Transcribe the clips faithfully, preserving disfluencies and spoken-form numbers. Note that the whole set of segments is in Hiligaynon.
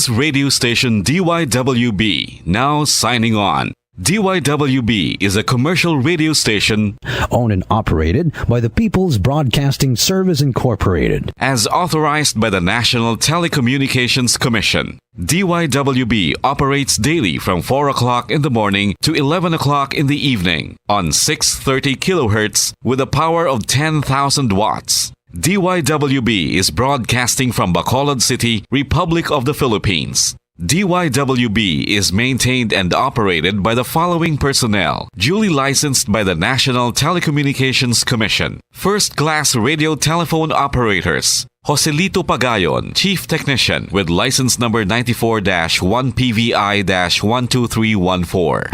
radio station D Y W B, now signing on. D Y W B is a commercial radio station owned and operated by the People's Broadcasting Service Incorporated, as authorized by the National Telecommunications Commission. D Y W B operates daily from four o'clock in the morning to eleven o'clock in the evening on six thirty kilohertz with a power of ten thousand watts. D Y W B is broadcasting from Bacolod City, Republic of the Philippines. D Y W B is maintained and operated by the following personnel, duly licensed by the National Telecommunications Commission. First class radio telephone operators, Joselito Pagayon, Chief Technician, with license number ninety-four dash one P V I dash one two three one four.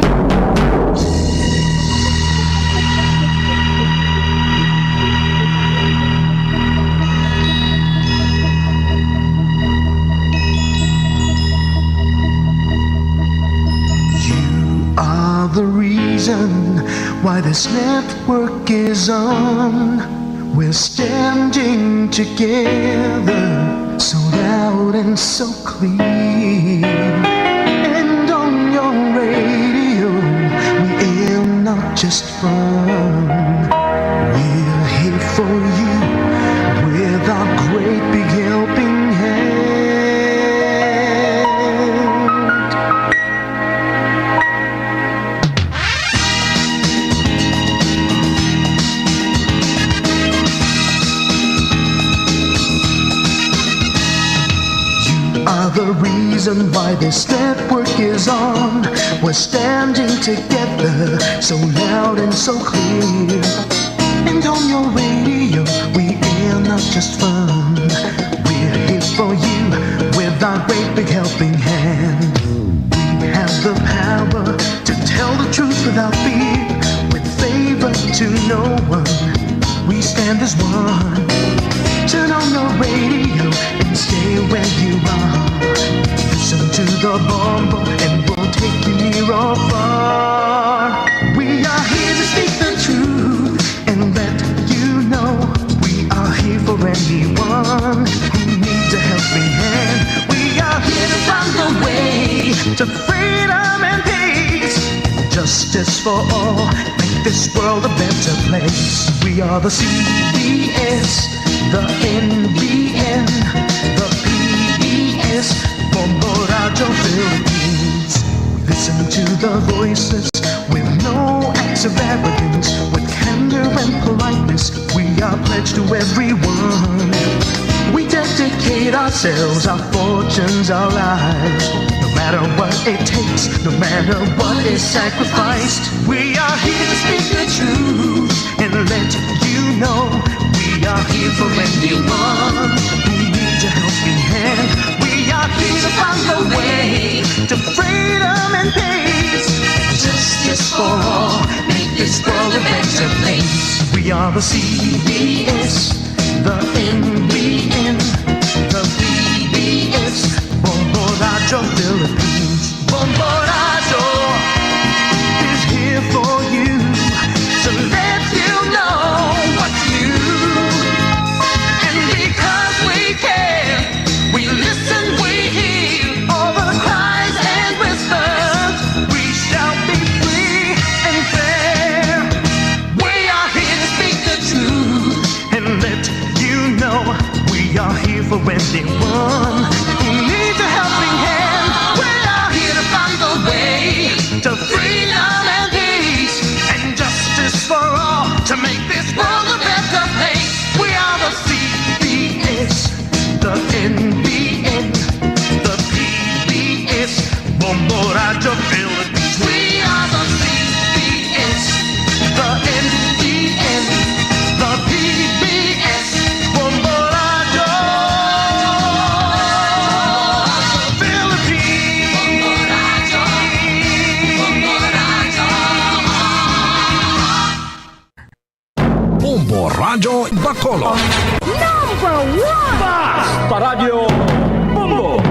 You are the reason why this network is on. We're standing together, so loud and so clear. And on your radio, we air not just fun. We're here for you with our great big helping hand. You are the reason why this network is on. We're standing together, so loud and so clear. And on your radio, we air not just fun. We're here for you with our great big helping hand. We have the power to tell the truth without fear, with favor to no one. We stand as one. Turn on your radio and stay where you are. Listen to the Bombo and we'll take you near or far. We are here to speak the truth and let you know we are here for anyone who needs a helping hand. We are here to find the way to freedom and peace. Justice for all, make this world a better place. We are the C B S, the N B N, the P B S, Bombo Radyo Philippines. Listen to the voices with no acts of arrogance, with candor and politeness. We are pledged to everyone. We dedicate ourselves, our fortunes, our lives. No matter what it takes, no matter what is sacrificed, we are here to speak the truth and let you know we are here for anyone who needs a helping hand. We are here to find a way to freedom and peace, justice for all, make this world a better place. We are the C B S, the N B N, the P B S, Bombo Radyo Philippines. Bombo Radyo is here for you to let you know what's new. And because we care, we listen, we hear all the cries and whispers. We shall be free and fair. We are here to speak the truth and let you know we are here for anyone who needs a helping hand. We are here to find the way to freedom and peace and justice for all to make this world a better place. We are the C B S, the N B N, the P B S, Bombo Radyo Philippines. We are the C B S, the N B N, the P B S, Bombo Radyo Philippines. Bombo Radyo Bacolod. Number one! Basta Radyo Bombo!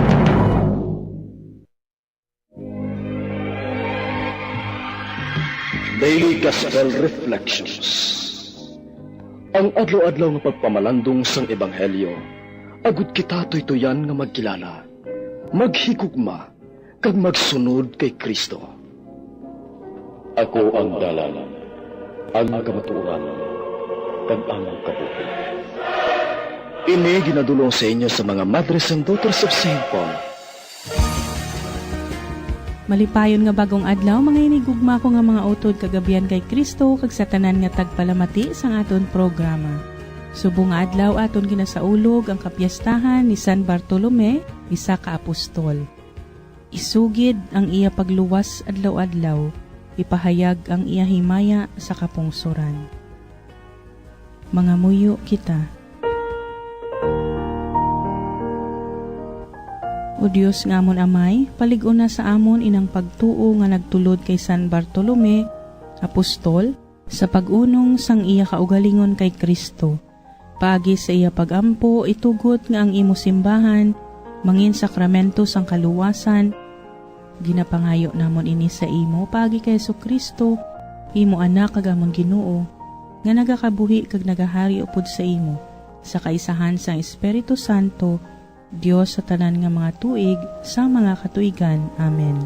Daily Gospel Reflections. Ang adlaw-adlaw nga pagpamalandong sang Ebanghelyo, agud kita tuytuyan nga magkilala. Maghigugma kag magsunod kay Cristo. Ako ang dalan, ang kamatuoran, kag ang kabuhi. Ini ginadulong sa inyo sa mga Madres and Daughters of Saint Paul. Malipayon nga bagong adlaw, mga hinigugma ko nga mga utod kag abyan kay Cristo, kag sa tanan nga tagpalamati sang aton programa. Subong nga adlaw aton ginasaulog ang kapiestahan ni San Bartolome, isa ka apostol. Isugid ang iya pagluwas adlaw-adlaw, ipahayag ang iya himaya sa kapungsoran. Mangamuyo kita. O Dios nga amon Amay, palig-una sa amon inang pagtuo nga nagtulod kay San Bartolome, apostol, sa pag-unong sang iya kaugalingon kay Cristo. Paagi sa iya pag-ampo, itugot nga ang imo simbahan mangin sakramento sang kaluwasan. Ginapangayo namon ini sa imo paagi kay Jesu-Cristo, imo Anak kag amon Ginoo, nga nagakabuhi kag nagahari upod sa imo, sa kaisahan sang Espiritu Santo, Dios sa tanan nga mga tuig, sa mga katuigan. Amen.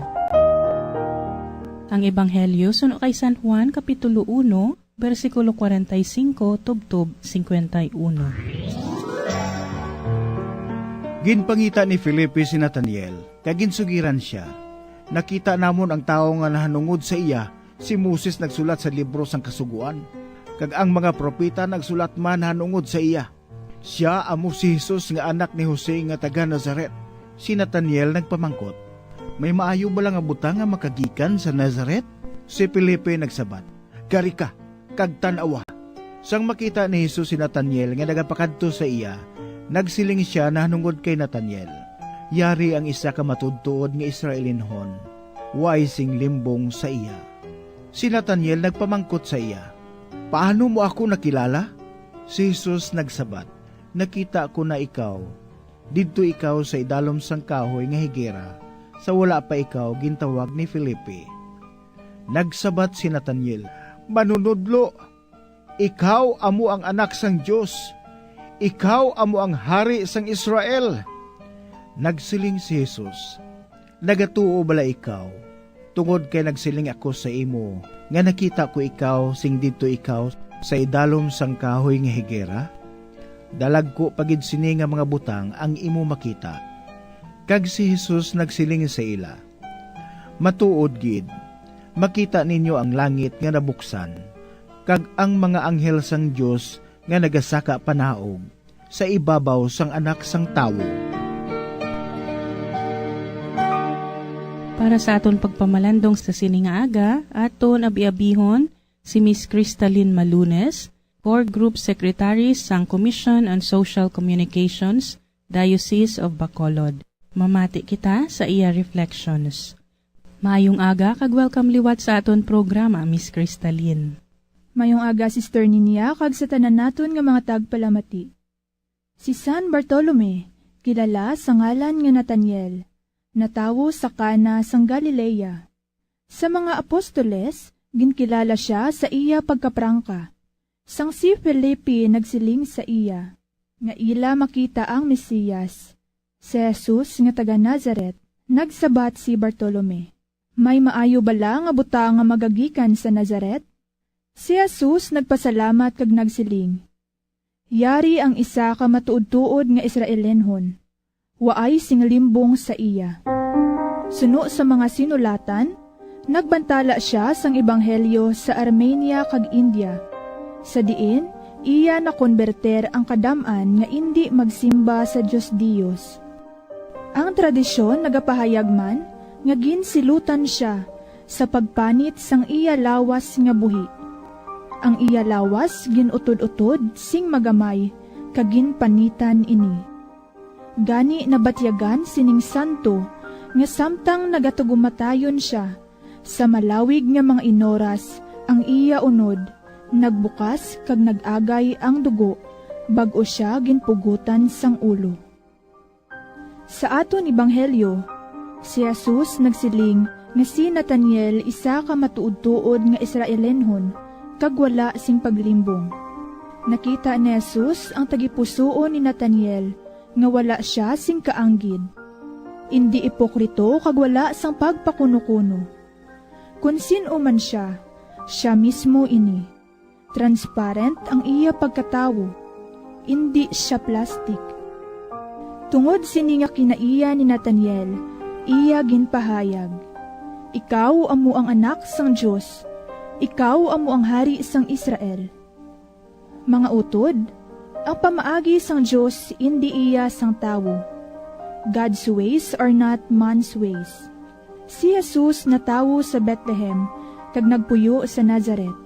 Ang Ebanghelyo suno kay San Juan, Kapitulo uno, bersikulo kwarenta y singko tubtob singkwenta y uno. Ginpangita ni Felipe si Nataniel, kag ginsugiran sia, "Nakita namon ang tawo nga nahanungod sa iya si Moses nagsulat sa libro sang Kasugoan, kag ang mga propeta nagsulat man nahanungod sa iya. Sia amo si Jesus nga anak ni Jose nga taga Nazaret." Si Nataniel nagpamangkot, "May maayo bala nga butang nga makagikan sa Nazaret?" Si Felipe nagsabat, "Kari ka, kag tan-awa." Sang makita ni Jesus si Nataniel nga nagapakadto sa iya, nagsiling sia nahanungod kay Nataniel, "Yari ang isa ka matuodtuod nga Israelinhon, way sing limbong sa iya." Si Nataniel nagpamangkot sa iya, "Paano mo ako nakilala?" Si Jesus nagsabat, "Nakita ko na ikaw. Didto ikaw sa idalom sang kahoy nga higera, sa wala pa ikaw gintawag ni Felipe." Nagsabat si Nataniel, "Manunodlo, ikaw amo ang Anak sang Dios. Ikaw amo ang Hari sang Israel." Nagsiling si Jesus, "Nagatuo bala ikaw, tungod kay nagsiling ako sa imo nga nakita ko ikaw sing didto ikaw sa idalom sang kahoy nga higera? Dalagku pa gid sini nga mga butang ang imo makita." Kag si Jesus nagsiling sa ila, "Matuod gid, makita ninyo ang langit nga nabuksan, kag ang mga anghel sang Dios nga nagasaka panaog sa ibabaw sang Anak sang Tawo." Para sa aton pagpamalandong sa sini nga aga, aton abi-abihon si Miss Cristalyn Malunes, Core Group Secretary sang Commission on Social Communications, Diocese of Bacolod. Mamati kita sa iya reflections. Maayong aga kag welcome liwat sa aton programa, Miss Cristalyn. Mayong aga, Sister Ninia, kag sa tanan naton nga mga tagpalamati. Si San Bartolome, kilala sa ngalan nga Nataniel, natawo sa Cana sang Galilea. Sa mga apostoles, ginkilala sia sa iya pagkaprangka. Sang si Felipe nagsiling sa iya nga ila makita ang Mesias, si Jesus nga taga Nazaret, nagsabat si Bartolome, "May maayo bala nga butang nga magagikan sa Nazaret?" Si Jesus nagpasalamat kag nagsiling, "Yari ang isa ka matuodtuod nga Israelenhon, waay sing limbong sa iya." Suno sa mga sinulatan, nagbantala sia sang ebanghelyo sa Armenia kag India, sa diin iya nakonberter ang kadam-an nga indi magsimba sa Dios Dios. Ang tradisyon nagapahayag man nga ginsilutan sia sa pagpanit sang iya lawas nga buhi. Ang iya lawas gin-utod-utod sing magamay kag ginpanitan ini. Gani nabatyagan sining santo nga samtang nagatugumatayon sia, sa malawig nga mga inoras ang iya unod nagbukas kag nag-agay ang dugo bag-o sia ginpugotan sang ulo. Sa aton ebanghelyo, si Jesus nagsiling nga si Nataniel isa ka matuodtuod nga Israelenhon kag wala sing paglimbong. Nakita ni Jesus ang tagipusoon ni Nataniel nga wala sia sing kaanggid. Indi ipokrito kag wala sang pagpakunukuno. Kon sin-o man sia, sia mismo ini. Transparent ang iya pagkatawo, indi sia plastic. Tungod sini nga kinaiya ni Nathaniel, iya ginpahayag, "Ikaw amo ang Anak sang Dios, ikaw amo ang Hari sang Israel." Mga utod, ang pamaagi sang Dios indi iya sang tawo. God's ways are not man's ways. Si Jesus natawo sa Bethlehem kag nagpuyo sa Nazareth.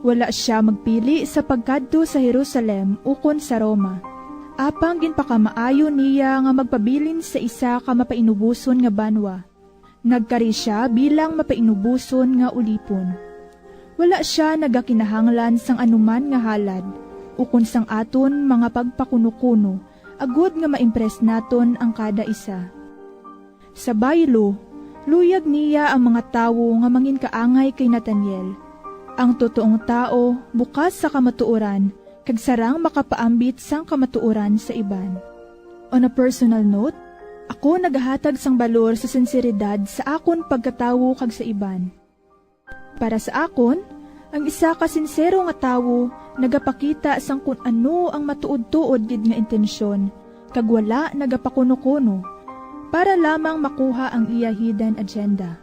Wala sia magpili sa pagkadto sa Jerusalem ukon sa Roma. Apang ginpakamaayo niya nga magpabilin sa isa ka mapainuboson nga banwa. Nagkari sia bilang mapainuboson nga ulipon. Wala sia nagakinahanglan sang anuman nga halad ukon sang aton mga pagpakunukuno agod nga ma-impress naton ang kada isa. Sa baylo, luyag niya ang mga tawo nga manginkaangay kay Nathaniel. Ang totoong tawo bukas sa kamatuoran kag sarang makapaambit sang kamatuoran sa iban. On a personal note, ako nagahatag sang balor sa sinseridad sa akon pagkatawo kag sa iban. Para sa akon, ang isa ka sinsero nga tawo nagapakita sang kon ano ang matuod-tuod gid nga intensyon kag wala nagapakuno-kuno para lamang makuha ang iya hidden agenda.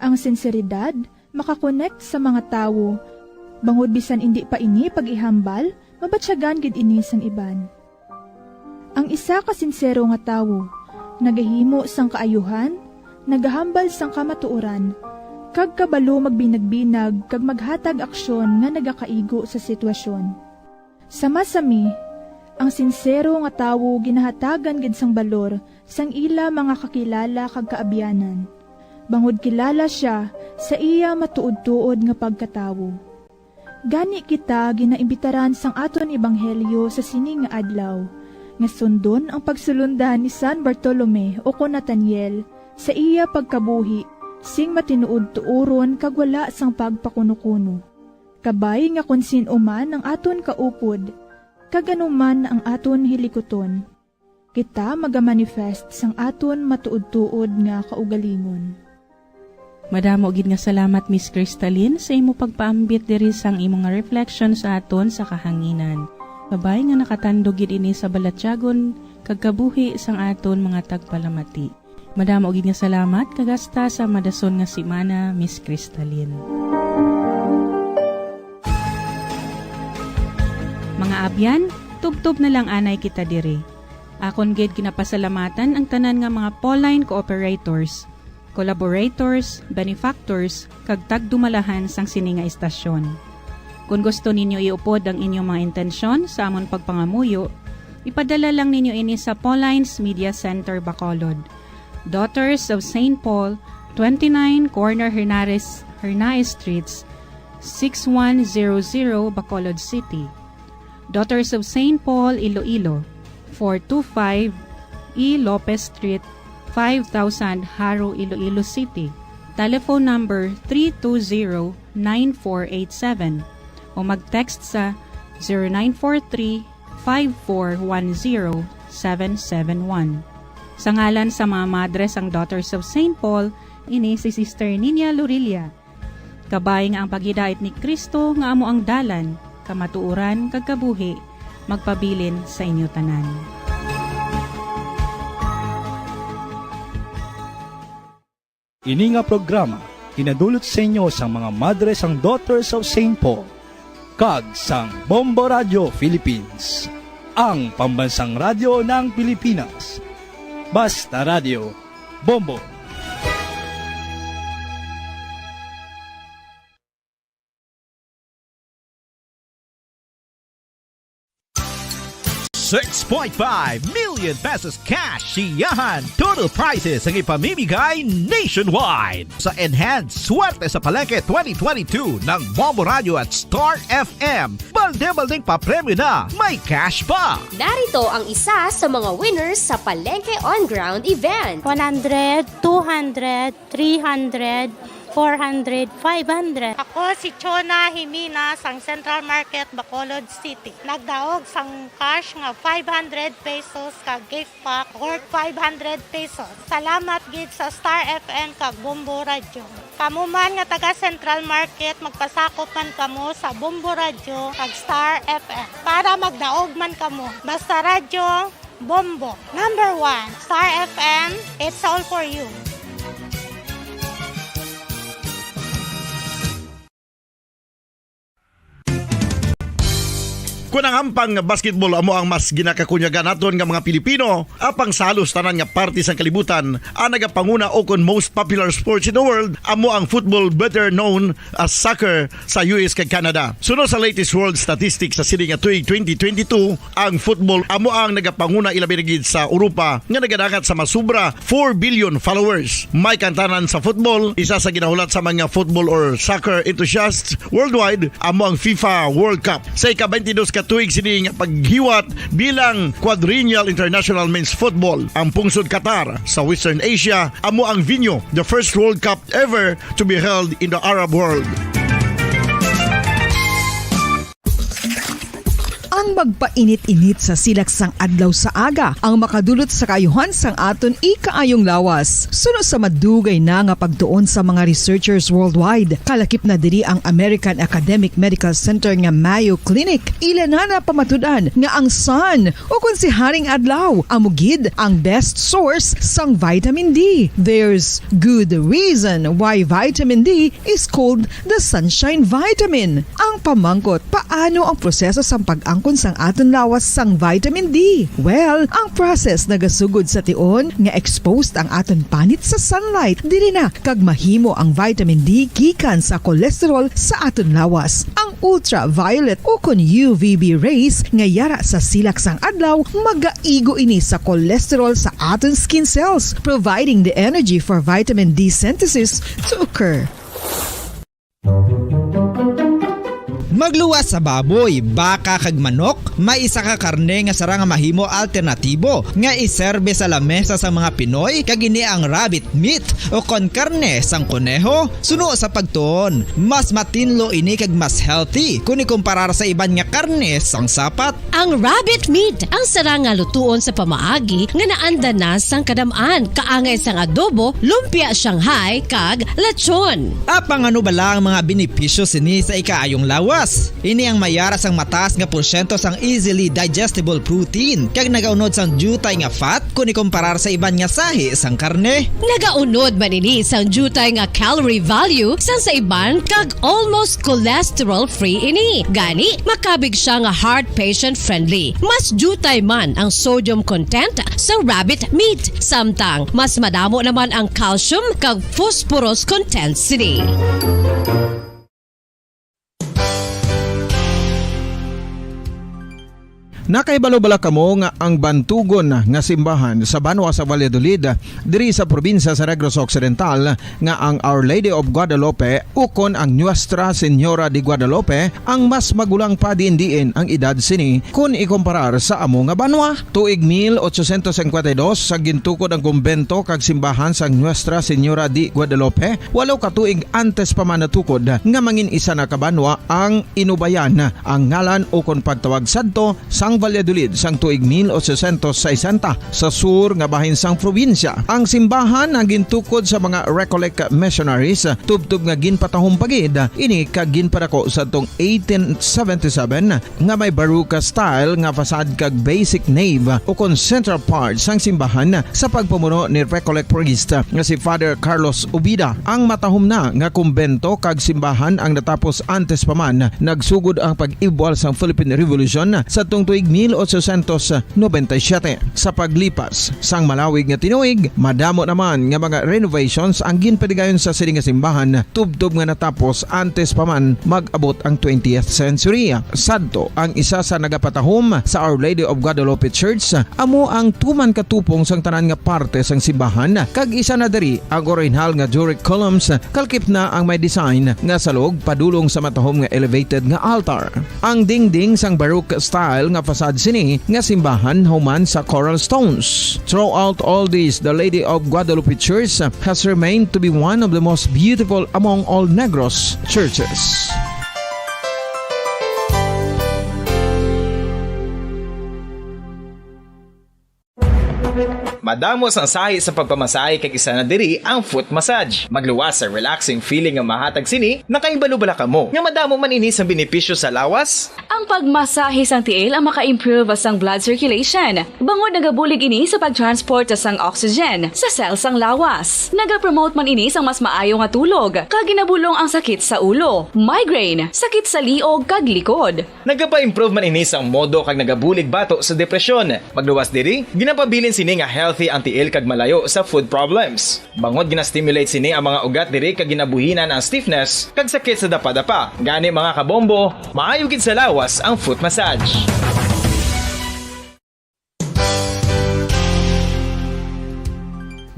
Ang sinseridad makakonekt sa mga tawo, bangod bisan indi pa ini pag-ihambal, mabatyagan gid ini sang iban. Ang isa ka sinsero nga tawo nagahimo sang kaayuhan, nagahambal sang kamatuoran, kag kabalo magbinag-binag kag maghatag aksyon nga nagakaigo sa sitwasyon. Sama sami, ang sinsero nga tawo ginahatagan gid sang balor sang ila mga kakilala kag kaabyanan, bangod kilala sia sa iya matuod-tuod nga pagkatawo. Gani kita ginaimbitaran sang aton ebanghelyo sa sini nga adlaw, nga sundon ang pagsulondan ni San Bartolome o kon Nathaniel sa iya pagkabuhi sing matinuod-tuoron kag wala sang pagpakunukuno. Kabay nga kon sin-o man ang aton kaupod, kag ano man ang aton hilikuton, kita magamanifest sang aton matuod-tuod nga kaugalingon. Madamo gid nga salamat, Miss Crystalline, sa imo pagpaambit diri sang imo nga reflection sa aton sa kahanginan. Kabay nga nakatandog gid ini sa balatyagon kag kabuhi sang aton mga tagpalamati. Madamo gid nga salamat, kag hasta sa madason nga semana, Miss Crystalline. Mga abyan, tubtob na lang anay kita diri. Akon gid ginapasalamatan ang tanan nga mga Pauline cooperators, collaborators, benefactors, kag tagdumalahan sang sini nga istasyon. Kon gusto ninyo iupod ang inyong mga intensyon sa amon pagpangamuyo, ipadala lang ninyo ini sa Pauline's Media Center, Bacolod, Daughters of Saint Paul, twenty-nine Corner Hernares, Hernaez Streets, six one zero zero, Bacolod City. Daughters of Saint Paul, Iloilo, four two five E Lopez Street, five thousand, Jaro, Iloilo City. Telephone number three two zero nine four eight seven o mag-text sa zero nine four three, five four one zero, seven seven one. Sa ngalan sa mga madre sang Daughters of Saint Paul, ini si Sister Nina Lorilla. Kabay nga ang paghidait ni Cristo nga amo ang dalan, kamatuoran, kag kabuhi, magpabilin sa inyo tanan. Ini nga programa ginadulot sa inyo sang mga madre sang Daughters of Saint Paul kag sang Bombo Radio Philippines, ang pambansang radyo ng Pilipinas. Basta Radio, Bombo. Six point five million pesos cash siyahan. Total prizes ang ipamimigay nationwide. Sa Enhanced Swerte sa Palengke twenty twenty-two ng Bombo Radio at Star F M, balde-baldeng papremyo na, may cash pa. Narito ang isa sa mga winners sa Palengke On Ground event. One hundred, two hundred, three hundred, Four hundred, five hundred. Ako si Chona Jimena sang Central Market, Bacolod City. Nagdaog sang cash nga five hundred pesos kag gift pack worth five hundred pesos. Salamat gid sa Star F M kag Bombo Radyo. Kamo man nga taga Central Market, magpasakop man kamo sa Bombo Radyo kag Star F M para magdaog man kamo. Basta Radyo, Bombo. Number one, Star F M, it's all for you. Kon ang hampang nga basketball amo ang mas ginakakunyagan naton nga mga Pilipino, apang sa halos tanan nga parte sang kalibutan, ang nagapanguna o kon most popular sports in the world amo ang football, better known as soccer, sa U S kag Canada. Suno sa latest world statistics sa sini nga tuig twenty twenty-two, ang football amo ang nagapanguna, ilabi na gid sa Europa nga nagadangat sa masubra four billion followers. May kantanan sa football, isa sa ginahulat sa mga football or soccer enthusiasts worldwide amo ang FIFA World Cup. Sa ika-twenty-dos ka tuig sini nga paghiwat bilang Quadrennial International Men's Football, ang pungsod Qatar sa Western Asia amo ang venue, the first World Cup ever to be held in the Arab world. Ang magpainit-init sa silak sang adlaw sa aga ang makadulot sa kaayuhan sang aton ikaayong lawas. Suno sa madugay na nga pagtuon sa mga researchers worldwide, kalakip na diri ang American Academic Medical Center nga Mayo Clinic, ila na napamatud-an nga ang sun, o kon si Haring Adlaw, amo gid ang best source sang vitamin D. There's good reason why vitamin D is called the sunshine vitamin. Ang pamangkot, paano ang proseso sang pag-angkon sang aton lawas sang vitamin D? Well, ang process nagasugod sa tion nga exposed ang aton panit sa sunlight. Diri na kag mahimo ang vitamin D gikan sa cholesterol sa aton lawas. Ang ultraviolet o kon U V B rays nga yara sa silak sang adlaw magaigo ini sa cholesterol sa aton skin cells, providing the energy for vitamin D synthesis to occur. Magluwas sa baboy, baka, kag manok, may isa ka karne nga sarang nga mahimo alternatibo nga iserbe sa lamesa sang mga Pinoy, kag ini ang rabbit meat o kon karne sang koneho. Suno sa pagtuon, mas matinlo ini kag mas healthy kon ikumparar sa iban nga karne sang sapat. Ang rabbit meat ang sarang nga lutuon sa pamaagi nga naanda na sang kadam-an, kaangay sang adobo, lumpia Shanghai, kag lechon. Apang ano bala ang mga benepisyo sini sa ikaayong lawas? Ini ang mayara sang mataas nga porsyento sang easily digestible protein, kag nagaunod sang diutay nga fat kon ikumparar sa iban nga sahi sang karne. Nagaunod man ini sang diutay nga calorie value sang sa iban, kag almost cholesterol-free ini. Gani, makabig siya nga heart patient-friendly. Mas diutay man ang sodium content sa rabbit meat, samtang mas madamo naman ang calcium kag phosphorus content sini. Nakahibalo bala kamo nga ang bantugon nga simbahan sa banwa sa Valladolid, diri sa probinsya sa Negros Occidental, nga ang Our Lady of Guadalupe ukon ang Nuestra Señora de Guadalupe ang mas magulang pa diin-diin ang edad sini kon ikumparar sa amo nga banwa? Tuig mil ochocientos cincuenta y dos sa gintukod ang kumbento kag simbahan sang Nuestra Señora de Guadalupe, walo ka tuig antes pa man natukod nga mangin isa na ka banwa ang Inubayan, ang ngalan ukon pagtawag sadto sang Valladolid sang tuig mil ochocientos sesenta sa sur nga bahin sang probinsya. Ang simbahan ang gintukod sa mga Recollect missionaries, tubtob nga ginpatahom pa gid ini kag ginpadako sadtong eighteen seventy-seven, nga may Baroque style nga facade kag basic nave ukon central part sang simbahan sa pagpamuno ni Recollect priest nga si Father Carlos Ubida. Ang matahom na nga kumbento kag simbahan ang natapos antes pa man nagsugod ang pag-ibwal sang Philippine Revolution sadtong tuig mil ochocientos noventa y siete. Sa paglipas sang malawig nga tinuig, madamo naman nga mga renovations ang ginpadigayon sa sini nga simbahan, tubtob nga natapos antes pa man mag-abot ang twentieth century. Sadto, ang isa sa nagapatahom sa Our Lady of Guadalupe Church amo ang tuman ka tupong sang tanan nga parte sang simbahan, kag isa na diri ang orihinal nga Doric columns, kalkip na ang may design nga salog padulong sa matahom nga elevated nga altar. Ang dingding sang Baroque style nga sad sini nga simbahan human sa coral stones. Throughout all this, the Lady of Guadalupe Church has remained to be one of the most beautiful among all Negros churches. Madamo sang sahi sa pagpamasahe kag isa na diri ang foot massage. Magluwas sa relaxing feeling nga mahatag sini, nakahibalo bala kamo nga madamo man ini sang benepisyo sa lawas? Ang pagmasahe sang tiil ang maka-improve sang blood circulation, bangod nagabulig ini sa pag-transport sang oxygen sa cell sang lawas. Nagapromote man ini sang mas maayo nga tulog, kag ginabulong ang sakit sa ulo, migraine, sakit sa liog, kag likod. Nagapa-improve man ini sang modo kag nagabulig bato sa depresyon. Magluwas diri, ginapabilin sini nga healthy ang tiil kag malayo sa foot problems. Bangod gina-stimulate sini ang mga ugat diri kag ginabuhinan ang stiffness kag sakit sa dapadapa. Gani, mga kabombo, maayo gid sa lawas ang foot massage.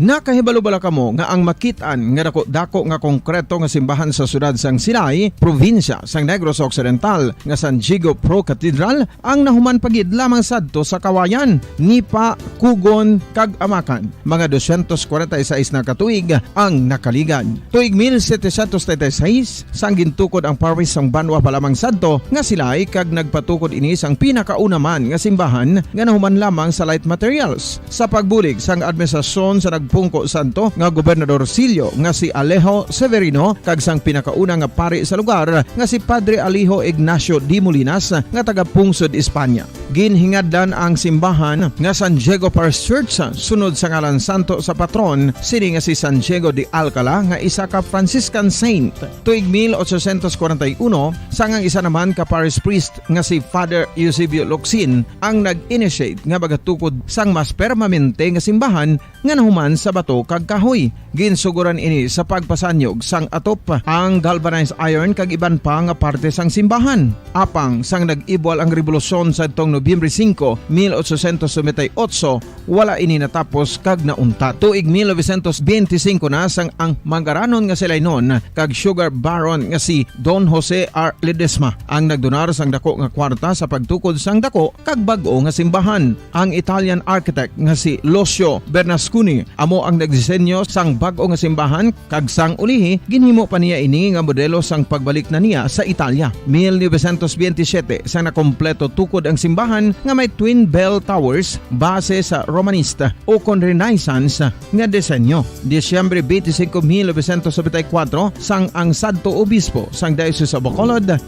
Nakahibalo bala kamo nga ang makit-an nga dako-dako nga konkreto nga simbahan sa siyudad sang Silay, probinsya sang Negros Occidental, nga San Diego Pro Cathedral, ang nahuman pa gid lamang sadto sa Kawayan, Nipa, Cugon, kag Amacan, mga dosyentos kwarenta y seis na ka tuig ang nakaligad. Tuig mil setecientos treinta y seis, sang gintukod ang parish sang banwa pa lamang sadto nga Silay, kag nagpatukod ini sang pinakauna man nga simbahan nga nahuman lamang sa light materials. Sa pagbulig sang administrasyon sa nagpungko sadto nga Gobernador Silio nga si Alejo Severino kag sang pinakauna nga pari sa lugar nga si Padre Alejo Ignacio de Molinas nga taga-pungsod Espanya. Ginhingadlan ang simbahan nga San Diego Parish Church sunod sa ngalan santo sa patron sini nga si San Diego de Alcala nga isa ka Franciscan saint. Tuig mil ochocientos kwarenta y uno, sang ang isa naman ka parish priest nga si Father Eusebio Locsin ang nag-initiate nga magatukod sang mas permanente nga simbahan nga nahuman sa bato kag kahoy. Ginsuguran ini sa pagpasanyog sang atop, ang galvanized iron kag iban pa nga parte sang simbahan. Apang sang nag-ibwal ang rebolusyon sadtong Nobyembre singko, mil ochocientos noventa y ocho, wala ini natapos kag nauntat. Tuig mil novecientos benti singko na sang ang mangaranon nga Silaynon kag sugar baron nga si Don Jose R. Ledesma ang nagdonar sang dako nga kwarta sa pagtukod sang dako kag bag-o nga simbahan. Ang Italian architect nga si Lucio Bernasconi amo ang nagdisenyo sang bag-o nga simbahan, kag sang ulihi ginhimo pa niya ini nga modelo sang pagbalik na niya sa Italia. Mil novecientos benti siyete, sang nakompleto tukod ang simbahan nga may twin bell towers, base sa Romanista ukon Renaissance nga disenyo. Disyembre benti singko, mil novecientos nobenta y kuwatro, sang ang sadto obispo sang Diocese of Bacolod nga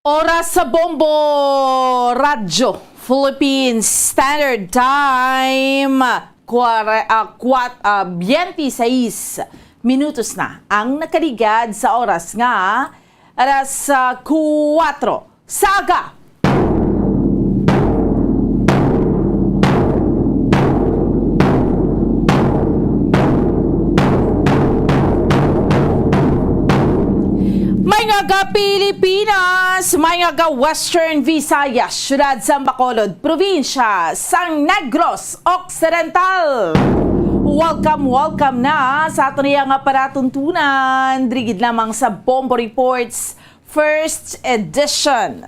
Oras sa Bombo, Radyo Philippines Standard Time, kware-, ah, kwat-, ah, biyente sais minutos na ang nakaligad sa oras nga alas, ah, kuwatro sa aga. May nga ga Pilipinas, may nga ga Western Visayas, siyudad sang Bacolod, probinsya sang Negros Occidental. Welcome, welcome na sa aton iya nga palatuntunan, diri gid lamang sa Bombo Reports First Edition.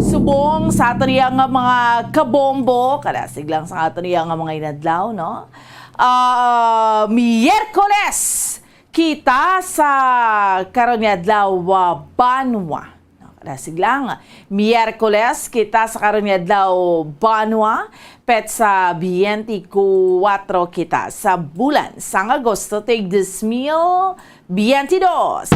Subong sa aton iya nga mga kabombo, kadasig lang sa aton iya nga mga inadlaw, no? Ah, Miyerkules kita sa karon nga adlaw, ah, banwa. No, kadasig lang. Miyerkules kita sa karon nga adlaw, banwa. Petsa biyente kuwatro kita sa bulan sang Agosto, tuig dos mil biyente dos.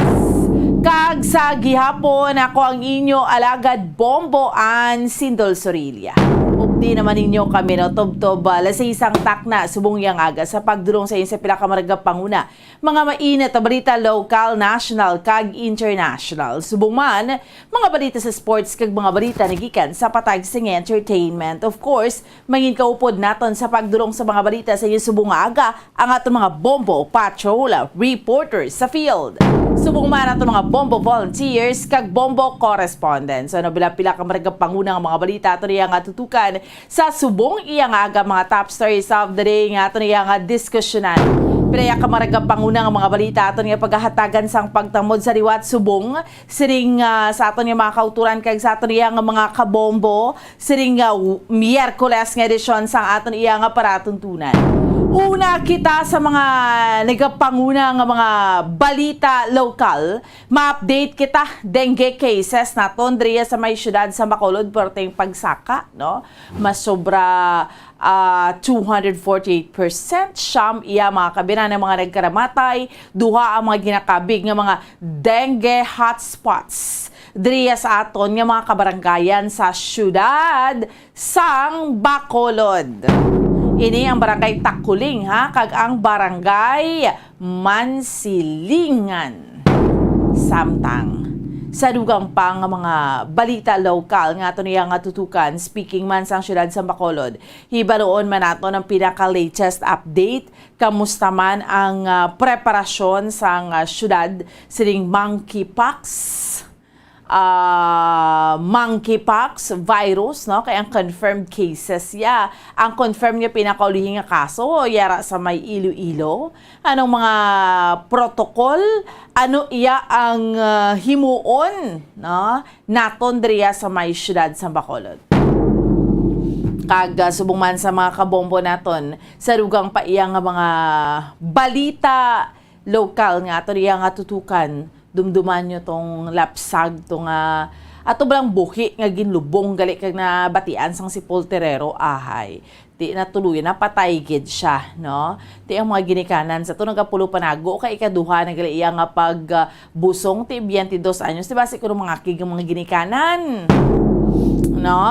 Kag sa gihapon, ako ang inyo alagad Bombo, Ann Sindol Sorilla. Updi naman ninyo kami, no, tubtob, ah, alas sais sang takna subong yang aga sa pagdulong sa inyo sa pila ka mga panguna, mga mainit nga balita, lokal, national, kag international. Subong man, mga balita sa sports kag mga balita nagikan sa patag sing entertainment. Of course, mangin kaupod naton sa pagdulong sa mga balita sa inyo subong nga aga ang aton mga Bombo Patrol reporters sa field. Subong man aton mga Bombo volunteers kag Bombo correspondents. Ano, pila-pila ka mga panguna nga mga balita aton iya nga tutukan sa subong iya nga aga, mga top stories of the day nga aton iya nga diskusyonan. Pila ya ka mga nagapanguna nga mga balita aton nga pagahatagan sang pagtamod sa liwat subong sining, ah, sa aton nga mga kauturan kag sa aton iya nga mga kabombo sining, ah, w-, Miyerkules nga edisyon sang aton iya nga paratuntunan. Una kita sa mga nagapanguna nga mga balita lokal, ma-update kita dengue cases naton diriya sa may siyudad sa Bacolod, perting pagsaka, no? Masobra ah, two hundred forty-eight percent. Siyam iya mga kabinan ang mga nagkaramatay, duha ang mga ginakabig nga mga dengue hotspots diriya sa aton nga mga kabarangayan sa siyudad sang Bacolod. Ini ang barangay Takuling, ha, kag ang barangay Mansilingan. Samtang sa dugang pa nga mga balita lokal nga aton iya nga tutukan, speaking man sang siyudad sa Bacolod, hibaluon man naton ang pinaka-latest update. Kamusta man ang, ah, preparasyon sang, ah, siyudad sining monkeypox? Ah, monkeypox virus, no? Kay ang confirmed cases ya. Ang confirmed nga pinakaulihi nga kaso, yara sa may Iloilo. Anong mga protocol? Ano iya ang, ah, himuon, no? Naton diriya sa may siyudad sa Bacolod. Kag, ah, subong man sa mga kabombo naton, sa dugang pa iya nga mga balita lokal nga aton iya nga tutukan, dumduman nyo tong lapsag to nga ato bala nga buhi nga ginlubong gali kag nabatian sang sepulturero, ahay. Ti na tuluyan, napatay gid siya, no? Ti ang mga ginikanan sa to nagapulo panago kay ikaduha na gali iya nga pag, ah, busong, ti twenty-two anyos, di ba? Si kuno mga kig ang mga ginikanan, no?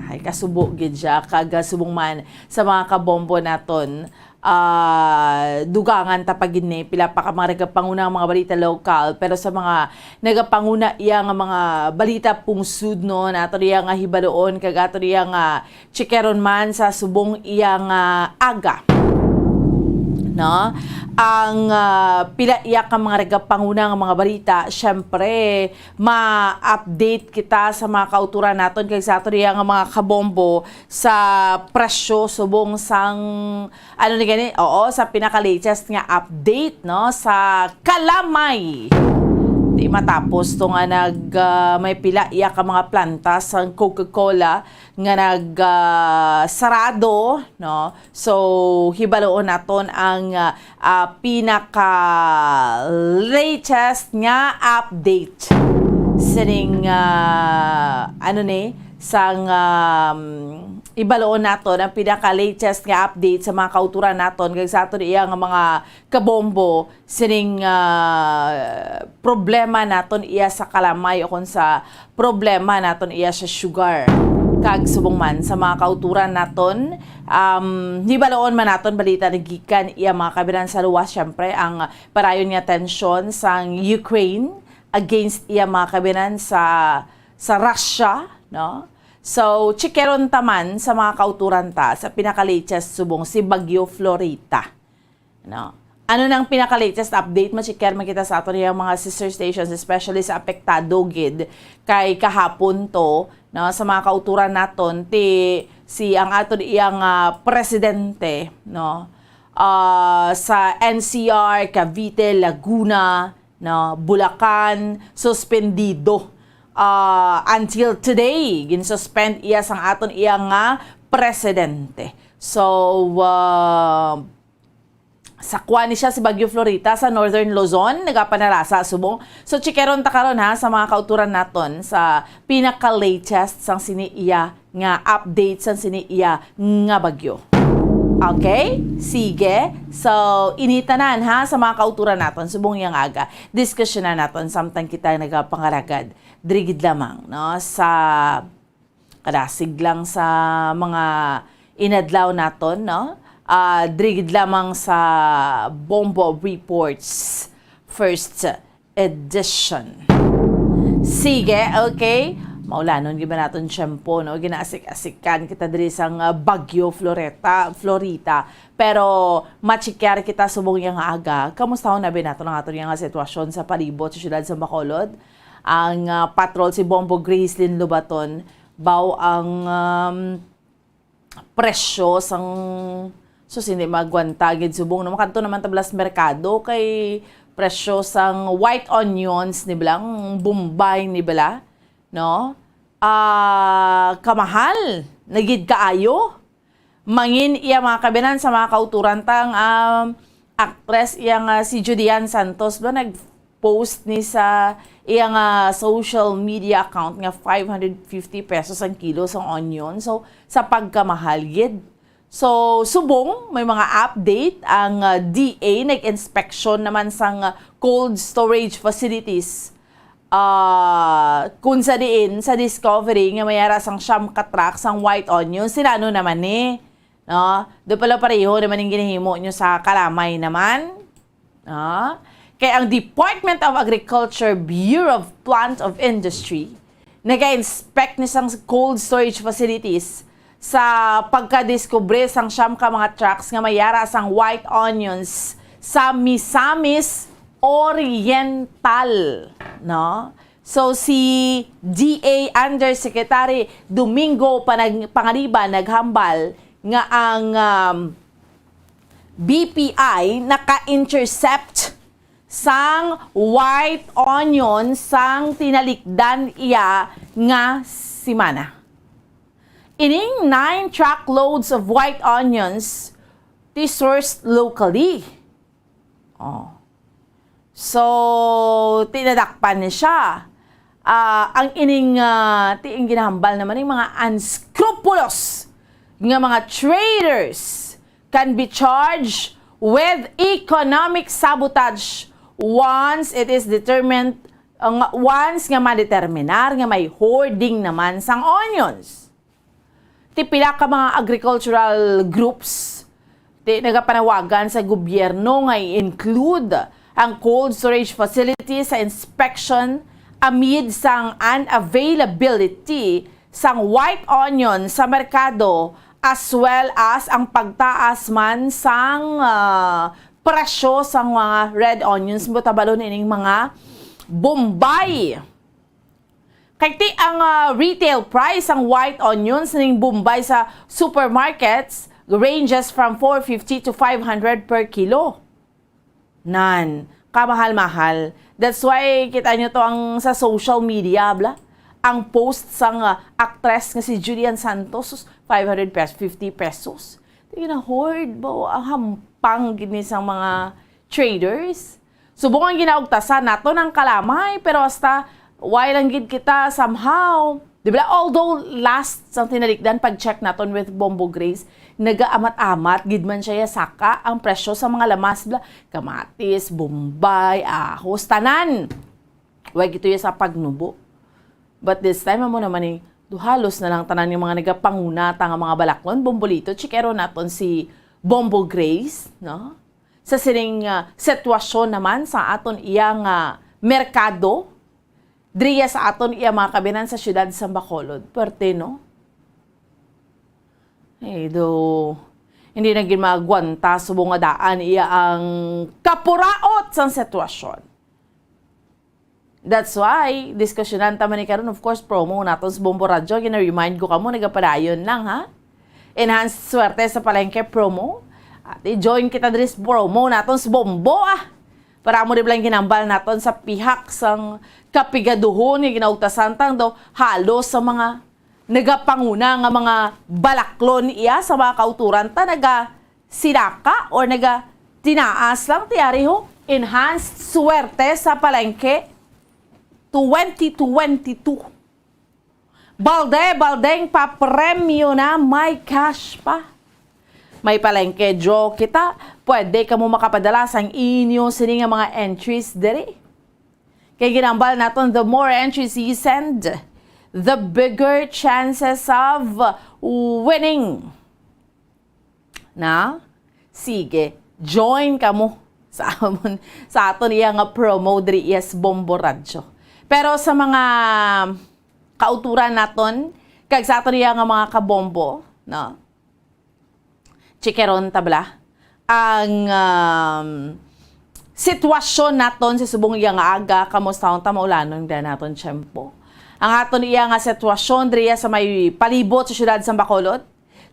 Ay, kasubo gid siya, kag, ah, subong man sa mga kabombo naton, ah, dugangan ta pa gid ni pila pa ka mga nagapanguna nga mga balita lokal, pero sa mga nagapanguna iya nga mga balita pungsod, no, nato niya nga hibaluon kag ato niya nga chikeron man sa subong iya nga aga, no? Ang, ah, pila iya ka mga nagapanguna nga mga balita, syempre, ma-update kita sa mga kauturan naton kag sa ato niya nga mga kabombo sa presyo subong sang, ano ni gani? Oo, sa pinaka-latest nga update, no, sa kalamay. Di matapos to nga nag, ah, may pila iya ka mga planta sang Coca-Cola nga nag, ah, sarado, no? So, hibaluon naton ang, ah, ah, pinaka-latest nga update sining, ah, ano ni, sang, um, hibaluon naton ang pinaka-latest nga update sa mga kauturan naton kag sa aton iya nga mga kabombo sining, ah, problema naton iya sa kalamay o kon sa problema naton iya sa sugar. Kag subong man sa mga kauturan naton, um, hibaluon man naton balita nagikan iya mga kabinan sa luwas, syempre, ang padayon nga tensyon sang Ukraine against iya mga kabinan sa, sa Russia, no? So, chikeron ta man sa mga kauturan ta sa pinaka-latest subong si Bagyo Florita. No? Ano nang pinaka-latest update? Ma-share man kita sa aton yang mga sister stations, especially sa apektado gid kay kahapon to, no, sa mga kauturan naton, ti si ang aton iyang, ah, presidente, no, ah, sa N C R, Cavite, Laguna, no, Bulacan, suspendido. Ah, until today, ginsuspend iya sang aton iya nga presidente. So, ah, sa kuan ni siya si Bagyo Florita sa Northern Luzon, nagapanarasa subong. So, chikeron ta karon, ha, sa mga kauturan naton sa pinaka-latest sang sini iya nga update sang sini iya nga bagyo. Okay? Sige. So, ini tanan, ha, sa mga kauturan naton subong yang aga. Diskusyonan naton samtang kita nagapangalagad. Diri gid lamang, no, sa kadasig lang sa mga inadlaw naton, no? Ah, diri gid lamang sa Bombo Reports First Edition. Sige, okay. Maulanon gid ba naton tiyempo, no? Ginaasik-asikan kita diri sang, ah, Bagyo Floreta, Florita. Pero machikyar kita subong yang aga. Kamustahon na ba naton ang aton yang sitwasyon sa palibot sa siyudad sa Bacolod? Ang, ah, patrol si Bombo Gracelyn Lobaton, baw ang, um, presyo sang Sus, hindi magwanta gid subong, no? Makadto naman ta bala sa merkado kay presyo sang white onions ni bala, ang Bombay ni bala, no? Ah, kamahal na gid kaayo. Mangin iya mga kabinan sa mga kauturan tang, um, aktres iya nga si Judy Ann Santos ba nag-post ni sa iya nga social media account nga five hundred fifty pesos ang kilo sang onion. So, sa pagkamahal gid. So, subong may mga update ang, ah, D A, nag-inspeksyon naman sang, ah, cold storage facilities. Ah, kung sa diin, sa Discovery, nga may ara sang siyam ka truck sang white onions, sila ano naman ni? No? Do pala pareho naman yung ginahimo nyo sa Kalamay naman. Ah, kay ang Department of Agriculture, Bureau of Plant of Industry, nag-inspect ni sang cold storage facilities sa pagkadiskubre sang siyam ka mga trucks nga may ara sang white onions sa Misamis Oriental, no? So, si D A Undersecretary Domingo Panag-, Pangaliban naghambal nga ang, um, B P I naka-intercept sang white onion sang tinalikdan iya nga semana. Ining nine truckloads of white onions ti sourced locally. Oh. So, tinadakpan ni siya. Ah, ang ining, ah, ti-, ang ginahambal naman ning mga unscrupulous nga mga traders can be charged with economic sabotage once it is determined, uh, nga, once nga madeterminar nga may hoarding naman sang onions. Ti pila ka mga agricultural groups ti nagapanawagan sa gobyerno nga i-include ang cold storage facility sa inspection amid sang unavailability sang white onion sa merkado, as well as ang pagtaas man sang, ah, presyo sang mga red onions, mo tabalon ining mga Bombay. Kay ti ang, ah, retail price sang white onions ning Bombay sa supermarkets ranges from four fifty to five hundred per kilo. Nan, kamahal-mahal. That's why kita nyo to ang sa social media, bla. Ang post sang, ah, actress nga si Judy Ann Santos, sus, five hundred pesos, fifty pesos. Ti gina-hoard ba o ang hampang gid ni sang mga traders? Subong ang ginaugtasan naton ang Kalamay, pero hasta why lang gid kita somehow. Di ba? Although last sang tinalikdan, pag-check naton with Bombo Grace, nagaamat-amat gid man siya saka ang presyo sa mga lamas, bla, kamatis, bombay, ahos, tanan. Why gito ya sa pagnubo? But this time, amo naman ni, do halos na lang tanan yung mga nagapanguna ta nga mga balaklon, Bombolito, chikero naton si Bombo Grace, no? Sa sining, ah, sitwasyon naman sa aton iya nga merkado, diriya sa aton iya mga kabinan sa siyudad sa Bacolod. Pwerte, no? Eh, do, hindi na gid maagwanta subong nga daan iya ang kapuraot sang sitwasyon. That's why, diskusyonan ta man ni karon, of course, promo naton sa Bombo Radyo. Gina-remind ko kamo, nagapadayon lang, ha? Enhanced Swerte sa Palengke promo. At i-join kita diri sa promo naton sa Bombo, ah! Para mo di lang ginambal naton sa pihak sang kapigaduhon nga ginaugtasan tang daw halos sa mga nagapanguna nga mga balaklon iya sa mga kauturan ta naga sinaka or naga tinaas lang ti ari ho. Enhanced Swerte sa Palengke twenty twenty-two. Balde, baldeng papremyo na, may cash pa. May palengke draw kita. Pwede kamo makapadala sang inyo sini nga mga entries diri. Kay ginambal naton, the more entries you send, the bigger chances of winning. Na? Sige, join kamo sa amon, sa aton iya nga promo diri, yes, Bombo Radyo. Pero sa mga kauturan naton, kag sa aton iya nga mga kabombo, no? Chikeron ta bala ang, um, sitwasyon naton sa subong iya nga aga, kamusta ta maulanon da naton tiyempo. Ang aton iya nga sitwasyon diriya sa may palibot sa siyudad sa Bacolod,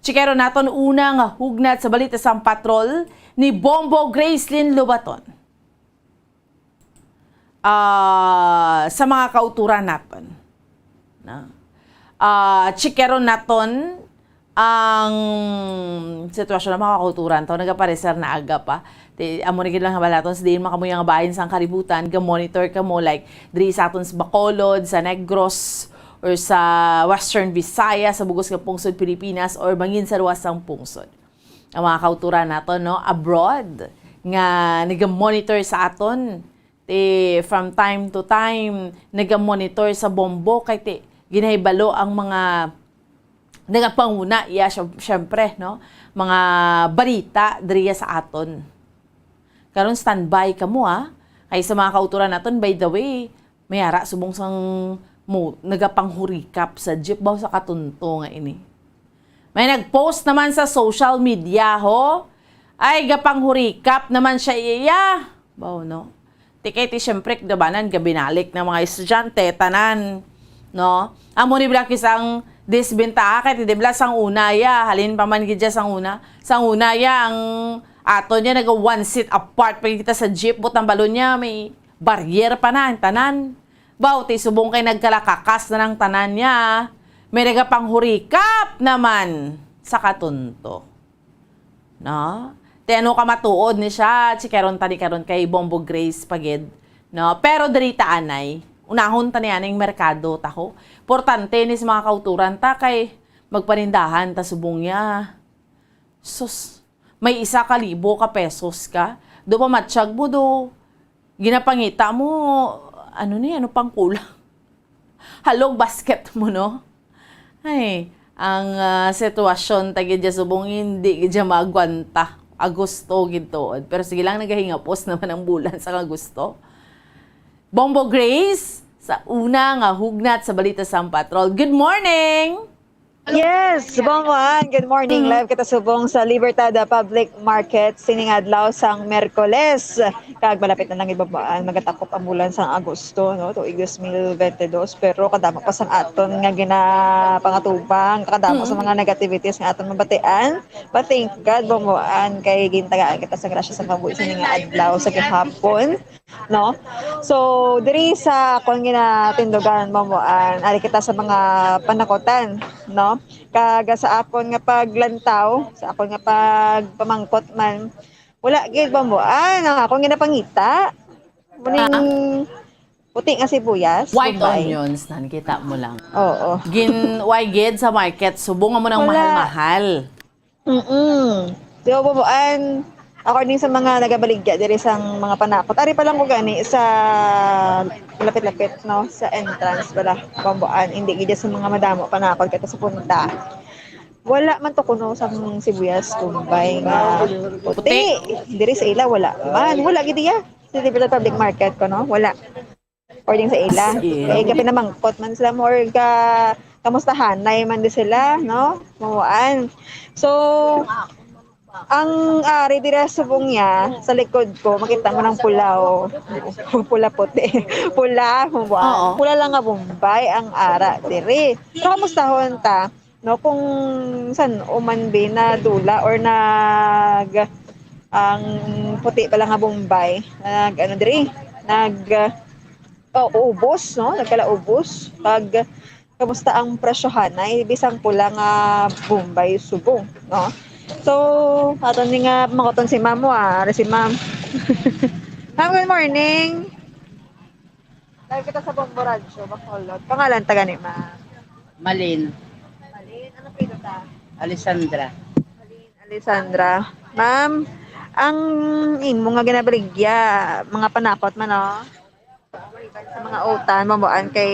Chikero naton una nga hugnat sa balita sang patrol ni Bombo Gracelyn Lobaton. Ah, sa mga kauturan naton. Na. Ah, chikero naton ang sitwasyon ng mga kauturan to, nagapareser na aga pa. Ti, amo ni gid lang habalaton sa diin man kamo nga bahin sang kalibutan, ga-monitor kamo, like, diri sa aton sa Bacolod, sa Negros, or sa Western Visayas, sa bugos nga pungsod Pilipinas, or bangin sa luwas sang pungsod. Ang mga kauturan naton, no, abroad, nga naga-monitor sa aton, ti, from time to time, naga-monitor sa Bombo, kay ti, ginahibalo ang mga nagapanguna, iya, syem-, syempre, no, mga balita diriya sa aton. Karon, standby kamo, ha. Kay sa mga kauturan naton, by the way, may ara subong sang mo, nagapanghurikap sa jeep, baw sa katunto nga ini. May nag-post naman sa social media, ho. Ay, gapanghurikap naman siya iya. Baw, no? Ti kay ti, siyempre, dabanan, gabinalik ng mga estudyante, tanan, no? Amo ni bala kis ang disbentaha, kay ti di bala sang una ya, halin pa man gid ya sang una. Sang una ya, ang aton ya, naga one seat apart pa kita sa jeep, but ang balon niya, may barrier pa na, ang tanan. Baw, ti subong kay nagkalakakas na ng tanan niya, may nagapanghurikap naman sa katunto. No? Ti ano ka matuod ni siya, chikeron ta ni karon kay Bombo Grace pa gid. No? Pero diri ta anay, unahon ta ni aning merkado, taho. Importante ni sa mga kauturan ta kay magpanindahan ta subong niya. Sus, may isa ka libo ka pesos ka. Do pa matsyag mo, do ginapangita mo, ano ni, ano pang kulang? Halog basket mo, no? Ay, ang, ah, sitwasyon ta gid dya subong hindi gid dya maagwanta. Agosto gid tuod. Pero sige lang, nagahingapos naman ang bulan sa Agosto. Bombo Grace, sa una nga hugnat sa balita sang patrol. Good morning! Yes, Bongo Ann, good morning. Mm. Live kita subong sa Libertad Public Market sining adlaw sang Miyerkules. Kag malapit na lang, Bongo Ann, magatakop ang bulan sang Agosto, no, tuig dos mil bente dos, pero kadamo pa sang aton nga ginapangatubang, kadamo sa Mm. mga negativities nga aton mabatian. But thank God, Bongo Ann, kay gintagaan kita sa grasya sa kabuhi sining adlaw sa gihapon. No? So, diri sa akon ginatindugan, Bombo Ann, ari kita sa mga panakotan, no? Kag sa akon nga paglantaw, sa akon nga pagpamangkot man, wala gid, Bombo Ann, ang akon ginapangita. Muning Ah. puti nga sibuyas, White Bombay. Onions, nakita mo lang. Oo. Gin, why gid sa market, subong mo ng Wala. Mahal-mahal. Mm-mm. So, Boboan, according sa mga nagabaligya diri sang mga panakot, ari pa lang ko gani sa lapit-lapit, no, sa entrance bala, Boboan, hindi gid sa mga madamo panakot kita sa punta. Wala man to kuno sang sibuyas, Bombay nga puti. Puti. Diri sa ila, wala man. Wala gid iya. Sa Libertad Public Market ko, no? Wala. According sa ila. As in. Kay gapinamangkot man sila, more ga kamustahanay man di sila, no? Mawaan. So, ang ari dira subong niya, sa likod ko, makita mo ng pula, oh. Pula puti. Pula, Bombay. Oo. Pula lang nga Bombay ang ara diri. So, kamustahon ta? No, kung san-o man bi nadula or nag, ang puti pala nga Bombay, nag, ano diri, nag, oh, ubos, no? Nagkalaubos. Pag, kamusta ang presyohanay, bisang pula nga Bombay subong, no? So, ato ni nga manguton si Ma'am, ah. Ari si Ma'am. Ma'am, good morning. Live kita sa Bombo Radyo, Bacolod. Pangalan ta gani, ma'am? Malin. Malin, ano apelyido ta? Alessandra. Malin Alessandra. Ma'am, ang imo nga ginabaligya, mga panakot man, no? Sa mga utan, mamuan kay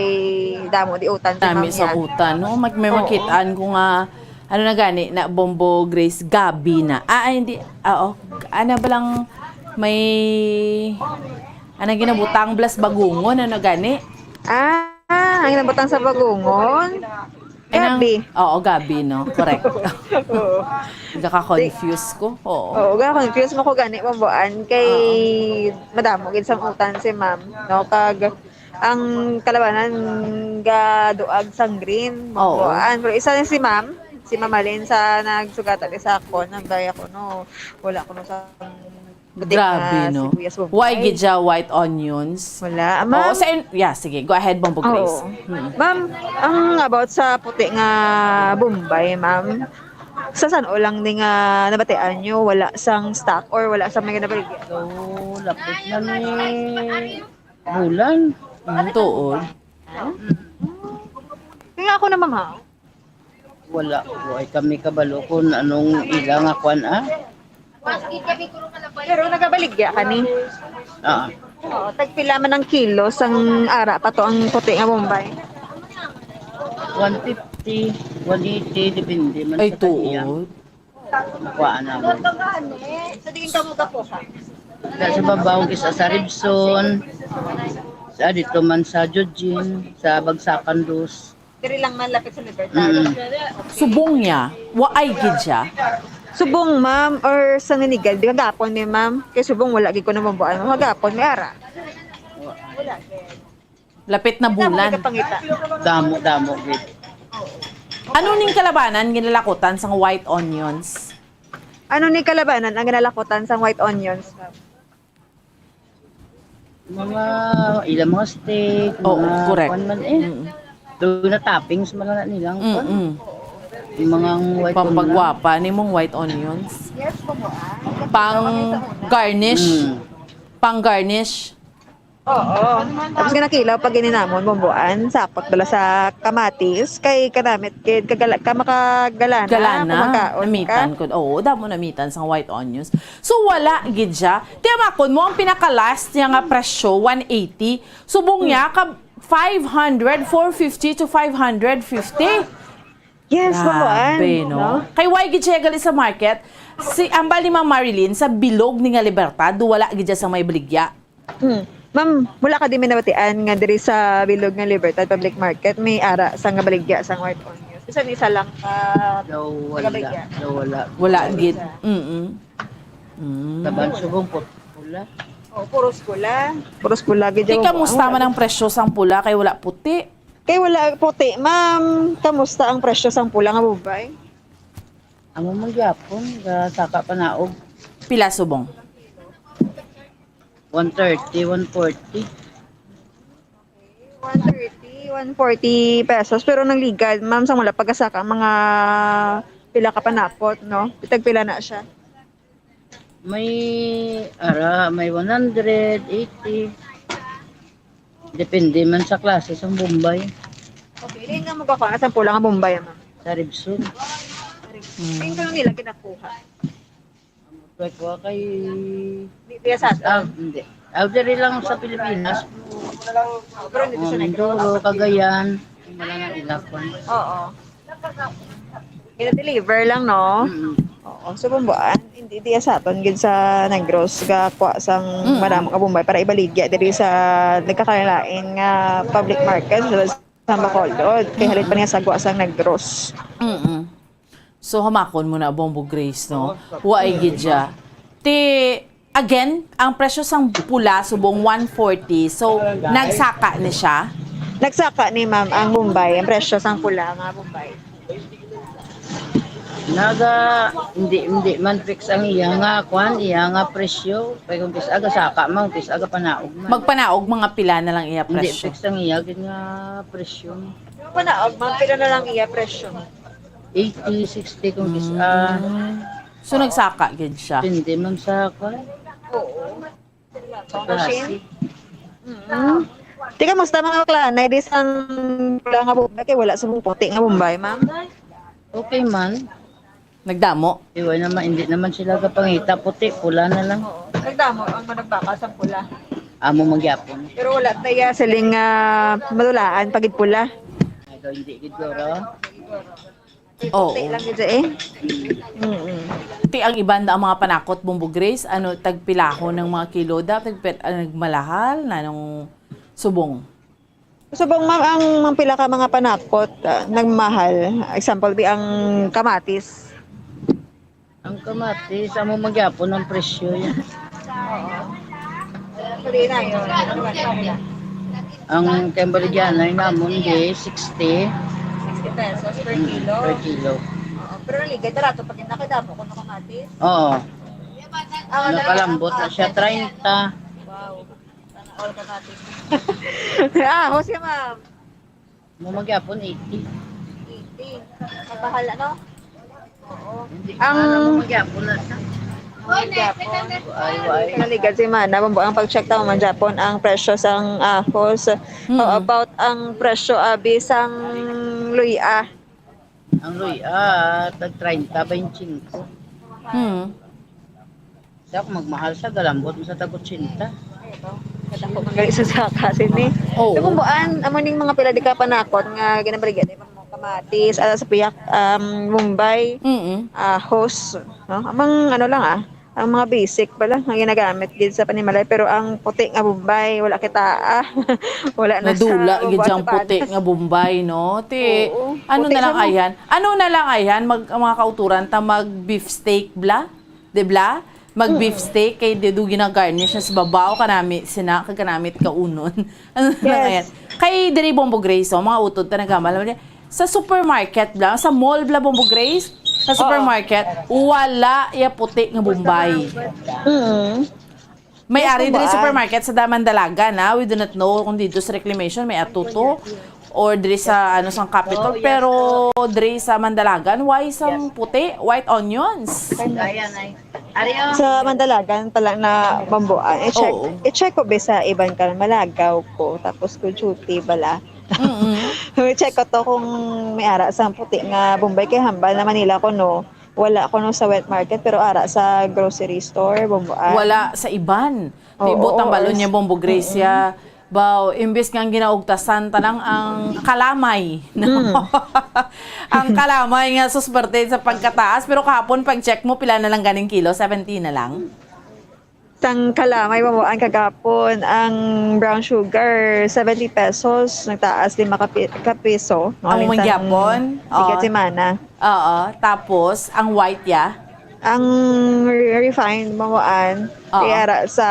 damo di utan si Dami ma'am sa yan. Utan, no? Mag-, may Oo. Makitaan ko nga, ano na gani, na Bombo Grace, gabi na. Ah, ay, hindi. Ah, oh. Ana ba lang may, ana ginabutang blas bagungon, ano gani? Ah, ang ginabutang sa bagungon? Ay, nang Gabi. Oo, gabi, no? Correct. Oo. Nagaka-confuse ko. Oo. Oo, ga-confuse mo ko gani, Bomboan, kay Oo. Madamo gid sang utan si ma'am, no? Kag ang kalabanan gaduag sang green, Oo. Bomboan. Pero isa lang si ma'am, Si Mama Lynn sa nagsugatan ni sa ako, nang gaya ko, no, wala ko, no, sa puti Grabe, nga no? sibuyas Bombay. Why gid siya white onions? Wala. Ah, ma'am, Oo, sa in- yeah, sige. Go ahead, Bombo Grace. Oo. Hmm. Ma'am, ang about sa puti nga Bombay, ma'am, sa san-o lang ni nga nabatian nyo, wala sang stock or wala sa mga nabaligya? So, lapit na ni bulan. Ang tuod. Kaya ako na, ma'am, ha? Wala. Wala kami kabalo kung anong ila nga kwan, ah. Pero nagabaligya kani? Ah. Oo, tagpila man ang kilo sang ara pa to ang puti nga Bombay? One fifty, one eighty, depende man Ay, sa kanya. Tuod. Makuhaan namin. Sa diin ka mo gakuha? Sa, sa babaw, isa sa Ribson, sa dito man sa Jojin, sa Bagsakan Dos. Diri lang man lapit sa Libertad. Mm. Subong niya, waay gid siya. Subong, ma'am, or sa Ninigal? Di kagapon ni ma'am. Kay subong, wala gid ko namambuan. Kagapon, may ara. Wala. Lapit na bulan. Damo, damo, gid. Ano ning kalabanan ginalakotan sang white onions? Ano ni kalabanan ang ginalakotan sang white onions, ma'am? Mga ilang mga steak, Oo, mga correct. Kwan man eh. Mm. Doon na toppings man na nilang kwan. Mm-mm. Yung mga white onion. Pampagwapa ni mong white onions. Yes po mo ah. Pang garnish. Mm. Pang garnish. Oo. Tapos ginakilaw pag gininamon, bumbuan, sapot bala sa kamatis, kay kanamit gid kagala, ka makagalana, Galana, kumakaon ka. Namitan ko. Oo, damo namitan sa white onions. So, wala gid siya. Tiyamakon mo, ang pinaka-last niya nga presyo, one eighty. Subong niya, ka five hundred, four fifty to five hundred fifty. Yes, Grabe, no? Kay why gid siya gali sa market? Si ambal ni Ma'am Marilyn sa bilog ni nga Libertad, wala gid siya sa may baligya. Hmm. Ma'am, wala ka di may nabatian nga diri sa bilog nga Libertad Public Market may ara sa nga baligya sang white onions. Bisan isa lang ka Daw wala. Baligya. Daw wala. Wala gid. Mm. Mm. Taban subong put- pula. Oh, puros pula. Puros pula gid. Di kamusta man ang presyo sang pula kay wala puti? Kay wala puti, ma'am. Kamusta ang presyo sang pula nga bubay? Amo man gyapon, ga saka panaog. Pila subong? One thirty, one forty. One thirty, one forty pesos. Pero nang ligad, ma'am, sa mula pagkasaka, mga pila ka panapot, no? Tagpila na siya? May ara, may one hundred, eighty. Depende man sa klase sang Bombay. Okay, diin nga mo ka sa pula nga Bombay, ma'am? Sa Ribson. Sa Ribson. Diin ko nila ginakuha? Kaya kuha kay Di, di sa ato. Ah, hindi. Ah, diri lang sa Pilipinas. Pero hindi sa Negros. Mindoro, Cagayan. Wala na ilakon. Oo. Gina-deliver lang, no? Mm. Oo. So, bumbuan, hindi diya sa aton gid sa Negros, ga kuha sang Mm. maramo nga Bombay para ibaligya diri sa nagkakalain nga public market sa, sa Bacolod. Kay halit pa niya sa guwa sang Negros. Mm-mm. So, hamakon mo na, Bombo Grace, no? Waay gid siya. Ti, Again, ang presyo sang pula subong one forty. So, nagsaka ni siya? Nagsaka ni ma'am ang Bombay, ang presyo sang pula nga Bombay. Naga, hindi, hindi man fix ang iya nga, kwan, iya nga presyo. Kaya kung kis aga saka man, kis aga panaog man. Magpanaog mga pila na lang iya presyo. Hindi fix ang iya gid nga presyo. Panaog man, pila na lang iya presyo. Eighty, sixty kung kis-, ah, Mm. So, nagsaka gid siya. Hindi man sa kwan. Oo. Sa klase. Mm. Tika, musta mga bakla? Nay, di sang pula nga Bombay, kay wala sa mong puti nga Bombay, ma'am. Okay man. Nagdamo? Iwan naman, hindi naman sila kapangita. Puti, pula na lang. Oo. Nagdamo ang managbaka sa pula. Amo magyapon. Pero wala tayo siling ah, madulaan pagid pula. Ay, daw hindi gid guro. Oo. Puti lang gid siya eh. Mm-mm. Ti ang iban da ang mga panakot, Bombo Grace, ano, tagpilahon ng mga kilo da, tagpil, ah, nagmalahal na nung subong. Subong, ma'am, ang, ang pila ka mga panakot, ah, nagmahal. Example, bi ang kamatis. Ang kamatis, amo magyapon ang presyo yan. Pwede na yun. Ang kembaligyanay namon di sixty. Sixty pesos per kilo. Per kilo. Pero naligad, barato pa gid na, kay damo kuno kamatis. Oo. Ah, wala. Nakalambot na siya, treinta. Wow. Sana all kamatis. Ah, husay, ma'am. Mo magyapon, eighty. Eighty. Ang mahal, ano? Oo. Hindi, ang ano mo magyapon na siya? Ang magyapon. Ay, ay. Naligad si Mana, bambo ang pag-check ta man gyapon ang presyo sang ahos. Mm. How about ang presyo, abi, sang luya? Ang luya, tag treinta, veinticinco. Hmm. Siya, kung magmahal siya, galambot mo sa tag-otsinta. Kadako man gali sa saka, sini. Oo. Sa Bumbuan, amo ning mga pila di ka panakot nga ginabaligya, di ba, mga kamatis, ah, sa piyak, um, Bombay, Mm-mm. ahos, no? Amang ano lang, ah, ang mga basic pa lang nga ginagamit gid sa panimalay, pero ang puti nga Bombay, wala kita, ah. Wala na sa Nadula gid Bumbuan ang sa puti Panas. Nga Bombay, no? Ti, Oo. Ano Puti na lang siya, no? Ayhan? Ano na lang ayhan? Mag, ang mga kauturan ta mag beef steak bla? Di bla? Mag beef Mm. steak kay di do gina-garnish na sa babaw kanami sina kag kanami kaunon. Ano na lang Yes. Ayhan? Kay diri Bombo Grace, oh, mga utod ta nagama lang. Sa supermarket bla, sa mall bla Bombo Grace, sa Oh. supermarket, wala ya puti nga Bombay. Mm. May Yes, ari diri Bombay. Supermarket sa Damandalagan, ha? We do not know kung dito sa Reclamation may ato to or diri sa, ano, sang Capitol. Oh, yes, pero oh. Diri sa Mandalagan, why sang Yes. Puti? White onions? Ayan, ay. Ari, oh. Sa Mandalagan pala na Bambuan. I-check, Oo. I-check ko ba sa iban ka malagaw ko. Tapos ko duty bala. Mm-mm. I-check ko to kung may ara sang puti nga Bombay kay hambal na Manila ko, no. Wala ko, no, sa wet market, pero ara sa grocery store, Bambuan. Wala sa iban. Oo, Tibot ang balon is niya, Bombo Gracia. Mm-mm. Baw, imbis nga ang ginaugtasan, tanang ang kalamay. No? Mm. Ang kalamay nga susperte sa pagkataas. Pero kahapon, pag-check mo, pila na lang ganing kilo? Seventy na lang? Sang kalamay, Bambuan, kagapon, ang brown sugar, seventy pesos, nagtaas lima ka pi-, ka piso. Ang Aling sang mangyapon? Tiga Oo. Semana. Oo. Tapos, ang white, ya? Ang re-, refined, Bambuan, Oo. Kay ara sa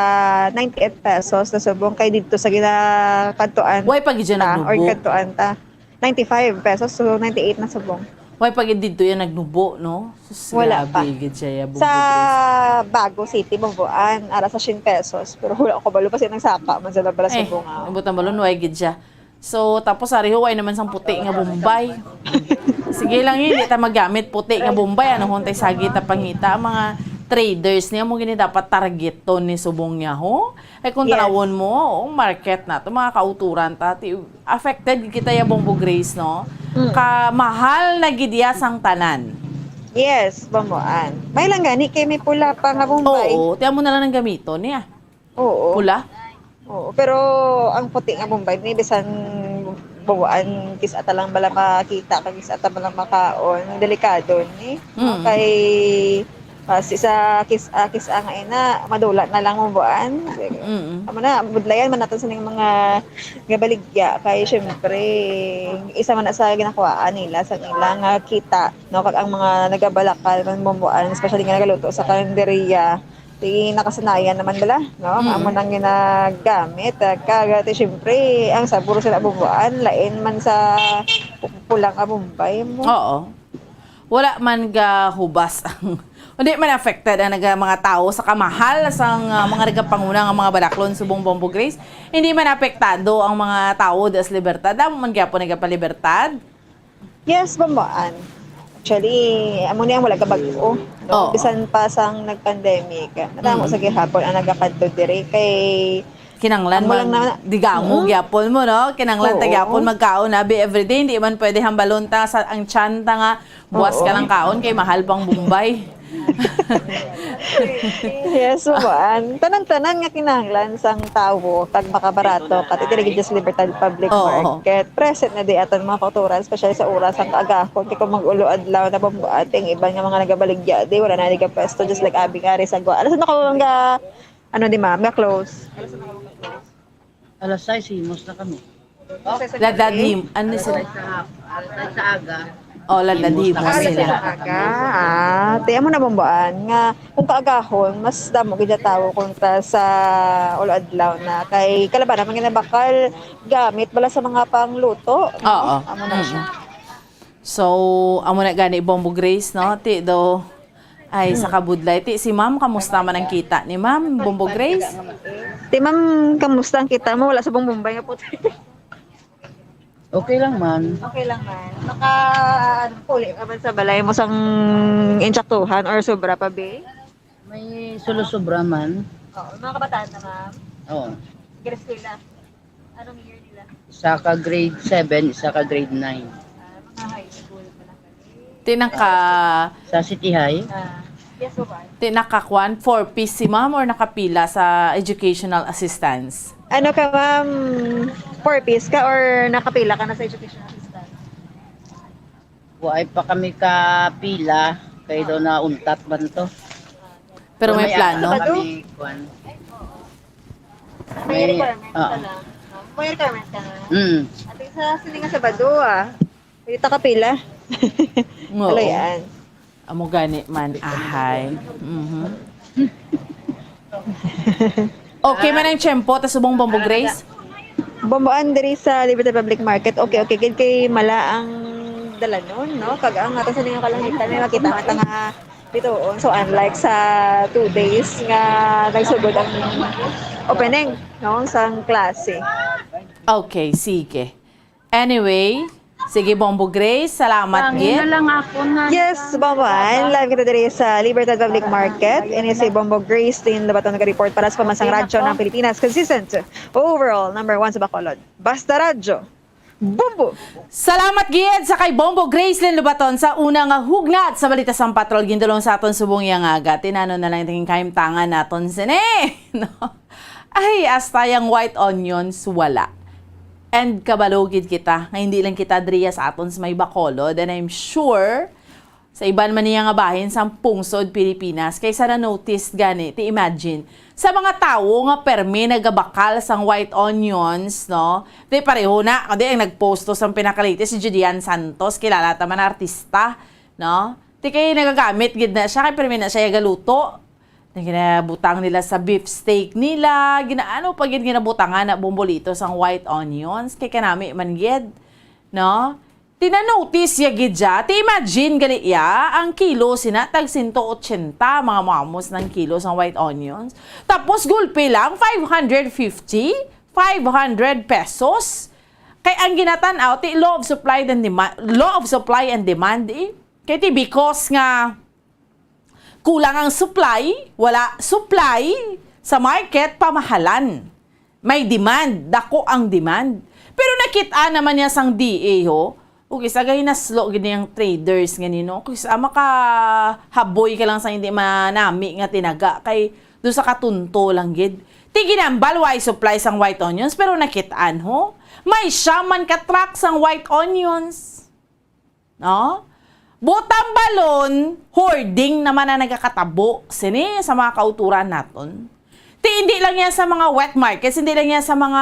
ninety-eight pesos na subong kay dito sa ginakantuan Why pag dyan ta, or nagnubo? Kantuan ta. Ninety-five pesos, so ninety-eight na subong. Why pag dito yan nagnubo, no? Sus, Wala grabe, pa. Gid siya, ya, Sa Bumbo Grace. Bago City, Bambuan, ara sa siyam pesos. Pero wala ko balo pa siya nagsaka man sa labas Eh, sa bunga. Ang butang balon, why gid siya? So, tapos ari ho, ay naman sang puti nga Bombay. Sige lang yun, di ta magamit puti nga Bombay. Ano hon tay sagi ta pangita? Ang mga traders niya mo gini dapat targeton ni subong niya ho. Ay kung Yes. Tanawon mo, ang market na to, mga kauturan ta, ti, affected kita ya Bombo Grace, no? Mm. Ka mahal na gid ya sang tanan. Yes, Bambuan. May lang gani kay may pula pa nga Bombay. Oo, tiyan mo na lang ng gamiton niya. Oo. Pula? Oo, pero ang puti nga Bombay, ni bisan Bambuan, kis-a ta lang bala makita, kag kis-a ta bala makaon, ang delikado ni. Mm. Kay, ah, si, sa kis-, ah, kis-a nga ina, madula na lang Bambuan. Mm. Amo na, budlayan man natin sa ning mga gabaligya. Kay, syempre, isa man na sa ginakuhaan nila, sa ilang, ah, kita, no? Kag ang mga nagabalakal man Bambuan, especially nga nagaluto sa karinderya, Ti nakasanayan naman bala, no? Mm. Amo nang ginagamit. Ah, kag, ti, siyempre, ang sabor sa Bumbuan, lain man sa pu-, pula nga Bombay mo. Oo. Wala man gahubas ang, hindi man affected ang naga-, mga tawo sa kamahal sang, ah, mga nagapanguna nga mga balaklon subong Bombo Grace. Hindi man apektado ang mga tawo das Libertad. Amo man gyapon nagapalibertad. Yes, Bambuan. Actually, amo ni ang wala ka bag-o, no? Oo. Bisan pa sang nag-pandemic, madamo Mm. sa gihapon ang nagakadto diri kay Kinanglan amo lang man, na digamo Mm. gyapon mo, no? Kinanglan ta Oo. gyapon magkaon, abi, everyday. Hindi man pwede hambalon ta sa, ang tiyan ta nga buwas Oo. ka lang kaon kay mahal pang Bombay. Yes, Bambuan. Tanan-tanan nga kinahanglan sang tawo kag makabarato, kati diri gid sa Libertad Public Oo. Market. Present na di aton mga kauturan, especially sa oras sang kaagahon. Kay kung mag-ulo adlaw na Bambuan, ang iban nga mga nagabaligya, di, wala na di ka pwesto, just like abi nga, ari sa gwa. Alas na ka mga, ano di, ma'am, nga close? Alas sais, himos na kami. Ladadim, ano sila? Sa, sa aga. Oh, ladadim Himos na sila. Aga. Ah, ti amo na Bambuan nga kung kaagahon, mas damo gid ang tawo kontra sa ulo adlaw na kay kalabanan man ginabakal gamit bala sa mga pangluto, no? Oo. Amo na siya. Mm-mm. So, amo na gani, Bombo Grace, no? Ti do, ay, sa kabudlay. Ti, si ma'am, kamusta man ang kita ni ma'am, Bombo Grace? Ti, ma'am, kamusta ang kita mo? Wala sa Bombay nga puti. Okay lang man. Okay lang man. Naka, ano, puli ka man sa balay mo sang insaktuhan or sobra pa, be? May sulo-sobra man. Oo, mga kabataan na, ma'am. Oo. Grade sila. Anong year nila? Isa ka grade seven, isa ka grade nine. Ah, mga high school pa lang kami. Ti naka, Sa City High. Ah, yes, po ba? Ti nakakuan, four Ps si ma'am or nakapila sa educational assistance? Ano ka, ma'am? Four Ps ka or nakapila ka na sa educational assistance? Waay pa kami kapila, kay daw nauntat man to. Pero may May plano? Ano kami, kuan. May May, requirement ka oo. Na. May requirement ka na. Mm. At least sa sini nga Sabado, ah. Pwede ta kapila. Oo. Wala yan. Amo gani man, ahay. Mhm. Okay man ang tiyempo, ta subong Bombo Grace? Bombo Andres sa Libertad Public Market. Okay, okay. Gid kay mala ang dalanon, no? Kag ang ato sa ninyo kalangitan, may makita nga tanga dito. So, unlike sa two days nga nagsugod ang opening, no? Sang klase. Okay, sige. Anyway, sige, Bombo Grace, salamat Ang gid. Ina lang ako na Yes, Bombo Ann, live kita diri sa Libertad Public Market. Ini si Bombo Grace Lynn Lobaton nag-report para sa Pamansang Radyo ng Pilipinas. Consistent, overall, number one sa Bacolod. Basta Radyo, Bombo! Salamat gid sa kay Bombo Grace Lynn Lobaton sa una nga hugnat sa balita sang patrol. Gindulong sa aton subong iya nga aga. Tinano na lang tingin kahimtangan naton sini. No? Ay, hasta yang white onions, wala. And kabalo gid kita nga hindi lang kita driya sa aton sa may Bacolod, and I'm sure sa iban man niya nga bahin sang pungsod Pilipinas, kay sa na-notice gani, ti imagine, sa mga tawo nga permi nagabakal sang white onions, no? Di pareho na, kundi ang nagposto sang pinakalatest si Judean Santos, kilala ta man artista, no? Ti kay nagagamit gid na siya, kay permi na siya galuto. Ang ginabutang nila sa beef steak nila, ginaano pa gid ginabutangan na bombolito sang white onions, kay kanami man gid, no? Tinanotice ya gid ya. Ti imagine gali ya, ang kilo sina tag sento ochenta, mga mamos ng kilo sang white onions. Tapos gulpi lang, five hundred fifty, five hundred pesos. Kay ang ginatan-aw, ti law of supply and demand, law of supply and demand, eh. Kay ti because nga kulang ang supply, wala supply sa market, pamahalan. May demand, dako ang demand. Pero nakit-an naman niya sang D A, ho. Ug isa gahinaslo gid niyang traders nga nino. Kung isa makahaboy ka lang sa hindi manami nga tinaga, kay do sa katunto lang gid. Ti ginambal, way supply sang white onions, pero nakit-an, ho. May siyam man ka truck sang white onions. No? Butang balon, hoarding naman ang nagakatabo sini sa mga kauturan naton. Ti hindi lang yan sa mga wet markets, hindi lang yan sa mga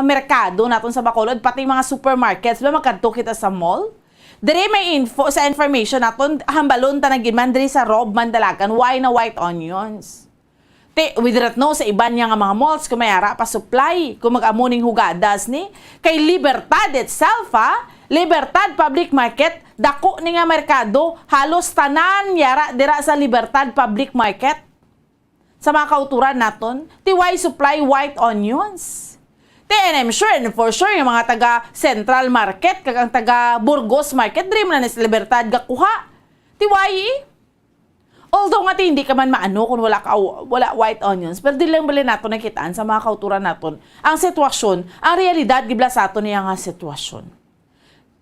merkado naton sa Bacolod, pati mga supermarkets, ba, magkadto kita sa mall. Diri may info, sa information naton, hambalon ta na gid man diri sa Rob Mandalagan, why na white onions? Ti, with that, no, sa iban niya nga mga malls, kung may ara pa supply, kung mag-amo ning hugadas ni, kay Libertad itself, ha? Libertad Public Market, dako ni nga merkado, halos tanan yara dira sa Libertad Public Market. Sa mga kauturan naton, ti why supply white onions? Ti, and I'm sure and for sure, yung mga taga Central Market, kag ang taga Burgos Market, diri man na ni sa Libertad gakuha. Ti why, eh? Although nga ti hindi ka man maano kung wala ka, wala white onions, pero di lang bali nato nakitaan sa mga kauturan naton ang sitwasyon, ang realidad gibla sa aton niya nga sitwasyon.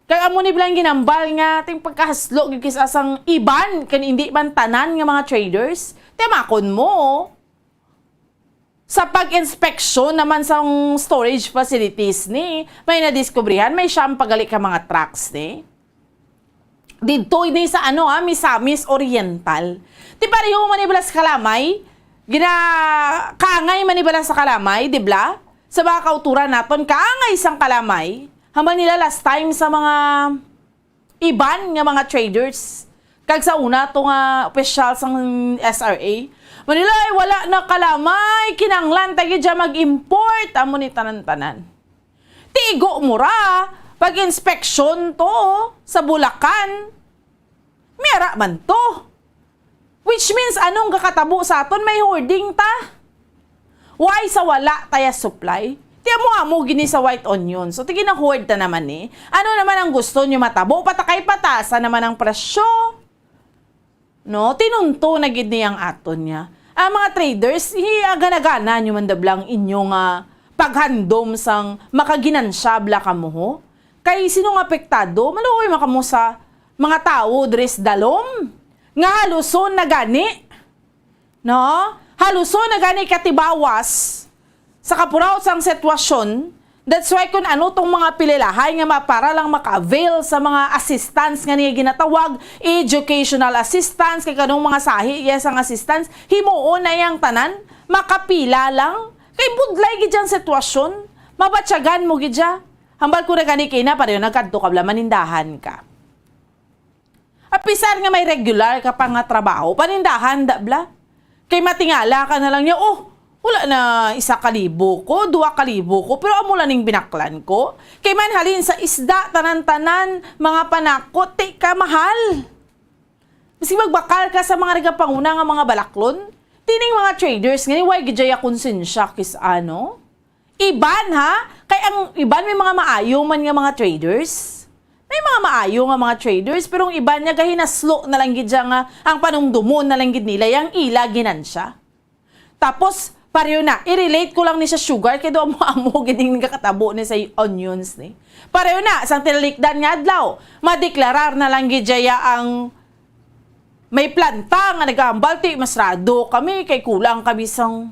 Kag amo ni bilang ginambal nga ting pagkahaslo gid kis-a sang iban kan hindi man tanan nga mga traders, timakon mo. Sa pag-inspeksyon naman sa storage facilities ni, may nadiskubrihan, may siyam pa gali ka mga trucks ni. Didto ni sa ano, ah, Misamis Oriental. Ti pareho man ni bala sa Kalamay, gina-, kaangay man ni bala sa Kalamay, di bala? Sa mga kauturan naton, kaangay sang Kalamay. Hambal nila last time sa mga iban nga mga traders. Kag sa una to nga opisyal sang S R A, Manila ay wala na Kalamay, kinanglan ta gid siya mag-import, amo ni tanan-tanan. Ti igo mo ra, Pag-inspeksyon to, oh, sa Bulacan, may ara man to. Which means, anong gakatabo sa aton? May hoarding ta. Why sa wala taya supply? Ti amo-amo gini sa white onion. So, ti gina-hoard ta naman ni. Ano naman ang gusto nyo matabo? Patakay-patasan naman ang presyo. No? Tinunto na gid ni ang aton niya. Ang mga traders, hi-, gana-gana nyo man dabla ang inyo nga paghandom sang makaginansya bala kamo, ho? Kay sino nga apektado? Maluoy man kamo sa mga tawo diri sa Dalom nga haluson na gani. No? Haluson na gani katibawas sa kapuraw sang sitwasyon. That's why, kung ano tong mga pililahay nga ma-, para lang maka-avail sa mga assistance nga niya ginatawag, educational assistance, kay kanong mga sahi, yes, ang assistance, himuon na yang tanan, makapila lang. Kay budlay gid ang sitwasyon, mabatyagan mo gid siya. Hambal ko na gani kay na, pareho nagkadto ka bala, manindahan ka. Apisar nga may regular ka pa nga trabaho, panindahan da bala. Kay matingala ka na lang niya, "Oh, wala na isa ka libo ko, dua ka libo ko, pero amo lang ning binaklan ko." Kay man halin sa isda, tanan-tanan, mga panakot, ti ka mahal. Basi magbakal ka sa mga nagapanguna nga mga balaklon, tining mga traders nga ni, way gid jaya konsensya kis ano? Iban, ha? Kay ang iban may mga maayo man nga mga traders. May mga maayo nga mga traders, pero ang iban niya gahinaslo na lang gid siya nga ang panumdumon na lang gid nila yang ila ginansya. Tapos, pareho na, i-relate ko lang ni sa sugar, kay do amo-amo gid ning nakatabo ni sa onions ni. Pareho na, sang tinalikdan nga adlaw, madeklarar na lang gid siya ang may planta nga nagahambal, ti masrado kami kay kulang kami sang,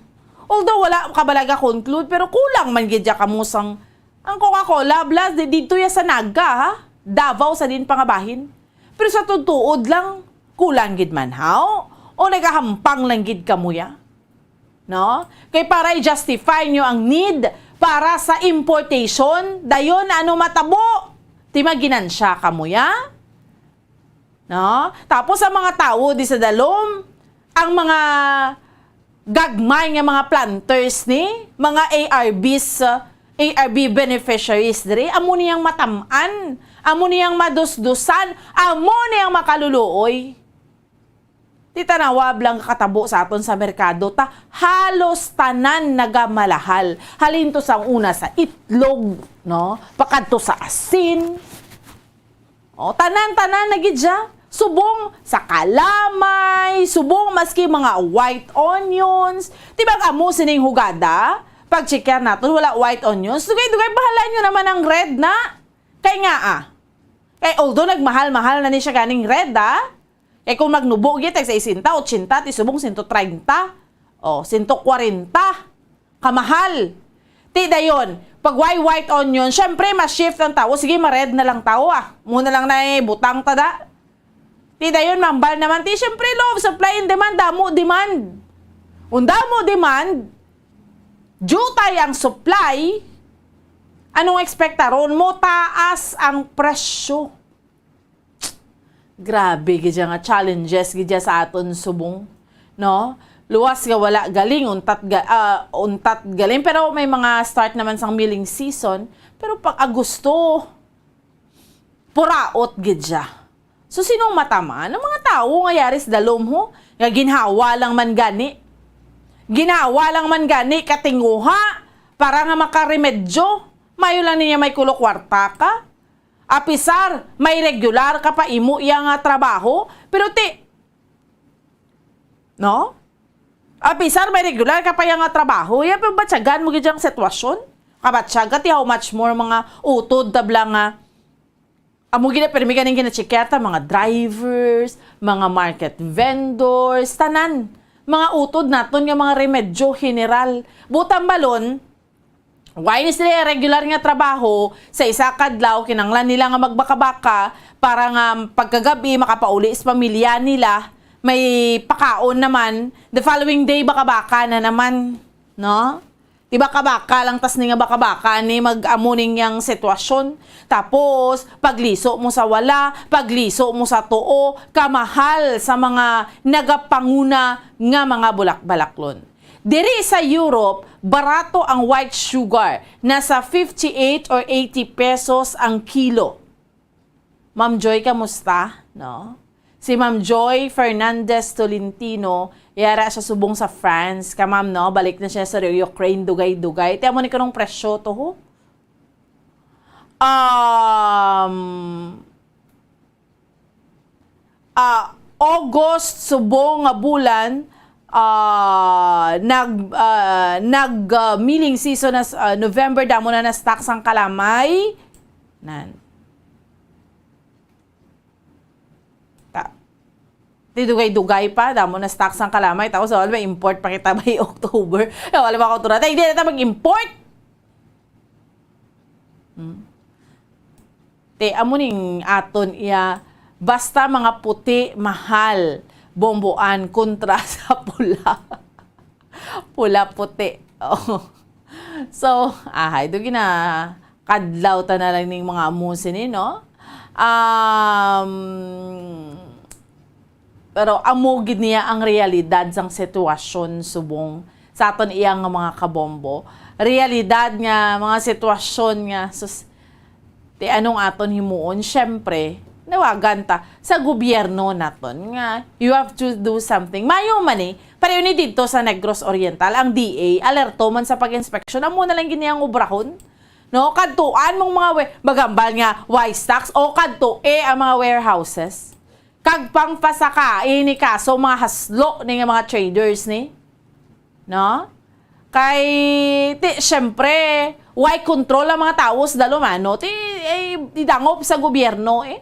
although wala ka bala ga-conclude, pero kulang man gid ya kamo sang, ang Coca-Cola, blas, di, didto ya sa Naga, ha? Davao sa din pangabahin. Pero sa tuod-tuod lang, kulang gid man, haw? O nagahampang lang gid kamo ya? No? Kay para i-justify nyo ang need para sa importation, dayon ano matabo? Ti maginansya kamo ya? No? Tapos ang mga tawo di sa Dalom, ang mga gagmay nga mga planters ni, mga A R Bs, uh, A R B beneficiaries diri, amo niyang matam-an, amo niyang madusdusan, amo niyang makaluluoy. Ti tanawa bala ang katabo sa aton sa merkado, ta halos tanan nagamalahal. Halin to sa una sa itlog, no? Pakadto sa asin. O, tanan-tanan na gid siya. Subong sa kalamay, subong maski mga white onions. Ti bag amo sining hugada, pag-checkar naton, wala white onions. Dugay-dugay, bahala nyo naman ang red na. Kay nga, ah. Kay although nagmahal-mahal na ni siya ganing red, ah. Kay kung magnubo gyud, tag sesenta, ochenta, ti subong sento treinta. O, sento kwarenta. Kamahal. Ti dayon, pag way white onion, syempre, ma-shift ang tawo. Sige, ma-red na lang tawo, ah. Muna lang na, eh, butang ta da. Ti dayon, mambal naman. Ti, syempre, law of supply and demand, damo demand. Kung damo demand, jutay ang supply, anong ekspektaron mo? Taas ang presyo. Grabe gid siya nga challenges gid siya sa aton subong, no? Luwas nga wala galing, untat ga-, ah, untat galing, pero may mga start naman sang milling season, pero pag Agosto, puraot gid siya. So, sinong matamaan? Ang mga tawo nga yari sa Dalom, ho, nga ginhawa lang man gani. Ginhawa lang man gani, katinguha, para nga makaremedyo. Mayo lang niya may kulo kwarta ka. Apisar, may regular ka pa imo iya nga trabaho, pero ti, no? Apisar, may regular ka pa iya nga trabaho, iya pa batyagan mo gid ang sitwasyon. Kabatyaga ti how much more mga utod tabla nga amo gid na pirmi ganing ginacheckar ta, mga drivers, mga market vendors, tanan. Mga utod naton nga mga remedyo general. Butang balon, Why ni sila regular nga trabaho, sa isa ka adlaw, kinahanglan nila nga magbaka-baka para nga pagkagabi makapauli sa pamilya nila, may pakaon naman, the following day baka-baka na naman, no? Di baka-baka lang, tas ni nga baka-baka ni mag-amo ning yang sitwasyon. Tapos, pagliso mo sa wala, pagliso mo sa tuo, kamahal sa mga nagapanguna nga mga bulak-balaklon. Diri sa Europe, barato ang white sugar, nasa fifty-eight or eighty pesos ang kilo. Ma'am Joy, kamusta? No? Si Ma'am Joy Fernandez Tolentino, yara siya subong sa France. Ka, ma'am, no? Balik na siya sa Ukraine, dugay-dugay. Ti amo ni kanong presyo to, ho? Um, ah, August, subong nga bulan, ah, nag, ah, nag, ah, milling season na s-, ah, November, damo na na-stock sang kalamay. Nan. Ta-, ti dugay-dugay pa, damo na-stock sang kalamay. Tapos, wala ba, import pa kita by October? Eh, wala ba ako tura? Tay, di na ta mag-import. Hmm. Te, amo ning aton iya, basta mga puti, mahal, bomboan kontra sa pula. Pula, puti. Oh. So, ahay, do gina kadlaw ta na lang ning mga amo sini, no? Um, pero amo gid niya ang realidad sang sitwasyon subong sa aton iya nga mga kabombo. Realidad nga mga sitwasyon nga, sus, ti anong aton himuon? Siyempre, nawagan ta sa gobyerno naton nga you have to do something. Mayo man ni, pareho ni didto sa Negros Oriental, ang D A, alerto man sa pag-inspeksyon, amo na lang gid niya ang obrahon. No, kadtuan mong mga we-, magambal nga wise tax o kadtoi ang mga warehouses. Kag pangpasakai ni kaso mga haslo ni nga mga traders ni. No? Kay, ti, syempre, way control ang mga tawo sa dalom, ano? Ti, eh, idangop sa gobyerno, eh.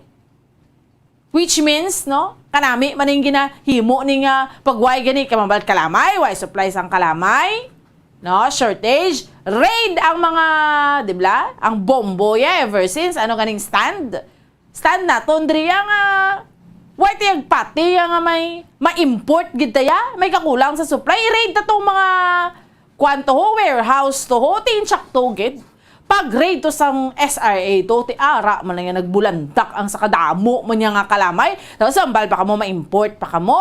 Which means, no, kanami man ning ginahimo ni nga pagway gani, kay mabal kalamay, way supply sang kalamay, no, shortage, raid ang mga, di ba? Ang bombo, yeah, ever since, ano ganing stand? Stand naton diri nga, way tiyag pati nga may ma-import gid ta ya, may kakulang sa supply, i-raid ta tong mga Kwan to ho, warehouse to ho, ti insakto gid. Pag raid to sang S R A to, ti ara man lang yan nagbulandak ang sa kadamo man niya nga kalamay. Tapos hambal pa kamo, ma-import pa kamo.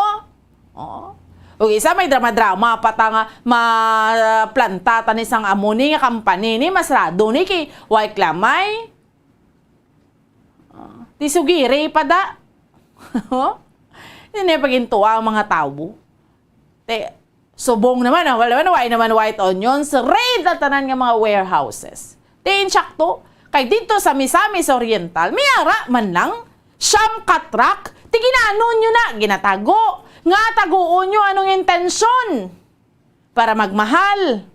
Oh. O isa, may drama-drama pa ta nga maplanta ta ni sang amo ni nga company ni, masrado ni kay way kalamay. Ah, ti sugiri pa da. Ini pagintuwa ang mga tawo. Te, subong naman, ah, wala naman, why naman white onions? Raid ang tanan nga mga warehouses. Ti insakto, kay didto sa Misamis Oriental, may ara man lang siyam ka truck. Ti ginaano nyo na, ginatago. Nga taguon nyo, anong intensyon? Para magmahal.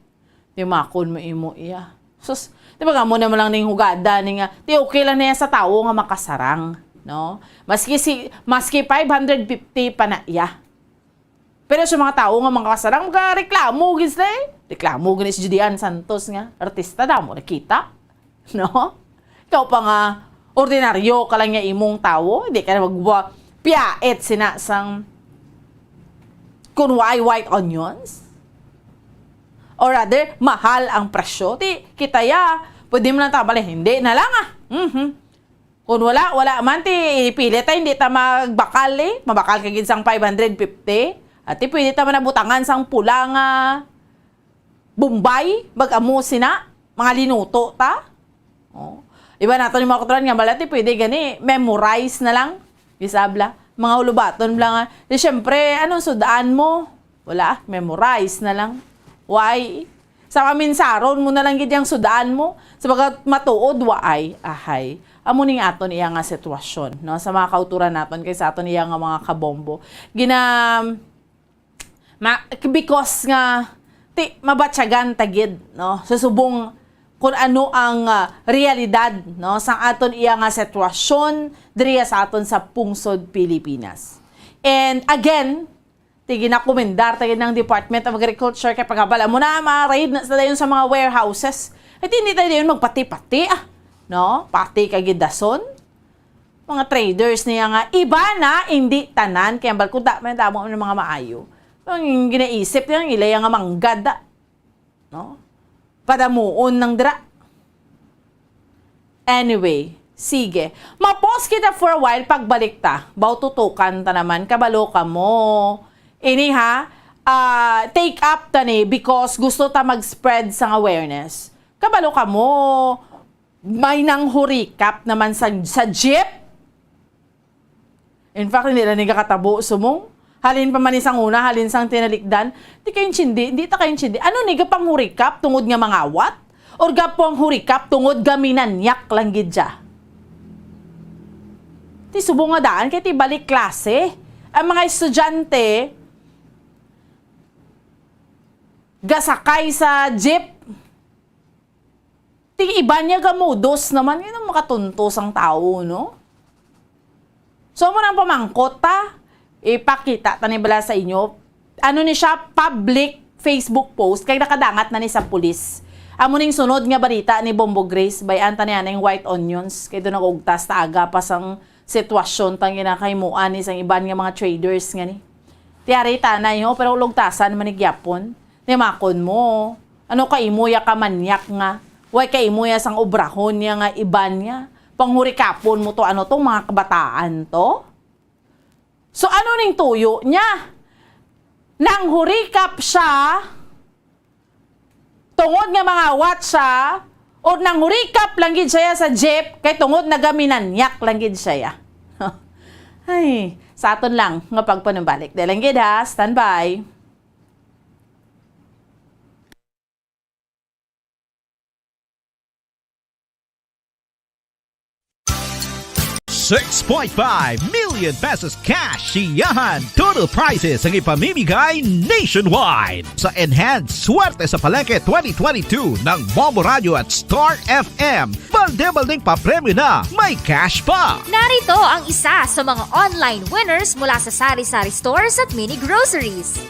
Di makon mo imo iya. Sus, di ba nga mo naman lang ning hugada ni nga, ti okay lang niya sa tawo nga makasarang, no? Maski si, maski five hundred fifty pa na iya. Pero sa mga tawo nga makasarang, magareklamo gid sila eh. Reklamo gani si Judy Ann Santos nga, artista damo nakita. No? Ikaw pa nga, ordinaryo ka lang nga imong tawo, hindi ka na magwa-, piyait sina sang kung why white onions? Or rather, mahal ang presyo. Ti, kita ya, pwede mo lang tabali, hindi na lang ah. Mhm. Kung wala, wala man, ti, pili ta, hindi ta magbakal eh. Mabakal ka gid sang five hundred fifty. At ti, pwede ta man nabutangan sang pula nga Bombay, bag-amo sina, mga linuto ta. Oh. Iba nato ni mga kuturan nga, malati, pwede gani, memorize na lang. Isabla, mga hulubaton bla nga. Di syempre, anong sudaan mo? Wala, memorize na lang. Why? Sa kaminsaron mo na lang gid yang sudaan mo. Sa pagkat matuod, waay, ahay. Amo ning aton iya nga sitwasyon, no? Sa mga kauturan naton kay sa aton iya nga mga kabombo. Gina-, Ma-, because nga, ti, mabatyagan ta gid, no? Sa subong kung ano ang, ah, realidad, no, sa aton iya nga sitwasyon diriya sa aton sa pungsod Pilipinas. And again, ti, ginakomendar ta gid ng Department of Agriculture kay pagkabala mo na, ma-raid na sa dayon sa mga warehouses. Ay, ti, hindi tayo dayon magpati-pati, ah, no? Pati kay gidason. Mga traders niya nga, iba na, hindi tanan, kay ang balkon da-, may damo ng mga maayo. Ang ginaisip niya, ang ilaya nga manggada. No? Padamuon ng dira. Anyway, sige. Ma-pause kita for a while, pagbalik ta. Baw tutukan ta naman, kabalo ka mo. Ini ha, ah, take up ta ni because gusto ta mag-spread sang awareness. Kabalo kamo, may nanghurikap naman sa, sa jeep. In fact, hindi na ni kakatabo sumong. Halin pa man ni sang una, halin sang tinalikdan. Di kayo intindi, hindi ta kayo intindi. Ano ni, gapanghurikap tungod nga mangawat? Or gapanghurikap tungod gaminanyak lang gid siya? Ti subong nga daan, kay ti balik klase. Ang mga estudyante, gasakay sa jeep. Ting iban niya gamudos naman, yun ang makatunto sang tao, no? So, amo nang pamangkot ta, ipakita ta ni bala sa inyo. Ano ni siya, public Facebook post, kay nakadangat na ni sa pulis. Amo ning sunod nga balita ni Bombo Grace, bayan ta niya ning white onions, kay doon nag-ugtas ta aga pa sang sitwasyon tang ginakahimuan ni sang iban nga mga traders nga ni. Tiyari tanay ho, pero ulog tasan man ni gyapon. Timakon mo, ano ka imo ya ka manyak nga? Way ka imo ya sang obrahon niya nga iban niya? Panghurikapon mo to, ano to, mga kabataan to? So, ano ning tuyo niya? Nanghurikap siya tungod nga mangawat siya, o nanghurikap lang gid siya sa jeep, kay tungod nagaminanyak lang gid siya. Ay, sa aton lang nga pagpanumbalik. Dahil lang gid ha, standby. Six point five million pesos cash siyahan total prizes ang ipamimigay nationwide sa Enhanced Swerte sa Palengke twenty twenty-two ng Bombo Radio at Star F M. Balde-baldeng papremyo na, may cash pa! Narito ang isa sa mga online winners mula sa Sari-Sari Stores at Mini Groceries.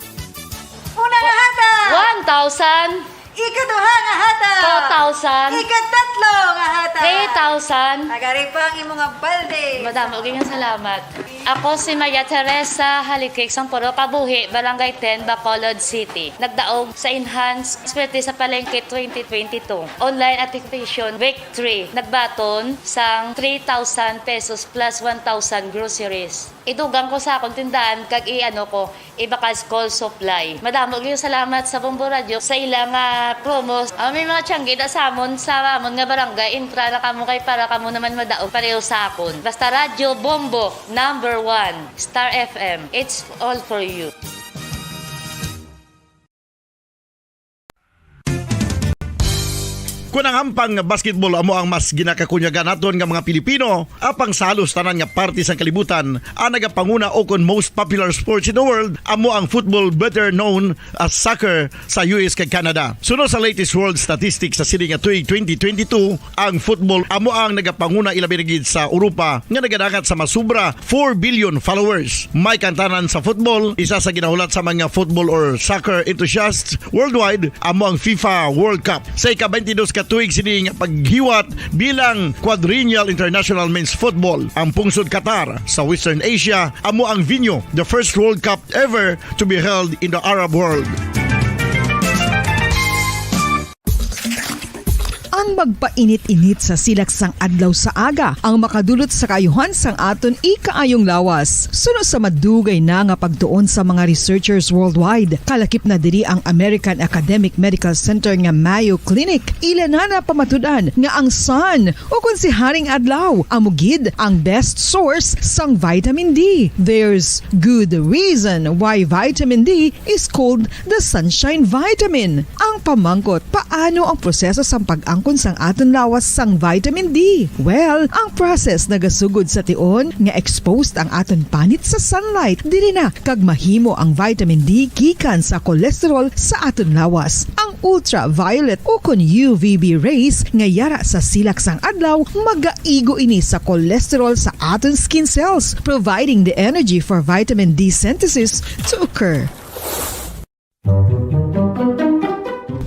Una nga hatag! One thousand, Ikaduha nga hatag! two thousand, Ikatatlo nga hatag! three thousand. Nagari pa ang imo nga balde. Madamo gyud nga salamat. Ako si Maria Teresa Halikig, sang Puro Kabuhi, Barangay ten, Bacolod City. Nagdaog sa Enhanced Swerte sa Palengke twenty twenty-two. Online activation, week three. Nagbaton sang three thousand pesos plus one thousand groceries. Idugang ko sa akong tindahan kag i-ano ko, iba ka school supply. Madamo gyud salamat sa Bombo Radio sa ila nga promos. Ah, may mga tiyanggi na sa amon, sa amon nga barangay, intra na kamo kay para kamo naman madaog pareho sa akon. Basta Radyo Bombo, number one, Star F M. It's all for you. Kun ang ampang nga basketball amo ang mas ginakakunyagan naton nga mga Pilipino, apang sa halos tanan nga parte sang kalibutan, ang nagapanguna o kon most popular sports in the world amo ang football, better known as soccer, sa U S kag Canada. Suno sa latest world statistics sa sini nga tuig twenty twenty-two, ang football amo ang nagapanguna, ilabi na gid sa Europa, nga nagadangat sa masubra four billion followers. May kantanan sa football, isa sa ginahulat sa mga football or soccer enthusiasts worldwide amo ang FIFA World Cup. Sa ika-twenty-dos ka tuig sini nga paghiwat bilang Quadrennial International Men's Football, ang pungsod Qatar sa Western Asia amo ang venue, the first World Cup ever to be held in the Arab world. Ang magpainit-init sa silak sang adlaw sa aga ang makadulot sa kaayuhan sang aton ikaayong lawas. Suno sa madugay na nga pagtuon sa mga researchers worldwide, kalakip na diri ang American Academic Medical Center nga Mayo Clinic. Ila na napamatud-an nga ang sun, o kon si Haring Adlaw, amo gid ang best source sang vitamin D. There's good reason why vitamin D is called the sunshine vitamin. Ang pamangkot, paano ang proseso sang pag-angkon sang aton lawas sang vitamin D? Well, ang process nagasugod sa tion nga exposed ang aton panit sa sunlight, diri na kag mahimo ang vitamin D gikan sa cholesterol sa aton lawas. Ang ultraviolet o kon U V B rays nga yara sa silak sang adlaw magaigo ini sa cholesterol sa aton skin cells, providing the energy for vitamin D synthesis to occur.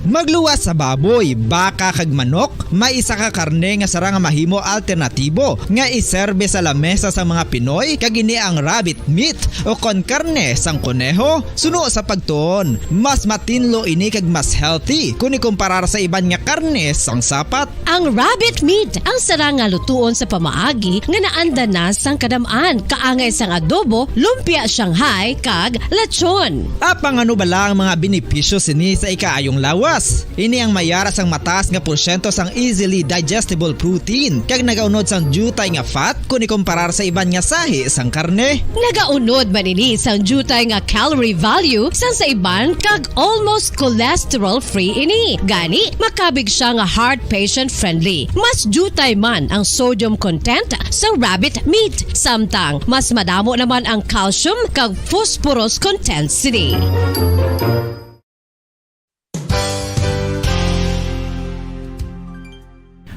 Magluwas sa baboy, baka kag manok, may isa ka karne nga sarang nga mahimo alternatibo nga iserbe sa lamesa sa mga Pinoy, kag ini ang rabbit meat o kon karne sang koneho. Suno sa pagtuon, mas matinlo ini kag mas healthy kon ikumparar sa iban nga karne sang sapat. Ang rabbit meat ang sarang nga lutuon sa pamaagi nga naanda na sang kadam-an, kaangay sang adobo, lumpia Shanghai, kag lechon. Apang ano bala ang mga benepisyo sini sa ikaayong lawas? Ini ang may ara sang mataas nga porsyento sang easily digestible protein, kag nagaunod sang diutay nga fat kon ikumparar sa iban nga sahi sang karne. Nagaunod man ini sang diutay nga calorie value sang sa iban, kag almost cholesterol-free ini. Gani, makabig siya nga heart patient-friendly. Mas diutay man ang sodium content sa rabbit meat, samtang mas madamo naman ang calcium kag phosphorus content sini.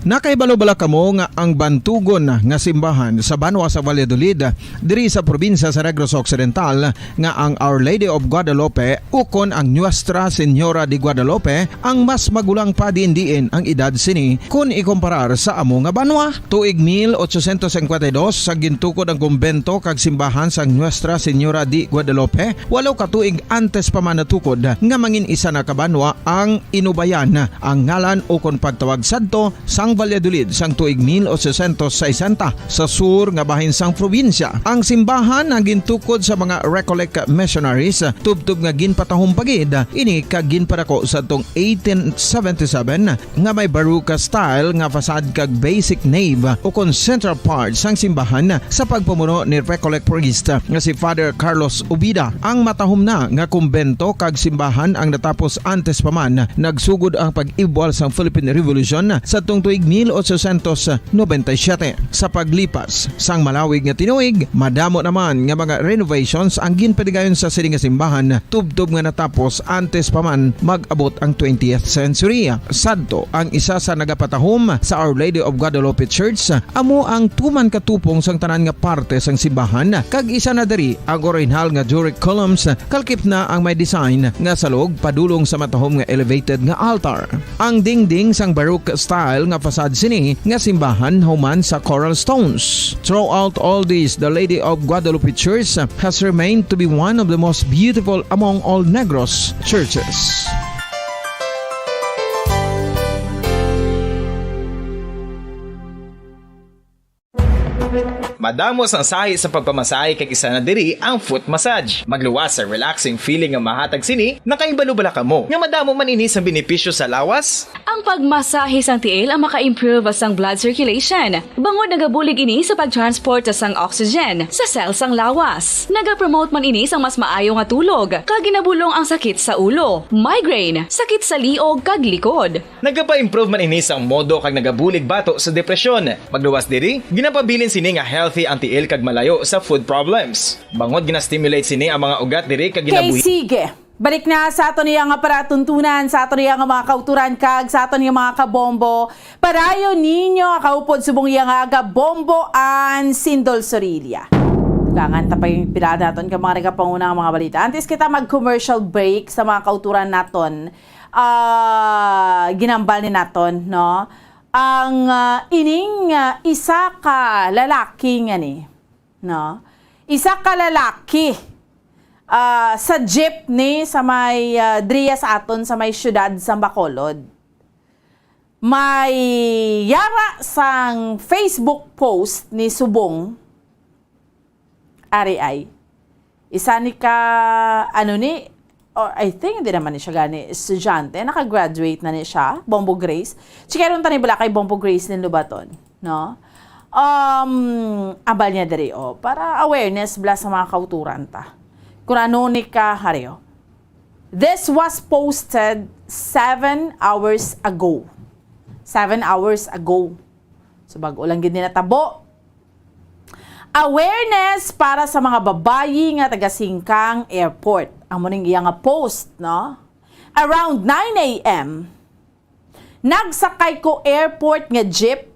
Nakahibalo bala kamo nga ang bantugon nga simbahan sa banwa sa Valladolid, diri sa probinsya sa Negros Occidental, nga ang Our Lady of Guadalupe ukon ang Nuestra Señora de Guadalupe ang mas magulang pa diin-diin ang edad sini kon ikumparar sa amo nga banwa? Tuig mil ochocientos cincuenta y dos, sa gintukod ang kumbento kag simbahan sang Nuestra Señora de Guadalupe, walo ka tuig antes pa man natukod nga mangin isa na ka banwa ang Inubayan, ang ngalan ukon pagtawag sadto sang Valladolid sang tuig mil ochocientos sesenta, sa sur nga bahin sang probinsya. Ang simbahan ang gintukod sa mga Recollect missionaries, tubtob nga ginpatahom pa gid ini kag ginpadako sadtong eighteen seventy-seven, nga may Baroque style nga facade kag basic nave ukon central part sang simbahan sa pagpamuno ni Recollect priest nga si Father Carlos Ubida. Ang matahom na nga kumbento kag simbahan ang natapos antes pa man nagsugod ang pag-ibwal sang Philippine Revolution sadtong tuig mil ochocientos noventa y siete. Sa paglipas sang malawig nga tinuig, madamo naman nga mga renovations ang ginpadigayon sa sini nga simbahan, tubtob nga natapos antes pa man mag-abot ang twentieth century. Sadto, ang isa sa nagapatahom sa Our Lady of Guadalupe Church amo ang tuman katupong sang tanan nga parte sang simbahan, kag isa na diri ang orihinal nga Doric columns, kalkip na ang may design nga salog padulong sa matahom nga elevated nga altar. Ang dingding sang Baroque style nga facade sini nga simbahan human sa coral stones. Throughout all this, the Lady of Guadalupe Church has remained to be one of the most beautiful among all Negros churches. Madamo sang sahi sa pagpamasahe, kag isa na diri ang foot massage. Magluwas sa relaxing feeling nga mahatag sini. Nakahibalo bala kamo nga madamo man ini sang benepisyo sa lawas? Ang pagmasahe sang tiil ang maka-improve sang blood circulation, bangod nagabulig ini sa pag-transport sang oxygen sa cell sang lawas. Nagapromote man ini sang mas maayo nga tulog, kag ginabulong ang sakit sa ulo, migraine, sakit sa liog, kag likod. Nagapa-improve man ini sang modo kag nagabulig bato sa depresyon. Magluwas diri, ginapabilin sini nga healthy ang tiil kag malayo sa food problems. Bangod gina-stimulate sini ang mga ugat diri kag Okay, ginabuhi- sige. Balik na sa aton iya nga paratuntunan, sa aton iya nga mga kauturan, kag sa aton iya mga kabombo. Padayon ninyo ang kaupod subong iya nga aga, Bombo and Sindol Sorilla. Dugangan ta pa yung pila naton ka mga nagapanguna nga mga balita. Antes kita mag-commercial break sa mga kauturan naton, ah, ginambal ni naton, no? Ang, ah, ining, ah, isa ka lalaki nga ni, no? Isa ka lalaki, ah, sa jeepney sa may, ah, driya sa aton, sa may siyudad sa Bacolod. May yara sang Facebook post ni subong, ari ay, isa ni ka, ano ni, or I think, di naman ni siya gani estudyante, naka-graduate na ni siya, Bombo Grace. Chikaron ta ni bala kay Bombo Grace ni Lubaton, no? Um, abal niya diri, oh, para awareness bala sa mga kauturan ta. Kung ano ni ka, hari, oh. This was posted seven hours ago. Seven hours ago. So, bago lang gid ni natabo. Awareness para sa mga babayi nga taga Singkang Airport. Amo ning iya nga post, no? Around nine a m, nagsakay ko airport nga jeep,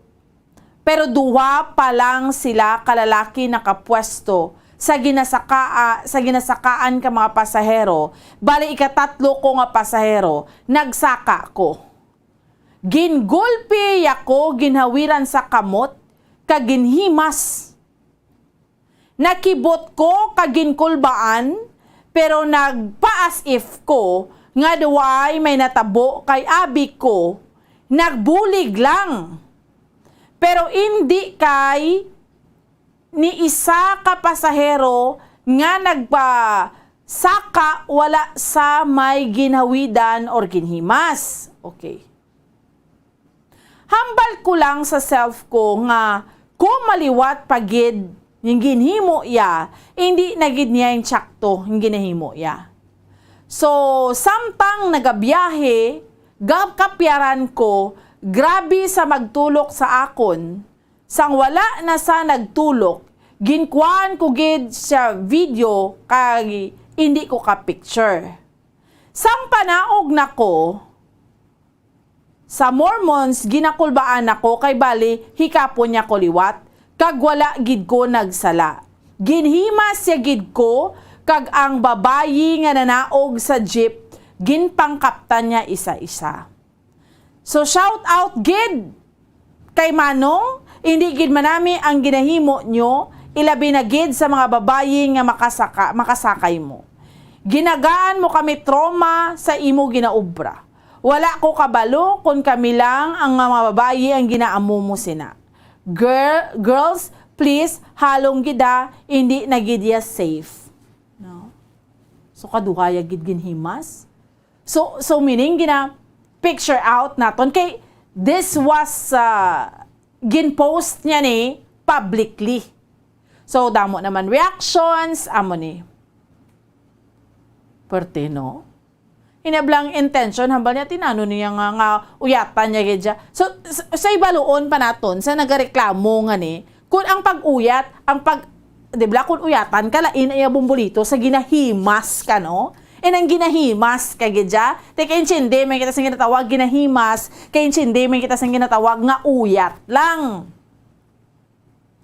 pero duha pa lang sila ka lalaki nakapwesto sa ginasakaa-, sa ginasakaan ka mga pasahero, bali ikatatlo ko nga pasahero, nagsaka ko. Gingulpi ako, ginhawiran sa kamot, kag ginhimas. Nakibot ko kag ginkulbaan, pero nagpa-as if ko nga daw may natabo kay abi ko, nagbulig lang. Pero indi kay ni isa ka pasahero nga nagpasaka wala sa may ginhawidan or ginhimas. Okay. Hambal ko lang sa self ko nga kung maliwat pa gid yung ginhimo iya, hindi na gid niya yung tsakto yung ginahimo iya. So, samtang nagabiyahe, gakapyaran ko, grabe sa magtulok sa akon. Sang wala na sa nagtulok, ginkuhaan ko gid sa video kay hindi ko ka-picture. Sang panaog na ko, sa Mormons, ginakulbaan ako kay bali hikapon niya ko liwat, kag wala gid ko nagsala. Ginhimas siya gid ko, kag ang babayi nga nanaog sa jeep, ginpangkaptan niya isa-isa. So, shout out gid kay Manong, hindi gid manami ang ginahimo nyo, ilabi na gid sa mga babayi nga makasaka-, makasakay mo. Ginagaan mo kami trauma sa imo ginaobra. Wala ko kabalo kon kami lang ang mga babayi ang ginaamo mo sina. Girl, girls, please, halong gid, ah, hindi na gid ya safe. No? So, kaduha ya gid ginhimas. So, so meaning, gina-picture out naton. Kay, this was, uh, gin-post niya ni publicly. So, damo naman reactions, amo ni. Perte, no? Hinablang intention, hambal niya, tinano niya nga, nga uyatan niya gid siya. So, s-, sa ibaluon pa naton, sa nagareklamo nga ni, kung ang pag-uyat, ang pag-, di ba, kung uyatan ka, lain ang iya bumbulito sa ginahimas ka, no? And ang ginahimas ka gid siya, te, kaintindi man kita sa ginatawag ginahimas, kaintindi man kita sa ginatawag nga uyat lang.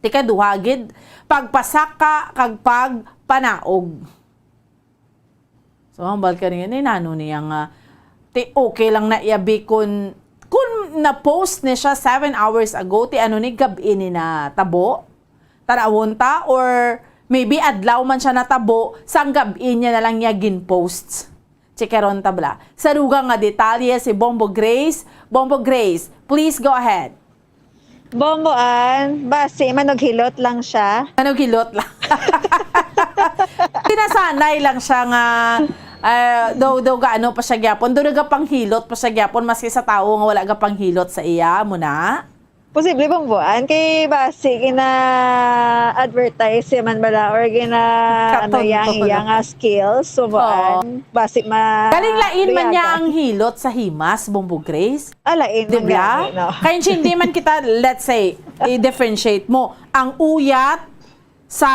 Ti kaduha gid, pagpasaka kag pagpanaog. So, hambal ka niya, ni nano niya nga, ti okay lang na iya bi kun, kun na-post ni siya seven hours ago, ti ano ni gab-i ni natabo? Tanawon ta, or maybe adlaw man siya natabo, sang gab-i niya na lang niya gin-post. Chikaron ta bala. Sa dugang nga detalye si Bombo Grace. Bombo Grace, please go ahead. Bomboan, basi manughilot lang siya. Manughilot lang. Sinasanay lang siya nga, ah, daw, daw gaano pa siya gyapon, daw nagapanghilot pa siya gyapon, maski sa tawo nga wala gapanghilot sa iya, mo na? Posible, Bomboan, kay basi gina-advertise siya man bala or gina, ano, Katonton. Yang iya nga skills, Bomboan. Oo. Basi ma-, Galing lain man niya luyagan. Ang hilot sa himas, Bombo Grace. Ah, lain man gani, no? Di ba? Kay hindi man kita, let's say, i-differentiate mo, ang uyat sa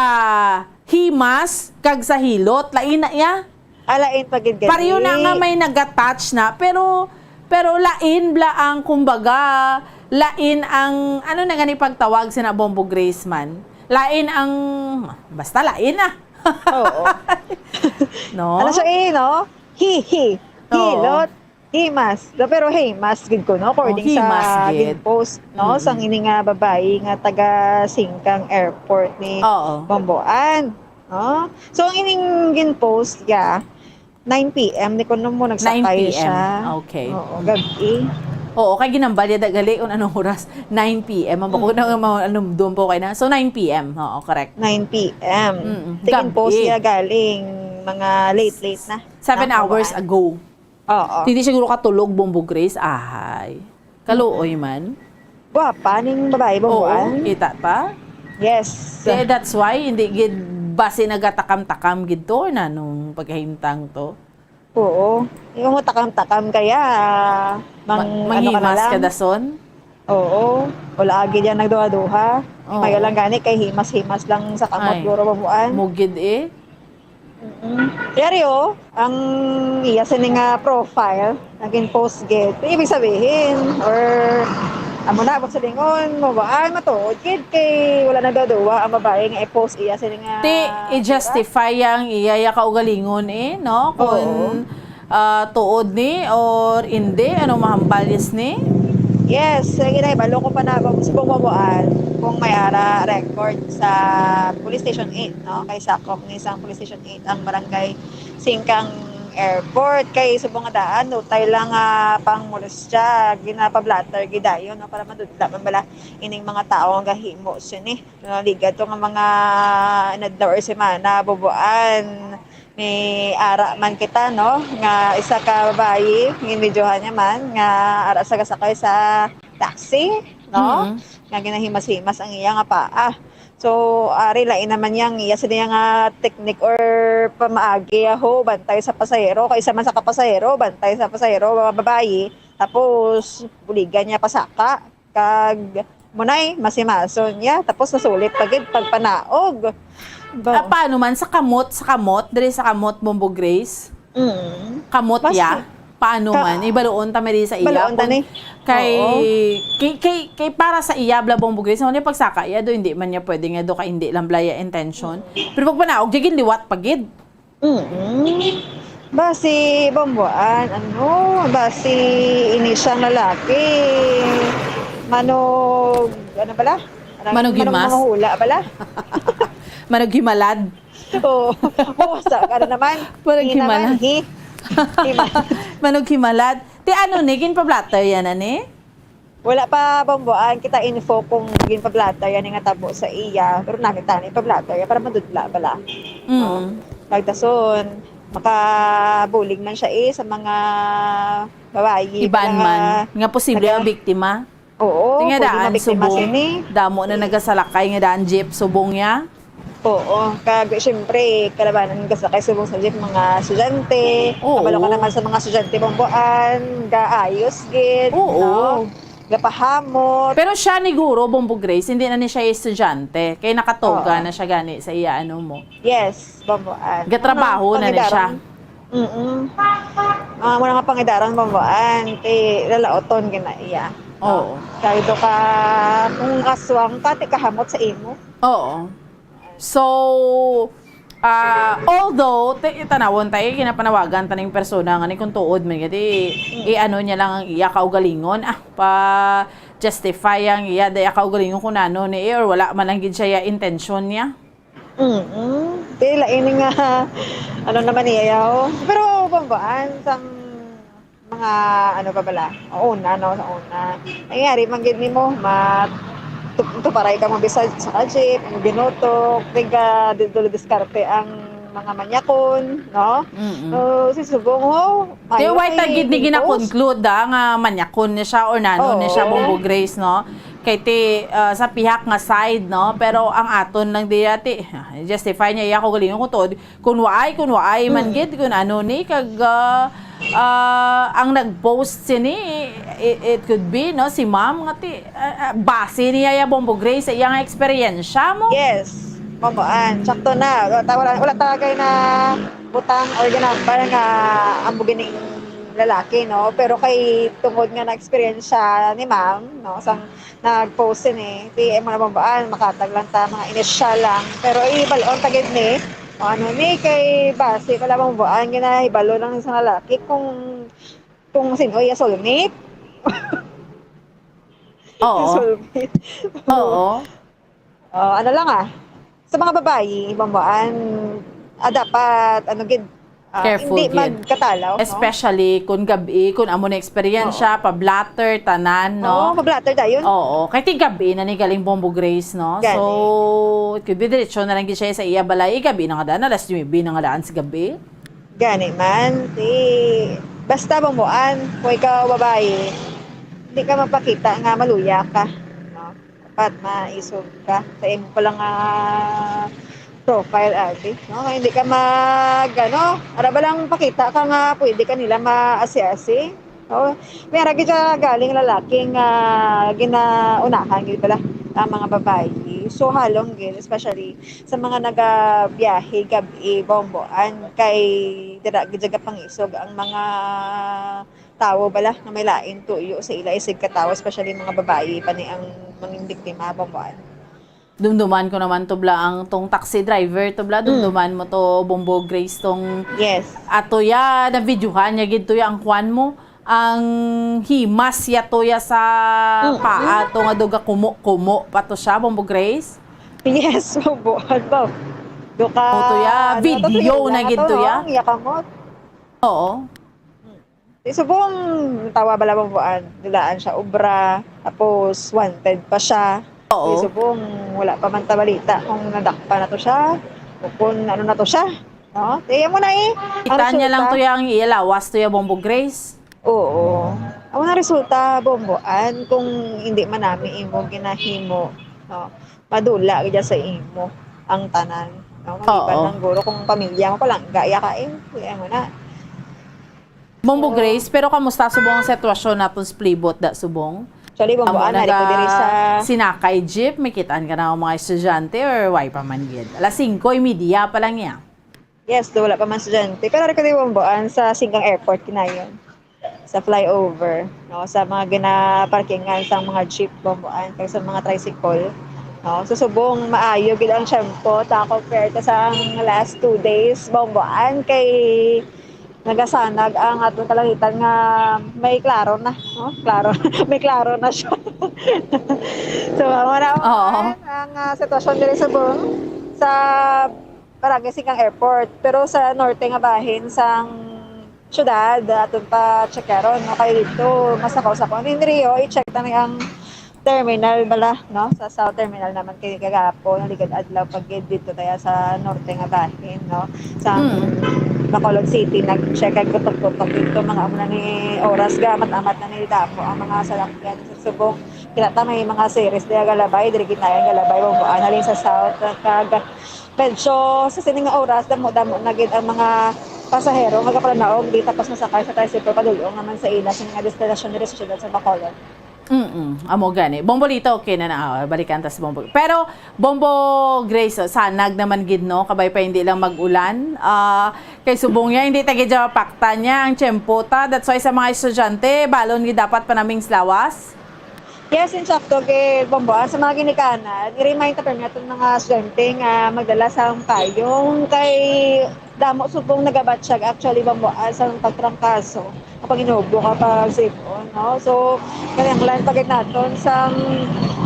himas kag sa hilot, lain na iya. Ah, lain pa gid gani. Pareho na nga may nag-attach na, pero, pero lain bala ang, kumbaga, lain ang, ano na gani pagtawag sina Bombo Grace man? Lain ang, basta lain na. Oo. No? Ano siya eh, no? Hi, hi. Oo. Hilot. Himas. Da-, pero himas gid ko, no? According sa gin-post, no? Oh, himas gid. Mm-mm. Sang ini nga babayi nga taga Singkang Airport ni Oo. Bomboan, no? So, ang ining gin-post, yeah, nine P M ni kuno mo nagsakay siya. Nine P M. Okay. Oo, gab-i. Oo, kay ginambal niya da gali kung anong oras. Nine P M. Ang bako Mm. na, ano, doon po kayo na. So, nine P M. Oo, correct. Nine P M. Mm-mm. Sige, gab-i. Post niya galing mga late, late na. Seven hours ago. Oo. Hindi siguro katulog, Bombo Grace. Ahay. Kaluoy man. Gwapa ning babae, Bomboan. Oo, kita ta? Yes. Di, that's why, hindi gid basi nagatakam-takam gid to, na nung pagkahimtang to. Oo. Yung mo takam-takam kaya, mang-, Ma-, ano ka na manghimas lang. Ka dason? Oo. Wala agi diyan nagduha-duha. Oo. May lang gani kay himas-himas lang sa kamot, Ay, guro, Bomboan. Mugid eh. Mm-mm. Yari, oh, ang iya sini nga profile, naging post gid. Ibig sabihin, or Amo na, abot sa lingon, mabaan, matuod, kid, kay wala nagduduwa ang babae nga i-post iya sini nga Ti, i-justify ang iya ya kaugalingon eh, no? Kung, Oo. ah, tuod ni or hindi, ano mahambal yes ni? Yes, ang ginahibalo ko pa na kung subong mabuan, kung may ara record sa Police Station eight, no? Kay sakop ni sang Police Station eight ang barangay Singkang Airport. Kay subong nga daan, utay lang nga pang molestya, ginapablatter gidayon, no? Para madudla man bala ining mga tawo nga gahimo sini. No, ligad to nga mga inadlaw or semana, bubuan, may ara man kita, no? Nga isa ka babayi, ginbidyohan niya man, nga ara sa gasakay sa taxi, no? Mm. Nga ginahimas-himas ang iya nga paa. So, ari lain naman niya ang iya sa niya nga teknik or pamaagi, aho, bantay sa pasahero. Kay isa man sa kapasahero, bantay sa pasahero, mga babayi. Tapos, buligan niya pasaka. Kag, munay, masimason niya. Tapos, nasulit pa gid pagpanaog. Ba- Ah, paano man? Sa kamot, sa kamot, diri sa kamot, Bombo Grace? Mm. Kamot Mas ya? Paano Ka- man? Ibaluon ta, Mary, sa iya. Baluon ta Kung ni. Kay, Oo. kay, kay, kay para sa iya, bala, Bombo Grace, ano yung pagsaka iya do? Hindi man niya pwede nga do, kay hindi lang bala iya intention. Pero pagpanaog, di ginliwat pa gid. Mm. Ba si Bomboan, ano, ba si ini siyang lalaki, manog, ano bala? Manog himas? Manog manghula bala? Manog himalad? Oo. Oh, sa, ano naman? Manog Hi naman, himalad. Hi. Himalad. Manog himalad. Ti ano ni, ginpablatter yan, ani? Wala pa, Bomboan, kita info kung ginpablatter yan nga tabo sa iya. Pero nakita ni pablatter yan para madudla bala. Mm. No? Kag dason, makabulig man siya eh sa mga babayi Iban pala man, nga posible naga- ang biktima. Oo, Ti nga pwede daan, mabiktima subong, sini. Damo na nagasalakay nga daan jeep, subong ya. Oo, kag siyempre, kalabanan ka sa kay subong sa jeep, mga estudyante. Oo. Kabalo ka naman sa mga estudyante, Bomboan, gaayos gid, Oo. no? Gapahamot. Pero siya ni guro, Bombo Grace, hindi na ni siya estudyante. Kay nakatoga Oo. na siya gani sa iya, ano mo. Yes, Bomboan. Gatrabaho Mga na ni siya. pangidaron. Mm-mm. Mga, mga pangidaron, Bomboan, kay lalaoton gina iya. Oo. Kay do ka, kung aswang ka, ti kahamot sa imo. Oo. So, ah, although, ti-, tanawon tayo, kinapanawagan ta ning persona nga ni kung tuod man gid, i-, Mm. i-ano niya lang ang iya kaugalingon, ah, pa-justify ang iya, daya kaugalingon kung ano ni, or wala man lang gid siya ya intensyon niya. Mm-mm. Ti, lain nga, ano naman niya, yaw. Pero, Bomboan, sang mga, ano pa bala, una, no, sa una. Nangyari man gid nimo, ma-, tu-, tuparay ka mo bisag sa jeep, ang binutok, tiga, di-, dulo diskarte ang mga manyakon, no? Mm-mm. So, si Subong, ho, Kaya maayo why kay ta gid ni ginpost. Gina-conclude, ah, nga manyakon ni siya or nano ni siya, Oo. Bombo Grace, no? Kay ti, ah, sa pihak nga side, no? Pero ang aton lang diya, ti, justify niya iya kaugalingon kung tuod, kung waay, kung waay man Mm. gid, kung ano ni, kag, ah, ah, ang nag-post sini, it, it could be, no, si ma'am nga ti, ah, ah, base niya ya Bombo Grace sa iyang eksperyensya mo. Yes, Bomboan, sakto na. Wala ta, wala, wala ta kay na butang or ginambal nga ang bugining lalaki, no? Pero kay tungod nga na-eksperyensya ni ma'am, no, sang nag-post sini, P M mo na, Bomboan, makatag lang ta, mga inisyal lang. Pero ibal-on ta gid ni, o ano ni, kay base pala, Bomboan, ginahibalo lang sa lalaki kung, kung sino iya soulmate. Oo. Soulmate. Oo. Oh, ano lang, ah, sa mga babayi, Bomboan, ah, dapat, ano gid, ah, Careful hindi gid. Magkatalaw, no? Especially kung gabi, kung amo na eksperyensya, Oo. pa-blotter, tanan, no? Oo, pa-blotter dayon. Oo, kay ti gabi na ni galing Bombo Grace, no? Gani. So, it could be diretso na lang gid siya sa iya balay. Gabi na nga daan, alas nuebe na nga daan sa gabi. Gani man, ti, basta, Bomboan, kung ikaw babayi, hindi ka mapakita nga maluya ka, no? Dapat maisog ka sa imo pa lang nga profile, abi, no? Hindi ka mag, ano, ara ba lang pakita ka nga pwede ka nila maasi-asi, no? May ara gid siya galing lalaki nga ginaunahan gid pala ang mga babayi. So, halong gid, especially sa mga nagabiyahe gab-i, Bomboan, kay dira gid siya gapangisog ang mga tawo bala nga may lain tuyo sa ila isig ka tawo, especially mga babayi pa ni ang mangin biktima, Bomboan. Dumduman ko naman, tubla, ang tong taxi driver, tubla, Mm. dumduman mo to, Bombo Grace, tong Yes. ato ya, na-videohan niya gid to ya ang kwan mo, ang himas ya to ya sa Mm. paa, to nga duga kumo-kumo pa to siya, Bombo Grace? Yes, Bombo. Ano ba? Duka, O to ya, ano to, video na gid to ya. Ang yakamot. Oo. Di subong tawa bala, Bomboan, dulaan siya obra, tapos wanted pa siya. Oo. Di subong wala pa man ta balita kung nadakpan na to siya o kung ano na to siya, no? Kaya mo na eh. Ang Kita niya lang resulta, to yang iya lawas to ya, Bombo Grace. Oo. Ang mga resulta, Bomboan, kung hindi man nami imo ginahimo, no? Madula gid sa imo ang tanan, no? Maliban Oo. lang guro kung pamilya mo, palangga ya ka eh. Kaya mo na. Bombo So, Grace, pero kamusta subong ang sitwasyon naton sa palibot da subong? Actually, Bombo, Amo ana, di ko diri sa nagasinakay jeep, may kitaan ka na ang mga estudyante or why pa man gid? Alas singko y media pa lang ya. Yes, do, wala pa man estudyante. Pero ari ko di, Bomboan, sa Singkang Airport, kinayon. Sa flyover, no? Sa mga ginaparkingan sa mga jeep, Bomboan, kag sa mga tricycle, no? So, subong maayo gid ang tiyempo ta compare ta sa ang last two days, Bomboan, kay nagasanag ang atong kalangitan nga may klaro na, no? Klaro, may klaro na siya. So, amo na, Oo. Bomboan, ang, ah, sitwasyon diri subong sa Barangay Singkang Airport. Pero sa norte nga bahin sang syudad, aton pa checkeron, no? Kay dito, masakaw-sakaw. Ni Rio, i-check ta ni ang terminal bala, no? Sa South Terminal naman kay kagapon, naligad adlaw pag dito kaya sa norte nga bahin, no? Sa Mm. Bacolod City, nag-check ang kutok-kutok dito, mga amo na ni oras, gamat-amat na ni damo ang mga salakyan sa subong. Kita ta may mga series diya galabay, diri ginayan galabay, Bomboan, halin sa South, kag medyo sa sining nga oras, damo-damo na gid ang mga pasahero nga gapalanaog di tapos masakay sa tricycle padulong naman sa ila sa mga destinasyon diri sa siyudad sa Bacolod. Mm, amo gani. Bombolito, okay na na. Ah, balikan ta si Bombo. Pero, Bombo Grace, oh, sanag naman gid, no? Kabay pa hindi lang mag-ulan. Ah, kay subong niya, hindi ta gid siya mapaktan niya ang tiyempo ta. That's why sa mga estudyante, balon gid dapat panaming sa lawas. Yes, insakto gid, Bombo. Ah, sa mga ginikanan, i-remind ta permi atong mga estudyante nga magdala sang payong kay damo subong nagabatsyag actually, Bombo, ah, sa pagtrangkaso, ang panginubo nga pagsipon, no? So, kinahanglan pa gid naton sang,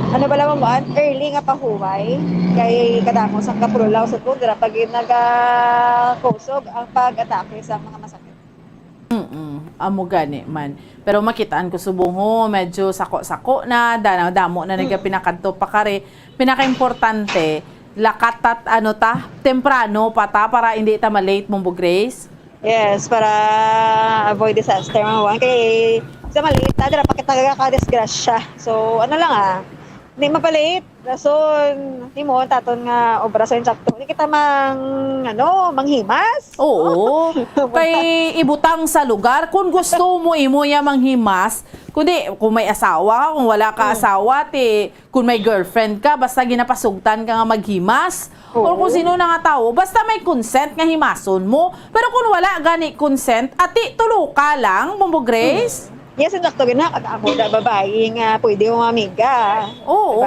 ano bala, Bombo, ah, early nga pahuway kay kadamo sang kapululaw subong dira pa gid nagakusog ang pag-atake sa mga masakit. Mm, amo gani man. Pero makitaan ko subong, ho, medyo sako-sako na, dana-, damo na Mm. nagapinakadto pa kari. Pinakaimportante, lakat tat-, ano ta, temprano pa ta para hindi ta ma-late, Bombo Grace. Yes, para avoid disaster, mga buwan. Kay sa ma-late ta, dira pa kita ka disgrasya. So, ano lang, ah, hindi mapa-late. Rason, himuon taton nga obra sa insakto. Di kita mang, ano, manghimas? Oo. Kay ibutang sa lugar. Kung gusto mo, imo ya manghimas. Kundi, kung may asawa ka, kung wala ka Mm. asawa, ti, kung may girlfriend ka, basta ginapasugtan ka nga maghimas. Or kung Oo. sino na nga tawo, basta may consent nga himason mo. Pero kung wala gani consent, ati, tulo ka lang, Bombo Grace. Mm. Yes, insakto gid na. Kag amo na babayi nga pwede mo amiga. Oo.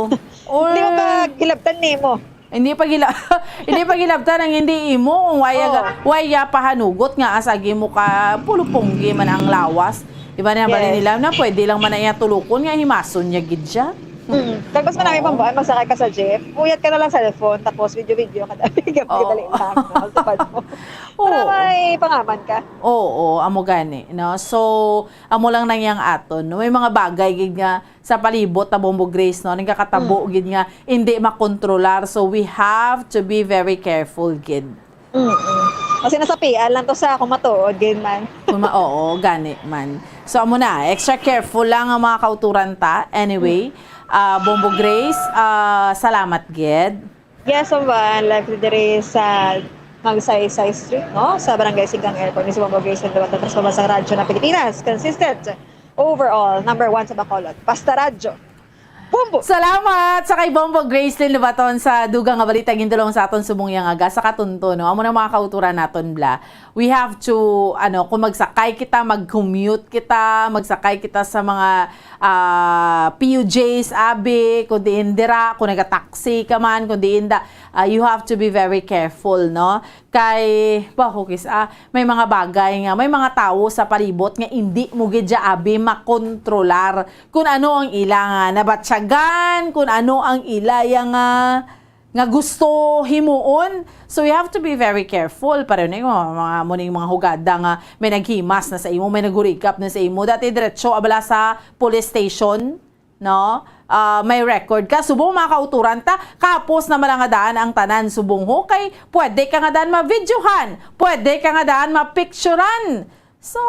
Diba? Or Hindi mo pa gilabtan nimo. Hindi pa gila-, hindi pa gilabtan ang hindi imo. Kung waya Oo. ga-, waya pahanugot nga asagi mo ka pulupunggi man ang lawas. Di ba na bali Yes. nila na pwede lang man na iya tulukon nga himason niya gid siya? Mm. Tapos man namin Oo. pambuan, magsakay ka sa jeep, uyat ka na lang cellphone, tapos video-video ka, gabi, Oo. dali lang, no? Sa pad mo. Oo. Para may pangaman ka. Oo, amo gani, no? So, amo lang nang yang aton, no? May mga bagay gid nga sa palibot ta, Bombo Grace, no? Nagkakatabo Mm. gid nga hindi makontrolar. So, we have to be very careful gid. Mm-mm. Kasi nasapian lang to sa akong matuod, gid man. Kung ma-, oo, gani man. So, amo na, extra careful lang ang mga kauturan ta. Anyway, Mm. ah, Bombo Grace, ah, salamat gid. Yes, Bombo, live diri sa Magsaysay Street, no? Sa Barangay Singkang Airport, ni si Bombo Grace, nagdawat na sa radyo na Pilipinas. Consistent. Overall, number one sa Bacolod. Basta radyo. Bombo! Salamat sa kay Bombo Gracelyn Lubaton sa dugang nga balita gindulong sa aton subong yang aga sa katunto, no? Amo na mga kauturan naton, bla. We have to, ano, kung magsakay kita, mag-commute kita, magsakay kita sa mga, ah, P U Js, abi, kung diin dira, kung nagataksi ka man, kung diin da, ah, you have to be very careful, no? Kay, ba, hukis, ah, may mga bagay nga, may mga tawo sa palibot nga indi mo gid siya abi makontrolar kung ano ang ila nga nabatyagan, kung ano ang ila ya nga, nga gusto himuon. So, you have to be very careful. Pareho na yung mga, mga, mo na yung mga hugada nga may naghimas na sa imo, may nagurikap na sa imo. Dati diretso abala sa police station, no? Ah, may record ka. Subong mga kauturan ta, kapos na malangadaan ang tanan subong ho, kay pwede ka nga daan ma-videohan, pwede ka nga daan mapicturan. So,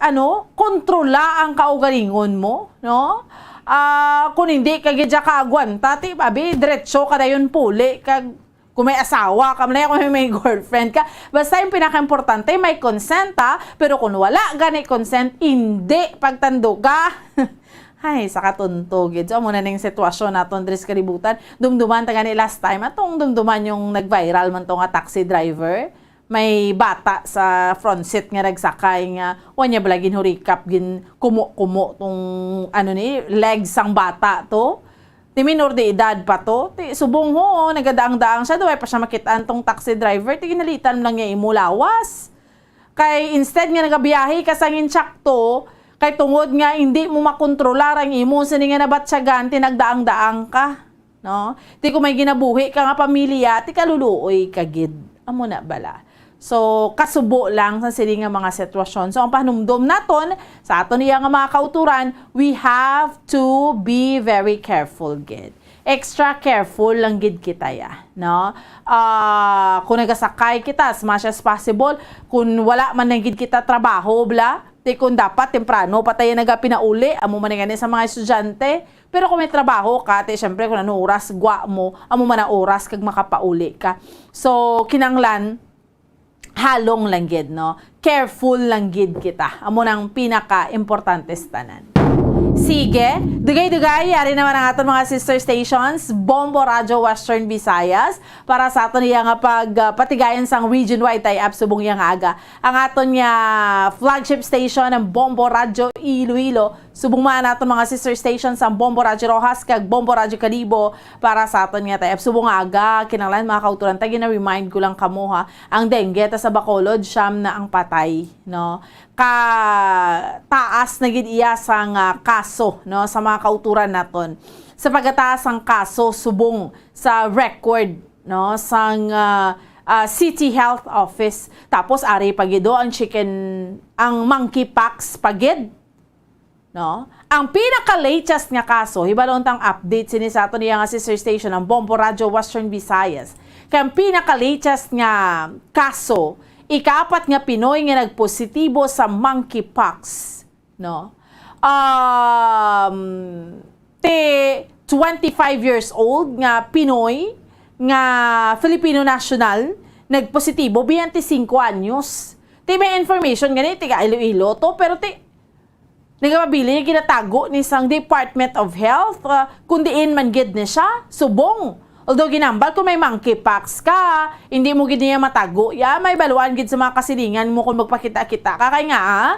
ano, kontrola ang kaugalingon mo, no? Ah, kung hindi ka gid siya kaagwanta, ti, abi, diretso ka dayon puli, kag kung may asawa ka man, kung may, may girlfriend ka, basta yung pinakaimportante, may consent, ha? Pero kung wala gani consent, hindi pagtandog ka. Ay, sa katunto gid. So, amo na ning sitwasyon naton diri sa kalibutan. Dumduman ta gani last time, atong dumduman yung nag-viral man to nga taxi driver. May bata sa front seat nga nagsakay nga, wa niya bala ginhurikap, gin kumo-kumo tong, ano ni, legs sang bata to. Ti minor de edad pa to. Ti subong ho, nagadaang-daang siya, daw ay pa siya makitaan tong taxi driver. Ti ginhalitan lang niya imo lawas. Kay instead nga nagabiyahe ka sang insakto, kay tungod nga hindi mo makontrolar ang imo sini nga nabatyagan, ti nagdaang-daang ka, no? Ti kung may ginabuhi ka nga pamilya, ti kaluluoy ka gid. Amo na bala. So, kasubo lang sa sini nga mga sitwasyon. So, ang pahanumdom naton sa aton iya nga mga kauturan, we have to be very careful gid. Extra careful lang gid kita ya, no? Ah, kung nagasakay kita, as much as possible, kung wala man lang gid kita trabaho, bla, ti kung dapat temprano pa tayo nagapinauli, amo man gani sa mga estudyante. Pero kung may trabaho ka, ti syempre kung ano oras gwa mo, amo man ang oras kag makapauli ka. So, kinanglan, halong lang gid, no? Careful lang gid kita. Amo nang pinaka-importante sa tanan. Sige, dugay-dugay, yari naman ang aton mga sister stations, Bombo Radyo Western Visayas, para sa aton iya nga pag, ah, patigayon sang region-wide tie-up subong iya nga aga. Ang aton nga flagship station, ang Bombo Radyo Iloilo, subong man aton mga sister stations, ang Bombo Radyo Roxas kag Bombo Radyo Kalibo, para sa aton nga tie-up subong nga aga, kinahanglan mga kauturan, ta gina-remind ko lang kamo ha, ang dengue ta sa Bacolod, siyam na ang patay, no? Ka taas na gid iya sang, ah, kaso, no, sa mga kauturan naton. Sa pagkataas ang kaso subong sa record, no, sang, ah, ah, City Health Office. Tapos ari pa gid do ang chicken, ang monkeypox pa gid. No? Ang pinaka-latest nga kaso, hibalo tang update sini sa aton iya nga sister station, ang Bombo Radyo Western Visayas. Kay ang pinaka-latest nga kaso, ikaapat nga Pinoy nga nagpositibo sa monkeypox, no? Um, ti twenty-five years old nga Pinoy nga Filipino national nagpositibo, twenty-five anyos. Ti may information gani, tiga Iloilo to, pero ti nagapabilin nga ginatago ni sang Department of Health, ah, kung diin man gid ni siya, subong. Although ginambal kung may monkeypox ka, hindi mo gid niya matago. Ya, may baluan gid sa mga kasilingan mo kung magpakita-kita ka. Kay nga, ah,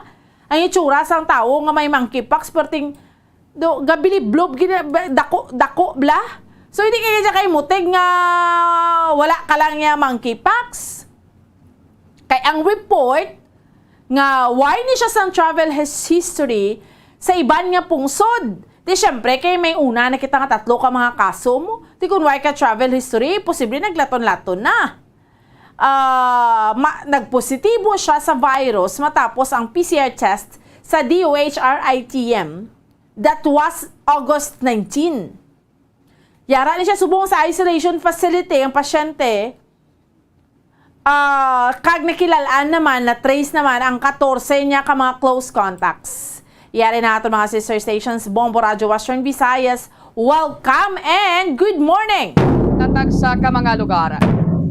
ang itsura sang tawo nga may monkeypox, perting do, gabiliblob, gina-, ba-, dako, dako, bla. So, hindi kaya siya kay mutig nga wala ka lang niya monkeypox. Kay ang report nga wala ni siya sang travel his-, history sa iban nga pungsod. Di syempre, kay may una na kita nga tatlo ka mga kaso mo. Di kung wala ka travel history, posible naglaton-laton na. Ah, ma-, nagpositibo siya sa virus matapos ang P C R test sa D O H R I T M. That was August nineteen. Yara ni siya subong sa isolation facility ang pasyente. Ah, kag nakilalaan naman, na-trace naman ang katorse niya ka mga close contacts. Yari na ato mga sister stations, Bombo Radyo Western Visayas. Welcome and good morning! Tatag sa ka mga lugar.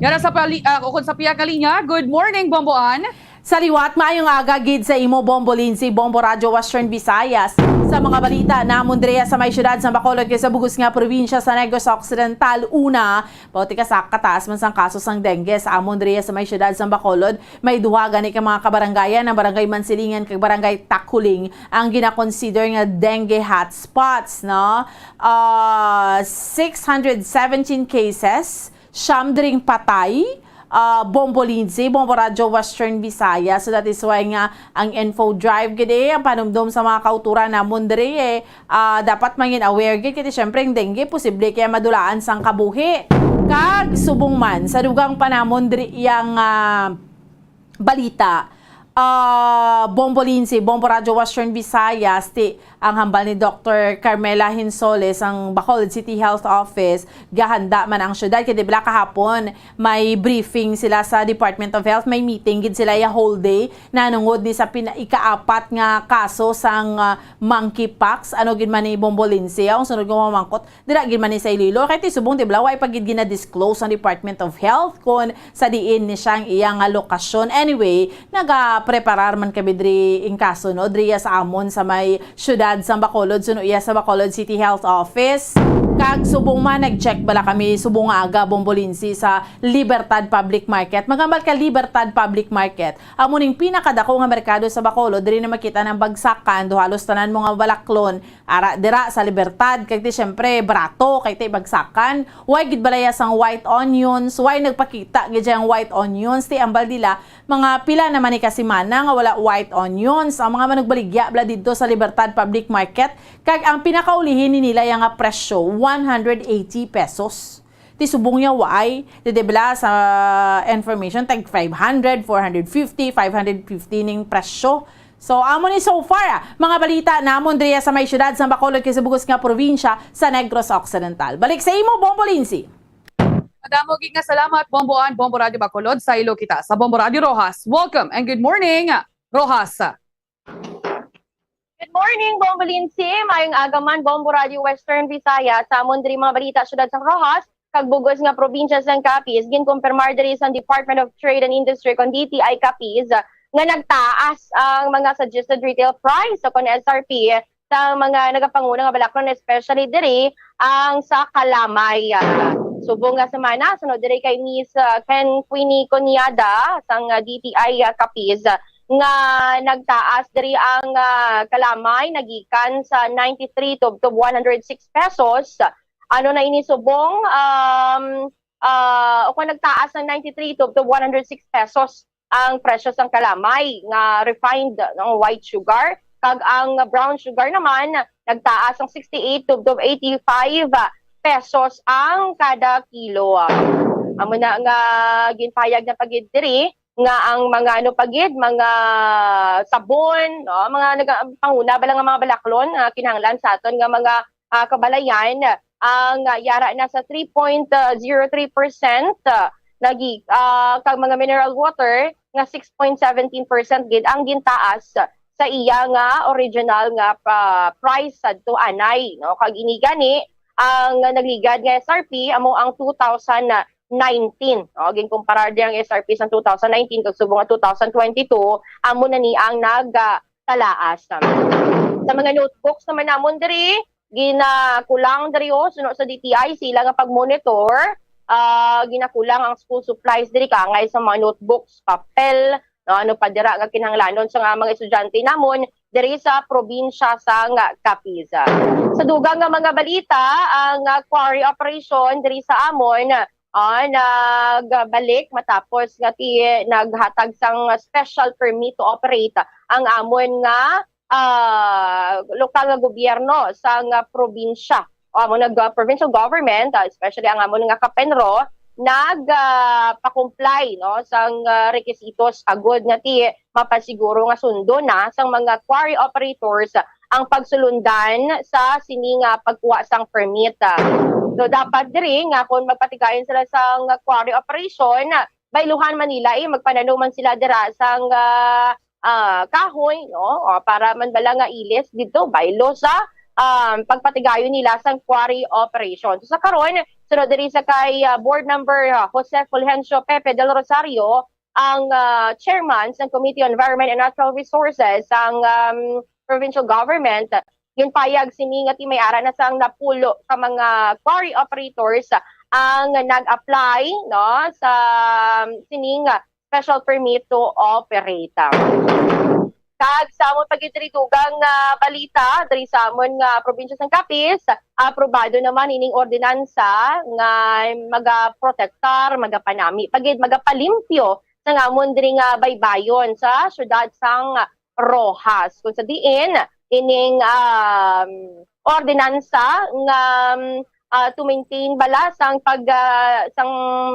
Yara sa pali-, ah, ukon sa pihak nga linya, good morning, Bomboan. Sa liwat, maayong aga gid sa imo, Bombo Lindsay, Bombo Radyo Western Visayas. Sa mga balita namon diri sa may siyudad sa Bacolod kag sa bug-os nga probinsya sa Negros Occidental, una, bauti ka sa kataas man sang kaso sang dengue sa amon diri sa may siyudad sa Bacolod. May duha gani ka mga kabarangayan, ang Barangay Mansilingan kag Barangay Takuling, ang ginakonsider nga dengue hotspots, no? Ah, six hundred seventeen cases, siyam diring patay. Ah, Bombo Lindsay, Bombo Radyo Western Visayas. So that is why nga ang info drive gid, eh, ang panumdom sa mga kauturan namon diri, eh, ah, dapat mangin aware gid, kay syempre ang dengue posible kaya madulaan sang kabuhi. Kag subong man sa dugang pa namon diri yang, ah, balita, ah, Bombo Lindsay, Bombo Radyo Western Visayas, ti ang hambal ni Doktor Carmela Hinsoles, ang Bacolod City Health Office, gahanda man ang syudad. Kay di bala kahapon, may briefing sila sa Department of Health, may meeting gid sila ya whole day, nanungod ni sa pina-, ikaapat nga kaso sang, ah, monkeypox. Ano gid man ni, Bombo Lindsay, ang sunod nga mamangkot, dira gid man ni sa Iloilo. Kay ti subong, di bala, wa pa gid gina-disclose ang Department of Health kung sa diin ni siya ang iya nga lokasyon. Anyway, nagapreparar man kami diri in kaso, no? Diri sa amon sa may syudad sa Bacolod, suno iya sa Bacolod City Health Office. Kag subong man, nag-check bala kami subong nga aga, Bombo Lindsay, sa Libertad Public Market. Magambal ka Libertad Public Market. Amo ning pinakadako nga merkado sa Bacolod, diri na makita ang bagsakan, do halos tanan mo nga balaklon, ara, dira sa Libertad, kay ti, siyempre, barato, kay ti, bagsakan. Way gid balaya sang white onions, way nagpakita gid ang white onions, ti, ambal nila, mga pila naman ni kasimana nga wala white onions. Ang mga manugbaligya bala didto sa Libertad Public Market, kag ang pinakaulihin ni nila yang nga presyo, one hundred eighty pesos. Ti subong niya, way, ti, di bala sa information, tag five hundred, four hundred fifty, five hundred fifty ning presyo. So, amo ni so far, ah, mga balita namon diri sa may siyudad sa Bacolod kag sa bug-os nga probinsya sa Negros Occidental. Balik sa imo, Bombo Lindsay. Madamo gid nga salamat, Bombo Ann, Bombo Radyo Bacolod. Sa ilo kita sa Bombo Radyo Roxas. Welcome and good morning, Roxas. Good morning, Bombo Lindsay. Mayong aga man, Bombo Radyo Western Visayas. Sa amon diri mga balita, siyudad sang Roxas, kag bug-os nga probinsya sang Capiz, ginkumpirmar diri sa Department of Trade and Industry, kon D T I Capiz, nga nagtaas ang mga suggested retail price o kon S R P sa mga nagapanguna nga balaklon, especially diri ang sa kalamay. Ah, subong nga semana, sunod diri kay Miss, ah, Ken Queenie Coniada sang, ah, D T I, ah, Capiz, nga nagtaas diri ang, ah, kalamay, nagikan sa ninety-three to, to one hundred six pesos. Ano na ini subong? Um, ah, o kung nagtaas ng ninety-three to, to one hundred six pesos ang presyo sang kalamay nga refined, no, white sugar, kag ang brown sugar naman nagtaas ang sixty-eight to, to eighty-five pesos ang kada kilo. Amo na nga ginpahayag na pa gid diri nga ang mga ano pa gid, mga sabon, no, mga naga-, panguna bala nga mga balaklon nga kinahanglan sa aton nga mga, ah, kabalayan, ang, ah, yara na sa three point zero three percent, ah, nagi-, ah, kag mga mineral water nga six point seventeen percent gid ang gintaas sa iya nga original nga pa-, price sadto anay, no? Kag ini gani, ang nagligad nga S R P amo ang two thousand nineteen, no? Ginkumparar di ang S R P sa two thousand nineteen kag subong nga two thousand twenty-two, amo na ni ang nagtalaas. Sa mga notebooks naman namon diri, ginakulang diri, oh, suno sa D T I, sila nga pag-monitor, ah, ginakulang ang school supplies diri, kaangay sa mga notebooks, papel, no, ano pa dira nga kinahanglanon sa nga mga estudyante namon diri sa probinsya sang Capiz. Sa dugang nga mga balita, ang, ah, quarry operation diri sa amon, ah, nagbalik matapos nga ti-, naghatag sang special permit to operate ang amon nga, ah, lokal nga gobyerno sang probinsya. O amon nga provincial government, ah, especially ang amon nga CAPENRO, nag, ah, pa-comply, no, sang, ah, requisitos agud nga ti mapasiguro nga sundo na sang mga quarry operators ang pagsulundan sa sini nga pagkuha sang permit. So, dapat diri nga kung magpatigayon sila sang quarry operation, bayluhan man nila, eh, magpananom man sila dira sang, ah, ah, kahoy, no? O, para man bala nga ilis dito, baylo sa, um, pagpatigayon nila sang quarry operation. So, sa karon, sunod diri sa kay, ah, board member, ah, Jose Fulgencio Pepe del Rosario, ang, ah, chairman sang Committee on Environment and Natural Resources sang, um, provincial government. Ginpayag sini nga ti may ara na sang napulo ka mga quarry operators ang nag-apply, no, sa sining special permit to operate. Kag sa amon pa gid diri dugang nga balita, diri sa amon nga probinsya sang Capiz, aprobado naman ining ordinansa nga magaprotektar, magapanami, pa gid magapalimpyo sa amon diri nga baybayon sa siyudad sang Roxas. Kung sa diin, ining, um, ordinansa nga, um, ah, to maintain bala sang pag, ah, sang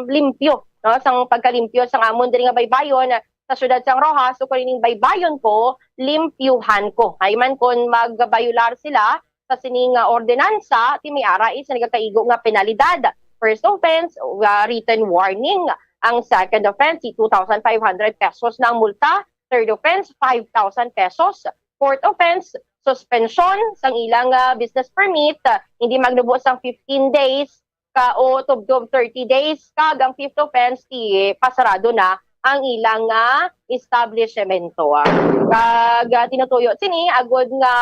limpyo, no? Sang pagkalimpyo sang amon diri nga baybayon sa siyudad sang Roxas, so kung ining baybayon ko, limpyuhan ko. Hay man kung magbayular sila sa sining nga ordinansa, ti may ara is nagakaigo nga penalidad. First offense, ah, written warning. Ang second offense, si two thousand five hundred pesos na ang multa. Third offense, five thousand pesos. Fourth offense, suspension sang ilang, ah, business permit, ah, hindi magnubo sang fifteen days ka o tubtob thirty days, kag ang fifth offense, ti pasarado na ang ilang, ah, establishmento. Kag, ah, tinutuyo sini agud nga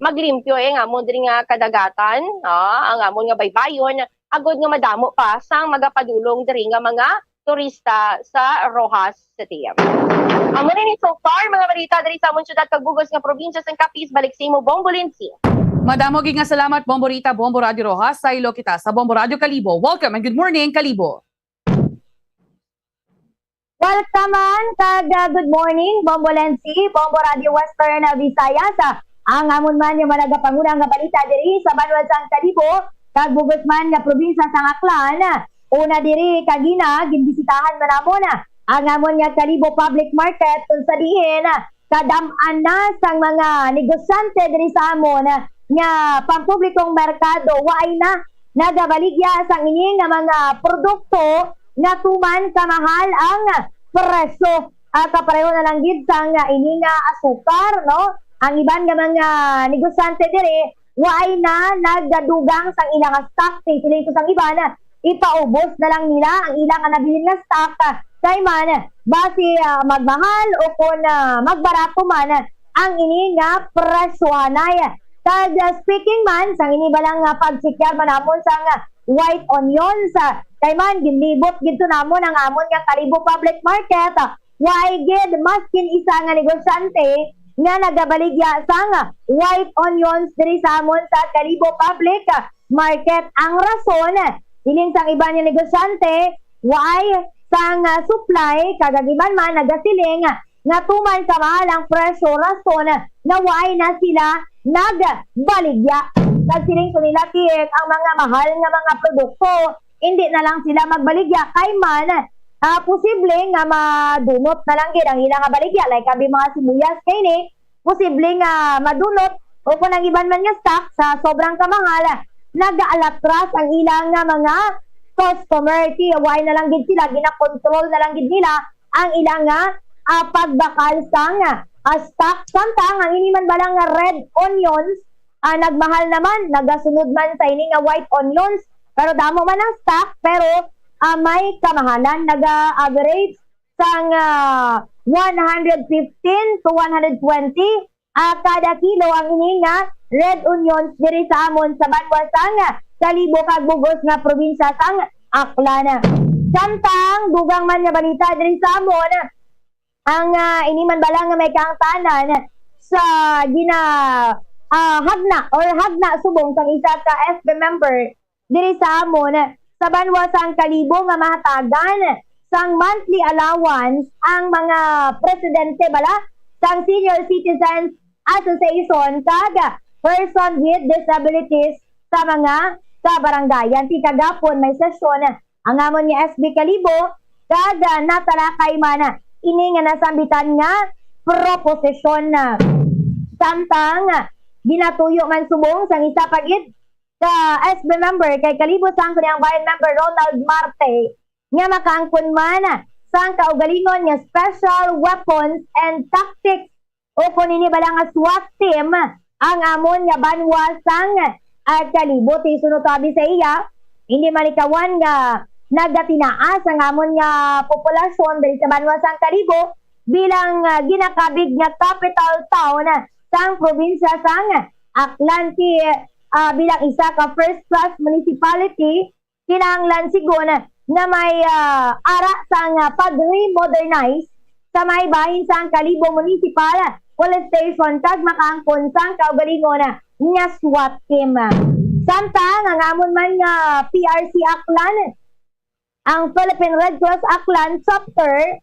maglimpyo, eh, ang amon diri nga kadagatan, ah, ang amon nga baybayon, agud nga madamo pa sang magapadulong diri nga mga turista sa Roxas City. Amo na ni so far, mga balita diri sa amon syudad kag bug-os nga probinsya sang Capiz. Balik sa imo, Bombo Lindsay. Madamo gid nga salamat, Bombo Rita, Bombo Radio Roxas. Saylo kita sa Bombo Radio Kalibo. Welcome and good morning, Kalibo. Welcome man, kag, uh, good morning, Bombo Lensi, Bombo Radio Western, uh, Visayas. Uh, ang amon man nga managapanguna nga balita diri sa banwa sang Kalibo, kag bug-os man nga probinsya sang Aklan. Una diri, kagina, ginbisitahan man namon, uh, ang amon nga Kalibo Public Market, kung sa diin, uh, kadam-an na sang mga negosyante diri sa amon, uh, nga pampublikong merkado, waay na nagabaligya sang ini nga mga produkto nga tuman kamahal ang presyo. Ah, kapareho na lang gid sang ini nga asukar, no? Ang iban nga mga negosyante diri, waay na nagadugang sang ilang stock. Siling ko sang iban, ipaubos na lang nila ang ilang nabilin nga stock, kay man basi, ah, magmahal o kon, ah, magbarato man ang ini nga presyohanay. Kag, ah, speaking man sang ini bala nga pagsikyar man namon sang, ah, white onions, ah, kay man ginlibot gid to namon ang amon nga Kalibo Public Market, ah, waay gid maskin isa nga negosyante nga nagabaligya sang white onions diri sa amon sa Kalibo Public Market. Ang rason, siling sang iban nga negosyante, waay sang, ah, supply, kag ang iban man nagasiling nga tuman kamahal ang presyo, rason nga waay na sila nagbaligya. Kag siling to nila, Tiek, ang mga mahal nga mga produkto, hindi na lang sila magbaligya kay man, ah, posible nga madunot na lang gid ang ila nga baligya, like abi mga sibuyas kay ni, posible nga madunot, o kung ang iban man nga stock sa sobrang kamahal, nagaalatras ang ilang nga mga customer. Ti, waay na lang gid sila, ginakontrol na lang gid nila ang ilang nga, ah, pagbakal sang, ah, stock. Samtang ang ini man bala nga red onions, ah, nagmahal naman, nagasunod man sa ini nga white onions, pero damo man ang stock, pero, ah, may kamahalan, naga-average sang, ah, one hundred fifteen to one hundred twenty, ah, kada kilo ang ini nga red onions diri sa amon sa banwa sang Kalibo kag bug-os nga probinsya sang Aklan. Samtang dugang man nga balita diri sa amon, ang, ah, ini man bala nga may kaangtanan sa gina, ah, hagna or hagna subong sang isa ka S B member diri sa amon sa banwa sang Kalibo nga mahatagan sang monthly allowance ang mga presidente bala sang Senior Citizens Association kag person with disabilities sa mga kabarangayan. Ti kagapon may sesyon ang amon nga S B Kalibo, kag, ah, natalakay man ini nga nasambitan nga proposisyon. Samtang, ah, ginatuyo man subong sang isa pa gid ka S B member kay Kalibo Sangguniang Bayan member Ronald Marte nga makaangkon man sang kaugalingon nga Special Weapons and Tactics o kon ini bala nga SWAT team ang amon nga banwa sang, ah, Kalibo. Ti sunod tabi sa iya, hindi malikawan nga nagatinaas ang amon nga populasyon diri sa banwa sang Kalibo bilang, ah, ginakabig nga capital town sang probinsya sang Aklan. Ti, ah, bilang isa ka first class municipality, kinahanglan sigon nga may, ah, ara sang, ah, pag-remodernize sa may bahin sang Kalibo Municipal Police Station kag makaangkon sang kaugalingon nga SWAT team. Samtang ang amon man nga P R C Aklan, ang Philippine Red Cross Aklan Chapter,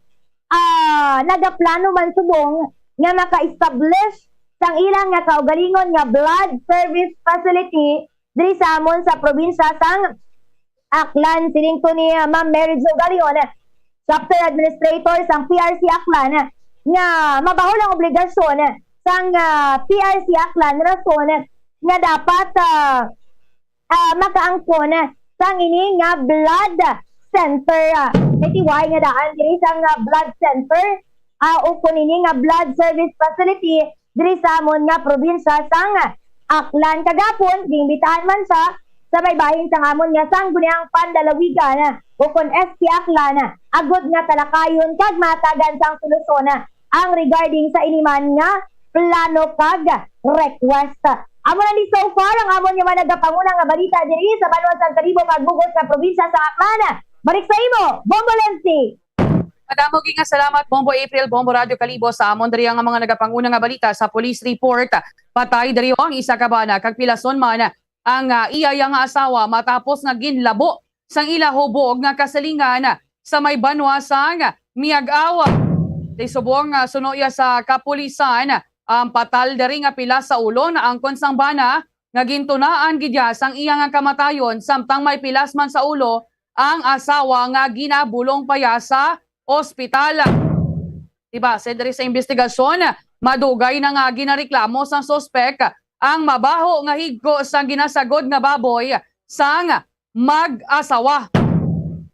ah, nagaplano man subong nga maka-establish sang ilang nga kaugalingon nga blood service facility diri sa amon sa probinsya sang Aklan. Siling to ni, ah, Ma'am Mary Jo Galion, Chapter Administrator sang P R C Aklan, nga mabahol ang obligasyon sang, ah, P R C Aklan, rason nga dapat, ah, ah, makaangkon sang ini nga blood center. Kay ti wala nga daan diri sang, ah, blood center, ah, o kun ini nga blood service facility diri sa amon nga probinsya sang Aklan. Kagapon, giimbitahan man siya sa may bahin sang amon nga Sangguniang Panlalawigan, o kun S P Aklan, agod nga talakayon kag matagan sang solusyon ang regarding sa ini man nga plano kag request. Amo na ni so far ang amon nga mga nagapanguna nga balita diri sa banwa sang Kalibo kag bug-os nga probinsya sa Aklan. Balik sa imo, Bombo Lenzi. Madamo gid nga salamat, Bombo April, Bombo Radyo Kalibo, sa amon diri nga mga nagapanguna nga balita. Sa police report, patay diri ang isa ka bana kag pilason man ang, ah, iya nga asawa matapos nga ginlabo sang ila hubog nga kasilingan sa may banwa sang Miag-aw. Ti subong, ah, suno iya sa kapulisan, ang patal diri nga pilas sa ulo naangkon sang bana nga gintunaan gid iya sang iya nga kamatayon, samtang may pilas man sa ulo ang asawa nga ginabulong pa iya sa ospital. Diba, sa diri sa investigasyon, madugay na nga ginareklamo sang suspek ang mabaho nga higko sang ginasagod nga baboy sang mag-asawa.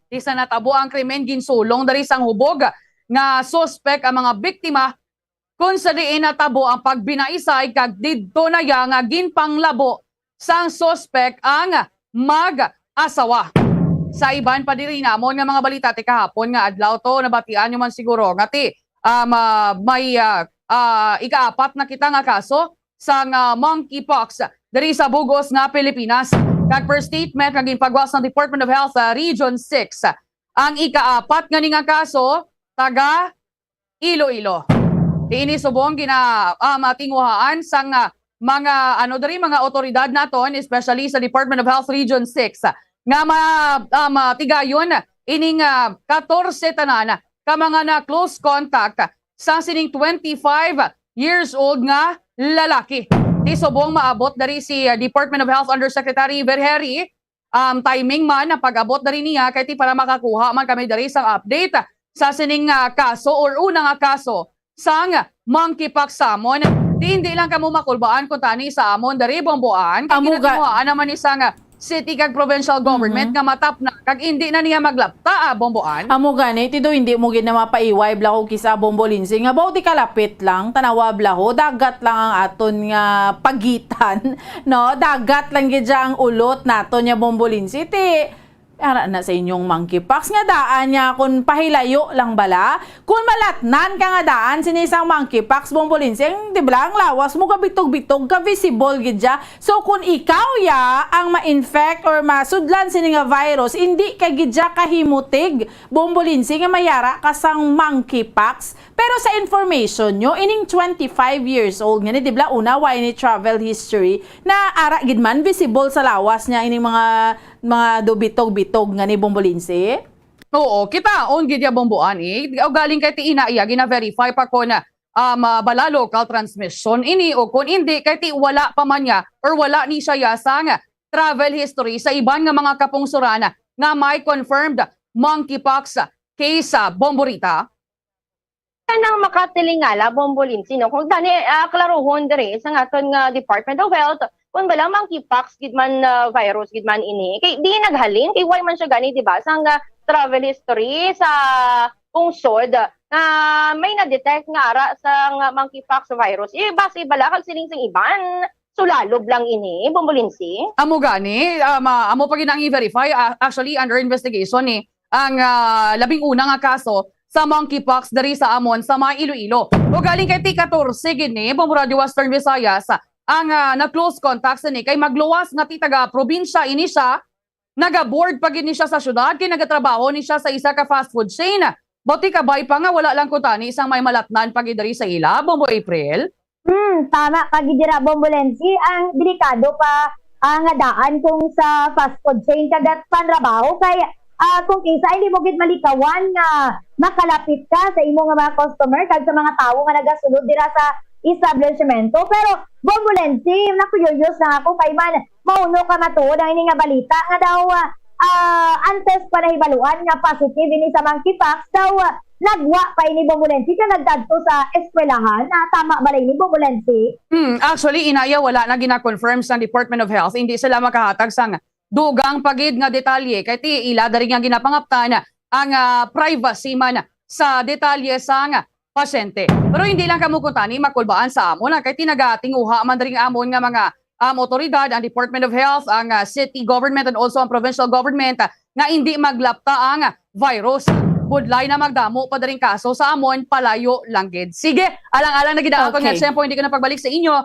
Ti sa natabo ang krimen, ginsulong diri sang hubog nga suspek ang mga biktima, kung sa diin natabo ang pagbinaisay kag didto na iya nga ginpanglabo sang suspek ang mag-asawa. Sa iban pa diri namon nga mga balita ti kahapon nga adlaw to, nabatian nyo man siguro nga ti, ah, ma-, may, ah, ah, ikaapat na kita nga kaso sang, ah, monkeypox diri sa bug-os nga Pilipinas. Kag per statement nga ginpagawas sang Department of Health sa Region six, ang ikaapat nga ni nga kaso taga Iloilo. Ti ini subong gina-, ah, matinguhaan sang, ah, mga, ano, diri, mga otoridad naton, especially sa Department of Health Region six, nga ma-, ah, matigayon ining, ah, katorse tanan ka mga na close contact sang sining twenty-five years old nga lalaki. Ti subong maabot diri si, ah, Department of Health Undersecretary Vergeire, um, timing man ang pag-abot diri niya, kay ti para makakuha man kami diri sang update sa sining, ah, kaso or una nga kaso sang monkeypox sa amon. Ti hindi lang kamo makulbaan kuntani sa amon diri, Bomboan, kay Amo ga- ginatinguhaan naman ni sang city kag provincial government Mhm. nga matap na kag hindi na niya maglapta, ah, Bomboan. Amo gani, ti do, hindi mo gid na mapaiway, Blaho, kisa Bombo Lindsay, nga baw di kalapit lang, tanawa, Blaho, dagat lang ang aton nga pagitan, no? Dagat lang gid siya ang ulot naton nga Bombo Lindsay. Ti, ara na sa inyong monkeypox nga daan niya, kun pahilayo lang bala, kun malatnan ka nga daan sini sang monkeypox, Bombo Lindsay, ang, di ba, ang lawas mo gabitog-bitog ka, visible gid siya. So, kun ikaw ya ang ma-infect or masudlan sini nga virus, hindi ka gid siya kahimutig, Bombo Lindsay, nga mayara ka sang monkeypox. Pero sa information nyo, ining twenty-five years old nga ni, di ba, una, way ni travel history, na ara gid man visible sa lawas niya ining mga, mga do bitog-bitog nga ni, Bombo Lindsay? Oo, kitaon gid ya, Bomboan, eh. Ugaling kay ti ina iya, gina-verify pa kon, um, ah, bala local transmission ini o kon indi, kay ti wala pa man niya or wala ni siya ya sang travel history sa iban nga mga kapungsoran nga may confirmed monkeypox case, ah, Bombo Rita. Kanang makatilingala, Bombo Lindsay, no? Kung tani, ah, klaruhon diri sa aton nga Department of Health, kung bala monkeypox gid man, ah, virus gid man ini, kay di naghalin, kay way man siya gani, di ba, sang, ah, travel history sa pungsod nga may na-detect nga ara sang monkeypox virus. Eh, base bala kag siling sang iban, sulalob lang ini, Bombolensi. Amo gani, ah, ma-, amo pa gid ang i-verify. Ah, actually, under investigation ni ang, ah, labing una nga kaso sa monkeypox diri sa amon sa may Iloilo. Ug galing kay ti katorse gid ni Bombo Radio Western Visayas ang, ah, na-close contacts ni kay magluwas nga ti taga-probinsya ini siya. Nagaboard pa gid ni siya sa syudad kay nagatrabaho ni siya sa isa ka fast food chain. Buti kabay pa nga wala lang kuntani sang may malatnan pa gid diri sa ila, Bombo April. Hmm, tama ka gid dira, Bombolensi. Ang delikado pa, ah, nga daan kung sa fast food chain ka gatpanrabaho kay, ah, kung kinsa hindi mo gid malikawan nga makalapit ka sa imo nga mga customer kag sa mga tawo nga nagasulod dira sa establishmento. Pero, Bombolensi, na-curious lang ako kay man mauno ka matuod ang ini nga balita nga daw, ah, ah, antes pa nahibaluan nga positive ini sa monkeypox, daw, ah, nagwa pa ini, Bombolensi, ka nagkadto sa eskwelahan. Ah, tama ba ini, Bombolensi? Hmm, actually, inaya, wala na gina-confirm sa Department of Health. Hindi sila makahatag sang dugang pa gid nga detalye kay ti ila diri nga ginapangaptan ang, ah, privacy man sa detalye sang pasyente. Pero hindi lang kamo kuntani makulbaan sa amon, ah, kay ti nagatinguha man diri ang amon nga mga, um, otoridad, ang Department of Health, ang, ah, city government, and also ang provincial government, ah, nga hindi maglapta ang virus. Budlay na magdamo pa diri ang kaso sa amon, palayo lang gid. Sige, alang-alang na gid ang aton nga Okay. tiyempo, hindi ko na pagbalik sa inyo.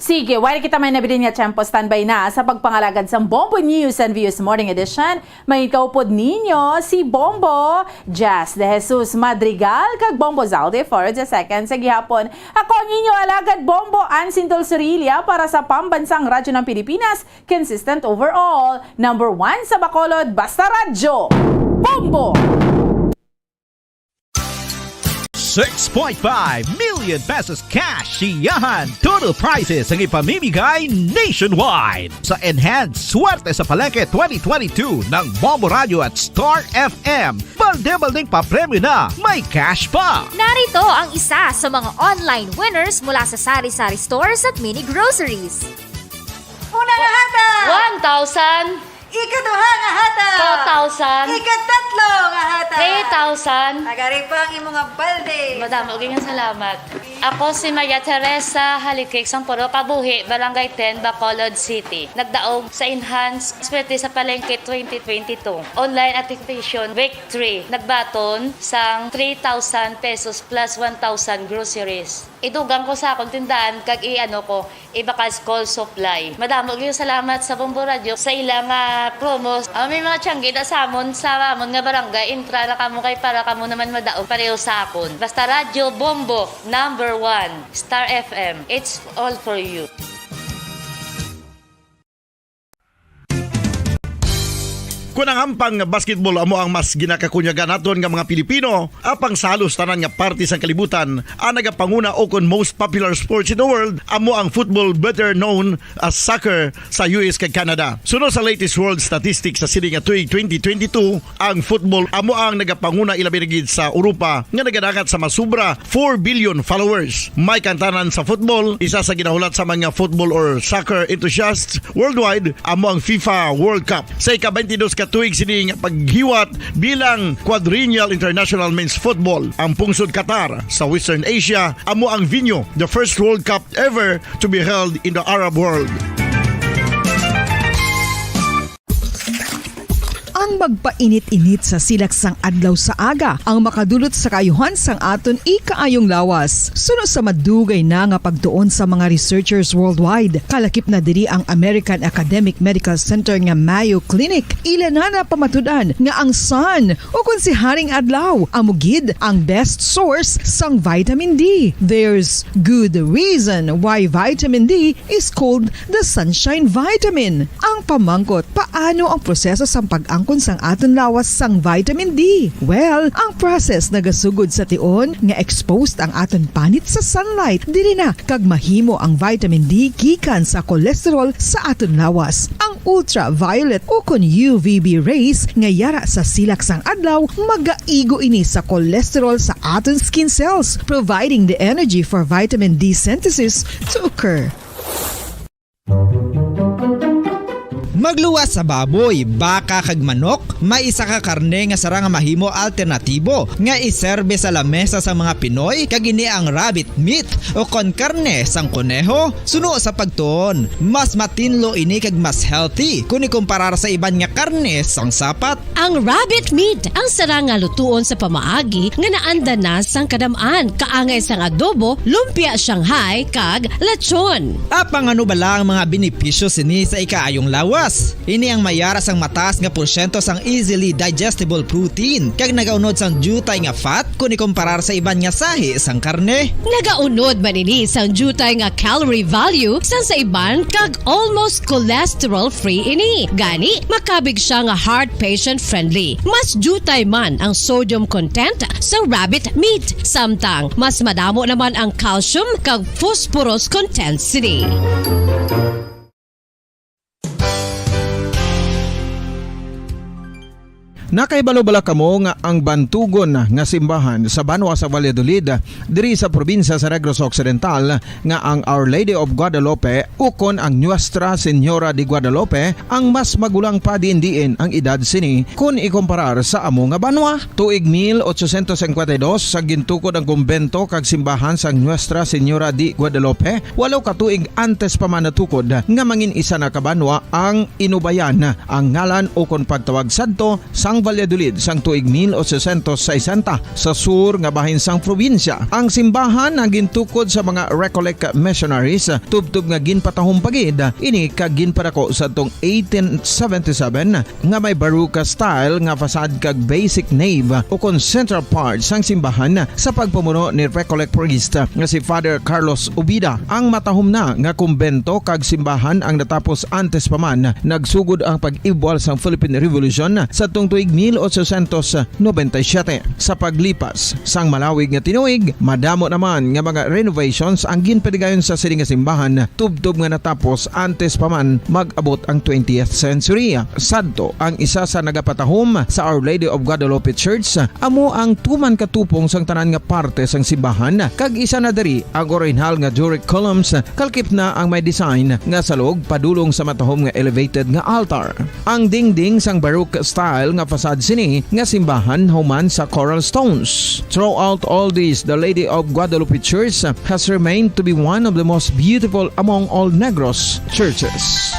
Sige, wala kita may nabilin nga tiyempo. Standby na sa pagpangalagad sang Bombo News and Views Morning Edition. May kaupod ninyo si Bombo Jazz de Jesus Madrigal kag Bombo Zaldi for the second sa gihapon. Ako ang inyo alagad, Bombo Ansin Dulcerilia, para sa Pambansang Radyo ng Pilipinas, consistent overall, number one sa Bacolod, basta radyo. Bombo! Six point five million pesos cash, siyahan, total prizes ang ipamimigay nationwide. Sa Enhanced Swerte sa Palengke twenty twenty-two ng Bombo Radio at Star F M, balde-baldeng papremyo na, may cash pa! Narito ang isa sa mga online winners mula sa Sari-Sari Stores at Mini Groceries. Una nga hatag! One thousand. Ikaduha nga hatag! Two thousand. Ikatatlo nga hatag! Three thousand. Nagari pa ang imo nga balde. Madamo gyud nga salamat. Ako si Maria Teresa Halikig, sang Puro Kabuhi, Barangay ten, Bacolod City. Nagdaog sa Enhanced Swerte sa Palengke twenty twenty-two. Online Activation Week three. Nagbaton sang three thousand pesos plus one thousand groceries. Idugang ko sa akong tindahan kag i-ano ko, Ibakal School Supply. Madamo gyud salamat sa Bombo Radio sa ila nga promos. Ah, may mga tiyanggi na sa amon, sa amon nga barangay, intra na kamo kay para kamo naman madaog pareho sa akon. Basta Radyo Bombo, number one, Star F M. It's all for you. Kun ang hampang nga basketball amo ang mas ginakakunyagan naton nga mga Pilipino, apang sa halos tanan nga parte sang kalibutan, ang nagapanguna o kon most popular sports in the world amo ang football, better known as soccer, sa U S kag Canada. Suno sa latest world statistics sa sini nga tuig twenty twenty-two, ang football amo ang nagapanguna, ilabi na gid sa Europa nga nagadangat sa masubra four billion followers. May kantanan sa football, isa sa ginahulat sa mga football or soccer enthusiasts worldwide, amo ang FIFA World Cup. Sa ika-twenty-dos ka tuig sini nga paghiwat bilang quadrennial international men's football, ang pungsod Qatar sa Western Asia amo ang venue, the first World Cup ever to be held in the Arab world. Ang magpainit-init sa silak sang adlaw sa aga ang makadulot sa kaayuhan sang aton ikaayong lawas. Suno sa madugay na nga pagtuon sa mga researchers worldwide, kalakip na diri ang American Academic Medical Center nga Mayo Clinic, ila na napamatud-an nga ang sun, o kon si Haring Adlaw, amo gid ang best source sang vitamin D. There's good reason why vitamin D is called the sunshine vitamin. Ang pamangkot, paano ang proseso sang pag-angkon sang aton lawas sang vitamin D? Well, ang process nagasugod sa tion nga exposed ang aton panit sa sunlight. Diri na kag mahimo ang vitamin D gikan sa cholesterol sa aton lawas. Ang ultraviolet o kon U V B rays nga yara sa silak sang adlaw, magaigo ini sa cholesterol sa aton skin cells, providing the energy for vitamin D synthesis to occur. Magluwas sa baboy, baka kag manok, may isa ka karne nga sarang nga mahimo alternatibo nga iserbe sa lamesa sa mga Pinoy, kag ini ang rabbit meat o kon karne sang koneho. Suno sa pagtuon, mas matinlo ini kag mas healthy kon ikumparar sa iban nga karne sang sapat. Ang rabbit meat ang sarang nga lutuon sa pamaagi nga naanda na sang kadam-an, kaangay sang adobo, lumpia Shanghai, kag lechon. Apang ano bala ang mga benepisyo sini sa ikaayong lawas? Ini ang may ara sang mataas nga porsyento sang easily digestible protein, kag nagaunod sang diutay nga fat kon ikumparar sa iban nga sahi sang karne. Nagaunod man ini sang diutay nga calorie value sang sa iban, kag almost cholesterol-free ini. Gani, makabig siya nga heart patient-friendly. Mas diutay man ang sodium content sa rabbit meat, samtang mas madamo naman ang calcium kag phosphorus content sini. Nakahibalo bala kamo nga ang bantugon nga simbahan sa banwa sa Valladolid, diri sa probinsya sa Negros Occidental, nga ang Our Lady of Guadalupe ukon ang Nuestra Señora de Guadalupe ang mas magulang pa diin-diin ang edad sini kon ikumparar sa amo nga banwa? Tuig mil ochocientos cincuenta y dos, sa gintukod ang kumbento kag simbahan sang Nuestra Señora de Guadalupe, walo ka tuig antes pa man natukod nga mangin isa na ka banwa ang inubayan ang ngalan ukon pagtawag sadto sang Valladolid sang tuig mil ochocientos sesenta sa sur nga bahin sang probinsya. Ang simbahan ang gintukod sa mga Recollect missionaries, tubtob nga ginpatahom pa gid ini kag ginpadako sadtong eighteen seventy-seven, nga may Baroque style nga facade kag basic nave ukon central part sang simbahan sa pagpamuno ni Recollect priest nga si Father Carlos Ubida. Ang matahom na nga kumbento kag simbahan ang natapos antes pa man nagsugod ang pag-ibwal sang Philippine Revolution sadtong tuig mil ochocientos noventa y siete. Sa paglipas sang malawig nga tinuig, madamo naman nga mga renovations ang ginpadigayon sa sini nga simbahan, tubtob nga natapos antes pa man mag-abot ang twentieth century. Sadto, ang isa sa nagapatahom sa Our Lady of Guadalupe Church amo ang tuman ka tupong sang tanan nga parte sang simbahan, kag isa na diri ang orihinal nga Doric columns, kalkip na ang may design nga salog padulong sa matahom nga elevated nga altar. Ang dingding sang Baroque style nga facade sini nga simbahan human sa coral stones. Throughout all this, the Lady of Guadalupe Church has remained to be one of the most beautiful among all Negros churches.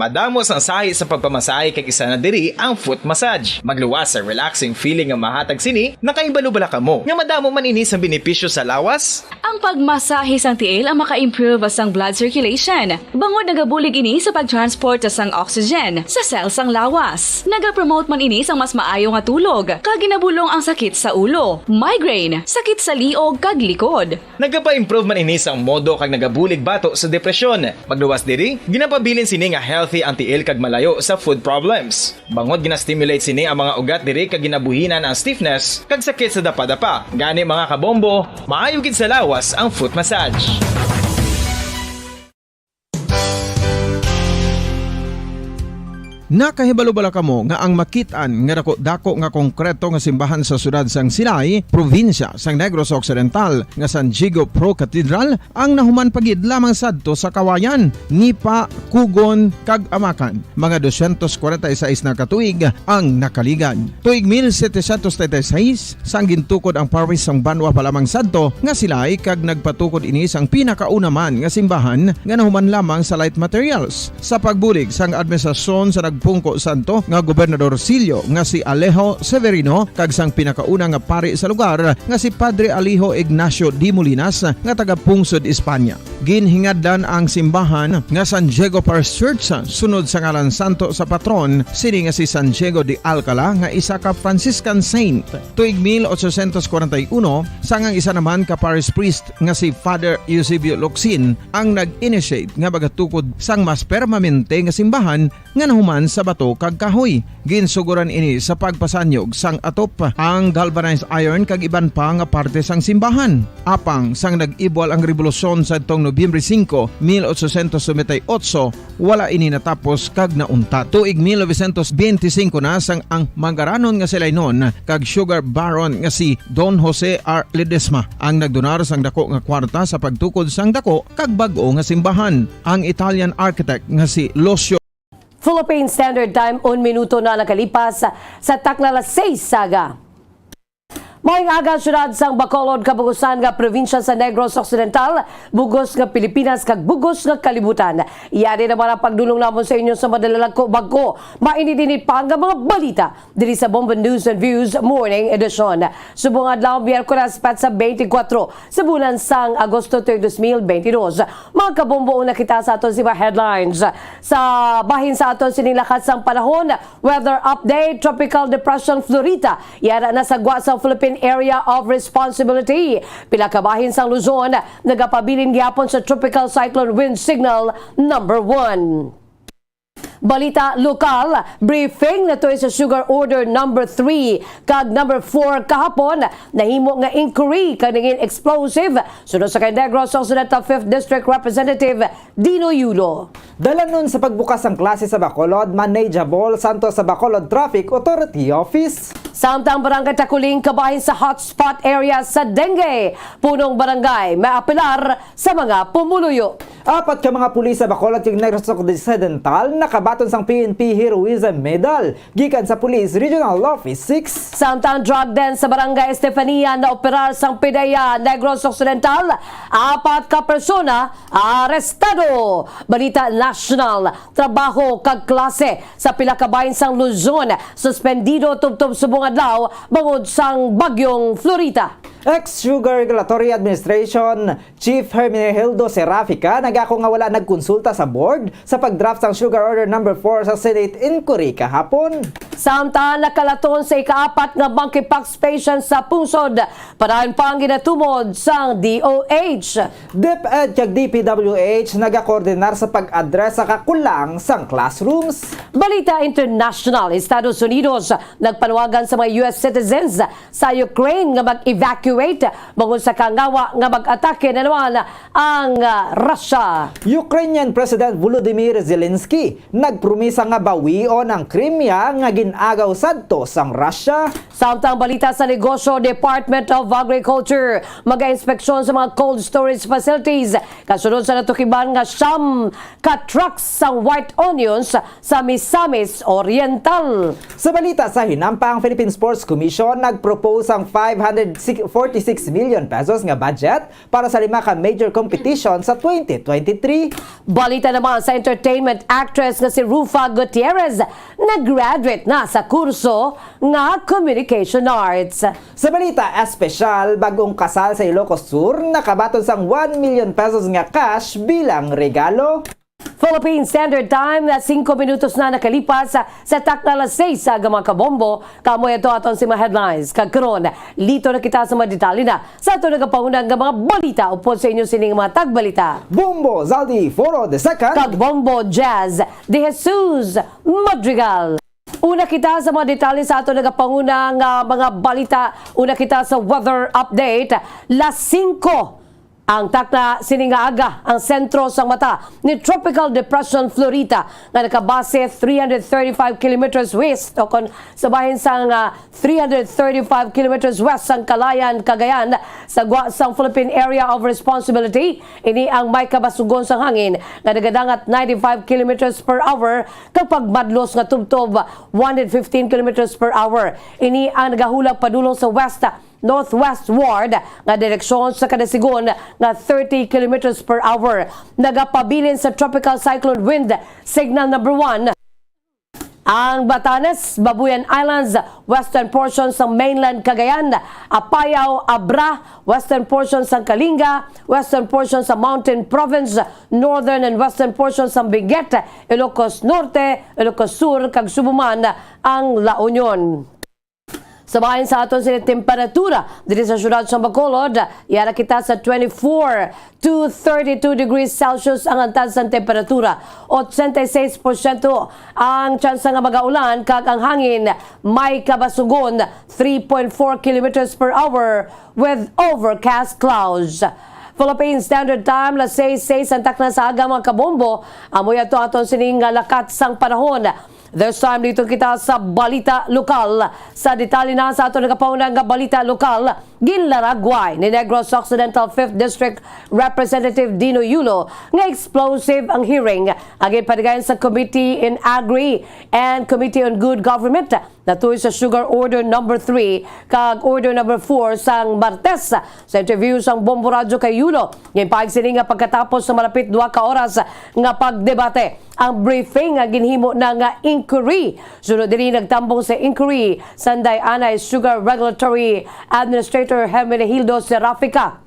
Madamo sang sahi sa pagpamasahe, kag isa na diri ang foot massage. Magluwas sa relaxing feeling nga mahatag sini. Nakahibalo bala kamo nga madamo man ini sang benepisyo sa lawas? Ang pagmasahe sang tiil ang maka-improve sang blood circulation, bangod nagabulig ini sa pag-transport sang oxygen sa cell sang lawas. Nagapromote man ini sang mas maayo nga tulog, kag ginabulong ang sakit sa ulo, migraine, sakit sa liog, kag likod. Nagapa-improve man ini sang modo kag nagabulig bato sa depresyon. Magluwas diri, ginapabilin sini nga healthy ang tiil kag malayo sa foot problems. Bangod gina-stimulate sini ang mga ugat diri kag ginabuhinan ang stiffness kag sakit sa dapadapa. Gani, mga kabombo, maayo gid sa lawas ang foot massage. Nakahibalo bala kamo nga ang makit-an nga dako-dako nga konkreto nga simbahan sa siyudad sang Silay, probinsya sang Negros Occidental, nga San Diego Pro Cathedral, ang nahuman pa gid lamang sadto sa Kawayan, Nipa, Kugon, kag Amakan? Mga dosyentos kwarenta y seis na ka tuig ang nakaligad. Tuig mil setecientos treinta y seis, sang gintukod ang parish sang banwa pa lamang sadto nga Silay, kag nagpatukod ini sang pinakauna man nga simbahan nga nahuman lamang sa light materials. Sa pagbulig sang administrasyon sa nagpungko sadto nga Gobernador Silio nga si Alejo Severino kag sang pinakauna nga pari sa lugar nga si Padre Alejo Ignacio de Molinas nga taga Pungsod, Espanya. Ginhingadlan ang simbahan nga San Diego Parish Church sunod sa ngalan santo sa patron sini nga si San Diego de Alcala nga isa ka Franciscan saint. Tuig mil ochocientos kwarenta y uno, sang ang isa naman ka parish priest nga si Father Eusebio Locsin ang nag-initiate nga magatukod sang mas permanente nga simbahan nga nahuman sa bato kag kahoy. Ginsugoran ini sa pagpasanyog sang atop, ang galvanized iron kag iban pa nga parte sang simbahan. Apang sang nag-ibwal ang rebolusyon sadtong Nobyembre singko, mil ochocientos noventa y ocho, wala ini natapos kag nauntat. Tuig mil novecientos benti singko na sang ang Mangaranon nga Silaynon kag Sugar Baron nga si Don Jose R. Ledesma ang nagdonar sang dako nga kwarta sa pagtukod sang dako kag bag-o nga simbahan. Ang Italian architect nga si Lucio Philippine Standard Time, un minuto na nakalipas sa takna alas seis sa aga. Maayong aga, siyudad sang Bacolod, kabugusan nga probinsya sa Negros Occidental, bugos nga Pilipinas, kag bugos nga kalibutan. Yari naman ang pagdulong namon sa inyo sa madala lang ko bag-o. Mainit-init pa nga mga balita diri sa Bombo News and Views Morning Edition. Subong adlaw, Miyerkules, petsa twenty-four sa bulan sang Agosto tuig dos mil benti dos. Mga kabombo, una kita sa aton sini nga headlines. Sa bahin sa aton sining lakat sang panahon, weather update, Tropical Depression Florita yara na sa gwa sang Philippine Area of Responsibility. Pila ka bahin sang Luzon nagapabilin gihapon sa Tropical Cyclone Wind Signal number one. Balita lokal, briefing natuloy sa Sugar Order number three kag number four kahapon. Nahimo nga inquiry kag nangin explosive, suno sa kay Negros Occidental fifth District Representative Dino Yulo. Dalanon sa pagbukas sang klase sa Bacolod, manageable santo sa Bacolod Traffic Authority Office. Samtang Barangay Taculing kabahin sa hotspot area sa dengue, punong barangay maapelar sa mga pumuluyo. Apat ka mga pulis sa Bacolod kag Negros Occidental nakabaton sang P N P Heroism Medal gikan sa Police Regional Office six. Samtang drug den sa Barangay Estefania naoperar sang PDEA Negros Occidental, apat ka persona arestado. Balita nasyonal, trabaho kag klase sa pila ka bahin sang Luzon suspendido tubtob subong adlaw bangod sang Bagyong Florita. Ex-Sugar Regulatory Administration Chief Hermenegildo Serafica nagako nga wala nagkonsulta sa board sa pagdraft sang Sugar Order number four sa Senate inquiry kahapon. Samtang nakalaton sa ikaapat nga monkeypox patient sa pungsod, padayon pa ang ginatumod sang D O H. DepEd kag D P W H nagakoordinar sa pag-address sa kakulang sang classrooms. Balita international, Estados Unidos nagpanuwagan sa mga U S citizens sa Ukraine nga mag-evacuate bangod sa kangawa nga mag-atake na naman ang, ah, Russia. Ukrainian President Volodymyr Zelensky nagpromisa nga bawion ang Crimea nga gin-agaw sadto sang Russia. Samtang balita sa negosyo, Department of Agriculture maga-inspeksyon sa mga cold storage facilities kasunod sa natukiban nga siyam ka trucks sang white onions sa Misamis Oriental. Sa balita sa hinampang, Philippine Sports Commission nagpropose sang five hundred forty-six million pesos nga budget para sa lima ka major competition sa twenty twenty-three. Balita naman sa entertainment, actress nga si Rufa Gutierrez nag-graduate na sa kurso nga Communication Arts. Sa balita espesyal, bag-ong kasal sa Ilocos Sur nakabaton sang one million pesos nga cash bilang regalo. Philippine Standard Time, na singko minutos na nakalipas sa, sa takna alas seis sa aga, mga kabombo. Kamoy ato aton sini nga mga headlines. Kag karon, lito na kita sa mga detalye na sa aton nagapanguna nga mga balita upod sa inyo sining mga tagbalita. Bombo Zaldi Foro the second. Kag Bombo Jazz de Jesus Madrigal. Una kita sa mga detalye sa aton nagapanguna nga mga balita. Una kita sa weather update. Las singko ang takna sini nga aga, ang sentro sang mata ni Tropical Depression Florita nga nakabase three hundred thirty-five kilometers west, o kon sa bahin sang, ah, three hundred thirty-five kilometers west sang Calayan, Cagayan, sa gwa sang Philippine Area of Responsibility. Ini ang may kabasugon sang hangin nga nagadangat ninety-five kilometers per hour kag pagmadlos nga tubtob one hundred fifteen kilometers per hour. Ini ang nagahulag padulong sa west northwestward nga direksyon sa kada sigon nga thirty kilometers per hour. Nagapabilin sa Tropical Cyclone Wind Signal number one ang Batanes, Babuyan Islands, western portion sa mainland Cagayan, Apayao, Abra, western portion sa Kalinga, western portion sa Mountain Province, northern and western portion sa Benguet, Ilocos Norte, Ilocos Sur, kag Subuman ang La Union. Sa bahin sa aton sini temperatura diri sa siyudad sa Bacolod, yara kita sa twenty-four to thirty-two degrees Celsius ang antad sang temperatura. Ochenta y seis porsyento ang tsansa nga magaulan kag ang hangin may kabasugon, three point four kilometers per hour with overcast clouds. Philippine Standard Time, las seis seis ang takna sa aga, mga kabombo. Amo ato aton sining nga lakat sang panahon. This time, dito kita sa balita lokal. Sa detalye na sa aton nagapauna nga balita lokal, ginlaragway ni Negros Occidental Fifth District Representative Dino Yulo nga explosive ang hearing nga ginpatigayon sa Committee in Agri and Committee on Good Government, natuy sa Sugar Order Number Three kag Order Number Four sang Martes. Sa interview sang Bombo Radyo kay Yulo, ginpahayag sini nga pagkatapos sa malapit duha ka oras nga pagdebate, ang briefing nga ginhimo na nga inquiry. Sunod diri, nagtambong sa inquiry sanday anay Sugar Regulatory Administrator Hermenegildo Serafica,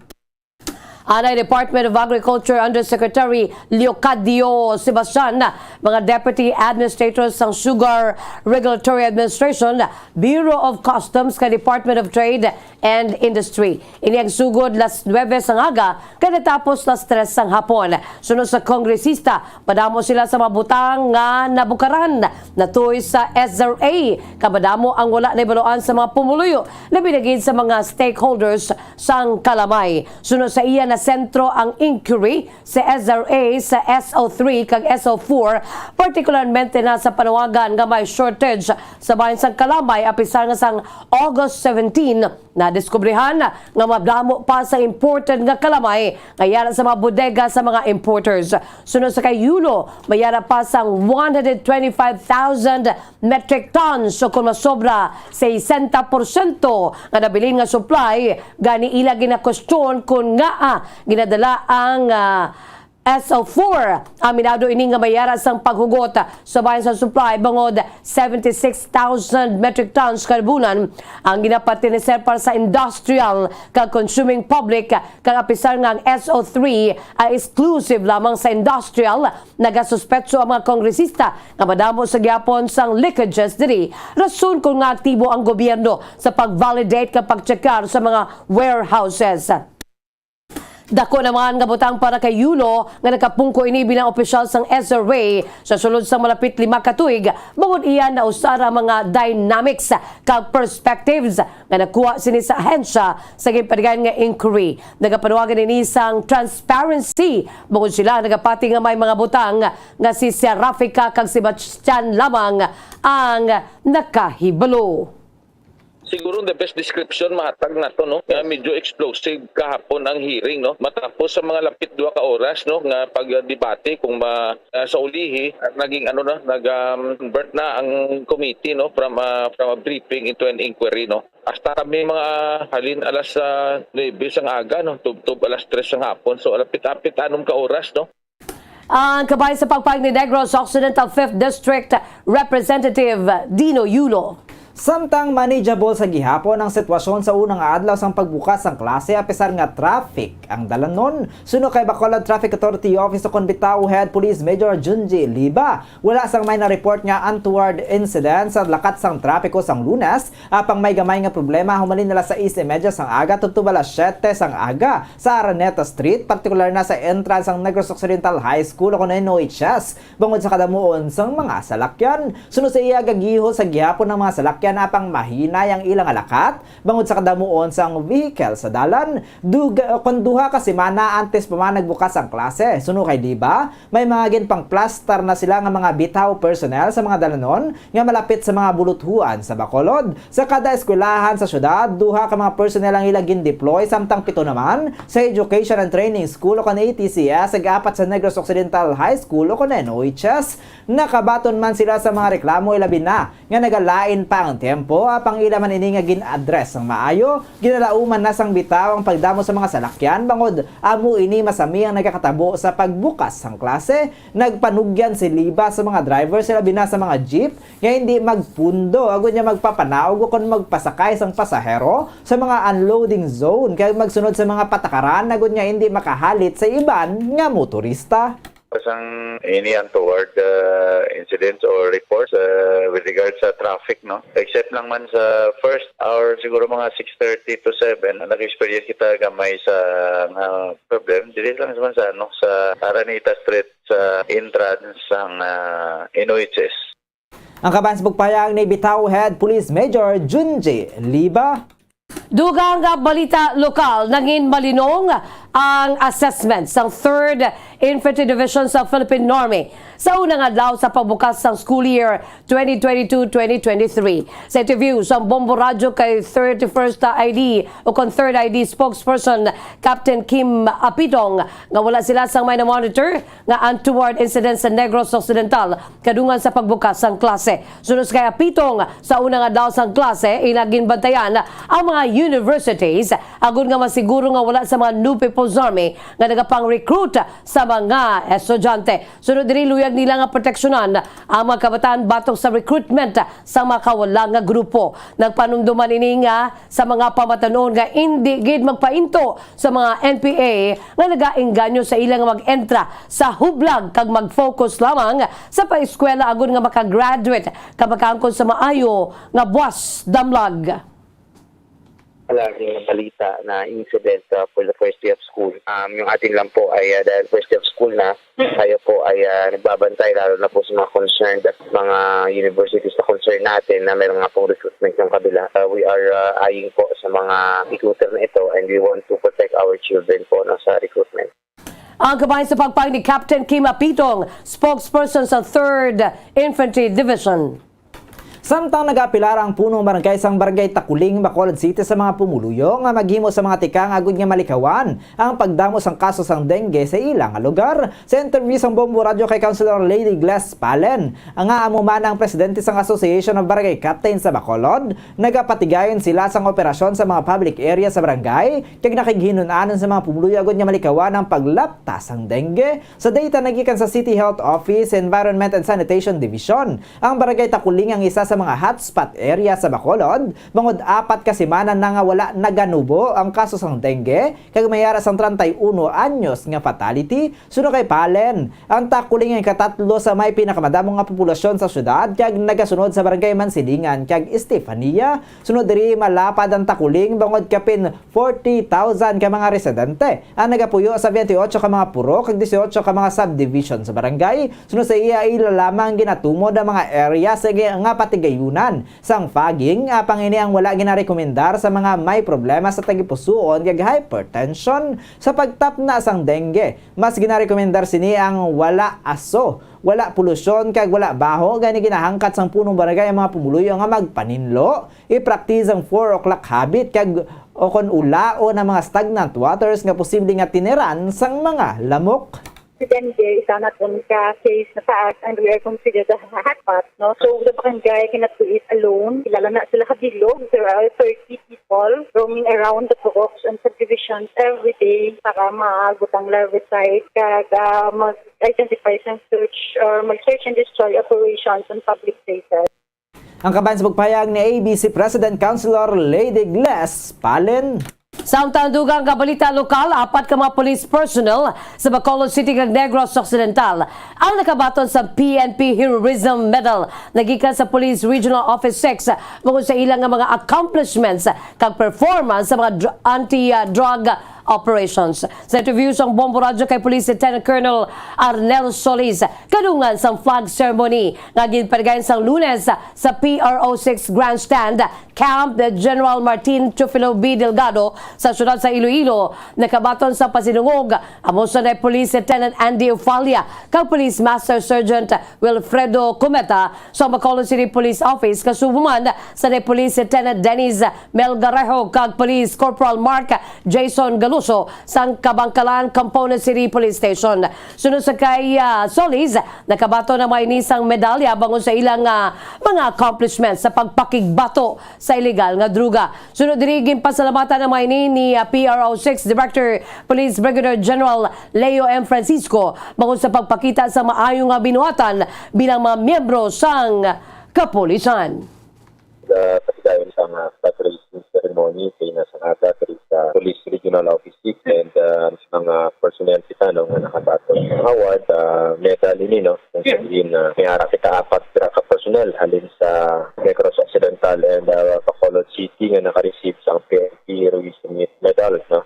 anay Department of Agriculture Undersecretary Leocadio Sebastian, mga Deputy Administrators sang Sugar Regulatory Administration, Bureau of Customs, kag Department of Trade and Industry. Ini ang sugod las nuebe sang aga kag natapos las tres sang hapon. Suno sa kongresista, madamo sila sa mga butang nga nabukaran natuy sa S R A, kag madamo ang wala nahibaluan sa mga pumuluyo, labi na gid sa mga stakeholders sang kalamay. Suno sa iya, nasentro ang inquiry sa S R A, sa S O three kag S O four, partikularmente na sa panawagan nga may shortage sa bahin sang kalamay, apisar nga sang August seventeen, nadiskubrihan nga madamo pa sa imported nga kalamay nga yara sa mga bodega sa mga importers. Suno sa kay Yulo, may yara pa sang one hundred twenty-five thousand metric tons, o kung masobra, sesenta porsyento nga nabilin nga supply. Gani, ila ginakwestiyon kon ngaa ginadala ang, ah, S O four. Aminado ini nga may yara sang paghugot sa bahin sa supply, bangod seventy-six thousand metric tons kada bulan ang ginapertenecer para sa industrial kag consuming public, kag apisar nga ang S O three ay exclusive lamang sa industrial, nagasuspetso ang mga kongresista nga madamo sa gihapon sang leakages diri, rason kon ngaa aktibo ang gobyerno sa pag-validate kag pag-checkar sa mga warehouses. Dako naman nga butang para kay Yulo nga nakapungko ini bilang opisyal sang S R A sa sulod sang malapit lima ka tuig, bangod iya nausara ang mga dynamics kag perspectives nga nakuha sini sa ahensya sa ginpatigayon nga inquiry. Nagapanuwagan ini sang transparency, bangod sila nagapati nga may mga butang nga si Serafica kag si Bastian lamang ang nakahibalo. Siguro the best description mahatag nato, no, nga medyo explosive kahapon ang hearing, no, matapos sa mga lapit duha ka oras, no, nga pagdebate kung ma-, ah, sa ulihi, ah, naging ano na, nag, um, convert na ang committee, no, from, ah, from a briefing into an inquiry, no. Hasta kami mga halin alas, ah, nuebe sang aga, no, tubtob alas tres sang hapon. So, lapit-apit anom ka oras, no. Ang kabahin sa pagpahayag ni Negros Occidental Fifth District Representative Dino Yulo. Samtang manageable sa gihapon ang sitwasyon sa unang adlaw sang pagbukas sang klase, apisar nga traffic ang dalanon, suno kay Bacolod Traffic Authority Office o kon bitaw Head Police Major Junji Liba, wala sang may na-report nga untoward incident sa lakat sang trapiko sang Lunes. Apang may gamay nga problema humalin alas sais y media sang aga tubtob alas siyete sang aga sa Araneta Street, partikular na sa entrance sang Negros Occidental High School o kon N O H S, bangod sa kadamuon sang mga salakyan. Suno sa iya, gagihol sa gihapon ang mga salakyan apang mahinay ang ila nga lakat bangod sa kadamuon sang vehicle sa dalan. Dug-, kon duha ka semana antes pa man nagbukas ang klase, suno kay Liba, may mga ginpangplastar na sila nga mga bitaw personnel sa mga dalanon nga malapit sa mga buluthuan sa Bacolod. Sa kada eskwelahan sa syudad, duha ka mga personnel ang ila gindeploy, samtang pito naman sa Education and Training School o kon A T C S, ag apat sa Negros Occidental High School o kon N O H S. Nakabaton man sila sa mga reklamo, ilabi na nga nagalain pa ang tiyempo, apang ila man ini nga gin-address sang maayo. Ginalauman na sang bitaw ang pagdamo sa mga salakyan, bangod amo ini masami ang nagakatabo sa pagbukas sang klase. Nagpanugyan si Liba sa mga driver, sa labi na sa mga jeep, nga hindi magpundo agod nga magpapanaog o kon magpasakay sang pasahero sa mga unloading zone, kag magsunod sa mga patakaran agod nga hindi makahalit sa iban nga motorista. Sang any untoward, uh, incidents or reports, uh, with regards sa traffic, no? Except lang man sa first hour, siguro mga six thirty to seven, nag-experience kita gamay sa, uh, problem. Dili lang man sa, ano, sa Araneta Street, sa entrance sang, uh, N O H S. Ang kabahin sa pagpahayag ni bitaw Head Police Major Junji Liba. Dugang nga balita lokal, nangin malinong ang assessment sang Third Infantry Division sa Philippine Army sa unang adlaw sa pagbukas sang school year twenty twenty-two twenty twenty-three. Sa interview sa Bombo Radyo kay thirty-first I D o kon Third I D spokesperson Captain Kim Apitong nga wala sila sang may na-monitor nga untoward incident sa Negros Occidental kadungan sa pagbukas sang klase. Suno sa kay Apitong, sa unang adlaw sang klase, ina ginbantayan ang mga universities agud nga masiguro nga wala sa mga new people's army nga nagapang-recruit sa mga estudyante. Sunod diri, luyag nila nga proteksyonan ang mga kabataan batok sa recruitment sa mga kawala nga grupo. Nagpanumduman ini nga sa mga pamatanon nga indi gid magpainto sa mga N P A nga nagaengganyo sa ila nga mag-entra sa hublag kag mag-focus lamang sa pag-eskwela agud nga makagraduate kag makaangkon sa maayo nga buwas damlag. Wala rin balita na incident uh, for the first day of school. Um, yung atin lang po ay uh, dahil first day of school na, tayo po ay uh, nagbabantay lalo na po sa mga concerned at mga universities na concern natin na meron nga pong recruitment yung kabila. Uh, we are uh, eyeing po sa mga recruiter na ito and we want to protect our children po no, sa recruitment. Ang kabahin sa pagpang ni Captain Kim Apitong, spokesperson sa Third Infantry Division. Samtang nagaapilar ang punong barangay sang Barangay Takuling, Bacolod City sa mga pumuluyo nga maghimo sa mga tikang agud nga malikawan ang pagdamo sang kaso sang dengue sa ila nga lugar. Sa interview sang Bombo Radyo kay Councilor Lady Gles Palen, nga amo man ang presidente sang Association of Barangay Captains sa Bacolod, nagapatigayon sila sang operasyon sa mga public area sa barangay kag nakighinun-anon sa mga pumuluyo agud nga malikawan ang paglapta sang dengue. Sa data nagikan sa City Health Office, Environment and Sanitation Division, ang Barangay Takuling ang isa sa mga hotspot area sa Bacolod, bangod apat ka semana na nga wala naganubo ang kaso sang dengue, kag may ara sang treinta y uno anyos nga fatality. Suno kay Palen, ang Takuling ang ikatatlo sa may pinakamadamo nga populasyon sa syudad, kag nagasunod sa Barangay Mansilingan kag Estefania. Sunod diri, malapad ang Takuling, bangod kapin forty thousand ka mga residente ang nagapuyo sa twenty-eight ka mga purok kag dieciocho ka mga subdivision sa barangay. Sunod sa iya, ila lamang ginatumod ang mga area sa gi-, nga patigayunan sang fogging, apang ini ang wala ginarekomendar sa mga may problema sa tagipusoon kag hypertension. Sa pagtapna sang dengue, mas ginarekomendar sini ang wala aso, wala polusyon kag wala baho, gani ginahangkat sang punong barangay ang mga pumuluyo nga magpaninlo, i-practice ang four o'clock habit kag o kon ulaon ang mga stagnant waters nga posible nga tiniran sang mga lamok. Si dengue, isa naton ka case na taas and we are considered a hotspot, no? So, the barangay cannot do it alone. Kilala na sila kabilog. There are thirty people roaming around the purok and subdivisions every day para maagot ang larvicide kag ah, mag-identify sa search or mag-search and destroy operations on public places. Ang kabahin sa pagpahayag ni A B C President Councilor Lady Gles Palen. Samtang dugang nga balita lokal, apat ka mga police personnel sa Bacolod City kag Negros Occidental ang nakabaton sa P N P Heroism Medal nagikan sa Police Regional Office six bangod sa ilang nga mga accomplishments kag performance sa mga dr- anti-drug operations. Sa interview sang Bombo Radyo kay Police Lieutenant Colonel Arnel Solis, kadungan sang flag ceremony nga ginpatigayon sang Lunes sa P R O six Grandstand, Camp General Martin Teofilo B. Delgado sa siyudad sa Iloilo, nakabaton sa pasidungog amo sa Police Lieutenant Andy Ufalia kag Police Master Sergeant Wilfredo Cometa sa Bacolod City Police Office, kasubo man sa Police Lieutenant Dennis Melgarejo kag Police Corporal Mark Jason Galuso sang Kabangkalan Component City Police Station. Sunod sa kay ah, Solis, nakabaton ang mga ini sang medalya bangod sa ilang ah, mga accomplishments sa pagpakigbato sa iligal nga droga. Sunod diri, ginpasalamatan ang mga ini ni ah, P R O six Director Police Brigadier General Leo M. Francisco bangod sa pagpakita sa maayo nga binuhatan bilang mga miyembro sang kapulisan. Sa kasigayon sa mga flag raising ceremony kay nasa nga flag raise sa Police Regional Office six and uh, mga personnel kita no nga nakabaton ng award, uh, medal ini no, kung sabihin na may ara kita apat ka personnel halin sa Negros Occidental and uh, Bacolod City nga naka-receive sa P N P Heroism Medal no.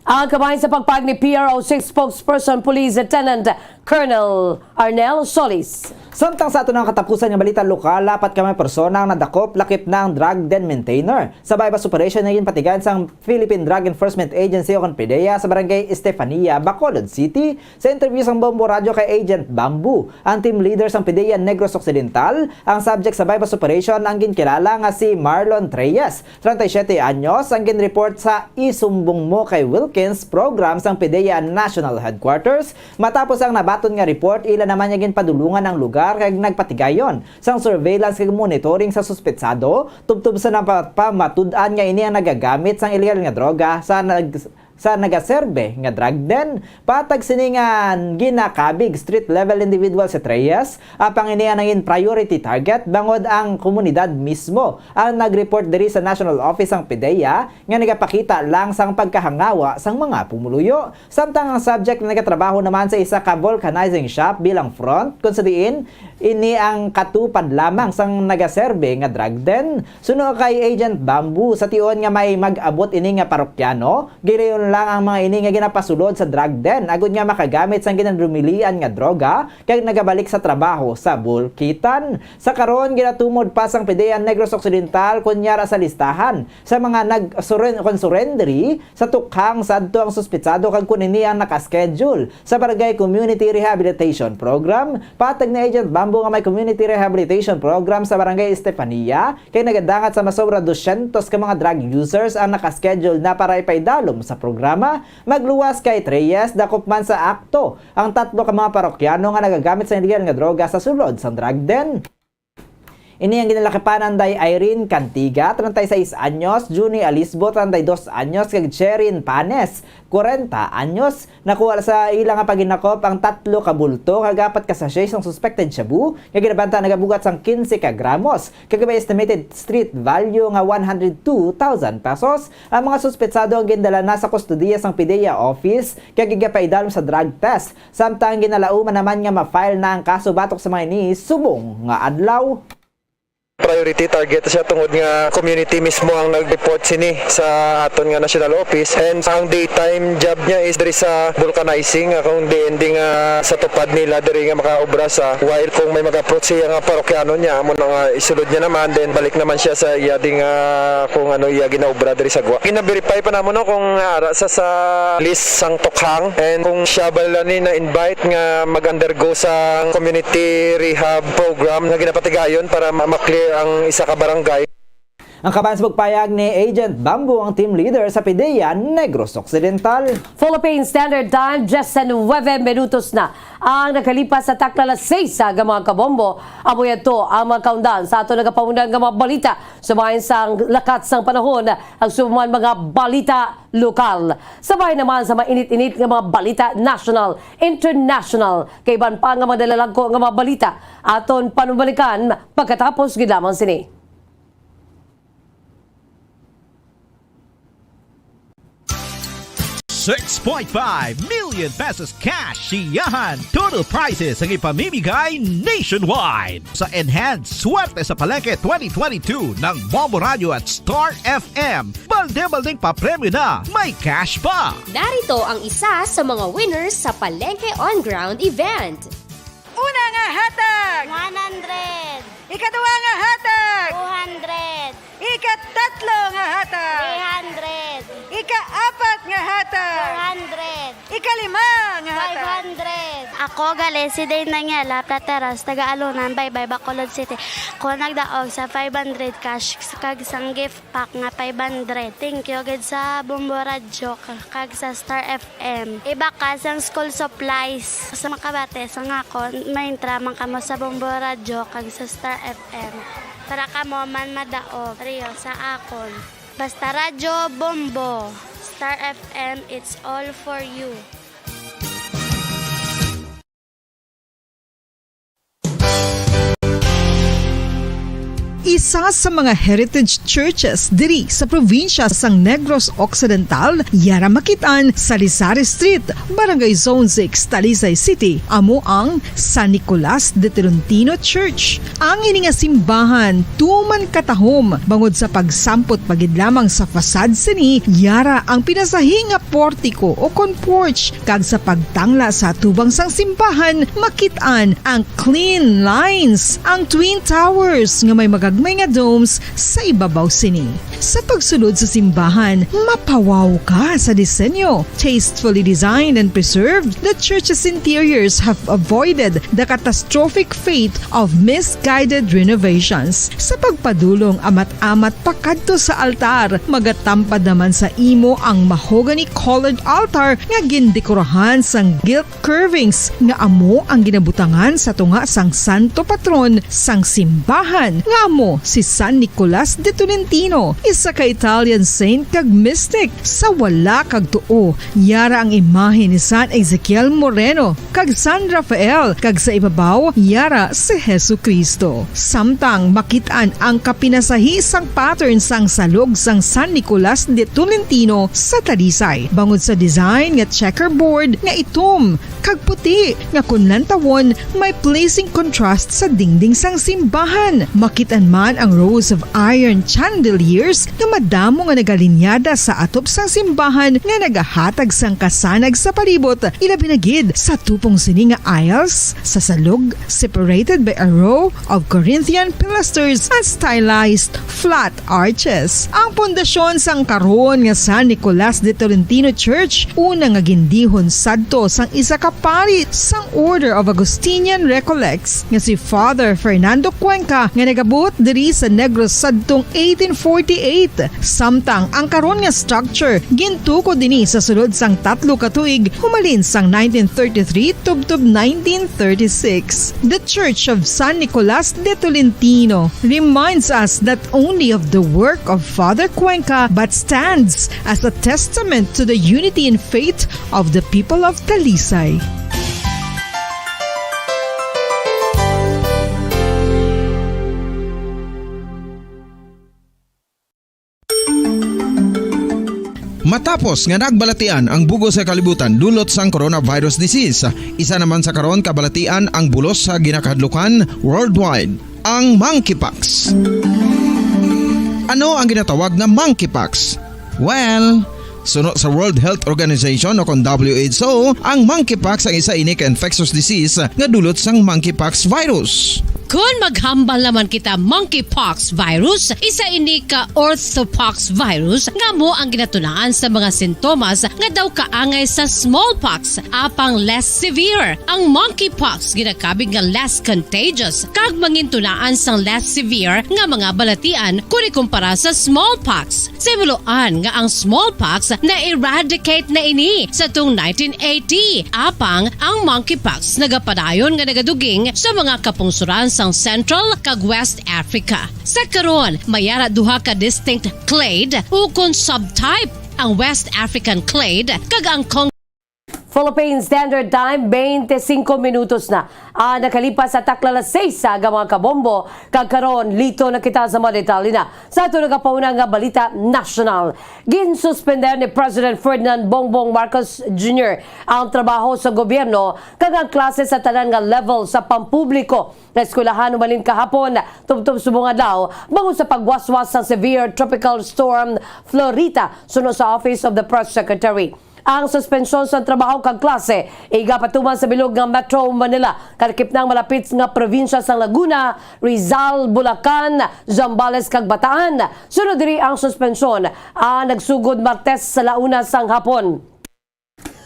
Ang kabahin sa pagpahayag ni P R O six spokesperson Police Lieutenant Colonel Arnel Solis. Samtang sa aton nga katapusan nga balita lokal, apat ka mga persona ang nadakop lakip na ang drug den maintainer. Sa buy-bust operation nga ginpatigayon sang Philippine Drug Enforcement Agency o kon PDEA sa barangay Estefania, Bacolod City. Sa interview sang Bombo Radyo kay Agent Bamboo, ang team leader sang PDEA Negros Occidental, ang subject sa buy-bust operation ang ginkilala nga si Marlon Treyes, treinta y siete anyos, ang ginreport sa Isumbong Mo Kay Wilkins program sang PDEA National Headquarters, matapos ang nabaton nga report, ila naman nga ginpadulungan ang lugar kag nagpatigayon sang surveillance kag monitoring sa suspetsado, tubtob sa napamatud-an nga ini ang nagagamit sang illegal nga droga sa nag-, sa nagaserbe nga drug den. Patag sini nga ginakabig, street level individual si Treyes, apang ini ang nangin priority target bangod ang komunidad mismo ang nag-report diri sa National Office sang PDEA nga nagapakita lang sang pagkahangawa sang mga pumuluyo. Samtang ang subject nagatrabaho naman sa isa ka vulcanizing shop bilang front, kung sa diin ini ang katupad lamang sang nagaserbe nga drug den. Suno kay Agent Bamboo, sa tion nga may mag-abot ini nga parokyano, gilayon lang ang mga ini nga ginapasulod sa drug den agod nga makagamit sang ginadumilian nga droga kag nagabalik sa trabaho sa bulkitan. Sa karon, ginatumod pa sang PDEA Negros Occidental kon yara sa listahan sa mga nag-suren-, kon surrenderi sa tukhang sadto ang suspitsado kag kon ini ang naka-schedule sa Barangay Community Rehabilitation Program. Patag ni Agent Bamboo nga may Community Rehabilitation Program sa Barangay Estefania, kay nagadangat sa masobra dosyentos ka mga drug users ang naka-schedule na para ipaidalom sa programa. Magluwas kay Treyes, dakop man sa akto ang tatlo ka mga parokyano nga nagagamit sa illegal nga droga sa sulod sang drug den. Ini ang ginalakipan ni Day Irene Cantiga, treinta y seis anyos, Junie Alisbo, treinta y dos anyos, kag Cherin Panes, kwarenta anyos. Nakuha sa ila nga paghinakop ang tatlo ka bulto kag apat ka sachet sang suspected shabu nga ginabanta nagabugat sang quince ka gramos kag may estimated street value nga one hundred two thousand pesos. Ang mga suspetsado ang gindala na sa kustodiya sang PDEA office kag igapaidalom sa drug test. Samtang ginalauman naman nga ma-file na ang kaso batok sa mga ini subong nga adlaw. Priority target siya tungod nga community mismo ang nag-report sini sa aton nga national office, and ang daytime job niya is diri sa vulcanizing, ah, kung diin di nga sa tupad nila diri nga makaobra sa, while kung may mag-approach siya nga parokyano niya, amo na nga isulod niya naman, then balik naman siya sa iya di nga kung ano iya ginaobra diri sa gwa. Gina-verify pa namo, no, kung ara sa, sa list sang tukhang, and kung siya bala ni na-invite nga mag-undergo sa community rehab program nga ginapatigayon para ma-, ma-clear ang isa ka barangay. Ang kaban sa pagpayag ni Agent Bamboo, ang team leader sa PDEA Negros Occidental. Philippine Standard Time, diyes nuwebe minutos na ang nakalipas sa takna alas seis sa aga, mga kabombo. Amo yadto ang mga kaundan sa ato nagapaundan nga mga balita. Sa bahin sang lakat sang panahon, ang suman mga balita lokal. Sa bahin naman sa mainit-init nga mga balita national, international, kay iban pa nga mga nalalagko nga mga balita, aton panumalikan pagkatapos gid lamang sini. Six point five million pesos cash siyahan. Total prizes ang ipamimigay nationwide. Sa Enhanced Swerte sa Palengke twenty twenty-two ng Bombo Radio at Star F M, balde-baldeng papremyo na, may cash pa. Narito ang isa sa mga winners sa Palengke On Ground event. Una nga hatag, one hundred. Ikaduha nga hatag, two hundred. Ikatatlo nga hatag, three hundred. Ikaapat nga hatag, four hundred. Ikalima nga hatag, five hundred. Ako gali si Dane Daniela Plateras, taga Alunan, Baybay, Bacolod City. Ako nagdaog sa five hundred cash kag sang gift pack nga five hundred. Thank you gid sa Bombo Radyo ka-, kag sa Star F M. Iba ka sang school supplies. Sa makabati sa ngakon, maintra man kamo sa Bombo Radyo kag sa Star F M. Para kamo man madaog, Rio, sa akon. Basta Radyo Bombo, Star F M, it's all for you. Isa sa mga heritage churches diri sa probinsya sang Negros Occidental, yara makit-an sa Lisari Street, Barangay Zone six, Talisay City, amo ang San Nicolas de Tolentino Church. Ang ini nga simbahan tuman katahom bangod sa pagsampot pa gid lamang sa facade sini, yara ang pinasahi nga portiko o kon porch, kag sa pagtangla sa atubang sang simbahan, makit-an ang clean lines, ang twin towers nga may magagmay nga domes sa ibabaw sini. Sa pagsulod sa simbahan, mapawaw ka sa disenyo. Tastefully designed and preserved, the church's interiors have avoided the catastrophic fate of misguided renovations. Sa pagpadulong amat-amat pakadto sa altar, magatampad naman sa imo ang mahogany-colored altar nga gindekorahan sang gilt curvings nga amo ang ginabutangan sa tunga sang santo patron sang simbahan, nga amo si San Nicolas de Tolentino, isa ka Italian saint kag mystic. Sa wala kag tuo, yara ang imahe ni San Ezekiel Moreno kag San Rafael, kag sa ibabaw, yara si Jesu-Cristo. Samtang makit-an ang kapinasahi sang pattern sang salog sang San Nicolas de Tolentino sa Talisay, bangod sa design nga checkerboard nga itom kag puti nga kon lantawon may pleasing contrast sa dingding sang simbahan. Makit-an man ang rows of iron chandeliers nga madamo nga nagalinyada sa atop sang simbahan nga nagahatag sang kasanag sa palibot, ilabi na gid sa tupong sini nga aisles sa salog, separated by a row of Corinthian pilasters and stylized flat arches. Ang pundasyon sang karon nga San Nicolas de Tolentino Church, una nga gindihon sadto sang isa ka pari sang Order of Augustinian Recollects nga si Father Fernando Cuenca, nga nagabot diri sa Negros sadtong eighteen forty-eight. Samtang ang karon nga structure gintukod dini sa sulod sang tatlo ka tuig, humalin sang nineteen thirty-three tubtob nineteen thirty-six. The Church of San Nicolas de Tolentino reminds us not only of the work of Father Cuenca, but stands as a testament to the unity in faith of the people of Talisay. Matapos nga nagbalatian ang bug-os nga kalibutan dulot sang coronavirus disease, isa naman sa karon kabalatian ang bulos sa ginakahadlukan worldwide, ang monkeypox. Ano ang ginatawag nga monkeypox? Well, suno sa World Health Organization o kon W H O, ang monkeypox ang isa ini ka infectious disease nga dulot sang monkeypox virus. Kon maghambal naman kita monkeypox virus, isa ini ka orthopox virus nga amo ang ginatunaan sa mga sintomas nga daw kaangay sa smallpox, apang less severe. Ang monkeypox ginakabig nga less contagious kag mangintunaan sang less severe nga mga balatian kon ikumpara sa smallpox. Sa himuloan nga ang smallpox na-eradicate na ini sa tung nineteen eighty, apang ang monkeypox nagapadayon nga nagaduging sa mga kapungsoran sang Central kag West Africa. Sa karon, may ara duha ka distinct clade ukon subtype, ang West African clade kag ang Cong- Philippine Standard Time, twenty-five minutos na ang nakalipas sa takla alas seis sa aga, mga kabombo. Kag karon, lito na kita sa mga detalye na sa ato nagapauna nga balita nasyonal. Ginsuspender ni President Ferdinand Bongbong Marcos Junior ang trabaho sa gobyerno kag ang klase sa tanan nga level sa pampubliko nga eskwelahan humalin kahapon tubtob subong adlaw bangod sa pagwaswas sang severe Tropical Storm Florita, suno sa Office of the Press Secretary. Ang suspensyon sa trabaho kag klase igapatuman sa bilog nga Metro Manila, kalakip na ang malapit nga probinsya sang Laguna, Rizal, Bulacan, Zambales kag Bataan. Sunod diri ang suspensyon, ah, nagsugod Martes sa launa sang hapon.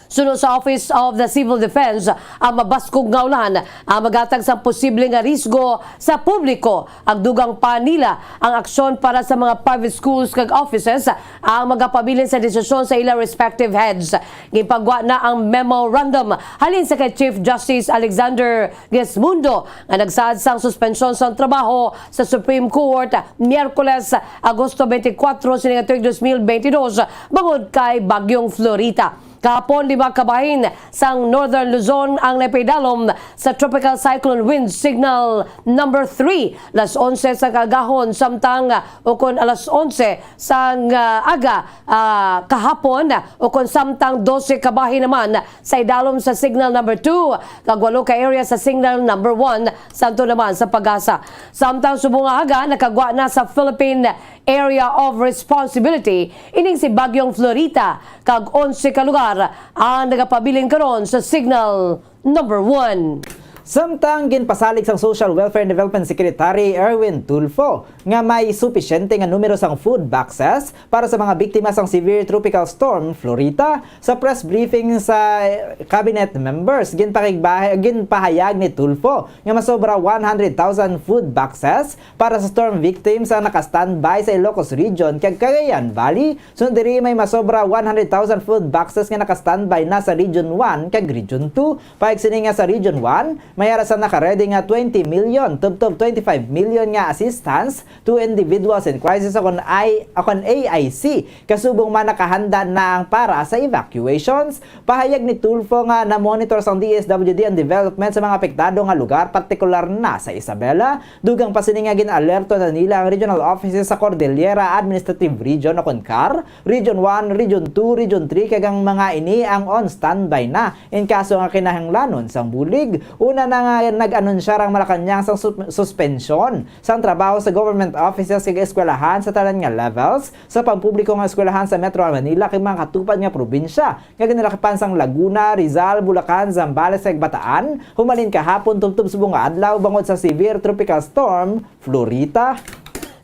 Suno sa Office of the Civil Defense, ang mabaskog nga ulan ang maghatag sang posible nga risgo sa publiko. Ang dugang pa nila ang aksyon para sa mga private schools kag offices ang magapabilin sa desisyon sa ila respective heads. Ginpagwa na ang memorandum halin sa kay Chief Justice Alexander Gesmundo nga nagsaad sang suspensyon sang trabaho sa Supreme Court Miyerkules, Agosto twenty-four sini nga tuig dos mil bentidós bangod kay Bagyong Florita. Kahapon, lima ka bahin sang Northern Luzon ang napaidalom sa Tropical Cyclone Wind Signal number three, las onse sa kaagahon, samtang, ukon alas onse sang, ah, aga, ah, kahapon, ukon samtang dose ka bahin naman sa idalom sa Signal number two, kag walo ka area sa Signal number one, santo naman sa pag-asa. Samtang subong nga aga, nakagwa na sa Philippine Area of Responsibility ining si Bagyong Florita, kag onse ka lugar ang nagapabilin karon sa Signal number one. Samtang ginpasalig sang Social Welfare and Development Secretary Erwin Tulfo nga may supisyente nga numero sang food boxes para sa mga biktima sang severe Tropical Storm Florita, sa press briefing sa cabinet members, ginpakigbahe-, ginpahayag ni Tulfo nga masobra one hundred thousand food boxes para sa storm victims ang naka-standby sa Ilocos Region kag Cagayan Valley. Sunod diri, may masobra one hundred thousand food boxes nga naka-standby na sa Region one kag Region two. Paig sini nga sa Region one, may ara sa naka-ready nga twenty million tubtob twenty-five million nga assistance to individuals in crisis, akon I, akon A I C, kasubong man nakahanda na ang para sa evacuations. Pahayag ni Tulfo nga na-monitor sang D S W D ang development sa mga apektado nga lugar, partikular na sa Isabela. Dugang pa sini nga gin-alerto na nila ang regional offices sa Cordillera Administrative Region, akon CAR, Region one, Region two, Region three, kag ang mga ini ang on standby na in kaso nga kinahanglanon sang bulig. Una na nga nag-anunsyar ang Malacañang sang sup-, suspensyon sang trabaho sa government offices kag eskwelahan sa tanan nga levels sa pampubliko nga eskwelahan sa Metro Manila kag mga katupad nga probinsya nga ginalakipan sang Laguna, Rizal, Bulacan, Zambales, kag Bataan, humalin kahapon tubtob subong nga adlaw bangod sa severe Tropical Storm Florita.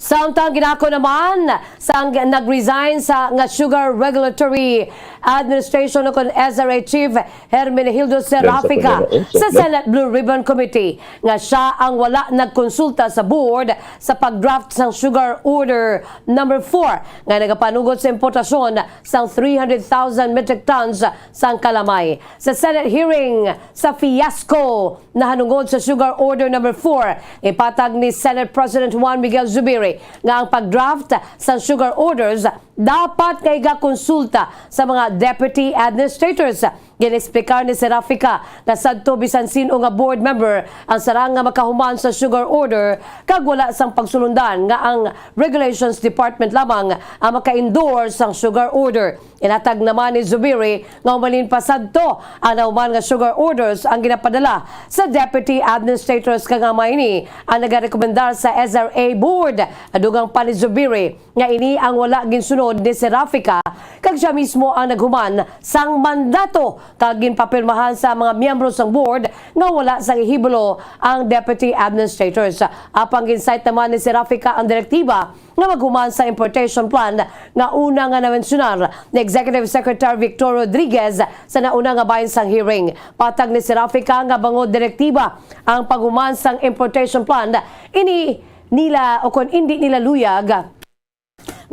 Samtang ginako naman sang nag-resign sa nga Sugar Regulatory Administration, ukon S R A Chief Hermenegildo Serafica, sa Senate Blue Ribbon Committee nga siya ang wala nagkonsulta sa board sa pag-draft sang Sugar Order number four nga nagapanugod sa importasyon sang three hundred thousand metric tons sang kalamay. Sa Senate hearing sa fiasco nahanungod sa Sugar Order number four, ipatag ni Senate President Juan Miguel Zubiri nga ang pag-draft sa sugar orders dapat nga igakonsulta sa mga deputy administrators. Gin-explicar ni Serafica nga sadto bisan sin-o nga board member ang sarang nga makahuman sa sugar order kag wala sang pagsulundan nga ang Regulations Department lamang ang maka-endorse sang sugar order. Inatag naman ni Zubiri nga humalin pa sadto ang nahuman nga sugar orders ang ginapadala sa deputy administrators, kag ang mga ini ang nagarekomendar sa S R A board. Dugang pa ni Zubiri nga ini ang wala ginsunod ni Serafica, kag siya mismo ang naghuman sang mandato kag ginpapirmahan sa mga miyembro sang board nga wala sang ihibulo ang deputy administrators. Apang gin-cite naman ni Serafica ang direktiba nga maghuman sa importation plan nga una nga namensyonar ni Executive Secretary Victor Rodriguez sa nauna nga bahin sang hearing. Patag ni Serafica nga bangod direktiba ang paghuman sang importation plan, ini nila, o kon indi nila luyag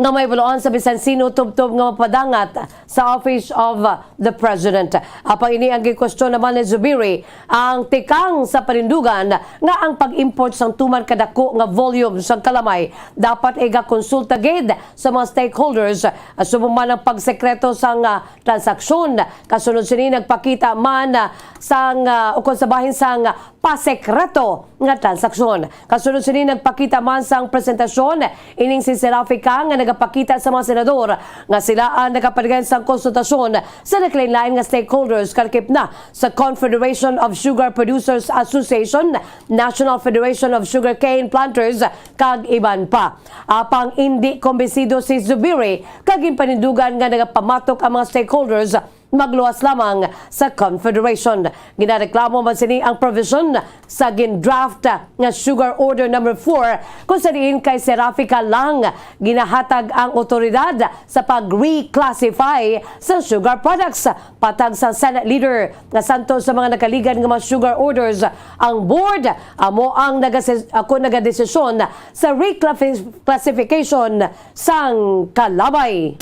nga may buluon sa bisan sino tubtob nga mapadangat sa Office of the President. Apang ini ang gikwestiyon naman ni Zubiri, ang tikang sa panindugan nga ang pag-import sang tuman kadako nga volume sang kalamay dapat igakonsulta gid sa mga stakeholders, ah, subong man ang pagsekreto sang, ah, transaksyon. Kasunod sini, nagpakita man, ah, sang, ah, ukon sa bahin sang pasekreto nga transaksyon. Kasunod sini, nagpakita man sang presentasyon ining si Serafica nga nagapakita sa mga senador nga sila ang nagapaligay sang konsultasyon sa naglain-lain nga stakeholders, kalakip na sa Confederation of Sugar Producers Association, National Federation of Sugarcane Planters, kag iban pa. Apang indi kumbinsido si Zubiri, kag ginpanindugan nga nagapamatok ang mga stakeholders magluwas lamang sa Confederation. Ginareklamo man sini ang provision sa gin-draft nga Sugar Order number four, kung sa diin kay Serafica lang ginahatag ang otoridad sa pag-reclassify sa sugar products. Patag sa Senate Leader nga santo sa mga nakaligad nga mga sugar orders, ang board amo ang nagase-, ako nagadesisyon sa reclassification sang kalamay.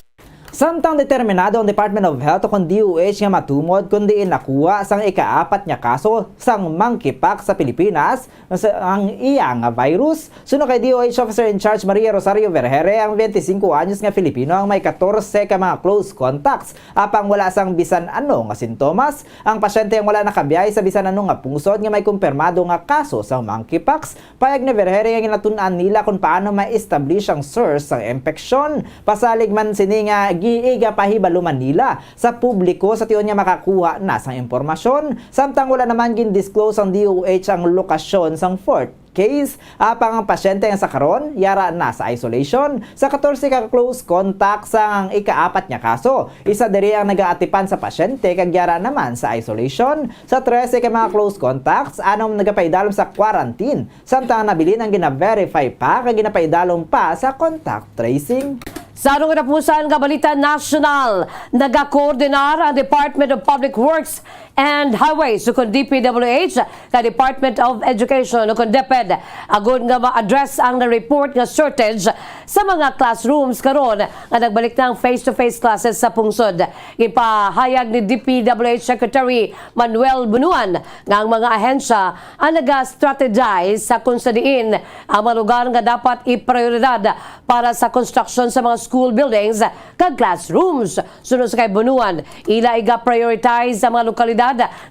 Samtang determinado ang Department of Health o kon D O H nga matumod kon diin nakuha sang ikaapat nga kaso sang monkeypox sa Pilipinas, sa ang iya nga virus. Suno kay D O H Officer in Charge Maria Rosario Vergere, ang twenty-five anyos nga Filipino ang may katorse ka mga close contacts, apang wala sang bisan ano nga sintomas. Ang pasyente ang wala nakabiyahe sa bisan ano nga pungsod nga may kumpirmado nga kaso sang monkeypox. Payag ni Vergere nga ginatun-an nila kung paano ma-establish ang source sang impeksyon. Pasalig man sini nga giigapahibaluman nila sa publiko sa tion nga makakuha na sang impormasyon, samtang wala naman gin-disclose sang D O H ang lokasyon sang fourth case, apang ang pasyente nga sa karon yara na sa isolation. Sa katorse ka close contact sang ikaapat nga kaso, isa diri ang nagaatipan sa pasyente kag yara naman sa isolation. Sa trese ka mga close contacts, anom nagapaidalom sa quarantine, samtang nabilin ang gina-verify pa kag ginapaidalom pa sa contact tracing. Sa ano nga napusan nga balita nasyonal, nagakoordinar ang Department of Public Works and Highways, ukon D P W H, kag Department of Education, ukon DepEd, agod nga ma-address ang na-report nga shortage sa mga classrooms karon nga nagbalik na ang face-to-face classes sa pungsod. Ginpahayag ni D P W H Secretary Manuel Bunuan nga ang mga ahensya ang naga-strategize sa kung sa diin ang mga lugar nga dapat iprioridad para sa konstruksyon sa mga school buildings kag classrooms. Suno sa kay Bunuan, ila iga-prioritize ang mga lokalidad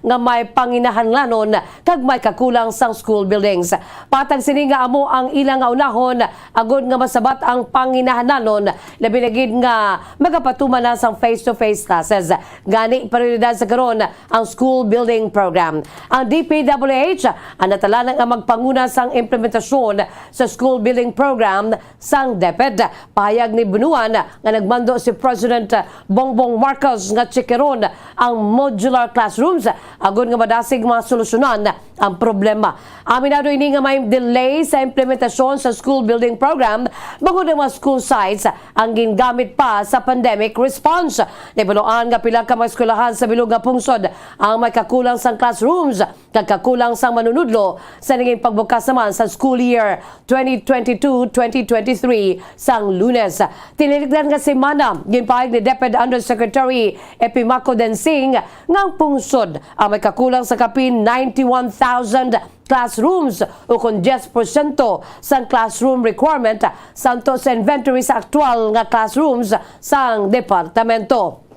nga may panginahanglanon kag may kakulang sang school buildings. Patag sini nga amo ang ila nga unahon agod nga masabat ang panginahanglanon, labi na gid nga magapatuman na sang face-to-face classes. Gani, prioridad sa karon ang school building program. Ang D P W H ang natalanan nga magpanguna sang implementasyon sa school building program sang DepEd. Pahayag ni Bunuan nga nagmando si President Bongbong Marcos nga tsikeron ang modular classrooms agod nga madasig masolusyonan ang problema. Aminado ini nga may delay sa implementasyon sa school building program, bangod ang mga school sites ang gingamit pa sa pandemic response. Nahibaluan nga pila ka mga eskwelahan sa bilog nga pungsod ang may kakulang sang classrooms kag kakulang sang manunudlo sa naging pagbukas naman sa school year twenty twenty-two twenty twenty-three sang Lunes. Tinilikdan nga semana, ginpahayag ni DepEd Undersecretary Epimaco Densing nga ang pungsod ang may kakulang sa kapin ninety-one thousand classrooms, ukon diyes porsyento sang classroom requirement, santo sa inventory sa aktual nga classrooms sang departamento.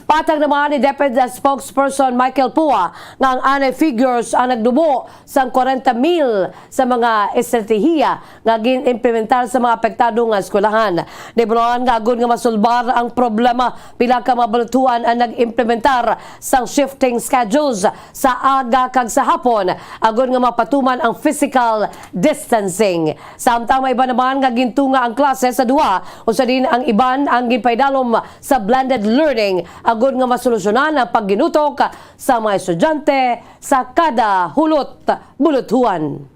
Patag naman ni DepEd Spokesperson Michael Pua nga ang anay figures ang nagdumo sang kwarenta mil sa mga estratehiya nga gin-implementar sa mga apektado nga eskwelahan. Nahibaluan nga agod nga masulbar ang problema, pila ka mga balatuan ang nag-implementar sang shifting schedules sa aga kag sa hapon, agod nga mapatuman ang physical distancing. Samtang may iba naman nga gintunga ang klase sa duha, usa din ang iban ang ginpaidalom sa blended learning, agod nga masolusyonan ang pagginutok sa mga estudyante sa kada hulot bulutuan.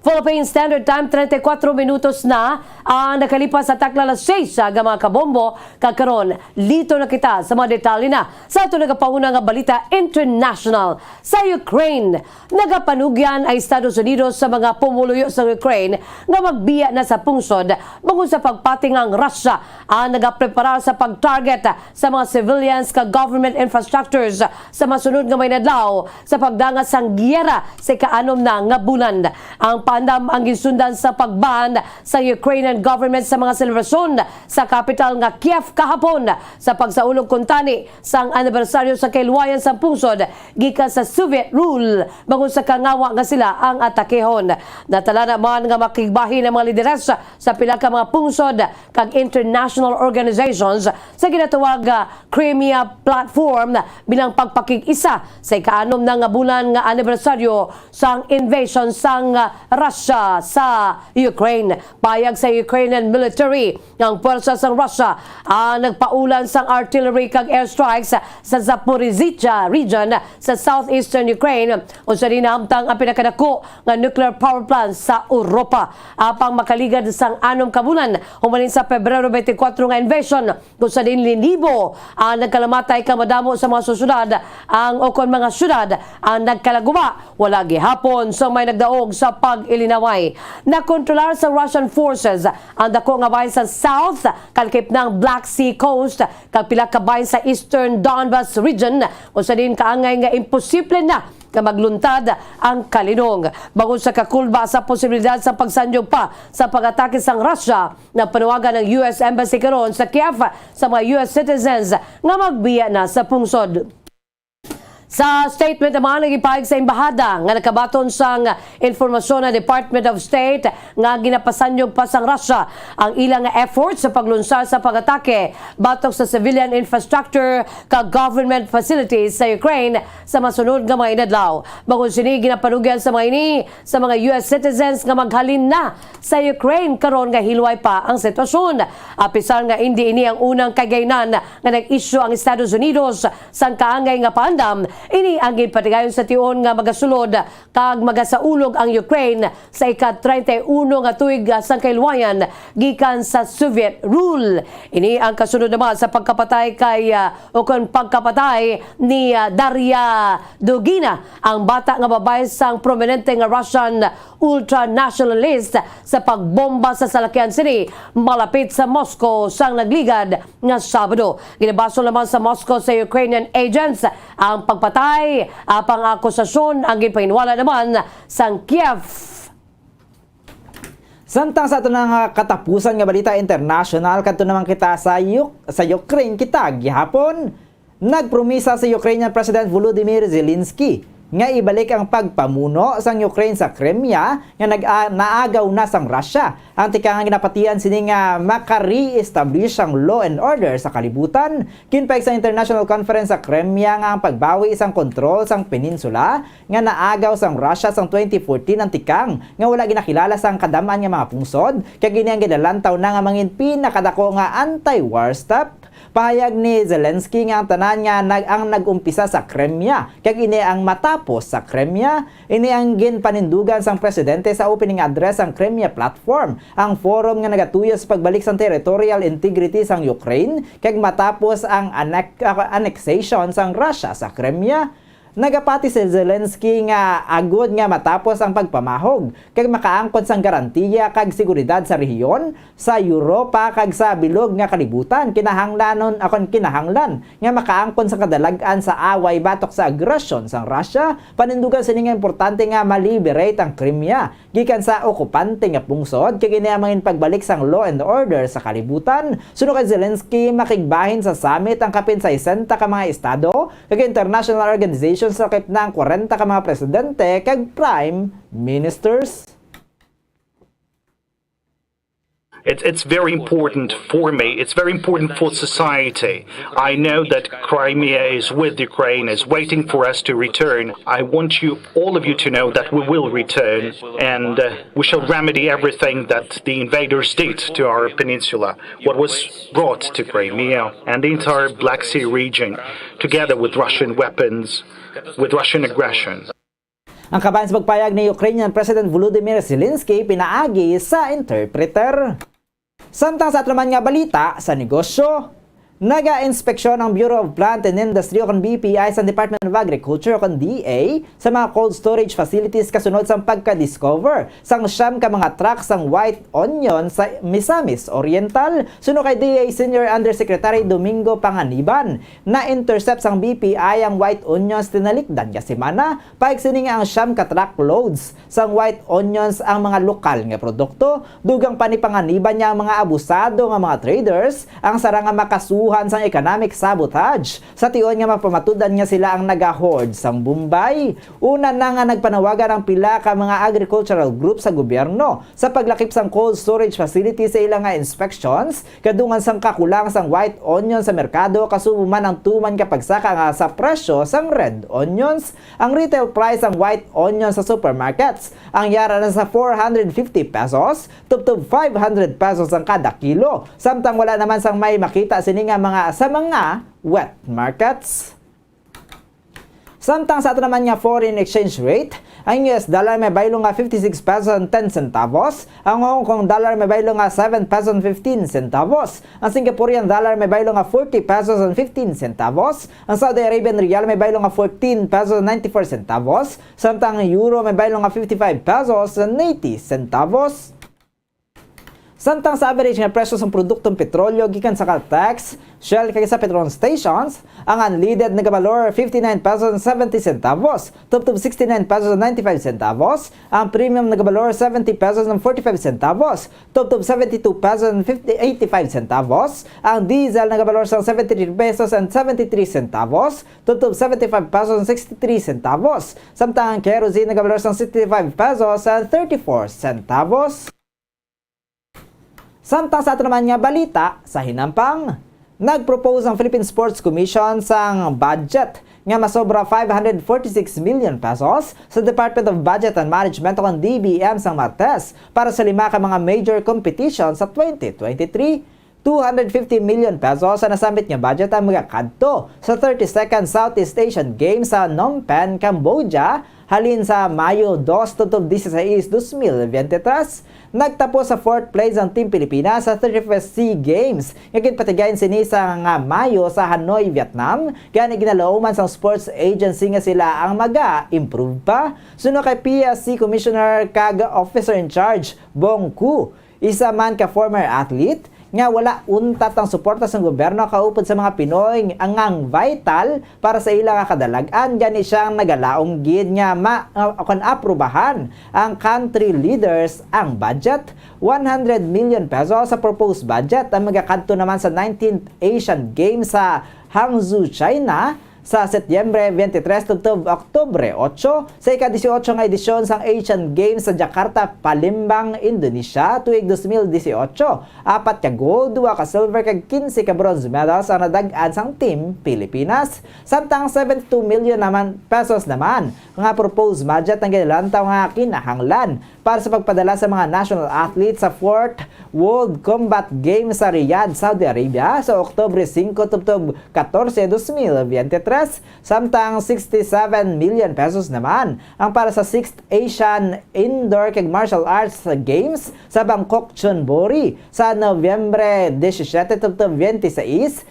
Philippine Standard Time, treinta y cuatro minutos na ang nakalipas sa takna alas seis, aga mga kabombo. Kag karon, lito na kita sa mga detalye na sa ato nagapauna nga balita international. Sa Ukraine, nagapanugyan ang Estados Unidos sa mga pumuluyo sa Ukraine nga magbiya na sa pungsod, bangod sa pagpati nga ang Russia ang nagaprepara sa pag-target sa mga civilians kag government infrastructures sa masunod nga mga inadlaw sa pagdangat sang giyera sa ikaanom na nga bulan. Ang paandam ang ginsundan sa pag-ban sa Ukrainian government sa mga selebrasyon sa kapital nga Kiev kahapon, sa pagsaulog kuntani sang anibersaryo sa kahiluwayan sang pungsod gikan sa Soviet rule, bangod sa kangawa nga sila ang atakehon. Natala naman nga makigbahin ang mga lideres sa pila ka mga pungsod kag international organizations sa ginatawag nga Crimea Platform bilang pagpakig-isa sa ikaanom na nga bulan nga anibersaryo sang invasion sang Russia sa Ukraine. Payag sa Ukrainian military nga ang puwersa sang Russia ang nagpaulan sang artillery kag airstrikes sa Zaporizhzhia region sa southeastern Ukraine, usa din nahamtang ang pinakadako nga nuclear power plant sa Europa. Apang makaligad sang anom ka bulan humalin sa Pebrero twenty-four nga invasion, kung sa diin linibo ang nagkalamatay kag madamo sa mga sosyedad ang, o kon mga syudad ang nagkalaguba, wala gihapon sang may nagdaog sa pag Ilinaway, nakontrolar sa Russian forces ang dako nga bahin sa south, kalakip ng Black Sea coast, kag pila ka bahin sa eastern Donbas region, kung sa diin kaangay nga imposible na nga magluntad ang kalinong. Bangod sa kakulba sa posibilidad sa pagsanyog pa sa pag-atake sang Russia, napanawagan ang U S Embassy karon sa Kiev sa mga U S citizens nga magbiya na sa pungsod. Sa statement naman nga gipahayag sa embahada nga nakabaton sang informasyon ng Department of State nga ginapasanyog pa sang Russia ang ilang effort sa paglunsad sa pag-atake batok sa civilian infrastructure kag government facilities sa Ukraine sa masunod nga mga inadlaw. Bangod sini, ginapanugyan sa mga ini sa mga U S citizens nga maghalin na sa Ukraine karon nga hilway pa ang sitwasyon. Apisar nga indi ini ang unang kagayonan nga nag-isyu ang Estados Unidos sang kaangay nga paandam, ini ang ginpatigayon sa tion nga magasulod kag magasaulog ang Ukraine sa ika-treinta y uno nga tuig, ah, sang kahilwayan gikan sa Soviet rule. Ini ang kasunod naman sa pagkapatay kay, ah, o kon pagkapatay ni, ah, Daria Dugina, ang bata nga babayi sang prominente nga Russian ultranationalist, sa pagbomba sa salakyan sini malapit sa Moscow sang nagligad nga Sabado. Ginabasol naman sa Moscow sa Ukrainian agents ang pagpatay, apang ang akusasyon ang ginpahinwala naman sang Kiev. Samtang sa ato na nga katapusan nga balita international, kadto naman kita sa Uk-, sa Ukraine kita gihapon. Nagpromisa si Ukrainian President Volodymyr Zelensky nga ibalik ang pagpamuno sang Ukraine sa Crimea nga nag-, naagaw na sang Russia. Ang tikang nga ginapatihan sini nga maka-re-establish ang law and order sa kalibutan. Ginpahayag sa International Conference sa Crimea nga ang pagbawi sang kontrol sang peninsula nga naagaw sang Russia sang twenty fourteen ang tikang nga wala ginakilala sang kadam-an nga mga pungsod, kag ini ang ginalantaw na nga mangin pinakadako nga anti-war step. Pahayag ni Zelensky nga ang tanan nga nag-, ang nag-umpisa sa Crimea, kag ini ang matapos sa Crimea. Ini ang ginpanindugan sang presidente sa opening address sang Crimea Platform, ang forum nga nagatuyo sa pagbalik sang territorial integrity sang Ukraine, kag matapos ang annex-, ah, annexation sang Russia sa Crimea. Nagapati si Zelensky nga agod nga matapos ang pagpamahog kag makaangkon sang garantiya kag seguridad sa rehiyon, sa Europa kag sa bilog nga kalibutan, kinahanglanon, akon kinahanglan nga makaangkon sang kadalag-an sa away batok sa agresyon sang Russia. Panindugan sini nga importante nga ma-liberate ang Crimea gikan sa okupante nga pungsod, kag ini ang mangin pagbalik sang law and order sa kalibutan. Suno kay Zelensky, makigbahin sa summit ang kapin sesenta ka mga estado kag international organizations sa kip na ang kwarenta ka mga presidente kag prime ministers. It, it's very important for me. It's very important for society. I know that Crimea is with Ukraine, is waiting for us to return. I want you, all of you, to know that we will return, and uh, we shall remedy everything that the invaders did to our peninsula, what was brought to Crimea and the entire Black Sea region, together with Russian weapons, with Russian aggression. Ang kabahin sa pagpayag ni Ukrainian President Volodymyr Zelensky pinaagi sa interpreter. Samtang sa atraman nga balita sa negosyo, naga-inspeksyon ang Bureau of Plant and Industry o kon B P I sa Department of Agriculture o kon D A sa mga cold storage facilities kasunod sang pagka-discover sang siyam ka mga truck sang white onion sa Misamis Oriental. Suno kay D A Senior Undersecretary Domingo Panganiban, na-intercept sang B P I ang white onions tinalikdan nga semana. Pahayag sini nga ang siyam ka truck loads sang white onions ang mga lokal nga produkto. Dugang pa ni Panganiban nga ang mga abusado nga mga traders ang sara nga makasuhan sang economic sabotage, sa tion nga mapamatud-an nga sila ang naga-hoard sang bombay. Una na nga nagpanawagan ang pila ka mga agricultural group sa gobyerno sa paglakip sang cold storage facility sa ila nga inspections, kadungan sang kakulang sang white onion sa merkado, kasubo man ang tuman nga pagsaka nga sa presyo sang red onions. Ang retail price sang white onion sa supermarkets ang yara na sa four hundred fifty pesos tubtob five hundred pesos ang kada kilo, samtang wala naman sang may makita sini nga mga sa mga wet markets. Samtang sa ato naman nga foreign exchange rate, Ang U S dollar may baylo nga fifty-six pesos and ten centavos. Ang Hong Kong dollar may baylo nga seven pesos and fifteen centavos. Ang Singaporean dollar may baylo nga forty pesos and fifteen centavos. Ang Saudi Arabian riyal may baylo nga fourteen pesos and ninety-four centavos. Samtang ang euro may baylo nga fifty-five pesos and eighty centavos. Samtang sa average nga presyo sang produktong petrolyo gikan sa Caltex, Shell kag sa Petron stations, ang unleaded nagabalor fifty-nine pesos and seventy centavos, tubtob sixty-nine pesos and ninety-five centavos, ang premium nagabalor seventy pesos and forty-five centavos, tubtob seventy-two pesos and fifty, eighty-five centavos, ang diesel nagabalor sang seventy-three pesos and seventy-three centavos, tubtob seventy-five pesos and sixty-three centavos, samtang ang kerosene nagabalor sang sixty-five pesos and thirty-four centavos. Samtang sa ato naman nga balita sa hinampang, nag-propose ang Philippine Sports Commission sang budget nga masobra five hundred forty-six million pesos sa Department of Budget and Management o ang D B M sang Martes para sa lima ka mga major competition sa twenty twenty-three. Two hundred fifty million pesos sa nasambit nga budget ang magakadto sa thirty-second Southeast Asian Games sa Phnom Penh, Cambodia, halin sa Mayo dos tubtob dieciséis, dos mil veintitrés. Nagtapos sa fourth place ang Team Pilipinas sa thirty-first SEA Games nga ginpatigayon sini sa nga Mayo sa Hanoi, Vietnam. Gani ginalauman sang sports agency nga sila ang maga-improve pa. Suno kay P S C Commissioner kag Officer in Charge Bong Ku, isa man ka former athlete, nga wala untat ang suporta sang gobyerno kaupod sa mga Pinoy nga ngang vital para sa ila nga kadalag-an, gani siya ang nagalaom gid nga ma-, nga kon aprubahan ang country leaders ang budget. One hundred million pesos sa proposed budget ang magakadto naman sa nineteenth Asian Games sa Hangzhou, China, sa Setyembre twenty-three tubtob Oktubre otso, sa ika-dieciocho nga edisyon sang Asian Games sa Jakarta, Palembang, Indonesia, tuig dos mil dieciocho. Apat ka gold, dua ka silver, kag quince ka bronze medals ang nadag-an sang Team Pilipinas. Samtang seventy-two million naman, pesos naman nga proposed budget ang ginalantaw nga kinahanglan para sa pagpadala sa mga national athletes sa fourth World Combat Games sa Riyadh, Saudi Arabia, sa Oktubre singko tubtob katorse, dos mil veintitrés, samtang sixty-seven million pesos naman ang para sa sixth Asian Indoor kag Martial Arts Games sa Bangkok, Chonburi, sa Nobyembre disisiete tubtob bente sais,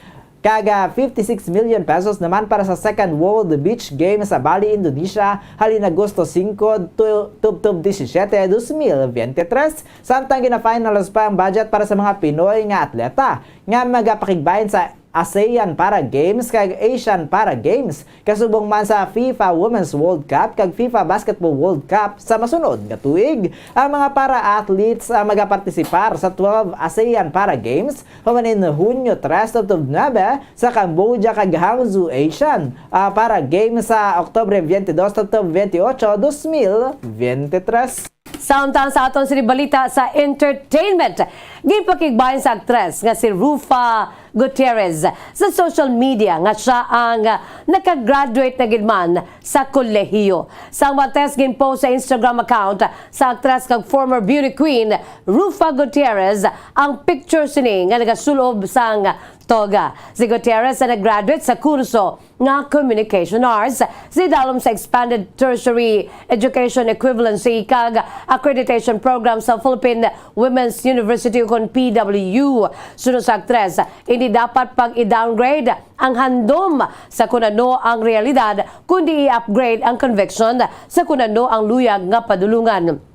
kag, ah, fifty-six million pesos naman para sa Second World Beach Games sa Bali, Indonesia, halin Agosto singko tu-, tubtob disisiete, dos mil veintitrés, samtang gina-finalize pa ang budget para sa mga Pinoy nga atleta nga magapakigbahin sa ASEAN Para Games kag Asian Para Games, kasubong man sa FIFA Women's World Cup kag FIFA Basketball World Cup sa masunod nga tuig. Ang mga para-athletes, ah, magapartisipar sa twelve ASEAN Para Games, human in Hunyo tres tubtob nuebe sa Cambodia kag Hangzhou Asian, ah, Para Games sa Oktubre twenty-two tubtob twenty-eight, dos mil veintitrés. Samtang sa aton sini balita sa entertainment, ginpakigbahin sa aktres nga si Rufa Gutierrez sa social media nga siya ang, ah, nakagraduate na gid man sa kolehiyo. Sa Martes, ginpost sa Instagram account sa aktres kag former beauty queen Rufa Gutierrez ang picture sini nga nagasulob sang toga. Si Gutierrez ang nag-graduate sa kurso nga Communication Arts sa idalom sa Expanded Tertiary Education Equivalency kag Accreditation Program sa Philippine Women's University, ukon P W U. Suno sa aktres, hindi dapat pag-i-downgrade ang handom sa kun ano ang realidad, kundi i-upgrade ang conviction sa kun ano ang luyag nga padulongan.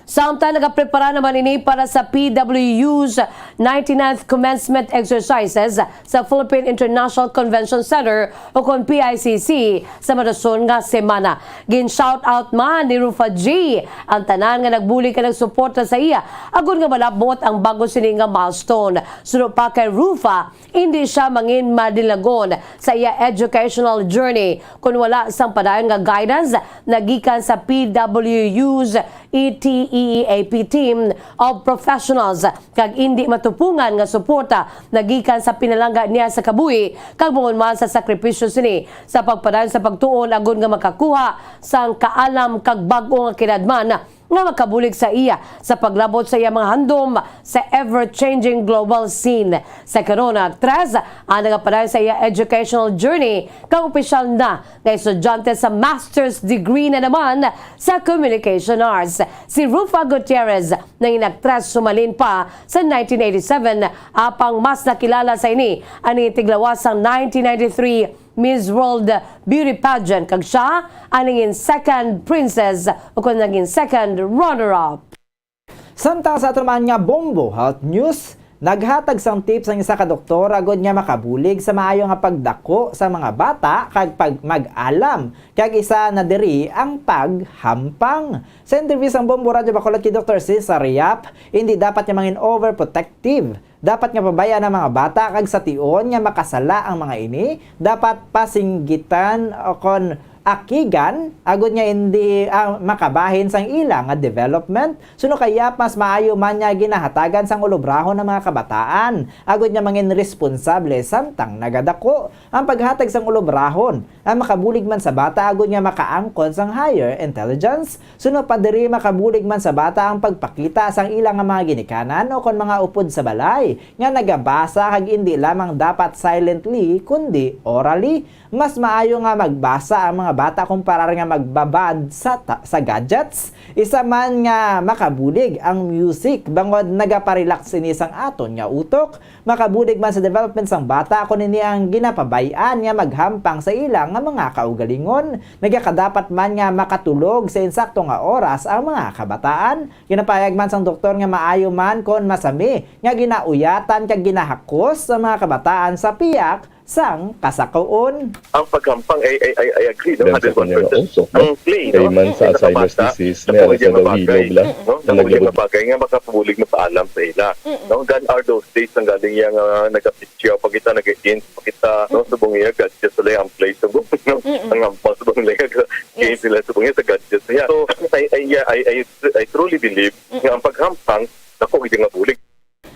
Samtang nagaprepara naman ini para sa P W U's ninety-ninth Commencement Exercises sa Philippine International Convention Center, ukon P I C C, sa madason nga semana. Gin-shout out man ni Rufa G ang tanan nga nagbulig kag nagsuporta sa iya, agod nga malab-ot ang bag-o sini nga milestone. Suno pa kay Rufa, hindi siya mangin madinagon sa iya educational journey kon wala sang padayon nga guidance nagikan sa P W U's E T E E A P team of professionals, kag indi matupungan nga suporta nagikan sa pinalangga niya sa kabuhi, kag bangod man sa sakripisyo sini sa pagpadayon sa pagtuon agod nga makakuha sang kaalam kag bag-o nga kinadman nga makabulig sa iya sa paglabot sa iya mga handom sa ever-changing global scene. Sa karon, ang aktres ang nagapadayon sa iya educational journey, kag opisyal na nga estudyante sa master's degree na naman sa Communication Arts. Si Rufa Gutierrez nangin aktres sumalin pa sa nineteen eighty-seven, apang mas nakilala sa ini ang tiglawas sang nineteen ninety-three Miss World Beauty Pageant, kag siya ang nangin second princess, o kon naging second runner-up. Samtang sa aton man nga Bombo Health News, naghatag sang tips ang isa ka doktor agud nga makabulig sa maayo nga pagdako sa mga bata kag pag mag-alam, kag isa na diri ang paghampang. Sa interview sang Bombo Radyo Bacolod kay Doktor Cesar Yap, hindi dapat nga mangin overprotective. Dapat nga pabay-an ang mga bata, kag sa tion nga makasala ang mga ini, dapat pasinggitan o kon akigan, agud nga hindi, ah, makabahin sang ila nga development. Suno kay Yap, mas maayo man nga ginahatagan sang ulobrahon ang mga kabataan, agud nga mangin responsable samtang nagadako. Ang paghatag sang ulobrahon ang makabulig man sa bata agud nga makaangkon sang higher intelligence. Suno pa diri, makabulig man sa bata ang pagpakita sang ila nga mga ginikanan o kon mga upod sa balay nga nagabasa, kag indi lamang dapat silently kundi orally. Mas maayo nga magbasa ang mga bata kumparar nga magbabad sa ta-, sa gadgets. Isa man nga makabulig ang music, bangod nagaparelax ini sang aton nga utok. Makabulig man sa development sang bata kon ini ang ginapabay-an nga maghampang sa ila nga mga kaugalingon. Nagakadapat man nga makatulog sa insakto nga oras ang mga kabataan. Ginapahayag man sang doktor nga maayo man kon masami nga ginauyatan kag ginahakos ang mga kabataan sa piyak sang kasakoon. Ang paghampang, I, I, I, I agree, no? Then sa Hundred one percent. Kanya nga usok, no? Ang play, no? Kay man sa Alzheimer's disease, may ara sa daw hilog la, no? Ang mga bagay nga makabulig mapaalam sa ila. No? Gan are those days ang galing yang, ah, nagapitya pa kita, nag-int pa kita, no? Subong iya, gadget sa ang play, subong, no? Ang hampang, subong iya, game sila, subong iya sa gadget niya. So, I, I, yeah, I, I, I truly believe nga ang paghampang, dako gid nga bulig.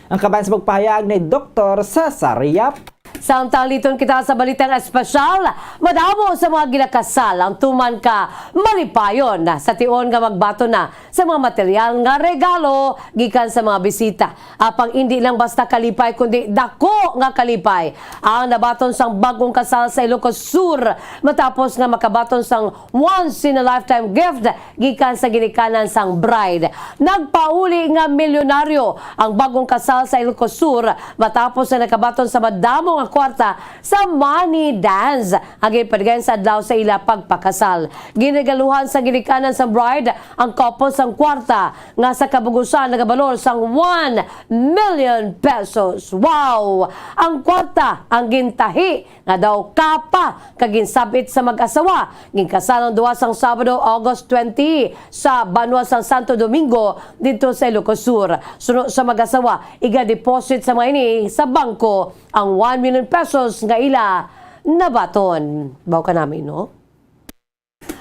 Ang kabahin sa pagpahayag ni Doktor Cesar Yap. Samtang liton kita sa balitang espesyal, madamo sa mga ginakasal ang tuman ka malipayon sa tion nga magbaton na sa mga material nga regalo gikan sa mga bisita. Apang indi lang basta kalipay, kundi dako nga kalipay ang nabaton sang bag-ong kasal sa Ilocos Sur, matapos nga makabaton sang once in a lifetime gift gikan sa ginikanan sang bride. Nagpauli nga milyonaryo ang bag-ong kasal sa Ilocos Sur matapos nga nakabaton sa madamo nga kwarta sa money dance nga ginpadagayan sa adlaw sa ila pagpakasal. Giniregaluhan sa ginikanan sang bride ang couple sang kwarta nga sa kabug-usan nagabalor sang one million pesos. Wow! Ang kwarta ang gintahi nga daw kapa kag ginsab-it sa mag-asawa. Ginkasal ang duha sang Sabado, August twenty, sa banwa sang Santo Domingo, didto sa Ilocos Sur. Suno sa mag-asawa, iga-deposit sa mga ini sa bangko ang one million pesos nga ila nabaton. Baw ka namin, no?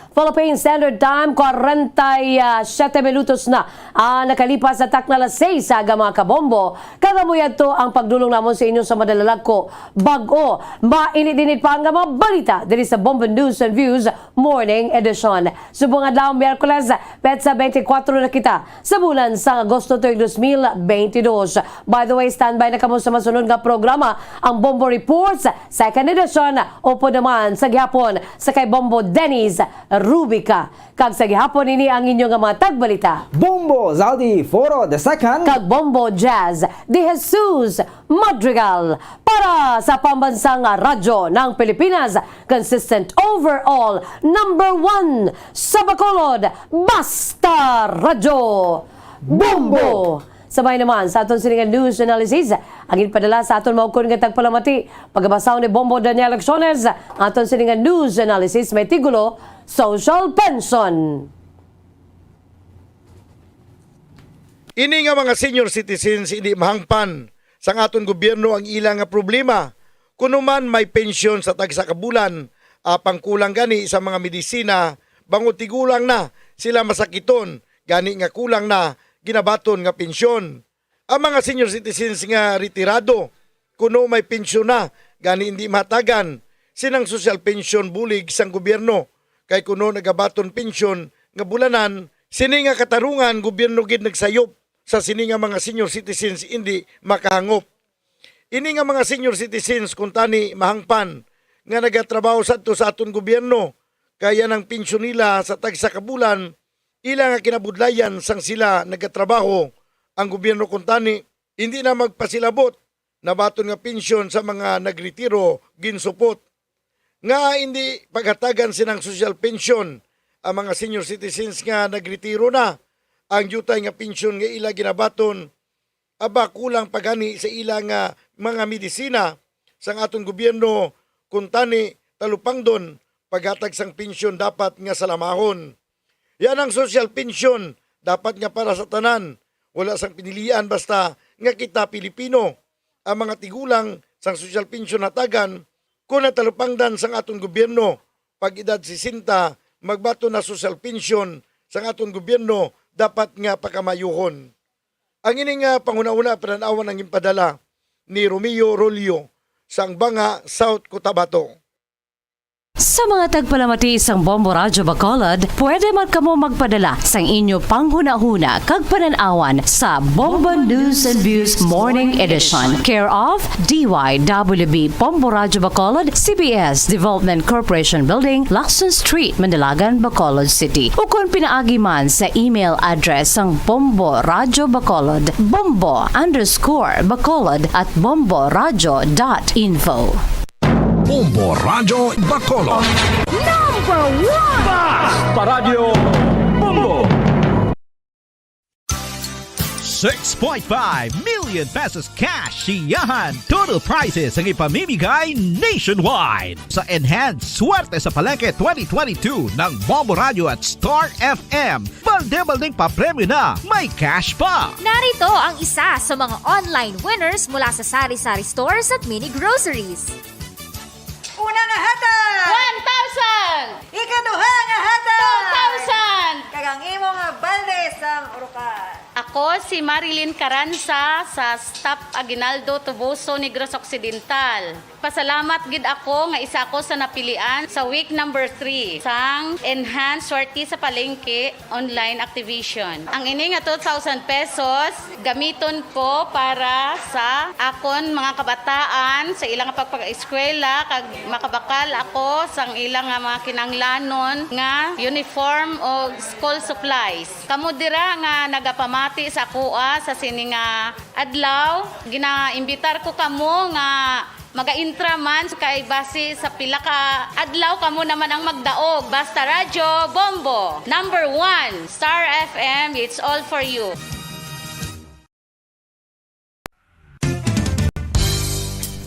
Philippine Standard Time, kwarenta y siete minutos na ang nakalipas sa takna alas seis sa aga, mga kabombo. Kag amo yadto ang pagdulong namon sa inyo sa madalalagko. Bag-o, mainit-init pa nga mga balita diri sa Bombo News and Views Morning Edition. Subong adlaw, Miyerkules, petsa twenty-four na kita sa bulan sang Agosto tuig dos mil benti dos. By the way, standby na kamo sa masunod nga programa, ang Bombo Reports, second edition, upod naman sa gihapon sa kay Bombo Dennis Rubica. Kag sa gihapon, ini ang inyo nga mga tagbalita, Bombo Zaldi Foro the second kag Bombo Jazz de Jesus Madrigal para sa Pambansang Radyo ng Pilipinas, consistent overall, number one sa Bacolod, Basta Radyo Bombo! Sabay naman sa aton sini nga news analysis, ang ginpadala sa aton maukon nga tagpalamati, pagabasahon ni Bombo Daniel Acciones. Aton sini nga news analysis may titulo, Social Pension. Ini nga mga senior citizens, hindi mahangpan sang aton gobyerno ang ila nga problema. Kuno man may pensyon sa tagsa ka bulan, apang kulang gani sa mga medisina, bangod tigulang na sila masakiton, gani nga kulang na ginabaton nga pensyon. Ang mga senior citizens nga retirado, kuno may pensyon na, gani hindi mahatagan sinang social pension bulig sang gobyerno, kay kuno nagabaton pensyon nga bulanan Sini nga katarungan, gobyerno gid nagsayop sa sini nga mga senior citizens indi makahangop. Ini nga mga senior citizens kuntani mahangpan nga nagatrabaho sadto sa aton gobyerno, kaya ang pensyon nila sa tagsa ka bulan ila nga kinabudlayan sang sila nagatrabaho. Ang gobyerno kuntani hindi na magpasilabot nabaton nga pensyon sa mga nagretiro ginsupot. Nga hindi paghatagan sinang social pension ang mga senior citizens nga nagretiro na. Ang diutay nga pensyon nga ila ginabaton, aba, kulang pa gani sa ila nga mga medisina sang aton gobyerno, kuntani talupangdon paghatag sang pensyon dapat nga salamahon. Yan ang social pension dapat nga para sa tanan, wala sang pinilian basta nga kita Pilipino. Ang mga tigulang sang social pension hatagan kon natalupangdan sang aton gobyerno, pag edad sesenta, magbaton na social pension sang aton gobyerno dapat nga pakamayuhon. Ang ini nga panghunahuna panan-awan ang ginpadala ni Romeo Rolio sang Banga, South Cotabato. Sa mga tagpalamati sang Bombo Radyo Bacolod, pwede man kamo magpadala sang inyo panghunahuna kag panan-awan sa Bombo News and Views Morning Edition, care of D Y W B Bombo Radyo Bacolod, C B S Development Corporation Building, Lacson Street, Manalagan, Bacolod City. Ukon pinaagi man sa email address sang Bombo Radyo Bacolod, bombo underscore bacolod at bomboradyo dot info. Bombo Radyo Bacolod. Number one! Basta Radyo Bombo! Six point five million pesos cash siyahan total prizes ang ipamimigay nationwide sa Enhanced Swerte sa Palengke twenty twenty-two ng Bombo Radyo at Star F M. Balde-baldeng papremyo na, may cash pa! Narito ang isa sa mga online winners mula sa Sari-Sari Stores at Mini Groceries. Una nga hatag! One thousand! Ikaduha nga hatag! Two thousand! Kag ang imo nga balde sang urukan. Ako si Marilyn Caranza sa Staff Aguinaldo, Toboso, Negros Occidental. Pasalamat gid ako nga isa ako sa napilian sa week number three sang Enhanced Swerte sa Palengke online activation. Ang ini nga two thousand pesos gamiton ko para sa akon mga kabataan sa ilang pagpag-eskwela, kag makabakal ako sang ilang nga mga kinahanglanon nga uniform o school supplies. Kamo dira nga nagapamati sa akoa sa sini nga adlaw, ginaimbitar ko kamo nga maga-intra man, kay basi sa pila ka adlaw kamo naman ang magdaog. Basta Radyo Bombo, number one, Star F M, it's all for you.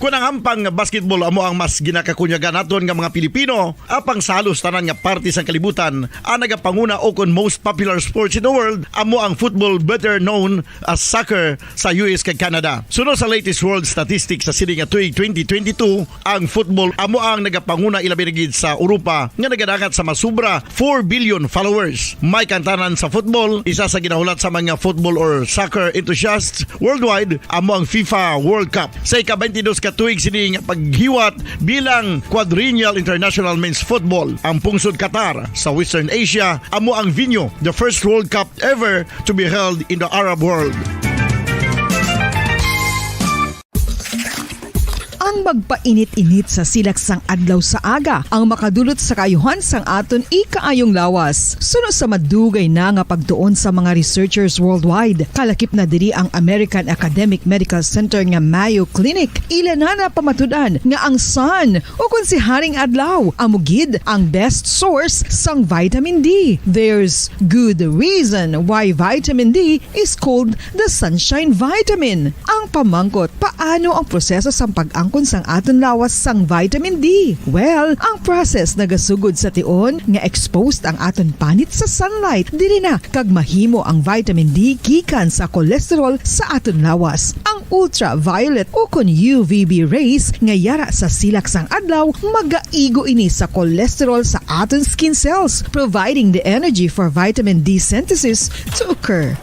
Kon ang ampang nga basketball amo ang mas ginakakunyagan naton nga mga Pilipino, apang sa halos tanan nga parte sang kalibutan, ang nagapanguna o kon most popular sports in the world amo ang football, better known as soccer, sa U S kag Canada. Suno sa latest world statistics sa sini nga tuig twenty twenty-two, ang football amo ang nagapanguna, ilabi na gid sa Europa nga nagadangat sa masubra four billion followers. May kaangtanan sa football, isa sa ginahulat sa mga football or soccer enthusiasts worldwide amo ang FIFA World Cup. Sa ika-twenty-dos ka tuig sini nga paghiwat bilang Quadrennial International Men's Football, ang pungsod Qatar sa Western Asia amo ang venue, the first World Cup ever to be held in the Arab world. Ang magpainit-init sa silak sang adlaw sa aga ang makadulot sa kaayuhan sang aton ikaayong lawas. Suno sa madugay na nga pagtuon sa mga researchers worldwide, kalakip na diri ang American Academic Medical Center nga Mayo Clinic. Ila na napamatud-an nga ang sun, o kon si Haring Adlaw, amo gid ang best source sang vitamin D. There's good reason why vitamin D is called the sunshine vitamin. Ang pamangkot, paano ang proseso sang pag-angkon sang aton lawas sang vitamin D? Well, ang process nagasugod sa tion nga exposed ang aton panit sa sunlight. Diri na kag mahimo ang vitamin D gikan sa cholesterol sa aton lawas. Ang ultraviolet o kon U V B rays nga yara sa silak sang adlaw, magaigo ini sa cholesterol sa aton skin cells, providing the energy for vitamin D synthesis to occur.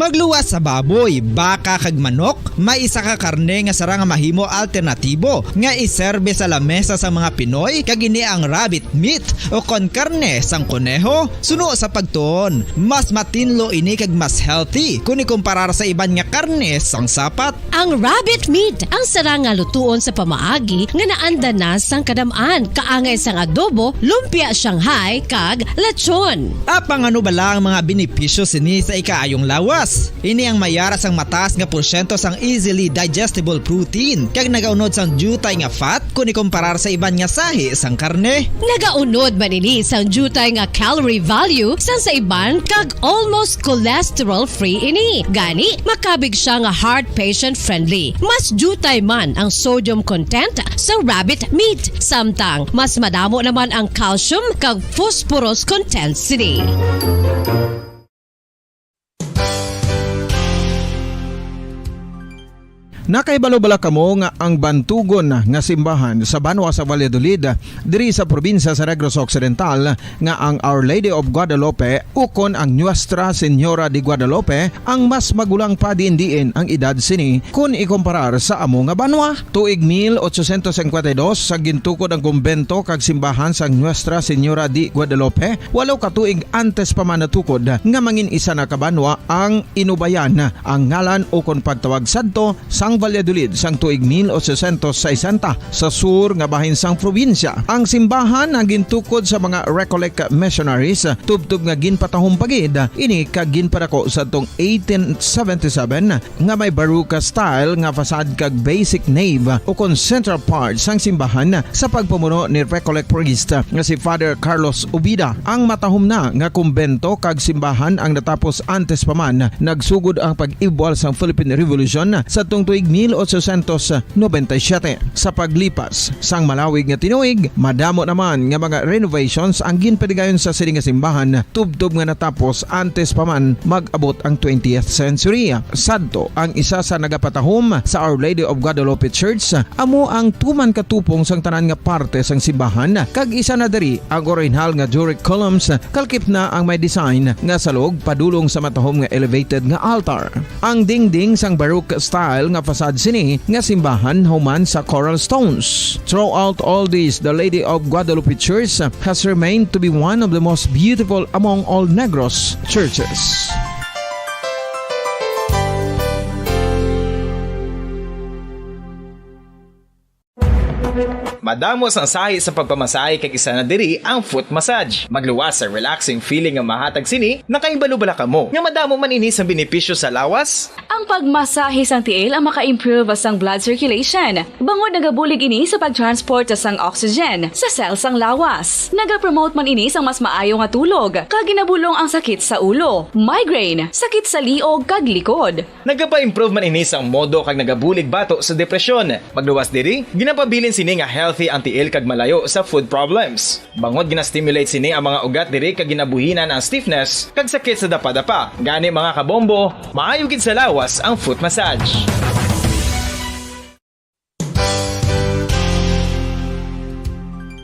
Pagluwas sa baboy, baka kag manok, may isa ka karne nga sarang nga mahimo alternatibo nga iserbe sa lamesa sa mga Pinoy, kag ini ang rabbit meat o kon karne sang koneho. Suno sa pagtuon, mas matinlo ini kag mas healthy kon ikumparar sa iban nga karne sang sapat. Ang rabbit meat ang sarang nga lutuon sa pamaagi nga naanda na sang kadam-an, kaangay sang adobo, lumpia Shanghai, kag lechon. Apang ano bala ang mga benepisyo sini sa ikaayong lawas? Ini ang may ara sang mataas nga porsyento sang easily digestible protein, kag nagaunod sang diutay nga fat kon ikumparar sa iban nga sahi sang karne. Nagaunod man ini sang diutay nga calorie value sang sa iban, kag almost cholesterol-free ini. Gani, makabig siya nga heart patient-friendly. Mas diutay man ang sodium content sa rabbit meat, samtang mas madamo naman ang calcium kag phosphorus content sini. Nakahibalo bala kamo nga ang bantugon nga simbahan sa banwa sa Valladolid, diri sa probinsya sa Negros Occidental, nga ang Our Lady of Guadalupe ukon ang Nuestra Señora de Guadalupe ang mas magulang pa diin-diin ang edad sini kon ikumparar sa amo nga banwa? Tuig mil ochocientos cincuenta y dos, sa gintukod ang kumbento kag simbahan sang Nuestra Señora de Guadalupe, walo ka tuig antes pa man natukod nga mangin isa na ka banwa ang inubayan ang ngalan ukon pagtawag sadto sang Valladolid sang tuig mil ochocientos sesenta sa sur nga bahin sang probinsya. Ang simbahan ang gintukod sa mga Recollect missionaries, tubtob nga ginpatahom pa gid ini kag ginpadako sadtong eighteen seventy-seven, nga may Baroque style nga facade kag basic nave ukon central part sang simbahan sa pagpamuno ni Recollect priest nga si Father Carlos Ubida. Ang matahom na nga kumbento kag simbahan ang natapos antes pa man nagsugod ang pag-ibwal sang Philippine Revolution sadtong tuig mil ochocientos noventa y siete. Sa paglipas sang malawig nga tinuig, madamo naman nga mga renovations ang ginpadigayon sa sini nga simbahan, tubtob nga natapos antes pa man mag-abot ang twentieth century. Sadto, ang isa sa nagapatahom sa Our Lady of Guadalupe Church amo ang tuman ka tupong sang tanan nga parte sang simbahan, kag isa na diri ang orihinal nga Doric columns, kalkip na ang may design nga salog padulong sa matahom nga elevated nga altar. Ang dingding sang Baroque style nga facade sini nga simbahan human sa coral stones. Throughout all this, the Lady of Guadalupe Church has remained to be one of the most beautiful among all Negros churches. Madamo sang sahi sa pagpamasahe, kag isa na diri ang foot massage. Magluwas sa relaxing feeling nga mahatag sini. Nakahibalo bala kamo nga madamo man ini sa benepisyo sa lawas? Ang pagmasahe sang tiil ang maka-improve sang blood circulation, bangod nagabulig ini sa pag-transport sang oxygen sa cell sang lawas. Nagapromote man ini sang mas maayo nga tulog, kag ginabulong ang sakit sa ulo, migraine, sakit sa liog, kag likod. Nagapa-improve man ini sang modo kag nagabulig bato sa depresyon. Magluwas diri, ginapabilin sini nga healthy ang tiil kag malayo sa foot problems. Bangod gina-stimulate sini ang mga ugat diri kag ginabuhinan ang stiffness kag sakit sa dapadapa. Gani, mga kabombo, maayo gid sa lawas ang foot massage.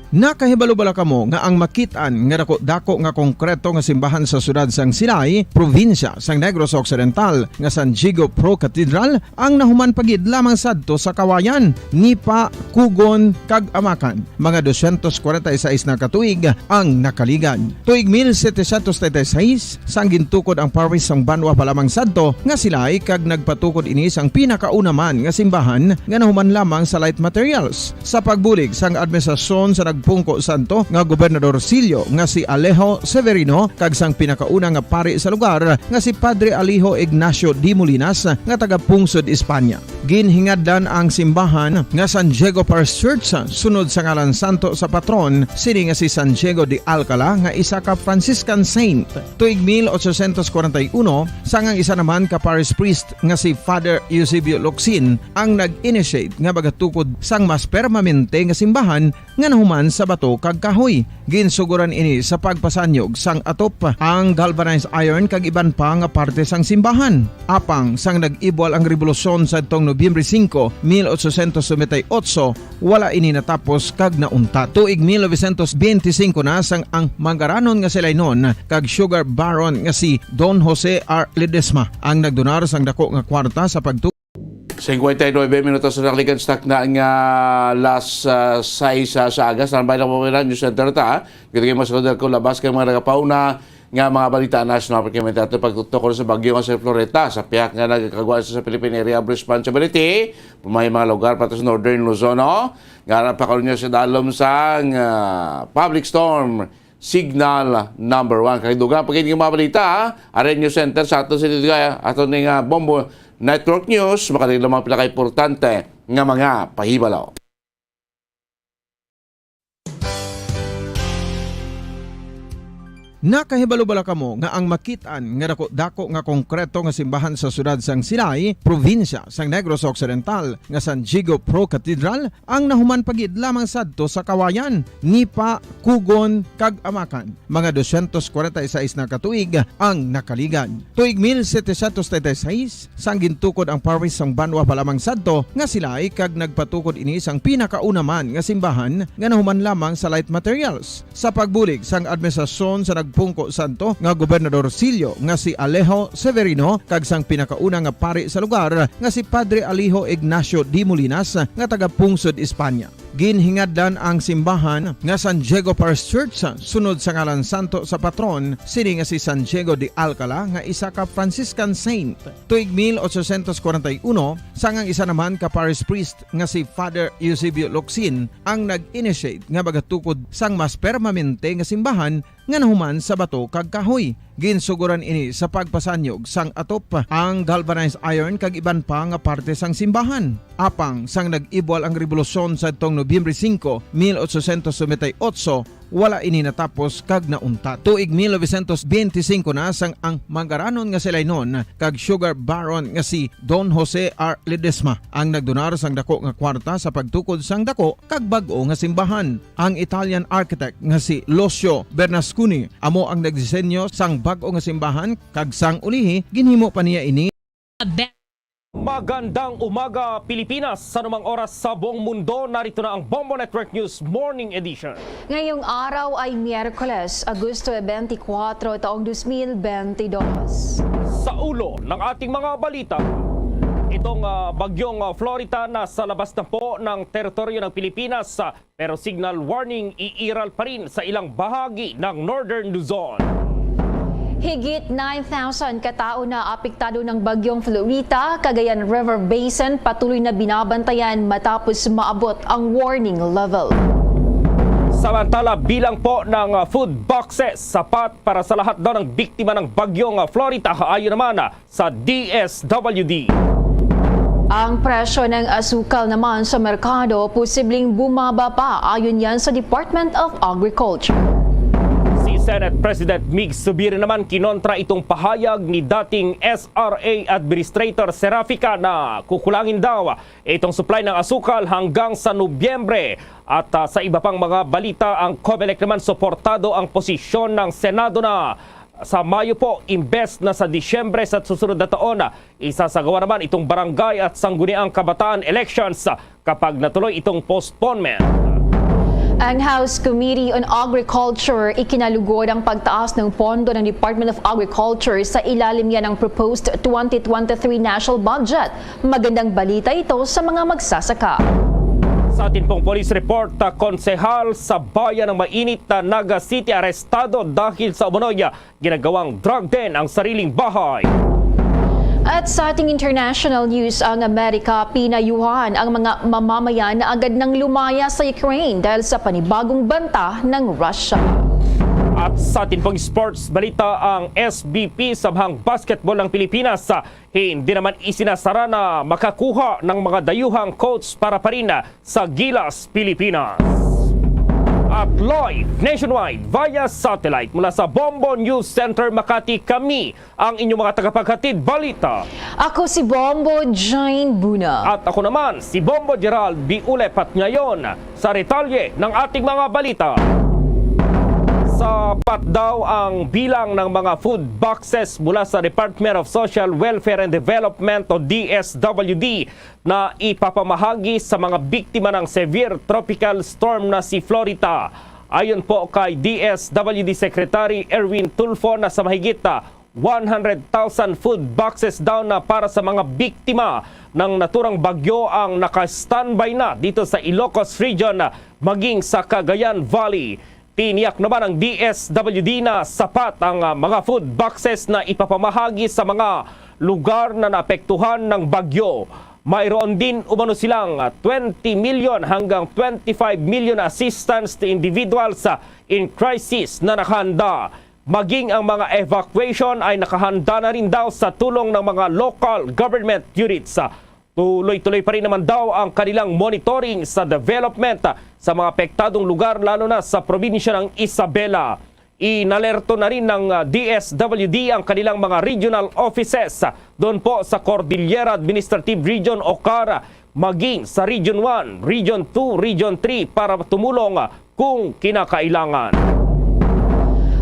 Nakahibalo bala kamo nga ang makit-an nga dako-dako nga konkreto nga simbahan sa siyudad sang Silay, probinsya sang Negros Occidental, nga San Diego Pro Cathedral, ang nahuman pa gid lamang sadto sa Kawayan, Nipa, Kugon, kag Amakan? Mga doscientos cuarenta y seis na ka tuig ang nakaligad. Tuig mil setecientos treinta y seis, sang gintukod ang parish sang banwa pa lamang sadto nga Silay, kag nagpatukod ini sang pinakauna man nga simbahan nga nahuman lamang sa light materials. Sa pagbulig sang administrasyon sa nagpungko sadto nga Gobernador Silio nga si Alejo Severino kag sang pinakauna nga pari sa lugar nga si Padre Alejo Ignacio de Molinas nga taga Pungsod, Espanya, ginhingadlan ang simbahan nga San Diego Parish Church sunod sa ngalan santo sa patron sini nga si San Diego de Alcala nga isa ka Franciscan saint. Tuig mil ochocientos cuarenta y uno, sang ang isa naman ka parish priest nga si Father Eusebio Locsin ang nag-initiate nga magatukod sang mas permanente nga simbahan nga nahuman sa bato kag kahoy. Ginsugoran ini sa pagpasanyog sang atop, ang galvanized iron kag iban pa nga parte sang simbahan. Apang sang nag-ibwal ang rebolusyon sadtong Nobyembre singko, mil ochocientos noventa y ocho, wala ini natapos kag nauntat. Tuig mil novecientos benti singko na sang ang mangaranon nga si Lainon kag sugar baron nga si Don Jose R. Ledesma ang nagdonar sang dako nga kwarta sa pagtu- Singkwenta y nuebe minutos na nakalikan sa takna nga las, ah, sais, ah, sa aga. Sa Tambay ng Pamilya News Center ta, kita kayo mas ko labas kay mga nagapauna nga mga balita national. Pagkimita ito pagtukol sa bagyo nga sa Floreta, sa pihak nga nagkagwa sa Philippine Area of Responsibility, may mga lugar pa sa Northern Luzon, no? Nga napakaroon niya sa dalom sang, ah, public storm signal number one. Kay dugang pa gid nga mga balita, ha? Ari ang News Center sa aton sa Dugaya, aton ning, ah, Bombo Network News, makadali lamang pila ka importante nga mga pahibalo. Nakahibalo bala kamo nga ang makit-an nga dako-dako nga konkreto nga simbahan sa siyudad sang Silay, probinsya sang Negros Occidental, nga San Diego Pro Cathedral ang nahuman pa gid lamang sadto sa Kawayan, Nipa, Cogon, kag Amacan? Mga dosyentos kwarenta y seis na ka tuig ang nakaligad. Tuig mil setecientos treinta y seis, sang gintukod ang parish sang Banwa pa lamang sadto nga Silay, kag nagpatukod ini sang pinakauna man nga simbahan nga nahuman lamang sa light materials. Sa pagbulig sang administrasyon sa nagpungko sadto nga Gobernador Silio nga si Alejo Severino kag sang pinakauna nga pari sa lugar nga si Padre Alejo Ignacio de Molinas nga taga Pungsod, Espanya. Ginhingadlan ang simbahan nga San Diego Parish Church sunod sa ngalan santo sa patron sini nga si San Diego de Alcala nga isa ka Franciscan saint. Tuig mil ochocientos kwarenta y uno, sang ang isa naman ka parish priest nga si Father Eusebio Locsin ang nag-initiate nga magatukod sang mas permanente nga simbahan nga nahuman sa bato kag kahoy. Ginsugoran ini sa pagpasanyog sang atop, ang galvanized iron kag iban pa nga parte sang simbahan. Apang sang nag-ibwal ang rebolusyon sadtong Nobyembre singko, mil ochocientos noventa y ocho, wala ini natapos kag nauntat. Tuig mil novecientos benti singko na sang ang mangaranon nga si Lainon kag sugar baron nga si Don Jose R. Ledesma ang nagdonar sang dako nga kwarta sa pagtukod sang dako kag bag-o nga simbahan. Ang Italian architect nga si Lucio Bernasconi amo ang nagdisenyo sang bag-o nga simbahan, kag sang ulihi ginhimo pa niya ini. Magandang umaga, Pilipinas. Sa anumang oras sa buong mundo, narito na ang Bombo Network News Morning Edition. Ngayong araw ay Miyerkules, Agosto twenty-four, taong dos mil benti dos. Sa ulo ng ating mga balita, itong, ah, bagyong, ah, Florita nasa labas na po ng teritoryo ng Pilipinas, ah, pero signal warning iiral pa rin sa ilang bahagi ng Northern Luzon. Higit nine thousand ka tawo na apektado ng Bagyong Florita, Cagayan River Basin patuloy na binabantayan matapos maabot ang warning level. Samantala, bilang po ng, uh, food boxes sapat para sa lahat daw ng biktima ng Bagyong, uh, Florita, ayon naman, uh, sa D S W D. Ang presyo ng asukal naman sa merkado posibleng bumaba pa, ayon yan sa Department of Agriculture. Si Senate President Mig Subiri naman kinontra itong pahayag ni dating S R A Administrator Serafica na kukulangin daw itong supply ng asukal hanggang sa Nobyembre. At, ah, sa iba pang mga balita, ang Comelec naman suportado ang posisyon ng Senado na sa Mayo po, imbes na sa Disyembre sa susunod na taon, isasagawa naman itong barangay at sangguniang kabataan elections kapag natuloy itong postponement. Ang House Committee on Agriculture ikinalugod ang pagtaas ng pondo ng Department of Agriculture sa ilalim niya ng proposed twenty twenty-three national budget. Magandang balita ito sa mga magsasaka. Sa atin pong police report, ah, konsehal sa bayan ng Mainit na Naga City arestado dahil sa umano'y, ah, ginagawang drug den ang sariling bahay. At sa ating international news, ang Amerika pinayuhan ang mga mamamayan na agad nang lumaya sa Ukraine dahil sa panibagong banta ng Russia. At sa atin pong sports balita, ang S B P Sabhang Basketball ng Pilipinas, ah, hindi naman isinasara na makakuha ng mga dayuhang coach para pa rin sa Gilas Pilipinas. At live nationwide via satellite mula sa Bombo News Center Makati, kami ang inyong mga tagapaghatid balita. Ako si Bombo Jane Buna. At ako naman si Bombo Gerald Biulep, at ngayon sa detalye ng ating mga balita. Sapat daw ang bilang ng mga food boxes mula sa Department of Social Welfare and Development o D S W D na ipapamahagi sa mga biktima ng severe tropical storm na si Florita. Ayon po kay D S W D Secretary Erwin Tulfo, na sa mahigit, ah, one hundred thousand food boxes daw na para sa mga biktima ng naturang bagyo ang naka-standby na dito sa Ilocos Region, ah, maging sa Cagayan Valley. Tiniyak naman ang D S W D na sapat ang, ah, mga food boxes na ipapamahagi sa mga lugar na naapektuhan ng bagyo. Mayroon din umano silang, ah, twenty million hanggang twenty-five million assistance to individuals, ah, in crisis na nakahanda. Maging ang mga evacuation ay nakahanda na rin daw sa tulong ng mga local government units. Tuloy-tuloy pa rin naman daw ang kanilang monitoring sa development sa mga apektadong lugar, lalo na sa probinsya ng Isabela. Inalerto na rin ng, ah, D S W D ang kanilang mga regional offices doon po sa Cordillera Administrative Region o CAR, maging sa Region one, Region two, Region three para tumulong kung kinakailangan.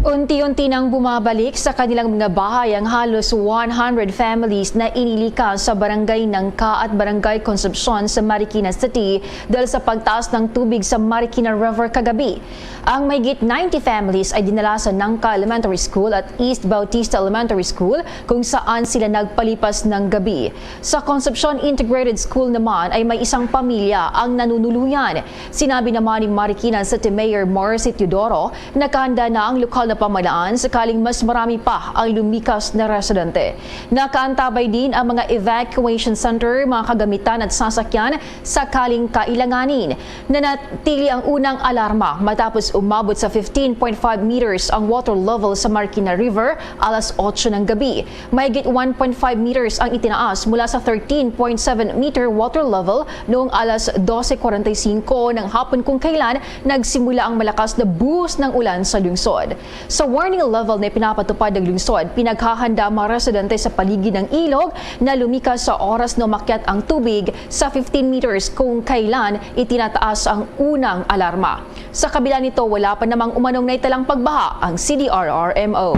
Unti-unti nang bumabalik sa kanilang mga bahay ang halos one hundred families na inilikas sa Barangay Nangka at Barangay Concepcion sa Marikina City dahil sa pagtaas ng tubig sa Marikina River kagabi. Ang mahigit ninety families ay dinala sa Nangka Elementary School at East Bautista Elementary School, kung saan sila nagpalipas ng gabi. Sa Concepcion Integrated School naman ay may isang pamilya ang nanunuluyan. Sinabi naman ni Marikina City Mayor Marcy Teodoro, nakahanda na ang lokal na pamahalaan sakaling mas marami pa ang lumikas na residente. Nakaantabay din ang mga evacuation center, mga kagamitan at sasakyan sakaling kailanganin. Nanatili ang unang alarma matapos umabot sa fifteen point five meters ang water level sa Marikina River alas otso ng gabi. Mahigit one point five meters ang itinaas mula sa thirteen point seven meter water level noong alas dose forty-five ng hapon, kung kailan nagsimula ang malakas na buhos ng ulan sa lungsod. Sa warning level na ipinapatupad ng lungsod, pinaghahanda ang mga residente sa paligid ng ilog na lumikas sa oras na umakyat ang tubig sa fifteen meters, kung kailan itinataas ang unang alarma. Sa kabila nito, wala pa namang umanong naitalang pagbaha ang C D R R M O.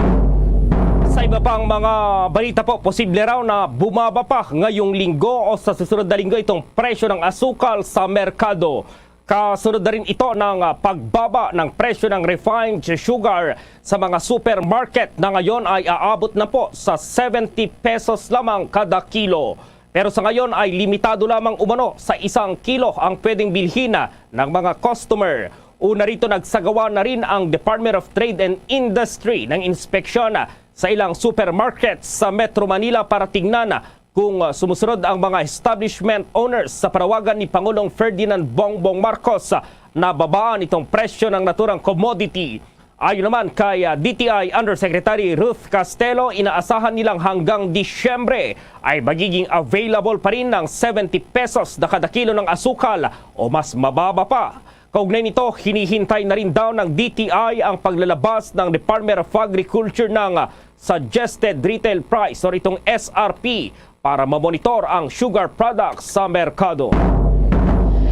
Sa iba pang mga balita po, posible raw na bumaba pa ngayong linggo o sa susunod na linggo itong presyo ng asukal sa merkado. Kasunod na rin ito ng, ah, pagbaba ng presyo ng refined sugar sa mga supermarket, na ngayon ay aabot na po sa seventy pesos lamang kada kilo. Pero sa ngayon ay limitado lamang umano sa isang kilo ang pwedeng bilhin, ah, ng mga customer. Una rito, nagsagawa na rin ang Department of Trade and Industry ng inspeksyon, ah, sa ilang supermarket sa Metro Manila para tingnan, ah, kung, ah, sumusunod ang mga establishment owners sa panawagan ni Pangulong Ferdinand Bongbong Marcos, ah, na babaan itong presyo ng naturang commodity. Ayon naman kay, ah, D T I Undersecretary Ruth Castelo, inaasahan nilang hanggang Disyembre ay magiging available pa rin ng seventy pesos na kada kilo ng asukal o mas mababa pa. Kaugnay nito, hinihintay na rin daw ng D T I ang paglalabas ng Department of Agriculture ng, ah, suggested retail price or itong S R P para mamonitor ang sugar products sa merkado.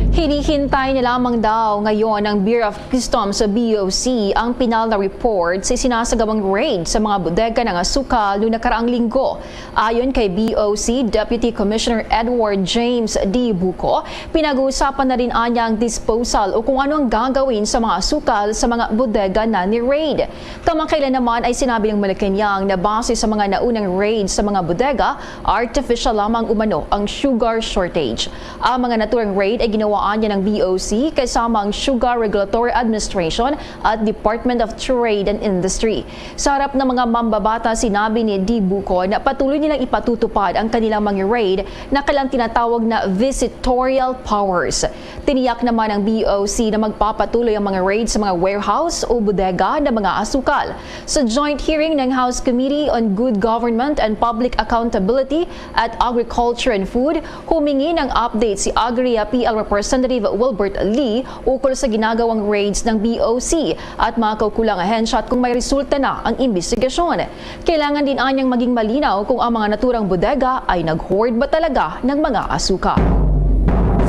Hinihintay na lamang daw ngayon ng Bureau of Customs o B O C ang pinal na report sa isinasagawang raid sa mga bodega ng asukal noong nakaraang linggo. Ayon kay B O C Deputy Commissioner Edward James D. Buco, pinag-uusapan na rin anya ang disposal o kung ano ang gagawin sa mga asukal sa mga bodega na ni-raid. Kamakailan naman ay sinabi ng Malacañang na base sa mga naunang raid sa mga bodega, artificial lamang umano ang sugar shortage. Ang mga naturang raid ay ginawaan niya ng B O C kasama ang Sugar Regulatory Administration at Department of Trade and Industry. Sa harap ng mga mambabata, sinabi ni D. Bucon na patuloy nilang ipatutupad ang kanilang mga raid na kanilang tinatawag na visitorial powers. Tiniyak naman ng B O C na magpapatuloy ang mga raid sa mga warehouse o bodega ng mga asukal. Sa joint hearing ng House Committee on Good Government and Public Accountability at Agriculture and Food, humingi ng update si Agria P L Representative Representative Wilbert Lee ukol sa ginagawang raids ng B O C at mga kaukulang ahensya at kung may resulta na ang imbestigasyon. Kailangan din anyang maging malinaw kung ang mga naturang bodega ay nag-hoard ba talaga ng mga asuka.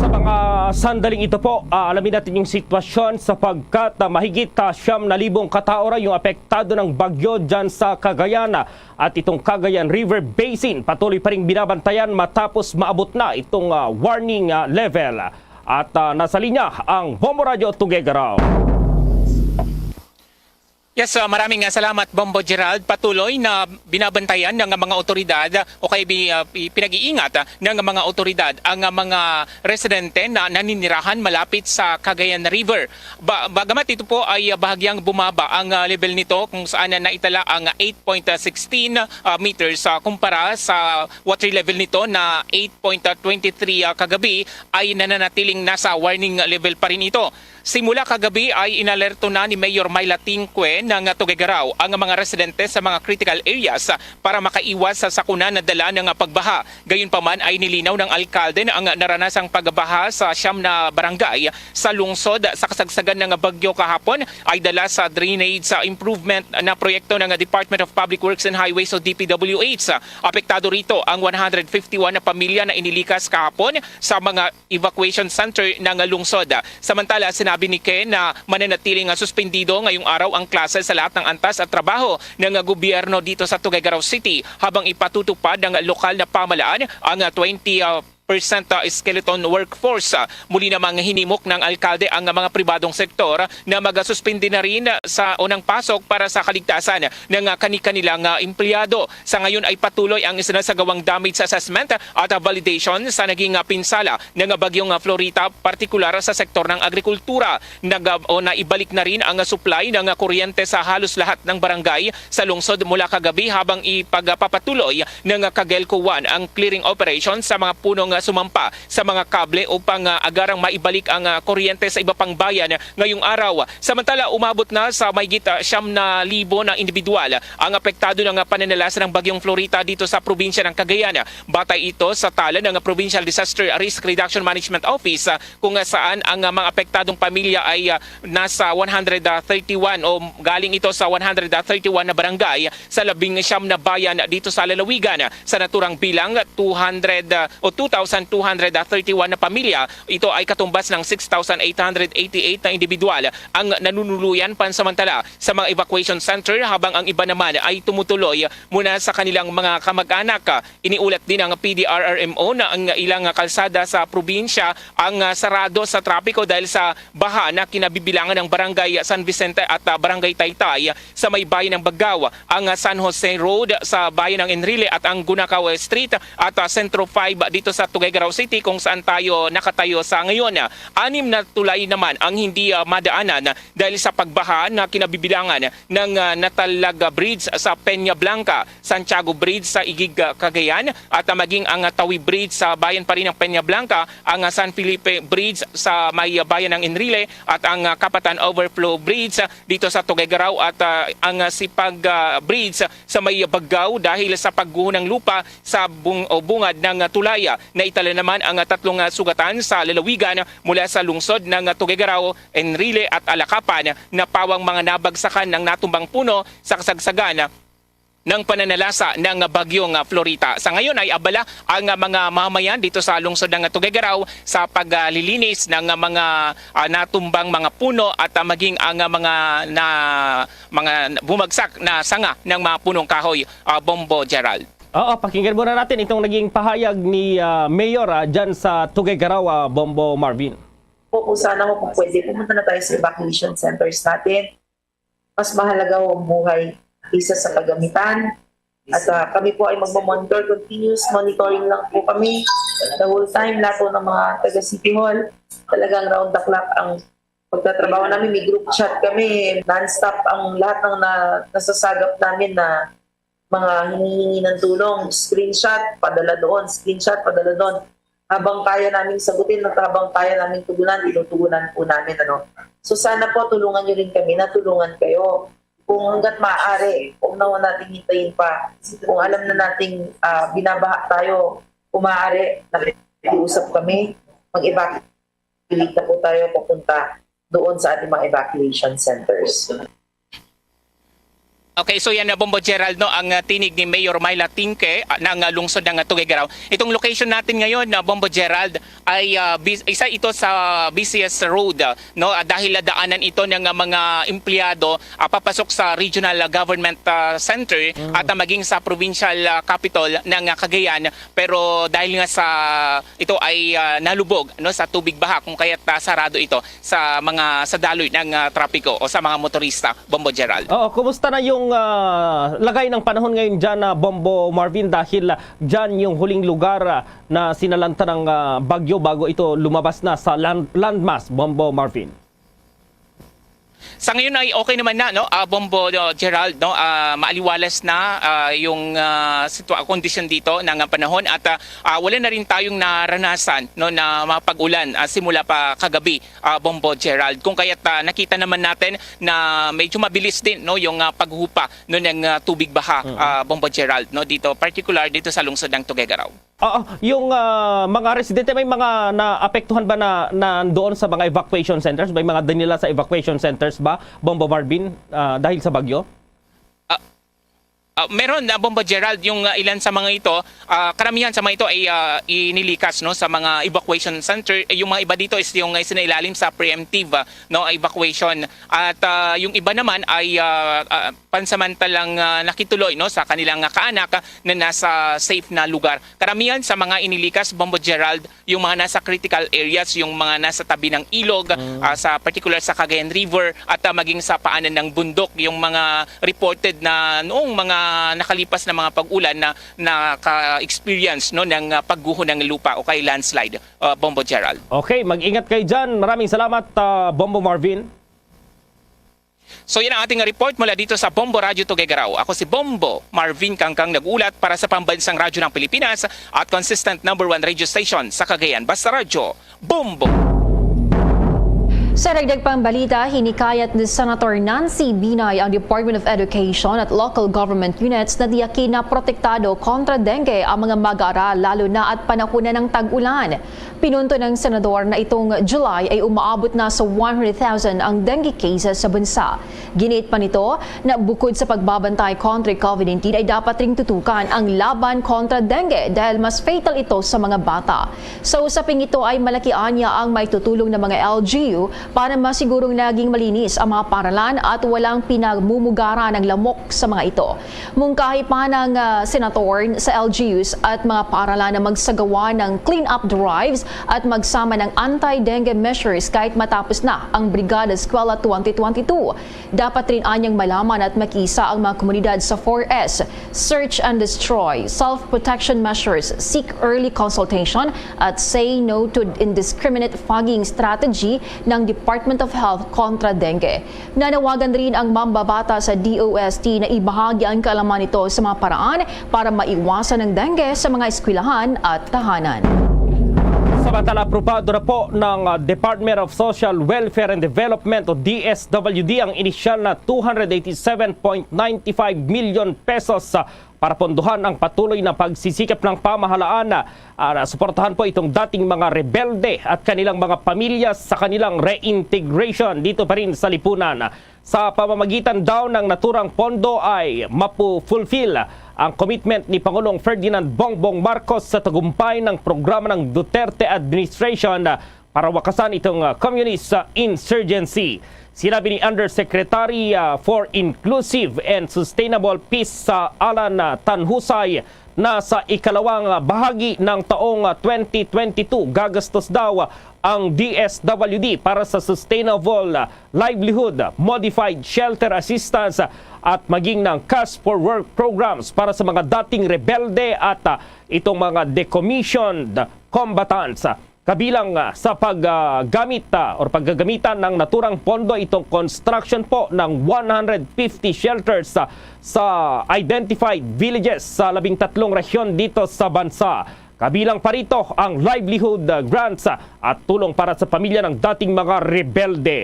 Sa mga sandaling ito po, aalamin natin yung sitwasyon sapagkat ah, mahigit ah, siyam na libong katao raw yung apektado ng bagyo dyan sa Cagayan. At itong Cagayan River Basin patuloy pa rin binabantayan matapos maabot na itong ah, warning ah, level. At ah, nasa linya ang Bombo Radyo Tuguegarao. Yes, uh, maraming uh, salamat, Bombo Gerald. Patuloy na binabantayan ng mga otoridad o kaya bi- uh, pi- pinag-iingat uh, ng mga otoridad ang uh, mga residente na naninirahan malapit sa Cagayan River. Ba- bagamat ito po ay uh, bahagyang bumaba ang uh, level nito kung saan na naitala ang uh, eight point sixteen uh, meters uh, kumpara sa water level nito na eight point twenty-three uh, kagabi, ay nananatiling nasa warning level pa rin ito. Simula kagabi ay inalerto na ni Mayor Myla Tinque ng Tuguegarao ang mga residente sa mga critical areas para makaiwas sa sakuna na dala ng pagbaha. Gayunpaman ay nilinaw ng alkalde na ang naranasang pagbaha sa siyam na barangay sa lungsod sa kasagsagan ng bagyo kahapon ay dala sa drainage improvement na proyekto ng Department of Public Works and Highways o D P W H. Apektado rito ang one hundred fifty-one na pamilya na inilikas kahapon sa mga evacuation center ng lungsod. Samantala, sinabi ni Ken na mananatiling suspindido ngayong araw ang klase sa lahat ng antas at trabaho ng gobyerno dito sa Tuguegarao City habang ipatutupad ng lokal na pamahalaan ang twenty percent skeleton workforce. Muli namang hinimok ng alkalde ang mga pribadong sektor na magasuspindi na rin sa unang pasok para sa kaligtasan ng kani-kanilang empleyado. Sa ngayon ay patuloy ang isinasagawang damage assessment at validation sa naging pinsala ng bagyong Florita, partikular sa sektor ng agrikultura. Nag- o naibalik na rin ang supply ng kuryente sa halos lahat ng barangay sa lungsod mula kagabi habang ipagpapatuloy ng Cogelco one ang clearing operation sa mga punong sumampa sa mga kable upang ah, agarang maibalik ang ah, kuryente sa iba pang bayan ngayong araw. Samantala, umabot na sa mahigit ah, siyam na libo na individual ang apektado ng ah, pananalasa ng bagyong Florita dito sa probinsya ng Cagayan. Batay ito sa tala ng Provincial Disaster Risk Reduction Management Office, ah, kung ah, saan ang ah, mga apektadong pamilya ay ah, nasa one hundred thirty-one o galing ito sa one hundred thirty-one na barangay sa labing siyam na bayan dito sa lalawigan. Sa naturang bilang, two hundred ah, o two thousand two hundred thirty-one na pamilya, ito ay katumbas ng six thousand eight hundred eighty-eight na individual ang nanunuluyan pansamantala sa mga evacuation center, habang ang iba naman ay tumutuloy muna sa kanilang mga kamag-anak. Iniulat din ang P D R R M O na ang ilang kalsada sa probinsya ang ah, sarado sa trapiko dahil sa baha na kinabibilangan ng Barangay San Vicente at ah, Barangay Taytay sa may bayan ng Bagaw, ang ah, San Jose Road sa bayan ng Enrile at ang Gunakaw Street at ah, Centro five dito sa Tuguegarao City, kung saan tayo nakatayo sa ngayon. Anim na tulay naman ang hindi ah, madaanan dahil sa pagbaha na kinabibilangan ng ah, Natalag Bridge sa Peña Blanca, Santiago Bridge sa Igig, ah, Cagayan, at ah, maging ang ah, Tawi Bridge sa bayan pa rin ng Peña Blanca, ang ah, San Felipe Bridge sa may ah, bayan ng Enrile, at ang ah, Kapatan Overflow Bridge ah, dito sa Tuguegarao, at ah, ang ah, Sipag ah, Bridge sa may Bagaw dahil sa pagguho ng lupa sa bung- o bungad ng ah, tulay. Naitala naman ang ah, tatlong ah, sugatan sa lalawigan mula sa lungsod ng ah, Tuguegarao, Enrile at Alacapan na pawang mga nabagsakan ng natumbang puno sa kasagsagan ng pananalasa ng bagyong Florita. Sa ngayon ay abala ang mga mamayan dito sa lungsod ng Tuguegarao sa paglilinis ng mga ah, natumbang mga puno at ah, maging ang mga na mga bumagsak na sanga ng mga punong kahoy, ah, Bombo Gerald. Oo, pakinggan muna natin itong naging pahayag ni ah, Mayor ah, dyan sa Tuguegarao, ah, Bombo Marvin. Po, kung sana ho, kung pwede, pumunta na tayo sa evacuation centers natin. Mas mahalaga ho ang buhay kaysa sa kagamitan. At ah, kami po ay magmamonitor, continuous monitoring lang po kami the whole time. Lahat po ng mga taga City Hall, talagang round the clock ang pagtatrabaho namin. May group chat kami, non-stop ang lahat ng na, nasasagap namin na mga hinihingi ng tulong, screenshot, padala doon, screenshot, padala doon. Habang kaya naming sagutin at habang kaya naming tugunan, tinutugunan po namin. Ano. So sana po tulungan niyo rin kami na tulungan kayo. Kung hanggat maaari, huwag na ho natin hintayin pa. Kung alam na nating ah, binabaha tayo, kung maaari, nakikiusap kami, mag-evacuate Pilit na po tayo papunta doon sa ating mga evacuation centers. Okay, so yan na, Bombo Gerald, no, ang uh, tinig ni Mayor Myla Tingke uh, ng uh, lungsod ng uh, Tuguegarao. Itong location natin ngayon, uh, Bombo Gerald, ay uh, bis- isa ito sa busiest road, uh, no, uh, dahil uh, daanan ito ng uh, mga empleyado uh, papasok sa Regional uh, Government uh, Center at uh, maging sa provincial uh, capital ng uh, Cagayan. Pero dahil nga sa ito ay uh, nalubog, no, sa tubig baha, kung kaya't uh, sarado ito sa mga sa daloy ng uh, trapiko o sa mga motorista, Bombo Gerald. Oo, kumusta na yung ah, lagay ng panahon ngayon dyan na Bombo Marvin, dahil ah, dyan yung huling lugar ah, na sinalanta ng ah, bagyo bago ito lumabas na sa land, landmass, Bombo Marvin? Sa ngayon ay okay naman na, no, ah, Bombo, uh, Gerald, no, ah, maaliwalas na ah, yung ah, sitwa- kondisyon dito ng ah, panahon at ah, ah, wala na rin tayong naranasan, no, na mapag-ulan ah, simula pa kagabi, ah, Bombo Gerald. Kung kaya't ah, nakita naman natin na medyo mabilis din, no, yung ah, paghupa, no, ng ah, tubig baha, ah, Bombo Gerald, no, dito, particular dito sa lungsod ng Tuguegarao. Oo, yung ah, mga residente, may mga naapektuhan ba na nandoon sa mga evacuation centers? May mga dinila sa evacuation centers ba, Bombo Marvin, ah, dahil sa bagyo? Ah, meron na, Bombo Gerald, yung ah, ilan sa mga ito, ah, karamihan sa mga ito ay ah, inilikas, no, sa mga evacuation center. Eh, yung mga iba dito is yung ah, sinailalim sa preemptive ah, no, evacuation. At ah, yung iba naman ay ah, ah, pansamantalang ah, nakituloy, no, sa kanilang ah, kaanak ah, na nasa safe na lugar. Karamihan sa mga inilikas, Bombo Gerald, yung mga nasa critical areas, yung mga nasa tabi ng ilog, ah, sa particular sa Cagayan River at ah, maging sa paanan ng bundok, yung mga reported na noong mga nakalipas na mga pag-ulan na naka-experience, no, ng ah, pagguho ng lupa o kay landslide, ah, Bombo Gerald. Okay, mag-ingat kayo dyan. Maraming salamat, ah, Bombo Marvin. So yan ang ating report mula dito sa Bombo Radyo Tuguegarao. Ako si Bombo Marvin Kangkang, nag-ulat para sa Pambansang Radyo ng Pilipinas at consistent number one radio station sa Cagayan. Basta Radyo, Bombo! Sa dagdag pang balita, hinikayat ni Senator Nancy Binay ang Department of Education at local government units na tiyakin na protektado kontra dengue ang mga mag-aaral, lalo na at panahon na ng tag-ulan. Pinunto ng senador na itong July ay umaabot na sa one hundred thousand ang dengue cases sa bansa. Giniit pa nito na bukod sa pagbabantay kontra COVID nineteen ay dapat ring tutukan ang laban kontra dengue dahil mas fatal ito sa mga bata. Sa usaping ito ay malaki anya ang maitutulong ng mga L G U para masigurong naging malinis ang mga paralan at walang pinagmumugara ng lamok sa mga ito. Mungkahi pa ng ah, senator sa L G Us at mga paralan na magsagawa ng clean-up drives at magsama ng anti-dengue measures kahit matapos na ang Brigada Eskwela twenty twenty-two. Dapat rin anyang malaman at makiisa ang mga komunidad sa four S: search and destroy, self-protection measures, seek early consultation, at say no to indiscriminate fogging strategy ng Department of Health kontra dengue. Nanawagan rin ang mambabata sa D O S T na ibahagi ang kaalaman nito sa mga paraan para maiwasan ang dengue sa mga eskwelahan at tahanan. Samantala, aprobado na po ng ah, Department of Social Welfare and Development o D S W D ang inisyal na two hundred eighty-seven point nine five million pesos ah, para pondohan ang patuloy na pagsisikap ng pamahalaan ah, na suportahan po itong dating mga rebelde at kanilang mga pamilya sa kanilang reintegration dito pa rin sa lipunan. Sa pamamagitan daw ng naturang pondo ay mapu-fulfill ang commitment ni Pangulong Ferdinand Bongbong Marcos sa tagumpay ng programa ng Duterte administration para wakasan itong ah, communist ah, insurgency. Sinabi ni Undersecretary ah, for Inclusive and Sustainable Peace sa Alan ah, Tanhusay na sa ikalawang ah, bahagi ng taong ah, twenty twenty-two gagastos daw ang D S W D para sa Sustainable ah, Livelihood, Modified Shelter Assistance at maging ng Cash for Work programs para sa mga dating rebelde at ah, itong mga decommissioned combatants. Kabilang ah, sa paggamit ah, or paggagamitan ng naturang pondo itong construction po ng one hundred fifty shelters ah, sa identified villages sa labing tatlong rehiyon dito sa bansa. Kabilang pa rito ang livelihood ah, grants ah, at tulong para sa pamilya ng dating mga rebelde.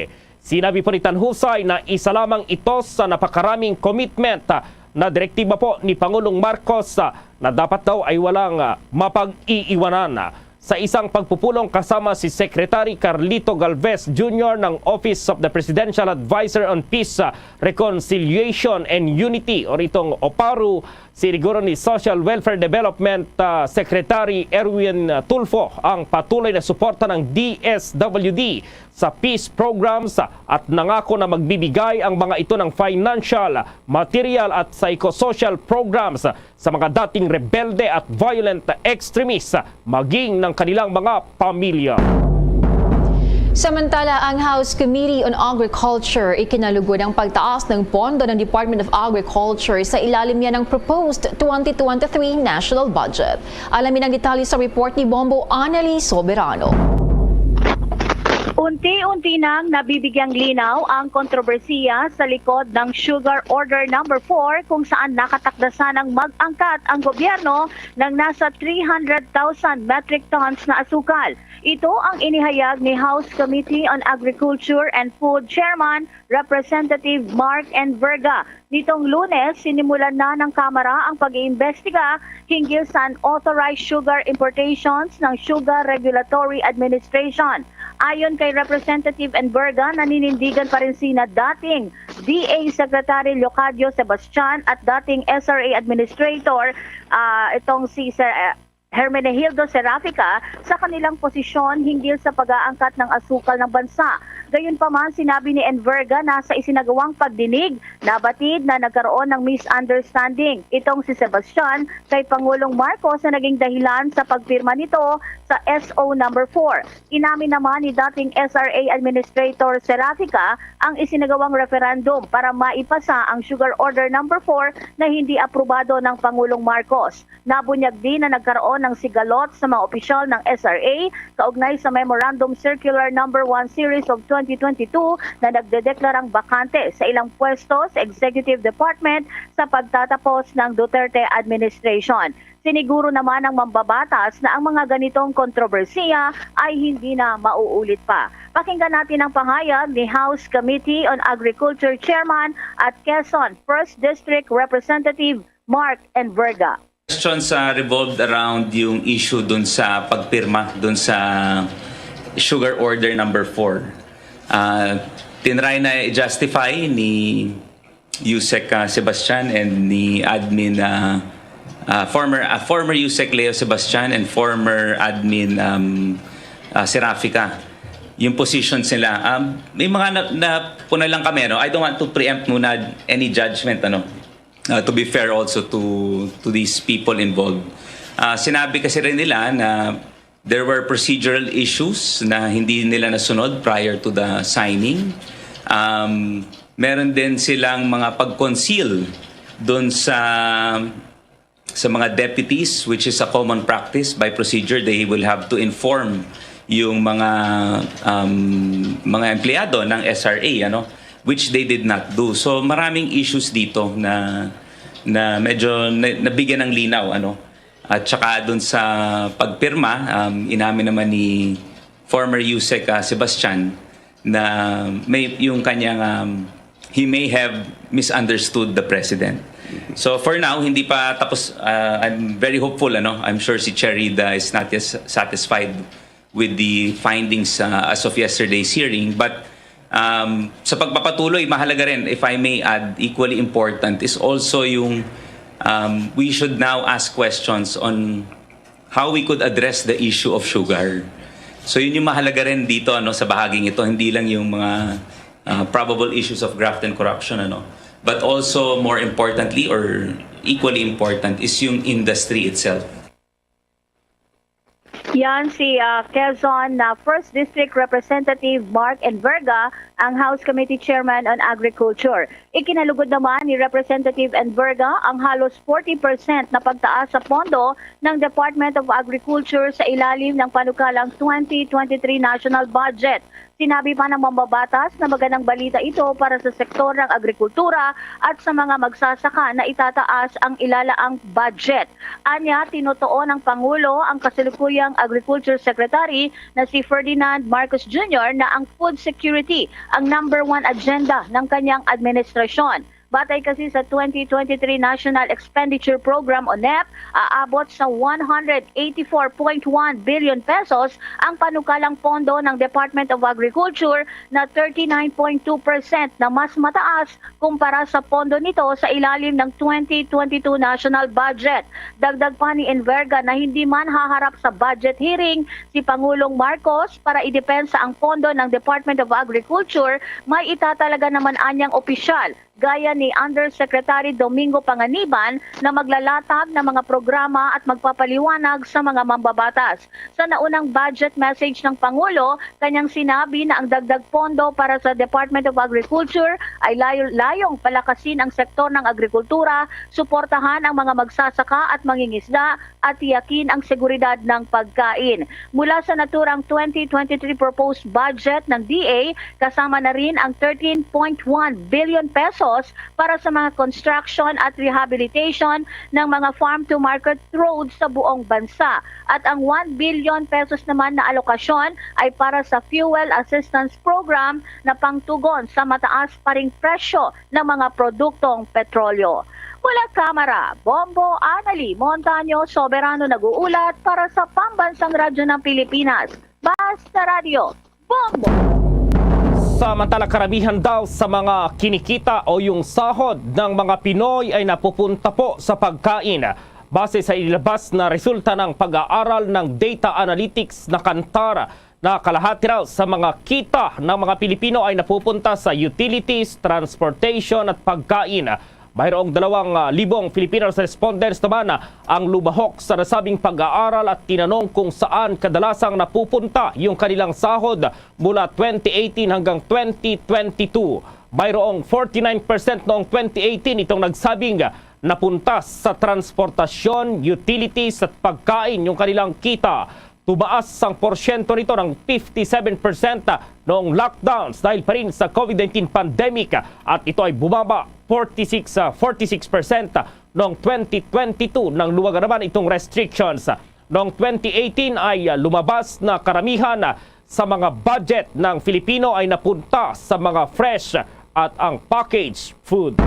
Sinabi po ni Tanhusay na isa lamang ito sa napakaraming commitment ah, na direktiba po ni Pangulong Marcos ah, na dapat daw ay walang ah, mapag-iiwanan. Sa isang pagpupulong kasama si Secretary Carlito Galvez Junior ng Office of the Presidential Advisor on Peace, Reconciliation and Unity, o itong OPARU, siniguro ni Social Welfare Development, ah, Secretary Erwin Tulfo ang patuloy na suporta ng D S W D sa peace programs at nangako na magbibigay ang mga ito ng financial, material at psychosocial programs sa mga dating rebelde at violent extremists, maging ng kanilang mga pamilya. Samantala, ang House Committee on Agriculture ikinalugod ang pagtaas ng pondo ng Department of Agriculture sa ilalim niya ng proposed twenty twenty-three national budget. Alamin ang detalye sa report ni Bombo Annalie Soberano. Unti-unti nang nabibigyang linaw ang kontrobersiya sa likod ng Sugar Order Number four, kung saan nakatakda sanang mag-angkat ang gobyerno ng nasa three hundred thousand metric tons na asukal. Ito ang inihayag ni House Committee on Agriculture and Food Chairman Representative Mark N. Verga. Nitong Lunes, sinimulan na ng Kamara ang pag-iimbestiga hinggil sa unauthorized sugar importations ng Sugar Regulatory Administration. Ayon kay Representative N. Verga, naninindigan pa rin sina dating D A Secretary Leocadio Sebastian at dating S R A Administrator, ah, itong si Sir, ah, Hermenegildo Serafica sa kanilang posisyon hinggil sa pag-aangkat ng asukal ng bansa. Gayunpaman, sinabi ni N. Verga na sa isinagawang pagdinig, nabatid na nagkaroon ng misunderstanding itong si Sebastian kay Pangulong Marcos na naging dahilan sa pagpirma nito sa S O number four. Inamin naman ni dating S R A Administrator Serafica ang isinagawang referendum para maipasa ang Sugar Order number four na hindi aprobado ng Pangulong Marcos. Nabunyag din na nagkaroon ng sigalot sa mga opisyal ng S R A kaugnay sa Memorandum Circular Number One Series of twenty twenty-two na nagdedeklarang bakante sa ilang pwesto sa Executive Department sa pagtatapos ng Duterte administration. Siniguro naman ng mambabatas na ang mga ganitong kontrobersiya ay hindi na mauulit pa. Pakinggan natin ang pahayag ni House Committee on Agriculture Chairman at Quezon First District Representative Mark N. Verga. Questions uh, revolved around yung issue dun sa pagpirma dun sa sugar order number four. Uh, tinry na i-justify ni Usec uh, Sebastian and ni admin uh, uh, former uh, former Usec Leo Sebastian and former admin um, uh, Serafica yung positions nila. Um, may mga na, na puna lang kami, no? I don't want to preempt muna any judgment, ano. Uh, to be fair also to to these people involved. Uh, sinabi kasi rin nila na there were procedural issues na hindi nila nasunod prior to the signing. Um, meron din silang mga pag-conceal doon sa sa mga deputies, which is a common practice by procedure, they will have to inform yung mga um, mga empleyado ng S R A, ano, which they did not do. So maraming issues dito na na medyo na, nabigyan ng linaw, ano. At saka dun sa pagpirma, um, inamin naman ni former Usec uh, Sebastian na may yung kanyang um, he may have misunderstood the president. So for now, hindi pa tapos. Uh, I'm very hopeful, ano. I'm sure si Cherida is not yet satisfied with the findings uh, as of yesterday's hearing. But um, sa pagpapatuloy, mahalaga rin, if I may add, equally important is also yung um, we should now ask questions on how we could address the issue of sugar. So yun yung mahalaga rin dito, ano, sa bahaging ito, hindi lang yung mga uh, probable issues of graft and corruption, ano, but also more importantly or equally important is yung industry itself. Yan si uh, Quezon na First District Representative Mark N. Verga, ang House Committee Chairman on Agriculture. Ikinalugod naman ni Representative N. Verga ang halos forty percent na pagtaas sa pondo ng Department of Agriculture sa ilalim ng panukalang twenty twenty-three national budget. Sinabi pa ng mambabatas na magandang balita ito para sa sektor ng agrikultura at sa mga magsasaka na itataas ang ilalaang budget. Anya, tinutuo ng Pangulo ang kasalukuyang Agriculture Secretary na si Ferdinand Marcos Junior na ang food security ang number one agenda ng kanyang administrasyon. Batay kasi sa twenty twenty-three National Expenditure Program o nep, aabot sa one hundred eighty-four point one billion pesos ang panukalang pondo ng Department of Agriculture na thirty-nine point two percent na mas mataas kumpara sa pondo nito sa ilalim ng twenty twenty-two national budget. Dagdag pa ni Enverga na hindi man haharap sa budget hearing si Pangulong Marcos para idepensa ang pondo ng Department of Agriculture, may itatalaga naman anyang opisyal gaya ni Undersecretary Domingo Panganiban na maglalatag ng mga programa at magpapaliwanag sa mga mambabatas. Sa naunang budget message ng Pangulo, kanyang sinabi na ang dagdag pondo para sa Department of Agriculture ay layo-, layong palakasin ang sektor ng agrikultura, suportahan ang mga magsasaka at mangingisda, at tiyakin ang seguridad ng pagkain. Mula sa naturang twenty twenty-three proposed budget ng D A, kasama na rin ang thirteen point one billion pesos para sa mga construction at rehabilitation ng mga farm-to-market roads sa buong bansa. At ang one billion pesos naman na alokasyon ay para sa fuel assistance program na pangtugon sa mataas pa ring presyo ng mga produktong petrolyo. Mula Kamara, Bombo Anali Montaño Soberano nag-uulat para sa Pambansang Radyo ng Pilipinas. Basta Radyo, Bombo! Samantala, karamihan daw sa mga kinikita o yung sahod ng mga Pinoy ay napupunta po sa pagkain. Base sa inilabas na resulta ng pag-aaral ng data analytics na Kantar, na kalahati raw sa mga kita ng mga Pilipino ay napupunta sa utilities, transportation at pagkain. Mayroong dalawang, ah, libong Filipinos respondents naman, ah, ang lumahok sa nasabing pag-aaral at tinanong kung saan kadalasang napupunta yung kanilang sahod mula twenty eighteen hanggang twenty twenty-two. Mayroong forty-nine percent noong twenty eighteen itong nagsabing napunta sa transportasyon, utilities at pagkain yung kanilang kita. Tumaas ang porsyento nito ng fifty-seven percent noong lockdowns dahil pa rin sa COVID nineteen pandemic, at ito ay bumaba forty-six, ah, forty-six percent noong twenty twenty-two nang luwagan naman itong restrictions. Noong twenty eighteen ay, ah, lumabas na karamihan, ah, sa mga budget ng Filipino ay napunta sa mga fresh at ang packaged food.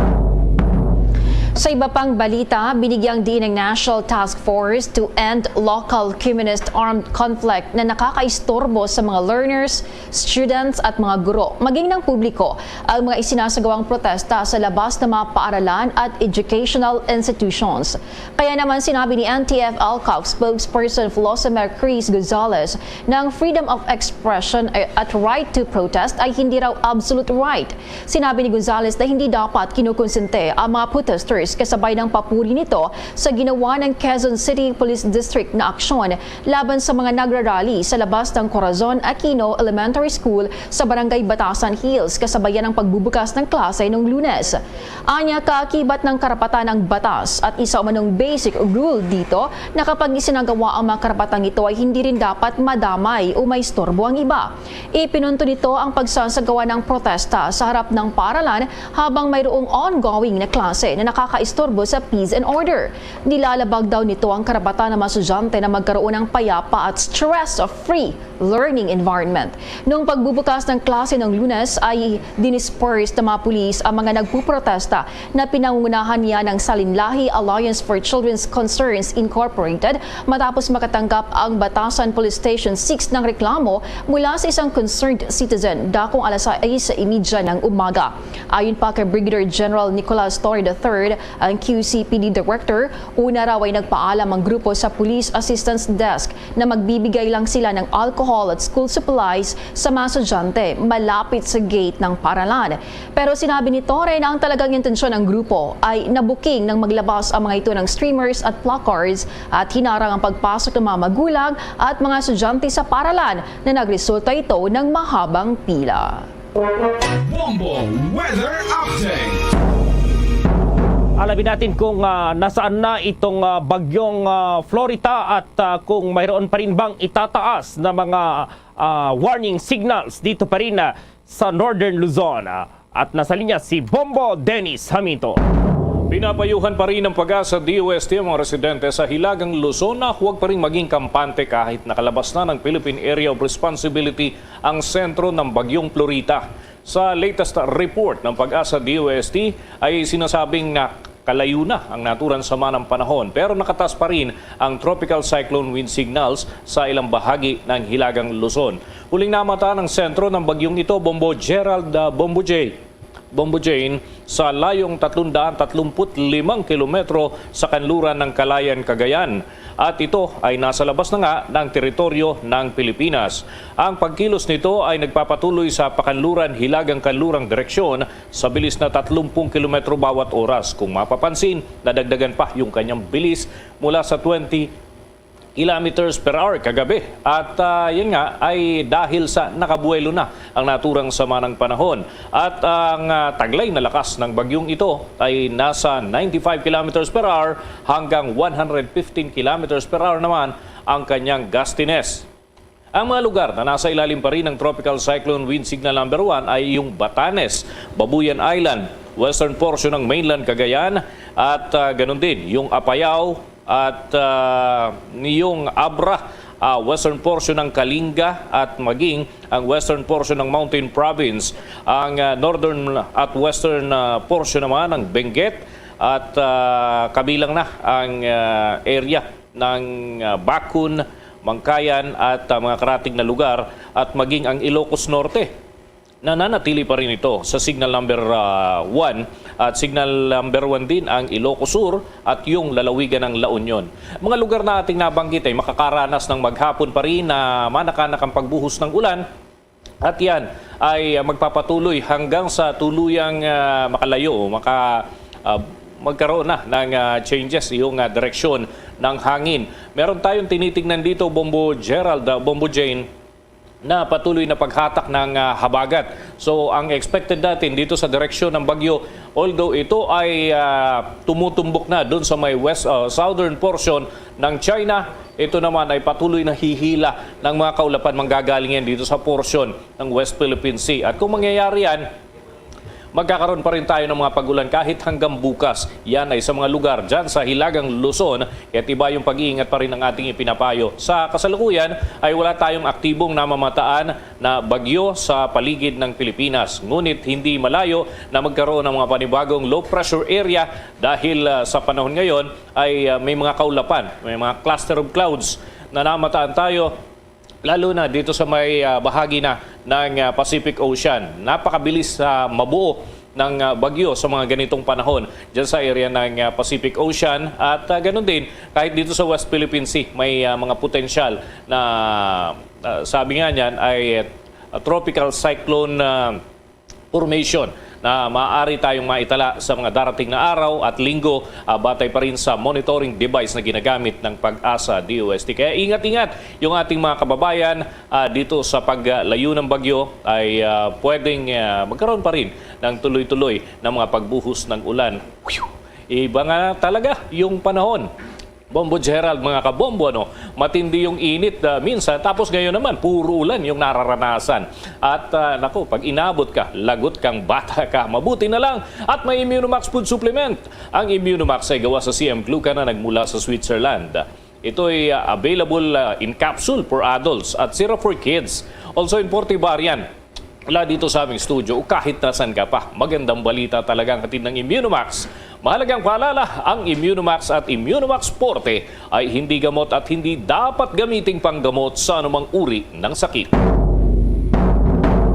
Sa iba pang balita, binigyang diin ng National Task Force to End Local Communist Armed Conflict na nakakaistorbo sa mga learners, students at mga guro, maging ng publiko ang mga isinasagawang protesta sa labas ng mga paaralan at educational institutions. Kaya naman sinabi ni N T F L CAC spokesperson Flossimer Chris Gonzalez na ang freedom of expression at right to protest ay hindi raw absolute right. Sinabi ni Gonzalez na hindi dapat kinukonsente ang mga protesters kasabay ng papuri nito sa ginawa ng Quezon City Police District na aksyon laban sa mga nagrarally sa labas ng Corazon Aquino Elementary School sa Barangay Batasan Hills, kasabayan ng pagbubukas ng klase nung Lunes. Anya, kaakibat ng karapatan ang batas at isa umanong basic rule dito na kapag isinagawa ang mga karapatang ito ay hindi rin dapat madamay o maistorbo ang iba. Ipinunto nito ang pagsasagawa ng protesta sa harap ng paaralan habang mayroong ongoing na klase na nakakaistorbo sa peace and order. Nilalabag daw nito ang karapatan ng mga estudyante na magkaroon ng payapa at stress-free learning environment. Noong pagbubukas ng klase ng Lunes ay dinisperse ng mga pulis ang mga nagpuprotesta na pinangungunahan niya ng Salinlahi Alliance for Children's Concerns Incorporated matapos makatanggap ang Batasan Police Station six ng reklamo mula sa isang concerned citizen dakong alas sais y media ng umaga. Ayon pa kay Brigadier General Nicolas Torre the third, ang Q C P D Director, una raw ay nagpaalam ang grupo sa Police Assistance Desk na magbibigay lang sila ng alcohol at school supplies sa mga estudyante malapit sa gate ng paaralan. Pero sinabi ni Torre na ang talagang intensyon ng grupo ay nabuking nang maglabas ang mga ito ng streamers at placards at hinarang ang pagpasok ng mga magulang at mga estudyante sa paaralan na nagresulta ito ng mahabang pila. Bombo Weather Update. Alamin natin kung, ah, nasaan na itong, ah, bagyong, ah, Florita at, ah, kung mayroon pa rin bang itataas na mga, ah, warning signals dito pa rin, ah, sa Northern Luzon. Ah, at nasa linya si Bombo Dennis Hamito. Pinapayuhan pa rin ng PAGASA DOST ang mga residente sa Hilagang Luzon na huwag pa rin maging kampante kahit nakalabas na ng Philippine Area of Responsibility ang sentro ng Bagyong Florita. Sa latest report ng PAGASA DOST ay sinasabing na kalayo na ang naturang sama ng panahon, pero nakatas pa rin ang Tropical Cyclone Wind Signals sa ilang bahagi ng Hilagang Luzon. Huling namata ng sentro ng bagyong ito, Bombo Gerald, ah, Bombo J, Bombo Jane, sa layong tatlong daan tatlumpu't limang kilometro sa kanluran ng Calayan, Cagayan, at ito ay nasa labas na nga ng teritoryo ng Pilipinas. Ang pagkilos nito ay nagpapatuloy sa pakanluran-hilagang-kanlurang direksyon sa bilis na tatlumpung kilometro bawat oras. Kung mapapansin, nadagdagan pa yung kanyang bilis mula sa twenty kilometers per hour kagabi. At, ah, yan nga ay dahil sa nakabuwelo na ang naturang sama ng panahon. At ang, ah, taglay na lakas ng bagyong ito ay nasa ninety-five kilometers per hour hanggang one hundred fifteen kilometers per hour naman ang kanyang gustiness. Ang mga lugar na nasa ilalim pa rin ng Tropical Cyclone Wind Signal Number One ay yung Batanes, Babuyan Island, western portion ng mainland Cagayan, at, ah, ganun din yung Apayao, at, ah, yung Abra, ah, western portion ng Kalinga at maging ang western portion ng Mountain Province, ang, ah, northern at western, ah, portion naman ng Benguet at, ah, kabilang na ang, ah, area ng, ah, Bakun, Mangkayan at, ah, mga karatig na lugar at maging ang Ilocos Norte. Nananatili pa rin ito sa signal number, ah, one, at signal number one din ang Ilocos Sur at yung lalawigan ng La Union. Mga lugar na ating nabanggit ay makakaranas ng maghapon pa rin na manakanak ang pagbuhos ng ulan, at yan ay, ah, magpapatuloy hanggang sa tuluyang, ah, makalayo, maka, ah, magkaroon na ng, ah, changes yung, ah, direksyon ng hangin. Meron tayong tinitingnan dito, Bombo Gerald, ah, Bombo Jane, na patuloy na paghatak ng, ah, habagat. So, ang expected natin dito sa direksyon ng bagyo, although ito ay, ah, tumutumbok na doon sa may west, ah, southern portion ng China, ito naman ay patuloy na hihila ng mga kaulapan manggagaling yan dito sa portion ng West Philippine Sea. At kung mangyayari yan, magkakaroon pa rin tayo ng mga pag-ulan kahit hanggang bukas. Yan ay sa mga lugar dyan sa Hilagang Luzon, kaya't iba yung pag-iingat pa rin ang ating ipinapayo. Sa kasalukuyan ay wala tayong aktibong namamataan na bagyo sa paligid ng Pilipinas. Ngunit hindi malayo na magkaroon ng mga panibagong low pressure area dahil, ah, sa panahon ngayon ay, ah, may mga kaulapan, may mga cluster of clouds na namataan tayo, lalo na dito sa may, ah, bahagi na ng, ah, Pacific Ocean. Napakabilis sa mabuo ng, ah, bagyo sa mga ganitong panahon dyan sa area ng, ah, Pacific Ocean. At, ah, ganun din, kahit dito sa West Philippine Sea, may, ah, mga potensyal na, ah, sabi nga niyan, ay, ah, tropical cyclone, ah, formation na maaari tayong maitala sa mga darating na araw at linggo, ah, batay pa rin sa monitoring device na ginagamit ng PAGASA DOST. Kaya ingat-ingat yung ating mga kababayan, ah, dito sa paglayo ng bagyo ay, ah, pwedeng, ah, magkaroon pa rin ng tuloy-tuloy na mga pagbuhos ng ulan. Whew! Iba nga talaga yung panahon. Bombo Gerald, mga kabombo, ano? Matindi yung init, ah, minsan, tapos ngayon naman, puro ulan yung nararanasan. At, ah, naku, pag inabot ka, lagot kang bata ka, mabuti na lang at may Immunomax Food Supplement. Ang Immunomax ay gawa sa C M glucan na nagmula sa Switzerland. Ito'y, ah, available, ah, in capsule for adults at syrup for kids. Also in forty variant. Mula dito sa aming studio o kahit nasan ka pa, magandang balita talaga ang hatid ng Immunomax. Mahalagang paalala, ang Immunomax at Immunomax Forte ay hindi gamot at hindi dapat gamiting panggamot sa anumang uri ng sakit.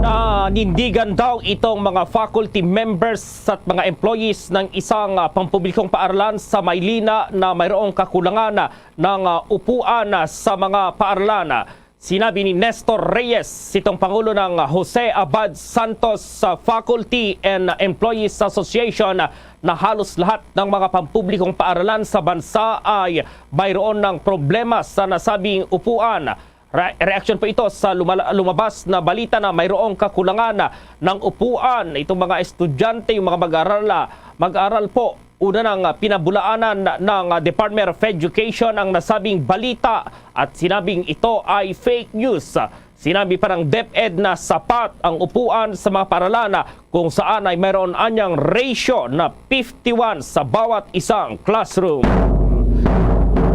Nanindigan daw itong mga faculty members at mga employees ng isang, ah, pampublikong paaralan sa Maylina na mayroong kakulangan, ah, ng, ah, upuan, ah, sa mga paaralan. Sinabi ni Nestor Reyes, sitong pangulo ng Jose Abad Santos, ah, Faculty and Employees Association, na halos lahat ng mga pampublikong paaralan sa bansa ay mayroon ng problema sa nasabing upuan. Re-, reaksyon po ito sa lumala-, lumabas na balita na mayroong kakulangan ng upuan itong mga estudyante, yung mga mag-aaral, ah, mag-aaral po. Una nang, ah, pinabulaanan ng, ah, Department of Education ang nasabing balita at sinabing ito ay fake news. Sinabi pa ng DepEd na sapat ang upuan sa mga paaralan kung saan ay mayroon anyang ratio na fifty-one sa bawat isang classroom.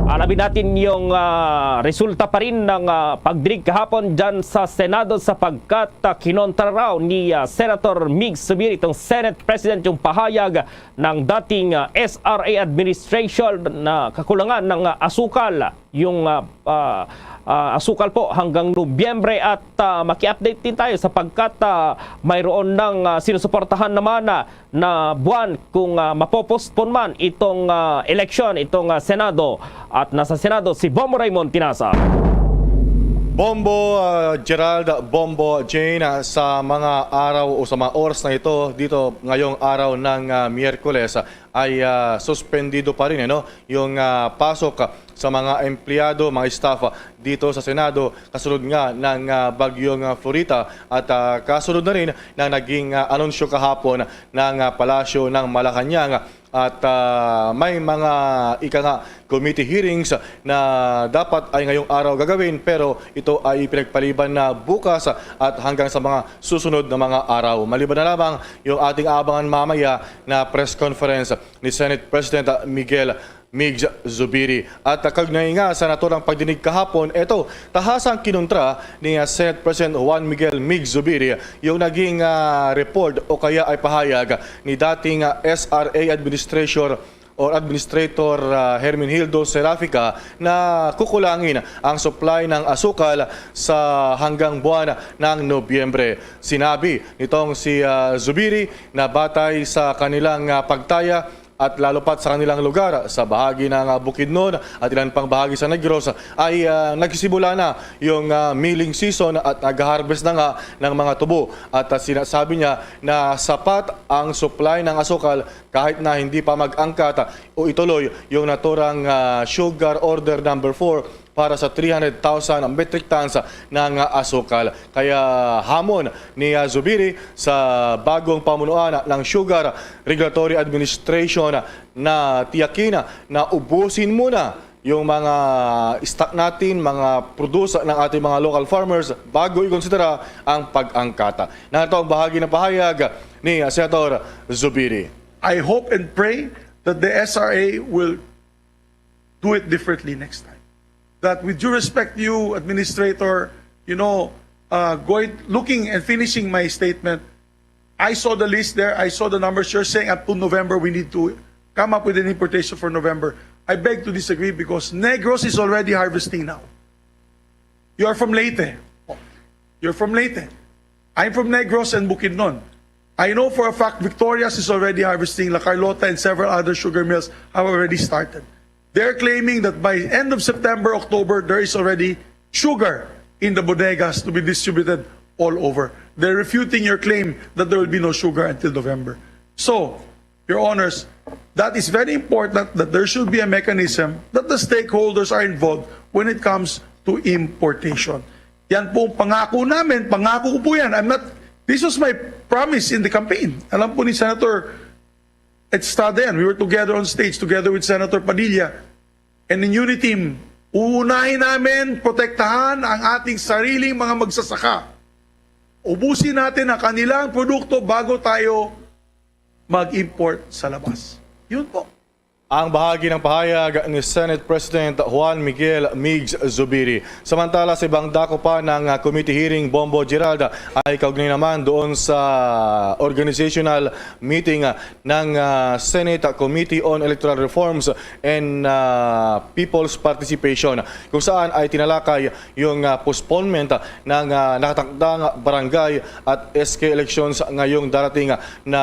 Alamin natin yung ah, resulta pa rin ng ah, pagdinig kahapon dyan sa Senado sapagkat ah, kinontra raw ni ah, Senator Mig Zubiri itong Senate President yung pahayag ng dating ah, S R A administration na kakulangan ng ah, asukal yung ah, ah, ah, asukal po hanggang Nobyembre at ah, maki-update din tayo sapagkat ah, mayroon ng ah, sinusuportahan naman na, na buwan kung ah, mapopospon man itong ah, eleksyon, itong ah, Senado at nasa Senado si Bombo Raymond Tinasa. Bombo, ah, Gerald, Bombo, Jane, ah, sa mga araw o sa mga oras na ito, dito ngayong araw ng ah, Miyerkules, ah, ay ah, suspendido pa rin, ano, yung ah, pasok ah, sa mga empleyado, mga staff ah, dito sa Senado, kasunod nga ng ah, bagyong ah, Florita at ah, kasunod na rin ng naging ah, anunsyo kahapon ng ah, Palasyo ng Malacañang. At ah, may mga ika nga committee hearings na dapat ay ngayong araw gagawin, pero ito ay pinagpaliban na bukas at hanggang sa mga susunod na mga araw. Maliban na lamang yung ating abangan mamaya na press conference ni Senate President Miguel Migs Zubiri. At kaugnay nga sa naturang pagdinig kahapon, eto, tahasang kinontra ni ah, Senate President Juan Miguel Migs Zubiri yung naging ah, report o kaya ay pahayag ni dating ah, S R A Administration or Administrator ah, Hermenegildo Serafica na kukulangin ang supply ng asukal sa hanggang buwan ng Nobyembre. Sinabi nitong si ah, Zubiri na batay sa kanilang ah, pagtaya at lalo pat sa kanilang lugar sa bahagi ng ah, Bukidnon at ilan pang bahagi sa Negros ay ah, nagsisimula na yung ah, milling season at nag-harvest na nga ng mga tubo. At ah, sinasabi niya na sapat ang supply ng asukal kahit na hindi pa mag-angkat o ituloy yung naturang ah, sugar order number four para sa three hundred thousand metric tons ng ah, asukal. Kaya hamon ni ah, Zubiri sa bagong pamunuan ng Sugar Regulatory Administration na tiyakin na ubusin muna yung mga stock natin, mga produce ng ating mga local farmers bago ikonsidera ang pag-angkata. Narito ang bahagi ng pahayag ni ah, Senator Zubiri. I hope and pray that the S R A will do it differently next time. That, with due respect to you, Administrator, you know, uh, going, looking and finishing my statement, I saw the list there. I saw the numbers. You're saying up to November we need to come up with an importation for November. I beg to disagree because Negros is already harvesting now. You are from Leyte. You're from Leyte. I'm from Negros and Bukidnon. I know for a fact Victorias is already harvesting. La Carlota and several other sugar mills have already started. They're claiming that by end of September, October, there is already sugar in the bodegas to be distributed all over. They're refuting your claim that there will be no sugar until November. So, Your Honors, that is very important that there should be a mechanism that the stakeholders are involved when it comes to importation. Yan po ang pangako namin, pangako ko po yan. I'm not, this was my promise in the campaign. Alam po ni Senator Estrada yan. We were together on stage together with Senator Padilla and in Uniteam. Uunahin namin protektahan ang ating sariling mga magsasaka. Ubusin natin ang kanilang produkto bago tayo mag-import sa labas. Yun po. Ang bahagi ng pahayag ni Senate President Juan Miguel Migs Zubiri. Samantala, sa ibang dako pa ng ah, committee hearing, Bombo Gerald, ay kaugnay naman doon sa organizational meeting ah, ng ah, Senate Committee on Electoral Reforms and ah, People's Participation, kung saan ay tinalakay yung ah, postponement ah, ng ah, nakatakdang barangay at S K elections ngayong darating ah, na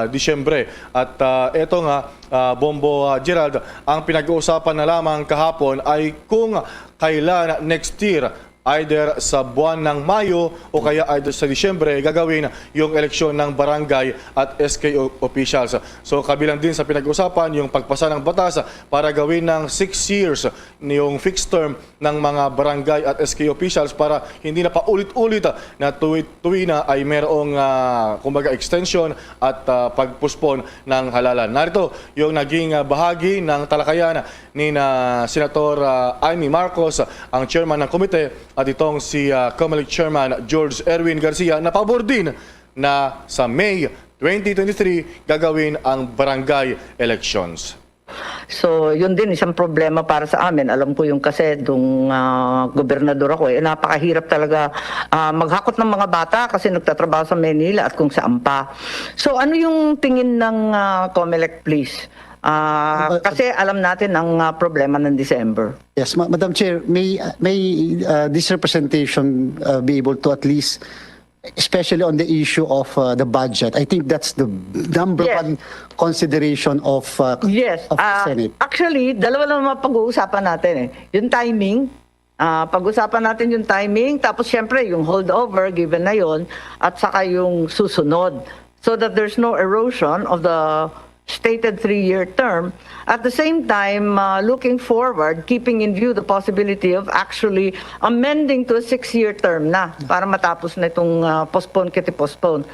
Disyembre. At ah, eto nga, ah, Bombo, ah, Gerald, ang pinag-uusapan na lamang kahapon ay kung kailan next year, either sa buwan ng Mayo o kaya either sa Disyembre, gagawin yung eleksyon ng barangay at S K o- officials. So, kabilang din sa pinag-usapan yung pagpasa ng batas para gawin ng six years yung fixed term ng mga barangay at S K officials para hindi na paulit-ulit ah, na tuwi-tuwi na ay merong, ah, kumbaga, extension at ah, pag-postpone ng halalan. Narito yung naging ah, bahagi ng talakayan ni na Senator ah, Imee Marcos, ang chairman ng komite, at itong si, ah, Comelec Chairman George Erwin Garcia na pabor din na sa May twenty twenty-three gagawin ang barangay elections. So, yun din, isang problema para sa amin. Alam ko yung kasi, nung, ah, gobernador ako, eh, napakahirap talaga, ah, maghakot ng mga bata kasi nagtatrabaho sa Manila at kung saan pa. So, ano yung tingin ng, ah, Comelec, please? Ah, Ma- kasi alam natin ang, ah, problema ng December. Yes, Ma-, Madam Chair, may, may, uh, this representation, uh, be able to at least, especially on the issue of, uh, the budget. I think that's the number Yes. one consideration of, uh, Yes, of the ah, Senate. Actually, dalawa lang mga pag-uusapan natin eh. Yung timing, ah, pag-usapan natin yung timing, tapos siyempre yung holdover, given na yon, at saka yung susunod. So that there's no erosion of the stated three-year term. At the same time, uh, looking forward, keeping in view the possibility of actually amending to a six-year term na para matapos na itong, uh, postpone kiti postpone.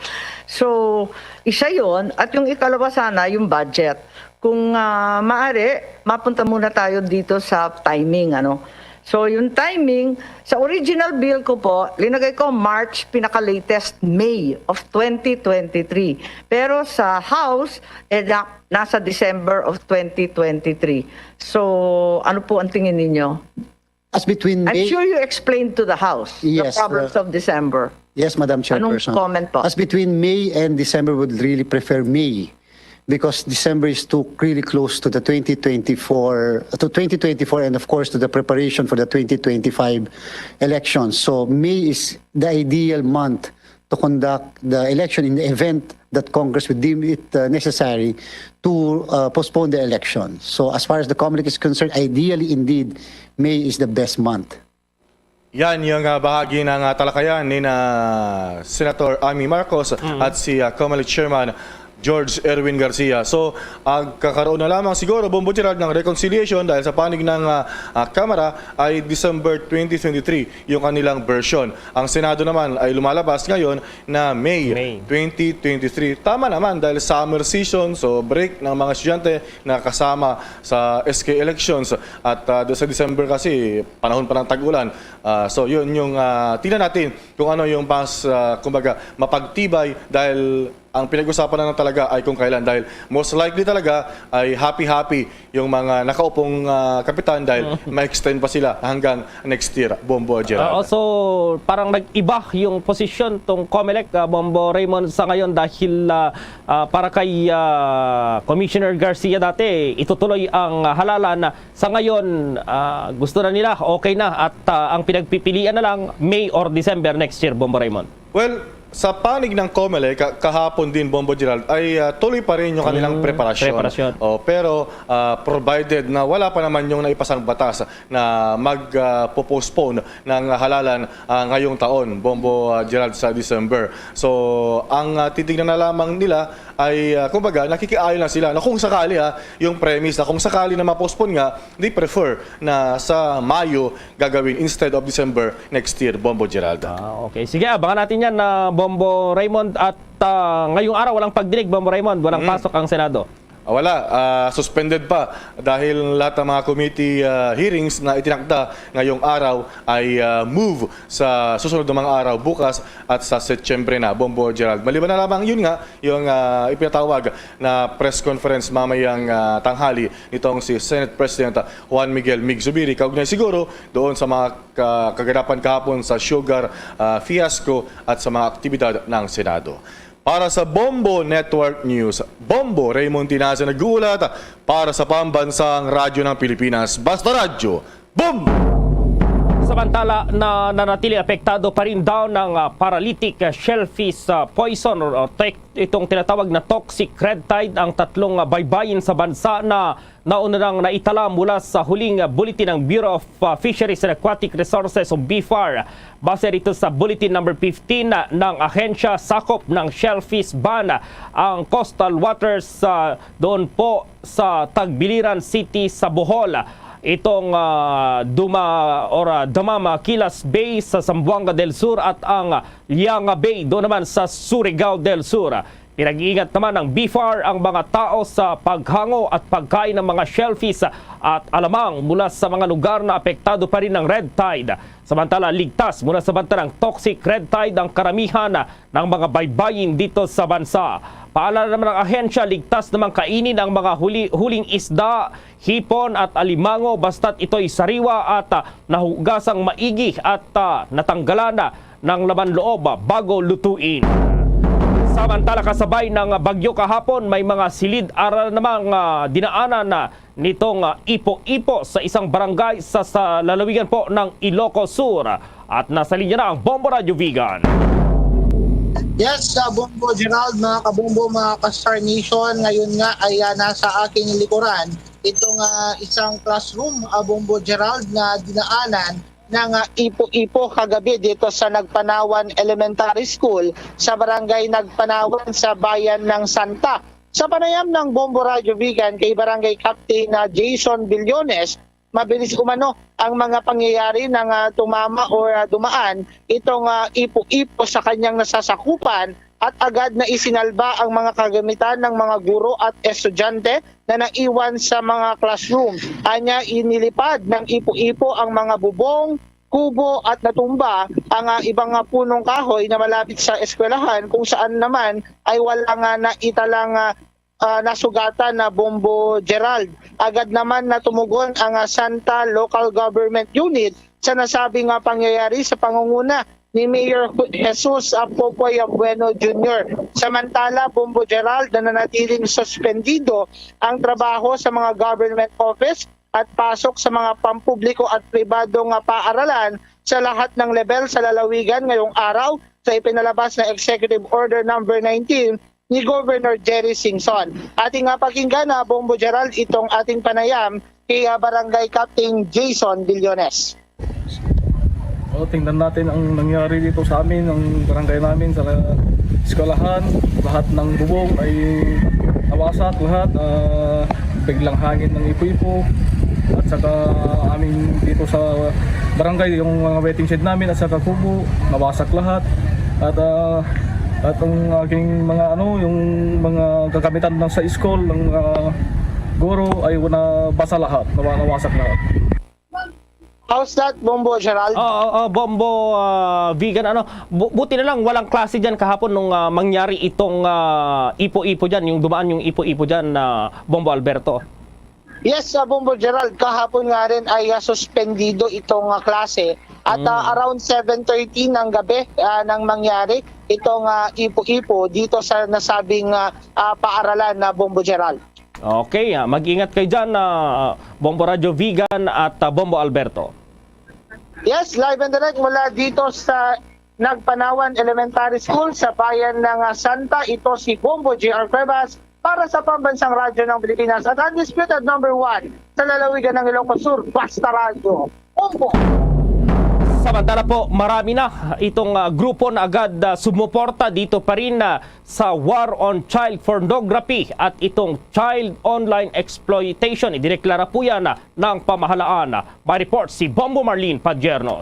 So, isa yon. At yung ikalawa sana, yung budget. Kung, uh, maaari, mapunta muna tayo dito sa timing, ano. So, yung timing, sa original bill ko po, linagay ko March, pinaka-latest May of twenty twenty-three. Pero sa House, eh, na-, nasa December of twenty twenty-three. So, ano po ang tingin ninyo? As between I'm May sure you explained to the House the Yes, problems uh, of December. Yes, Madam Anong Chairperson. Comment po? As between May and December, would really prefer May because December is too really close to the twenty twenty-four, to twenty twenty-four, and of course to the preparation for the twenty twenty-five elections. So May is the ideal month to conduct the election in the event that Congress would deem it, uh, necessary to, uh, postpone the election. So as far as the Comelec is concerned, ideally indeed, May is the best month. Yan yung, ah, bahagi ng, ah, talakayan ni na Senator Amy Marcos Mm. at si, ah, Comelec Chairman George Erwin Garcia. So, ang kakaroon na lamang siguro, Bombo Gerald, ng reconciliation dahil sa panig ng, ah, ah, Kamara ay December twenty twenty-three yung kanilang version. Ang Senado naman ay lumalabas ngayon na May May. twenty twenty-three. Tama naman dahil summer season, so break ng mga estudyante na kasama sa S K elections. At, ah, do-, sa December kasi, panahon pa ng tag-ulan. Ah, so, yun yung, ah, tingnan natin kung ano yung mas, ah, kumbaga, mapagtibay dahil ang pinag-usapan na lang talaga ay kung kailan. Dahil most likely talaga ay happy-happy yung mga nakaupong, ah, kapitan dahil ma-extend pa sila hanggang next year, Bombo Gerald. Oo, so parang nag-iba yung posisyon tong Comelec, ah, Bombo Raymond, sa ngayon dahil, ah, ah, para kay, ah, Commissioner Garcia dati, itutuloy ang, ah, halalan. Sa ngayon, ah, gusto na nila, okay na, at, ah, ang pinagpipilian na lang May or December next year, Bombo Raymond. Well, sa panig ng Comelec, ka-, kahapon din, Bombo Gerald, ay, ah, tuloy pa rin yung kanilang Mm, preparasyon. preparasyon. Oh, pero, ah, provided na wala pa naman yung naipasang batas na mag, ah, po-postpone ng halalan, ah, ngayong taon, Bombo, ah, Gerald, sa December. So, ang, ah, titignan na lamang nila ay, ah, kumbaga, nakikiayon lang sila na kung sakali, ah, yung premise na kung sakali na ma-postpone nga, they prefer na sa Mayo gagawin instead of December next year, Bombo Gerald. Ah, okay. Sige, abangan natin yan, ah, Bombo Raymond. At, ah, ngayong araw, walang pagdinig, Bombo Raymond. Walang Mm. pasok ang Senado. Ah, wala. Ah, suspended pa dahil lahat ng mga committee, ah, hearings na itinakda ngayong araw ay, ah, move sa susunod na mga araw, bukas at sa Setyembre na, Bombo Gerald. Maliban na lamang yun nga, yung, ah, ipinatawag na press conference mamayang, ah, tanghali nitong si Senate President Juan Miguel Mig Zubiri, kaugnay siguro doon sa mga ka-, kaganapan kahapon sa sugar, ah, fiasco at sa mga aktibidad ng Senado. Para sa Bombo Network News, Bombo Raymond Tinaza nag-uulat para sa Pambansang Radyo ng Pilipinas, Basta Radyo, Bombo! Samantala, na nanatili apektado pa rin daw ng, ah, paralytic, ah, shellfish, ah, poison or, or tek-, itong tinatawag na toxic red tide ang tatlong, ah, baybayin sa bansa na nauna nang naitala mula sa huling, ah, bulletin ng Bureau of, ah, Fisheries and Aquatic Resources o BFAR. Base rito sa Bulletin Number fifteen, ah, ng ahensya, sakop ng shellfish ban, ah, ang coastal waters, ah, doon po sa Tagbiliran City sa Bohol. Itong, ah, Duma-, or, ah, Damam, ah, Quilas Bay sa Zamboanga del Sur at ang Lianga Bay doon naman sa Surigao del Sur. Pinag-iingat naman ng BFAR ang mga tao sa paghango at pagkain ng mga shellfish at alamang mula sa mga lugar na apektado pa rin ng red tide. Samantala, ligtas mula sa banta ng toxic red tide ang karamihan ng mga baybayin dito sa bansa. Paalala naman ng ahensya, ligtas namang kainin ang mga huli, huling isda, hipon at alimango basta't ito'y sariwa at, ah, nahugasang maigi at, ah, natanggalan na ng laman loob, ah, bago lutuin. Samantala, kasabay ng bagyo kahapon, may mga silid-aral namang, ah, dinaanan na nitong, ah, Ipo-Ipo sa isang barangay sa, sa lalawigan po ng Ilocos Sur. At nasa linya na ang Bombo Radyo Vigan. Yes, sa Bombo Gerald, mga kabombo, mga ka-Star Nation, ngayon nga ay ah, nasa aking likuran itong ah, isang classroom, ah, Bombo Gerald, na dinaanan ng ah, Ipo-Ipo kagabi dito sa Nagpanawan Elementary School sa barangay Nagpanawan sa bayan ng Santa. Sa panayam ng Bombo Radyo Vigan kay Barangay Captain na Jason Billones, mabilis umano ang mga pangyayari na nga tumama o ah, dumaan itong ah, Ipo-Ipo sa kanyang nasasakupan at agad na isinalba ang mga kagamitan ng mga guro at estudyante na naiwan sa mga classroom. Anya, inilipad ng Ipo-Ipo ang mga bubong, kubo at natumba ang ah, ibang ah, punong kahoy na malapit sa eskwelahan, kung saan naman ay wala nga naitalang ah, ah, nasugatan na Bombo Gerald. Agad naman na tumugon ang ah, Santa Local Government Unit sa nasabing ah, pangyayari sa pangunguna ni Mayor Jesus ah, Popoy Bueno Junior. Samantala, Bombo Gerald, na nanatiling suspendido ang trabaho sa mga government office at pasok sa mga pampubliko at pribado nga paaralan sa lahat ng level sa lalawigan ngayong araw sa ipinalabas na Executive Order Number nineteen ni Governor Jerry Singson. Ating nga pakinggan na, Bombo Gerald, itong ating panayam kay ah, Barangay Captain Jason Billones. O, tingnan natin ang nangyari dito sa amin, ang barangay namin, sa eskwelahan. Lahat ng bubong ay nawasak, lahat. Ah, biglang hangin ng Ipo-Ipo. At saka aming dito sa barangay, yung mga waiting shed namin at saka kubo, nawasak lahat. At ah, at ang aking mga ano, yung mga kagamitan ng sa school, ng mga guro ay nabasa lahat, nawa- nawasak lahat. How's that, Bombo Gerald? Oo, oo, Bombo ah, Vigan, ano, bu- buti na lang walang klase diyan kahapon nung ah, mangyari itong ah, Ipo-Ipo diyan, yung dumaan yung Ipo-Ipo diyan na Bombo Alberto. Yes, uh, Bombo Gerald, kahapon nga rin ay uh, suspendido itong uh, klase. At uh, around seven thirty ng gabi uh, nang mangyari itong uh, Ipo-Ipo dito sa nasabing uh, uh, paaralan na Bombo Gerald. Okay, ah, mag-ingat kayo dyan, ah, Bombo Radyo Vigan at ah, Bombo Alberto. Yes, live and direct mula dito sa Nagpanawan Elementary School sa bayan ng ah, Santa. Ito si Bombo J R Cuevas para sa Pambansang Radyo ng Pilipinas at undisputed number one sa lalawigan ng Ilocos Sur, Basta Radyo. Bombo! Samantala po, marami na itong ah, grupo na agad ah, sumuporta dito pa rin ah, sa war on child pornography at itong child online exploitation. Idineklara po yan ah, ng pamahalaan. May report si Bombo Marlene Padierno.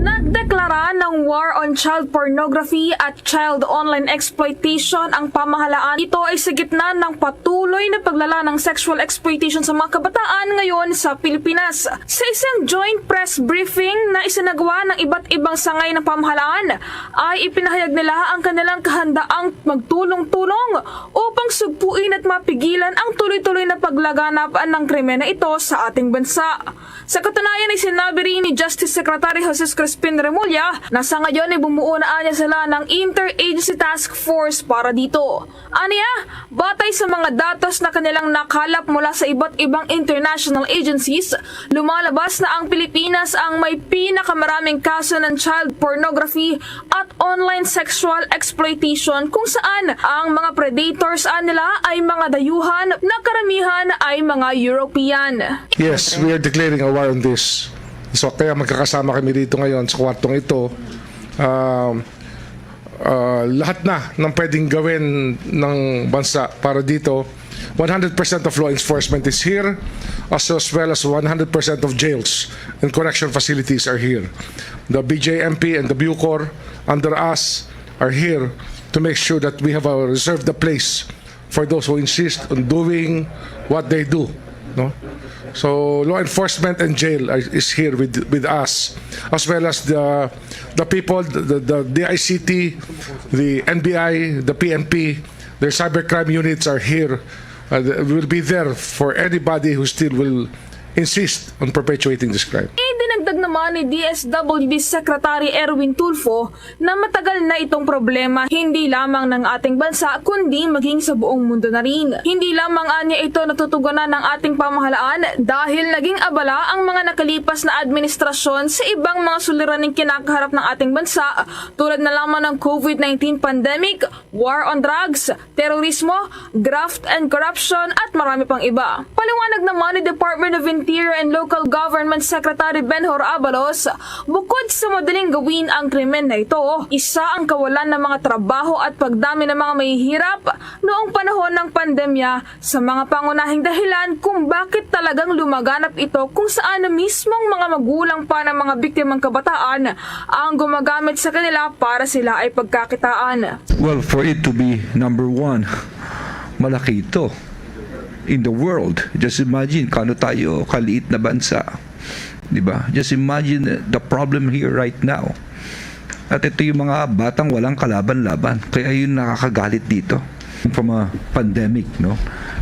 Nagdeklara ng war on child pornography at child online exploitation ang pamahalaan. Ito ay sa gitna ng patuloy na paglala ng sexual exploitation sa mga kabataan ngayon sa Pilipinas. Sa isang joint press briefing na isinagawa ng iba't ibang sangay ng pamahalaan, ay ipinahayag nila ang kanilang kahandaang magtulong-tulong upang sugpuin at mapigilan ang tuloy-tuloy na paglaganap ng krimen na ito sa ating bansa. Sa katunayan ay sinabi rin ni Justice Secretary Jesus Crispin Remulla na sa ngayon ay bumuo na anya sila ng Interagency Task Force para dito. Aniya, batay sa mga datos na kanilang nakalap mula sa iba't ibang international agencies, lumalabas na ang Pilipinas ang may pinakamaraming kaso ng child pornography at online sexual exploitation kung saan ang mga predators nila ay mga dayuhan na karamihan ay mga European. Yes, we are declaring a war on this. So kaya magkakasama kami dito ngayon sa kwartong ito. Um, uh, lahat na ng pwedeng gawin ng bansa para dito. One hundred percent of law enforcement is here, as, as well as one hundred percent of jails and correction facilities are here. The B J M P and the Bucor under us are here to make sure that we have a reserved a place for those who insist on doing what they do. No? So law enforcement and jail are, is here with, with us, as well as the, the people, the, the D I C T, the N B I, the P N P, their cybercrime units are here. Uh, will be there for anybody who still will insist on perpetuating this crime. Idinagdag naman ni D S W D Secretary Erwin Tulfo na matagal na itong problema, hindi lamang ng ating bansa, kundi maging sa buong mundo na rin. Hindi lamang anya ito natutugunan ng ating pamahalaan dahil naging abala ang mga nakalipas na administrasyon sa ibang mga suliraning kinakaharap ng ating bansa, tulad na lamang ng COVID nineteen pandemic, war on drugs, terorismo, graft and corruption, at marami pang iba. Paliwanag naman ni Department of Interior and Local Government Secretary Benhur Abalos, bukod sa madaling gawin ang krimen na ito, isa ang kawalan ng mga trabaho at pagdami ng mga mahihirap noong panahon ng pandemya sa mga pangunahing dahilan kung bakit talagang lumaganap ito, kung saan na mismong mga magulang pa ng mga biktimang kabataan ang gumagamit sa kanila para sila ay pagkakitaan. Well, for it to be number one, malaki ito in the world. Just imagine kano tayo kaliit na bansa. Di ba? Just imagine the problem here right now. At ito yung mga batang walang kalaban-laban. Kaya yun nakakagalit dito. From a pandemic, no?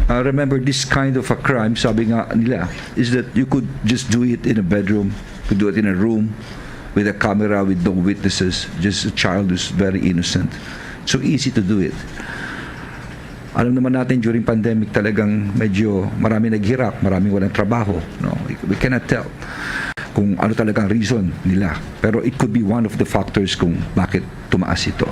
Uh, remember, this kind of a crime, sabi nga nila, is that you could just do it in a bedroom, you could do it in a room with a camera, with no witnesses, just a child who's very innocent. So easy to do it. Alam naman natin, during pandemic, talagang medyo marami naghirap, marami walang trabaho. No? We cannot tell kung ano talagang reason nila. Pero it could be one of the factors kung bakit tumaas ito.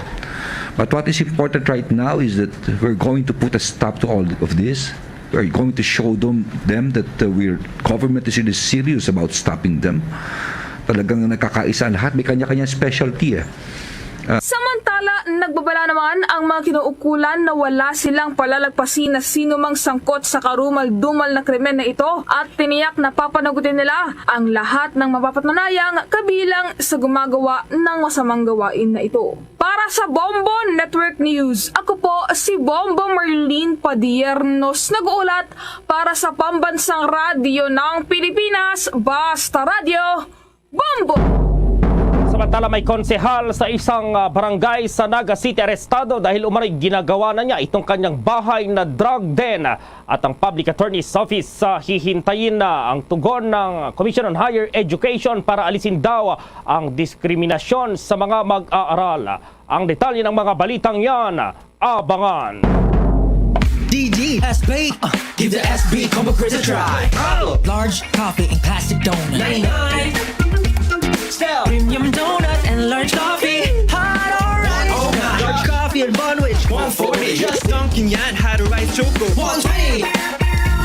But what is important right now is that we're going to put a stop to all of this. We're going to show them, them that uh, we're government is really serious about stopping them. Talagang nagkakaisa lahat, may kanya-kanyang specialty eh. Samantala, nagbabala naman ang mga kinaukulan na wala silang palalagpasin na sinumang sangkot sa karumal-dumal na krimen na ito at tiniyak na papanagutin nila ang lahat ng mapapatunayang kabilang sa gumagawa ng masamang gawain na ito. Para sa Bombo Network News, ako po si Bombo Marlene Padiernos, nag-uulat para sa Pambansang Radyo ng Pilipinas, Basta Radyo, Bombo! Samantala, may konsehal sa isang ah, barangay sa Naga City arestado dahil umano'y ginagawa na niya itong kanyang bahay na drug den. At ang Public Attorney's Office sa hihintayin na ang tugon ng Commission on Higher Education para alisin daw ang diskriminasyon sa mga mag-aaral. Ang detalye ng mga balitang yan, abangan. D D S B. Uh, give the S B combo crisp a try. Bravo. Large coffee and classic donut. Nine nine. Style. Premium donut and large coffee. Hot or iced. Oh my. Large coffee and bun which. One forty. Just dunking yan. Had a rice choco. One twenty.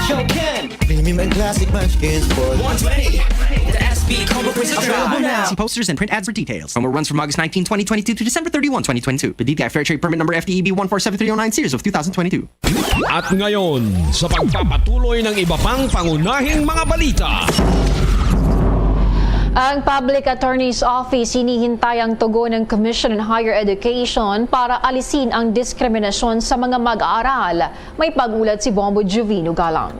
Show can. Premium and classic munchkins for one twenty. The S B combo crisp a try. Available now. See posters and print ads for details. Promo runs from August nineteen, twenty twenty-two to December thirty-one, twenty twenty-two. The D T I Fair Trade Permit Number F T E B one four seven three oh nine, series of two thousand twenty-two. At ngayon, sa pagpapatuloy ng iba pang pangunahing mga balita. Ang Public Attorney's Office hinihintay ang tugon ng Commission on Higher Education para alisin ang diskriminasyon sa mga mag-aaral. May pag-ulat si Bombo Juvino Galang.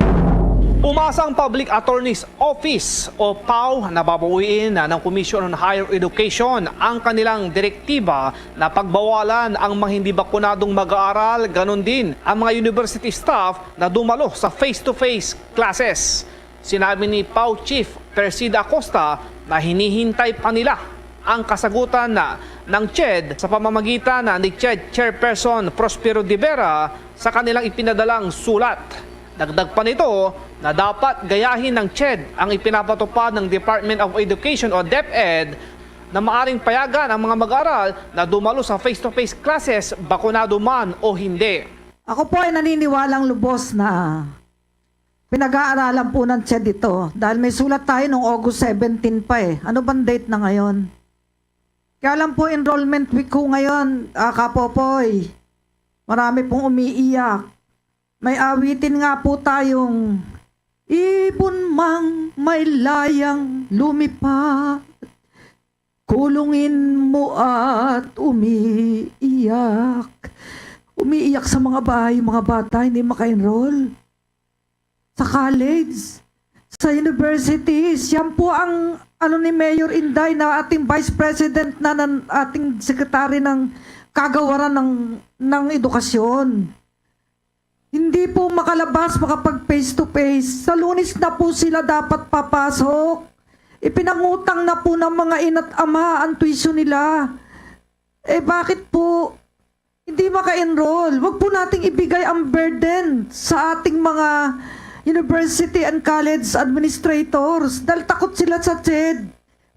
Umasa ang Public Attorney's Office o PAO na babawiin na ng Commission on Higher Education ang kanilang direktiba na pagbawalan ang mga hindi bakunadong mag-aaral, ganun din ang mga university staff na dumalo sa face-to-face classes. Sinabi ni PAO Chief Persida Acosta na hinihintay pa nila ang kasagutan na ng CHED sa pamamagitan na ni CHED Chairperson Prospero de Vera sa kanilang ipinadalang sulat. Dagdag pa nito na dapat gayahin ng CHED ang ipinapatupad ng Department of Education o DepEd na maaring payagan ang mga mag-aaral na dumalo sa face-to-face classes, bakunado man o hindi. Ako po ay naniniwalang lubos na pinag-aaralan po ng CHED ito dahil may sulat tayo noong August seventeen pa eh. Ano bang date na ngayon? Kaya lang po enrollment week ko ngayon, ah, Kapopoy. Marami pong umiiyak. May awitin nga po tayong ibon mang may layang lumipat. Kulungin mo at umiiyak. Umiiyak sa mga bahay, mga bata, hindi maka-enroll. Sa college, sa universities, yan po ang ano ni Mayor Inday na ating vice president na ng ating secretary ng kagawaran ng, ng edukasyon. Hindi po makalabas, makapag face to face. Sa Lunes na po sila dapat papasok. Ipinangutang na po ng mga ina't ama ang tuition nila. Eh, bakit po hindi maka-enroll? Wag po nating ibigay ang burden sa ating mga university and college administrators dahil takot sila sa CHED.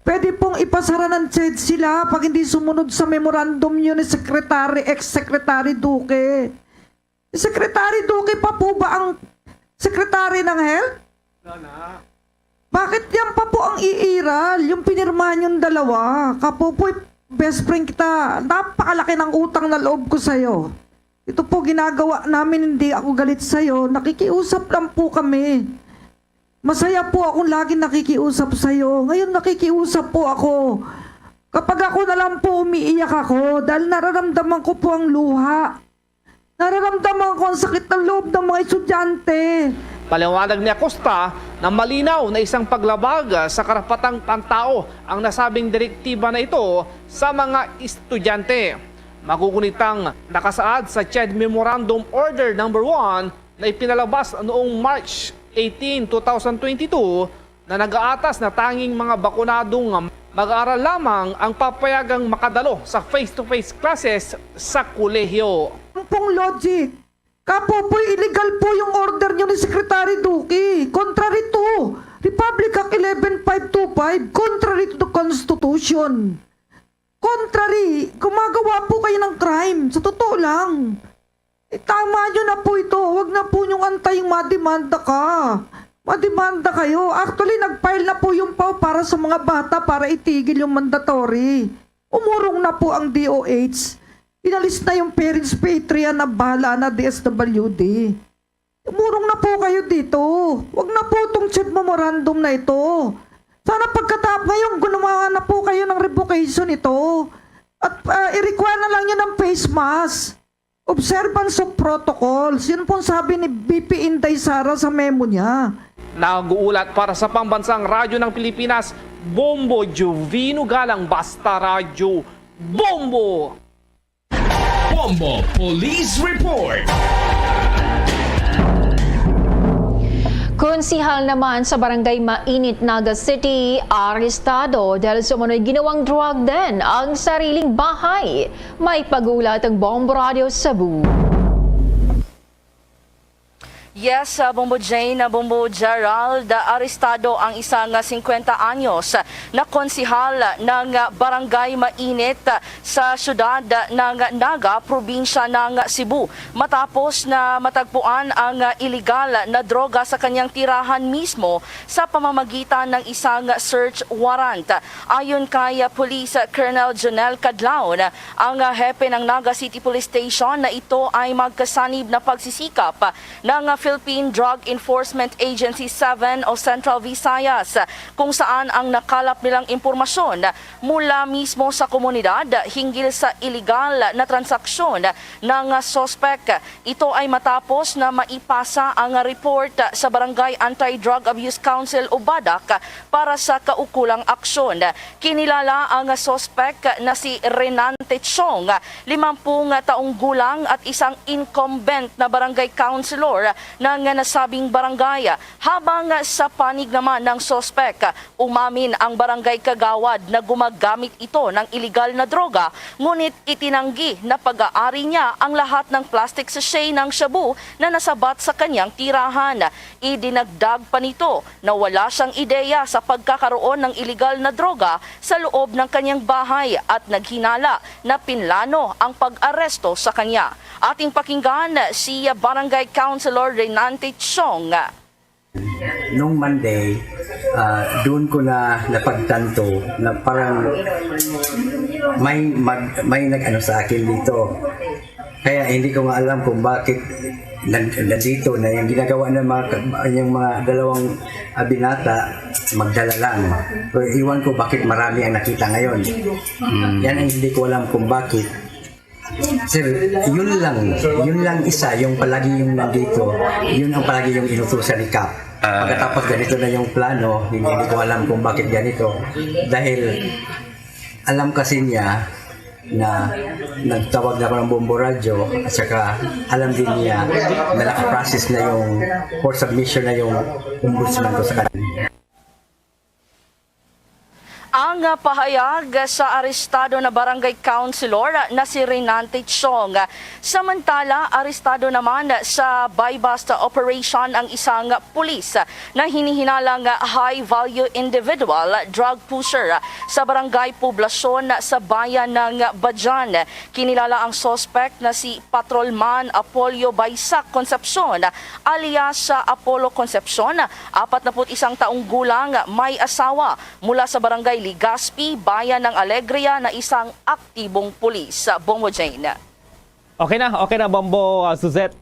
Pwede pong ipasara ng CHED sila pag hindi sumunod sa memorandum yun ni Secretary, ex-Secretary Duque. Si Secretary Duque pa po ba ang Secretary ng Health? Bakit yan pa po ang iiral, yung pinirmahan yung dalawa? Kapopoy, best friend kita. Napakalaki ng utang na loob ko sa'yo. Ito po ginagawa namin, hindi ako galit sa'yo. Nakikiusap lang po kami. Masaya po akong lagi nakikiusap sa'yo. Ngayon nakikiusap po ako. Kapag ako na lang po, umiiyak ako dahil nararamdaman ko po ang luha. Nararamdaman ko ang sakit ng loob ng mga estudyante. Paliwanag ni Acosta na malinaw na isang paglabag sa karapatang pantao ang nasabing direktiba na ito sa mga estudyante. Magugunitang nakasaad sa CHED Memorandum Order Number One na ipinalabas noong March eighteen, two thousand twenty-two, na nagaatas na tanging mga bakunado nga mag-aaral lamang ang papayagang makadalo sa face-to-face classes sa kolehiyo. Ang pong logic, kapopoy, illegal po yung order nyo ni Secretary Duque. Contrary to Republic Act eleven five two five, contrary to the Constitution. Contrary, gumagawa po kayo ng crime. Sa totoo lang. Eh, tama nyo na po ito. Huwag na po nyong antayin mademanda ka. Mademanda kayo. Actually, nag-file na po yung pao para sa mga bata para itigil yung mandatory. Umurong na po ang D O H. Inalis na yung parents pay three, na bahala na D S W D. Umurong na po kayo dito. Huwag na po itong CHED memorandum na ito. Sana pagkatapos ngayon, gumawa na po kayo ng revocation ito. At ah, i-require na lang yun ng face mask. Observance of protocols. Yun pong sabi ni V P Inday Sara sa memo niya. Nag-uulat para sa Pambansang Radyo ng Pilipinas, Bombo Jovino Galang, Basta Radyo, Bombo! Bombo Police Report. Konsihal naman sa Barangay Mainit, Naga City, arestado dahil sa umano'y ginawang drug den ang sariling bahay. May pag-uulat ang Bombo Radio Cebu. Yes, uh, Bombo Jane, uh, Bombo Gerald, uh, arestado ang isang uh, singkwenta anyos na konsihal ng uh, Barangay Mainit uh, sa siyudad uh, ng Naga, probinsya ng Cebu, matapos na matagpuan ang uh, iligal na droga sa kanyang tirahan mismo sa pamamagitan ng isang search warrant. Ayon kay uh, Police Colonel Jonel Cadlaon, ang uh, hepe ng Naga City Police Station, na ito ay magkasanib na pagsisikap ng Philippine Drug Enforcement Agency seven o Central Visayas, kung saan ang nakalap nilang impormasyon mula mismo sa komunidad hinggil sa iligal na transaksyon ng suspek. Ito ay matapos na maipasa ang report sa Barangay Anti-Drug Abuse Council o BADAC para sa kaukulang aksyon. Kinilala ang suspek na si Renan Techong, limampung taong gulang at isang incumbent na barangay councilor ng nasabing barangay. Habang sa panig naman ng suspek, umamin ang barangay kagawad na gumagamit ito ng iligal na droga, ngunit itinanggi na pag-aari niya ang lahat ng plastic sachet ng shabu na nasabat sa kanyang tirahan. Idinagdag pa nito na wala siyang ideya sa pagkakaroon ng iligal na droga sa loob ng kanyang bahay at naghinala na pinlano ang pag-aresto sa kanya. Ating pakinggan si Barangay Councilor Renante Chong. Nung Monday, ah, doon ko na napagtanto na parang may mag, may nag-ano sa akin dito. Kaya hindi ko nga alam kung bakit nan- nandito na yung ginagawa ng mga, yung mga dalawang, ah, binata, magdala lang. Pero iwan ko bakit marami ang nakita ngayon. Yan ang hindi ko alam kung bakit. Sir, yun lang, yun lang isa, yung palagi yung nandito, yun ang palagi yung inutusan ni Kap. Ah. Pagkatapos ganito na yung plano, hindi, hindi ko alam kung bakit ganito. Dahil alam kasi niya na nagtawag na ako ng Bombo Radyo at saka alam din niya na nakaprocess na yung, for submission na yung ombudsman ko sa kanya. Ang pahayag sa arestado na barangay councilor na si Renante Chong. Samantala, arestado naman sa buy-bust operation ang isang pulis na hinihinalang high-value individual, drug pusher, sa barangay Poblacion sa bayan ng Badian. Kinilala ang suspect na si Patrolman Apolio Baysac Concepcion alias Apollo Concepcion, apat na put isang taong gulang, may asawa, mula sa Barangay Legazpi, Bayan ng Alegria, na isang aktibong pulis. Bombo Jane. Okay na, okay na, Bombo, ah, Suzette.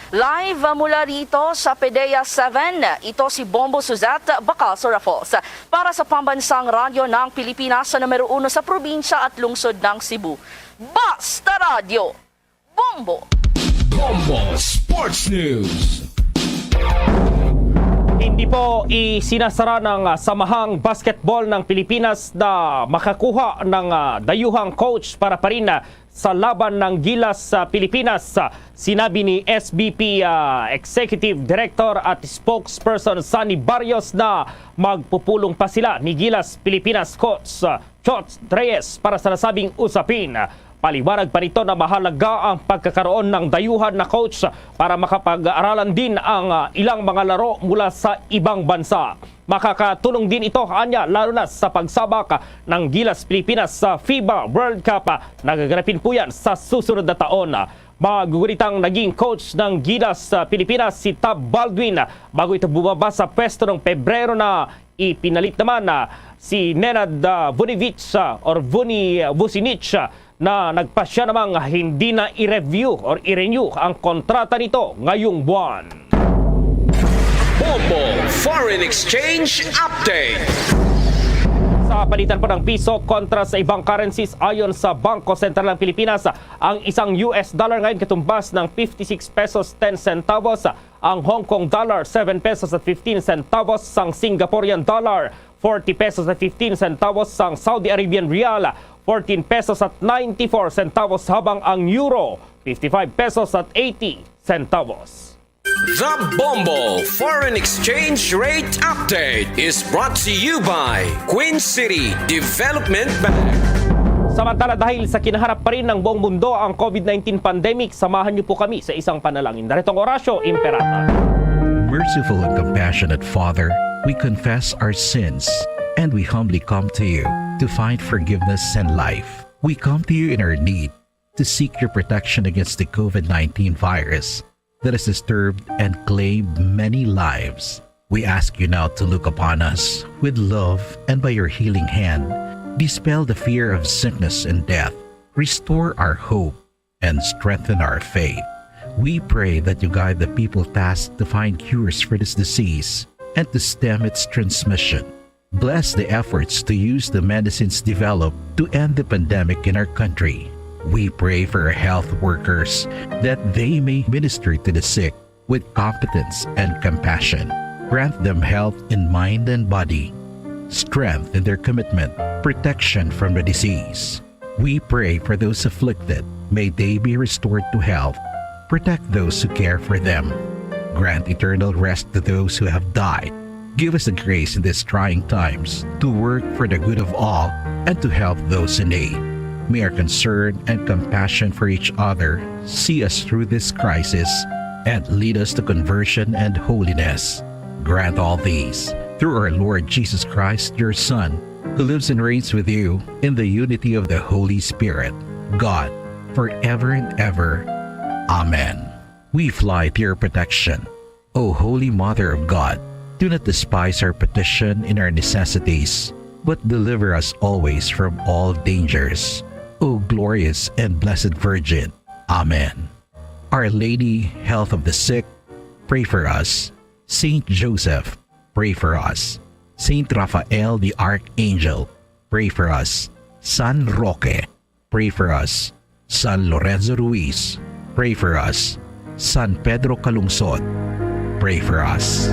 Live mula rito sa PDEA seven, ito si Bombo Suzette Bacalso Raffles para sa Pambansang Radyo ng Pilipinas sa numero uno sa probinsya at lungsod ng Cebu. Basta Radyo, Bombo! Bombo Sports News. Hindi po isinasara ng ah, Samahang Basketball ng Pilipinas na makakuha ng ah, dayuhang coach para pa rin ah, sa laban ng Gilas sa Pilipinas. Sinabi ni S B P ah, Executive Director at Spokesperson Sunny Barrios na magpupulong pa sila ni Gilas Pilipinas coach ah, Chot Reyes para sa nasabing usapin. Paliwanag pa nito na mahalaga ang pagkakaroon ng dayuhan na coach para makapag-aralan din ang ah, ilang mga laro mula sa ibang bansa. Makakatulong din ito, anya, lalo na sa pagsabak ng Gilas Pilipinas sa FIBA World Cup na gaganapin po yan sa susunod na taon. Magugulitang naging coach ng Gilas sa Pilipinas si Tab Baldwin bago ito bumaba sa pwesto noong Pebrero na ipinalit naman ah, si Nenad ah, Vunivich ah, or Vuni Vucinic ah, na nagpasya namang hindi na i-review or i-renew ang kontrata nito ngayong buwan. Bombo Foreign Exchange Update. Sa palitan po ng piso kontra sa ibang currencies, ayon sa Bangko Sentral ng Pilipinas, ang isang U S dollar ngayon katumbas ng fifty-six pesos ten centavos, ang Hong Kong dollar seven pesos at fifteen centavos, ang Singaporean dollar forty pesos at fifteen centavos, ang Saudi Arabian rial fourteen pesos at ninety-four centavos, habang ang euro fifty-five pesos at eighty centavos. The Bombo Foreign Exchange Rate Update is brought to you by Queen City Development Bank. Samantala, dahil sa kinaharap pa rin ng buong mundo ang COVID nineteen pandemic, samahan niyo po kami sa isang panalangin. Daritong Horacio Imperata. Merciful and compassionate Father, we confess our sins and we humbly come to you to find forgiveness and life. We come to you in our need to seek your protection against the COVID nineteen virus that has disturbed and claimed many lives. We ask you now to look upon us with love and by your healing hand, dispel the fear of sickness and death, restore our hope, and strengthen our faith. We pray that you guide the people tasked to find cures for this disease and to stem its transmission. Bless the efforts to use the medicines developed to end the pandemic in our country. We pray for our health workers that they may minister to the sick with competence and compassion. Grant them health in mind and body, strength in their commitment, protection from the disease. We pray for those afflicted. May they be restored to health. Protect those who care for them. Grant eternal rest to those who have died. Give us the grace in these trying times to work for the good of all and to help those in need. May our concern and compassion for each other see us through this crisis and lead us to conversion and holiness. Grant all these through our Lord Jesus Christ, your Son, who lives and reigns with you in the unity of the Holy Spirit, God, forever and ever. Amen. We fly to your protection, O Holy Mother of God. Do not despise our petition in our necessities, but deliver us always from all dangers, O glorious and blessed Virgin. Amen. Our Lady, Health of the Sick, pray for us. Saint Joseph, pray for us. Saint Raphael the Archangel, pray for us. San Roque, Pray for us. San Lorenzo Ruiz, pray for us. San Pedro Calungsod, pray for us.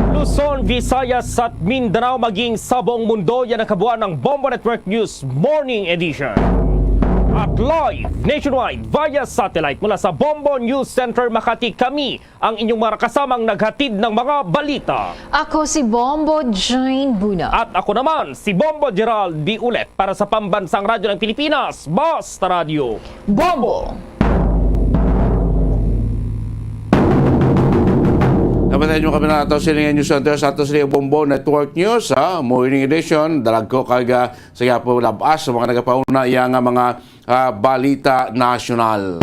Luzon, Visayas at Mindanao, maging sa buong mundo, yan ang kabuuan ng Bombo Network News Morning Edition. At live nationwide via satellite mula sa Bombo News Center Makati, kami ang inyong mga kasamang naghatid ng mga balita. Ako si Bombo Jane Buna. At ako naman, si Bombo Gerald Biulet para sa Pambansang Radyo ng Pilipinas, Basta Radyo. Bombo! Nabatian nyo kami na ato sa News Center sa ato sa Bombo Network News, ha? Morning edition, dalag ko kag, ah, sa yapo labas sa mga nagapauna iya nga mga ah, balita nasyonal.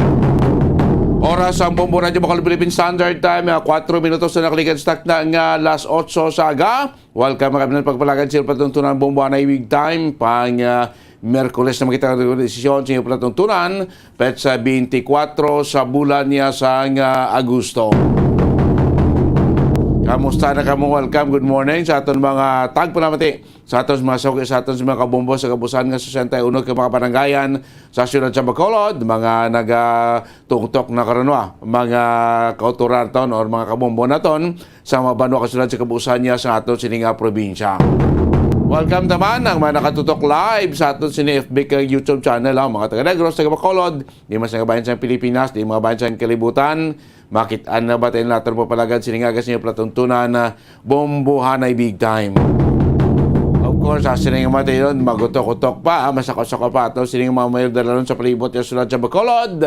Oras ang Bombo Radyo Bacolod Philippine Standard Time, ah, kuwatro minutos na nakaligad sa takna nga alas otso sa aga. Welcome, mga kaibigan, pagpalagad sa patuntunan Bombo Anay Big Time, pang, ah, Miyerkules na makita ang desisyon sa inyong palatuntunan, petsa twenty-four sa bulan niya sang, ah, Agosto. Kamusta na kamo? Welcome, good morning sa aton mga tagpanamati. Sa aton sa mga suki, sa aton sa mga kabombo sa kabusan nga sesenta y uno ka mga baranggayan sa siyudad sa Bacolod, mga nagatungtok na karon, wa, mga kautoran naton or mga kabombo naton sa mga banwa ka siyudad sa kabusan niya sa aton sini nga probinsya. Welcome naman ang mga nakatutok live sa aton sini F B kag YouTube channel, ha, mga taga Negros, taga Bacolod, di mas nga bayan sa Pilipinas, di mga bayan sa kalibutan, makit-an na ba tayo naton po palagad sini nga aga sa inyo palatuntunan, ah, Bombohanay Big Time. Of course, ah, sining mga tayo, magutok-utok pa, ah, masakot-sakot pa ato sining mga mayor dalanon sa palibot yung sulod sa Bacolod.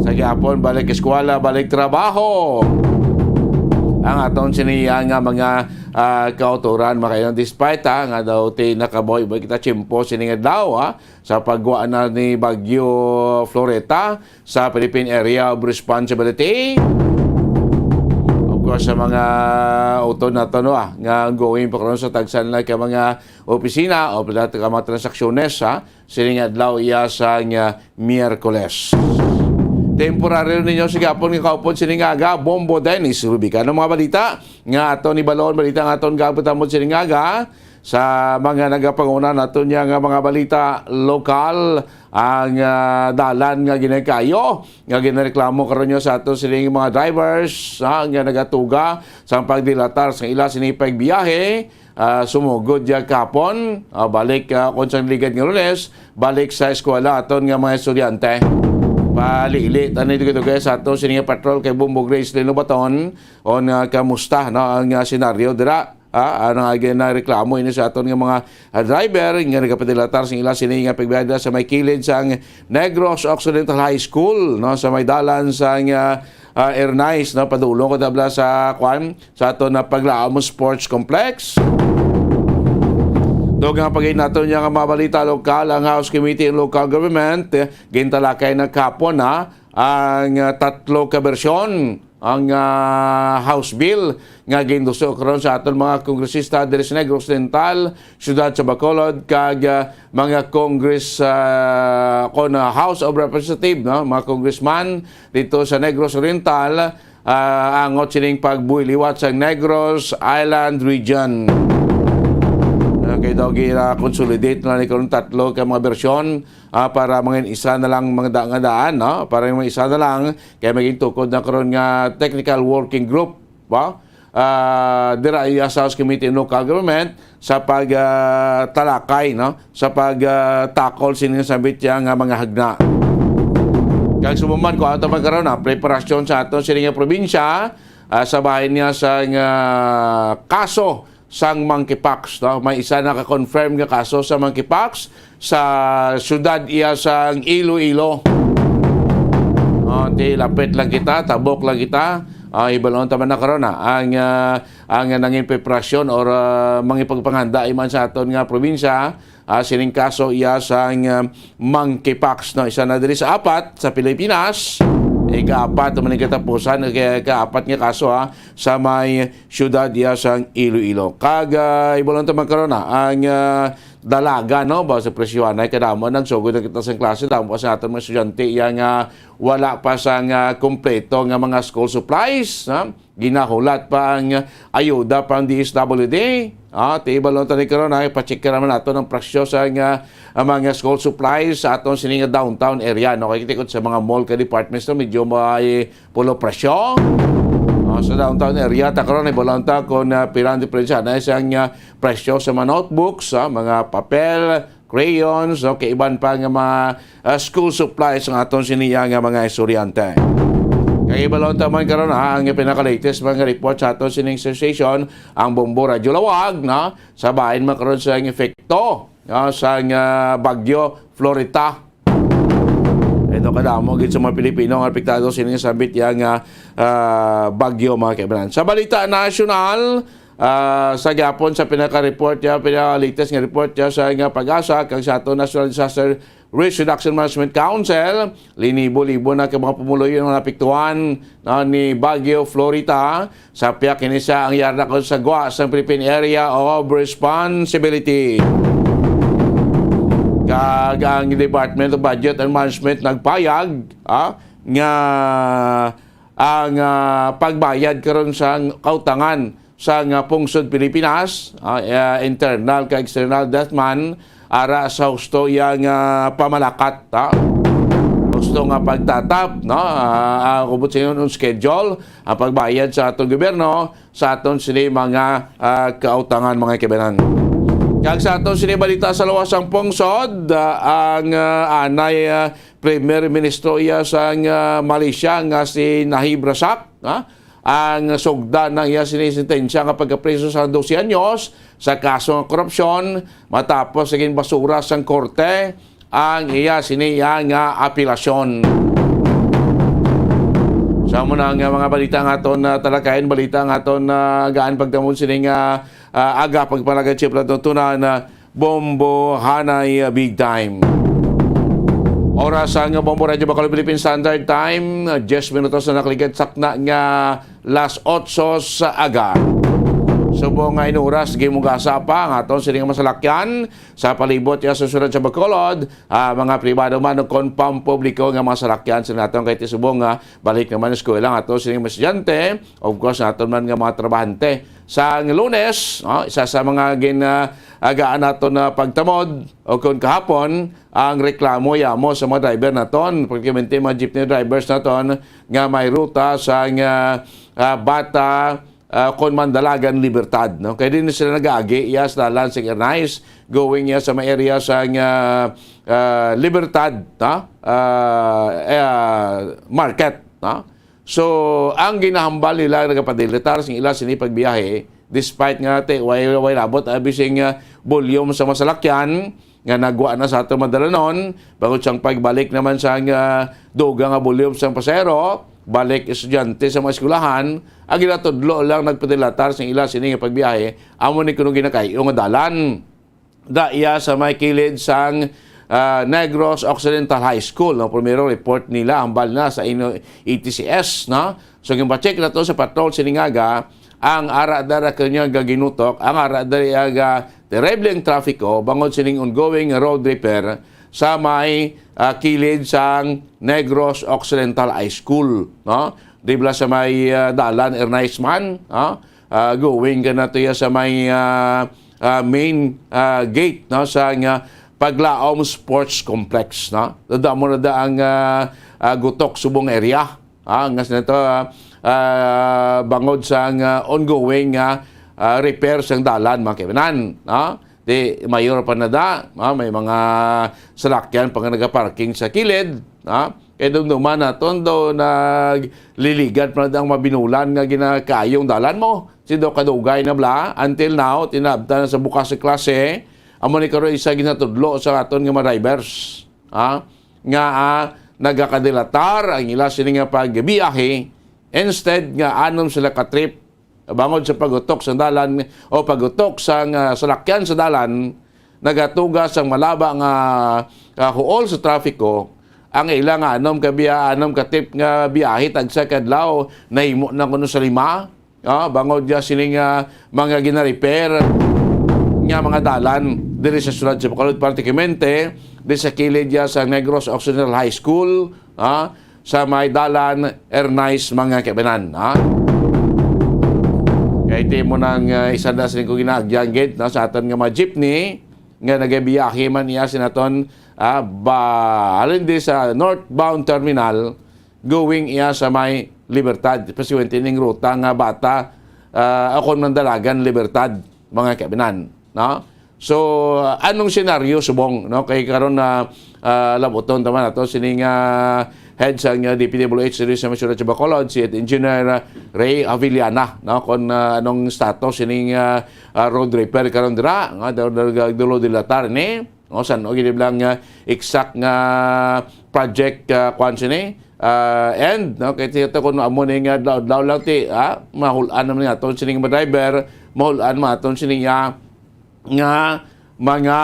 Sa gihapon, balik eskwela, balik trabaho. Ang aton siniya nga mga, ah, kauturan, mga kayo, despite, ah, nga daw ti nakaboy-boy kita tiyempo sining adlaw, ah, sa pagwa na ni Bagyo Floreta, sa Philippine Area of Responsibility. Of course, sa mga utod naton, no, ah, nga ongoing pa karon sa tagsa na ka mga opisina o pila ka mga transaksyones, ha, sining adlaw iya sa nga Miyerkules. Temporaryo ninyo sa gihapon nga kaupod sining aga, Bombo Dennis Rubica. Ano mga balita nga aton ibalon, balita nga aton gaabot sining aga? Sa mga nagapanguna naton niya nga mga balita lokal, ang, ah, dalan nga ginakayo, nga ginareklamo karon niyo sa ato sining mga drivers, ha, nga nagatuga sa pagdilatar sa ila sini pagbiyahe, ah, sumugod ya kapon, ah, balik, ah, kon sa ligad nga Lunes, balik sa eskwela aton nga mga estudyante. Palili tani dugay-dugay sa ato sining patrol kay Bombo Grace Lino Baton, on, ah, kamusta, no, ang, ah, senaryo dira? Ah, ano nga ginareklamo ini sa aton nga mga, ah, driver nga nagapadilatar sa ila sini nga pagbiyahe sa may kilid sang Negros Occidental High School, no, sa may dalan sang, ah, ah, Ernais, no, padulong ko tabla sa, kwan, sa aton na Paglaom Sports Complex. Dugang pagin nato niya nga mga balita lokal, ang House Committee on Local Government, eh, gintalakay na kapon na ang, ah, tatlo ka bersyon ang, ah, House Bill nga ginduso karon sa aton mga kongresista diri sa Negros Oriental, siyudad sa Bacolod, kag, ah, mga Congress, ah, kon, ah, House of Representative, no, mga congressman dito sa Negros Oriental, ah, angot sining pagbuy liwat sa Negros Island Region. Ah, kay daw gina-consolidate na ni karon tatlo ka mga bersyon, ah, para mga isa na lang mga da-, nga daan, no? Para yung isa na lang, kaya maging tukod na karon nga technical working group, ba? Ah, dira iya sa House Committee on Local Government sa pag, ah, talakay, no? Sa pag, ah, tackle sini nga sambit niya nga mga hagna. Kag sumuman ko ato magkaroon na preparasyon sa ato sini nga probinsya, ah, sa bahin niya sa nga kaso sang monkeypox, no? May isa naka-confirm nga kaso sa monkeypox sa siyudad iya sang Iloilo. Oh, ti lapit lang kita, tabok lang kita. Ah, ibalon ta man na karon, ah. Ang, ah, ang nangin preparasyon or, ah, mangipagpanghanda iman sa aton nga probinsya, ah, sining kaso iya sang, ah, monkeypox, no? Isa na diri sa apat sa Pilipinas. Ika-apat man ang katapusan, ika-, ika-apat nga kaso, ha, sa may siyudad iya sang Iloilo. Kag, ah, ibalon ta man karon, ha, ang, ah, dalaga, no? Ba sa presyohan ay kadamo, nagsugod na kita sa klase, damo pa sa aton mga estudyante iya nga wala pa sa nga kompleto nga mga school supplies, ha? Ginahulat pa ang ayuda pa ang D S W D. Ah, ti ibalon ta ni karon, ha? Ipacheck naman nato ang presyo sa nga, ang mga school supplies sa aton sini nga downtown area, no? Kay tikod sa mga mall ka department store, medyo may pulo presyo. Ah, sa downtown area, ta karon ibalon ta kung, ah, pila ang diferensya na isang, ah, presyo sa mga notebooks, ah, mga papel, crayons, o kay iban pa nga mga, ah, school supplies ang aton siniya nga mga estudyante. Kay ibalon ta man karon, ha, ang pinaka-latest mga report sa aton sining association, ang Bombo Radyo Lawag, no? Sa bahin man karon sa epekto, no, sa nga bagyo Florita. Ito kadamo gid sa mga Pilipino nga apektado sini sa bitya nga, ah, bagyo, mga kaibanan. Sa balita nasyonal, ah, sa gyapon sa pinaka-report niya, pinaka-latest nga report niya sa nga PAGASA kag sa ato National Disaster Risk Reduction Management Council, linibo-libo na ka mga pumuluyo ang naapektuhan, no, ni Bagyo Florita. Sa piyak ini sa ang yarda ko sa gwa sa Philippine Area of Responsibility. Kag ang Department of Budget and Management nagpayag, ah, nga ang, ah, pagbayad karon sa kautangan sa nga pungsod Pilipinas, ah, eh, internal kag external debt man, ara sa husto iya nga pamalakat, ha? Husto nga pagtatap, no? Ah, ah, kubot sa inyo, on schedule ang pagbayad sa atong gobyerno sa aton sini mga, ah, kautangan, mga kaibanan. Kag sa aton sini balita sa luwas ang pungsod, ah, ang, ah, anay, ah, Primer Ministro iya sa, ah, Malaysia nga si Najib Razak, ha? Ang sugda ng iya sini sentensya nga pagkapriso sa dose anyos sa kaso nga korupsyon matapos naging basura sang korte ang iya sini iya nga apelasyon. Sa mo na nga mga balita nga aton, ah, talakayin, balita nga aton, ah, gaan pagtamon sini nga, ah, aga pagpalagad siya pala tutunan na Bombo Hanay, ah, Big Time. Oras ang Bombo Radyo Bacolod Philippine Standard Time, ah, diyes minutos na nakaligad sakna nga las otso sa aga. Subong nga inuras, gimugasa pa ang aton sining masalakyan sa palibot ya sa syudad sa Bacolod, ah, mga pribado man o kon pampubliko nga mga salakyan sa naton kay ti subong nga balik naman sa eskwela ang aton sining mga estudyante, of course, naton man nga mga trabahante. Sa Lunes, oh, isa sa mga gin, ah, agaan naton na pagtamod o kon kahapon, ang reklamo yamo sa mga driver naton, particularmente mga jeepney drivers naton nga may ruta sa nga, ah, Bata, ah, kon Mandalagan Libertad, no? Kay din sila nagaagi iya sa dalan sa Ernais, going iya sa may area sa nga, ah, Libertad, no? Ah, eh, ah, market, no? So, ang ginahambal nila nagapadilitar sing ila sini pagbiyahe, despite nga te, way, way labot, ah, bising, ah, volume sa masalakyan, nga nagwa na sa aton madalanon, bangod sang pagbalik naman sa nga dugang nga volume sang pasahero, balik estudyante sa mga eskwelahan, ang ginatudlo lang nagpadilatar sa ila sini nga pagbiyahe, amo ni kuno ginakay-o nga dalan. Da iya sa may kilid sang, ah, Negros Occidental High School, no? Primero report nila, hambal na sa ino E T C S, no? So, ginpacheck na to sa patrol siningaga, ang ara dara kanya gaginutok, ang ara dara aga terribleng trafiko bangod sining ongoing road repair sa may, ah, kilid sang Negros Occidental High School, no? Di bala sa may, ah, dalan Ernais man, no? Ah, going ka na to ya sa may, ah, ah, main, ah, gate, no? Sa nga Paglaom Sports Complex, no? Dada mo na da ang, ah, ah, Gutok Subong area. Ah, nga sila to, ah, ah, bangod sa nga ongoing nga, ah, repair sang dalan, mga kaibanan, no? Di, mayor pa na da, ah, may mga salakyan pa nga nagaparking sa kilid, ah. Kay dumduman naton do nagliligad pa na da ang mabinulan nga ginakayong dalan mo. Si do kadugay na bala, until now, tinabta na sa bukas sa klase, amo ni karon isa ginatudlo sa aton nga mga drivers, ah, nga, ah, nagakadilatar ang ila sini nga pagbiyahe, instead nga anom sila ka trip bangod sa pagutok sa dalan o pagutok sa nga salakyan sa dalan, nagatuga sang malaba nga, ah, huol sa trapiko. Ang ila nga anom ka biya-, anom ka trip nga biyahe tagsa ka adlaw, nahimo na kuno sa lima. Ah, bangod ya sining, ah, mga ginarepair nga mga dalan. diri sa siyudad sa Bacolod, partikularmente diri sa kilid ya sa Negros Occidental High School, ha, sa may dalan Ernais, mga kaibanan, ha. Kay ti mo nang, ah, isa na sining ko ginaagyan gid, no, sa aton nga mga jeepney nga nagabiyahe man iya sinaton, ah, ba, halin di sa northbound terminal, going iya sa may Libertad, especially ning ruta nga Bata, ah, akon man dalagan Libertad, mga kaibanan, no? So, ah, anong senaryo subong, no? Kay karon na, ah, labuton ta man ato sining, ah, head sang, ah, D P W H diri sa may siyudad sa Bacolod, si Engineer, ah, Ray Avellana, no? Kung, ah, anong status sining, ah, ah, road repair karon dira, nga daw nagdulo dilatar ni, no? San-o gid lang, ah, exact nga project, ah, kwan sini, ah, and, no? Kay tiyo to kung amo ni nga adlaw-adlaw lang ti, ah, mahul-an naman nga aton sining mga driver, mahul-an man aton sining, ah, nga mga,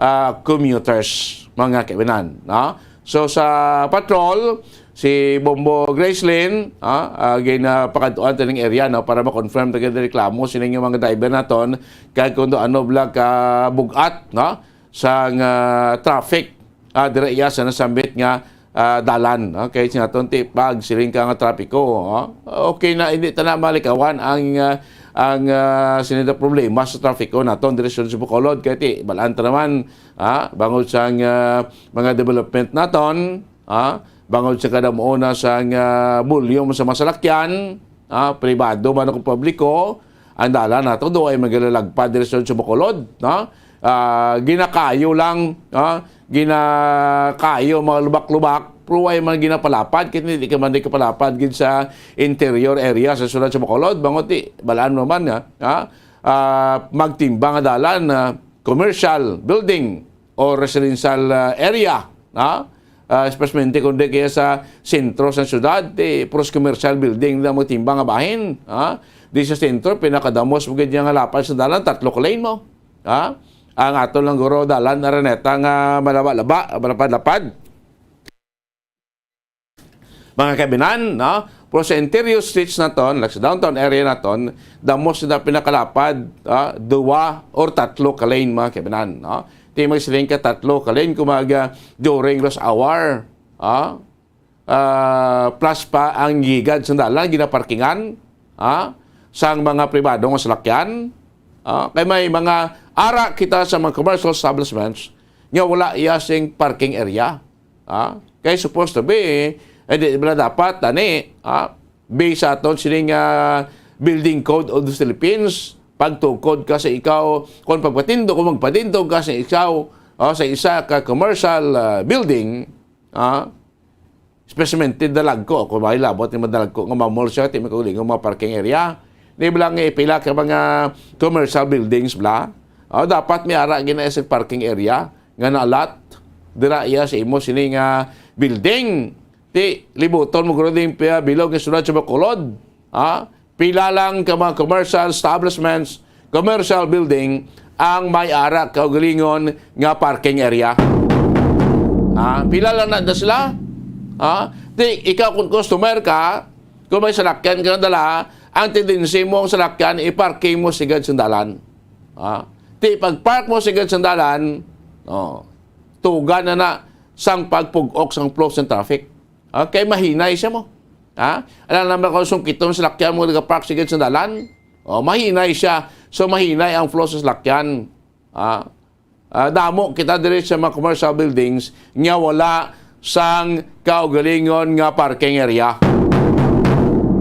ah, commuters, mga kaibanan, no? So, sa patrol, si Bombo Gracelyn, ah, ah, ginapakadtuan ta ning area, no, para ma-confirm ta gid ang reklamo sining mga driver naton, kay kung do ano bala ka bug-at, no, sang, ah, traffic, ah, dira iya sa nasambit nga, ah, dalan, no? Kay sa aton ti pag siling ka nga trapiko, oh, okay na, hindi ta na malikawan ang, ah, ang, ah, sini nga problema sa trapiko naton diri sa Bacolod, kay ti balaan ta naman, ah, bangod sang, ah, mga development naton, ah, bangod sa kadamuon na sang, ah, volume sa masalakyan, ah, pribado man o publiko, ang dalan nato do ay magalalagpad diri sa Bacolod, no? Ah, ginakayo lang, ah, ginakayo mga lubak-lubak, pero ay man ginapalapad, kay hindi ka man di kapalapad gid sa interior area sa siyudad sa Bacolod, bangod ti, balaan mo man nga, ah, ah, magtimbang nga dalan, ah, commercial building o residential, ah, area, ha? Ah, especially kung di kaya sa sentro sa syudad, ti puros commercial building na magtimbang nga bahin, ha? Di sa sentro, pinakadamos mo gid nga lapad sa dalan, tatlo ka lane mo, ha? Ang ato lang guro dalan, Araneta nga malaba-laba, malapad-lapad. Mga kaibanan, no? Pero sa interior streets naton, like sa downtown area naton, damos na pinakalapad, ah, duwa or tatlo ka lane, mga kaibanan, no? Ti magsiling ka tatlo ka lane kung mag, ah, during rush hour, ah, ah, plus pa ang gigad sa dalan, ginaparkingan, ah, sang mga pribado nga salakyan, ah, kay may mga ara kita sa mga commercial establishments nga wala iya sing parking area. Ah, kay supposed to be, eh, di ba dapat, ani, ah, based sa aton sining, ah, Building Code of the Philippines, pagtukod ka sa ikaw, kung pagpatindog o magpatindog ka sa ikaw, ah, sa isa ka commercial, ah, building, ah, especially ti dalagko, kung may labot ni madalagko nga mamol siya, ti may kaugalingon mga parking area. Di ba lang ipila ka mga commercial buildings bla? Ah, dapat may ara gina sa parking area nga na-allot dira iya sa imo sini nga building. Ti libuton mo guro din pa bilog nga siyudad sa Bacolod. Ha? Pila lang ka mga commercial establishments, commercial building ang may ara kaugalingon nga parking area. Ha? Pila lang na, na sila? Ha? Ti ikaw kung customer ka, kung may salakyan ka nadala, ang tendency mo ang salakyan, i-parking mo sigad sa dalan. Ha? Ti pag-park mo sigad sa dalan, oh, tuga na na sang pagpug-ok sang flow sang traffic. Okay, mahinay siya mo. Ha? Alam naman ko, sungkiton sa salakyan mo, nagapark sigad sa dalan. Oh, mahinay siya. So, mahinay ang flow sa salakyan. Ha? Ah, damo kita diri sa mga commercial buildings nga wala sang kaugalingon nga parking area.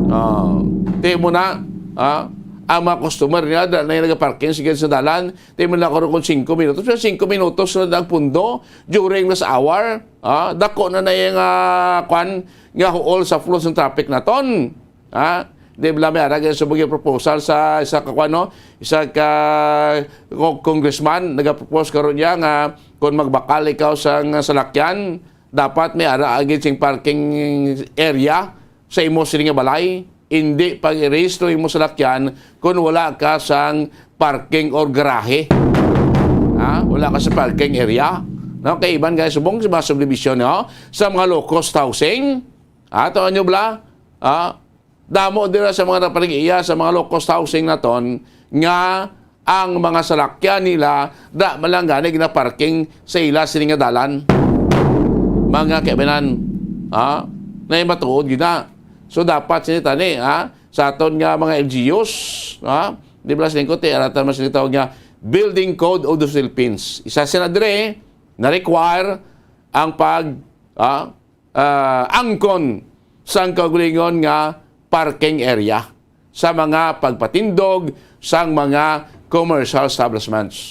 Ah, ti mo na, ah, ang mga customer niya, da na yung nagaparking sigad sa dalan, ti mo na kung singko minutos, pero singko minutos na ang pundo during rush hour, ah, dako na na yung, ah, kwan, nga huol sa flow sa traffic naton. Ha? Di ba may arag sa mga proposal sa isa ka, kwan, no? Isa ka co-, congressman, nagapropose karon niya nga kung magbakal ikaw sa, nga salakyan, dapat may ara agad sing parking area sa imo sini nga balay. Hindi pag-rehistro imo salakyan kung wala ka sang parking or garahe. Ha? Wala ka sa parking area. No? Kay iban kay subong sa mga subdivision, no? Sa mga low-cost housing, ato ano bla? Ah, damo dira sa mga napalig-iya sa mga low-cost housing naton nga ang mga salakyan nila, da man lang gani ginaparking sa ila sini nga dalan. Mga kaibanan, ha? Na matuod gid na. So, dapat sini tani, ha? Sa aton nga mga L G Us, ha? Di ba, sini ko, ti, aratan mas tawag nga Building Code of the Philippines. Isa sila dire, na-require ang pag, ah, ah, angkon sang kaugalingon nga parking area sa mga pagpatindog sang mga commercial establishments.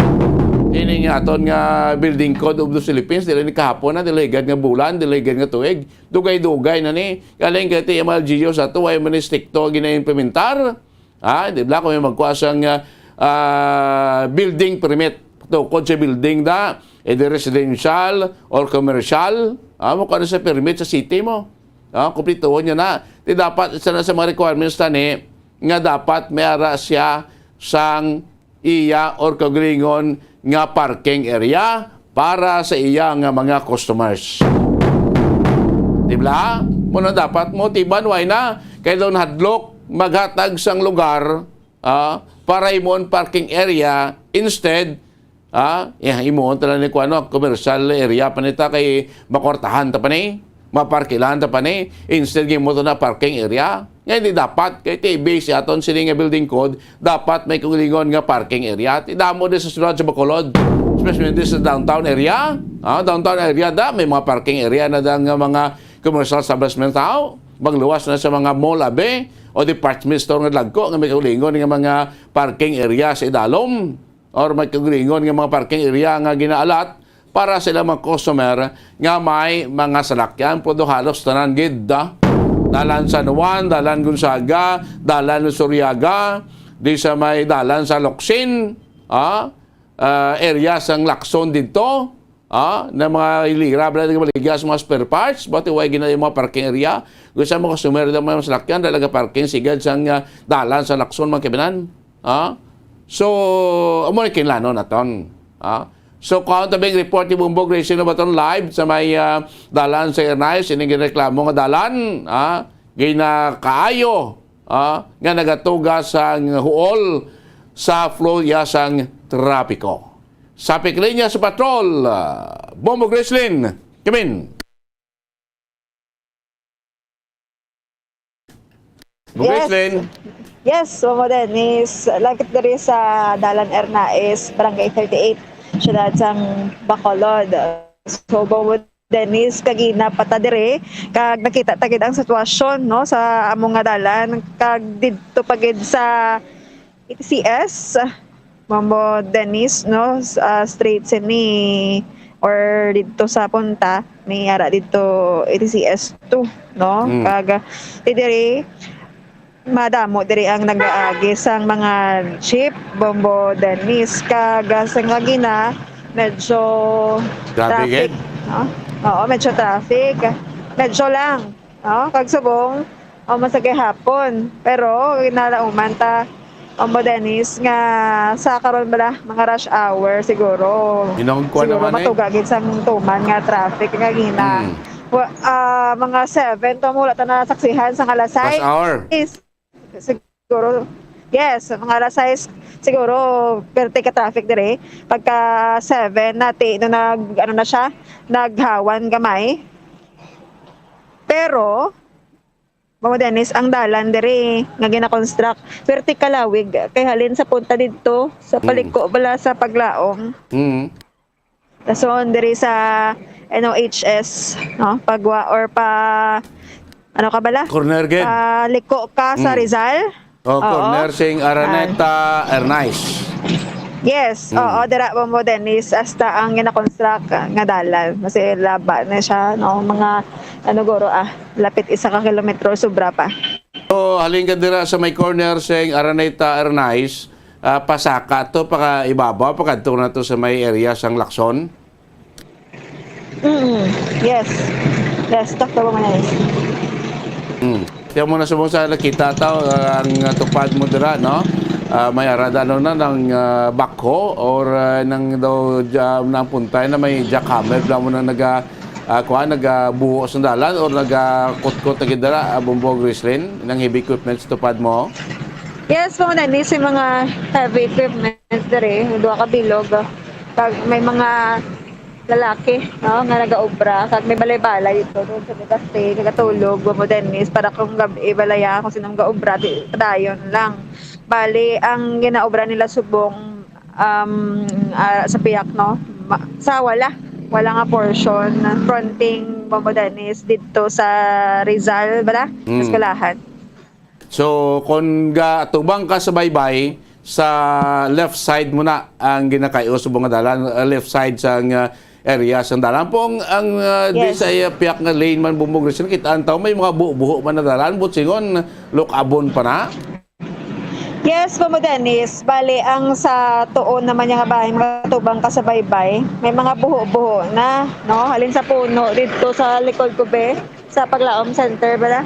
Ini nga aton nga building code of the Philippines, dili ni kahapon na, dili gad nga bulan, dili gad nga tuig, dugay-dugay na ni. Galing kay ti M L G U sa ato, ay man strikto ginaimplementar. Ah, di ba, kung may magkuha sang, ah, ah, building permit, tukod sa building da, either residential or commercial, ah, mo kuha na sa permit sa city mo. Ah, kumplituhon niya na. Di dapat, isa na sa mga requirements tani, nga dapat may ara siya sang iya or kaugalingon nga parking area para sa iya nga mga customers. Di ba? Muna dapat mo tiban, why na? Kay daw hadlok maghatag sang lugar, ah, para imon parking area, instead, ah, eh, imon tala ni kuano, commercial area pa nita kay makwartahan ta pa ni, maparkilan ta pa ni, instead, gimo to na parking area. Nga hindi dapat, kay T B si aton sini nga building code, dapat may kaugalingon nga parking area. Ti damo di sa siyudad sa Bacolod, especially di sa downtown area. Ah, downtown area da, may mga parking area na da nga mga commercial establishment tao. Magluwas na sa mga mall, abi, o department store nga dagko nga may kaugalingon nga mga parking area sa idalom, or may kaugalingon nga mga parking area nga ginaalat para sa ilang mga customer nga may mga salakyan. Pero halos tanan gid, ah. Dalan San Juan, Dalan Gonzaga, Dalan Luzuriaga, di sa may Dalan sa Locsin, ah, ah, area sang Lacson dito, ah, na mga hilira, bala, nga maligya sa mga spare parts, bati way gina-, yung mga parking area. Gusto mo customer daw may salakyan, talaga parking, sigad sang, ah, Dalan sa Lacson, mga kaibanan. Ha? So, amo ni kinlano naton. Ha? So, kuhaon ta bing report ni Bombo Gracie Nabaton live sa may, ah, dalan sa Ernais, ining ginreklamo nga dalan, ha? Ginakaayo, ha? Nga nagatuga sang huol sa flow ya sang trapiko. Sa Piklinya sa Patrol, ah, Bombo Gracelyn, Kimin. Yes. Yes, Momo Dennis. Lagit diri sa Dalan Ernais, Barangay thirty-eight, siyudad sang Bacolod. So, Momo Dennis, kagina pa ta diri, kag nakita ta gid ang sitwasyon, no, sa amo nga dalan, kag didto pa gid sa E T C S. Mambo Dennis, no, s-, ah, straight sini or didto sa punta, may ara didto A T C S two, no? Mm. Kag, ah, ti diri, madamo diri ang nagaagi sang mga jeep, Bombo Dennis. Kag, ah, sa nga gina, medyo traffic, traffic, no? Oo, medyo traffic. Medyo lang. Oh, kag subong, oh, masagay hapon. Pero ginalauman ta, Ombo Dennis, nga sa karon bala, mga rush hour siguro. Inong kuwan Siguro naman, eh. Matuga gid sang tuman nga traffic nga gina. Hmm. Wa-, ah, mga seven to, wala ta nasaksihan sa alas sais. Rush hour. Is, siguro, yes, mga alas sais, siguro, perte ka traffic dire. Pagka seven, nati, no, nag, ano na siya, naghawan gamay. Pero, Mamo Dennis, ang dalan diri nga gina-construct, perti kalawig, kay halin sa punta didto, sa Mm. paliko bala sa paglaom. Mm. Dason diri sa N O H S, no? Pagwa or pa, ano ka bala? Corner gid. Paliko ka sa Mm. Rizal? Oh, Oo. Corner sing Araneta, Ah. Ernais. Yes, Mm. oo, dira, Bombo Dennis, hasta ang gina-construct nga dalan. Kasi laba na siya, no? Mga, ano, guro, ah, lapit isa ka kilometro, sobra pa. So, halin ka dira sa may corner sing Araneta, Ernais, ah, pasaka to, paka ibabaw, pakadto na to sa may area sang Lacson. Mm, yes. Yes, Doktor Romanes. Hmm. Kaya mo na subong sa nakita ta, ah, ang, ah, tupad mo dira, no? Ah, may arada, ano na, ng, ah, backhoe or, ah, nang daw, ah, nang puntay na may jackhammer, bala mo na naga, ah, kuha, nagabuho sa dalan or nagakutkot na gid dira, ah, Bombo Grislin, ng heavy equipment sa tupad mo? Yes, Ma'am Dennis, may mga heavy equipment diri, duha ka bilog. Kag may mga lalaki, no, nga nagaobra, kag may balay-balay dito, doon sa may cafe, nagatulog, Ma'am Dennis, para kung gabi, balaya, kung sino gaobra, di, padayon lang. Bali, ang ginaobra nila subong, um, ah, sa piyak, no, ma-, sa wala, wala nga portion, fronting, Ma'am Dennis, dito sa Rizal, bala, Mm. eskwelahan. So, kung ga-, atubang ka sa baybay, sa left side mo na ang ginakay-o subong nga dalan, uh, left side sang, uh, area sang dalan. Kung ang, uh, di Yes. sa iya piyak nga lane man, Bumbog Rizal, kita ang tao, may mga buho-buho man na dalan, but singon, look-abon pa na. Yes, Mamo Dennis. Bali, ang sa tuon naman niya nga bahin, mga tubang ka sa baybay, may mga buho-buho na, no? Halin sa puno, dito sa likod ko, be, sa Paglaom Center, bala?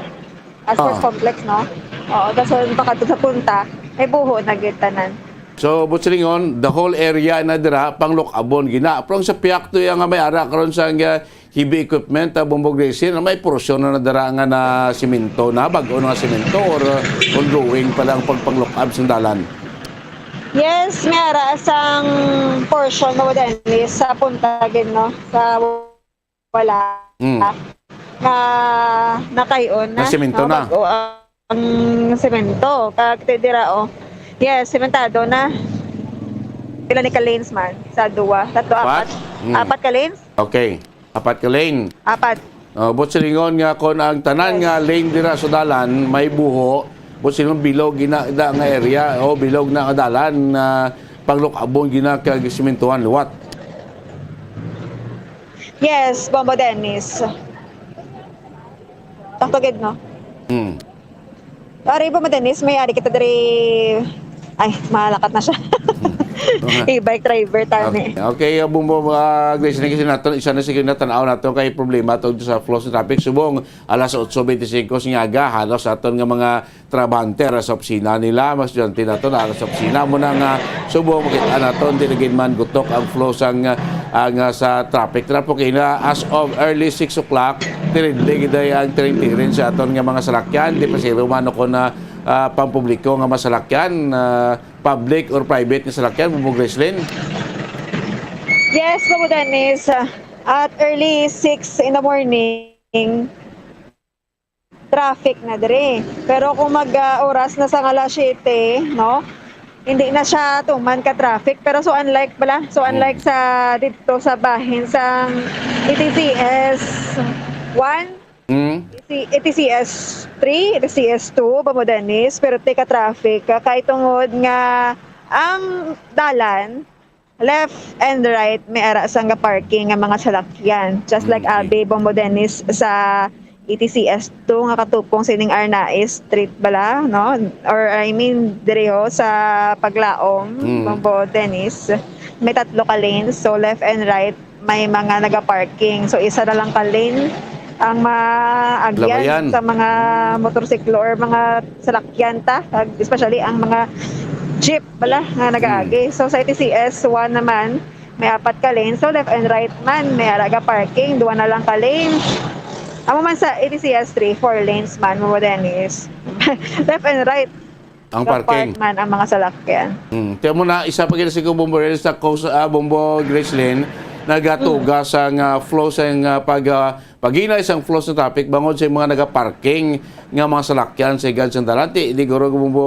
As Ah. Complex, no? Oo, tas yung pakadto sa punta, may buho na gyud tanan. So, Boss Ringon, the whole area na dira, pang look-abon gina. Pero ang sa piyak to yung nga may ara karon sa, uh, heavy equipment, uh, Bumbog Racing, na may portion na dira nga na simento na, bag-o na nga simento, or, uh, ongoing pa lang pagpang-look-up sa dalan? Yes, may ara sang portion mo, Dennis, sa punta gid, no? Sa wala. Mm. Nga nakayon na, Na semento no? na. Bag-o ang semento. Kag ti dira, oh. Yes, sementado na. Pila ni ka lanes man? Sa duwa? Tatlo, Apat? apat? Mm. Apat ka lanes? Okay. Apat ka lane. Apat. Oh, but silingon nga kon ang tanan Yes. nga lane dira sa dalan may buho, but silingon bilog gina da nga area, o bilog na nga dalan na paglook-abon gina kag simentuhan liwat. Yes, Bombo Dennis. Sakto gid, no? Hmm. Ari, Bombo Dennis, may ari kita diri. Ay, malakat na siya. Hmm. E-bike driver, tani. Okay, okay, uh, Bombo, uh, Grace, kasi nato, isa na siguro na tanaw nato kay problema to sa flow sa traffic. Subong, alas otso bente singko sa aga, halos aton nga mga trabahante ra sa opisina nila, mas estudyante nato na sa opisina mo na nga subong makita nato, hindi na gid man gutok ang flow sang, ang, ah, sa traffic. Traffic ina as of early six o'clock, tiridli gid ay ang tiring-tiring sa aton nga mga salakyan, di pa siro man ako na, ah, pampubliko nga masalakyan, ah, public or private nga salakyan, Bubog Reslin? Yes, Bubog Dennis. At early six in the morning, traffic na diri. Pero kung mag, ah, oras na sa alas siyete, no? Hindi na siya tuman ka traffic. Pero so unlike pala, so unlike Mm. sa dito sa bahin sang E T C S one, Mm. E T C S three, E T C S two, Bamo Dennis, pero tika traffic, ah, kay tungod nga ang dalan left and right, may ara sang ga-parking nga mga salakyan. Just like Mm, okay. Abi Bombo Dennis sa E T C S two nga katupong sining Arnaiz Street bala, no? Or, I mean, diri ho sa Paglaom, Mm. Bombo Dennis. May tatlo ka lanes, so left and right, may mga naga-parking. So, isa na lang ka lane ang maagyan Labayan. sa mga motorsiklo or mga salakyan ta, ag-, especially ang mga jeep bala nga nagaagi. Hmm. So, sa E T C S one naman, may apat ka lane. So, left and right man, may ara ga parking, duha na lang ka lane. Amo man sa E T C S three, four lanes man, mo, Dennis. Left and right. Ang Ga parking. Park man ang mga salakyan. Hmm. Kaya mo na, isa pa gid si Bombo Real sa Coast, ah, Bombo Gracelyn, nagatuga Hmm. sa nga flow sa nga pag, ah, paghinay sang flow sa traffic bangod sa mga nagaparking nga mga salakyan sa higad sang dalan. Ti, di guro Bombo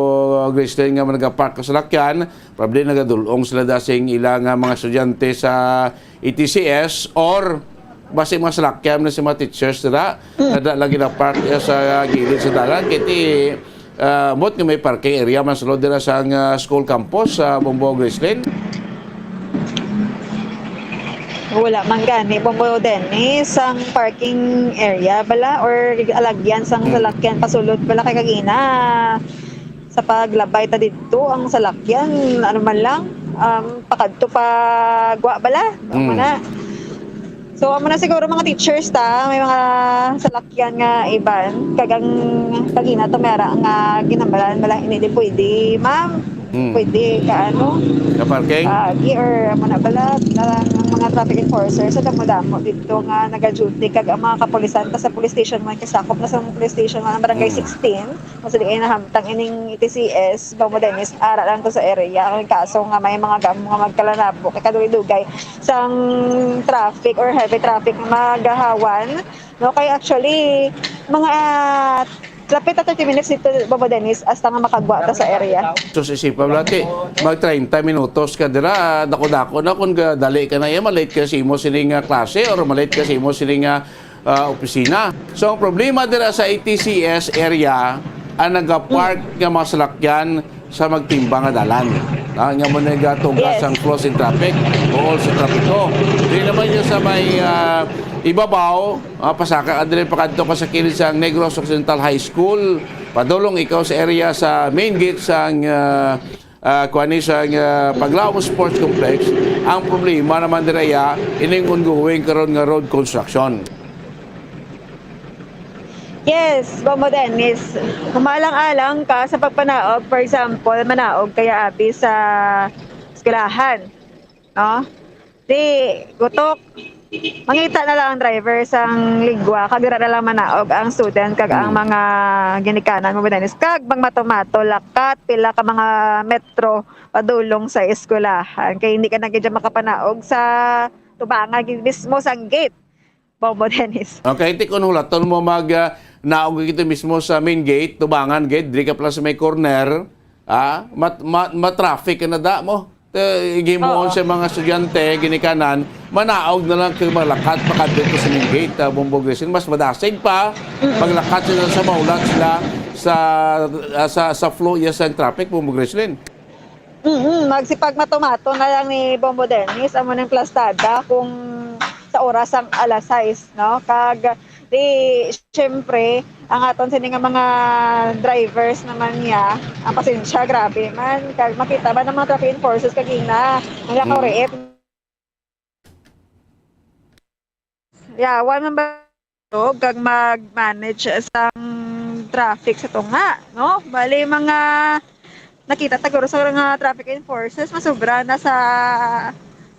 Gracelyn nga nagapark ka salakyan, probably nagadulong sila da sing ila nga mga estudyante sa E T C S or basi mga salakyan na si mga teachers dira. Hmm. Kada lagi na park sa gilid sa dalan. Kaya ti, ah, mot nga may parking area man sulod dira sa, ah, school campus sa Bombo Gracelyn. Wala man gani, Bombo Dennis, ang parking area bala or alagyan sang Hmm. salakyan pasulod bala kay kagina sa paglabay ta didto, ang salakyan, ano man lang, um, pakadto pa gwa bala, amo Mm. na. So, amo na siguro mga teachers ta, may mga salakyan nga iban, kag ang kagina to may ara nga ginhambalan bala, hindi di pwede, ma'am. Hmm. Pwede ka, ano, Ka-parking? Kaagi or amo na bala, na ang mga traffic enforcers sa damo-damo dito nga nagaduty, kag ang mga kapulisan pa sa police station one, kasakop na sa police station one, ang barangay Mm. sixteen, kung sa diin nahamtang ining E T C S, Bambo Dennis, ara lang to sa area. Ang kaso nga may mga damo nga magkalanabo, kay kadugay-dugay sang traffic or heavy traffic nga magahawan, no? Kay actually, mga, ah, lapit na thirty minutes dito, Bambo Dennis, hasta nga makagwa ta sa area. So, sa isip pa, Blati, mag treinta minutos ka dira, dako-dako na kung ga-, dali ka na iya, malate ka sa imo sining, ah, klase or malate ka sa imo sining, ah, ah, opisina. So, ang problema dira sa E T C S area, ang nagapark nga mga salakyan sa magtimbang nga dalan. Ah, nga mo nagatugas Yes. ang flow sin traffic, o sa trapiko. Di naman yun sa may, ah, ibabaw, ah, pasaka ka diri, pakadto ka sa kilid sa Negros Occidental High School, padulong ikaw sa area sa main gate sang, ah, ah, kuan ni, sang, ah, Paglaom Sports Complex. Ang problema naman dira iya, ining ongoing karon nga road construction. Yes, Bambo Dennis. Kung maalang-alang ka sa pagpanaog, for example, manaog kaya abi sa eskwelahan, no? Di, gutok. Mangita na lang ang driver sang ligwa, kag dira na lang manaog ang student kag ang Hmm. mga ginikanan, Bambo Dennis. Kag magmato-mato, lakat, pila ka mga metro padulong sa eskwelahan. Kay hindi ka na gid dyan makapanaog sa tubangan gid mismo sang gate. Bambo Dennis. Okay, ti kun hulaton mo mag, ah, naog kita mismo sa main gate, tubangan gate, diri ka pala sa may corner, ah, mat-, ma-, ma-traffic ka na da mo. Te, gihimuon Oo. sa mga estudyante, ginikanan, manaog na lang kay malakat pakadto sa main gate, ah, Bambo Griselyn. Mas madasig pa, Mm-mm. paglakat sila sa maulat sila sa, ah, sa, sa flow iya sa traffic, Bambo Griselyn. Mm, magsipag mato-mato na lang ni Bambo Dennis, amo ning plastada kung sa oras ang alas sais, no? Kag di, syempre, ang aton sini nga mga drivers naman niya, ang pasensya, grabe man. Kag makita ba ng mga traffic enforcers kagina, ang lakaw Mm. riit. Yeah, one man ba kag mag-manage sang traffic sa tunga, no? Bali, mga nakita ta guro sa mga traffic enforcers, masobra na sa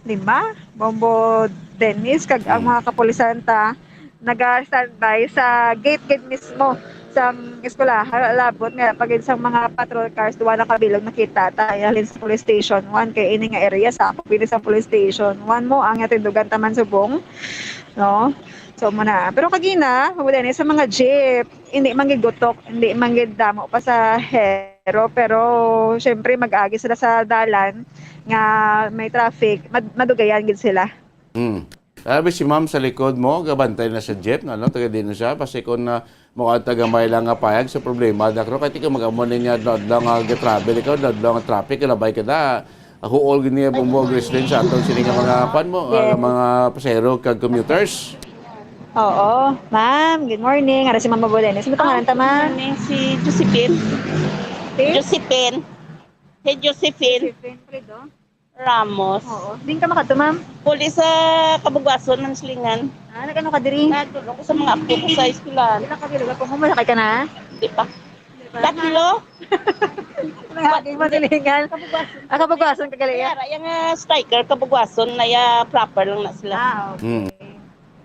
lima, Bambo Dennis, kag ang Mm. mga kapulisan ta naga-standby sa gate gid mismo sang eskwelahan. Labot nga pa gid sang mga patrol cars, duwa na ka bilog nakita ta, halin sa police station one, kay ini nga area sakop ini sa police station one mo, ang natindugan ta man subong, no? So, mo na. Pero kagina, Bambo Dennis, sa mga jeep, hindi man gid gutok, hindi man gid damo pasahero, pero syempre mag-agi sila sa dalan nga may traffic, mad-, madugayan gid sila. Hmm. Abi si ma'am sa likod mo, gabantay na sa jeep, no? Taga din siya, basi kung, ah, mukha taga may lang nga payag sa problema, dakro, kay tika mag-amo ni nga adlaw nga ga-travel ikaw, adlaw nga traffic, labay ka na. Huol gid niya, Bambo Griselyn, sa aton sini nga mga kwan mo, ah, Yes. mga pasahero kag commuters. Oo. Ma'am, good morning. Ara si Ma'am Bambo Dennis. Ano pangalan ta, ma'am? Good morning, si Josephine. Si? Josephine. Si Josephine. Josephine Fredo? Ramos. Oo. Din ka makadto, ma'am? Puli sa Kabugwason, Mansilingan. Ah, nag-ano ka diri? Nagtulong ko sa mga apo ko sa eskwelahan. Pila ka bilog? Kung humalakay ka na? Di pa. Di pa? Tatlo. Nangagay mo silingan. Kabugwason. Ah, Kabugwason ka gali, Kaya ah? ra, yung, ah, striker, Kabugwason na ya proper lang na sila. Ah, okay. Hmm.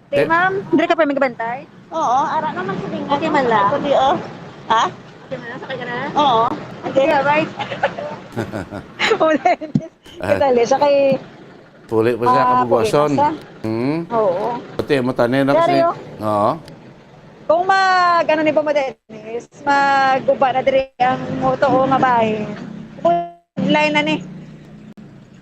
Te, Eh, ma'am, diri ka pa may gabantay? Oo, ara naman sa lingan. Okay man lang. Ako di, oh. Ha? Okay man lang, sakay ka na? Oo. Okay, bye. Ulit. Ah. Kadali siya kay, Puli pa siya, ah, Kabugwason. Puli pa siya. Hmm. Oo. Pati, matanin na Pero kasi. yung Oo. Kung mag, ano ni Bambo Dennis, mag-uba na diri ang mutuo nga bahin. Line na ni.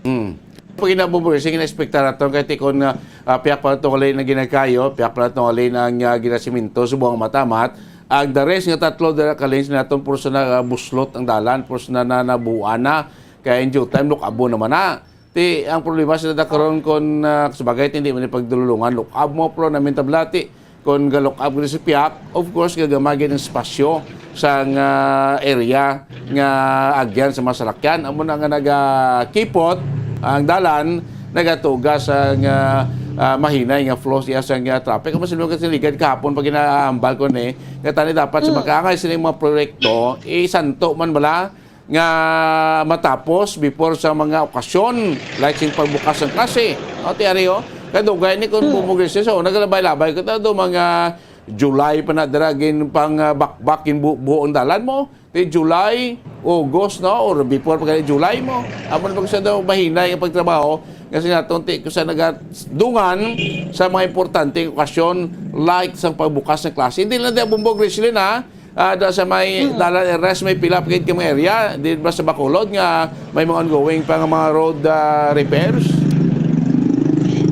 Hmm. Pag inabubo, sige na-expectar naton kay tikon nga, ah, piyak pa naton halin ang ginakayo, piyak pa naton halin ang, ah, ginasiminto, subong ang matamat. Ang the rest nga tatlo dira ka lanes naton, puro sa na, ah, buslot ang dalan, puro sa na, na, nabuan na. Kaya in due time, look-abo naman na. Ti, ang problema sila da karon kon, ah, sa bagay, ti, hindi man ipagdululungan, look-up mo, pero namin tablati. Kon ga-look up gid sa piyak, of course, gagamay gid ang espasyo sang, ah, area nga agyan sa mga salakyan. Amo na nga nagakipot ang dalan, nagatugas ang, ah, ah, mahinay nga flow siya sa nga traffic. Amo sila ka sinigan kahapon pag ginaambal ko ni, nga tani dapat sa Mm. makaangay sila mga proyekto, isanto man bala, nga matapos before sa mga okasyon, like sing pagbukas ng klase. O, ti ari, o. Kadugay ni kung Hmm. bumugis siya, so, nagalabay-labay ko, ta, do mga July pa na dira, gin pang, ah, bakbak, gin bu-, buo ang dalan mo. Ti July, August, no? Or before pa gani July mo. Amo na pag sa daw mahinay ang pagtrabaho, nga sa naton, ti, kung sa nagadungan sa mga importanteng okasyon, like sa pagbukas ng klase. Hindi lang di ang Bumbog Ridgeline, ha? Ah, da sa may Mm. dalan Erres, may pila pa gid ka mga area, di ba sa Bacolod nga may mga ongoing pa nga mga road, ah, repairs?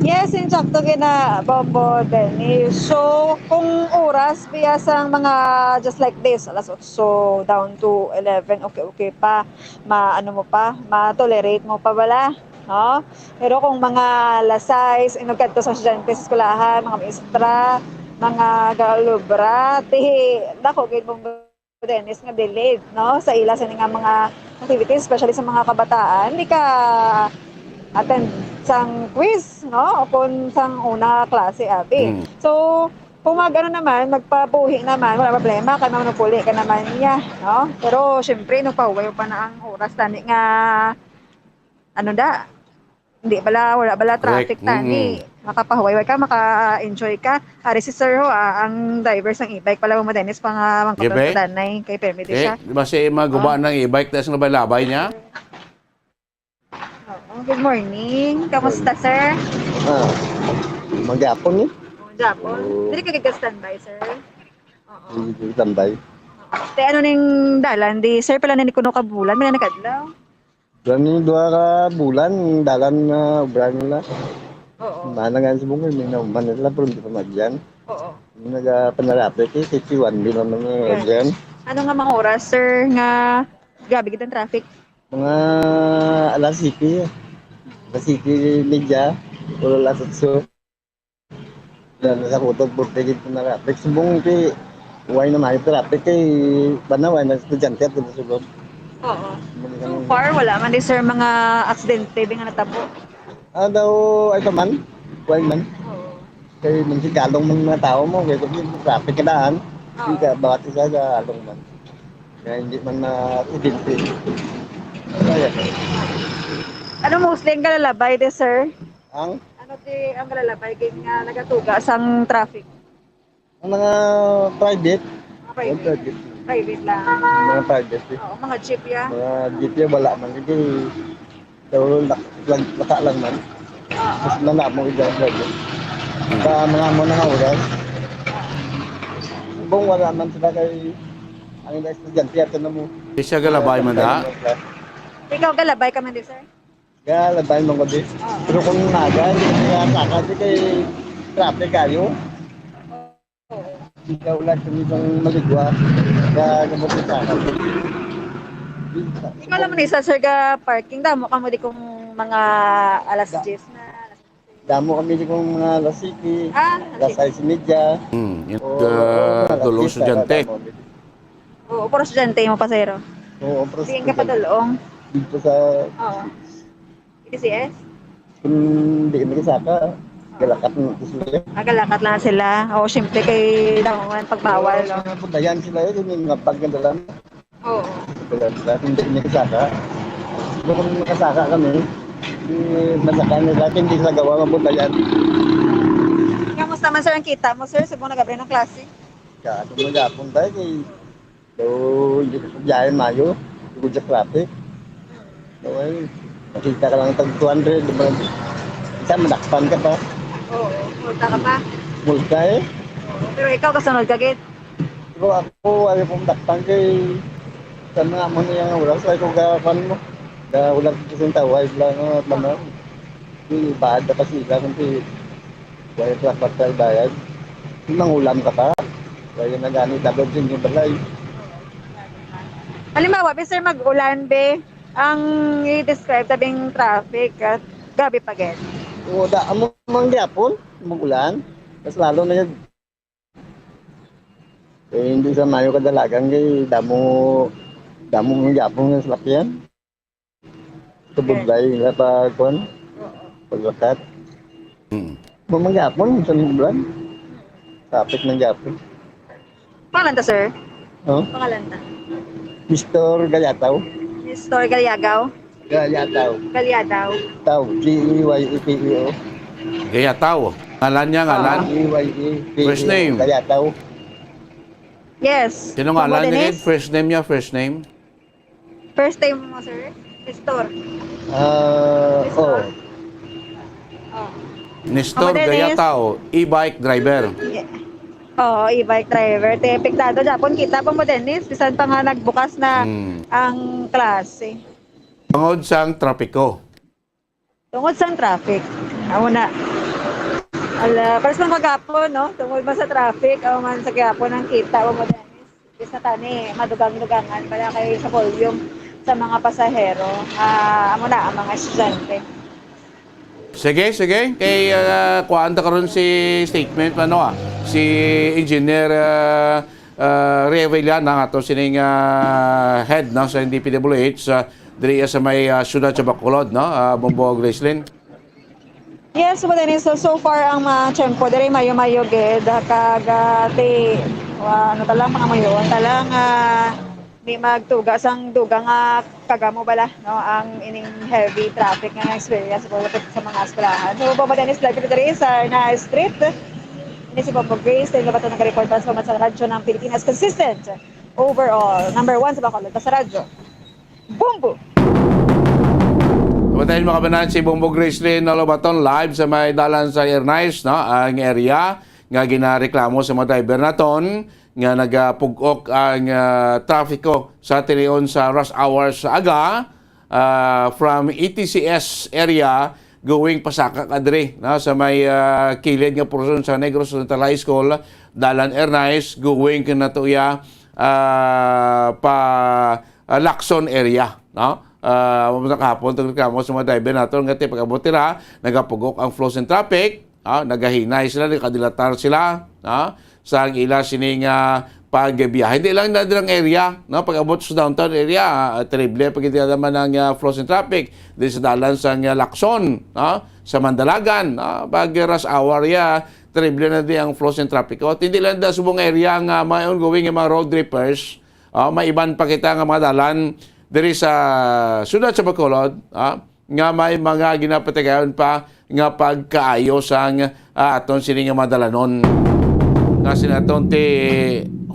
Yes, insakto gina, Bombo Dennis. So, kung oras, biya sang mga just like this, alas otso down to eleven, okay, okay pa. Ma, ano mo pa, ma-tolerate mo pa bala, no? Pero kung mga alas sais, inugkadto sa estudyante sa eskwelahan, mga maestra, mga galubra, ti, dako gid mong Dennis nga delayed, no, sa ila sini nga mga activities, especially sa mga kabataan, di ka attend sang quiz, no, o kung sang una klase, abi. Mm. So, kung mag-ano naman, magpabuhi naman, wala problema, kay manupuli ka naman niya, no? Pero, syempre, nagpahuway pa na ang oras, tani nga, ano da, hindi bala, wala bala Correct. traffic, tani. Mm. Makapahuway ka, maka-enjoy ka. Ari si Sir ho, ah, ang driver sang e-bike pala, Mama Dennis, pa nga, mga Sige, be. Danay, kay permit Eh, siya. Basi maguba Oh. ng e-bike, tas labay-labay niya. Oo, good morning. Kamusta, sir? Ah, magyapon ni. Oh, Japon. Oo. Dili ka gid ka standby, sir? Oo. Hindi ko tambay. Te, ano ning dalan? Di, sir, pila na ni kuno ka bulan? May na nag-adlaw? Gani, duha ka bulan, dalan na obra nila. Oo. Mana nga sa bungol, may nauman nila, pero hindi pa magyan. Oo. Yung nagpanarapit, eh, fifty-one din naman yung Yan. Yan. Ano nga mga oras, sir, nga grabe gid ang traffic? Mga alas siyete. Alas siyete media, o alas otso. Na, nasa kutob, burte gid na traffic. Subong kay, why na may traffic kay, bana, why na estudyante at sulod. Oo. Bumili So kami. far, wala man di, sir, mga aksidente, di nga natabo? Ah, daw, ay ka man, why man? Oo. Kay, man si Galong man mga tao mo, kay kung traffic ka daan, Oo. hindi ka, bakit isa sa Galong man. Kaya hindi man na accidente. Ayan. Ano mostly ang galalabay di, sir? Ang? Ano di ang galalabay, gin nga nagatuga sang traffic? Ang mga private. Mga private. Ang private. Private lang. Mga private, eh. Oo, mga jeep, ya. Mga jeep, ya, wala man. Hindi, pero lak-, lang, laka lang man. Oo. Mas manamo ito ang private. Sa mga mo na nga oras, kung wala man sila kay, ang ila estudyante, ato na mo. Di siya galabay man, da? Ikaw, galabay ka man di, sir? Galabay man ko di. Oo. Pero kung naga, hindi ka saka, di kay traffic kayo. Oo. Ikaw lang kung isang maligwa, ka gamot sa akin. Ikaw lang man isa, sir, ga parking. Damo ka mo di kung mga alas Da- diyes na, alas onse. Damo kami di kung mga alas siyete, Ah, alas alas siyete. sais y media. Hmm, yung, Oo, ah, alas dulo diyes, estudyante. Damo. Oo, puro estudyante mo, pasero. Oo, puro Diin ka estudyante. Padulong? Dito sa Oo. E D C S? Kung di kami kasaka, galakat mo ito sila. Ah, galakat lang sila. Oo, siyempre kay daw man pagbawal, Oo, no? Sila, puntayan sila, eh, yung mga bag na dala. Oo. Puntayan sila, kung di kami kasaka. Kung makasaka kami, di masaka nila, hindi sila gawa mapuntayan. Kamusta man, sir, ang kita mo, sir, sa mga nag-abri ng klase? Kaya, kung mag-apon tayo, kay So, hindi ko sa biyahe mayo, tungod sa traffic. So, ay, nakita ka lang tag two hundred, di ba? Isa, madakpan ka pa. Oo, multa ka pa. Multa, eh. Oo, pero ikaw, kasunod ka, gid. Pero ako, ayaw kong dakpan kay sa mga amo na yung oras, ay kung gapan mo. Ga-, wala ko sa tawag lang, ah, ano. Di, bayad na kasi sila, kung di, wala sa kwarta bayad. Mangulam ka pa. Kaya na gani, dapat din yung balay. Halimbawa, bi, sir, mag-ulan, be, ang i-describe tabing traffic, ah, grabe pa gid. Oo, da, amo man gyapon, mag-ulan. Mas lalo na yung, eh, hindi sa mayo kadalagan, kay damo, damo man gyapon ng salakyan. Tubod Okay. Lain nga pa, kuwan? Oo. Paglakat. Mm. Mamangyapon, sa bulan. Tapit ng yapon. Pangalan ta, sir? Oh? Pangalan ta? Mister Gayataw. Nestor Galiagaw. Gayataw. Galiadaw. Taw, G E Y A T A W. Gayataw. Ngalan niya, ngalan? Ah. G E Y A T A W. First name? Gayataw. Yes. Sino ngalan niya? Dennis? First name niya, first name? First name mo, sir? Nestor. Ah, Nestor. Oh. Oh. Nestor Mama Dennis. Gayataw, e-bike driver. Yeah. Oo, e-bike driver. Te, apektado gyapon kita, Mama Dennis. Bisan pa nga nagbukas na Hmm. ang klase. Tungod sang trapiko. Tungod sang traffic. Amo na. Ala, pares man kagapon, no? Tungod man sa traffic, amo man sa gihapon ang kita, Mama Dennis. Imbis na tani, madugang-dugangan pala kay sa volume sa mga pasahero. Ah, amo na ang mga estudyante. Sige, sige. Kay, ah, kuhaan ta karon si statement, ano, ah, si Engineer, ah, ah, Revilla na nga to, sining, ah, head, no, sa D P W H, ah, diri sa may, ah, siyudad sa Bacolod, no, ah, Bombo Gracelyn. Yes, Mama Dennis. So, so far ang mga tiyempo diri mayo-mayo gid, kag, ah, ti, ah, ano ta lang, mga mayo ta lang, ah, di magtuga sang dugang nga kagamo bala, no, ang ining heavy traffic nga experience ko sa mga eskwelahan. So, Mama Dennis, live kita diri sa Arnaiz Street. Ini si Bombo Grace, tayo ba ito nag-report para sa mga sa radyo ng Pilipinas? Consistent overall, number one sa Bacolod, sa radyo. Bombo! Patayin, mga kabanan, si Bombo Gracelyn Olobaton live sa may dalan sa Arnaiz, no? Ang area nga ginareklamo sa mga driver naton nga nagapug-ok ang, ah, trafiko sa tinion sa rush hours sa aga, ah, from E T C S area going pasaka kadre, no? Sa may, ah, kilid nga portion sa Negros Oriental High School, dalan Arnaiz, going kanatuya, ah, pa ah, Lacson area, no? Ah, amo na kahapon, tong reklamo sa mga driver nato nga ti pag-abot nila, nagapugok ang flow sa traffic, ah, nagahinay sila, nagadilatar sila, ah, sa ang ila sining, ah, pagbiyahe. Hindi lang na dirang area, no? Pag-abot sa downtown area, ah, terrible pag hindi naman ang, ah, flow sa traffic. Di sa dalan sa, ah, Lacson, no? Sa Mandalagan, no? Pag rush hour ya, terrible na di ang flow sa traffic. O, hindi lang da subong area nga may ongoing nga mga road repairs, ah, may iban pa kita nga mga dalan diri sa siyudad sa Bacolod, ah, nga may mga ginapatigayon pa nga pagkaayo sang, ah, aton sini nga mga dalanon. Nga sini aton ti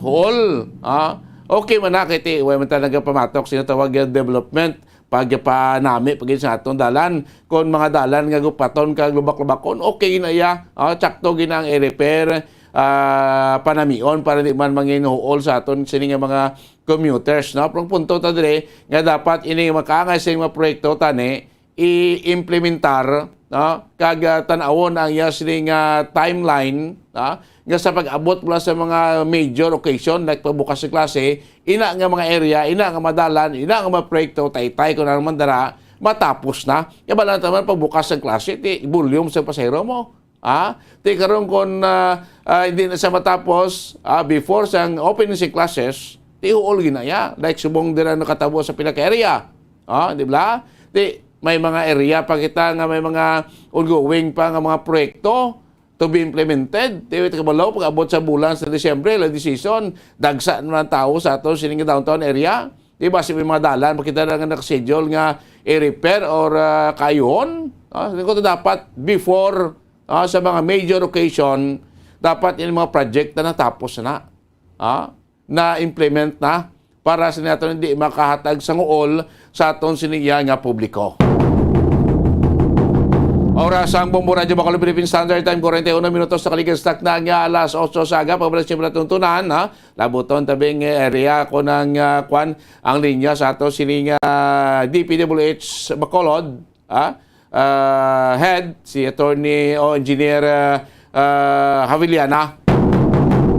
huol, ah, okay man na kay ti, way man ta nagapamatok sini tawag nga development, pagpanami pa gid sa aton dalan. Kon mga dalan nga gupaton kag lubak-lubakon, okay na iya. Ah, tsakto gid na ang i-repair, ah, panamion para di man manginhuol sa aton sini nga mga commuters, no? Pero ang punto ta diri nga dapat ini makaangay sa mga proyekto tani i-implementar, no? Kag, ah, tan-awon ang iya sini nga timeline, no? Nga sa pag-abot mula sa mga major occasion like pagbukas sa klase, ina nga mga area, ina nga mga dalan, ina nga mga proyekto, taytay ko na naman dara, matapos na. Kaya bala naman pagbukas ng klase, ti volume sa pasahero mo. Ah, ti karon kon, ah, ah, hindi na siya matapos, ah, before sang opening sa classes, ti huol ginaya. Like subong dira nakatabo sa pila ka area. Ah, di ba? Ti may mga area pa kita nga may mga ongoing pa nga mga proyekto to be implemented. Ti kabalo pag-abot sa bulan sa Disyembre, la di season, dagsa naman ang tao sa ato sining downtown area. Di ba, si may mga dalan, makita na nga nakaschedule nga i-repair or, ah, kaayuhon. Ah, ko dapat before, ah, sa mga major occasion, dapat yung mga project na natapos na, ah, na-implement na para sa nato hindi makahatag sa nguol sa aton siniya nga publiko. Oras ang Bombo Radyo Bacolod Philippine Standard Time, forty-one minutos sa kaligastak na nga alas otso sa aga. Pabalik siya tuntunan, ha? Labuton tabing area ko ng, ah, kwan, ang linya sa ato sining, ah, D P W H Bacolod, ah, ah, head, si attorney o engineer, ah, ah, Haviliana.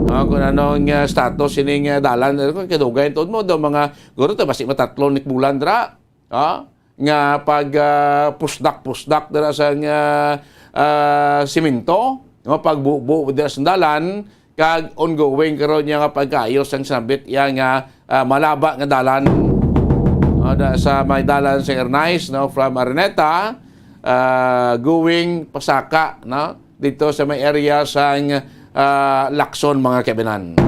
Ah, kung anong, ah, status sining, ah, dalan, eh, kung kadugay, tuod mo, daw mga, guro to, basi matatlo ni bulan, dra. Ah, nga pag, ah, pusdak-pusdak dira sa nga, ah, simento, nga pagbubo dira sa dalan, kag ongoing karon niya nga pagkaayos ang sinabit iya nga, ah, malaba nga dalan. Ah, da, sa may dalan sa Arnaiz, no, from Araneta, ah, going pasaka, no, dito sa may area sang, ah, Lacson, mga kabinan.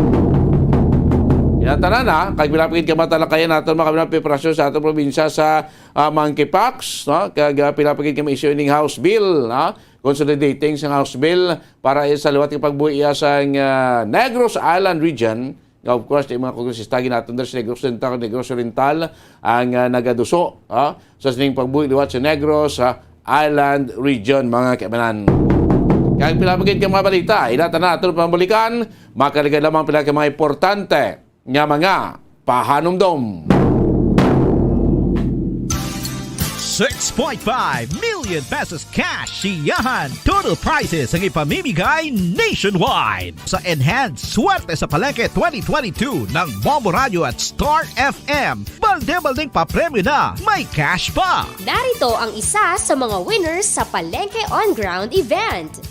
Tanan, ha, kag pila pa gid ka matalakayan naton, mga kabilang, preparasyon sa atong probinsya sa, ah, monkeypox, no? Kag, ah, pila pa gid ka ma-issue ining House Bill, ha? Consolidating sa House Bill para sa liwat nga pagbuhi, ah, sang, ah, Negros Island Region. Nga, of course, yung mga kongresista gid naton diri sa Negros Occidental, Negros Oriental, ang, ah, nagaduso, ha? Sa sining pagbuhi liwat sa Negros, ha? Island Region, mga kaibanan. Kag pila pa gid ka mga balita, ila tanan naton pamalikan, makaligad lamang pila ka mga importante nga mga pahanumdom. Six point five million pesos cash siyahan. Total prizes ang ipamimigay nationwide. Sa Enhanced Swerte sa Palengke twenty twenty-two ng Bombo Radio at Star F M, balde-baldeng papremyo na, may cash pa. Narito ang isa sa mga winners sa Palengke On Ground event.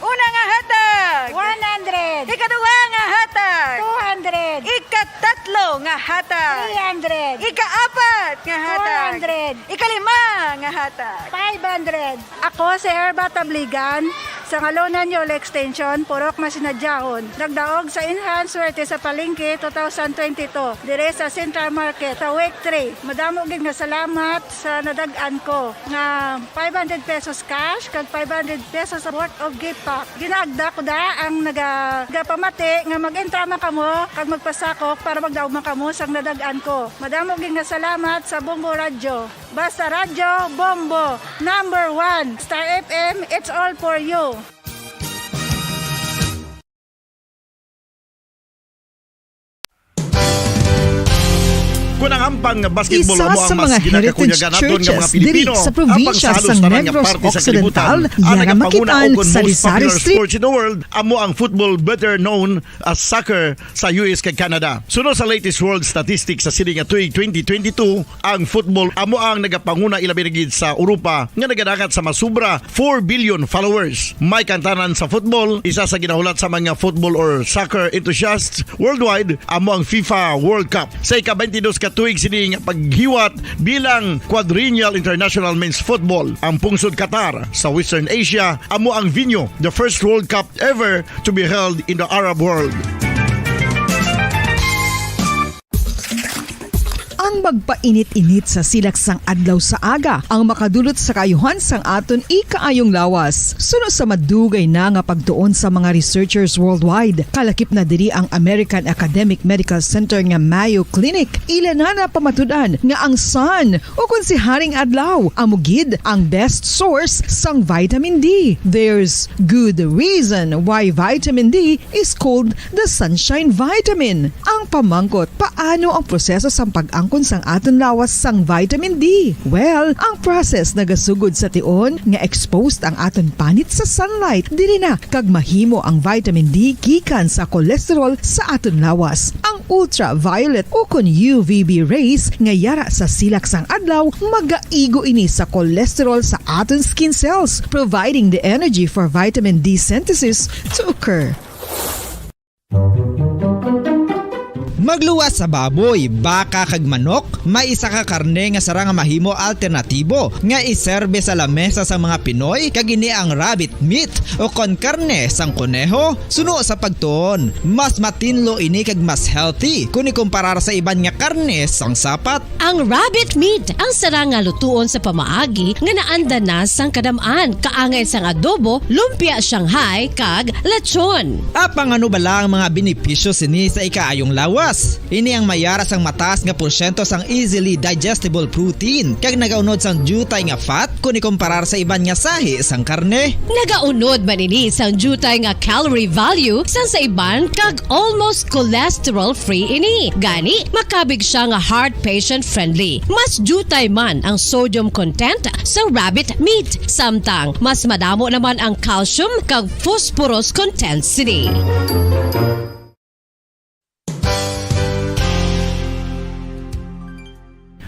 Una nga hatag, one hundred. Ikaduha nga hatag, two hundred. Ikatatlo nga hatag, three hundred. Ikaapat nga hatag, four hundred. Ikalima nga hatag, five hundred. Ako si Herba Tabligan, sa ngalunan Yola Extension, Purok Masinadyahon. Nagdaog sa Enhanced Swerte sa Palengke two thousand twenty-two, dire sa Central Market, sa Week three. Madamo gid nga salamat sa nadag-an ko nga five hundred pesos cash kag five hundred pesos worth of gift pack. Ginaagda ko da ang naga-, nagapamati nga mag-entra man kamo kag magpasakop para magdaog man kamo sang nadag-an ko. Madamo gid nga salamat sa Bombo Radyo. Basta Radyo, Bombo, number one. Star F M, it's all for you. Kun ang ampang nga basketball amo ang mas ginakakunyagan naton nga mga Pilipino, ampang sa halos tanan nga parte sa kalibutan, ang nagapanguna o kon most popular sports in the world amo ang football, better known as soccer sa U S kag Canada. Suno sa latest world statistics sa sini nga tuig twenty twenty-two, ang football amo ang nagapanguna, ilabi na gid sa Europa, nga nagadangat sa masubra four billion followers. May kantanan sa football, isa sa ginahulat sa mga football or soccer enthusiasts worldwide amo ang FIFA World Cup. Sa ika-twenty-dos ka tuig sini nga paghiwat bilang quadrennial international men's football, ang pungsod Qatar sa Western Asia amo ang venue, the first World Cup ever to be held in the Arab world. Ang magpainit-init sa silak sang adlaw sa aga ang makadulot sa kaayuhan sang aton ikaayong lawas. Suno sa madugay na nga pagtuon sa mga researchers worldwide, kalakip na diri ang American Academic Medical Center nga Mayo Clinic, ila na napamatud-an nga ang sun, o kon si Haring Adlaw, amo gid ang best source sang vitamin D. There's good reason why vitamin D is called the sunshine vitamin. Ang pamangkot, paano ang proseso sang pag-angkon sang aton lawas sang vitamin D? Well, ang process nagasugod sa tion nga exposed ang aton panit sa sunlight, diri na kag mahimo ang vitamin D gikan sa cholesterol sa aton lawas. Ang ultraviolet o kon U V B rays nga yara sa silak sang adlaw magaigo ini sa cholesterol sa aton skin cells, providing the energy for vitamin D synthesis to occur. Magluwas sa baboy, baka kag manok, may isa ka karne nga sarang nga mahimo alternatibo nga iserbe sa lamesa sa mga Pinoy, kag ini ang rabbit meat o kon karne sang koneho. Suno sa pagtuon, mas matinlo ini kag mas healthy kon ikumparar sa iban nga karne sang sapat. Ang rabbit meat ang sarang nga lutuon sa pamaagi nga naanda na sang kadam-an, kaangay sang adobo, lumpia Shanghai, kag lechon. Apang ano bala ang mga benepisyo sini sa ikaayong lawas? Ini ang mayara sang mataas nga porsyento sang easily digestible protein kag nagaunod sang diutay nga fat kon ikumparar sa iban nga sahi sang karne. Nagaunod man ini sang diutay nga calorie value sang sa iban kag almost cholesterol-free ini. Gani, makabig siya nga heart patient-friendly. Mas diutay man ang sodium content sa rabbit meat, samtang mas madamo naman ang calcium kag phosphorus content sini.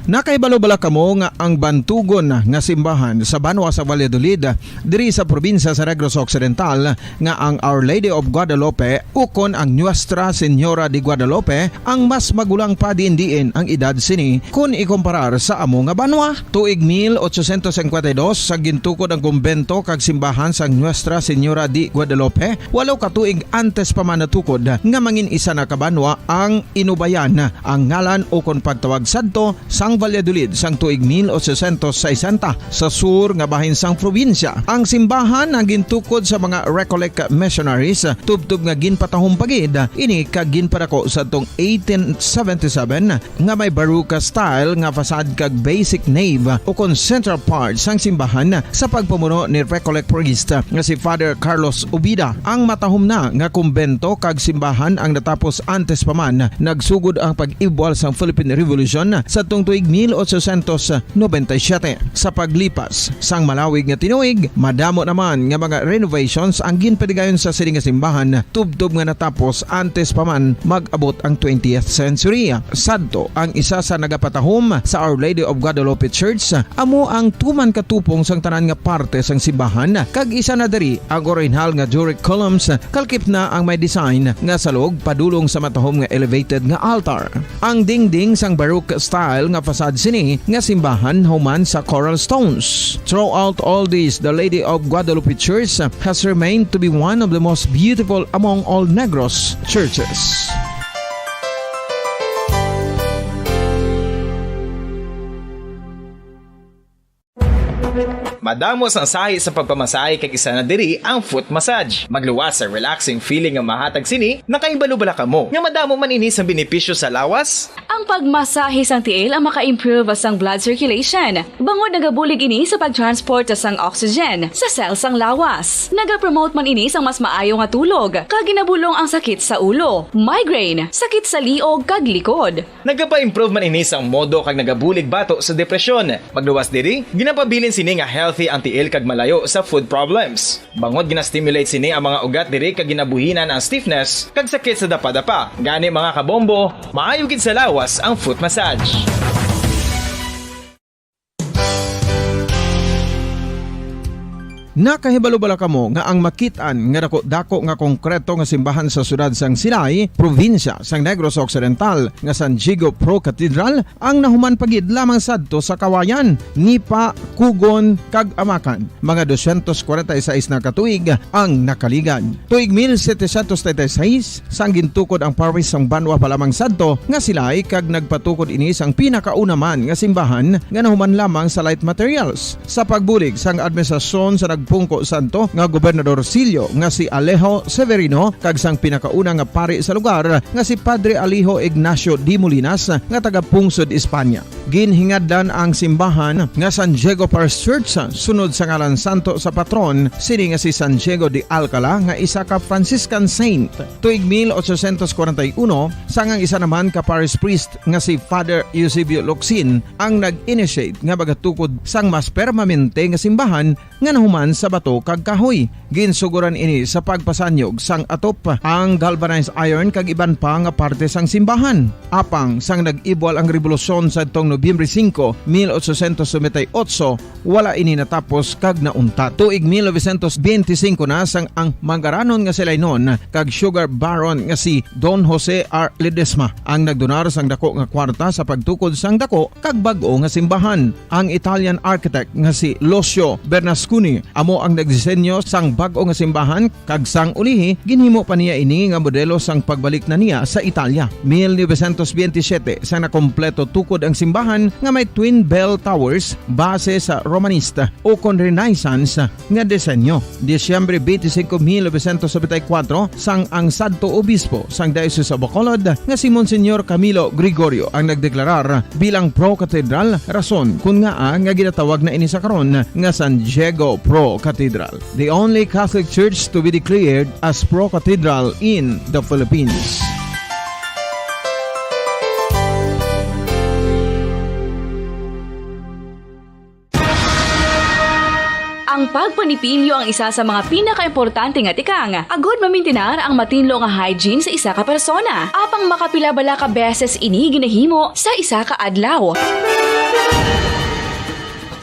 Nakahibalo bala kamo nga ang bantugon nga simbahan sa banwa sa Valladolid, diri sa probinsya sa Negros Occidental, nga ang Our Lady of Guadalupe ukon ang Nuestra Señora de Guadalupe ang mas magulang pa diin-diin ang edad sini kon ikumparar sa amo nga banwa? Tuig mil ochocientos cincuenta y dos, sa gintukod ang kumbento kag simbahan sang Nuestra Señora de Guadalupe, walo ka tuig antes pa man natukod nga mangin isa na ka banwa ang Inubayan, ang ngalan ukon pagtawag sadto sang Valladolid sang tuig mil ochocientos sesenta, sa sur nga bahin sang probinsya. Ang simbahan ang gintukod sa mga Recollect missionaries, tubtob nga ginpatahom pa gid ini kag ginpadako sadtong eighteen seventy-seven, nga may Baroque style nga facade kag basic nave ukon central part sang simbahan sa pagpamuno ni Recollect priest nga si Father Carlos Ubida. Ang matahom na nga kumbento kag simbahan ang natapos antes pa man nagsugod ang pag-ibwal sang Philippine Revolution sadtong tuig mil ochocientos noventa y siete. Sa paglipas sang malawig nga tinuig, madamo naman nga mga renovations ang ginpadigayon sa sini nga simbahan, tubtob nga natapos antes pa man mag-abot ang twentieth century. Sadto, ang isa sa nagapatahom sa Our Lady of Guadalupe Church amo ang tuman ka tupong sang tanan nga parte sang simbahan, kag isa na diri ang orihinal nga Doric columns, kalkip na ang may design nga salog padulong sa matahom nga elevated nga altar. Ang dingding sang Baroque style nga facade sini nga simbahan human sa coral stones. Throughout all this, the Lady of Guadalupe Church has remained to be one of the most beautiful among all Negros churches. Madamo sang sahi sa pagpamasahe kag isa na diri ang foot massage. Magluwas sa relaxing feeling nga mahatag sini, nakahibalo bala kamo nga madamo man ini sang benepisyo sa lawas? Ang pagmasahe sang tiil ang maka-improve sang blood circulation, bangod nagabulig ini sa pag-transport sang oxygen sa cell sang lawas. Nagapromote man ini sang mas maayo nga tulog, kag ginabulong ang sakit sa ulo, migraine, sakit sa liog, kag likod. Nagapa-improve man ini sang modo kag nagabulig bato sa depresyon. Magluwas diri, ginapabilin sini nga healthy ang tiil kag malayo sa foot problems. Bangod gina-stimulate sini ang mga ugat diri kag ginabuhinan ang stiffness kag sakit sa dapadapa. Gani, mga kabombo, maayo gid sa lawas ang foot massage. Nakahibalo bala kamo nga ang makit-an nga dako-dako nga konkreto nga simbahan sa siyudad sang Silay, probinsya sang Negros Occidental, nga San Diego Pro Cathedral ang nahuman pa gid lamang sadto sa Kawayan, Nipa, Cogon, kag Amacan, mga dosyentos kwarenta y seis na ka tuig ang nakaligad. Tuig mil setecientos treinta y seis, sang gintukod ang parish sang banwa pa lamang sadto nga Silay, kag nagpatukod ini sang pinakauna man nga simbahan nga nahuman lamang sa light materials. Sa pagbulig sang administrasyon sa nagpungko sadto nga Gobernador Silio nga si Alejo Severino kag sang pinakauna nga pari sa lugar nga si Padre Alejo Ignacio de Molinas nga taga Pungsod, Espanya. Ginhingadlan ang simbahan nga San Diego Parish Church sunod sa ngalan santo sa patron sini nga si San Diego de Alcala nga isa ka Franciscan saint. Tuig mil ochocientos kwarenta y uno, sang ang isa naman ka parish priest nga si Father Eusebio Locsin ang nag-initiate nga magatukod sang mas permanente nga simbahan nga nahuman sa bato kag kahoy. Ginsuguran ini sa pagpasanyog sang atop, ang galvanized iron kag iban pa nga parte sang simbahan. Apang sang nag-ibwal ang rebolusyon sadtong Nobyembre singko, mil ochocientos noventa y ocho, wala ini natapos kag nauntat. Tuig mil novecientos benti singko na sang ang mangaranon nga Silaynon kag sugar baron nga si Don Jose R. Ledesma ang nagdonar sang dako nga kwarta sa pagtukod sang dako kag bag-o nga simbahan. Ang Italian architect nga si Lucio Bernasconi amo ang nagdisenyo sang bag-o nga simbahan, kag sang ulihi ginhimo pa niya ini nga modelo sang pagbalik na niya sa Italia. Mil novecientos benti siyete, sang nakompleto tukod ang simbahan nga may twin bell towers base sa Romanista ukon Renaissance nga disenyo. Disyembre benti singko, mil novecientos nobenta y kuwatro, sang ang sadto obispo sang Diocese of Bacolod nga si Monsignor Camilo Gregorio ang nagdeklarar bilang pro-cathedral, rason kon ngaa nga ginatawag na ini sa karon nga San Diego Pro Cathedral, the only Catholic church to be declared as pro-cathedral in the Philippines. Ang pagpanipilyo ang isa sa mga pinakaimportante nga tikang agud mamintinar ang matinlo nga hygiene sa isa ka persona. Apang makapila bala ka beses ini ginahimo sa isa ka adlaw?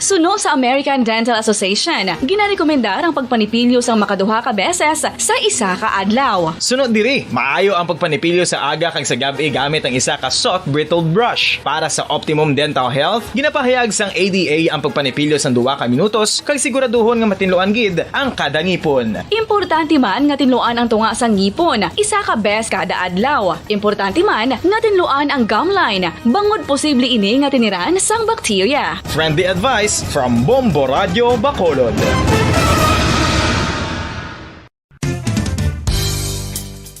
Suno sa American Dental Association, ginarekomendar ang pagpanipilyo sang makaduha ka beses sa isa ka adlaw. Suno diri, maayo ang pagpanipilyo sa aga kag sa gab-i gamit ang isa ka soft bristled brush. Para sa optimum dental health, ginapahayag sang A D A ang pagpanipilyo sang duha ka minutos kag siguraduhon nga matinluan gid ang kada ngipon. Importante man nga tinluan ang tunga sang ngipon isa ka bes kada adlaw. Importante man nga tinluan ang gum line, bangod posible ini nga tiniran sang bakterya. Friendly advice from Bombo Radio Bacolod.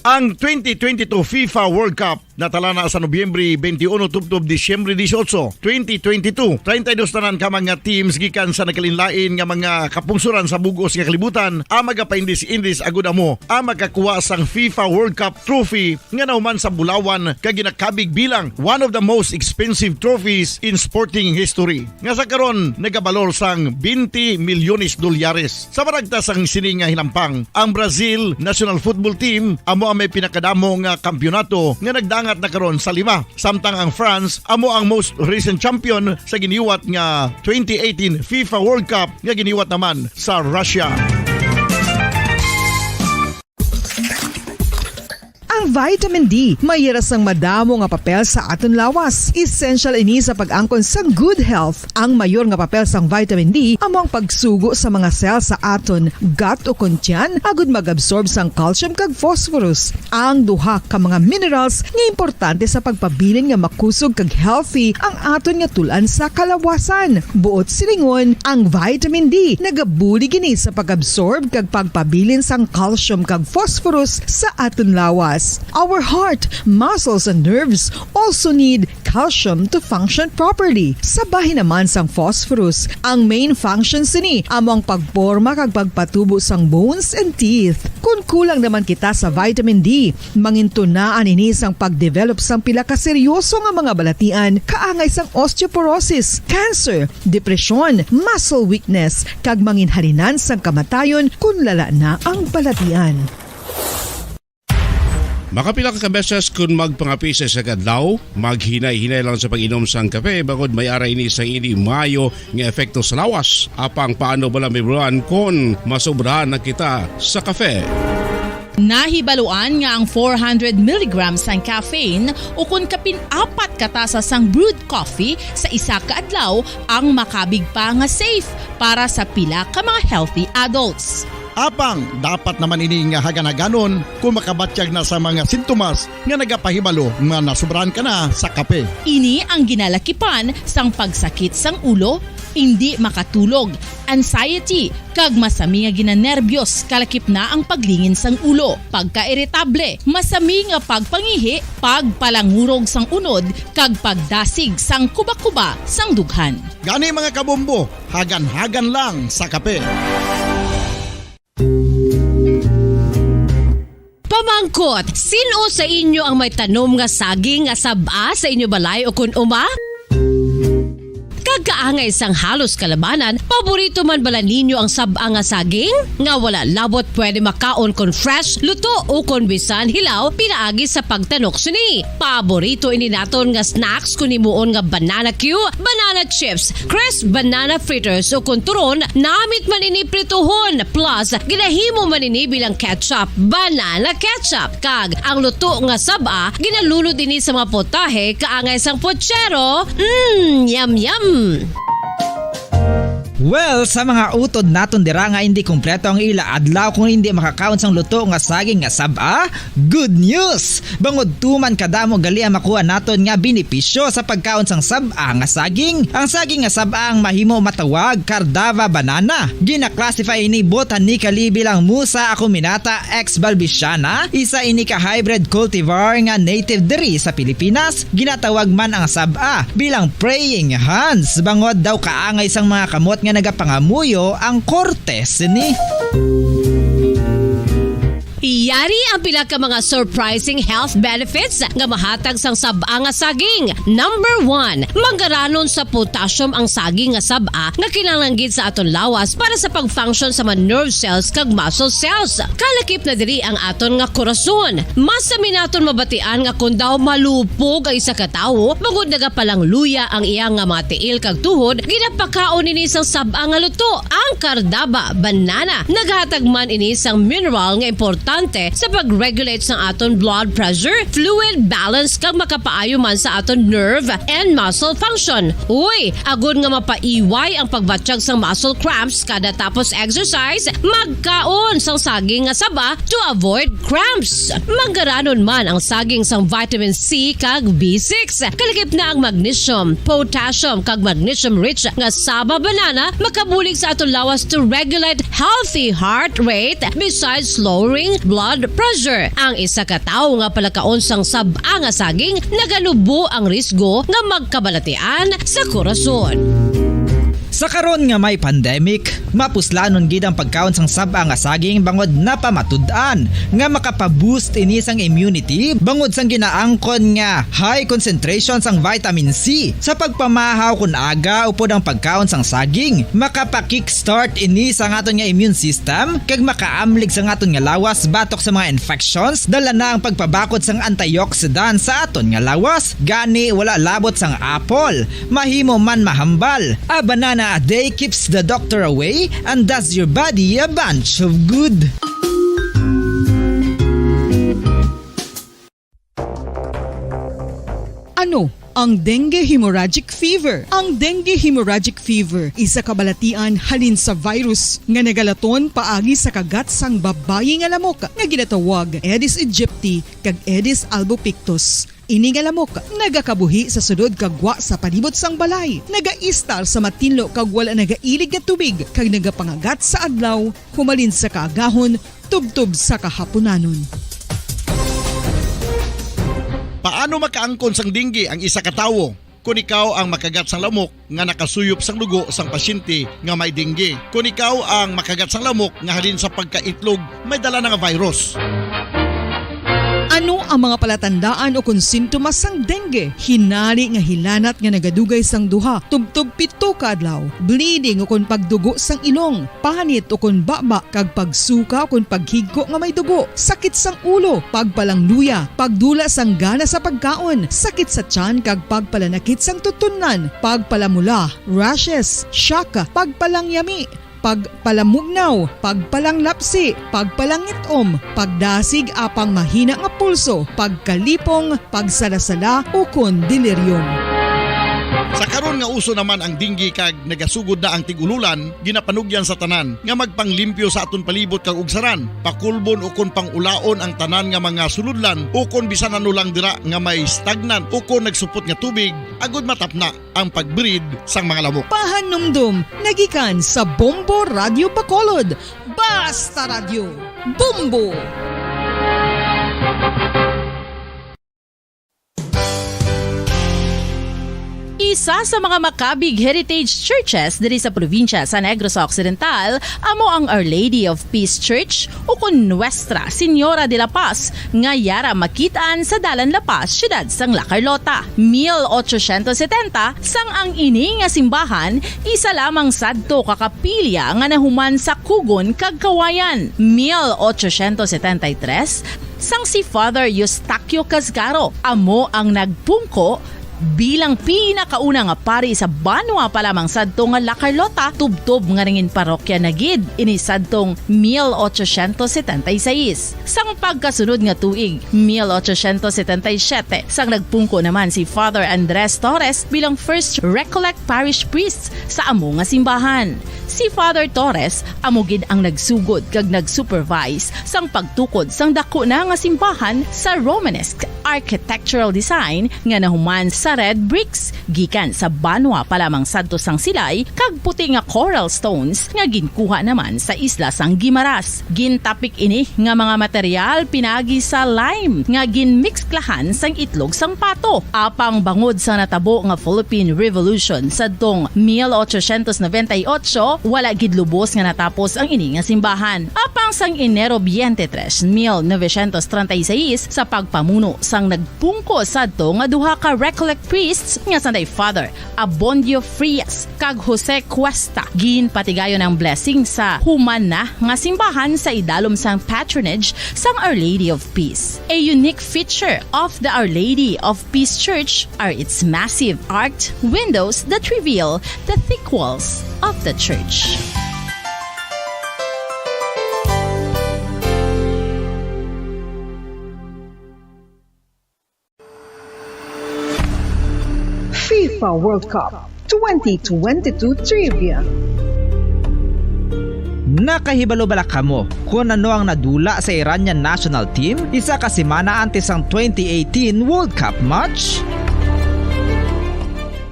Ang twenty twenty-two FIFA World Cup natalana sa Nobyembre twenty-one tubtob Disyembre dieciocho, twenty twenty-two. Treinta y dos tanan ka mga teams gikan sa nagkalainlain nga mga kapungsoran sa bug-os nga kalibutan ang magapaindis-indis agud amo ang makakuha sang FIFA World Cup trophy nga nahuman sa bulawan kag ginakabig bilang one of the most expensive trophies in sporting history, nga sa karon nagabalor sang twenty milyones dolyares. Sa baragta sang sini nga hinampang, ang Brazil national football team amo ang may pinakadamo nga kampiyonato nga nagdangat na karon sa lima, samtang ang France amo ang most recent champion sa giniwat nga twenty eighteen FIFA World Cup nga giniwat naman sa Russia. Ang vitamin D may hira sang madamo nga papel sa aton lawas. Essential ini sa pag-angkon sang good health. Ang mayor nga papel sang vitamin D amo ang pagsugo sa mga cell sa aton gut o kon tiyan agud mag-absorb sang calcium kag phosphorus. Ang duha ka mga minerals nga importante sa pagpabilin nga makusog kag healthy ang aton nga tul-an sa kalawasan. Buot silingon, ang vitamin D nagabulig ini sa pag-absorb kag pagpabilin sang calcium kag phosphorus sa aton lawas. Our heart, muscles, and nerves also need calcium to function properly. Sa bahin naman sang phosphorus, ang main function sini amo ang pagporma kag pagpatubo sang bones and teeth. Kon kulang naman kita sa vitamin D, mangintunaan ini sang pag-develop sang pila ka seryoso nga mga balatian, kaangay sang osteoporosis, cancer, depresyon, muscle weakness, kag manginhalinan sang kamatayon kon lala na ang balatian. Makapila ka beses kon magpangapi sa isa ka adlaw, maghinay-hinay lang sa pag-inom sang kape, bangod may ara ini sang indi maayo nga epekto sa lawas. Apang paano bala, Ma'am Ron, kon masobrahan na kita sa kape? Nahibaluan nga ang four hundred milligrams sang caffeine ukon kapin apat ka tasa sang brewed coffee sa isa ka adlaw ang makabig pa nga safe para sa pila ka mga healthy adults. Apang dapat naman ini nga hagan-haganon kon makabatyag na sa mga sintomas nga nagapahibalo nga nasobrahan ka na sa kape. Ini ang ginalakipan sang pagsakit sang ulo, indi makatulog, anxiety, kag masami nga ginanerbyos, kalakip na ang paglingin sang ulo, pagkairitable, masami nga pagpangihi, pagpalangurog sang unod, kag pagdasig sang kubakuba sang dughan. Gani, mga kabombo, hagan-hagan lang sa kape. Pamangkot, sin-o sa inyo ang may tanom nga saging nga sab-a sa inyo balay ukon uma? Kag kaangay sang halos kalabanan, paborito man bala ninyo ang sab-a nga saging? Nga wala labot pwede makaon kon fresh, luto, ukon bisan hilaw pinaagi sa pagtanok sini. Paborito ini naton nga snacks kon himuon nga banana cue, banana chips, crisp banana fritters, ukon turon, namit man ini prituhon, plus ginahimo man ini bilang ketchup, banana ketchup. Kag ang luto nga sab-a, ginalunod ini sa mga potahe kaangay sang puchero. Mm, yum, yum! Well, sa mga utod naton dira nga indi kompleto ang ila adlaw kon indi makakaon sang luto nga saging nga sab-a, good news! Bangod tuman kadamo gali ang makuha naton nga benepisyo sa pagkaon sang sab-a nga saging. Ang saging nga sab-a ang mahimo matawag Cardava banana. Gina-classify ini botanically bilang Musa acuminata ex balbisiana, isa ini ka hybrid cultivar nga native diri sa Pilipinas. Ginatawag man ang sab-a bilang praying hands, bangod daw kaangay sang mga kamot nga nagapangamuyo ang korte sini. Iya Ari ang pila ka mga surprising health benefits nga mahatag sang sab-a nga saging. Number one, manggaranon sa potassium ang saging nga sab-a nga kinahanglan gid sa aton lawas para sa pag-function sa mga nerve cells kag muscle cells. Kalakip na diri ang aton nga korason. Mas sami naton mabatian nga kon daw malupog ang isa ka tawo, bangod nagapalangluya ang iya nga mga tiil kag tuhod, ginapakaon ini sang sab-a nga luto. Ang kardaba, banana, naghatag man ini sang mineral nga importante sa pag-regulate sang aton blood pressure, fluid balance, kag makapaayo man sa aton nerve and muscle function. Uy, agod nga mapaiway ang pagbatyag sang muscle cramps kada tapos exercise, magkaon sang saging nga saba to avoid cramps. Manggaranon man ang saging sang vitamin C kag B six. Kalakip na ang magnesium, potassium, kag magnesium-rich nga saba banana makabulig sa aton lawas to regulate healthy heart rate besides lowering blood pressure. Ang isa ka tawo nga palakaon sang sab-a nga saging naganubo ang risgo nga magkabalatian sa korason. Sa karon nga may pandemic, mapuslanon gid ang pagkaon sang sab-a nga saging bangod napamatud-an nga makapa-boost ini sang immunity bangod sang ginaangkon nga high concentration sang vitamin C. Sa pagpamahaw kon aga upod ang pagkaon sang saging, makapa-kickstart ini sa aton nga immune system kag makaamlig sa aton nga lawas batok sa mga infections. Dala na ang pagpabakod sang antioxidant sa aton nga lawas, gani wala labot sang apple. Mahimo man mahambal. A banana a day keeps the doctor away and does your body a bunch of good. Ano ang dengue hemorrhagic fever? Ang dengue hemorrhagic fever isa ka balatian halin sa virus nga nagalaton paagi sa kagat sang babayi nga lamok nga ginatawag Aedes aegypti kag Aedes albopictus. Ini nga lamok nagakabuhi sa sulod kag gwa sa palibot sang balay, nagaistar sa matinlo kag wala nagailig nga tubig, kag nagapangagat sa adlaw humalin sa kaagahon tubtob sa kahapunanon. Paano makaangkon sang dengue ang isa ka tawo? Kon ikaw ang makagat sang lamok nga nakasuyop sang dugo sang pasyente nga may dengue. Kon ikaw ang makagat sang lamok nga halin sa pagkaitlog may dala na nga virus. Ano ang mga palatandaan ukon sintomas sang dengue? Hinari nga hilanat nga nagadugay sang duha tubtob pito ka adlaw, bleeding ukon pagdugo sang ilong, panit ukon baba, kag pagsuka ukon paghigko nga may dugo, sakit sang ulo, pagpalangluya, pagdula sang gana sa pagkaon, sakit sa tiyan kag pagpalanakit sang tutunlan, pagpalamula, rashes, shock, pagpalangyami, pagpalamugnaw, pagpalanglapsi, pagpalangit-om, pagdasig apang mahina nga pulso, pagkalipong, pagsalasala, ukon delirium. Sa karon nga uso naman ang dengue kag nagasugod na ang tig-ululan, ginapanugyan sa tanan nga magpanglimpyo sa aton palibot kag ugsaran, pakulbon ukon pang-ulaon ang tanan nga mga sulodlan ukon bisan ano lang dira nga may stagnant ukon nagsupot nga tubig, agud matapna ang pag-breed sang mga lamok. Pahanumdom nga gikan sa Bombo Radyo Bacolod. Basta Radyo, Bombo! Isa sa mga makabig heritage churches diri sa probinsya sa Negros Occidental amo ang Our Lady of Peace Church, ukon Nuestra Señora de la Paz, nga yara makit-an sa Dalan La Paz, siyudad sang La Carlota. Mil ochocientos setenta, sang ang ini nga simbahan isa lamang sadto ka kapilya nga nahuman sa kugon kag kawayan. Mil ochocientos setenta y tres, sang si Father Eustaquio Casgaro amo ang nagpungko bilang pinakauna nga pari sa banwa pa lamang sadto nga La Carlota, tubtob nga nangin parokya na gid ini sadtong mil ochocientos setenta y seis. Sang pagkasunod nga tuig, mil ochocientos setenta y siete, sang nagpungko naman si Father Andres Torres bilang First Recollect Parish Priest sa amo nga simbahan. Si Father Torres amo gid ang nagsugod kag nag-supervise sang pagtukod sang daku na nga simbahan sa Romanesque architectural design nga nahuman sa red bricks gikan sa banwa pa lamang sadto sang silay kag puti nga coral stones nga ginkuha naman sa isla sang Guimaras. Gintapik ini nga mga material pinagi sa lime nga ginmiksklahan sang itlog sang pato. Apang bangod sa natabo nga Philippine Revolution sadtong mil ochocientos noventa y ocho, wala gid lubos nga natapos ang ini nga simbahan. Apang Sang Enero twenty-three, mil novecientos treinta y seis, sa pagpamuno sang nagpungko sadto nga duha ka Recollect priests nga sanday Father Abondio Frias kag Jose Cuesta, ginpatigayon ang blessing sa human na nga simbahan sa idalom sang patronage sang Our Lady of Peace. A unique feature of the Our Lady of Peace Church are its massive arched windows that reveal the thick walls of the church. FIFA World Cup twenty twenty-two Trivia. Nakahibalo bala kamo kon ano ang nadula sa Iranian national team isa ka semana antes sang twenty eighteen World Cup match?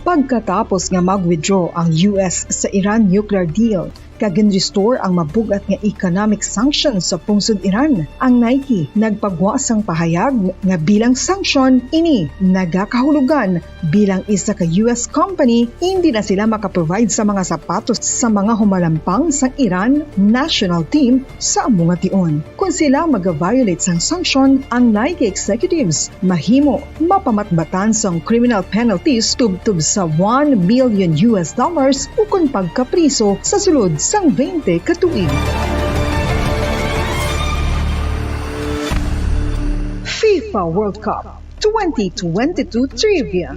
Pagkatapos nga mag-withdraw ang U S sa Iran nuclear deal, kag gin-restore ang mabug-at nga economic sanctions sa pungsod Iran. Ang Nike nagpagwa sang pahayag nga bilang sanction ini nagakahulugan bilang isa ka U S company, hindi na sila makaprovide sa mga sapatos sa mga humalampang sang Iran national team sa amo nga tion. Kon sila mag-violate sang sanction, ang Nike executives mahimo mapamatbatan sang criminal penalties tubtob sa one million U S dollars ukon pagkapriso sa sulod sang twenty ka tuig. FIFA World Cup twenty twenty-two Trivia.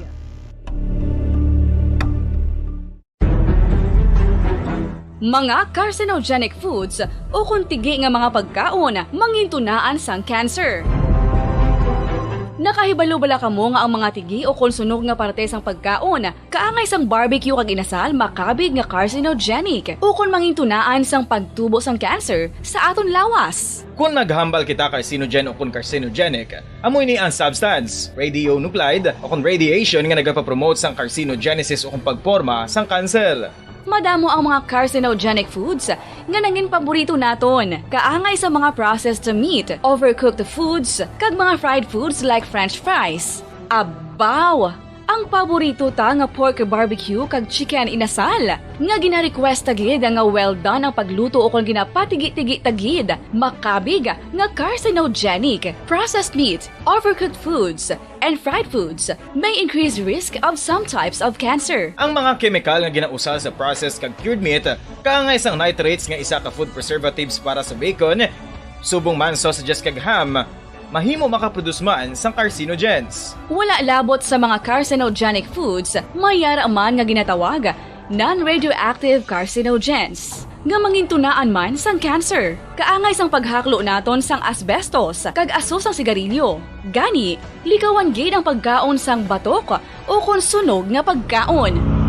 Mga carcinogenic foods ukon tigi nga mga pagkaon mangintunaan sang cancer. Nakahibalo bala kamo nga ang mga tigi ukon sunog nga parte sang pagkaon, kaangay sang barbecue kag inasal, makabig nga carcinogenic ukon mangintunaan sang pagtubo sang cancer sa aton lawas? Kon maghambal kita carcinogen ukon carcinogenic, amo ini ang substance, radionuclide ukon radiation, nga nagapapromote sang carcinogenesis ukon pagporma sang kanser. Madamo ang mga carcinogenic foods nga nangin paborito naton, kaangay sa mga processed meat, overcooked foods, kag mga fried foods like French fries. Abaw! Ang paborito ta nga pork barbecue kag chicken inasal, nga gina-request ta gid nga well done ang pagluto ukon ginapatigi-tigi ta gid, makabig nga carcinogenic. Processed meat, overcooked foods, and fried foods may increase risk of some types of cancer. Ang mga kemikal nga ginausar sa processed kag cured meat, kaangay sang nitrates nga isa ka food preservatives para sa bacon, subong man sausages kag ham, mahimo makaproduce man sang carcinogens. Wala labot sa mga carcinogenic foods, may yara man nga ginatawag non-radioactive carcinogens, nga mangintunaan man sang cancer. Kaangay sang paghaklo naton sang asbestos kag aso sang sigarilyo. Gani, likawan gid ang pagkaon sang batok ukon sunog nga pagkaon.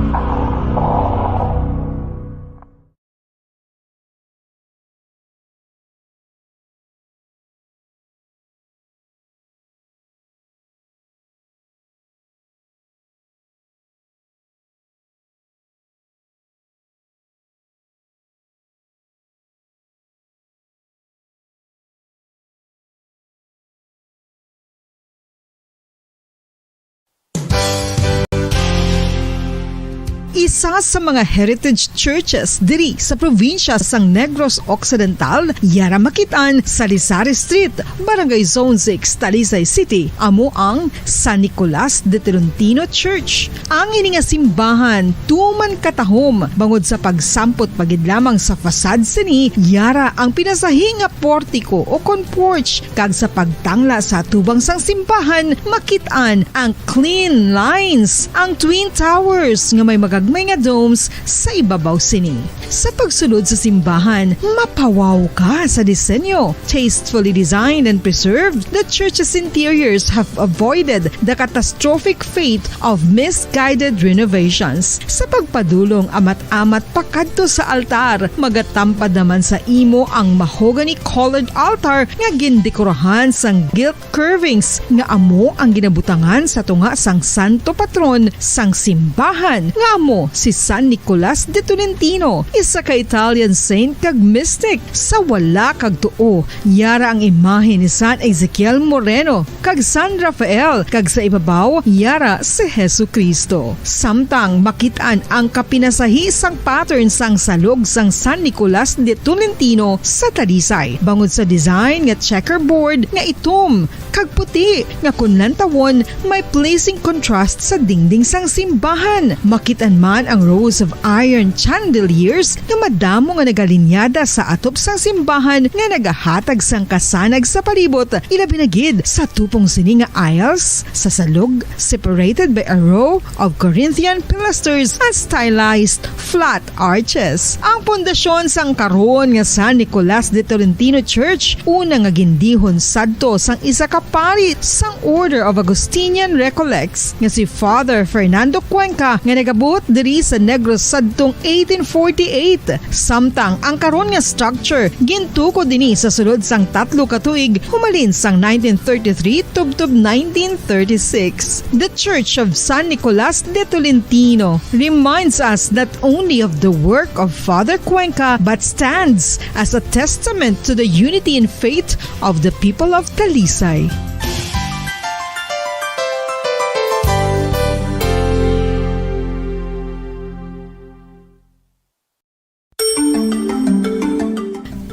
Isa sa mga heritage churches diri sa probinsya sang Negros Occidental, yara makit-an sa Lisari Street, Barangay Zone six, Talisay City, amo ang San Nicolas de Tolentino Church. Ang ini nga simbahan tuman katahom bangod sa pagsampot pa gid lamang sa facade sini, yara ang pinasahi nga portiko ukon porch, kag sa pagtangla sa atubang sang simbahan, makit-an ang clean lines, ang twin towers nga may magagmay nga domes sa ibabaw sini. Sa pagsulod sa simbahan, mapawaw ka sa disenyo. Tastefully designed and preserved, the church's interiors have avoided the catastrophic fate of misguided renovations. Sa pagpadulong amat-amat pakadto sa altar, magatampad naman sa imo ang mahogany-colored altar nga gindekorahan sang gilt curvings nga amo ang ginabutangan sa tunga sang santo patron sang simbahan, nga amo Si San Nicolas de Tolentino, isa ka Italian saint kag mystic. Sa wala kag tuo, yara ang imahe ni San Ezekiel Moreno kag San Rafael, kag sa ibabaw, yara si Jesu-Cristo. Samtang makit-an ang kapinasahi sang pattern sang salog sang San Nicolas de Tolentino sa Talisay, bangod sa design nga checkerboard nga itom kag puti nga kon lantawon may pleasing contrast sa dingding sang simbahan. Makit-an man ang rows of iron chandeliers nga madamo nga nagalinyada sa atop sang simbahan nga nagahatag sang kasanag sa palibot, ilabi na gid sa tupong sini nga aisles sa salog, separated by a row of Corinthian pilasters and stylized flat arches. Ang pundasyon sang karon nga San Nicolas de Tolentino Church, una nga gindihon sadto sang isa ka pari sang Order of Augustinian Recollects nga si Father Fernando Cuenca, nga nagabuot diri sa Negros sadtong eighteen forty-eight. Samtang ang karon nga structure gintukod dinhi sa sulod sang tatlo ka tuig, humalin sang nineteen thirty-three tubtob nineteen thirty-six. The Church of San Nicolas de Tolentino reminds us not only of the work of Father Cuenca but stands as a testament to the unity in faith of the people of Talisay.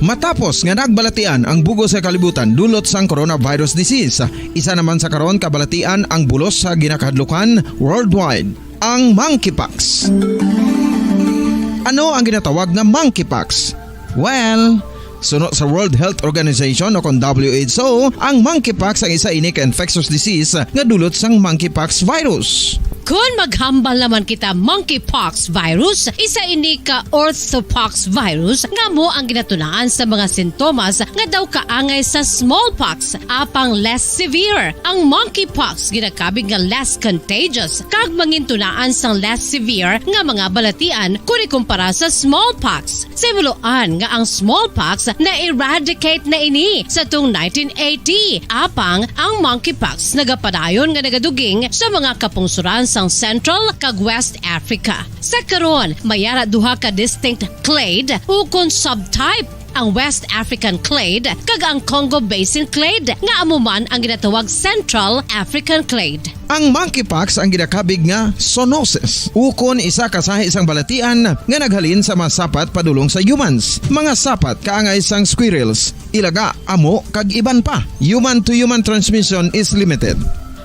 Matapos nga nagbalatian ang bug-os nga kalibutan dulot sang coronavirus disease, isa naman sa karon kabalatian ang bulos sa ginakahadlukan worldwide, ang monkeypox. Ano ang ginatawag nga monkeypox? Well, suno sa World Health Organization o kon W H O, ang monkeypox ang isa ini ka infectious disease nga dulot sang monkeypox virus. Kon maghambal naman kita, monkeypox virus, isa ini ka orthopox virus nga amo ang ginatunaan sa mga sintomas nga daw kaangay sa smallpox, apang less severe. Ang monkeypox ginakabig nga less contagious kag mangintunaan sang less severe nga mga balatian kon ikumpara sa smallpox. Sa himuloan nga ang smallpox na-eradicate na ini sa tung nineteen eighty, apang ang monkeypox nagapadayon nga nagaduging sa mga kapungsoran sang Central kag West Africa. Sa karon, may ara duha ka distinct clade ukon subtype, ang West African clade kag ang Congo Basin clade, nga amo man ang ginatawag Central African clade. Ang monkeypox ang ginakabig nga zoonosis, ukon isa ka sahi sang balatian nga naghalin sa mga sapat padulong sa humans. Mga sapat kaangay sang squirrels, ilaga, amo, kag iban pa. Human-to-human transmission is limited.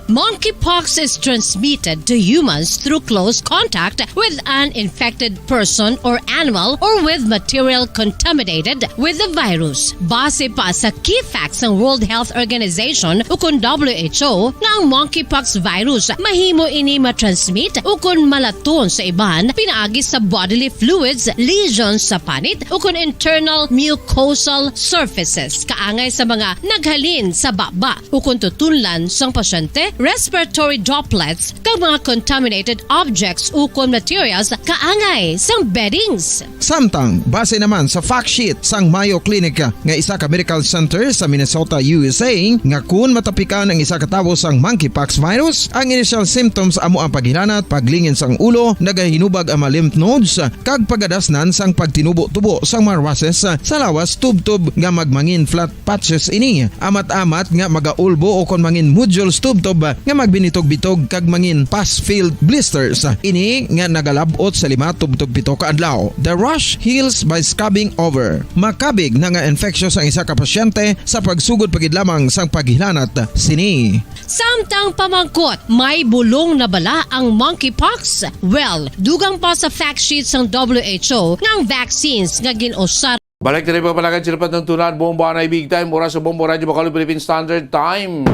Monkeypox is transmitted to humans through close contact with an infected person or animal or with material contaminated with the virus. Base pa sa key facts sang World Health Organization ukon W H O, nga ang monkeypox virus mahimo ini matransmit ukon malaton sa iban pinaagi sa bodily fluids, lesions sa panit, ukon internal mucosal surfaces kaangay sa mga naghalin sa baba ukon tutunlan sang pasyente, respiratory droplets, kag mga contaminated objects ukon materials kaangay sang beddings. Samtang, base naman sa fact sheet sang Mayo Clinic nga isa ka medical center sa Minnesota, U S A, nga kun matapikan ang isa ka tawo sang monkeypox virus, ang initial symptoms amo ang paghilanat, paglingin sang ulo, nagahinubag ang mga lymph nodes, kag pagadasnan sang pagtinubo-tubo sang mga rushes sa lawas tubtob nga magmangin flat patches ini, amat-amat nga magaulbo ukon mangin nodules tubtob nga magbinitog-bitog kag mangin pus-filled blisters. Ini nga nagalab-ot sa lima tubtob pito ka adlaw. The rash heals by scabbing over. Makabig na nga infectious ang isa ka pasyente sa pagsugod pa gid lamang sang paghilanat sini. Samtang pamangkot, may bulong na bala ang monkeypox? Well, dugang pa sa fact sheet sang W H O nga ang vaccines nga gin-usar Balik diri, mga palangga, sila patuntunan, Bombo Anay Big Time, oras sa Bombo Radyo Bacolod Philippine Standard Time.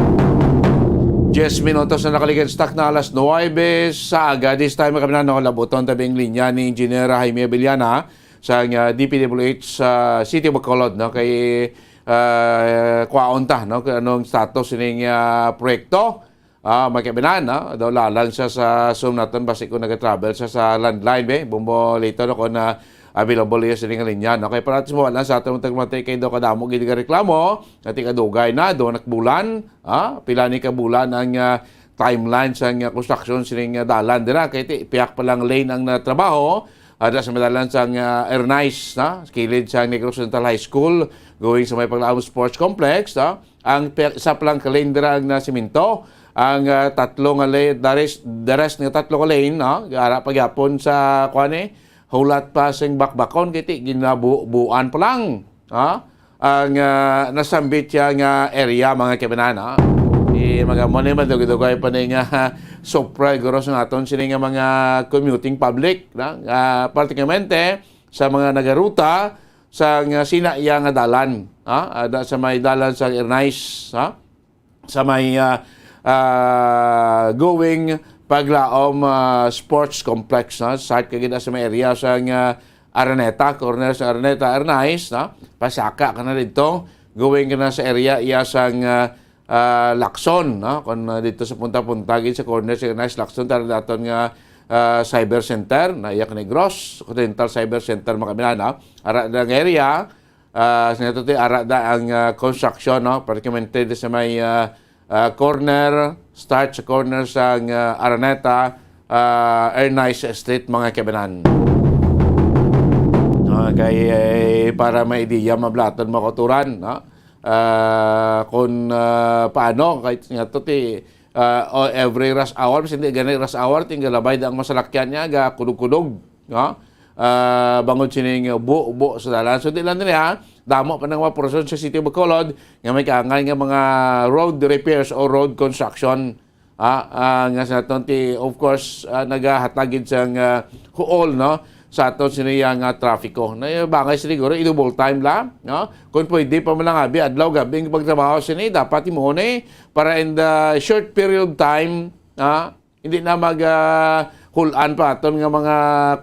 Diyes minutos na nakaligid sa takna alas nuwebe sa aga. This time, kami na, no, labuton tabi ang linya ni Engineer Jaime Abellana sa, uh, D P W H sa City of Bacolod, no, kay, uh, kwaon ta, no, kung anong status ning, uh, proyekto. Ah, may kabinan, no? Daw lalang siya sa Zoom naton, basi kung nag-travel siya sa landline, be. Bumbo later, no, kung, ah, available iya sining linya, no? Kay para at least mawala sa aton tagmati kay daw kadamo gid nga reklamo, nga tika dugay na, daw nakbulan, ah, pila ni ka bulan ang, ah, timeline sang, ah, construction sining, ah, dalan dira. Kay ti, pihak pa lang lane ang natrabaho, ah, da sa may dalan sang, ah, Ernais, na, kilid sa Negros Central High School, going sa may Paglaom Sports Complex, na. Ang pi-, isa pa lang ka lane dira ang nasimento. Ang, ah, tatlo nga lane, the rest, the rest nga tatlo ka lane, no? Ara pa gyapon sa, kuwan eh, hulat pa sing bakbakon, kay ti, ginabu-, buuan pa lang. Ha? Ang, ah, nasambit siya nga area, mga kabanan, ha? Di, mga mo ni madugay-dugay pa ni nga, ha, sobra, guro, sa naton sini nga mga commuting public, na? Ah, particularmente sa mga nagaruta sa nga sina iya nga dalan, ha? Ada sa may dalan sa Ernais, ha? Sa may, ah, ah, going Paglaom, ah, Sports Complex, no? Side ka gid sa may area sa nga Araneta, corner sa Araneta, Ernais, no? Pasaka ka na dito, going ka na sa area iya sa nga, ah, Lacson, no? Kung, ah, dito sa punta-punta gid sa corner sa Ernais, Lacson, tara daton nga, ah, Cyber Center, na iya ka Negros, Occidental Cyber Center, mga kabanan, no? Ara na nga area, ah, sa nga tutoy, ara da ang, ah, construction, no? Particularmente sa may, ah, ah, corner, start sa corner sa, ah, Araneta, ah, Ernais Street, mga kabanan. Ah, kay, eh, para may ideya, mablaton, makuturan, no? Ah, kung, ah, paano, kahit nga tutoy, ah, o every rush hour, mas hindi gani rush hour, tinggalabay da ang masalakyan niya, ga kudog-kudog. No? Ah, bangod sining ubo-ubo sa dalan. So, di lang diri, ha? Damo pa nang mga portion sa City of Bacolod nga may kaangay nga mga road repairs o road construction. Ah, ah, nga sa aton ti, of course, ah, nagahatag gid sang, ah, huol, no? Sa aton sini nga trafiko. Na, bangay siguro, i-double time la, no? Kung pwede pa man lang abi, adlaw, gabi, ang pagtrabaho sini, dapat imo ni para in the short period of time, ah, hindi na mag, ah, hulan pa aton nga mga,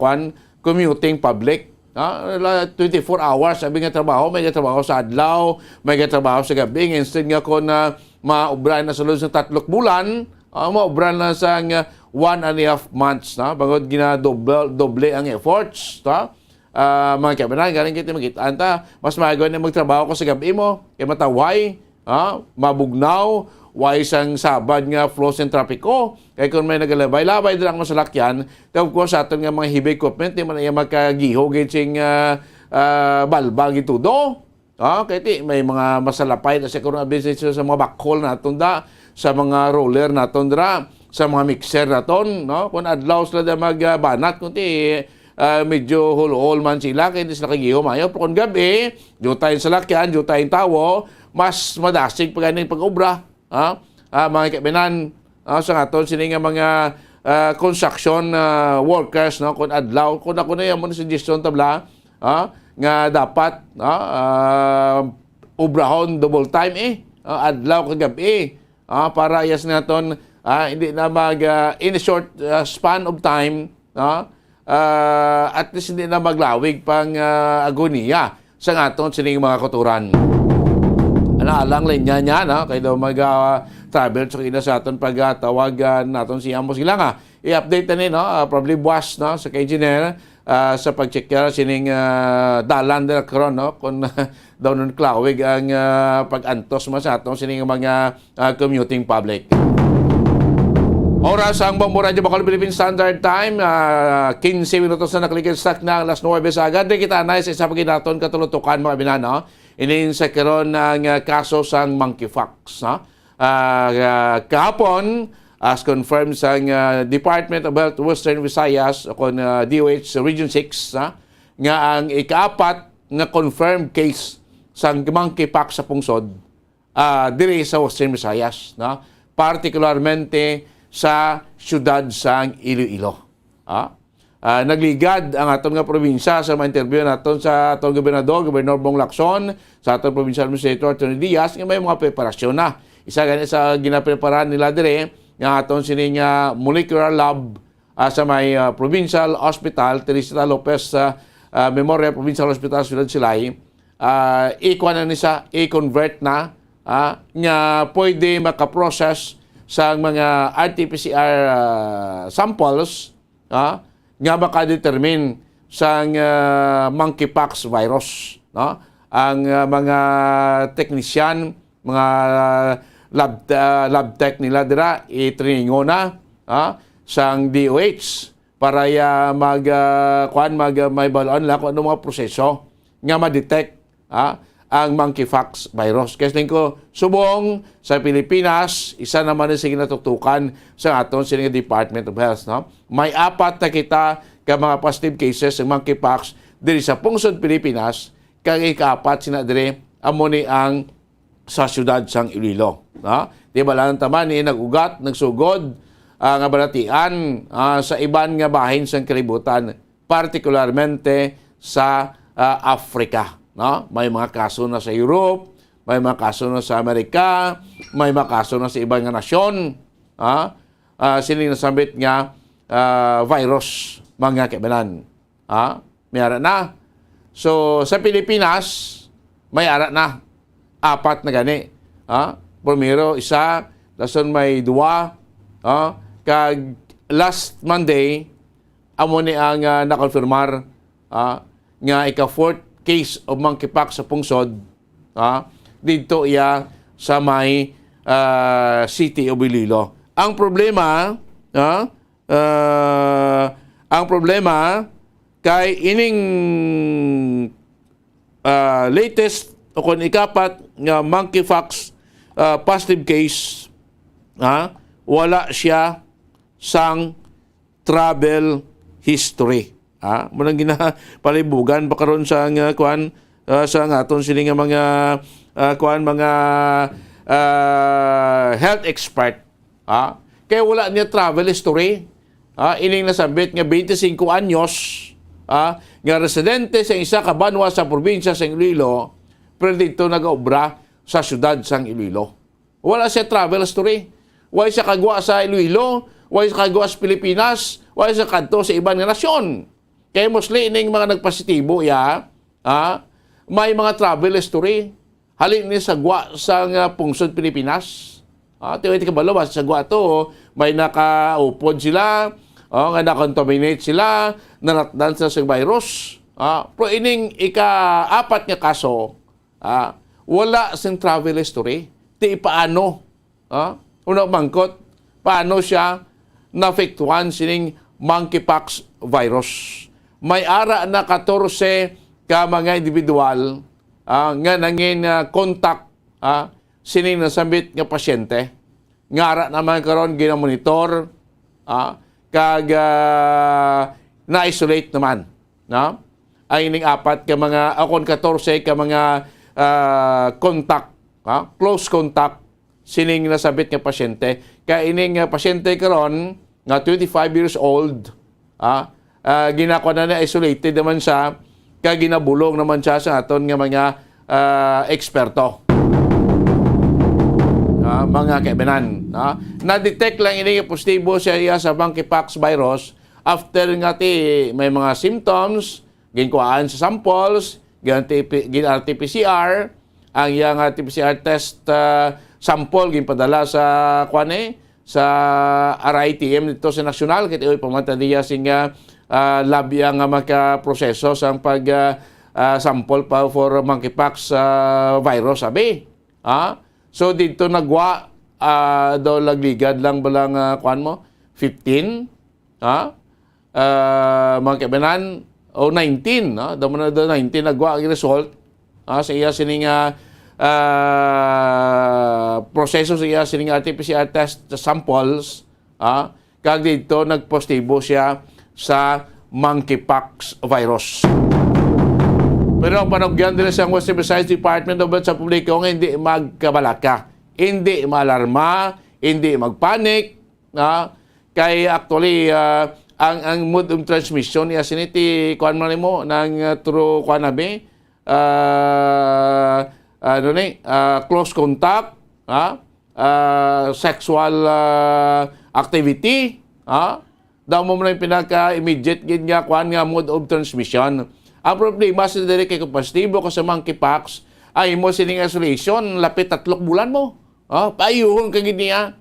kwan, commuting public. Ah, la-, twenty-four hours, sabi nga trabaho, may trabaho sa adlaw, may trabaho sa gabi. Instead nga kung, ah, maobra na sa loob sa tatlok bulan, ah, maobra na sa nga one and a half months, na? Bangod gina-double, doble ang efforts, ta? Ah, mga kabanan, galing kita makita, anta, mas maayo na magtrabaho ko sa gabi mo, kay matawhay, ha, mabugnaw, way sang sabad nga flow sing trapiko. Kay kung may nagalabay-labay dira ang salakyan, then of course, sa aton nga mga heavy equipment, di man iya makagiho gid sing, ah, ah, balbag itudo. Ha, kay ti, may mga masalapay na siguro nga business sa mga backhoe naton da, sa mga roller naton dira, sa mga mixer naton, no? Kung adlaw sila da magbanat, kung ti, ah, medyo hulhol man sila, kay hindi sila kagiho maayo. Pero kung gabi, jutay ang salakyan, jutay ang tawo, mas madasig pa ganing pag-obra, ha? Ah, mga kabanan, ah, sa aton sini nga mga, ah, construction, ah, workers, no? Kung adlaw, kung ako na yung mga suggestion tabla, ah, nga dapat, ah, ah, obrahon double time, eh, ah, adlaw kag gabi, ah, para yes naton, ah, hindi na mag, ah, in a short, ah, span of time, no? Ah, at least hindi na maglawig pang, ah, agoniya sa aton sining mga kuturan. Ano, alang linya niya, no? Kay daw mag, ah, travel sa kina sa aton pagtawag, ah, naton siya mo sila nga. I-update na ni, no? Ah, probably buwas, no? Sa kay engineer, ah, sa pag-check sining, ah, dalan nila karon, no? Kung daw nun klawig ang, ah, pag-antos mo sa aton sining mga ah, commuting public. Oras ang Bombo Radyo Bacolod Philippine Standard Time, ah, quince minutos na nakaligid sa na alas nuebe sa agad. Di kita na sa isa pa ginaton katulutukan, mga binano. Inin sa karon ang, ah, kaso sang monkeypox, no? Ah, ah, kahapon, as confirmed sa, ah, Department of Health Western Visayas o kon, ah, D O H Region six, ha, nga ang ikaapat nga confirmed case sang monkeypox sa pungsod ah, diri sa Western Visayas, no? Partikularmente sa siyudad sang Iloilo. Ah, ah, nagligad ang aton nga probinsya sa mga interview naton sa aton gobernador, Gobernador Bong Lacson, sa aton provincial administrator, Attorney Diaz, nga may mga preparasyon na. Isa gani sa ginapreparahan nila diri nga aton sini nga molecular lab, ah, sa may, ah, Provincial Hospital, Teresita Lopez, ah, ah, Memorial Provincial Hospital, Ciudad Silay, ah, ikuha na ni sa, i-convert na, ah, nga pwede makaprocess sa mga R T P C R, ah, samples, ah, nga makadetermine sa, ah, monkeypox virus, no? Ang, ah, mga teknisyan, mga, lab, ah, lab tech nila dira, i-trainingon na, ah, sang D O H para ya mag, ah, kuan, mag, ah, may balaan lang kung ano mga proseso nga ma-detect, ah, ang monkeypox virus. Kaya siling ko, subong sa Pilipinas, isa naman ni sige natutukan sa aton sini nga Department of Health, no? May apat na kita ka mga positive cases ng monkeypox diri sa pungsod Pilipinas, kag ikaapat sina diri amo ni ang sa siyudad sang Iloilo, no? Di ba lang taman ni nag-ugat, nagsugod, ah, nga balatian, ah, sa iban nga bahin sang kalibutan, partikularmente sa, ah, Africa, no? May mga kaso na sa Europe, may mga kaso na sa Amerika, may mga kaso na sa iban nga nasyon, ah, ah, sini nasambit nga, ah, virus, mga kaibanan. Ha? May ara na. So, sa Pilipinas, may ara na. Apat na gani. Ha? Primero, isa, dason may duwa. Ha? Kag last Monday, amo ni ang, ah, nakonfirmar, ha, nga ika-fourth case of monkeypox sa pungsod, ha, didto iya sa may, ah, City of Iloilo. Ang problema, ha, ah, ang problema kay ining, ah, latest o kon ikapat nga monkeypox, ah, positive case, ha, wala siya sang travel history. Ha? Mo nang ginapalibugan pa karon sa nga, kuan, ah, sa nga aton sini nga mga, ah, kuan, mga, ah, health expert. Ha? Kay wala niya travel history. Ha? Ining nasambit nga twenty-five anyos, ha? Nga residente sa isa ka banwa sa probinsya sa Iloilo, pero dito nagaobra sa siyudad sang Iloilo. Wala siya travel history. Wala siya kagwa sa Iloilo, wala siya kagwa sa Pilipinas, wala siya kadto sa iban nga nasyon. Kay mostly ining mga nagpositibo, ya, ha, may mga travel history. Halin ni sa gwa sa nga pungsod Pilipinas. Ah, tiway ti kabalo, basta sa gwa to, may nakaupod sila, oh, nga na-contaminate sila, nalatdan sila sa virus. Ah, pero ining ika-apat nga kaso, ah, wala sing travel history. Ti paano? Ah, una mangkot, paano siya naapektuhan sining monkeypox virus? May ara na katorse ka mga individual, ah, nga nangin, ah, contact, ah, sining nasambit nga pasyente. Nga ara naman karon ginamonitor, ah, kag, ah, na-isolate naman, no? Ang ining apat ka mga, o kon katorse ka mga, ah, contact, ah, close contact sining nasambit nga pasyente. Kay ining, ah, pasyente karon nga twenty-five years old, ah, ah, ginakuha na niya, isolated naman siya, kay ginabulong naman siya sa aton nga mga, ah, eksperto. Ah, mga kaibanan, ah, na-detect lang ini nga positibo siya iya sa monkeypox virus after nga ti may mga symptoms, ginkuhaan sa samples, gin-, gin-, R T P C R, ang iyang R T P C R test, ah, sample ginpadala sa, kuan, eh, sa R I T M dito sa nasyonal, kay tiyoy pamata niya sing, ah, ah, lab iya nga makaproseso sang pag, ah, ah, sample pa for monkeypox, ah, virus, sabi. Ha? So, dito nagwa, ah, daw lagligad lang ba lang, ah, kuan mo? Fifteen? Ha? Ah, mga kaibanan, o nineteen, no? Daw man na daw nineteen nagwa ang result, ah, sa iya sining, ah, ah, proseso sa iya sining R T P C R test samples, ah, kag dito nagpositibo siya sa monkeypox virus. Pero ang panugyan diri sa Western Visayas Department of Health sa publiko nga hindi magkabalaka, hindi maalarma, hindi magpanic, ah, kay actually, ah, ang, ang mode of transmission niya sini ti kuan man nimo nang, ah, through kuan abi, ah, ano ni, ah, close contact, ha? Ah, sexual, ah, activity, ha? Daw mo man ang pinaka-immediate gid nga kuan nga mode of transmission. Ang problema sa diri kay kung positibo ka sa monkeypox, ay mo sining isolation, lapit tatlok bulan mo. Oh, paayuhon ka gid niya.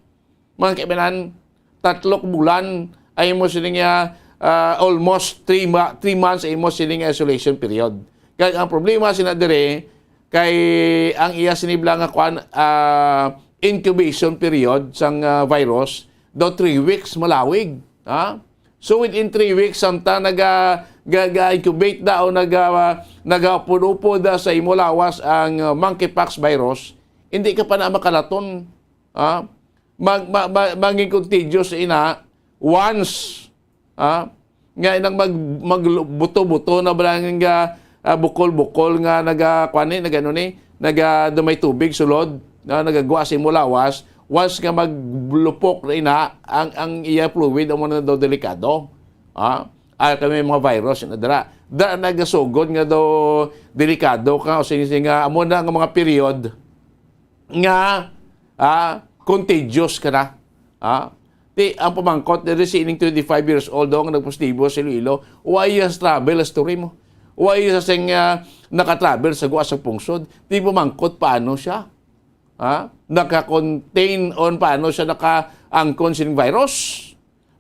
Mga kaibanan, tatlok bulan ay mo sining, ah, ah, almost three ma-, three months ay mo sining isolation period. Kag ang problema sina diri kay ang iya sinibla nga kuan, ah, incubation period sang, ah, virus, daw three weeks malawig, ha? So, within three weeks, samtang naga-, ga-, ga-incubate na o naga-, nagaupod-upod na sa imo lawas ang, ah, monkeypox virus, hindi ka pa na makalaton, ha? Mag-, ma-, ma-, maging contagious ina once, ha? Nga inang mag-, magbuto-buto na ba lang nga, ah, bukol-bukol nga naga-, kuwan ni, nagano ni, naga-, dumay tubig sulod, na nagagwa sa imo lawas, once nga maglupok na ina, ang, ang iya fluid, amo na daw delikado. Ha? Ah, kami mga virus na dira. Dira nagasugod nga daw delikado ka o sini nga amo na nga mga period nga, ah, contagious ka na. Ah, ti, ang pamangkot diri si ining twenty-five years old daw nga nagpositibo sa Iloilo, why sa travel history mo? Why sa sing, ah, naka-travel sa guwa sa pungsod? Ti pamangkot paano siya? Ha? Naka-contain on paano siya nakaangkon sining virus?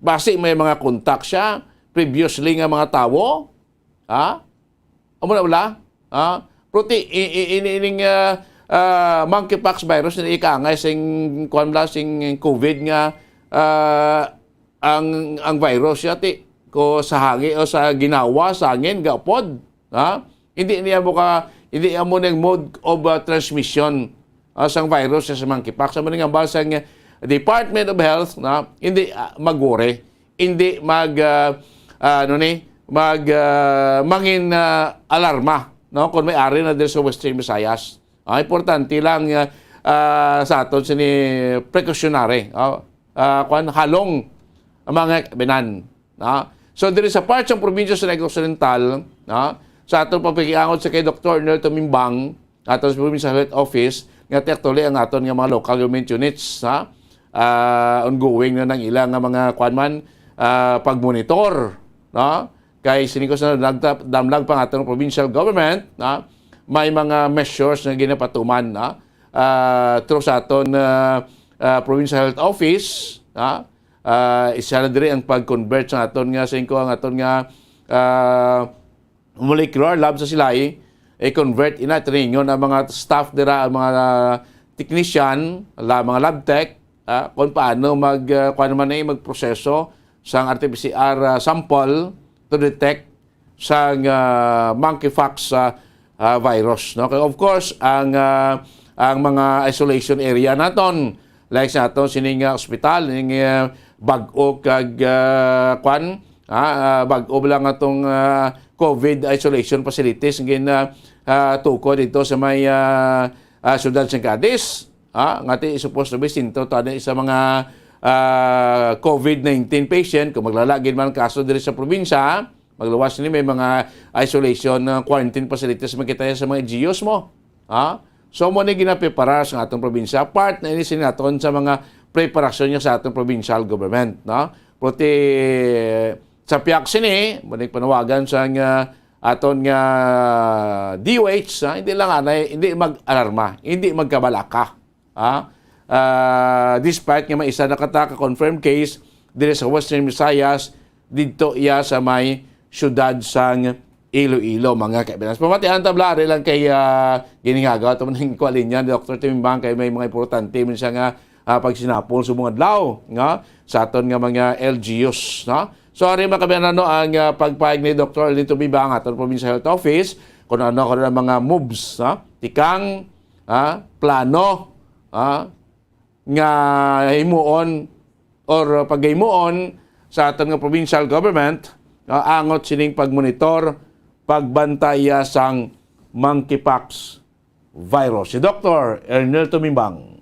Basi may mga contact siya previously nga mga tawo? Ha? Amo na wala? Ha? Pero ti, i-, i-, ini, ining, ah, ah, monkeypox virus na ikaangay sing, kuwan bala, sing covid nga, ah, ang, ang virus siya ti ko sa hangin o sa ginawa, sa hangin, gaupod. Ha? Hindi niya mo ka, hindi amo ning mode of, ah, transmission, ah, sang virus sa monkeypox. Amo ning hambal sang Department of Health na hindi, ah, mag-worry, hindi mag, ah, ah, ano ni, mag, ah, mangin, ah, alarma, no? Kung may ari na diri sa Western Visayas. Ah, importante lang, ah, ah, sa aton sini precautionary, ah, ah, kwan, halong ang mga binan, no? So, diri sa part sang probinsya sa Negros Oriental, no? Sa aton pagpakiangot sa kay Doktor Arnel Tumimbang, aton sa Provincial Health Office, nga ti actually ang aton nga mga local government units, ha? Ah, ongoing na nang ila nga mga, kwan man, ah, pagmonitor, no? Kay sini ko sa nagta-, damlag pa nga atong provincial government, no? May mga measures nga ginapatuman, no? Ah, through sa aton, ah, ah, Provincial Health Office, no? Ah, isa na diri ang pag-convert sa aton nga, singko ang aton nga, ah, molecular lab sa Silay, i-convert ina, trainingon ang mga staff dira, ang mga technician, la-, mga lab tech, ah, kung paano mag, ah, kuwan naman eh, magproseso sang R T P C R, ah, sample to detect sang, ah, monkeypox, ah, ah, virus, no? Kay of course, ang, ah, ang mga isolation area naton, like sa aton sining, ah, ospital, ning, ah, bag-o kag, ah, kwan, ah, ah, bag-o lang atong, ah, covid isolation facilities nga gin, ah, ah, tuko dito sa may, ah, ah, siyudad sa Cadiz. Ah, nga ti supposed to be sentro to ani sa mga, ah, covid nineteen patient, kung maglala gid man ang kaso diri sa probinsya, magluwas ni may mga isolation, ah, quarantine facilities man kita sa mga L G Us mo. Ha? So, mo ni ginapreparar sa atong probinsya. Part na ini sini naton sa mga preparasyon niya sa atong provincial government, no? Pero ti, sa piyak sini, mo ni panawagan sa nga aton nga D O H, ha? Hindi lang anay, hindi mag-alarma, hindi magkabalaka. Ha? Ah, despite nga may isa na kata ka confirmed case diri sa Western Visayas, didto iya sa may siyudad sang Iloilo, mga kaibigan. Pamatian ta bala, ari lang kay, ah, giningaga, ato man ang kuwalinya ni Doktor Timimbang kay may mga importante man siya nga, ah, pagsinapol subong adlaw, nga sa aton nga mga L G Us, no? So, ari, mga kaibigan, ano ang, ah, pagpahayag ni Doktor Arlene Timimbang, aton Provincial Health Office, kung ano, kung ano ang mga moves, no? Tikang, ah, plano, ah, nga himuon or paghimuon sa aton nga provincial government, ah, angot sining pagmonitor, pagbantaya sang monkeypox virus. Si Doktor Ernel Tumimbang.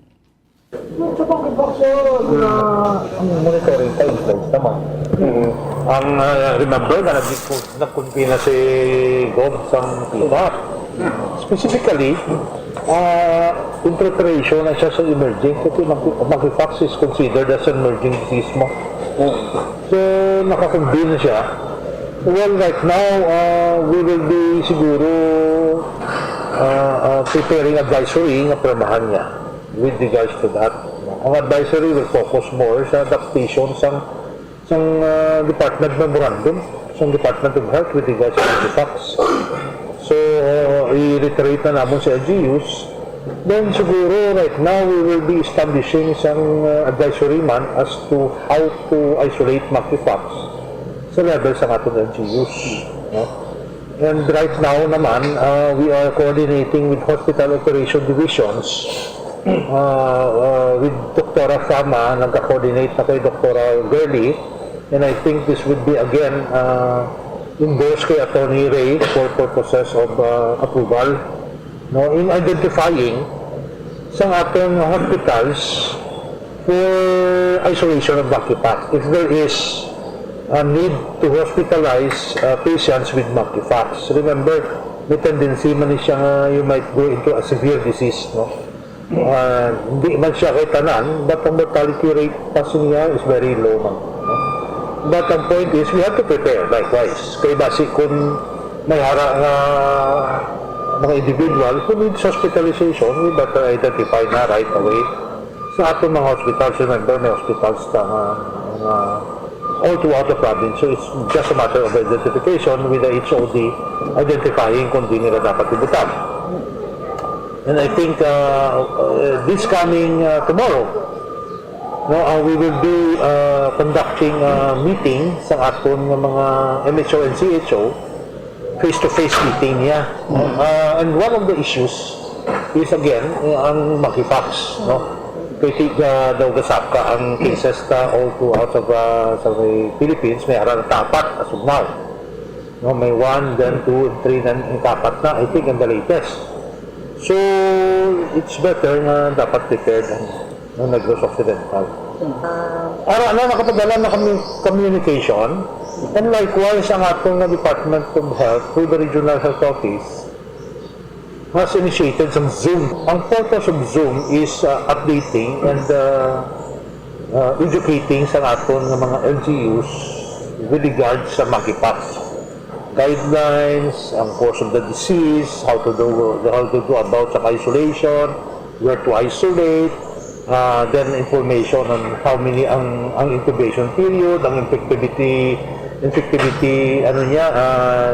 Sa monkeypox, ah, ang monitoring pa in place naman. Mm. Ang, ah, remember na nag-, nagkumpina si Gov sang P F A P. Specifically, ah, in preparation na siya sa emerging, kasi monkey-, monkeypox is considered as an emerging disease mo. So, nakakumbina siya. Well, right now, ah, we will be siguro, ah, ah, preparing advisory nga pirmahan niya with regards to that. Ang advisory will focus more sa adaptation sang sang, ah, department memorandum, sang Department of Health with regards to monkeypox. So, i-reiterate na namon sa L G Us Then siguro right now we will be establishing isang uh, advisory man as to how to isolate monkeypox sa level sa aton L G Us. No? And right now naman, uh, we are coordinating with hospital operation divisions uh, uh, with Doktora Fama, nagka-coordinate na kay Doktora Gurley. And I think this would be again uh, endorsed kay Attorney Ray for purposes of uh, approval. No, in identifying sa aton hospitals for isolation of monkeypox, if there is a need to hospitalize uh, patients with monkeypox. Remember, may tendency man ni siya nga you might go into a severe disease, no? Uh, hindi man siya kay tanan, but ang mortality rate pa niya is very low man. No? But ang point is, we have to prepare likewise. Kay basi kung may hara nga mga individual who needs hospitalization, we better identify na right away. Sa aton mga hospitals, remember, may hospitals ta nga, nga all throughout the province. So it's just a matter of identification with the H O D, identifying kung di nila dapat ibutang. And I think uh, uh, this coming uh, tomorrow, no, uh, we will be uh, conducting a meeting sa aton nga mga M H O and C H O, face-to-face meeting niya. Uh, and one of the issues is again uh, ang monkeypox, no? Kay ti uh, daw gasaka ang cases ta all throughout of uh, sa may Philippines, may hara na tapat as of now. No, may one, then two, and three, then ang kapat na, I think, ang the latest. So, it's better nga dapat prepared ang, ang Negros Occidental. Ara na, nakapadala na kami communication. And likewise, ang aton nga Department of Health through the Regional Health Office has initiated some Zoom. Ang purpose of Zoom is uh, updating and uh, uh, educating sa aton nga mga L G Us with regard sa monkeypox. Guidelines, ang cause of the disease, how to do how to do about sa isolation, where to isolate, uh, then information on how many ang ang incubation period, ang infectivity infectivity ano niya, uh,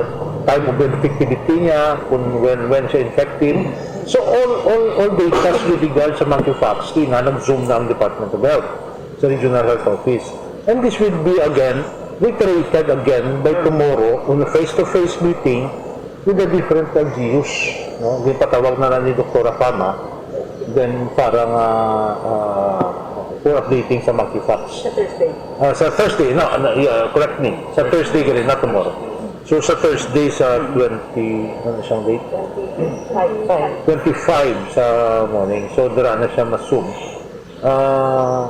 time of infectivity niya, kung when when siya infected. So all all all data with regard sa monkeypox, ina nag-zoom na ang Department of Health sa Regional Health Office. And this will be again reiterated again by tomorrow on a face-to-face meeting with the different L G Us. No? Gipatawag na lang ni Doktora Fama then para nga uh, for updating sa monkeypox. Sa Thursday. Uh, sa Thursday, no, no yeah, correct me. Sa Thursday gali, not tomorrow. So sa Thursday sa twenty, ano siyang date? Five. Twenty-five sa morning. So dira na siya masum. Uh,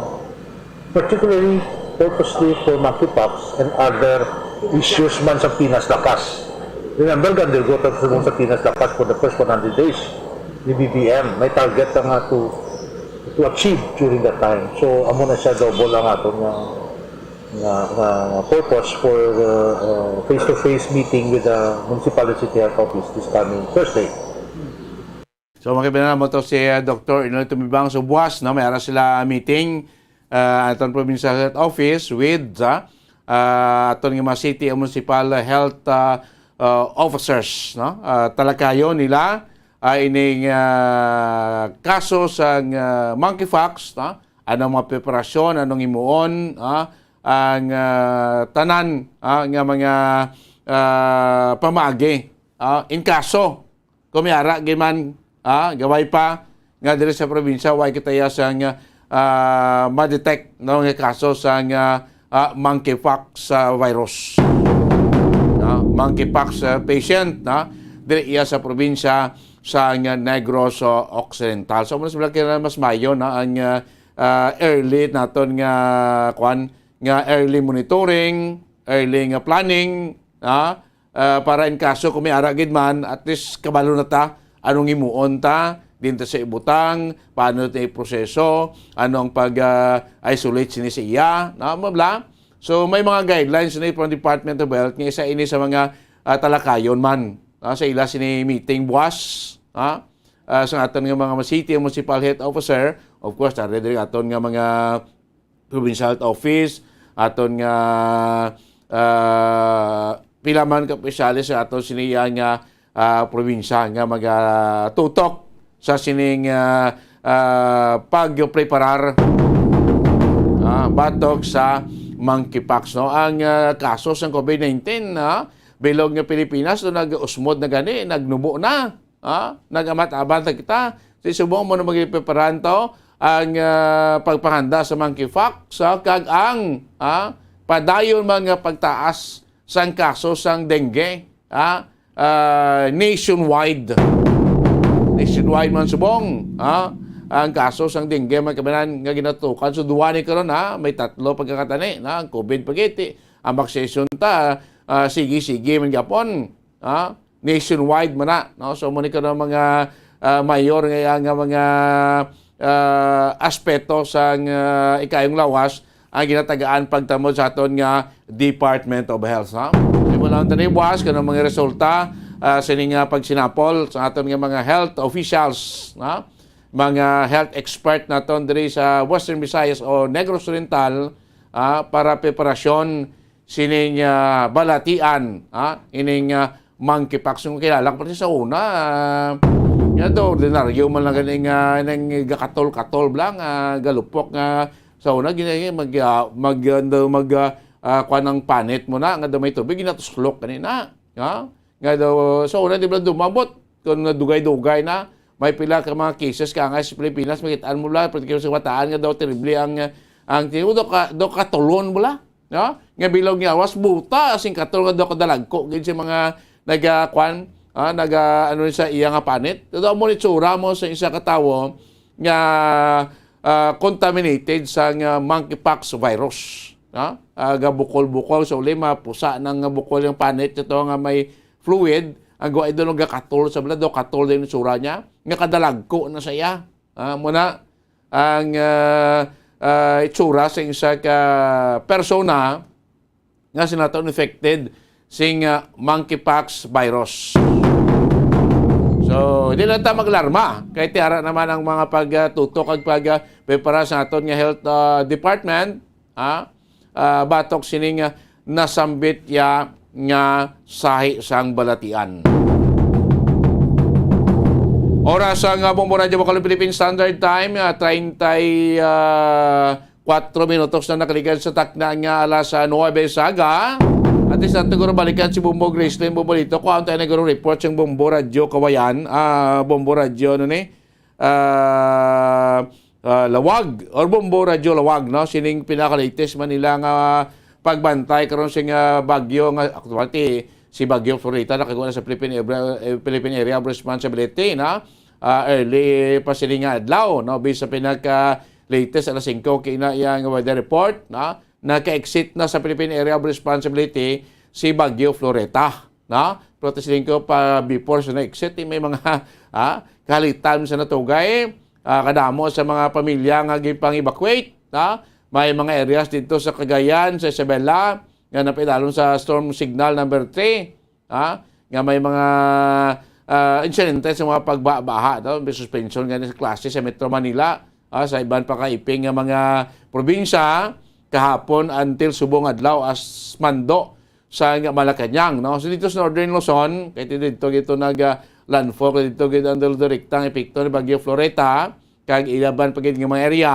particularly purposely for monkeypox and other issues man sa Pinas Lakas. Remember, gandil ko sa Pinas Lakas for the first one hundred days ni B B M. May target na nga to to achieve during that time. So, amo na siya double ang aton nga nga, nga purpose for uh, uh, face-to-face meeting with the municipal and city health office this coming Thursday. So, makibanan mo to si uh, Doktor Inol Tumibang. So, buwas, no, may ara sila meeting uh, aton provincial health office with uh, uh, aton nga mga city and municipal health uh, uh, officers, no? Uh, talakayon nila uh, ining uh, kaso sa uh, monkeypox, no? Anong mga preparasyon, anong himuon, uh, ang uh, tanan uh, nga mga uh, pamaagi uh, in kaso kung may ara gid man, ah, gabay pa nga diri sa probinsya, way kita iya sang, ah, ma-detect, no, nga kaso sang, ah, ah, monkeypox, ah, virus. No? Monkeypox, ah, patient, no? Diri iya sa probinsya sang, ah, Negros, ah, Occidental. So, mas malaki na mas mayo, no, ang, ah, ah, early naton nga, kwan, nga early monitoring, early nga planning, ah, ah, para in kaso kung may ara gid man, at least kabalo na ta anong himuon ta, din ta sa ibutang, paano ta iproseso, ano ang pag, ah, isolate sini sa iya, na mo bla. So may mga guidelines ni from Department of Health nga isa ini sa mga ah, talakayon man ah, sa ila sini meeting buwas, ah, ah, sa aton nga mga city municipal health officer, of course, tari diri aton nga mga provincial health office, aton nga ah, pila man ka opisyales sa aton sini nga ah, probinsya nga magatutok sa sining, ah, ah, pagpreparar, ah, batok sa monkeypox, no? Ang, ah, kaso sang COVID nineteen, ah, bilog nga Pilipinas, no, nag-usmod na gani, nagnubo na, ah, nag-amat-amat na kita. Sa subong mo na magpreparan to ang, ah, pagpanganda sa monkeypox, ah, kag ang, ah, padayon man nga pagtaas sang kaso sang dengue, ah, ah, nationwide. Nationwide man subong, ah, ang kaso sang dengue, mga kabayan, nga ginatukan. So, duwa ni karon, ha, may tatlo pagkakatani na ang COVID pagiti. Ang vaccination ta, ah, sige-sige man gyapon, ha, nationwide man na, no? So, mo ni karon mga, ah, mayor nga, nga mga, ah, aspeto sang, ah, ikayong lawas ang ginatagaan pagtamod sa aton nga Department of Health, ha? Imo lang tani buwas kanang mga resulta, ah, sini nga pagsinapol sa aton nga mga health officials, ha? Mga health expert naton diri sa Western Visayas o Negros Oriental, ah, para preparasyon sining, ah, balatian, ah, ining, ah, monkeypox nga kilala ko pa sa una, ah, nga daw ordinaryo man lang ganing, ah, nang gakatol-katol lang, ah, galupok nga sa una gina-, mag, ah, mag, ah, mag, ah, ah, kuan ang panit mo na nga daw may tubig ginatusklok kanina, ha? Nga daw sa una di ba dumabot kung nadugay-dugay na may pila ka mga cases ka nga sa Pilipinas, makitaan mo lang, particular sa bataan nga daw terrible ang, ang tinuod ka, daw katulon mo lang. No? Nga bilog nga lawas, buta, sing katol nga daw kadalagko gid sa mga naga, kwan, ah, naga, ano, sa iya nga panit. Daw mo ni tsura mo sa isa ka tawo nga, ah, contaminated sa nga monkeypox virus. No? Ah, gabukol-bukol sa uli, mapusa na nga bukol yung panit ito nga may fluid, ang gawa idol nga katol sa bala, daw katol din yung tsura niya, nga kadalagko na sa iya. Ah, muna ang, ah, ah, itsura sa isa ka persona nga sinaton infected sing, ah, monkeypox virus. So, hindi lang ta maglarma. Kay tiara naman ang mga pagtutok ag pag, ah, prepara sa aton nga health, ah, department, ha? Ah, batok sining, ah, nasambit ya nga sahi sang balatian. Oras sang, ah, Bombo Radyo Bacol Philippine Standard Time, ah, treinta y, ah, cuatro minutos na nakalikan sa takna nga alas, ah, nuebe sa aga. At sa siguro balikan si Bombo Gracelyn Bombolito. Kuha tayo na guro report sang Bombo Radyo Kawayan, ah, Bombo Radyo, ano ni? Ah, ah, Lawag or Bombo Radyo Lawag, no? Sining pinaka-latest man nila nga pagbantay karon sing, ah, bagyo nga, actually, si Bagyo Florita nakakuha na sa Philippine Area, eh, Philippine Area of Responsibility, no? Ah, early pa sini nga adlaw, no? Based sa pinaka-latest alas singko kina iyang weather report, no? Naka-exit na sa Philippine Area of Responsibility si Bagyo Floreta, no? Pero tis lingko pa before sa na-exit, eh, may mga, ah, kahalitan sa natugay, ah, kadamo sa mga pamilya nga gipang-evacuate, no? May mga areas dito sa Cagayan, sa Isabela, nga napaidalom sa storm signal number three, ah, nga may mga, ah, insidente sa mga pagbaha, no? May suspension nga sa klase sa Metro Manila, ah, sa iban pa kaiping nga mga probinsya kahapon until subong adlaw as mando sa nga Malacañang, no? So, dito sa Northern Luzon, kay dito gito nag, ah, landfall, kay dito gid ang direktang epekto ni Bagyo Floreta, kag ilaban pa gid nga mga area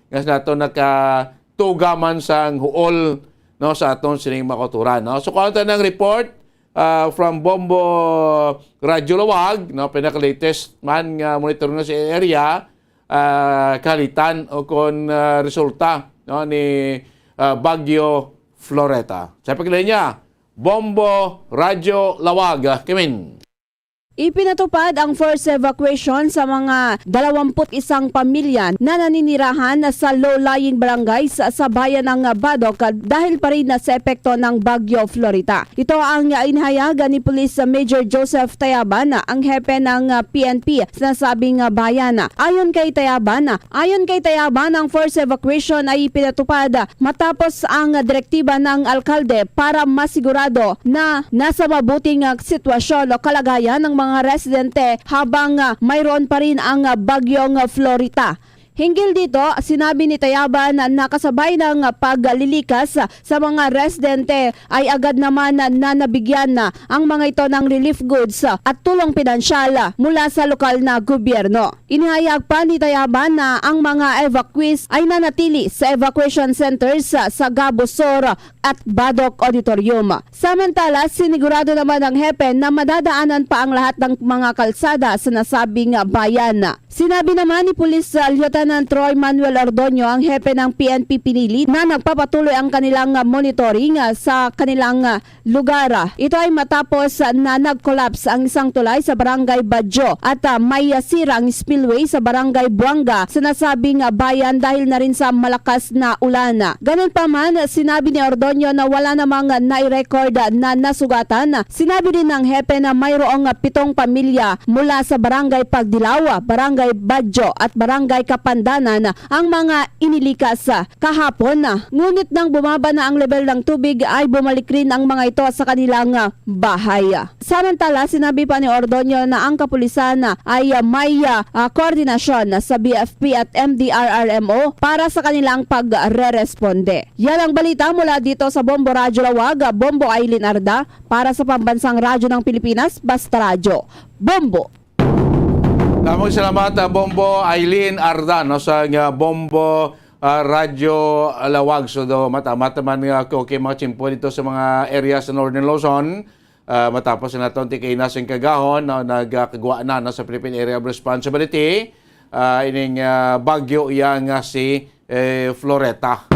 nga sa nato nakatuga man sang huol, no, sa aton sining mga kauturan, no? So, kung ang tanang report, ah, from Bombo Radyo Lawag, no, pinaka-latest man nga monitor na sa area, ah, kahalitan o kon, ah, resulta, no, ni, ah, Bagyo Floreta. Sa paglinya, Bombo Radyo Lawag, ah, Kimin. Ipinatupad ang forced evacuation sa mga dalawampu't isang pamilya na naninirahan sa low-lying barangays sa bayan ng Badoc dahil pa rin sa epekto ng Bagyo Florita. Ito ang inhayag ni Police Major Joseph Tayaban, ang hepe ng, ah, P N P sa nasabing, ah, bayan. Ayon kay Tayaban, ayon kay Tayaban, ang forced evacuation ay ipinatupad matapos ang direktiba ng alkalde para masigurado na nasa mabuting, ah, sitwasyon o kalagayan ng mga residente habang, ah, mayroon pa rin ang, ah, bagyong, ah, Florita. Hinggil dito, sinabi ni Tayaban na kasabay ng paglilikas sa mga residente ay agad naman na nabigyan na ang mga ito ng relief goods at tulong pinansyal mula sa lokal na gobyerno. Inihayag pa ni Tayaban na ang mga evacuees ay nanatili sa evacuation centers sa Gabo Sur at Badoc Auditorium. Samantala, sinigurado naman ng hepe na madadaanan pa ang lahat ng mga kalsada sa nasabing bayan. Sinabi naman ni Police Lieutenant Troy Manuel Ordoño, ang hepe ng P N P Pinili, na nagpapatuloy ang kanilang monitoring sa kanilang lugar. Ito ay matapos na nag-collapse ang isang tulay sa Barangay Badjo at, ah, may, ah, sira ang spillway sa Barangay Buanga sa nasabing, ah, bayan dahil na rin sa malakas na ulan. Ganun pa man, sinabi ni Ordoño na wala namang nai-record na nasugatan. Sinabi rin ng hepe na mayroong pitong pamilya mula sa Barangay Pagdilaw, Barangay Badjo at Barangay Kapandanan ang mga inilikas kahapon. Ngunit nang bumaba na ang level ng tubig, ay bumalik rin ang mga ito sa kanilang bahay. Samantala, sinabi pa ni Ordoño na ang kapulisan ay may, ah, koordinasyon sa B F P at M D R R M O para sa kanilang pagre-responde. Yan ang balita mula dito sa Bombo Radyo Lawag, Bombo Aileen Arda, para sa Pambansang Radyo ng Pilipinas, Basta Radyo. Bombo! Damong salamat, ah, Bombo Aileen Arda, no, sa nga Bombo, ah, Radyo Lawag. So, do, matamat naman nga, okay, okay, mga tiyempo dito sa mga area sa Northern Luzon. Ah, matapos na naton ti kaina sing kagahon, no, nagakagwa na, no, sa Philippine Area of Responsibility, ah, ining, ah, bagyo iya nga si, eh, Floreta.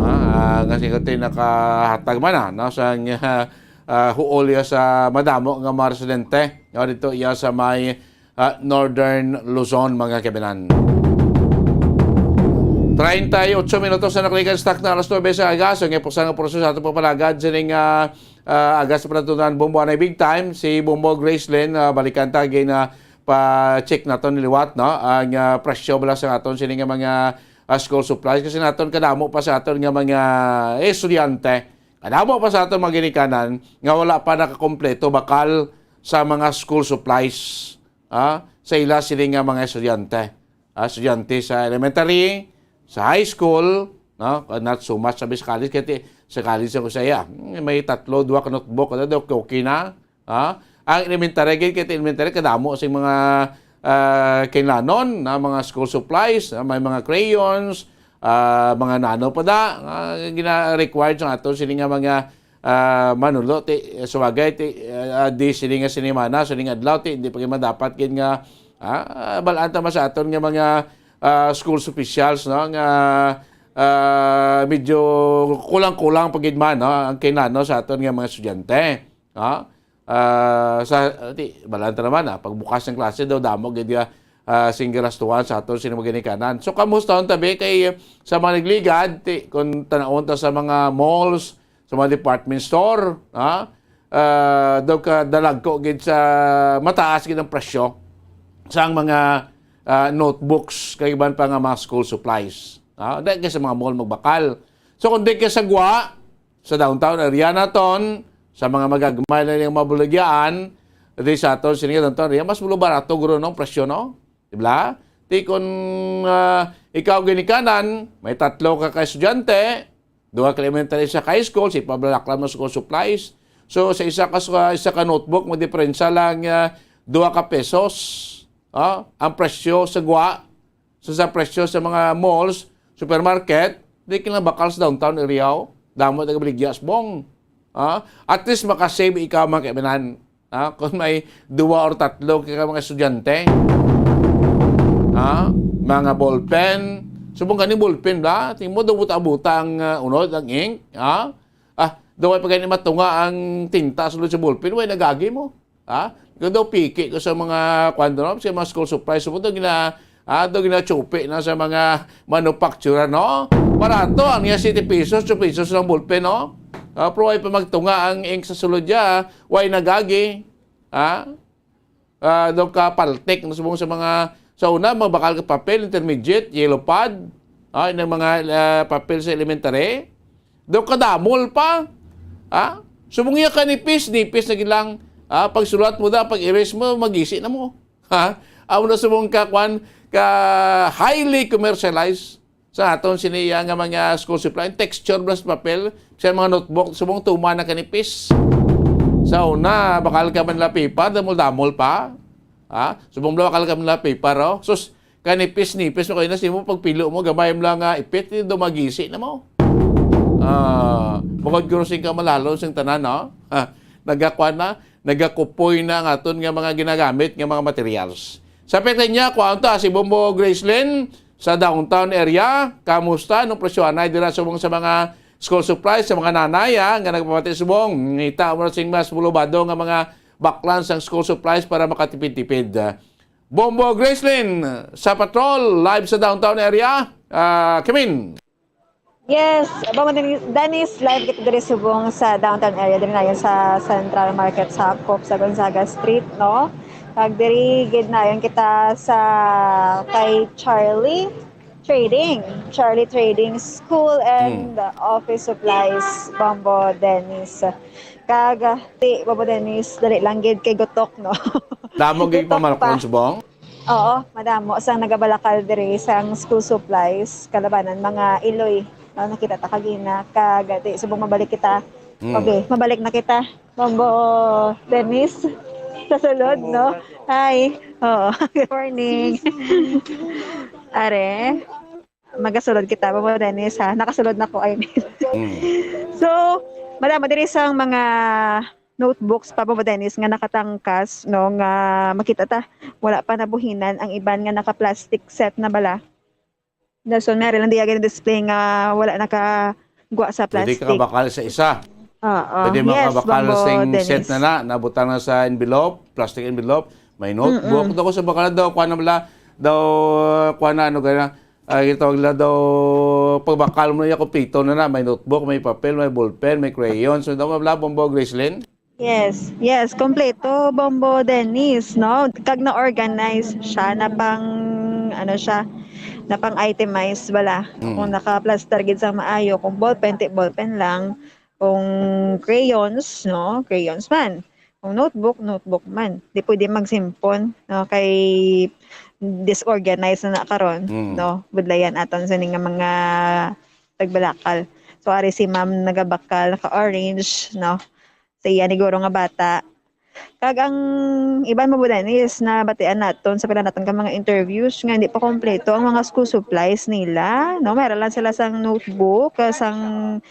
Ah, ah, nga si Kutoy nakahatag man na, no, sa, ah, ah, huol iya sa madamo nga mga residente, no, dito iya sa may, ah, Northern Luzon, mga kaibigan. Treinta y ocho minutos na nakalikan sa takna alas nuebe sa aga. So, ang ipuksa nga portion sa atong pagpalagad sining, ah, ah, aga sa panatunan, Bombo Anay Big Time, si Bombo Gracelyn, ah, balikan ta, gina pa-check naton liwat, no? Ang, ah, presyo bala sa aton sini nga mga, ah, school supplies, kasi naton kadamo pa sa aton nga mga estudyante, kadamo pa sa aton mga ginikanan nga wala pa nakakompleto bakal sa mga school supplies, ah, sa ila sini nga mga estudyante. Ah, estudyante sa elementary, sa high school, no? Not so much sabi sa college, kaya ti-, sa college ako sa iya, may tatlo, duha ka notebook, ano daw, okay, okay na. Ha? Ang elementary, gid, kay elementary, kadamo sing mga, ah, kinlanon, na mga school supplies, ah, may mga crayons, ah, mga nano pa da, ah, gina-required sa ato sini nga mga, ah, manulo, ti, sa bagay, ti, ah, di sini nga sinimana, sini nga adlaw, ti, hindi pa gyud madapat gid nga, ah, balaan ta man sa aton nga mga, ah, schools officials, no, nga, ah, medyo kulang-kulang pa gid man, no, ang kinlano sa aton nga mga estudyante, no? Ah, sa, ti, balaan ta naman, ah, pagbukas ng klase daw, damo gid nga, ah, sing galastuhan sa aton sini mga ginikanan. So, kamusta ang tabi kay sa mga nagligad, ti, kung tanawon ta sa mga malls, sa mga department store, ha? Ah, daw ka dalagko gid sa mataas gid ang presyo sa mga, ah, notebooks, kay iban pa nga mga school supplies. Ha? Dahil kay sa mga mall magbakal. So, kung di kay sa gwa, sa downtown area naton, sa mga magagmay na yung mabuligyaan, di sa aton, sini nga downtown area, mas mulo barato guro nung presyo, no? Di ba? Ti kung, ah, ikaw ginikanan, may tatlo ka ka estudyante, duha ka elementary, isa ka high school, si pablalak lang mo school supplies. So, sa isa ka, sa isa ka notebook, mo diferensya lang, ah, duha ka pesos, ah, ang presyo sa gwa. So, sa presyo sa mga malls, supermarket, di ka lang bakal sa downtown area, oh. Damo nagabaligya sa bong. Ah, at least makasave ikaw, mga kaibigan. Ah, kung may duwa or tatlo ka mga estudyante, ah, mga ballpen. Subong gani ballpen ba? Tingin mo, daw buta-buta ang, ah, unod, ang ink. Ah, ah, daw ay pag matunga ang tinta sulod sa ballpen, way nagagi mo. Ha? Ikaw daw piki ko sa mga, kwan, no? Sa mga school supplies. So, ito gina-, ah, ito ginachupi na sa mga manufacturer, no? Barato, ang iya siyete pesos, two pesos lang ballpen, no? Ah, pero ay pa magtunga ang ink sa sulod niya, way nagagi. Ha? Ah, daw ka paltik, no? Subong sa mga, sa una, mga bakal ka papel, intermediate, yellow pad, ah, inang mga, ah, papel sa elementary. Daw kadamol pa. Ha? Subong iya kanipis, nipis na gid lang. Ha? Pagsulat mo da, pag-erase mo, magisi na mo. Ha? Amo na subong ka, kwan, ka highly commercialized sa aton sini, ah, nga mga school supply. Texture bala sa papel, sa mga notebook, subong tuman na kanipis. Sa una, bakal ka man la paper, damol-damol pa. Ha? Subong bala bakal ka man la paper, oh. Sus, kanipis-nipis mo kayo na simo, pagpilo mo, gamay mo lang nga ipit, di daw magisi na mo. Ah, bukod ko sing kamalalo sing tanan, no? Ha, nagakuan na, nagakupoy na ang aton nga mga ginagamit nga mga materials. Sa pagkatapos niya, kuan ta si Bombo Gracelyn sa downtown area. Kamusta? Anong presyo anay dira subong sa mga school supplies sa mga nanay, ah, nga nagpapati subong? Ngita mo na sing mas bulubado nga mga baklan sang school supplies para makatipid-tipid. Bombo Gracelyn sa patrol, live sa downtown area. Ah, Kimin. Yes, Bombo Dennis, Dennis, live kita diri subong sa downtown area, diri na yun sa Central Market sa Coop sa Gonzaga Street, no? Kag diri gid na yun kita sa kay Charlie Trading, Charlie Trading School and Hmm. Office Supplies, Bombo Dennis. Kag, ah, ti, Bombo Dennis, dali lang gid kay gutok, no? Damo gid Gutok pa. Pamalakon subong? Oo, madamo sang nagabalakal diri sang school supplies, kalabanan mga iloy. No, nakita ta kagina, kag, ah, ti, subong mabalik kita. Hmm. Okay, mabalik na kita. Bombo Dennis, sa sulod, no? Hi. Oo, good morning. Are, magasulod kita, Bombo Dennis, ha? Nakasulod na ko, I mean. Mm. So, madamo diri sang mga notebooks pa, Bombo Dennis, nga nakatangkas, no, nga makita ta, wala pa nabuhinan ang iban nga naka-plastic set na bala. Dason, may ari lang diya gini-display nga wala nakagwa sa Pwede plastic. Ka kabakal sa isa. Oo. Pwede Yes, makabakal Bombo sing set Dennis. Na na, nabutang na sa envelope, plastic envelope, may notebook. Mm-mm. Daw ko sa bakal daw, kuha na bala, daw, kuha na, ano, gana, ay, gitawag nila daw, pagbakal mo na yung kompleto na na, may notebook, may papel, may ballpen, may crayon. So, daw, bala, Bombo Gracelyn? Yes, yes, kompleto, Bombo Dennis, no? Kag na-organize siya, na pang, ano siya, na pang-itemize bala. Mm. Kung naka-plaster gid sa maayo, kung ballpen, ti ballpen lang, kung crayons, no? Crayons man. Kung notebook, notebook man. Di pwede magsimpon, no? Kay disorganized na na karon, Mm. no? Budlayan aton sini nga mga tagbalakal. So, ari si ma'am nagabakal, naka-orange, no? Sa iya ni guro nga bata. Kag ang iban mo, Bombo Dennis, nabatian naton sa pila naton ka mga interviews nga hindi pa kompleto ang mga school supplies nila, no? Meron lang sila sang notebook, ah, sang,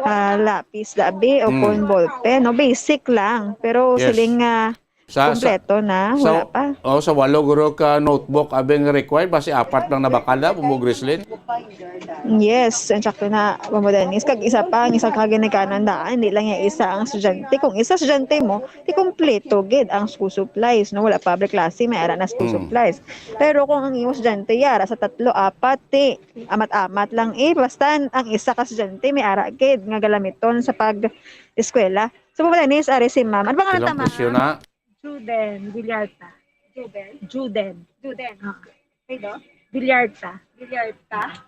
ah, lapis, dabi, o Mm. kung ballpen, no? Basic lang. Pero Yes. siling, ah, Sa, sa, kompleto na, sa, wala pa. Oh, sa walo guro ka notebook abing required, basi apat lang nabakal na, Bombo Gracelyn? Yes, ang sakto na, Bombo Dennis. Kag isa pa, ang isa ka ginikanan daan, hindi lang yung isa ang estudyante. Kung isa estudyante mo, di kompleto gid ang school supplies, no? Wala pa abri klase, may ara na school Mm. supplies. Pero kung ang imo estudyante, yara sa tatlo, apat, ti, amat-amat lang eh. Basta ang isa ka estudyante, may ara gid nga galamiton sa pag-eskwela. So, Bombo Dennis, ari si ma'am. Ano ba nga Ilang tama? Presyo na? Juden Villarta. Juden? Juden. Juden. Ah. Kayo? Villarta. Villarta.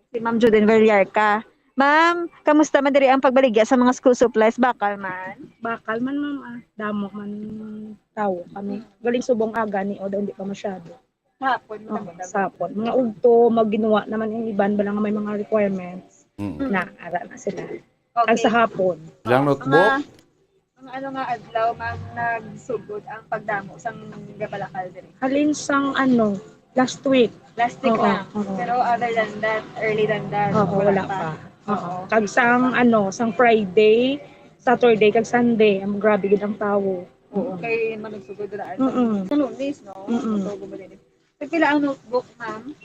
Si Ma'am Juden Villarca. Ma'am, kamusta man diri ang pagbaligya sa mga school supplies? Bakal man? Bakal man, ma'am, ah. Damo man tawo kami. Galing subong aga ni, o, hindi pa masyado. Sa hapon, Oo, madamo-damo. Sa hapon. Mga ugto, maginuwa naman yung iban, bala nga may mga requirements. Mm. Na, ara na sila. Okay. Ang sa hapon. Ilang notebook? Mga, mga ano nga adlaw, ma'am, nagsugod ang pagdamo sang gabalakal diri? Halin sang ano, last week. Last week Oo, lang. Oo. Pero other than that, early than that, Oo, wala wala pa. Pa. Oo. Oo. Kag sang ano, sang Friday, Saturday, kag Sunday, ang grabe gid ang tawo. Oo, kay manugsugod ra. Mm-mm. Sa Lunes, no? Mm-mm. Sa Lunes. Pagpila ang notebook, ma'am?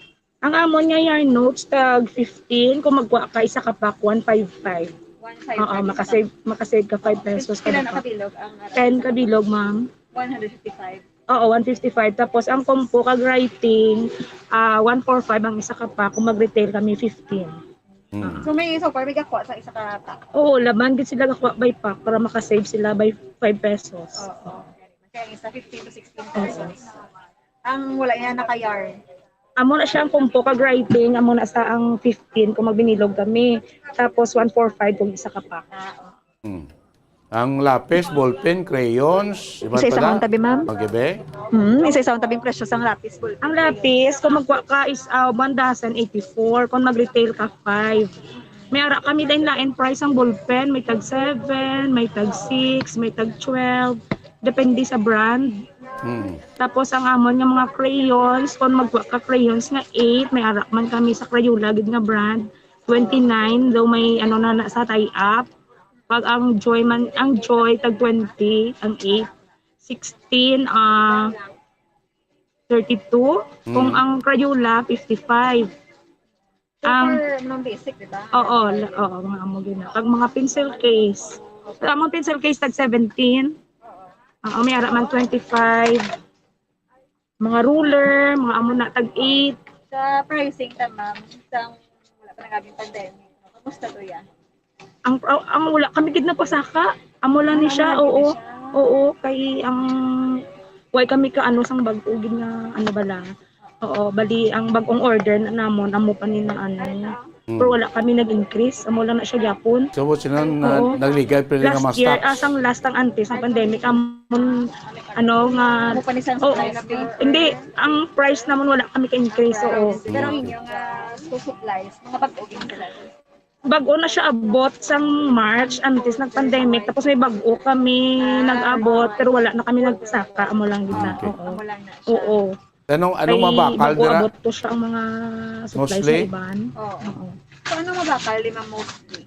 Ang amon nga yarn notes, tag fifteen. Kung magkuha ka, isa ka pack, one five five. One five five, Oo, isa ka makasave, makasave ka five Oo. pesos Pila kada na pack. Kabilog ang ara? Ten kabilog, ma'am. One hundred fifty-five. Oo, one fifty-five. Tapos ang compo kag writing, ah, one four five ang isa ka pack. Kung mag-retail kami, fifteen. Hmm. So, may, so far, may gakuha sa isa ka pack? Oo, laban gid sila gakuha by pack para makasave sila by five pesos. Oo. Kaya ang isa, fifteen to sixteen pesos. Oo. Ang wala niya naka-yarn. Amo na siya ang compo kag writing, amo na sa ang fifteen kung magbinilog kami. Tapos one four five kung isa ka pack. Ah, okay. Hmm. Ang lapis, ballpen, crayons, iban pa Isa-isa da? Mong tabi, ma'am. Okay, be? Hmm, isa-isa ang tabing presyo sang lapis, ballpen. Ang lapis, kung magkuha ka is uh, one dozen, eighty-four. Kung mag-retail ka, five. May ara kami din lain price ang ballpen. May tag seven, may tag six, may tag twelve. Depende sa brand. Hmm. Tapos ang amon nga mga crayons, kung magkuha ka crayons nga eight, may ara man kami sa Crayola gid nga brand. Twenty-nine, though may ano na, na sa tie-up. Pag ang Joy man, ang Joy tag twenty, ang eight, sixteen, ah, thirty-two. Kung Mm. ang Crayola, fifty-five. Ang Super, mga basic, di ba? Oo, la- oo, mga amo gina. Pag mga pencil case. Ang mga pencil case tag seventeen. Oo, may ara man twenty-five. Mga ruler, mga amo na tag eight. Sa pricing ta, ma'am, sang wala pa nagabing pandemic, no? Kamusta to yan? Ang, ang, ang wala kami gid nagpasaka. Amo lang ni siya, oo. Oo, kay ang way kami ka ano sang bag-o gid nga ano bala. Oo, bali ang bag-ong order na namon amo pa ni na ano. Mm. Pero wala kami nag-increase. Amo lang na siya gyapon. So, mo sila na, Oo. Nagligay pa rin nga Last year, mask. Asang last ang antes ng pandemic, amon, ano nga, Amo pa ni sang oh, supply na pay. Hindi, ang price namon wala kami ka-increase, oo. Pero ang inyo nga school supplies, mga bag-o gyud sila. Bag-o na siya abot sang March, antes nag-pandemic, tapos may bag-o kami nag-abot, pero wala na kami nagsaka, amo lang gid na. Okay. Oo. Amo lang na siya. Oo. Anong, anong Kay mabakal dira? Abot to siya ang mga supplies Mostly? Sa iban. Oo. Oo. So, anong mabakal, di, ma'am, mostly?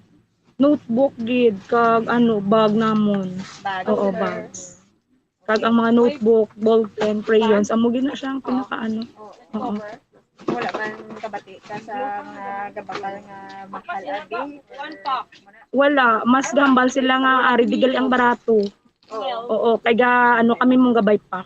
Notebook gid, kag ano, bag namon. Bag. Oo, sir. Bags. Kag ang mga notebook, ballpen, crayons, amo gid na siya ang pinakaano. Oo. Oo. Wala man kabati ka sa mga gabakal nga mahal, abi? Wala, mas gahambal sila nga ari di gali ang barato. Oo. Oo, kay ga, ano kami mong gabay pack.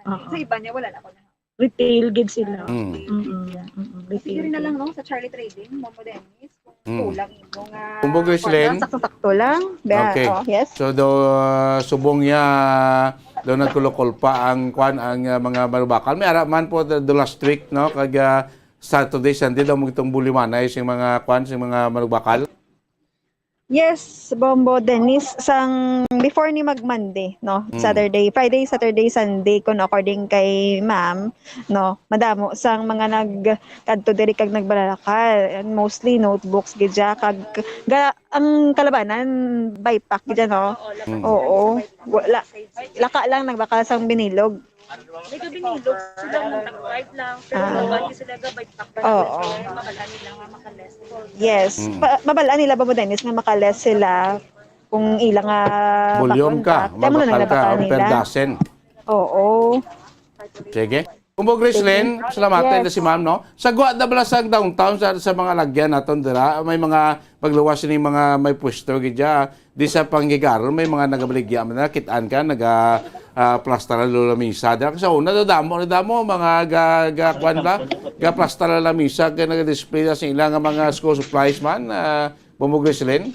Oo. Sa iba niya, wala na ko na. Retail gid sila. Mm. Mm-mm, mm-mm, retail. Sige rin na lang, no, sa Charlie Trading, Momo Dennis, kung Mm. Kulang imo nga Kumbaga, kwan lang, Slen? Sakto-sakto lang. Ba-, Okay. Oh, yes. So, do, uh, subong niya, do nagkulukulpa ang kwan, ang, uh, mga manubakal. May ara man po the, the last week, no? Kag, uh, Saturday, Sunday daw magitong buliwanay sing mga kwan, sing mga manubakal. Yes, Bombo Dennis, sang before ni mag Monday, no? Mm. Saturday, Friday, Saturday, Sunday, kung according kay ma'am, no? Madamo sang mga nagkadto diri kag nagbarakal. And mostly notebooks gid siya, kag ga-, ang kalabanan, bypack gid siya, no? Oo, labanan. Mm. Oo. Wala. Laka lang nagbakal sang binilog. May gabinilog sila ng tag five lang, pero Ah. Mabal sila gabay pa. Oo. Mabal-an nila nga maka-less. Yes. Mm. Pa, mabal-an nila ba mo, Dennis, nga maka-less sila kung ila nga Volume bakon ka, pa? Kaya mo na mabakal ka, nabakal o per nila? Dozen. Oo. Sige. Kumbo Gracelyn, salamat. Yes. Si ma'am, no? Sagwa na bala sa downtown sa, sa mga lagyan naton dira, may mga pagluwas ni mga may pwesto gid dya. Di sa panghigaron, may mga nagabaligya man na, kit-an ka, naga, ah, plastar ang lamisa. Dira sa una, nadamo, nadamo, mga ga, ga, kwan ba? Ga plastar ang lamisa, kaya naga-display na sa ila nga mga school supplies man, ah, Bombo Gracelyn?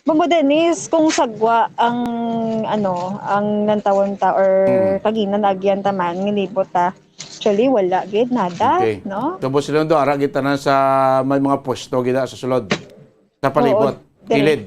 Bombo Dennis, kung sagwa ang, ano, ang nantawon ta or Hmm. Kagina naagyan ta man, nilibot ta, actually, wala gid, nada, Okay. No? Tapos sila do, ara kita na sa may mga pwesto gid sa sulod. Sa palibot, Oo, dire. Kilid.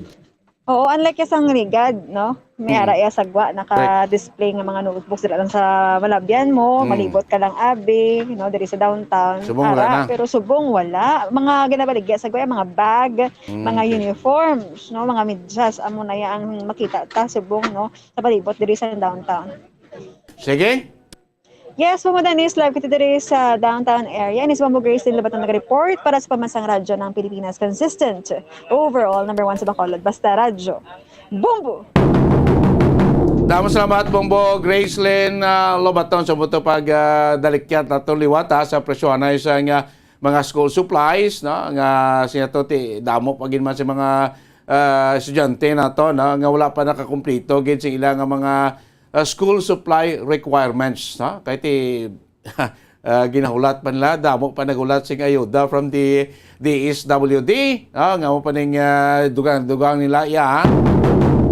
Oo, unlike ya sang Rigad, no? May Mm. Ara ya sagwa, naka-display nga mga notebooks dira lang sa malabyan mo, Mm. Malibot ka lang, abi, no, diri sa downtown. Subong wala Ara, na. Pero subong wala. Mga ginabaligya sagwa, mga bag, Mm, mga okay. Uniforms, no, mga medyas, amo na ya ang makita ta subong, no, sa palibot diri sa downtown. Sige. Yes, Mama Denise, live kita diri sa downtown area. Ini si Mama Grace din Labatang nag-report para sa Pambansang Radyo ng Pilipinas. Consistent, overall, number one sa Bacolod. Basta Radyo. Bombo! Damo salamat, Bombo Gracelyn, ah, Lobaton, sa buto pag, ah, dalikyat naton liwat, ha, sa presyohanay sa nga mga school supplies, no, nga siya to ti damo pa gid man sa mga, ah, estudyante nato, no, nga wala pa nakakumpleto gid sa ila nga mga, ah, school supply requirements, no? Kay ti, ah, ginahulat pa nila, damo pa naghulat sing ayuda from the D S W D, no? Nga mo pa ning, ah, dugang-dugang nila, ya,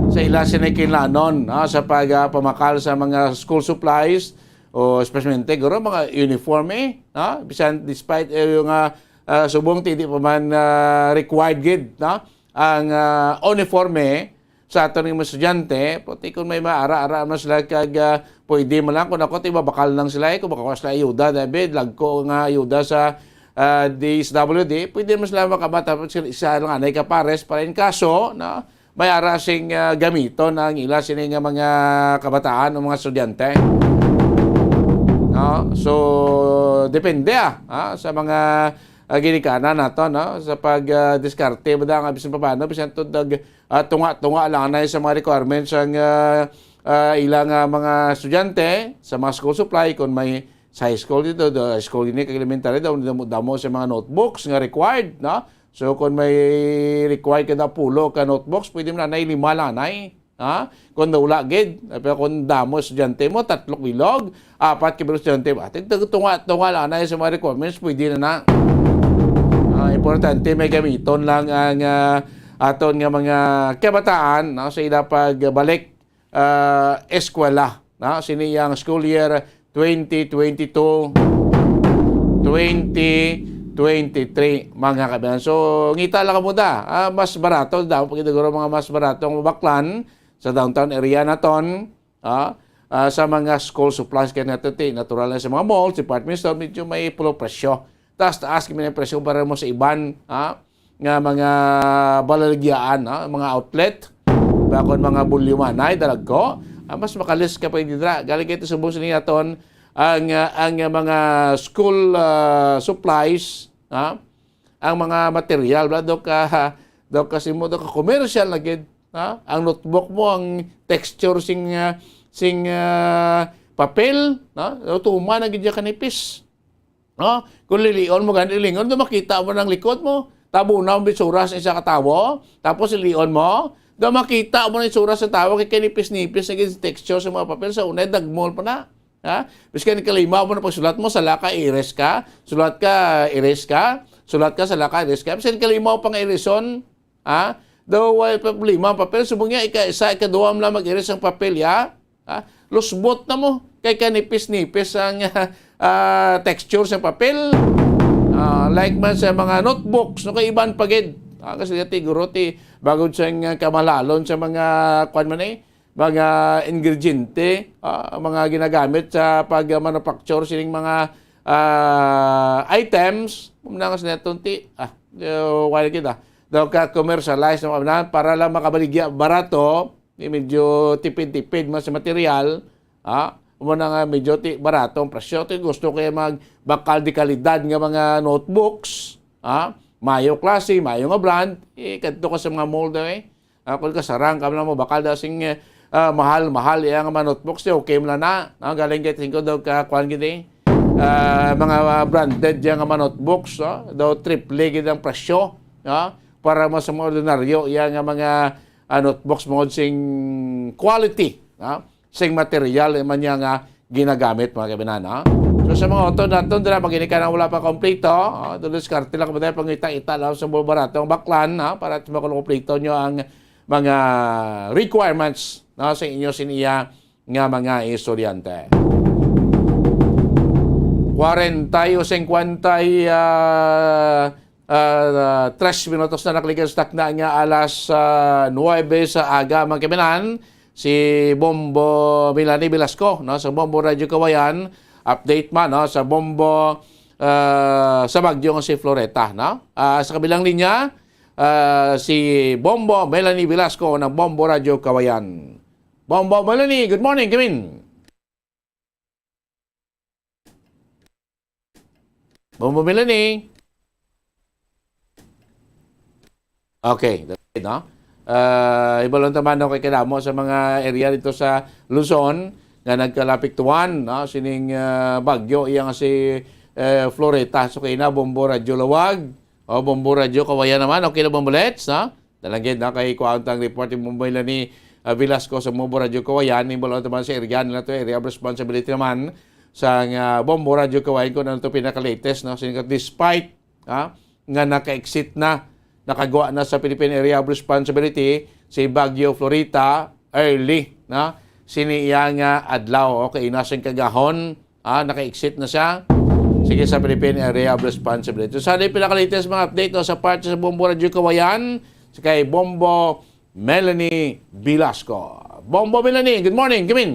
sa ila sini kinlanon, no? Sa pag, ah, pamakal sa mga school supplies, o especially guro mga uniforme, no? Bisan despite, eh, yung, ah, ah, subong ti di pa man, ah, required gid, no? Ang, ah, uniforme, sa aton nga mga estudyante, pati kung may maara-ara man sila kag, ah, pwede man lang, kung ako, ti mabakal lang sila, eh, kung makakuha sila ayuda, David, lagko nga ayuda sa, ah, D S W D, pwede man sila makamata, sila, isa lang anay ka pares, para in kaso, no, may ara sing, ah, gamiton ang ila sini nga mga kabataan o mga estudyante. No? So, depende, ah, ah, sa mga, ah, ginikanan nato, no? Sa pag, ah, diskarte, ba nga bisan pa paano, bisan to dag-, ah, tunga-tunga lang na sa mga requirements ang, ah, ah, ilang, ah, mga estudyante sa mga school supply, kung may sa high school dito, do, high school ini, kag elementary daw, damo, damo sa mga notebooks nga required, no? So, kung may required ka na pulo ka notebooks, pwede mo na, nay lima lang, nay. Ha? Kung wala gid, pero kung damo estudyante mo, tatlo bilog, apat ka bilog estudyante mo, ating tag-, tunga-tunga lang na sa mga requirements, pwede na na. Ah, importante, may gamiton lang ang, ah, aton nga mga kabataan, no, sa ila pagbalik, ah, eskwela, no? Sini yang school year twenty twenty-two, twenty twenty-three, mga kabayan. So, ngita lang mo da, ah, mas barato, daw pagkita guro mga mas barato ang mabaklan sa downtown area naton, ah, ah, sa mga school supplies kay nato ti, natural na sa mga malls, department store, medyo may pulo presyo. Taas-taas kami ng presyo para mo sa iban, ha? Nga mga balaligyaan, ha? Mga outlet. Bakon mga bulyumanay, dalagko. Ah, mas makalis ka pa dira. Galing kay subong sa niya ton ang, ah, ang, ah, mga school, ah, supplies, ha? Ang mga material, bla, do ka, do ka simo, do ka commercial na gid, ha? Ang notebook mo, ang texture sing, ah, sing, ah, papel, no? Tuman na gid ya kanipis. No? Kung lilion mo gani, lingon, do makita mo nang likod mo. Tabunaw ang bitsura sa isa ka tawo, tapos lilion mo, do makita mo ang itsura sa tawo, kay kanipis-nipis na gid texture sa mga papel. Sa una, dagmol pa na. Ha? Biskan kalimaw mo na pagsulat mo, sala ka, erase ka, sulat ka, erase ka, sulat ka, sala ka, erase ka. Biskan kalimaw pa nga erason, ha? Daw, way problema ang papel. Subong niya, ika-isa, ikaduha mo lang mag-erase ang papel, ya? Ha? Lusbot na mo. Kay kanipis-nipis ang, ah, texture sa papel. Ah, like man sa mga notebooks, no, kay iban pa gid. Ah, kasi dati, guro, ti, bagod sa nga kamalalon sa mga, kwan man eh, mga ingrediente, ah, mga ginagamit sa pag-manufacture sining mga, ah, items, muna nga sa neton ti, ah, uh, wala kita. Daw ka commercialize ng mga para lang makabaligya barato, eh, medyo tipid-tipid man sa material, ah, mo na nga medyo ti barato ang presyo. Ti gusto ko yung magbakal di kalidad nga mga notebooks, ah, mayo klase, mayo nga brand, eh, kadto ka sa mga mall daw eh. Ah, kung kasarang ka lang mo, bakal daw sing, eh, ah, mahal-mahal iya nga mga notebooks, eh, okay mo lang na. Ah, galing kay tingko daw ka, kuan gid eh. Ah, mga branded iya nga mga notebooks, ah, daw triple gid ang presyo, ah, para mo sa mga ordinaryo iya nga mga, ah, notebooks mo sing quality, ah, sing material man niya nga ginagamit, mga kababayan, ha? So, sa mga auto naton, dira, mag-ini ka nang wala pa kompleto, ha? Dulos karte lang, kumbaga, pangita-ita lang sa mga barato ang baklan, ha? Para at makumpleto nyo ang mga requirements, no, sa inyo, sin iya nga mga estudyante. Kwarenta o singkwenta, ah, ah, tres minutos na nakalikan sa takna nga alas, ah, nuwebe sa aga, mga kababayan. Si Bombo Melanie Velasco, no, sa Bombo Radyo Kawayan. Update man, no, sa Bombo, ah, sa bagyo nga si Floreta, no? Ah, sa kabilang linya, ah, si Bombo Melanie Velasco ng Bombo Radyo Kawayan. Bombo Melanie, good morning, come in. Bombo Melanie. Okay, that's it, no? Ah, ibalon ta man, no, kay kadamo sa mga area dito sa Luzon nga nagkalapiktuhan, no, sining, ah, bagyo, iya nga si, eh, Floreta. So, kay na, Bombo Radyo Lawag, o Bombo Radyo Kawayan naman, okay na, Bombo Lets, no? Dalanggid na kay kuwang tang report ni Bombo Melanie, ah, Velasco sa Bombo Radyo Kawayan, ibalon ta man sa area nila to, area of responsibility naman sa, ah, Bombo Radyo Kawayan kung ano to pinaka-latest, no? Sin-, despite, ah, nga naka-exit na, nakagwa na sa Philippine Area of Responsibility si Baguio Florita early, no? Sini iya nga adlaw, okay, ina sing kagahon, ah, naka-exit na siya. Sige, sa Philippine Area of Responsibility. So, sa di pinaka-latest mga update, no, sa parte sa Bombo Radyo Kawayan, sa kay Bombo Melanie Velasco. Bombo Melanie, good morning. Come in.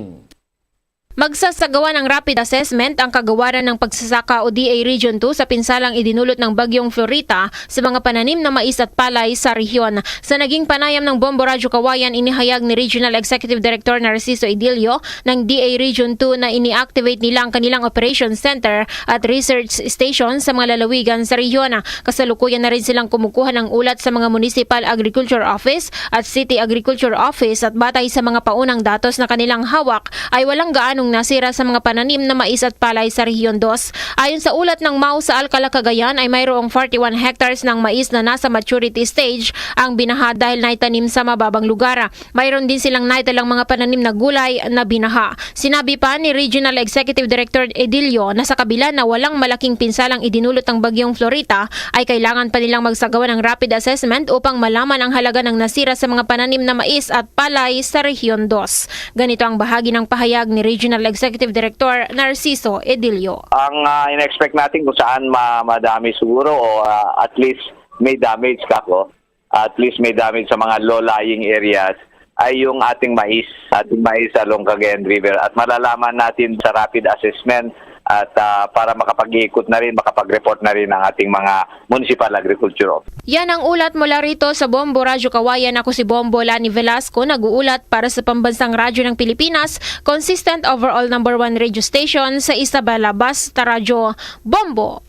Magsasagawa ng rapid assessment ang kagawaran ng pagsasaka o D A Region two sa pinsalang idinulot ng Bagyong Florita sa mga pananim na mais at palay sa rehiyon. Sa naging panayam ng Bombo Radyo Kawayan, inihayag ni Regional Executive Director Narciso Idilio ng D A Region two na ini-activate nila ang kanilang operation center at research station sa mga lalawigan sa rehiyon. Kasalukuyan na rin silang kumukuha ng ulat sa mga Municipal Agriculture Office at City Agriculture Office at batay sa mga paunang datos na kanilang hawak, ay walang gaanong nasira sa mga pananim na mais at palay sa Rehiyon Dos. Ayon sa ulat ng mau sa Alcala, Cagayan, ay mayroong forty-one hectares ng mais na nasa maturity stage ang binaha dahil naitanim sa mababang lugar. Mayroon din silang naitalang mga pananim na gulay na binaha. Sinabi pa ni Regional Executive Director Edilio na sa kabila na walang malaking pinsalang idinulot ng Bagyong Florita, ay kailangan pa nilang magsagawa ng rapid assessment upang malaman ang halaga ng nasira sa mga pananim na mais at palay sa Rehiyon Dos. Ganito ang bahagi ng pahayag ni Regional Executive Director Narciso Edilio. Ang, ah, in-expect natin kung saan ma-, madami siguro o, ah, at least may damage kako, at least may damage sa mga low-lying areas, ay yung ating mais, ating mais along Cagayan River. At malalaman natin sa rapid assessment at, ah, para makapag-iikot na rin, makapag-report na rin ang ating mga municipal agriculture office. Yan ang ulat mula rito sa Bombo Radyo Kawayan. Ako si Bombo Lani Velasco, nag-uulat para sa Pambansang Radyo ng Pilipinas, consistent overall number one radio station sa Isabela. Basta Radyo, Bombo!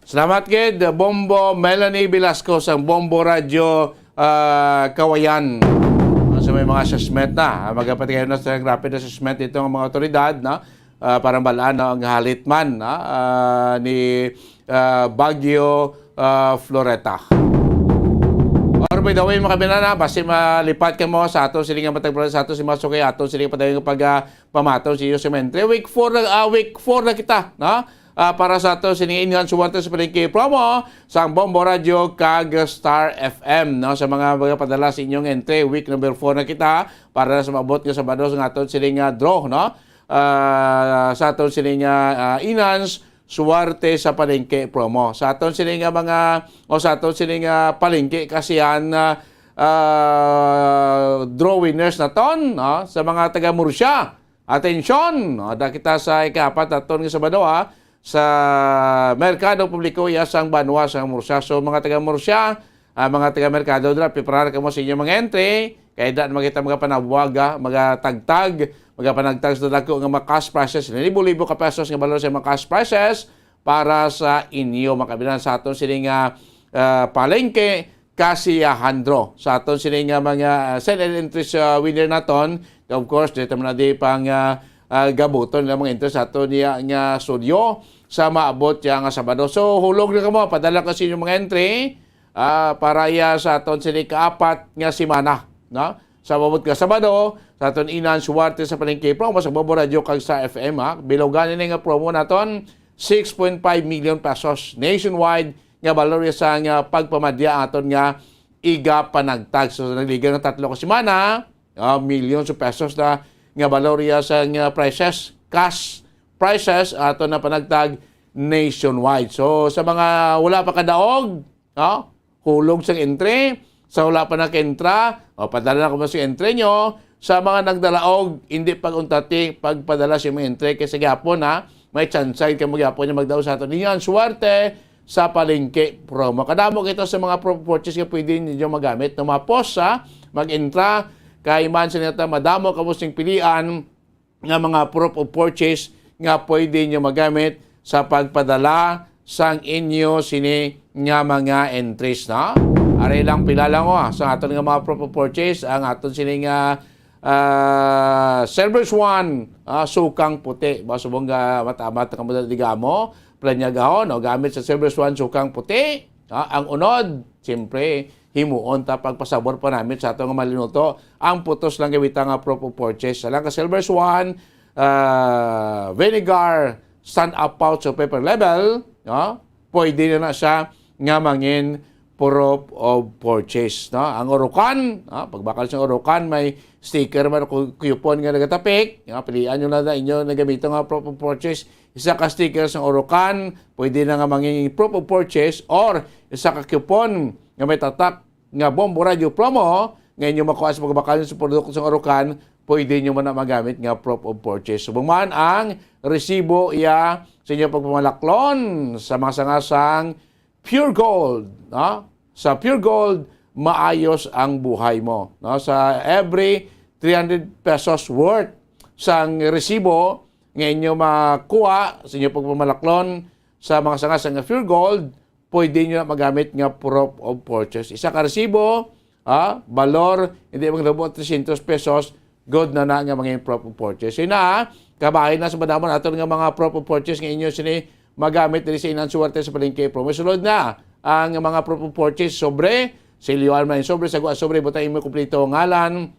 Salamat gid, Bombo Melanie Velasco sang Bombo Radyo, ah, Kawayan. Sa may mga assessment na, ah, magapatigayon na sa rapid assessment dito ang mga otoridad, no? Ah, para malaan, no, ang halit man, no, ah, ni, ah, Bagyo, ah, Floreta. Or by the way, mga kabinana, basi malipat ka mo sa ato, sila nga matag sa ato, si Masukay, ato, sila nga patay nga pag, ah, pamaton sa iyo sa mga entry. Week four na, ah, week four na kita, no? Ah, para sa ato, sini inyong suwerte sa palengke promo, sa Bombo Radyo, kag Star F M, no? Sa mga, mga padala sa inyong entry, week number four na kita, para sa maabot nga Sabado, sa aton, sini nga draw, no? Ah, sa aton, sini nga, ah, Inans, suwerte sa palengke promo. Sa aton, sini nga mga, o sa aton, sini nga palengke, kasihan, ah, ah, draw winners naton, no? Sa mga taga Murcia, atensyon, no? Da kita sa ikaapat naton nga Sabado, ha? Sa merkado publiko, iya sang banwa sa Murcia. So, mga taga Murcia, ah, mga taga merkado, dira, prepare kamo sa inyong mga entry. Kay da naman kita magapanawaga, magatagtag, magapanagtag sa dako nga mga cash prizes. Libo-libo ka pesos nga balor sa mga cash prizes para sa inyo, mga kabilan, sa aton sini nga, ah, palengke, kasiyahan draw. Sa aton sini nga mga, ah, send and entries, ah, winner naton, of course, dito man na di pang, ah, ah, gabuton nila mga entries sa aton niya nga studio sa maabot ya nga Sabado. So, hulog na kamo, padala ko sa inyong mga entry, ah, para iya sa aton sini kaapat nga semana, no? Sa maabot nga Sabado, sa aton Inang Suwarte sa Palengke, promo sa Bombo Radyo kag sa F M, ha? Bilogan ini nga promo naton, six point five million pesos nationwide nga balor sa nga pagpamadya aton nga iga panagtag. So, nagligaw nga tatlo ka semana, ah, millions of pesos na nga balor sa nga prices, cash prices, ato na panagtag nationwide. So, sa mga wala pa kadaog, no? Hulog sang entry. Sa wala pa naka-entra, o, padala na kamo sa entry nyo. Sa mga nagdalaog, hindi pag-untati, pagpadala sa imong entry. Kay sa gihapon, ha, may tsansa kamo gihapon nga magdaog sa aton. Ninyo ang swerte sa palengke promo. Kadamo kita sa mga pro-, purchase nga pwede ninyo magamit. No, mapos, ha, mag-entra. Kay man sa nata, madamo kamo sing pilian nga mga proof of purchase nga pwede nyo magamit sa pagpadala sang inyo sini nga mga entries, no? Ari lang pila lang, oh, sa aton nga mga proof of purchase, ang aton sini nga, ah, Silver Swan, ah, sukang puti. Ba, subong nga matamat ka mo digamo, planyagahon, no? Gamit sa Silver Swan, sukang puti. Ah, ang unod, siyempre, himuon ta pagpasabor pa namin sa aton nga malinuto. Ang putos lang gawita nga proof of purchase. Sa lang ka Silver Swan, ah, vinegar, stand up pouch o paper label, no? Pwede na na siya nga mangin proof of purchase, no? Ang urukan, no? Pagbakal sa urukan, may sticker man o ku-, coupon nga nagatapik, no? Pilian nyo na na inyo nagamito nga proof of purchase. Isa ka sticker sa urukan, pwede na nga mangin proof of purchase, or isa ka coupon nga may tatak nga Bombo Radio promo, nga inyo makuha sa pagbakal sa produkto sa Orocan, pwede nyo man na magamit nga proof of purchase. Subong man ang resibo iya sa inyo pagpamalaklon sa mga sangasang Pure Gold, no? Sa Pure Gold, maayos ang buhay mo, no? Sa every three hundred pesos worth sang resibo nga inyo makuha sa inyo pagpamalaklon sa mga sangasang nga Pure Gold, pwede nyo na magamit nga proof of purchase. Isa ka resibo, ah, balor, hindi maglabuot trescientos pesos, good na na nga mga proof of purchase. Yun na, kabahin na sa madamo naton nga mga proof of purchase nga inyo sini magamit diri sa Inang Suwerte sa Palengke Promo. Sulod na ang mga proof of purchase, sobre, silyoan man yung sobre, sagwa sobre, butang imo kompleto ngalan,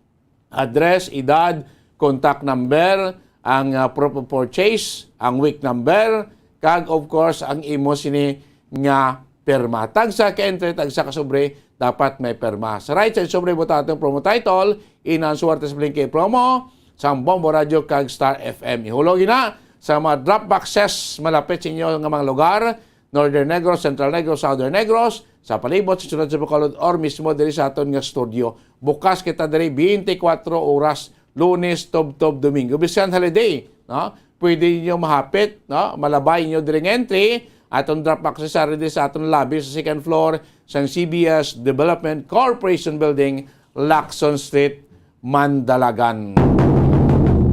address, edad, contact number, ang, ah, proof of purchase, ang week number, kag of course ang imo sini nga pirma. Tagsa ka entry, tagsa ka sobre, dapat may pirma. Sa right side sobre, butang atong promo title, Inang Suwerte sa Palengke Promo, sang Bombo Radio kag Star F M. Ihulog na sa mga drop boxes malapit sa inyo nga mga lugar, Northern Negros, Central Negros, Southern Negros, sa palibot sa siyudad sa Bacolod, or mismo diri sa aton nga studio. Bukas kita diri twenty-four oras, Lunes, tubtob Domingo. Bisan holiday, no? Pwede ninyo mahapit, no? Malabay inyo diri nga entry. Aton drop box sa diri sa aton lobby sa second floor sang C B S Development Corporation Building, Lacson Street, Mandalagan.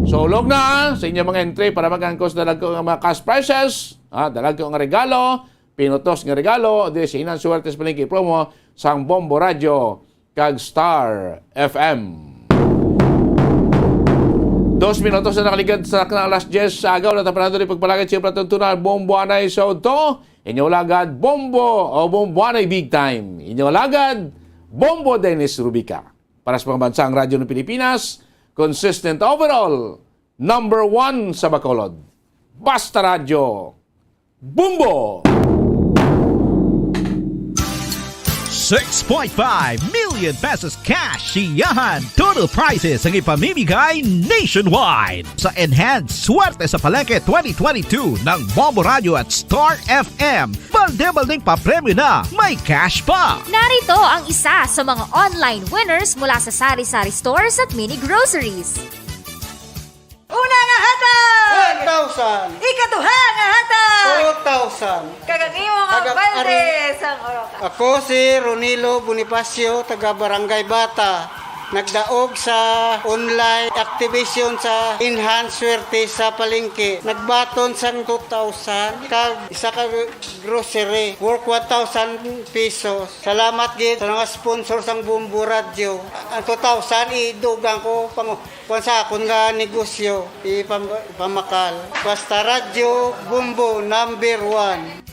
So, ulog na sa inyo mga entry para mag-angkon sa dalagko nga mga cash prizes, ha, dalagko nga regalo, pinutos nga regalo, diri sa Inang Suwerte sa Palengke Promo sang Bombo Radio kag Star F M. Dos minutos na nakaligad sa kanang alas diyes sa agaw, natapanado ni pagpalagad siya palatuntunan, Bombo Anay sa Udto, inyo lagad, Bombo o Bombo Anay Big Time, inyo lagad, Bombo Dennis Rubica. Para sa Pambansang Radyo ng Pilipinas, consistent overall, number one sa Bacolod. Basta Radyo, Bombo! Six point five million pesos cash, siyahan, total prizes ang ipamimigay nationwide. Sa Enhanced Swerte sa Palengke twenty twenty-two ng Bombo Radio at Star F M, balde-baldeng papremyo na, may cash pa! Narito ang isa sa mga online winners mula sa sari-sari stores at mini groceries. Una nga hatag! One thousand. Ikaduha nga hatag! Two thousand. Kag ang imo nga Kag ang balde ari- sang Orocan. Ako si Ronilo Bonifacio, taga Barangay Bata. Nagdaog sa online activation sa Enhanced Swerte sa Palengke. Nagbaton sang two thousand kag isa ka grocery worth one thousand pesos. Salamat gid sa mga sponsor sang Bombo Radyo. Ang two thousand, idugang ko pang, pang sa akon nga negosyo, ipam-, ipamakal. Basta Radyo, Bombo, number one.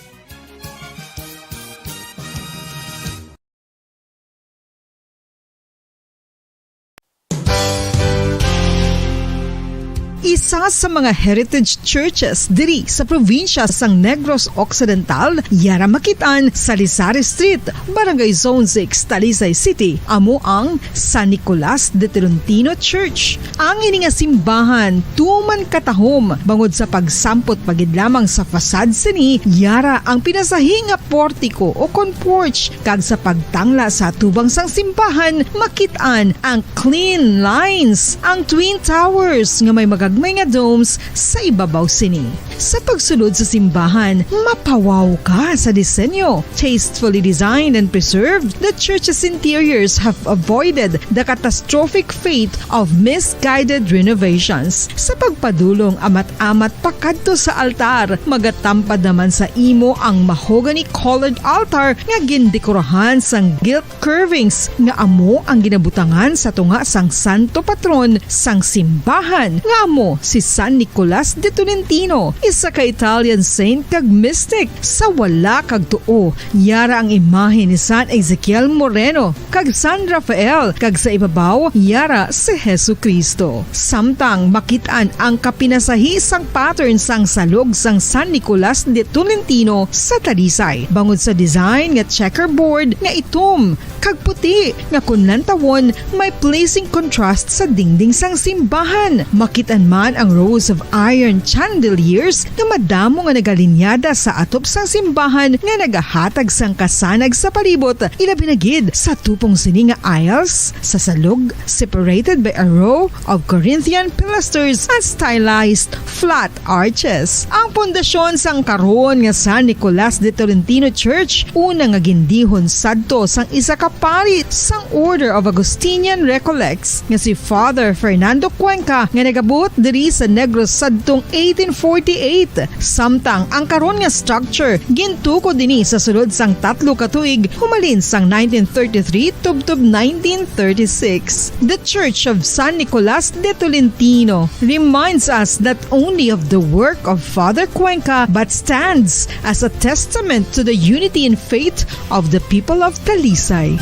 Isa sa mga heritage churches diri sa probinsya sang Negros Occidental, yara makit-an sa Lisari Street, Barangay Zone six, Talisay City, amo ang San Nicolas de Tolentino Church. Ang ini nga simbahan tuman katahom bangod sa pagsampot pa gid lamang sa facade sini, yara ang pinasahi nga portico o kon porch, kag sa pagtangla sa atubang sang simbahan, makit-an ang clean lines, ang twin towers nga may magagmay nga domes sa ibabaw sini. Sa pagsulod sa simbahan, mapawaw ka sa disenyo. Tastefully designed and preserved, the church's interiors have avoided the catastrophic fate of misguided renovations. Sa pagpadulong amat-amat pakadto sa altar, magatampad naman sa imo ang mahogany-colored altar nga gindekorahan sang gilt curvings nga amo ang ginabutangan sa tunga sang santo patron sang simbahan, nga amo si San Nicolas de Tolentino, isa ka Italian saint kag mystic. Sa wala kag tuo, yara ang imahe ni San Ezekiel Moreno kag San Rafael, kag sa ibabaw, yara si Jesu-Cristo. Samtang makit-an ang kapinasahi sang pattern sang salog sang San Nicolas de Tolentino sa Talisay, bangod sa design nga checkerboard nga itom kag puti nga kon lantawon may pleasing contrast sa dingding sang simbahan. Makit-an man An ang rows of iron chandeliers nga madamo nga nagalinyada sa atop sang simbahan nga nagahatag sang kasanag sa palibot, ilabi na gid sa tupong sini nga aisles sa salog, separated by a row of Corinthian pilasters and stylized flat arches. Ang pundasyon sang karon nga San Nicolas de Tolentino Church, una nga gindihon sadto sang isa ka pari sang Order of Augustinian Recollects nga si Father Fernando Cuenca, nga nagabuot diri sa Negros sadtong eighteen forty-eight. Samtang ang karon nga structure gintukod ini sa sulod sang tatlo ka tuig, humalin sang nineteen thirty-three tubtob nineteen thirty-six. The Church of San Nicolas de Tolentino reminds us not only of the work of Father Cuenca but stands as a testament to the unity in faith of the people of Talisay.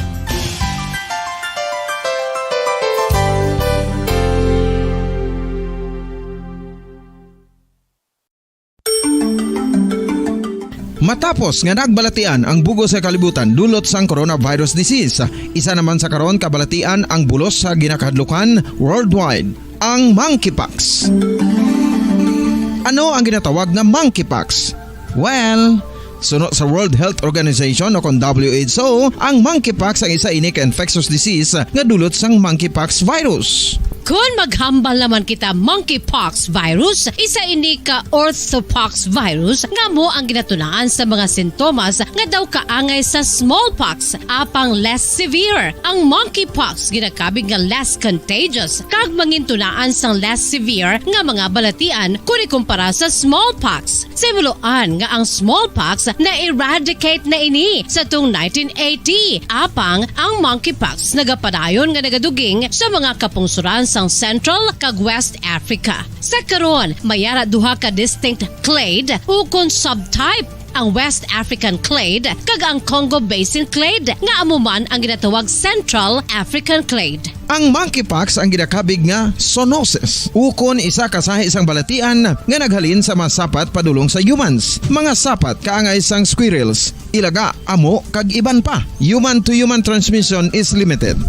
Matapos nga nagbalatian ang bug-os nga kalibutan dulot sang coronavirus disease, isa naman sa karon kabalatian ang bulos sa ginakahadlukan worldwide, ang monkeypox. Ano ang ginatawag nga monkeypox? Well, suno sa World Health Organization o kon W H O, ang monkeypox ang isa ini ka infectious disease nga dulot sang monkeypox virus. Kon maghambal naman kita monkeypox virus, isa ini ka orthopox virus nga amo ang ginatunaan sa mga sintomas nga daw kaangay sa smallpox, apang less severe. Ang monkeypox ginakabig nga less contagious kag mangintunaan sang less severe nga mga balatian kon ikumpara sa smallpox. Sa himuloan nga ang smallpox na-eradicate na ini sa tung nineteen eighty, apang ang monkeypox nagapadayon nga nagaduging sa mga kapungsoran sang Central kag West Africa. Sa karon, may ara duha ka distinct clade ukon subtype, ang West African clade kag ang Congo Basin clade, nga amo man ang ginatawag Central African clade. Ang monkeypox ang ginakabig nga zoonosis, ukon isa ka sahi sang balatian nga naghalin sa mga sapat padulong sa humans. Mga sapat kaangay sang squirrels, ilaga, amo, kag iban pa. Human-to-human transmission is limited.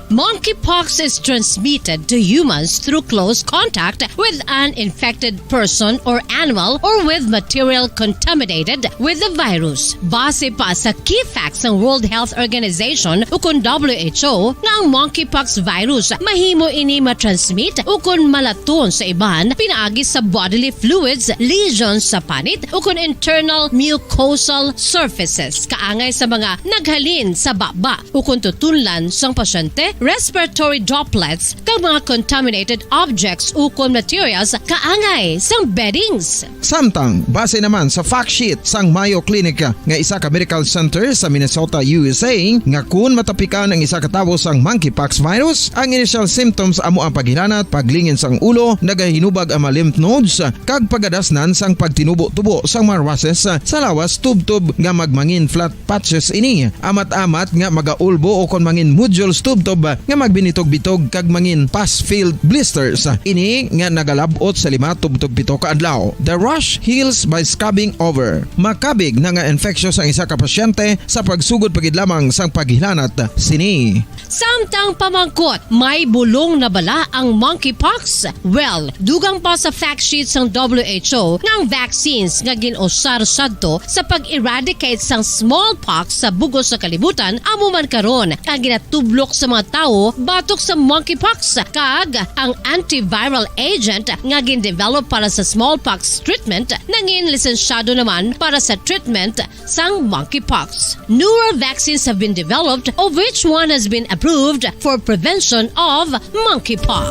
Monkeypox is transmitted to humans through close contact with an infected person or animal or with material contaminated with the virus. Base pa sa key facts sang World Health Organization ukon W H O nga ang monkeypox virus mahimo ini matransmit ukon malaton sa iban pinaagi sa bodily fluids, lesions sa panit ukon internal mucosal surfaces kaangay sa mga naghalin sa baba ukon tutunlan sang pasyente, respiratory droplets, kag mga contaminated objects ukon materials kaangay sang beddings. Samtang, base naman sa fact sheet sang Mayo Clinic nga isa ka medical center sa Minnesota, U S A, nga kun matapikan ang isa ka tawo sang monkeypox virus, ang initial symptoms amo ang paghilanat, paglingin sang ulo, nagahinubag ang mga lymph nodes, kag pagadasnan sang pagtinubo-tubo sang mga rushes sa lawas tubtob nga magmangin flat patches ini, amat-amat nga magaulbo ukon mangin nodules tubtob nga magbinitog-bitog kag mangin pus-filled blisters. Ini nga nagalab-ot sa lima tubtob pito ka adlaw. The rash heals by scabbing over. Makabig na nga infectious ang isa ka pasyente sa pagsugod pa gid lamang sang paghilanat sini. Samtang pamangkot, may bulong na bala ang monkeypox? Well, dugang pa sa fact sheet sang W H O nga ang vaccines nga gin-usar sadto sa pag-eradicate sang smallpox sa bug-os nga kalibutan amo man karon ang ginatublok sa mga tawo batok sa monkeypox, kag ang antiviral agent nga gin-develop para sa smallpox treatment nangin lisensyado naman para sa treatment sang monkeypox. Newer vaccines have been developed, of which one has been approved for prevention of monkeypox.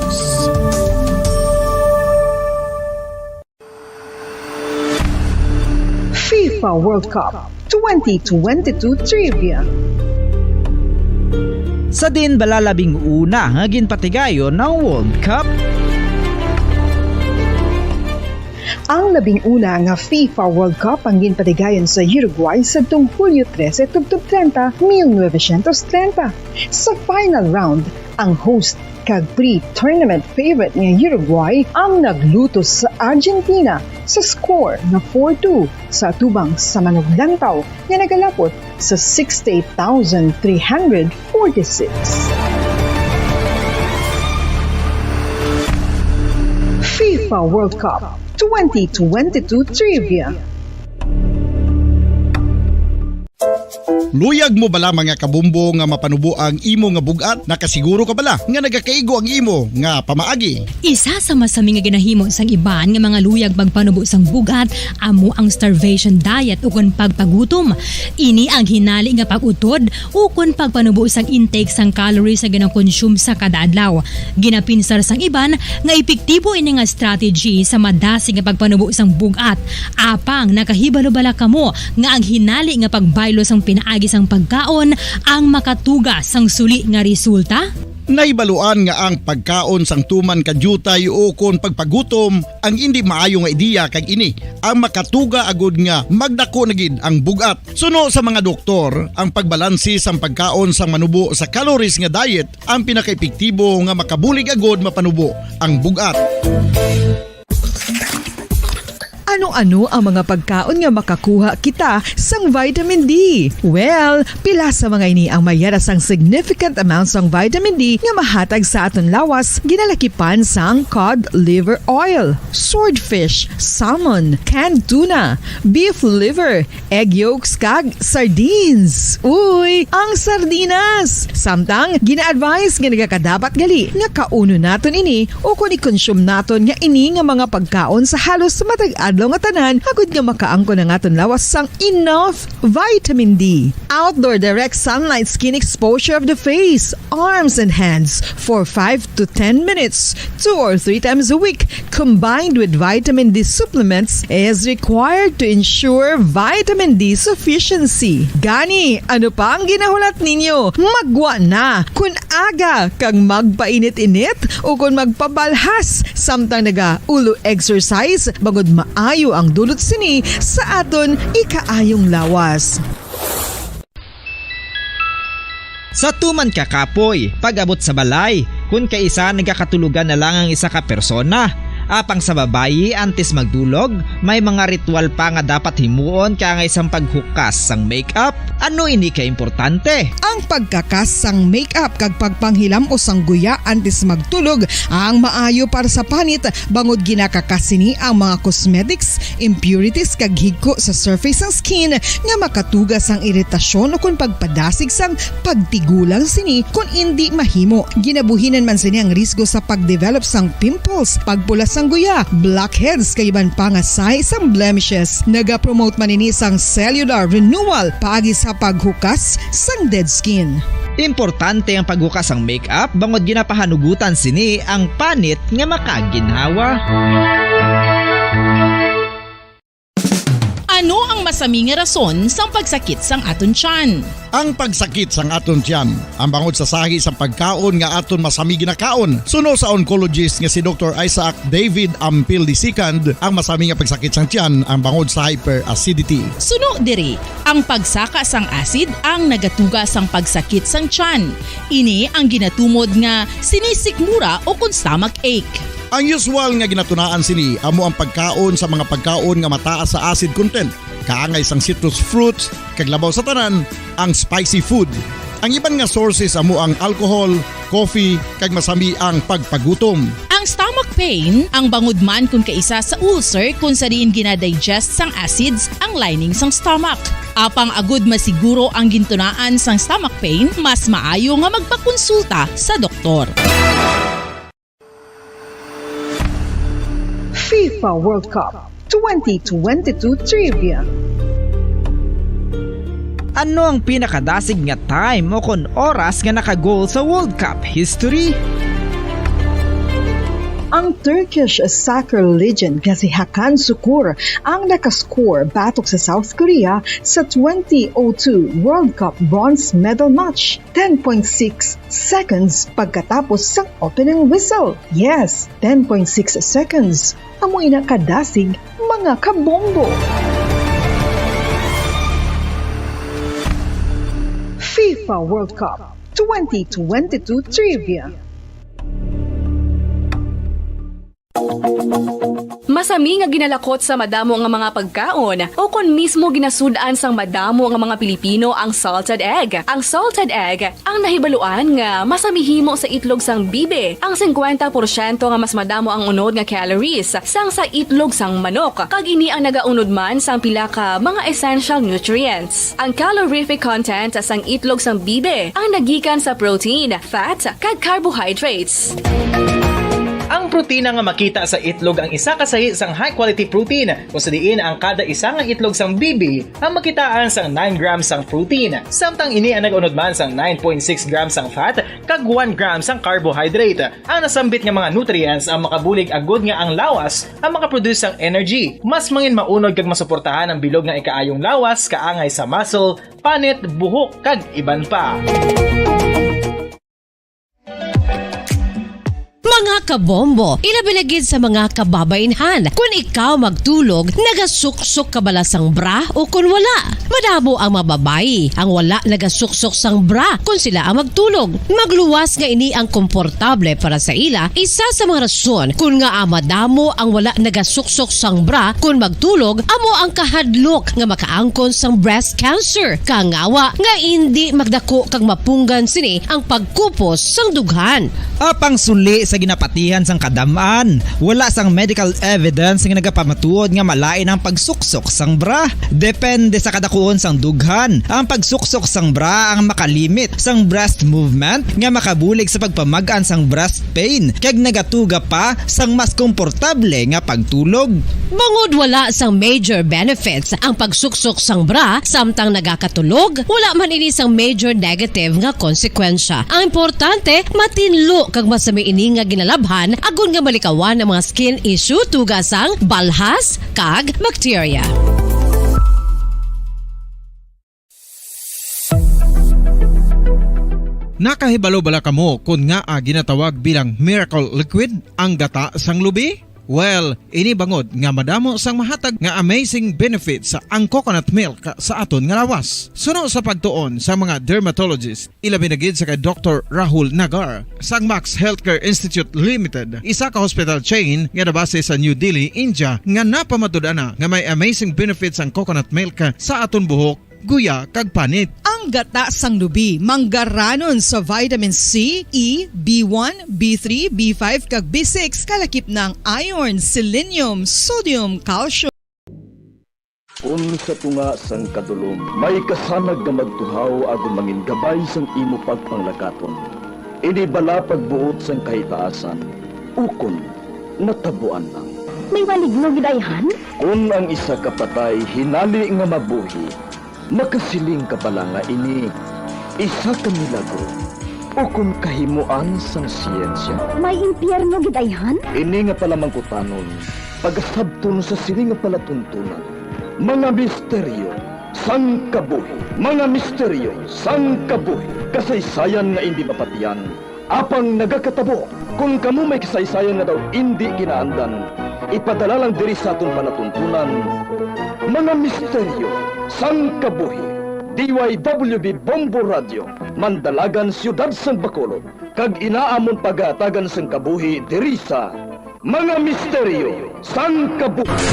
FIFA World Cup twenty twenty-two Trivia. Sa diin bala labing una nga ginpatigayon ang World Cup? Ang labing una nga FIFA World Cup ang ginpatigayon sa Uruguay sadtong Hulyo trese tubtob treinta, mil novecientos treinta. Sa final round, ang host kag pre-tournament favorite nga Uruguay ang naglutos sa Argentina sa score nga four two sa atubang sa manuglantaw nga nagalapot sa sixty-eight thousand three hundred forty-six. FIFA World Cup twenty twenty-two Trivia. Luyag mo bala, mga kabombo, nga mapanubo ang imo nga bug-at? Nakasiguro ka bala nga nagakaigo ang imo nga pamaagi? Isa sa masami nga ginahimo sang iban nga mga luyag magpanubo sang bug-at amo ang starvation diet ukon pagpagutom. Ini ang hinali nga pag-utod ukon pagpanubo sang intake sang calories nga ginakonsume sa kada adlaw. Ginapinsar sang iban nga epektibo ini nga strategy sa madasig nga pagpanubo sang bug-at. Apang nakahibalo bala kamo nga ang hinali nga pagbaylo sang pinaagi sang pagkaon ang makatuga sang suli nga resulta? Nahibaluan nga ang pagkaon sang tuman ka diutay ukon pagpagutom ang indi maayo nga ideya, kag ini ang makatuga agud nga magdako na gid ang bug-at. Suno sa mga doktor, ang pagbalanse sang pagkaon sang manubo sa calories nga diet ang pinakaepektibo nga makabulig agud mapanubo ang bug-at. Ano-ano ang mga pagkaon nga makakuha kita sang vitamin D? Well, pila sa mga ini ang mayara sang significant amount sang vitamin D nga mahatag sa aton lawas, ginalakipan sang cod liver oil, swordfish, salmon, canned tuna, beef liver, egg yolks, kag sardines. Uy, ang sardinas! Samtang, gina-advise nga nagakadapat gali nga kaunon naton ini ukon i-consume naton nga ini nga mga pagkaon sa halos matag adlaw nga tanan, agud nga makaangkon ang aton lawas sang enough vitamin D. Outdoor direct sunlight skin exposure of the face, arms, and hands for five to ten minutes, two or three times a week, combined with vitamin D supplements, is required to ensure vitamin D sufficiency. Gani, ano pa ang ginahulat ninyo? Maggwa na! Kon aga kag magpainit-init ukon magpabalhas samtang nagaulo exercise, bangod maayo ang dulot sini sa aton ikaayong lawas. Sa tuman ka kapoy, pag-abot sa balay, kon kaisa nagakatulogan na lang ang isa ka persona. Apang sa babayi, antes magdulog, may mga ritual pa nga dapat himuon kaangay sang paghukas sang makeup. Ano ini ka importante? Ang pagkakas sang makeup kag pagpanghilam-os sang guya antes magtulog ang maayo para sa panit, bangod ginakakas sini ang mga cosmetics, impurities, kag higko sa surface sang skin nga makatuga sang iritasyon ukon pagpadasig sang pagtigulang sini kon indi mahimo. Ginabuhinan man sini ang risgo sa pagdevelop sang pimples, pagpula sang guya, blackheads, kag iban pa nga sign sang blemishes. Nagapromote man ini sang cellular renewal paagi sa paghukas sang dead skin. Importante ang paghukas sang makeup bangod ginapahanugutan sini ang panit nga makaginhawa. Ano ang masami nga rason sang pagsakit sang aton tiyan? Ang pagsakit sang aton tiyan, ang bangod sa sahi sang pagkaon nga aton masami ginakaon. Suno sa oncologist nga si Doktor Isaac David Ampil the second, ang masami nga pagsakit sang tiyan ang bangod sa hyperacidity. Suno diri, ang pagsaka sang acid ang nagatuga sang pagsakit sang tiyan. Ini ang ginatumod nga sinisikmura ukon stomach ache. Ang usual nga ginatunaan sini amo ang pagkaon sa mga pagkaon nga mataas sa acid content, kaangay sang citrus fruits, kag labaw sa tanan, ang spicy food. Ang iban nga sources amo ang alcohol, coffee, kag masami ang pagpagutom. Ang stomach pain ang bangod man kon kaisa sa ulcer, kon sa diin ginadigest sang acids ang lining sang stomach. Apang agud masiguro ang gintunaan sang stomach pain, mas maayo nga magpakonsulta sa doktor. FIFA World Cup twenty twenty-two Trivia. Ano ang pinakadasig nga time o kon oras nga naka-goal sa World Cup history? Ang Turkish soccer legend nga si Hakan Sukur ang nakascore batok sa South Korea sa twenty oh two World Cup bronze medal match, ten point six seconds pagkatapos sang opening whistle. Yes, ten point six seconds. Amo ina kadasig, mga kabombo. FIFA World Cup twenty twenty-two Trivia. Mas Kami nga ginalakot sa madamo nga mga pagkaon, o kon mismo ginasud-an sang madamo nga mga Pilipino ang salted egg. Ang salted egg ang nahibaluan nga masamihimo sa itlog sang bibi, ang singkwenta porsyento nga mas madamo ang unod nga calories sang sa itlog sang manok, kag ini ang nagaunod man sang pila ka mga essential nutrients. Ang calorific content sang itlog sang bibi ang nagikan sa protein, fat, kag carbohydrates. Ang protina nga makita sa itlog ang isa ka sahi sang high-quality protein, kung sa diin ang kada isa nga itlog sang bibi ang makitaan sang nine grams sang protein, samtang ini ang nag-unod man sang nine point six grams sang fat kag one gram sang carbohydrate. Ang nasambit nga mga nutrients ang makabulig agud nga ang lawas ang makaproduce sang energy, mas mangin maunod kag masuportahan ang bilog nga ikaayong lawas, kaangay sa muscle, panit, buhok, kag iban pa. Mga kabombo, ilabi na gid sa mga kababainhan, kun ikaw magtulog, nagasuksok ka bala sang bra o kun wala? Madamo ang mga babayi ang wala nagasuksok sang bra kun sila ang magtulog. Magluwas nga ini ang komportable para sa ila, isa sa mga rason kun ngaa madamo ang wala nagasuksok sang bra kun magtulog amo ang kahadlok nga makaangkon sang breast cancer, kangawa nga indi magdako kag mapunggan sini ang pagkupos sang dughan. Apang suli sa ginapatihan sang kadam-an, wala sang medical evidence nga nagapamatuod nga malain ang pagsuksok sang bra. Depende sa kadakuon sang dughan, ang pagsuksok sang bra ang makalimit sang breast movement nga makabulig sa pagpamag-an sang breast pain kag nagatuga pa sang mas komportable nga pagtulog. Bangod wala sang major benefits ang pagsuksok sang bra samtang nagakatulog, wala man ini sang major negative nga konsekwensya. Ang importante, matinlo kag masami ini nga ginalabhan agod nga malikawan ang mga skin issue tuga sang balhas kag bakterya. Nakahibalo bala kamo kon ngaa ginatawag bilang miracle liquid ang gata sang lubi? Well, ini bangod nga madamo sang mahatag nga amazing benefits ang coconut milk sa aton nga lawas. Suno sa pagtuon sa mga dermatologist, ilabi na gid sa kay Doktor Rahul Nagar sang Max Healthcare Institute Limited, isa ka hospital chain nga nabase sa New Delhi, India, nga napamatud-an na nga may amazing benefits ang coconut milk sa aton buhok, guya, kag panit. Ang gata sang lubi manggaranon sa vitamin C, E, B one, B three, B five, kag B six, kalakip na ang iron, selenium, sodium, calcium. Kon sa tunga sang kadulom may kasanag nga magtuhaw agod mangin gabay sang imo pagpanglakaton, ini bala pagbuot sang kahitaasan, ukon natabuan lang? May maligno gid ayhan? Kon ang isa ka patay hinali nga mabuhi, makasiling ka bala nga ini isa ka milagro ukon kahimoan sang siyensya? May impyerno gid ayhan? Ini nga palamangkutanon pagasabton sa sini nga palatuntunan, mga misteryo sang kabuhi. Mga misteryo sang kabuhi. Kasaysayan nga indi mapatian, apang nagakatabo. Kon kamo may kasaysayan nga daw indi kinaandan, ipadala lang diri sa aton palatuntunan, mga misteryo sang kabuhi. D Y W B Bombo Radio, Mandalagan, Siyudad sang Bacolod, kag ina amon pagahatagan sang kabuhi diri sa Mga Misteryo sang Kabuhi.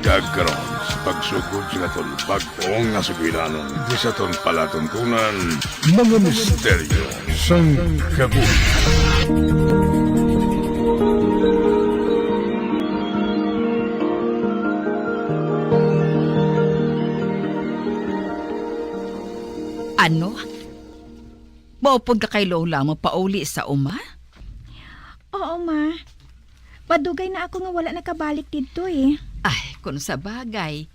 Kag karon, sa pagsugod sa aton bag-o nga sugilanon, di sa aton palatuntunan, mga misteryo sang kabuhi. Ano? Maupod ka kay Lola mo pauli sa uma? Oo, ma. Madugay na ako nga wala nakabalik didto, eh. Ay, kung sa bagay,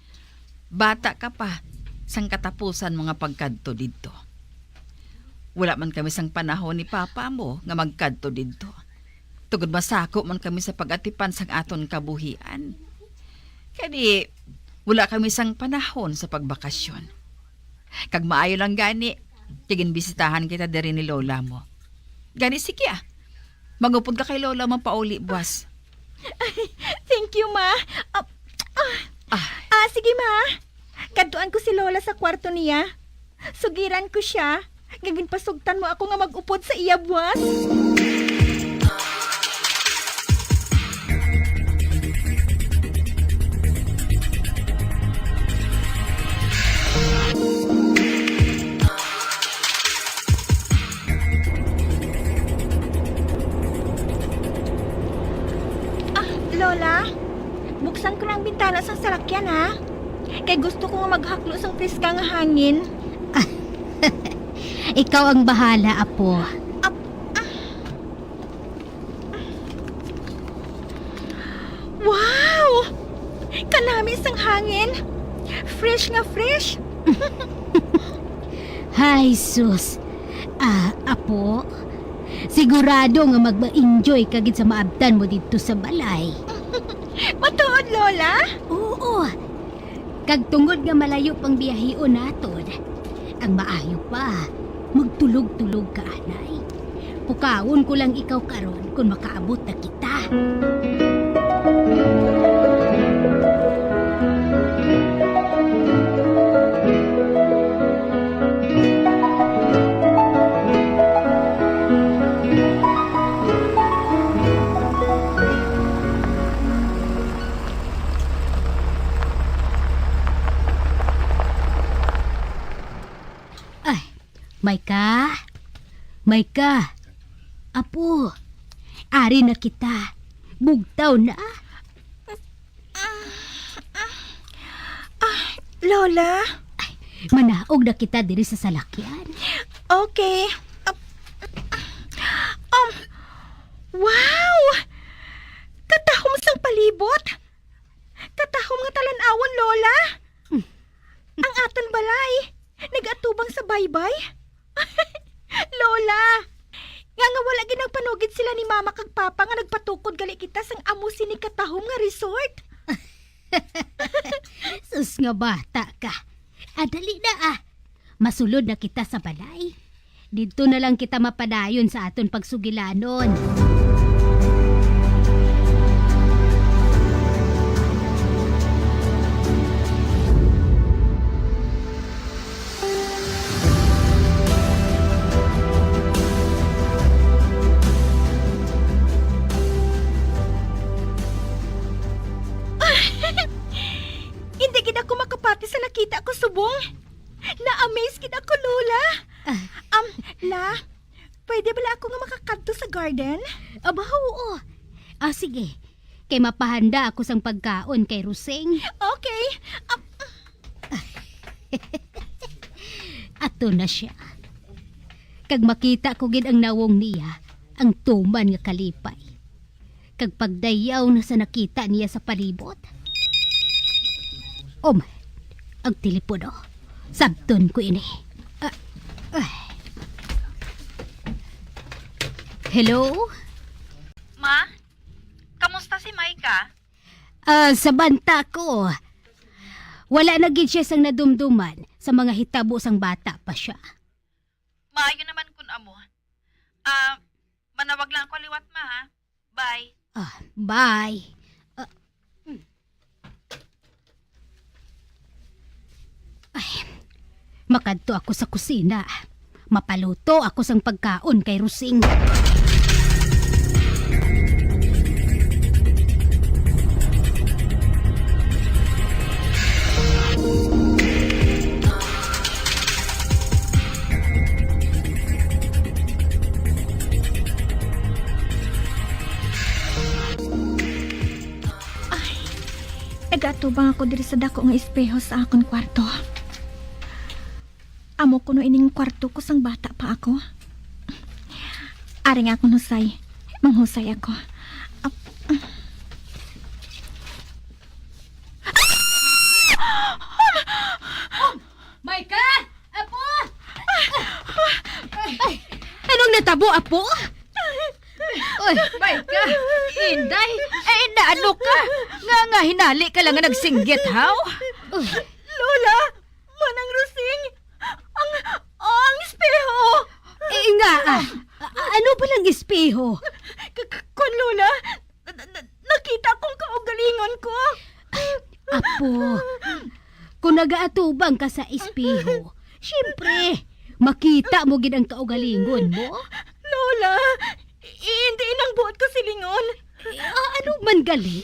bata ka pa sang katapusan mo nga pagkadto didto. Wala man kami sang panahon ni Papa mo nga magkadto didto, tungod masako man kami sa pag-atipan sang aton kabuhian. Kadi, wala kami sang panahon sa pagbakasyon. Kag maayo lang gani, kay ginbisitahan kita diri ni Lola mo. Gani, sige, ah. Mangupod ka kay Lola man pauli buwas. Thank you, Ma. Ah, ah, Ah, ah, sige, Ma. Kadtuan ko si Lola sa kwarto niya. Sugiran ko sia nga ginpasugtan mo ako nga mag-upod sa iya buwas. Ah, Lola, buksan ko na ang bintana sang salakyan, ha? Kay gusto ko nga maghaklo sang preska nga hangin. Ikaw ang bahala, apo. Ap-, ah. Wow! Kanami sang hangin. Fresh nga fresh. Hay, sus. Ah, apo, sigurado nga magma-enjoy ka gid sa maabtan mo didto sa balay. Matuod, Lola? Oo. Kag tungod nga malayo pang biyahion naton, ang maayo pa, magtulog-tulog ka, anay. Pukawon ko lang ikaw karon kon makaabot na kita. Ay, Micah? Micah? Apo, ari na kita. Bugtaw na. Ah, Lola? Ay, manaog na kita diri sa salakyan. Okay. Ah, um, wow! Katahom sang palibot. Katahom nga talan-awon, Lola. Hmm. Ang aton balay nag-atubang sa baybay. Lola, nga, nga wala gid nagpanugid sila ni Mama kag Papa nga nagpatukod gali kita sang amo sini katahom nga resort. Sus, nga bata ka. Ah, dali na, ah. Masulod na kita sa balay. Didto na lang kita mapadayon sa aton pagsugilanon. Hindi gid ako makapati sa nakita ko subong. Na-amaze gid ako, Lola. Ah. Um, La, pwede bala ako nga makakadto sa garden? Aba, oo. Ah, sige. Kay mapahanda ako sang pagkaon kay Rosing. Okay. Ah, Ato na sia. Kag makita ko gid ang nawong niya, ang tuman nga kalipay. Kag pagdayaw na sa nakita niya sa palibot. Um, ang telepono. Sabton ko ini. Ah, ah. Hello? Ma, kamusta si Micah? Ah, sa banta ko, wala na gid siya sang nadumduman sa mga hitabo sang bata pa siya. Maayo naman kun amo. Ah, manawag lang ako liwat, ma, ha? Bye. Ah, bye. Ah, mm. Ay, makadto ako sa kusina. Mapaluto ako sang pagkaon kay Rosing. Ay, nagaatubang ako diri sa dako nga espeho sa akon kwarto. Amo kuno ining kwarto ko sang bata pa ako. Ari nga akon husay. Manghusay ako. Ap-, Micah! Apo! Ay, anong natabo, apo? Oy, Micah! Inday! Ay, naano ka? Nga, nga hinali ka lang nga nagsinggit, haw? Lola! Manang Rosing! Ang, ang espeho! Eh, nga, ah. Ano ba lang espeho? K-, k-, kon, Lola, na-, na-, na-, nakita ko ang kaugalingon ko. Apo, kung nagaatubang ka sa espeho, siyempre, makita mo gid ang kaugalingon mo. Lola, i-, hindi nang buot ko silingon. Eh, a-, ano man gali?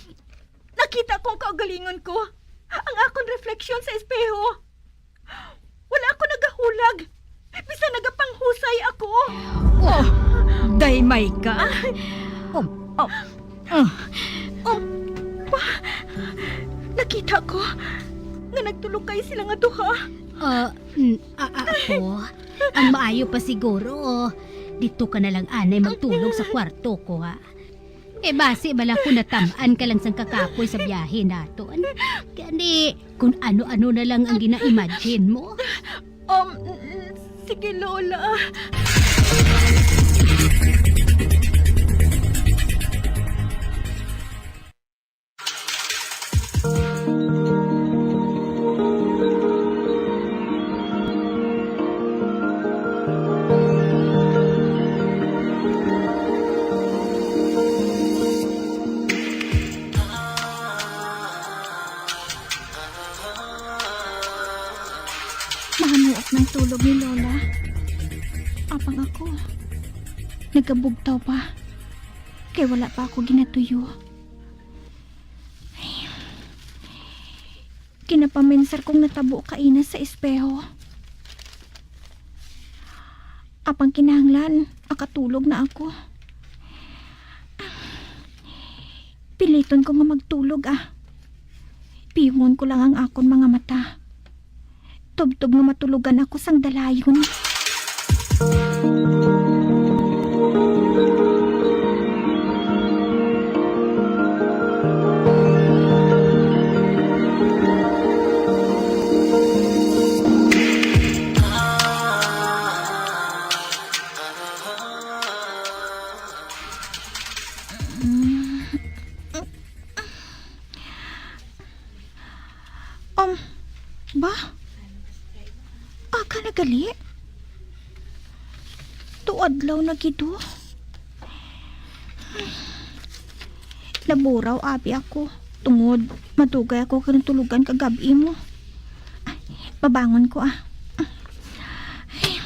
Nakita ko ang kaugalingon ko. Ang akon refleksyon sa espeho. Wala ako nagahulag. Bisan nagapanghusay ako. Oh, daymay ka. Ah. Oh, oh, ah. Oh, pa. Nakita ko nga nagtulukay sila nga duha. Ah, mm, a-, a-, ako, ang maayo pa siguro, dito ka na lang anay magtulog sa kwarto ko, ha? Eh, basi bala ko natam-an ka lang sang kakapoy sa biyahe naton. Gani, kung ano-ano na lang ang gina-imagine mo. Um, sige, Lola. Mahamuok ng tulog ni Lola. Apang ako, nagabugtaw pa. Kay wala pa ako ginatuyo. Ginapaminsar kong natabo kaina sa espeho. Apang kinahanglan, makatulog na ako. Piliton ko nga magtulog, ah. Piyungon ko lang ang akon mga mata. Tubtob nga matulogan ako sang dalayon. Um, ba? Aga na gali? Tuadlaw na gid, oh. Naburaw abi ako tungod madugay ako kinatulugan kagab-i mo. Ay, mabangon ko, ah. Ay,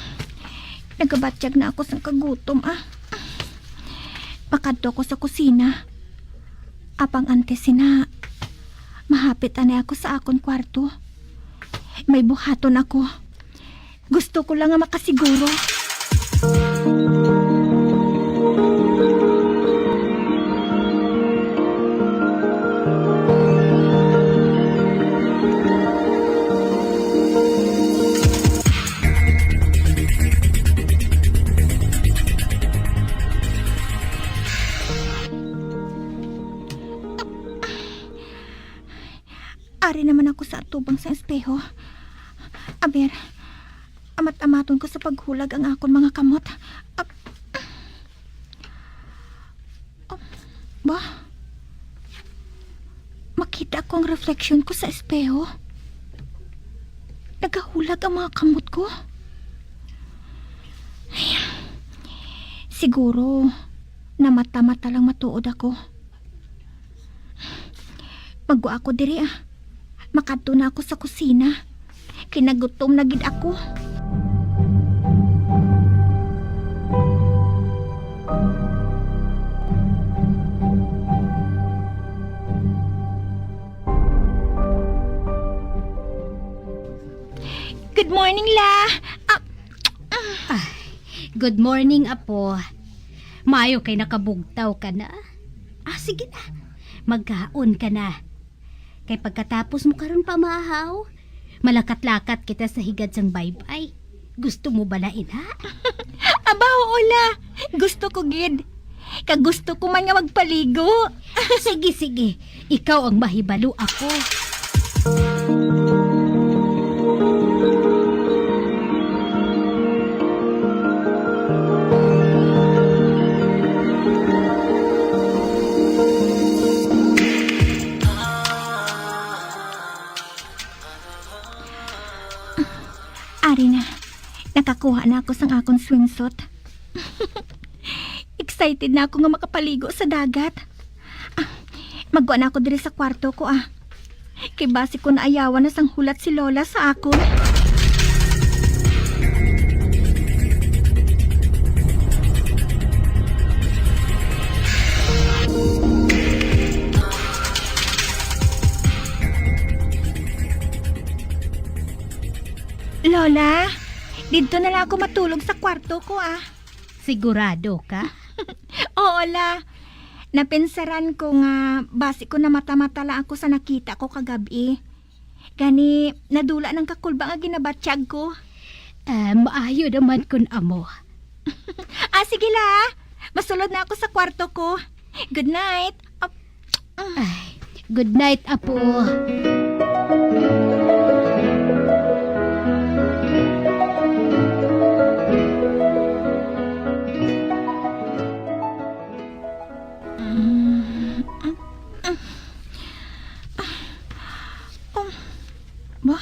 nagabatyag na ako sang kagutom, ah. Makadto ako sa kusina. Apang antes sina, mahapit anay ako sa akon kwarto. May buhaton ako. Gusto ko lang nga makasiguro. Ari naman ako sa atubang sa espeho. Aber, amat-amaton ko sa paghulag ang akon mga kamot. Ap-, oh, ba? Makita ko ang refleksyon ko sa espeho. Nagahulag ang mga kamot ko. Ay, siguro, namata-mata lang matuod ako. Magwa ako diri, ah. Makadto na ako sa kusina. Kinagutom na gid ako. Good morning, La. Ah, ah. Ay, good morning, apo. Maayo kay nakabugtaw ka na. Ah, sige na. Magkaon ka na. Kay pagkatapos mo karon pamahaw, malakat-lakat kita sa higad sang baybay. Gusto mo bala ina? Aba, oo, La. Gusto ko gid. Kag gusto ko man nga magpaligo. Sige, sige. Ikaw ang mahibalo, apo. Ari na, nakakuha na ako sang akon swimsuit. Excited na ako nga makapaligo sa dagat. Ah, magwa na ako diri sa kwarto ko, ah. Kay basi ko naayawan na sang hulat si Lola sa akon. Lola, didto na lang ako matulog sa kwarto ko, ah. Sigurado ka? Oo, La. Napinsaran ko nga basi ko namata-mata lang ako sa nakita ko kagab-i. Gani, nadula nang kakulba nga ginabatyag ko. Ah, maayo naman kun amo. Ah, sige, La. Masulod na ako sa kwarto ko. Good night. Ap-, ah. Ay, good night, apo. Mm, mm, mm. Ah, um, ba?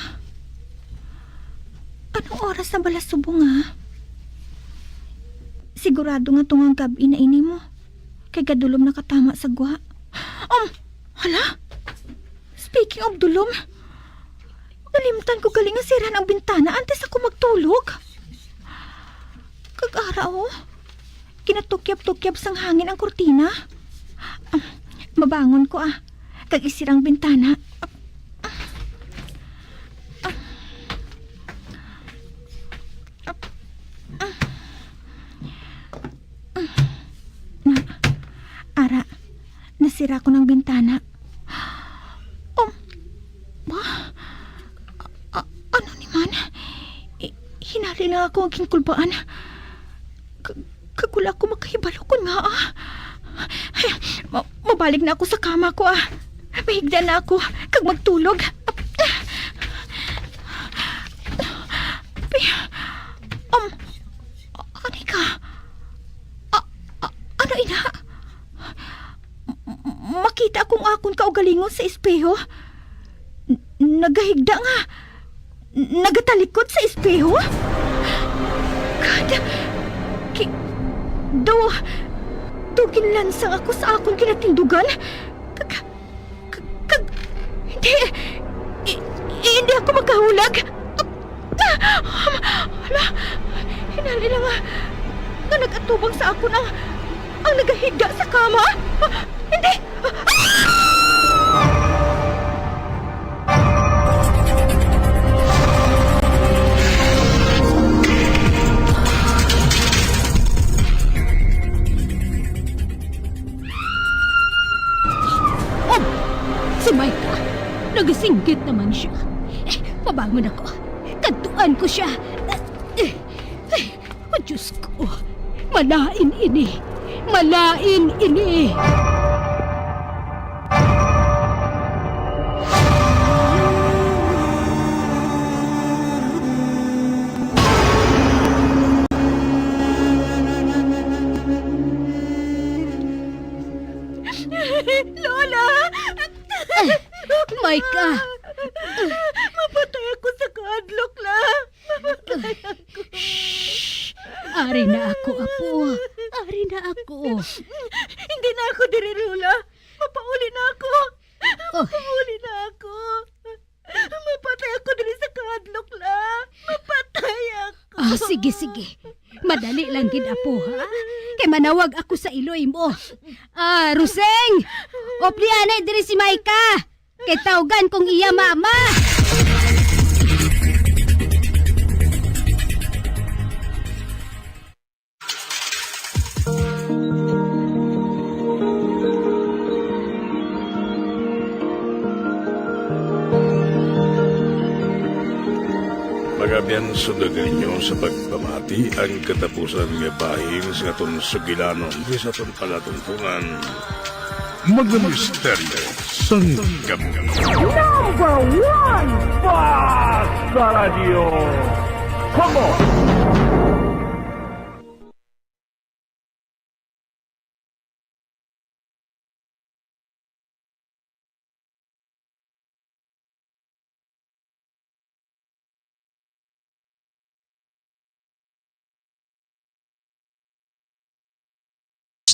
Anong oras na bala subong, ha? Sigurado nga tungang gab-i na ini mo. Kay gadulom na ka tama sa gwa. Um, hala? Speaking of dulom, nalimtan ko gali nga siran ang bintana antes ako magtulog. Kag ara, oh. Kinatukyab-tukyab sang hangin ang kurtina. Ah, mabangon ko, ah. Kag isira ang bintana. Na, ara, nasira ko ng bintana. Um, ba? A-, a-, ano ni man? I-, hinali lang ako ang ginkulbaan. Ka-, kag wala ko makahibalo kon ngaa. Ma-, mabalik na ako sa kama ko, ah. Mahigda na ako, kag magtulog. Pi-, um, Ani ka? A-, a-, ano ina? M-, m-, makita ko ang akon kaugalingon sa espeho? N-, nagahigda nga. N-, nagatalikod sa espeho? God! Ki-, daw, daw ginlansang ako sa akon kinatindugan. Kag, kag, kag, hindi, i-, i-, hindi ako makahulag. Hala, hinali lang nga, nga nag-atubang sa akon ang, ang nagahigda sa kama. Ah, hindi! Ah! Oh! Si Micah! Nagasinggit naman siya. Eh, pabangon ako. Kadtuan ko siya. Eh, eh, oh, Diyos ko. Malain ini. Malain ini. Lola! Micah! Mapatay ako sa kahadlok, La. Mapatay ako. Shh! Ari na ako, apo. Ari na ako. Hindi na ako diri, Lola. Mapauli na ako. Oh. Mapauli na ako. Mapatay ako diri sa kahadlok, La. Mapatay ako. Ah, sige, sige. Madali lang gid, apo, ha? Kay manawag ako sa iloy mo. Ah, Roseng! Opli anay diri si Micah! Kay tawgan kong iya mama! Mga abyan, sundagan nyo sa pagpamati ang katapusan nga bahin sa aton sugilanon diri sa aton palatuntunan. Mga misteryo sang kabuhi. Number one, Basta Radyo. Come on!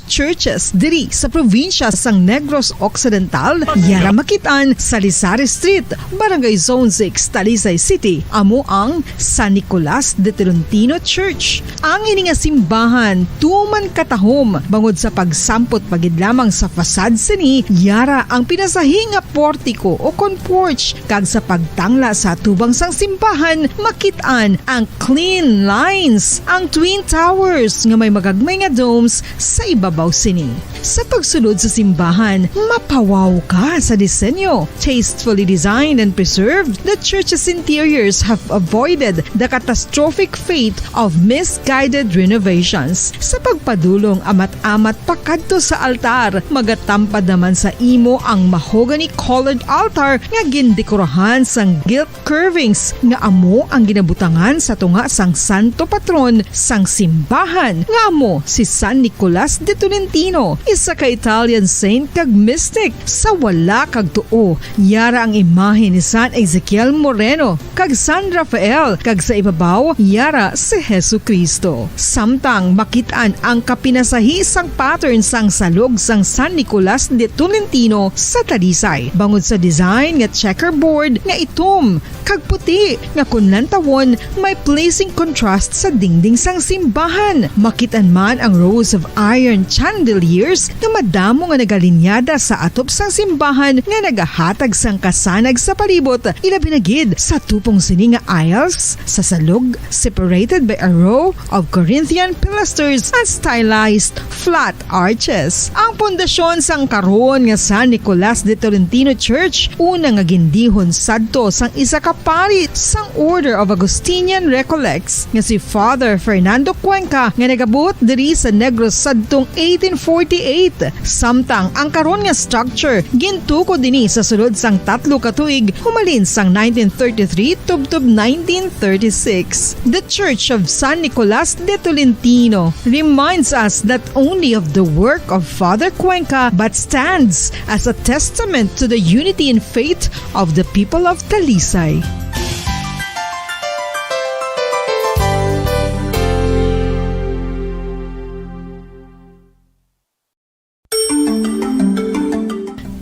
churches diri sa probinsya sang Negros Occidental, yara makit-an sa Lizares Street, Barangay Zone six, Talisay City, amo ang San Nicolas de Tolentino Church. Ang ini nga simbahan tuman katahom bangod sa pagsampot pa gid lamang sa facade sini, yara ang pinasahi nga portiko o kon porch, kag sa pagtangla sa atubang sang simbahan, makit-an ang clean lines, ang twin towers nga may magagmay nga domes sa ibabaw sini. Sa pagsulod sa simbahan, mapawaw ka sa disenyo. Tastefully designed and preserved, the church's interiors have avoided the catastrophic fate of misguided renovations. Sa pagpadulong amat-amat pakadto sa altar, magatampad naman sa imo ang mahogany colored altar nga gindekorahan sang gilt curvings nga amo ang ginabutangan sa tunga sang santo patron sang simbahan, nga amo si San Nicolas de Tolentino, isa ka Italian saint kag mystic. Sa wala kag tuo, yara ang imahe ni San Ezekiel Moreno kag San Rafael, kag sa ibabaw, yara si Jesu-Cristo. Samtang makit-an ang kapinasahi sang pattern sang salog sang San Nicolas de Tolentino sa Talisay, bangod sa design nga checkerboard nga itom kag puti nga kon lantawon may pleasing contrast sa dingding sang simbahan. Makit-an man ang rows of iron chandeliers nga madamo nga nagalinyada sa atop sang simbahan nga nagahatag sang kasanag sa palibot, ilabi na gid sa tupong sini nga aisles sa salog, separated by a row of Corinthian pilasters and stylized flat arches. Ang pundasyon sang karon nga San Nicolas de Tolentino Church, una nga gindihon sadto sang isa ka pari sang Order of Augustinian Recollects nga si Father Fernando Cuenca, nga nagabuot diri sa Negros sadtong eighteen forty-eight. Samtang ang karon nga structure gintukod ini sa sulod sang tatlo ka tuig, humalin sang nineteen thirty-three tubtob nineteen thirty-six. The Church of San Nicolas de Tolentino reminds us not only of the work of Father Cuenca, but stands as a testament to the unity in faith of the people of Talisay.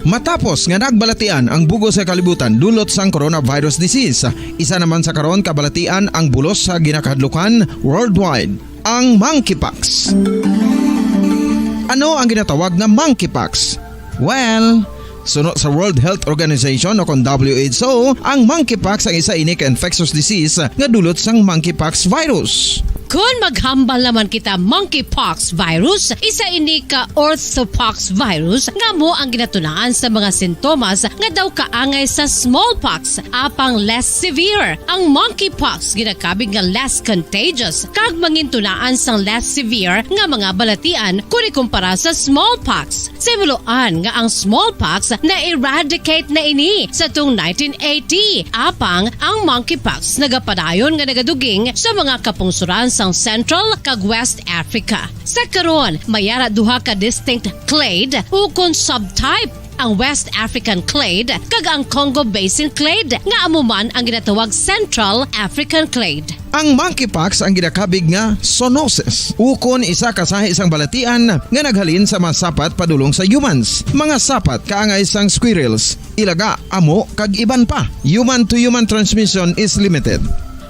Matapos nga nagbalatian ang bug-os nga kalibutan dulot sang coronavirus disease, isa naman sa karon kabalatian ang bulos sa ginakahadlukan worldwide, ang monkeypox. Ano ang ginatawag nga monkeypox? Well, suno sa World Health Organization o kon W H O, ang monkeypox ang isa ini ka infectious disease nga dulot sang monkeypox virus. Kon maghambal naman kita, monkeypox virus, isa ini ka orthopox virus nga amo ang ginatunaan sa mga sintomas nga daw kaangay sa smallpox, apang less severe. Ang monkeypox ginakabig nga less contagious kag mangintunaan sang less severe nga mga balatian kon ikumpara sa smallpox. Sa himuloan nga ang smallpox na-eradicate na ini sa tung nineteen eighty, apang ang monkeypox nagapadayon nga nagaduging sa mga kapungsoran sang Central kag West Africa. Sa karon, may ara duha ka distinct clade ukon subtype, ang West African clade kag ang Congo Basin clade, nga amo man ang ginatawag Central African clade. Ang monkeypox ang ginakabig nga zoonosis, ukon isa ka sahi sang balatian nga naghalin sa mga sapat padulong sa humans. Mga sapat kaangay sang squirrels, ilaga, amo, kag iban pa. Human to human transmission is limited.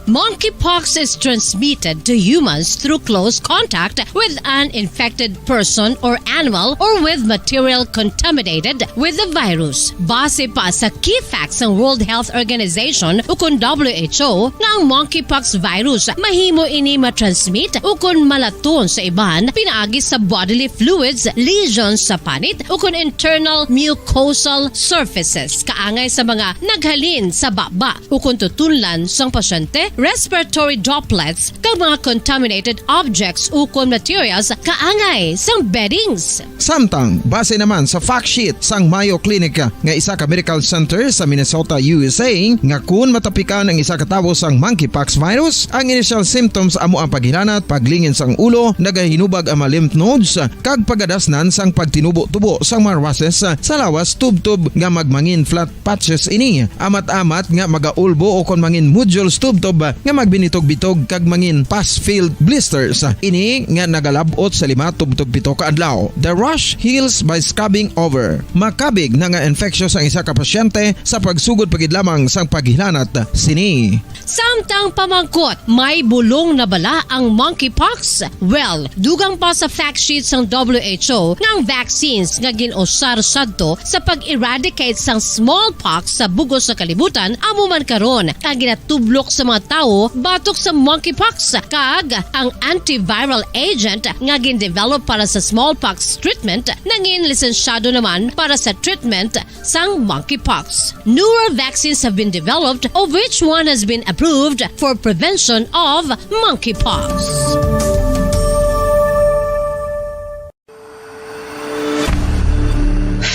Monkeypox is transmitted to humans through close contact with an infected person or animal or with material contaminated with the virus. Base pa sa key facts sang World Health Organization ukon W H O, nga ang monkeypox virus mahimo ini matransmit ukon malaton sa iban pinaagi sa bodily fluids, lesions sa panit, ukon internal mucosal surfaces, kaangay sa mga naghalin sa baba ukon tutunlan sang pasyente, respiratory droplets, kag mga contaminated objects ukon materials kaangay sang beddings. Samtang, base naman sa fact sheet sang Mayo Clinic nga isa ka medical center sa Minnesota, U S A, nga kun matapikan ang isa ka tawo sang monkeypox virus, ang initial symptoms amo ang paghilanat, paglingin sang ulo, nagahinubag ang mga lymph nodes, kag pagadasnan sang pagtinubo-tubo sang mga rushes sa lawas tubtob nga magmangin flat patches ini. Amat-amat nga magaulbo o kon mangin nodules tubtob nga magbinitog-bitog kag mangin pus-filled blisters. Ini nga nagalab-ot sa lima tubtob pito ka adlaw. The rash heals by scrubbing over. Makabig na nga infectious ang isa ka pasyente sa pagsugod pa gid lamang sang paghilanat sini. Samtang pamangkot, may bulong na bala ang monkeypox? Well, dugang pa sa fact sheet sang W H O nga ang vaccines nga gin-usar sadto sa pag-eradicate sang smallpox sa bug-os nga kalibutan amo man karon ang ginatublok sa mga tawo batok sa monkeypox, kag ang antiviral agent nga gin-develop para sa smallpox treatment nangin lisensyado naman para sa treatment sang monkeypox. Newer vaccines have been developed, of which one has been approved for prevention of monkeypox.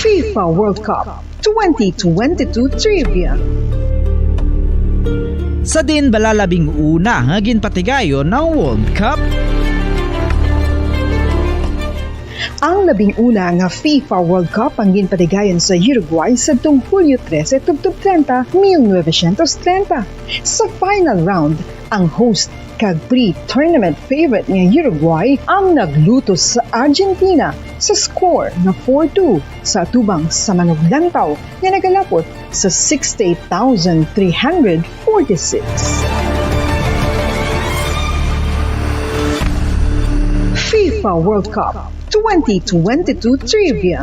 FIFA World Cup twenty twenty-two Trivia. Sa diin bala labing una nga ginpatigayon ang World Cup? Ang labing una nga FIFA World Cup ang ginpatigayon sa Uruguay sadtong Hulyo trese tubtob treinta, mil novecientos treinta. Sa final round, ang host kag pre-tournament favorite nga Uruguay ang naglutos sa Argentina sa score nga four two sa atubang sa manuglantaw nga nagalapot sa sixty-eight thousand three hundred forty-six. FIFA World Cup twenty twenty-two Trivia.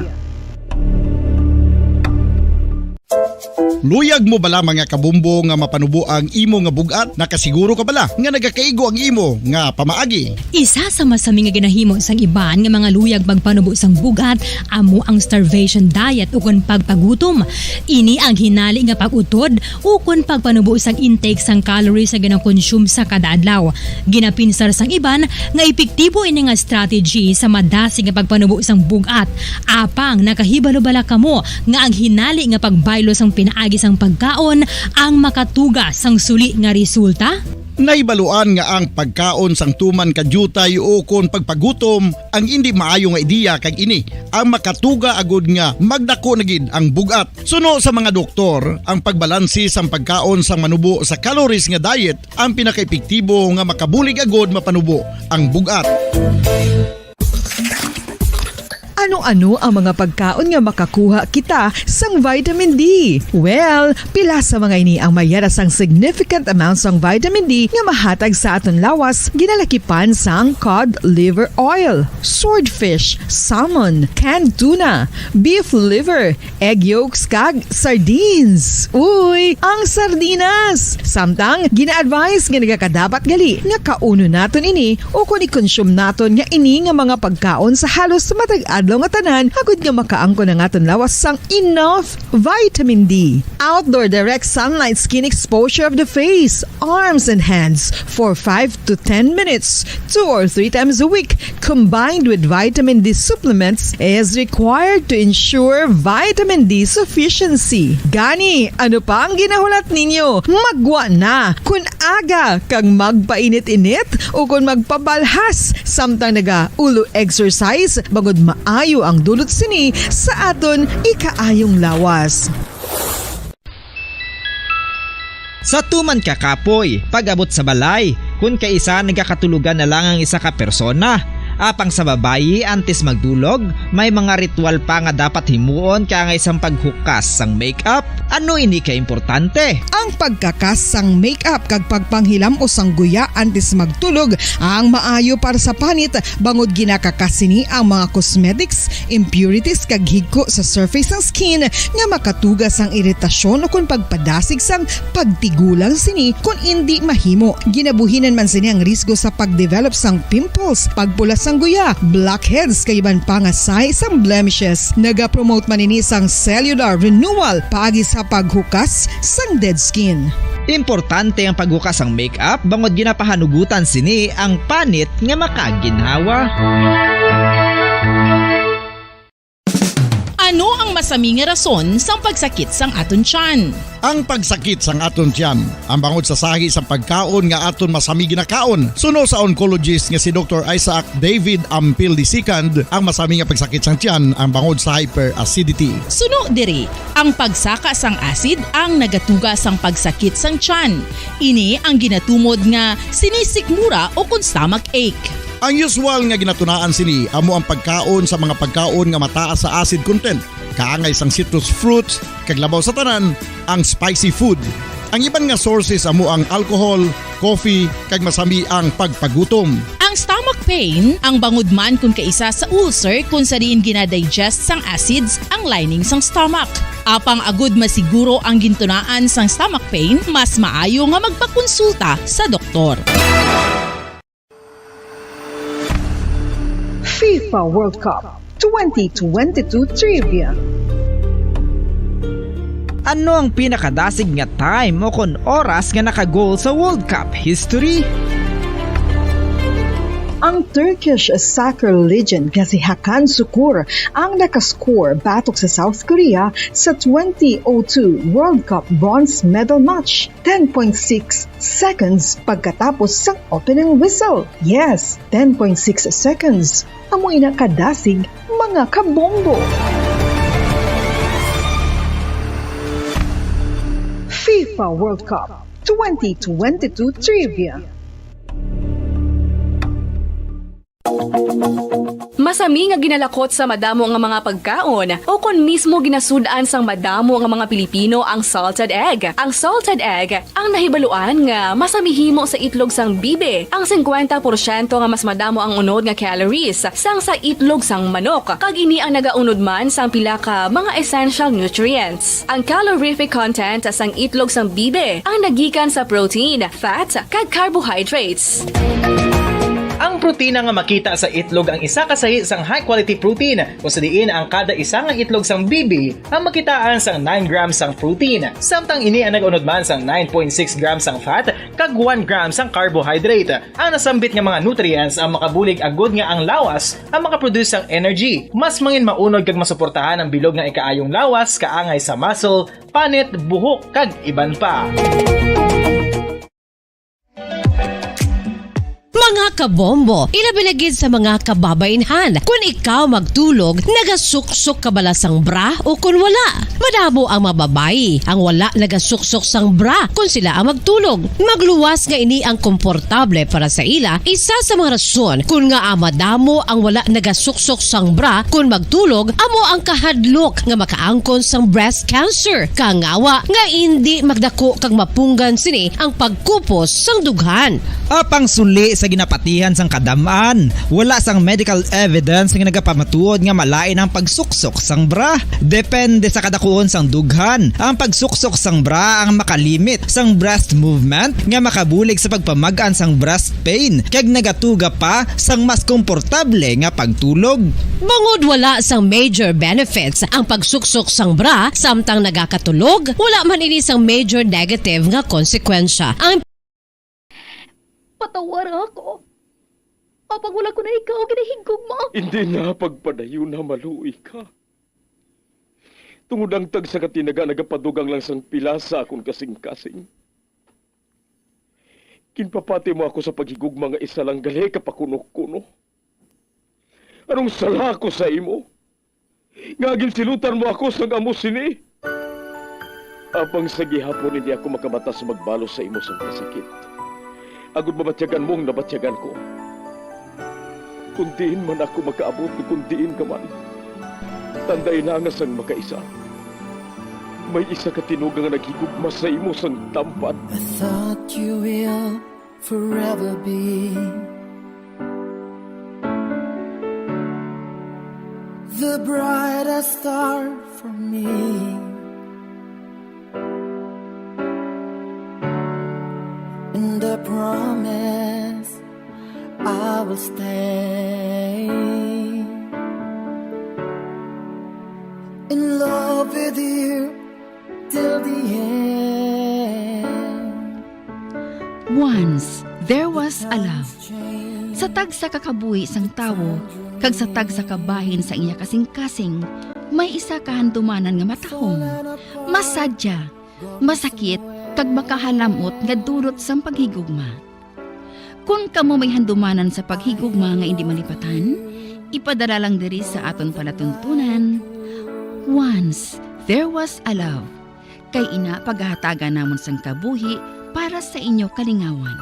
Luyag mo bala, mga kabombo, nga mapanubo ang imo nga bug-at? Nakasiguro ka bala nga nagakaigo ang imo nga pamaagi? Isa sa masami nga ginahimo sang iban nga mga luyag pagpanubo sang bug-at amo ang starvation diet ukon pagpagutom. Ini ang hinali nga pag-utod ukon pagpanubo sang intake sang calories nga ginakonsume sa kada adlaw. Ginapinsar sang iban nga epektibo ini nga strategy sa madasig nga pagpanubo sang bug-at. Apang nakahibalo bala kamo nga ang hinali nga pagbaylo sang pinaagi sang pagkaon ang makatuga sang suli nga resulta? Nahibaluan nga ang pagkaon sang tuman ka diutay ukon pagpagutom ang indi maayo nga ideya, kag ini ang makatuga agud nga magdako na gid ang bug-at. Suno sa mga doktor, ang pagbalanse sang pagkaon sang manubo sa calories nga diet ang pinakaepektibo nga makabulig agud mapanubo ang bug-at. Ano-ano ang mga pagkaon nga makakuha kita sang vitamin D? Well, pila sa mga ini ang mayara sang significant amount sang vitamin D nga mahatag sa aton lawas, ginalakipan sang cod liver oil, swordfish, salmon, canned tuna, beef liver, egg yolks, kag sardines. Uy, ang sardinas! Samtang gina-advise nga nagakadapat gali nga kaunon naton ini ukon i-consume naton nga ini nga mga pagkaon sa halos matag adlaw nga tanan, agud nga makaangkon ang aton lawas sang enough vitamin D. Outdoor direct sunlight skin exposure of the face, arms, and hands for five to ten minutes, two or three times a week, combined with vitamin D supplements, is required to ensure vitamin D sufficiency. Gani, ano pa ang ginahulat ninyo? Maggwa na! Kun aga kag magpainit-init ukon magpabalhas samtang naga-ulo exercise, bangod maayo ang dulot sini sa aton ikaayong lawas. Sa tuman ka kapoy, pag-abot sa balay, kun kaisa nagakatulogan na lang ang isa ka persona. Apang sa babayi, antes magdulog, may mga ritual pa nga dapat himuon kaangay sang paghukas sang makeup. Ano ini ka importante? Ang pagkakas sang makeup kag pagpanghilam-os sang guya antes magtulog ang maayo para sa panit, bangod ginakakas sini ang mga cosmetics, impurities, kag higko sa surface sang skin nga makatuga sang iritasyon ukon pagpadasig sang pagtigulang sini kon indi mahimo. Ginabuhinan man sini ang risgo sa pagdevelop sang pimples, pagpula sang guya, blackheads, kag iban pa nga sahi sang blemishes. Nagapromote man ini sang cellular renewal paagi sa paghukas sang dead skin. Importante ang paghukas sang makeup bangod ginapahanugutan sini ang panit nga makaginhawa. Ano ang Masami nga rason sang pagsakit sang aton tiyan. Ang pagsakit sang aton tiyan, ang bangod sa sahi sang pagkaon nga aton masami ginakaon. Suno sa oncologist nga si Doktor Isaac David Ampil the second, ang masami nga pagsakit sang tiyan ang bangod sa hyperacidity. Suno diri, ang pagsaka sang acid ang nagatuga sang pagsakit sang tiyan. Ini ang ginatumod nga sinisikmura o kon stomach ache. Ang usual nga ginatunaan sini amo ang pagkaon sa mga pagkaon nga mataas sa acid content, kaangay sang citrus fruits, kag labaw sa tanan, ang spicy food. Ang iban nga sources amo ang alcohol, coffee, kag masami ang pagpagutom. Ang stomach pain ang bangod man kon kaisa sa ulcer, kon sa diin ginadigest sang acids ang lining sang stomach. Apang agud masiguro ang gintunaan sang stomach pain, mas maayo nga magpakonsulta sa doktor. FIFA World Cup twenty twenty-two Trivia. Ano ang pinakadasig nga time o kon oras nga naka-goal sa World Cup history? Ang Turkish soccer legend nga si Hakan Sukur ang nakascore batok sa South Korea sa twenty oh two World Cup bronze medal match, ten point six seconds pagkatapos sang opening whistle. Yes, ten point six seconds. Amo ina kadasig, mga kabombo. FIFA World Cup twenty twenty-two Trivia. Masami nga ginalakot sa madamo nga mga pagkaon, o kon mismo ginasud-an sang madamo nga mga Pilipino ang salted egg. Ang salted egg ang nahibaluan nga masami himo sa itlog sang bibi. Ang singkwenta porsyento nga mas madamo ang unod nga calories sang sa itlog sang manok, kag ini ang nagaunod man sang pila ka mga essential nutrients. Ang calorific content sang itlog sang bibi ang nagikan sa protein, fat, kag carbohydrates. Ang protina nga makita sa itlog ang isa ka sahi sang high-quality protein, kung sa diin ang kada isa nga itlog sang bibi ang makitaan sang nine grams sang protein, samtang ini ang nag-unod man sang nine point six grams sang fat kag one gram sang carbohydrate. Ang nasambit nga mga nutrients ang makabulig agud nga ang lawas ang makaproduce sang energy. Mas mangin maunod kag masuportahan ang bilog nga ikaayong lawas kaangay sa muscle, panit, buhok, kag iban pa. Mga kabombo, ilabi na gid sa mga kababainhan, kun ikaw magtulog, nagasuksok ka bala sang bra o kun wala? Madamo ang mga babayi ang wala nagasuksok sang bra kun sila ang magtulog. Magluwas nga ini ang komportable para sa ila, isa sa mga rason kun ngaa madamo ang wala nagasuksok sang bra kun magtulog amo ang kahadlok nga makaangkon sang breast cancer, kangawa nga indi magdako kag mapunggan sini ang pagkupos sang dughan. Apang suli sa ginapatihan sang kadam-an, wala sang medical evidence nga nagapamatuod nga malain ang pagsuksok sang bra. Depende sa kadakuon sang dughan, ang pagsuksok sang bra ang makalimit sang breast movement nga makabulig sa pagpamag-an sang breast pain kag nagatuga pa sang mas komportable nga pagtulog. Bangod wala sang major benefits ang pagsuksok sang bra samtang nagakatulog, wala man ini sang major negative nga konsekwensya. Ang Patawara ako. Apang wala ko na ikaw ginahigugma. Hindi na pagpadayon na maluoy ka. Tungod ang tagsa ka tinaga nagapadugang lang sang pila sa akon kasing-kasing. Ginpapati mo ako sa paghigugma nga isa lang gali ka pakuno-kuno. Anong sala ko sa imo? Nga ginsilutan mo ako sang amo sini? Apang sa gihapon hindi ako makabatas magbalos sa imo sang kasakit, agod mabatyagan mo ang nabatyagan ko. Kun diin man ako makaabot, kun diin ka man, tandai na nga sang makaisa, may isa ka tinuga nga naghigugma sa imo sang tampad. I thought you will forever be the brightest star for me. And I promise I will stay in love with you till the end. Once there was a love. Sa tagsa ka kabuhi sang tawo kag sa tagsa ka bahin sa iya kasing-kasing, May isa ka handumanan nga matahom, masadya, masakit, kag makahalam-ot nga dulot sang paghigugma. Kon kamo may handumanan sa paghigugma nga indi malipatan, ipadala lang diri sa aton palatuntunan, Once There Was a Love, kay ina pagahatagan namon sang kabuhi para sa inyo kalingawan.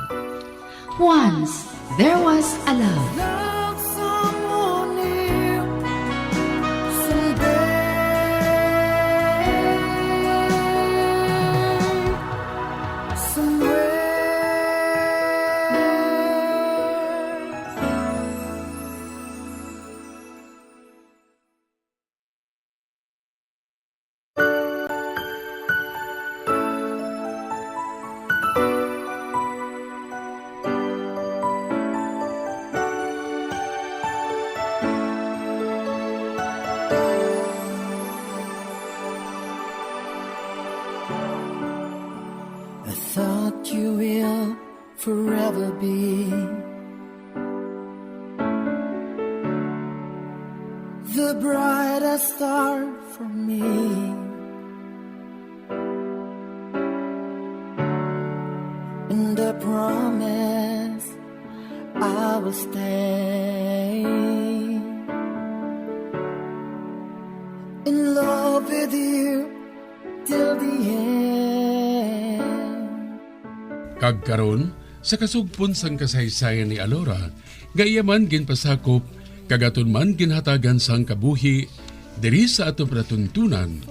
Once There Was a Love. Love someone new someday, somewhere. I thought you will forever be the brightest star for me. And I promise I will stay in love with you till the end. Kag karon, sa kasugpon sang kasaysayan ni Alora, nga iya man ginpasakop, kag aton man ginhatagan sang kabuhi, diri sa aton palatuntunan,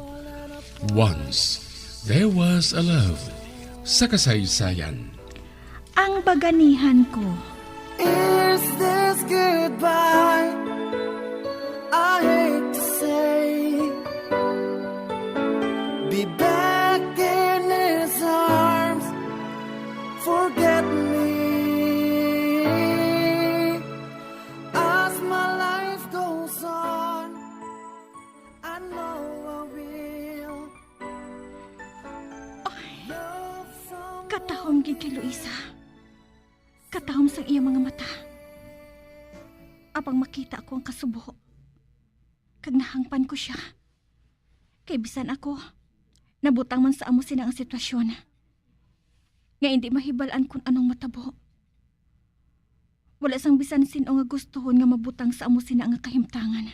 Once There Was a Love sa Kasaysayan. Ang baganihan ko. Is this goodbye? I hate to say. Be back in his arms. Forget me. As my life goes on, I know I will. Ay, katahom gid kay Luisa. Katahom sang iya mga mata. Apang makita ko ang kasubo, kag nahangpan ko sia. Kay bisan ako, nabutang man sa amo sina ang sitwasyon, nga indi mahibal-an kon anong matabo. Wala sang bisan sin-o nga gustuhon nga mabutang sa amo sina nga kahimtangan.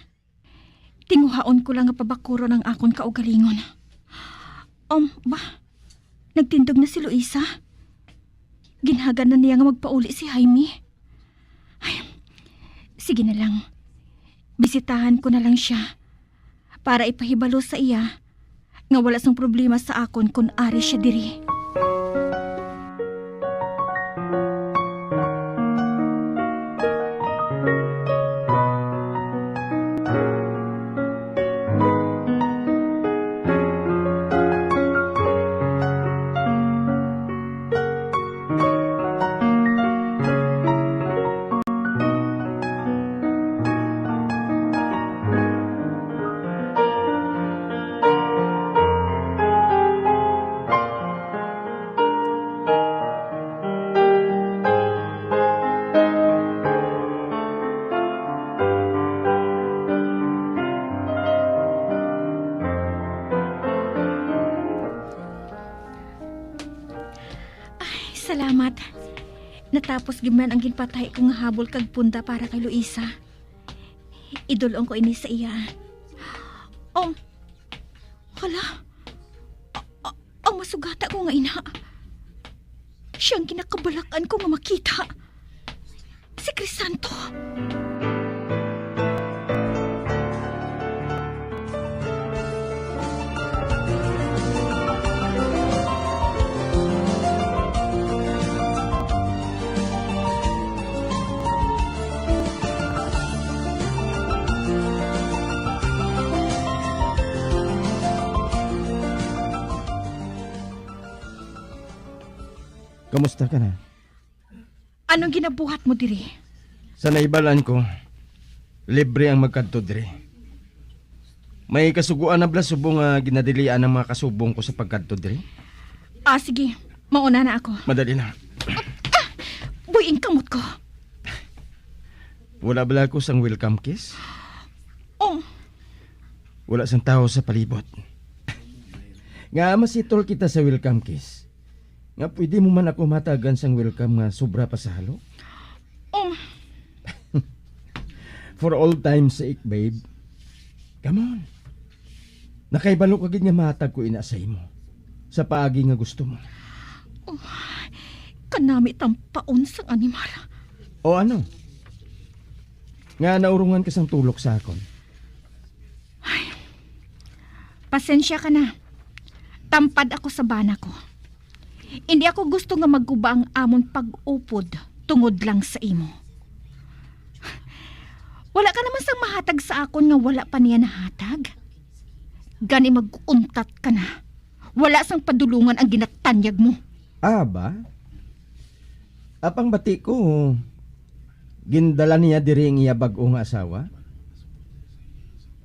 Tinguhaon ko lang nga pabakuron ang akon kaugalingon. Um, ba? Nagtindog na si Luisa? Ginhagad na niya nga magpauli si Jaime. Ay, sige na lang. Bisitahan ko na lang sia para ipahibalo sa iya nga wala sang problema sa akon kon ari sia diri. Ay, salamat. Natapos gid man ang ginpatahi ko nga habol kag punda para kay Luisa. Idul-ong ko ini sa iya. Um, hala. A-, a-, ang masugata ko nga ina. Siya ang ginakabalak-an ko nga makita. Si Crisanto. Kamusta ka na? Anong ginabuhat mo diri? Sa nahibalaan ko, libre ang magkadto diri. May kasugoan na bala subong nga ginadilian ang mga kasubong ko sa pagkadto diri? Ah, sige. Mauna na ako. Madali na. Ah! Buy-i ang kamot ko. Wala bala ako sang welcome kiss? Oh. Wala sang tawo sa palibot. Nga masitol kita sa welcome kiss. Nga pwede mo man ako matagan sang welcome nga sobra pa sa halo? Um. For all time's sake, babe. Come on. Nakahibalo ka gid nga mahatag ko ina sa imo. Sa paagi nga gusto mo. Oh, kanami tampaon sang animal. O ano? Nga naurongan ka sang tulok sa akon? Ay, pasensya ka na. Tampad ako sa bana ko. Hindi ako gusto nga magguba ang amon pag-upod tungod lang sa imo. Wala ka naman sang mahatag sa akon nga wala pa niya nahatag. Gani mag-untat ka na. Wala sang padulungan ang ginatanyag mo. Ah, ba? Apang bati ko, gindala niya diri ang iya bag-o nga asawa.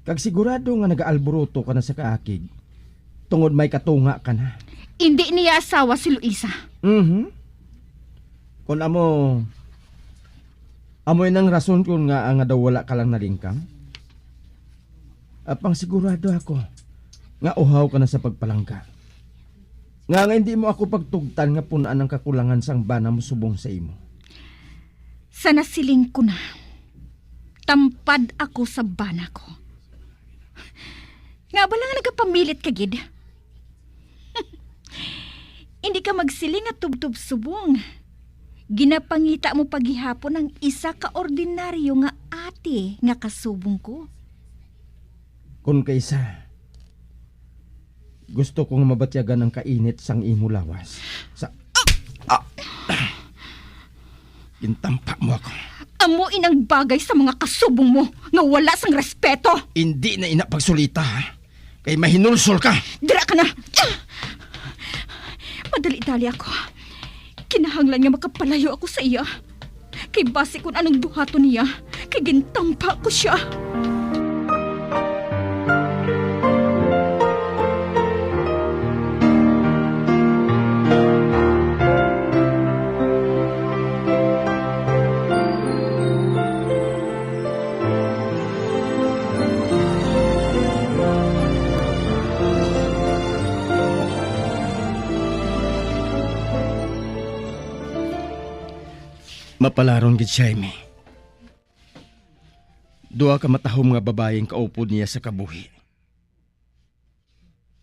Kag sigurado nga nagaalburuto ka na sa kaakig, tungod may katunga ka na. Indi niya asawa si Luisa. Mhm. Kon amo, amo inang rason kon ngaa nga daw wala ka lang nalingkang. Apang sigurado ako nga uhaw ka na sa pagpalangga. Nga nga hindi mo ako pagtugtan nga pun-an ang kakulangan sang bana mo subong sa imo. Sa nasiling ko na, tampad ako sa bana ko. Nga bala nga nagapamilit ka gid? Hindi ka magsiling nga tubtob subong. Ginapangita mo pa gihapon ang isa ka ordinaryo nga ate nga kasubong ko. Kun kaisa, gusto ko nga mabatyagan ang kainit sang imo lawas. Sa, ah! Gintampa mo ako. Amo inang bagay sa mga kasubong mo nga wala sang respeto. Indi na ina pagsulita, ha? Kay mahinulsol ka. Dira ka na! Madali-dali ako. Kinahanglan nga makapalayo ako sa iya. Kay basi kun anong buhaton niya, kay gintampa ko siya. Mapalaron gid si Jaime. Duha ka matahom nga babayi ang kaupod niya sa kabuhi.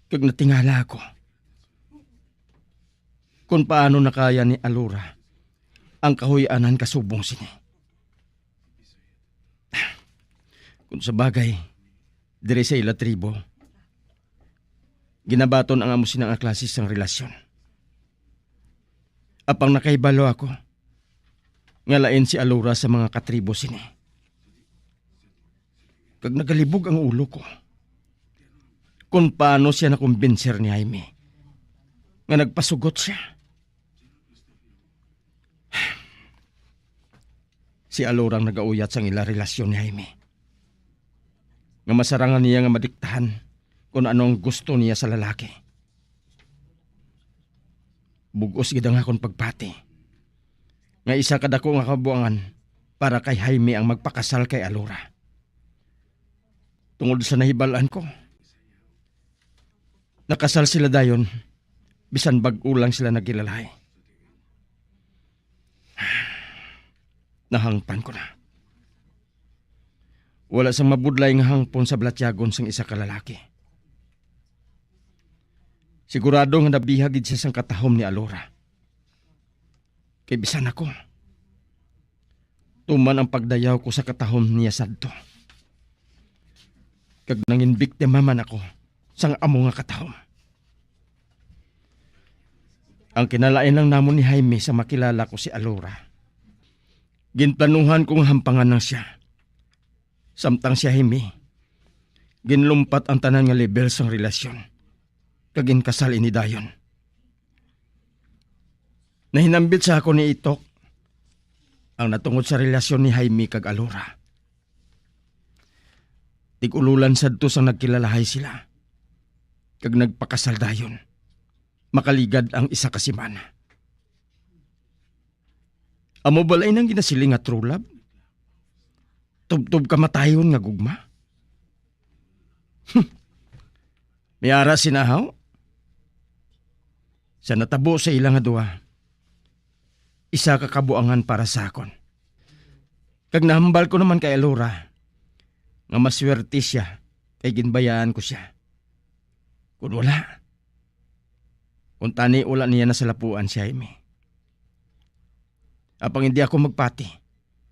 Kag natingala ako kon paano nakaya ni Alora ang kahuy-anan kasubong sini. Kung sa bagay, diri sa ila tribo, ginabaton ang amo sina nga klase sang relasyon. Apang nakahibalo ako nga lain si Alora sa mga katribo sini. Kag nagalibog ang ulo ko kung paano siya nakumbinser ni Jaime nga nagpasugot siya. Si Alora ang nagauyat sang ila relasyon ni Jaime, nga masarangan niya nga madiktahan kung ano ang gusto niya sa lalaki. Bug-os gid ang akon pagpati nga isa ka dako nga kabuangan para kay Jaime ang magpakasal kay Alora. Tungod sa nahibal-an ko, nakasal sila dayon, bisan bag-o lang sila nagkilalahi. Nahangpan ko na. Wala sang mabudlay nga hangpon sa balatyagon sang isa ka lalaki. Sigurado nga nabihag gid siya sang katahom ni Alora. Kay bisan ako, tuman ang pagdayaw ko sa katahom niya sadto, kag nangin biktima man ako sang amo nga katahom. Ang kinalain lang namon ni Jaime sa makilala ko si Alora, ginplanuhan ko nga hampangan lang siya. Samtang si Jaime, ginlumpat ang tanan nga level sang relasyon, kag ginkasal ini dayon. Nahinambit sa ako ni Itok ang natungod sa relasyon ni Jaime kag Alora. Tig-ululan sadto sang nagkilalahay sila, kag nagpakasal dayon, makaligad ang isa ka semana. Amo bala inang ginasiling nga true love? Tubtob kamatayon nga gugma? May ara sina, haw? Sa natabo sa ila nga duha, isa ka kabuangan para sa akon. Kag nahambal ko naman kay Alora nga maswerte sia kay ginbayaan ko sia. Kun wala, kun tani wala niya nasalapuan si Jaime. Apang hindi ako magpati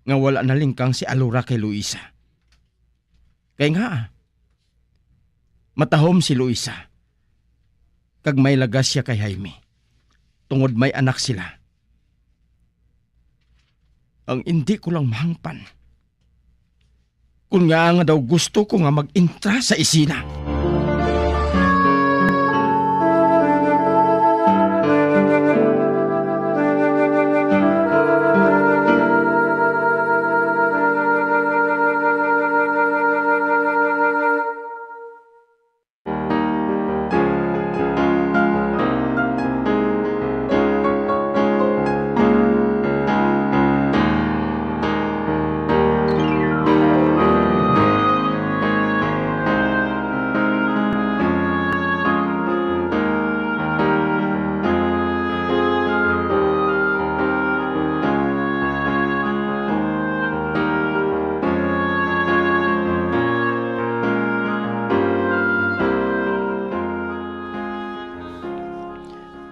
nga wala nalingkang si Alora kay Luisa. Kay nga, matahom si Luisa, kag may lagas sia kay Jaime, tungod may anak sila. Ang indi ko lang mahangpan, kun ngaa nga daw gusto ko nga mag-intra sa isina.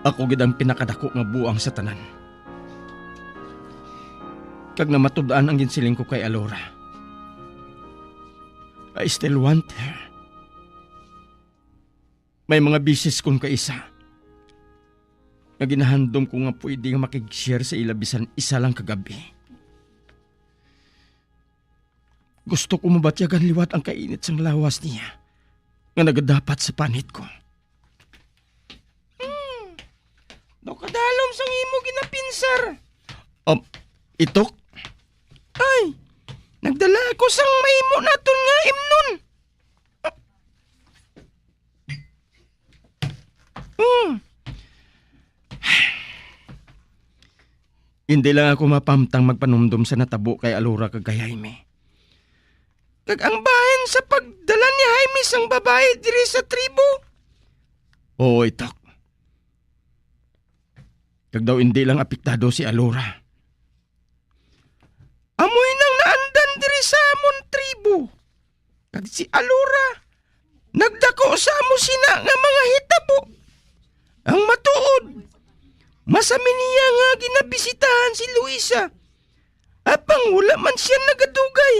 Ako gid ang pinakadako nga buang sa tanan. Kag namatud-an ang ginsiling ko kay Alora. I still want her. May mga bisis kon kaisa nga ginahandom ko nga pwede nga makig-share sa ila bisan isa lang ka gab-i. Gusto ko mabatyagan liwat ang kainit sang lawas niya nga nagadapat sa panit ko. Hmm. Daw kadalom sang imo ginapinsar. Um, Itok? Ay, nagdala ako sang mahimo naton nga imnon. Hmm. Hindi lang ako mapamtang magpanumdom sa natabo kay Alora kag kay Jaime. Kag ang bahin sa pagdala ni Jaime sang babayi diri sa tribo. Oo, Itok. Kag daw indi lang apektado si Alora. Amoy nang naandan diri sa amon tribo. Kag si Alora, nagdako sa amo sina nga mga hitabo. Ang matuod, masami niya nga ginabisitahan si Luisa. Apang wala man siya nagadugay.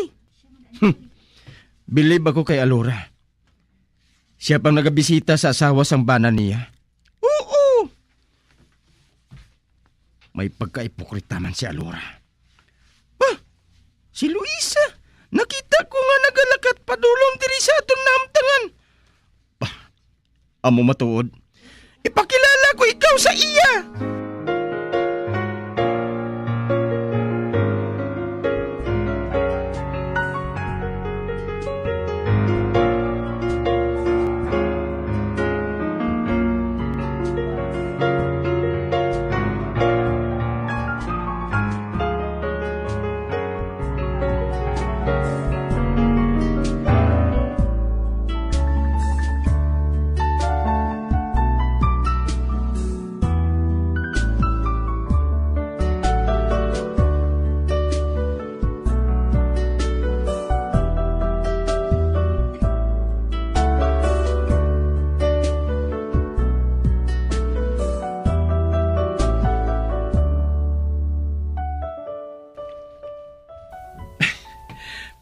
Hmm. Bilib ako kay Alora. Siya pang nagabisita sa asawa sang bana niya. Oo. May pagkaipokrita man si Alora. Ah, si Luisa, nakita ko nga nagalakat padulong diri sa aton nahamtangan. Bah, amo matuod. Ipakilala ko ikaw sa iya.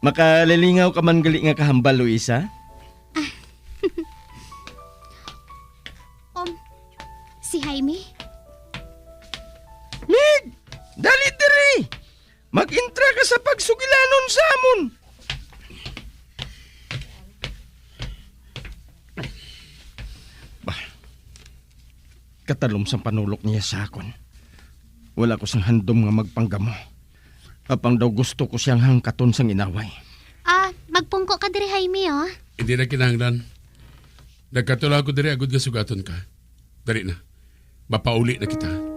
Makalilingaw ka man gali nga kahambal, Luisa? Um, si Jaime? Mig! Dali diri! Mag-intra ka sa pagsugilanon sa amon! Bah, katalom sang panulok niya sa akon. Wala ko sang handom nga magpanggamo. Apang daw gusto ko siyang hangkaton sang inaway. Ah, magpungko ka diri, Jaime, oh. Hindi na kinahanglan. Nagkatulak ako diri agod nga sugaton ka. Dali na. Mapauli na kita.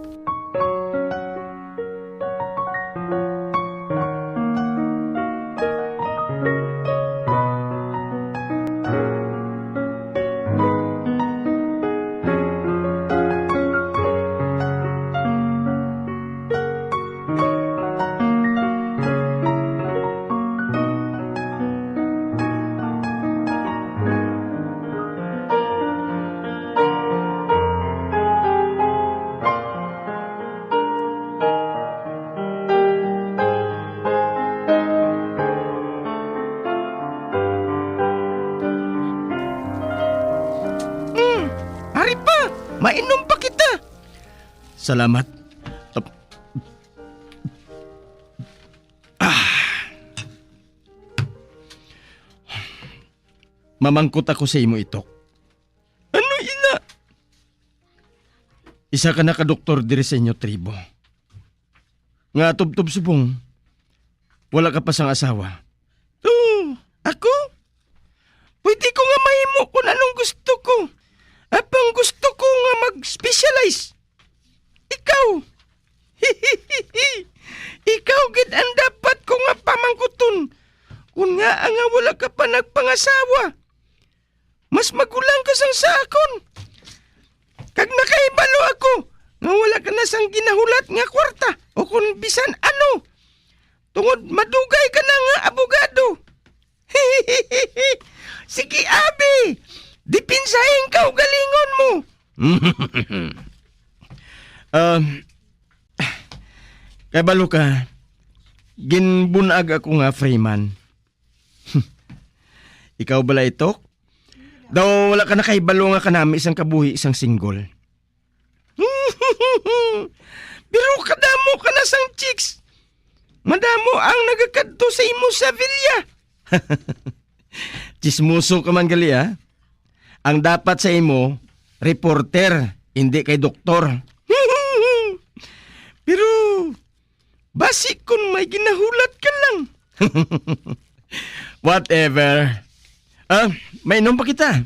Mainom pa kita. Salamat. Ap-, ah. Mamangkot ako sa imo, Itok. Ano ina? Isa ka na ka doktor diri sa inyo tribo. Nga tubtob subong, wala ka pa sang asawa. Oh, ako? Pwede ko nga mahimo kung anong gusto ko. Apang gusto ko nga mag-specialize. Ikaw? Ikaw gid ang dapat ko nga pamangkuton. Kung nga nga wala ka pa nagpangasawa, mas magulang ka sang sa akon. Kag nakahibalo ako nga wala ka na sang ginahulat nga kwarta o kon bisan ano, tungod madugay ka na nga abogado. Sige, abi, depensahi ang kaugalingon mo. Um, kay balo ka, ginbunag ako nga free man. Ikaw bala, Itok? Daw wala ka nakahibalo nga kanami sang kabuhi sang single. Pero kadamo ka na sang chicks. Madamo ang nagakadto sa imo sa villa. Chismoso ka man gali, ha? Ang dapat sa imo, reporter, hindi kay doktor. Pero basi kun may ginahulat ka lang. Whatever. Ah, mainom pa kita.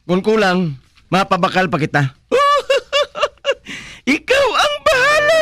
Kung kulang, mapabakal pa kita. Ikaw ang bahala!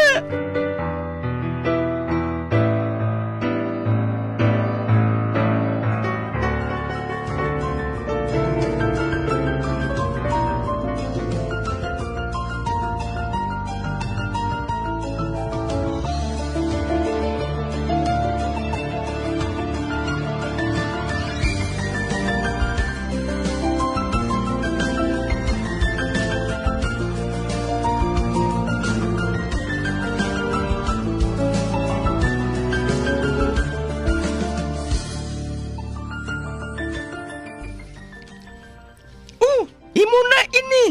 Oh, imo na ini.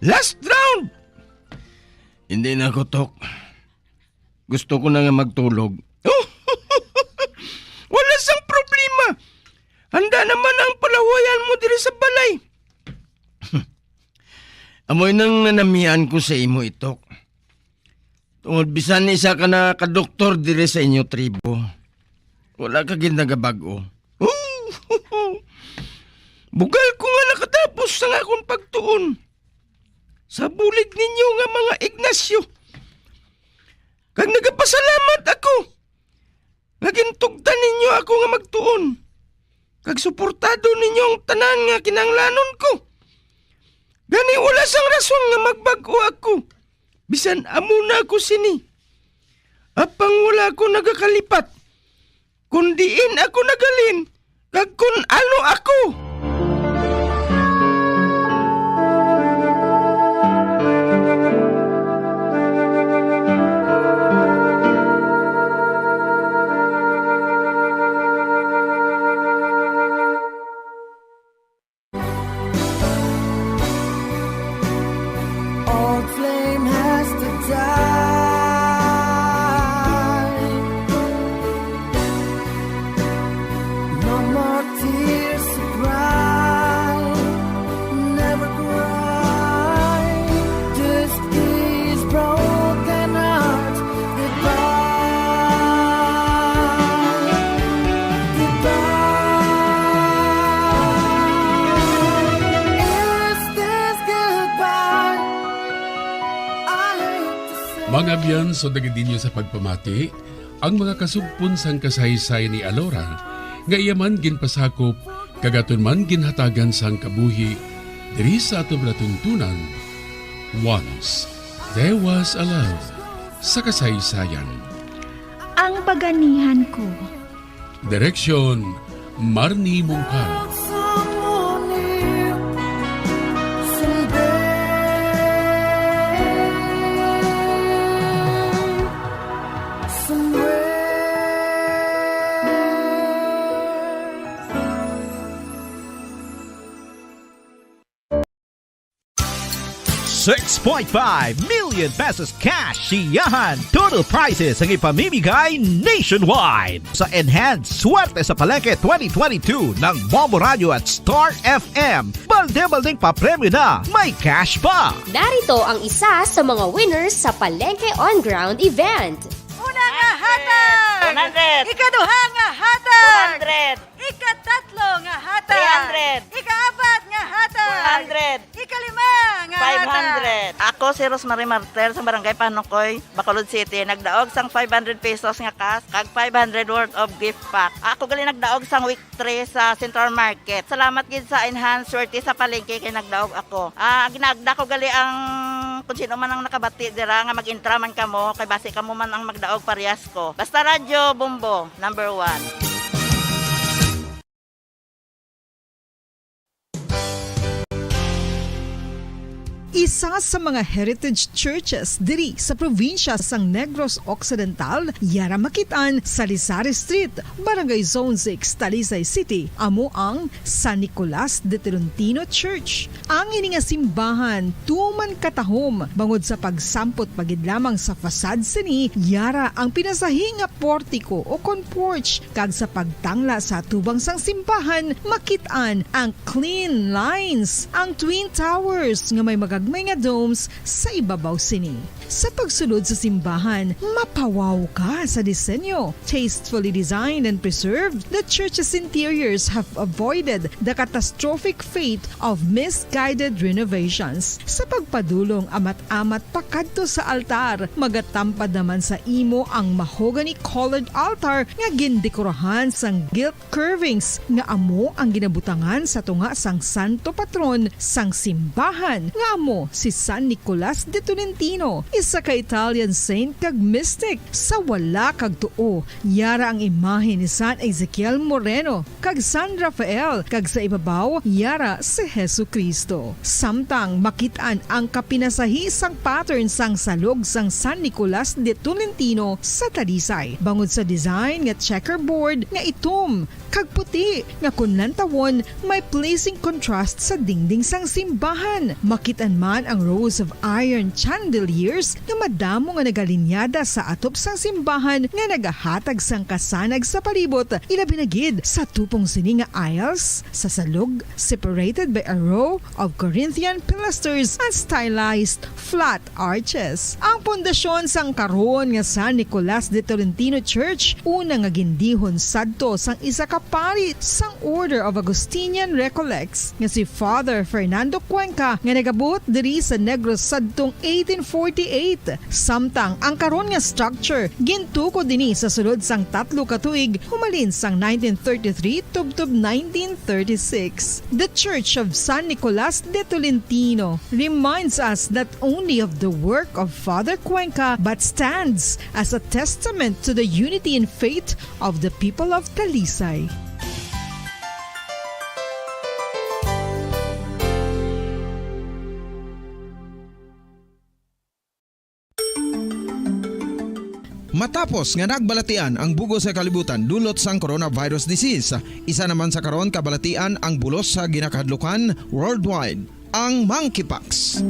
Last round. Hindi na ako, Tok. Gusto ko na nga magtulog. Wala sang problema. Handa naman ang palawayan mo diri sa balay. Amoy nang nanamian ko sa imo, Itok. Tungod bisan isa ka na ka doktor diri sa inyo tribo, wala ka gid nagabag-o. Bugal ko nga nakatapos sang akon pagtuon sa bulig ninyo nga mga Ignacio. Kag nagapasalamat ako nga gintugtan ninyo ako nga magtuon, kag suportado ninyo ang tanan nga kinahanglanon ko. Gani, wala sang rason nga magbag-o ako, bisan amo na ako sini. Apang wala ako nagakalipat kon diin ako naghalin kag kon ano ako. All flame has to die. No more tears to cry. Never cry. This is broken heart. Goodbye. Goodbye. Is this goodbye? I hate to say. Mga abyan, so dagid ninyo sa pagpamati ang mga kasugpon sang kasaysayan ni Alora, nga iya man ginpasakop kag aton man ginhatagan sang kabuhi diri sa aton palatuntunan. Once There Was a Love sa kasaysayan. Ang Baganihan Ko. Direksyon, Marnie Mungkal. Six point five million pesos cash siyahan. Total prizes ang ipamimigay nationwide. Sa Enhanced Swerte sa Palengke twenty twenty-two ng Bombo Radio at Star F M, balde-baldeng papremyo na, may cash pa. Narito ang isa sa mga winners sa Palengke On Ground event. Una nga hatag! One hundred. Ikaduha nga hatag! Two hundred. Ikatatlo nga hatag! Three hundred. Ikaapat nga hatag! Four hundred. Ikalima nga hatag! Five hundred. Ako si Rosemary Martel sa Barangay Panukoy, Bacolod City. Nagdaog sang five hundred pesos nga cash kag five hundred worth of gift pack. Ako gali nagdaog sang week three sa Central Market. Salamat gid sa Enhanced Swerte sa Palengke kay nagdaog ako. Ah, ginagda ko gali ang kung sino man ang nakabati dira nga mag-intra man kamo kay basi kamo man ang magdaog parehas ko. Basta Radyo Bombo, number one. Isa sa mga heritage churches diri sa probinsya sang Negros Occidental, yara makit-an sa Lisari Street, Barangay Zone six, Talisay City, amo ang San Nicolas de Tolentino Church. Ang ini nga simbahan tuman katahom bangod sa pagsampot pa gid lamang sa facade sini, yara ang pinasahi nga portiko o kon porch, kag sa pagtangla sa atubang sang simbahan, makit-an ang clean lines, ang twin towers nga may magagmay nga domes sa ibabaw sini. Sa pagsulod sa simbahan, mapawaw ka sa disenyo. Tastefully designed and preserved, the church's interiors have avoided the catastrophic fate of misguided renovations. Sa pagpadulong amat-amat pakadto sa altar, magatampad naman sa imo ang mahogany-colored altar nga gindekorahan sang gilt curvings nga amo ang ginabutangan sa tunga sang santo patron sang simbahan, nga amo si San Nicolas de Tolentino, isa ka Italian saint kag mystic. Sa wala kag tuo, yara ang imahe ni San Ezekiel Moreno kag San Rafael, kag sa ibabaw, yara si Jesu-Cristo. Samtang makit-an ang kapinasahi sang pattern sang salog sang San Nicolas de Tolentino sa Talisay, bangod sa design nga checkerboard nga itom kag puti nga kon lantawon may pleasing contrast sa dingding sang simbahan. Makit-an man ang rows of iron chandeliers nga madamo nga nagalinyada sa atop sang simbahan nga nagahatag sang kasanag sa palibot, ilabi na gid sa tupong sini nga aisles sa salog, separated by a row of Corinthian pilasters and stylized flat arches. Ang pundasyon sang karon nga San Nicolas de Tolentino Church, una nga gindihon sadto sang isa ka pari sang Order of Augustinian Recollects nga si Father Fernando Cuenca, nga nagabuot diri sa Negros sadtong eighteen forty-eight. Samtang ang karon nga structure gintukod dinhi sa sulod sang tatlo ka tuig, humalin sang nineteen thirty-three tubtob nineteen thirty-six. The Church of San Nicolas de Tolentino reminds us not only of the work of Father Cuenca but stands as a testament to the unity in faith of the people of Talisay. Matapos nga nagbalatian ang bug-os nga kalibutan dulot sang coronavirus disease, isa naman sa karon kabalatian ang bulos sa ginakahadlukan worldwide, ang monkeypox.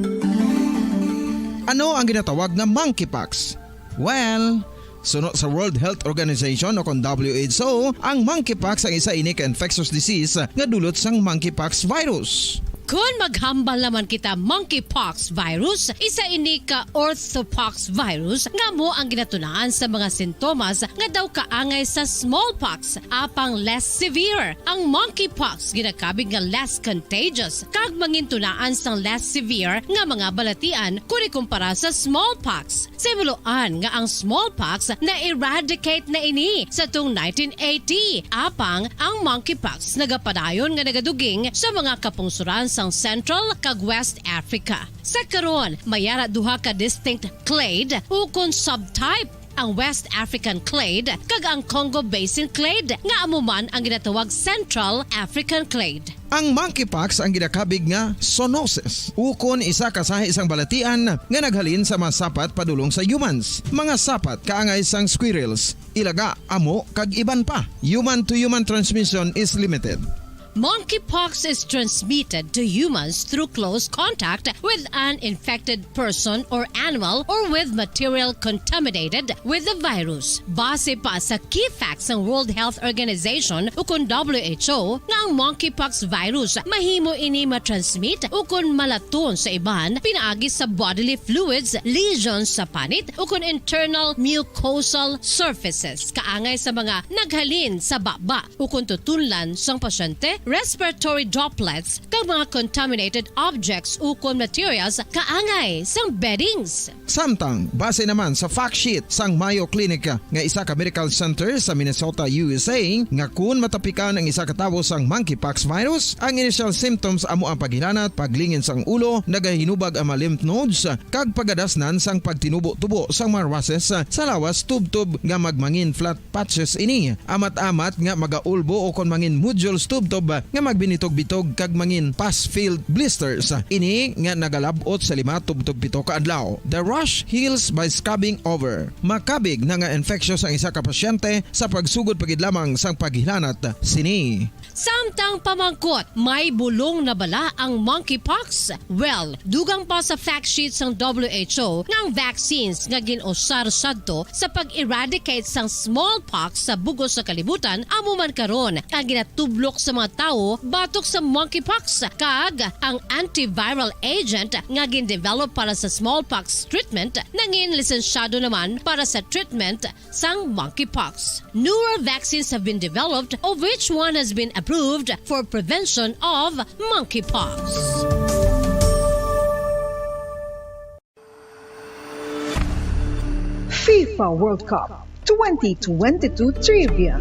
Ano ang ginatawag nga monkeypox? Well, suno sa World Health Organization o kon W H O, ang monkeypox ang isa ini ka infectious disease nga dulot sang monkeypox virus. Kon maghambal naman kita monkeypox virus, isa ini ka orthopox virus nga amo ang ginatunaan sa mga sintomas nga daw kaangay sa smallpox, apang less severe. Ang monkeypox ginakabig nga less contagious kag mangintunaan sang less severe nga mga balatian kon ikumpara sa smallpox. Sa himuloan nga ang smallpox na-eradicate na ini sa tung nineteen eighty, apang ang monkeypox nagapadayon nga nagaduging sa mga kapungsoran sang Central kag West Africa. Sa karon, may ara duha ka distinct clade ukon subtype, ang West African clade kag ang Congo Basin clade, nga amo man ang ginatawag Central African clade. Ang monkeypox ang ginakabig nga zoonosis, ukon isa ka sahi sang balatian nga naghalin sa mga sapat padulong sa humans. Mga sapat kaangay sang squirrels, ilaga, amo, kag iban pa. Human to human transmission is limited. Monkeypox is transmitted to humans through close contact with an infected person or animal or with material contaminated with the virus. Base pa sa key facts sang World Health Organization ukon W H O nga ang monkeypox virus mahimo ini matransmit ukon malaton sa iban pinaagi sa bodily fluids, lesions sa panit ukon internal mucosal surfaces kaangay sa mga naghalin sa baba ukon tutunlan sang pasyente, respiratory droplets, kag mga contaminated objects ukon materials kaangay sang beddings. Samtang, base naman sa fact sheet sang Mayo Clinic nga isa ka medical center sa Minnesota, U S A, nga kun matapikan ang isa ka tawo sang monkeypox virus, ang initial symptoms amo ang paghilanat, paglingin sang ulo, nagahinubag ang mga lymph nodes, kag pagadasnan sang pagtinubo-tubo sang mga rushes sa lawas tubtob nga magmangin flat patches ini, amat-amat nga magaulbo o kon mangin nodules tubtob nga magbinitog-bitog kag mangin pus-filled blisters. Ini nga nagalab-ot sa lima tubtob pito ka adlaw. The rash heals by scrubbing over. Makabig na nga infectious ang isa ka pasyente sa pagsugod pa gid lamang sang paghilanat sini. Samtang pamangkot, may bulong na bala ang monkeypox? Well, dugang pa sa fact sheet sang W H O nga ang vaccines nga gin-usar sadto sa pag-eradicate sang smallpox sa bug-os nga kalibutan amo man karon ang ginatublok sa mga tawo batok sa monkeypox, kag ang antiviral agent nga gin-develop para sa smallpox treatment nangin lisensyado naman para sa treatment sang monkeypox. Newer vaccines have been developed, of which one has been approved for prevention of monkeypox. FIFA World Cup twenty twenty-two Trivia.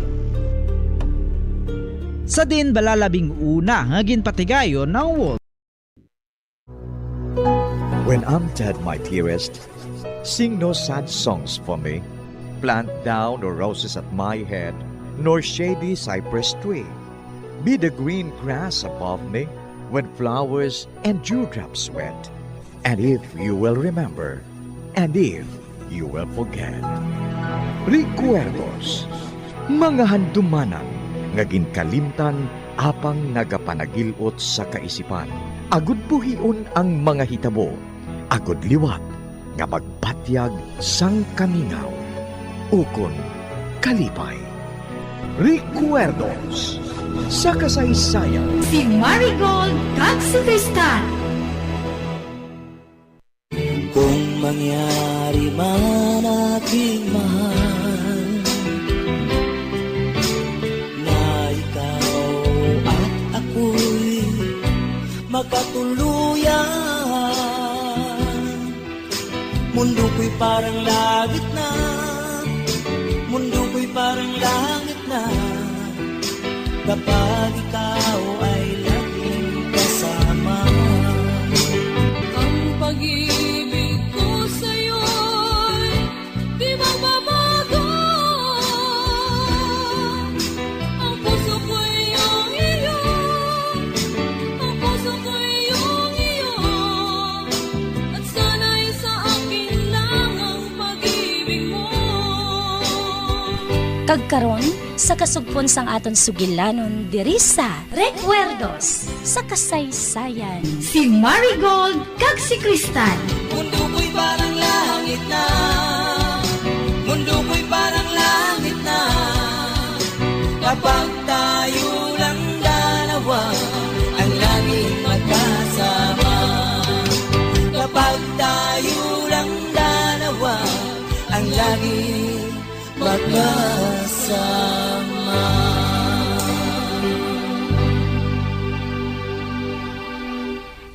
Sa diin bala labing una nga ginpatigayon ang World When I'm dead, my dearest, sing no sad songs for me. Plant thou no roses at my head, nor shady cypress tree. Be the green grass above me when flowers and dewdrops wet. And if you will remember, and if you will forget. Recuerdos, mga handumanan nga ginkalimtan apang nagapanagil-ot sa kaisipan, agud buhion ang mga hitabo, agud liwat nga magbatyag sang kamingaw ukon kalipay. Recuerdos sa kasaysayan. Si Marigold kag si Cristal. Kung mangyari man, aking mahal, na ikaw at ako'y magkatuluyan, mundo ko'y parang langit na, mundo ko'y parang langit na, kapag ikaw ay laging kasama. Ang pag-ibig ko sa'yo'y di magbabago. Ang puso ko'y iyong iyo, ang puso ko'y iyong iyo, at sana'y sa akin lang ang pag-ibig mo. Kag karon, sa kasugpon sang aton sugilanon diri sa Recuerdos sa Kasaysayan, si Marigold kag si Cristal. Mundo ko'y parang langit na, mundo ko'y parang langit na, kapag tayo lang dalawa ang laging magkasama. Kapag tayo lang dalawa ang laging magkasama.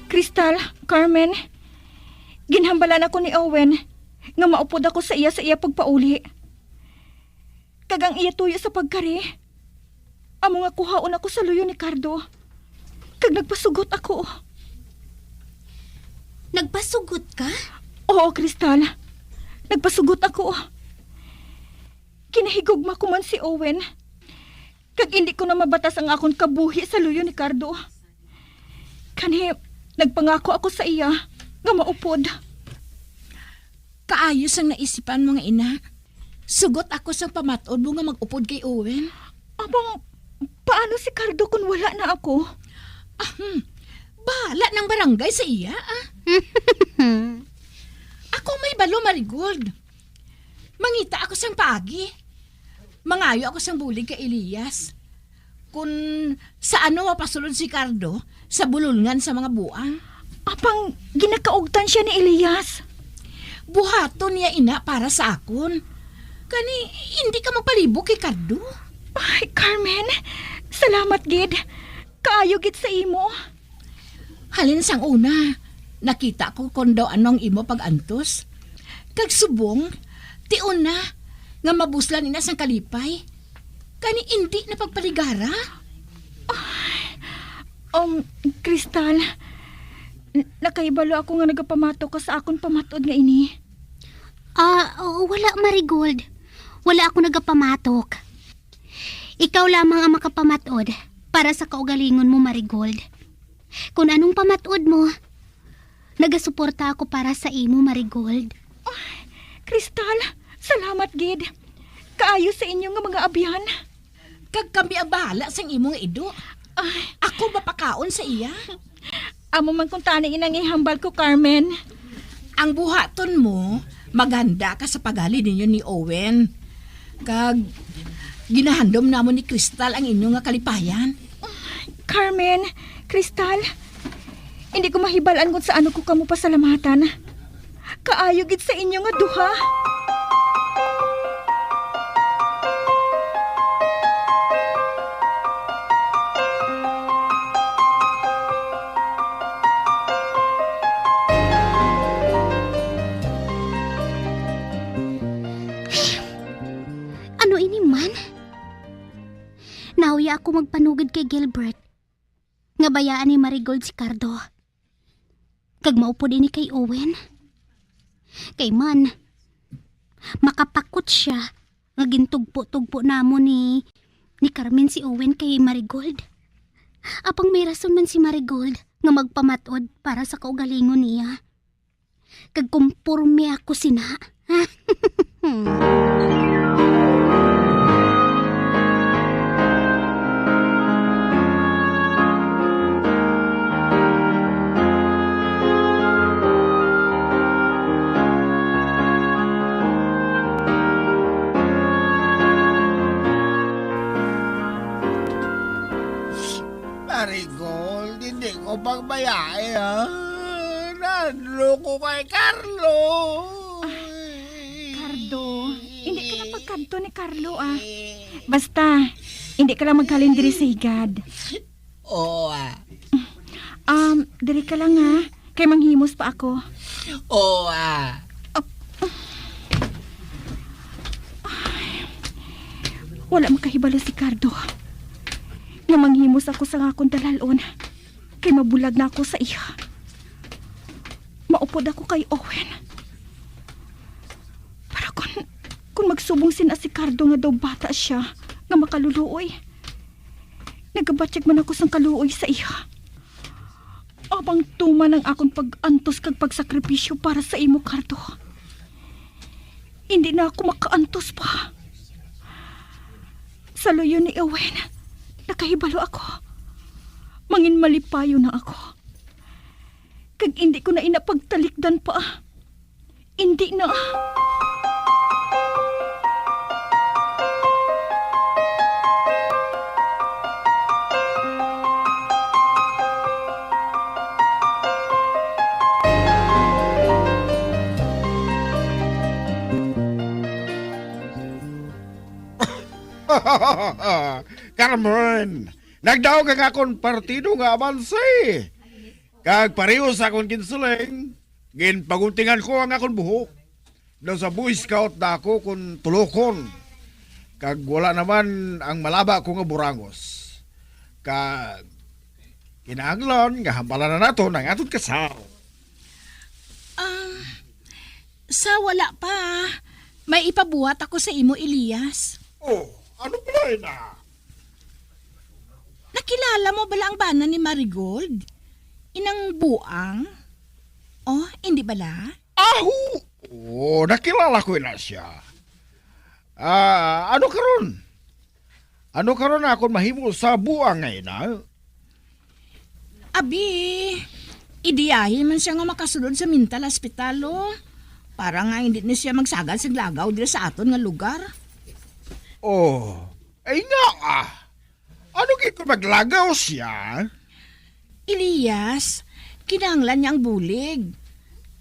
Cristal, Carmen, ginhambalan ako ni Owen nga maupod ako sa iya sa iya pagpauli. Kag ang iya tuyo sa pagkari amo nga kuhaon ako sa luyo ni Cardo. Kag nagpasugot ako. Nagpasugot ka? Oo, Cristal. Nagpasugot ako. Ginahigugma ko man si Owen. Kag indi ko na mabatas ang akon kabuhi sa luyo ni Cardo. Kani, nagpangako ako sa iya nga maupod. Kaayo sang naisipan mo nga ina. Sugot ako sang pamat-od mo nga mag-upod kay Owen. Abang, Paano si Cardo kung wala na ako? Ah, hmm. Bahala ng barangay sa iya, ah. Ako may balo, Marigold. Mangita ako sang paagi. Mangayo ako sang bulig kay Elias. Kun sa ano mapasulod si Cardo sa bululngan sa mga buang. Apang ginakaugtan siya ni Elias. Buhaton niya ina para sa akon. Kani, hindi ka magpalibog kay Cardo. Ay, Carmen, salamat gid. Kaayo gid sa imo. Halin sang una, nakita ko kon daw ano ang imo pag-antos. Kag subong, tion na nga mabuslan ina sang kalipay. Kani indi na pagpaligara? Um, Crystal, n- nakahibalo ako nga nagapamatok ka sa akon pamat-od nga ini. Ah, oo, wala, Marigold. Wala ako nagapamatok. Ikaw lamang ang makapamat-od para sa kaugalingon mo, Marigold. Kung anong pamat-od mo, nagasuporta ako para sa imo, Marigold. Crystal, salamat gid. Kaayo sa inyo nga mga abyan. Kag kami ang bahala sang imo nga ido. Ay. Ako mapakaon sa iya. Amo man kung tani inang ihambal ko, Carmen. Ang buhaton mo, maghanda ka sa paghalin ninyo ni Owen. Kag ginahandom namon ni Crystal ang inyo nga kalipayan. Carmen, Crystal, hindi ko mahibal-an kung sa ano ko kamo pasalamatan. Kaayo gid sa inyo nga duha. Ano ini man? Nahuya ako magpanugid kay Gilbert nga bayaan ni Marigold si Cardo. Kag maupod ini kay Owen. Kay man, makapakot siya nga gintugpo-tugpo namon ni, ni Carmen si Owen kay Marigold. Apang may rason man si Marigold nga magpamat-od para sa kaugalingon niya. Kag kumporme ako sina. Marigold, hindi ko pagbayai, ha? Nahadlok ko kay Carlo. Ah, Cardo, hindi ka lang pagkadto ni Carlo, ah. Basta, hindi ka lang maghalin diri sa higad. Oo, ah. Um, diri ka lang, ha? Kay manghimos pa ako. Oo, ah. Wala makahibalo si Cardo nga manghimos ako sa akon dalal-on, kay mabulag na ako sa iya. Maupod ako kay Owen. Pero kung, kung magsubong sina si Cardo nga daw bata siya nga makaluluoy, nagabatyag man ako sang kaluoy sa iya. Apang tuman ang akon pag-antos kag pagsakripisyo para sa imo, Cardo, hindi na ako makaantos pa. Sa luyo ni Owen, nakahibalo ako. Mangin malipayon na ako. Kag hindi ko na ina pagtalikdan pa. Hindi na. Carmen, nagdaog ang akon partido nga amansi. Kag pareho sa akon ginsiling, ginpaguntingan ko ang akon buhok. Daw sa Boy Scout na ako kon tulokon, kag wala naman ang malaba ko nga burangos. Kag kinahanglan nga hambalan na naton ang aton kasal. Ah, sa wala pa, may ipabuhat ako sa imo, Elias. Oh, ano pala na? Nakilala mo bala ang bana ni Marigold? Inang Buang? Oh, hindi bala? Aho! Oh, nakilala ko na siya. Ah, ano karon? Ano karon akon mahimo sa buang nga ina? Abi, ideyahi man siya nga makasulod sa mental hospital, oh. Para nga hindi na siya magsagad sa lagaw diri sa aton nga lugar. Oh, ay nga ah. Ano gid kung maglagaw siya? Elias, kinahanglan niya ang bulig.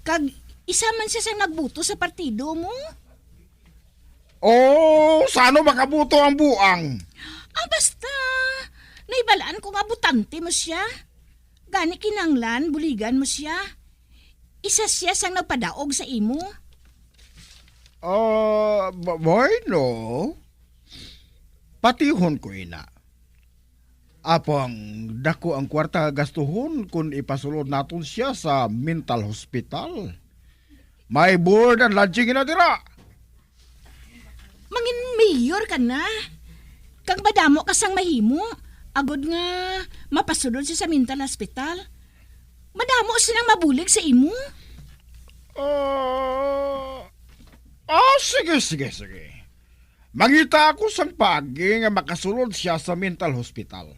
Kag isa man siya sa nagbuto sa partido mo. Oh, sano makabuto ang buang? Ah, basta. Naibalaan ko nga butante mo siya. Gani kinahanglan, buligan mo siya. Isa siya sang nagpadaog sa imo. Ah, ba-, bueno. Patihon ko ina. Apang dako ang kwarta nga gastuhon kon ipasulod naton sia sa mental hospital. May board and lodging na dira. Mangin mayor ka na. Kag madamo ka sang mahimo, agod nga mapasulod siya sa mental hospital. Madamo silang mabulig sa imo. Ah, ah, sige, sige, sige. Mangita ako sang paagi nga makasulod siya sa mental hospital.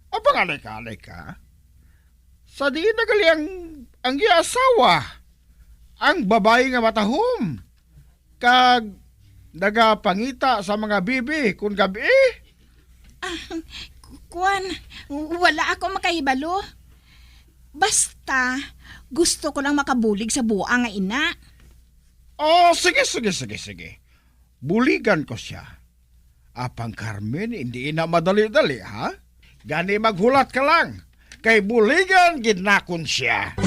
Apang alika-alika, sa diin na gali ang, ang iya asawa, ang babayi nga matahom, kag nagapangita sa mga bibi kon gab-i? Ah, ku-, kuwan, wala ako makahibalo. Basta, gusto ko lang makabulig sa buang nga ina. Oh, sige, sige, sige, sige. Buligan ko siya. Apang Carmen, hindi na madali-dali, ha? Gani maghulat ka lang, kay buligan gid nakon siya.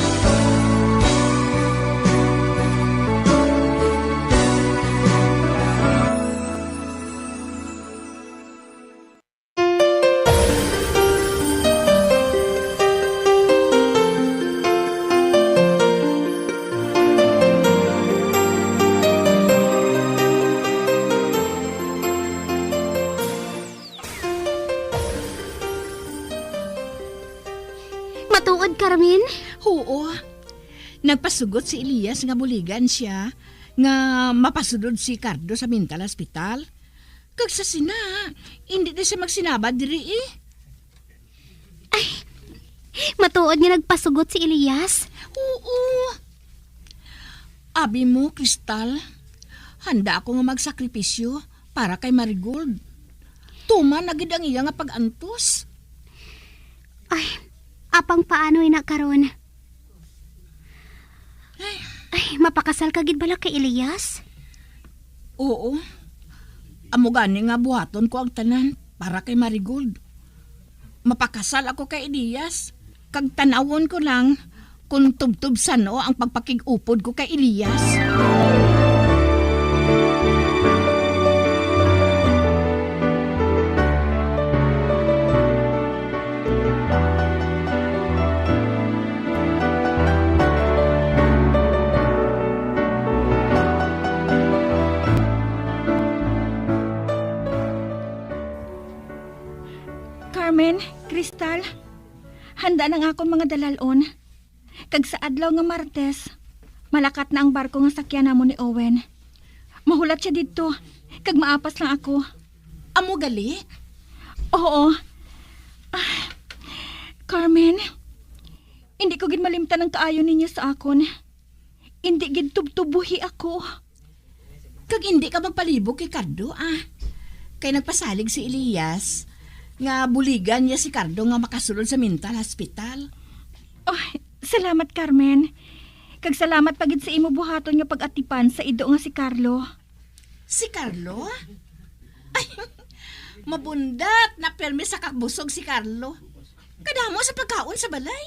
Matuod, Carmen? Oo. Nagpasugot si Elias nga buligan siya nga mapasulod si Cardo sa mental hospital. Kag sa sina, hindi na siya magsinabad diri, eh. Ay, matuod nga nagpasugot si Elias? Oo. Abi mo, Crystal, handa ako nga magsakripisyo para kay Marigold. Tuman na gid ang iya nga pag-antos. Ay, apang paano ina karon? Ay, mapakasal ka gid bala kay Elias? Oo. Amo gani nga buhaton ko ang tanan para kay Marigold. Mapakasal ako kay Elias, kag tan-awon ko lang kung tubtob san-o ang pagpakig-upod ko kay Elias. Carmen, Crystal, handa na ang akon mga dalalon. Kag sa adlaw nga Martes, malakat na ang barko nga sakyan namon ni Owen. Mahulat siya didto, kag maapas lang ako. Amo gali? Oo. Ah, Carmen, hindi ko gid malimtan ang kaayo ninyo sa akon. Indi gid tubtob buhi ako. Kag indi ka magpalibog kay Cardo, ah. Kay nagpasalig si Elias nga buligan niya si Cardo nga makasulod sa mental hospital. Oh, salamat, Carmen. Kag salamat pa gid sa imo buhaton nga pag-atipan sa ido nga si Carlo. Si Carlo? Ay, mabundat na permi sa kabusog si Carlo. Kadamo sa pagkaon sa balay.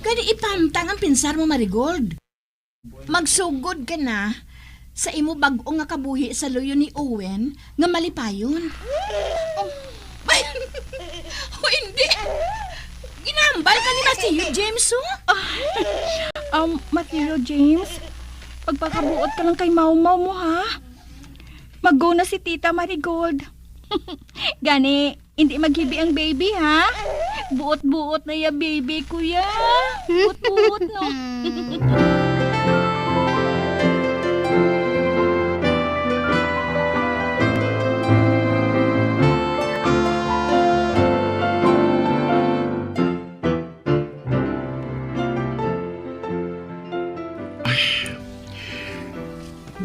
Gani ipamtang ang pinsar mo, Marigold. Magsugod ka na sa imo bag-o nga kabuhi sa luyo ni Owen nga malipayon. Ay! O, hindi! Ginahambal ka ni Mateo James, oh! Ah, um, Mateo James, pagpakabuot ka lang kay Mawmaw mo, ha? Mag-go na si Tita Marigold. Gani, hindi maghibi ang baby, ha? Buot-buot na ya, baby ko ya. Buot-buot, no?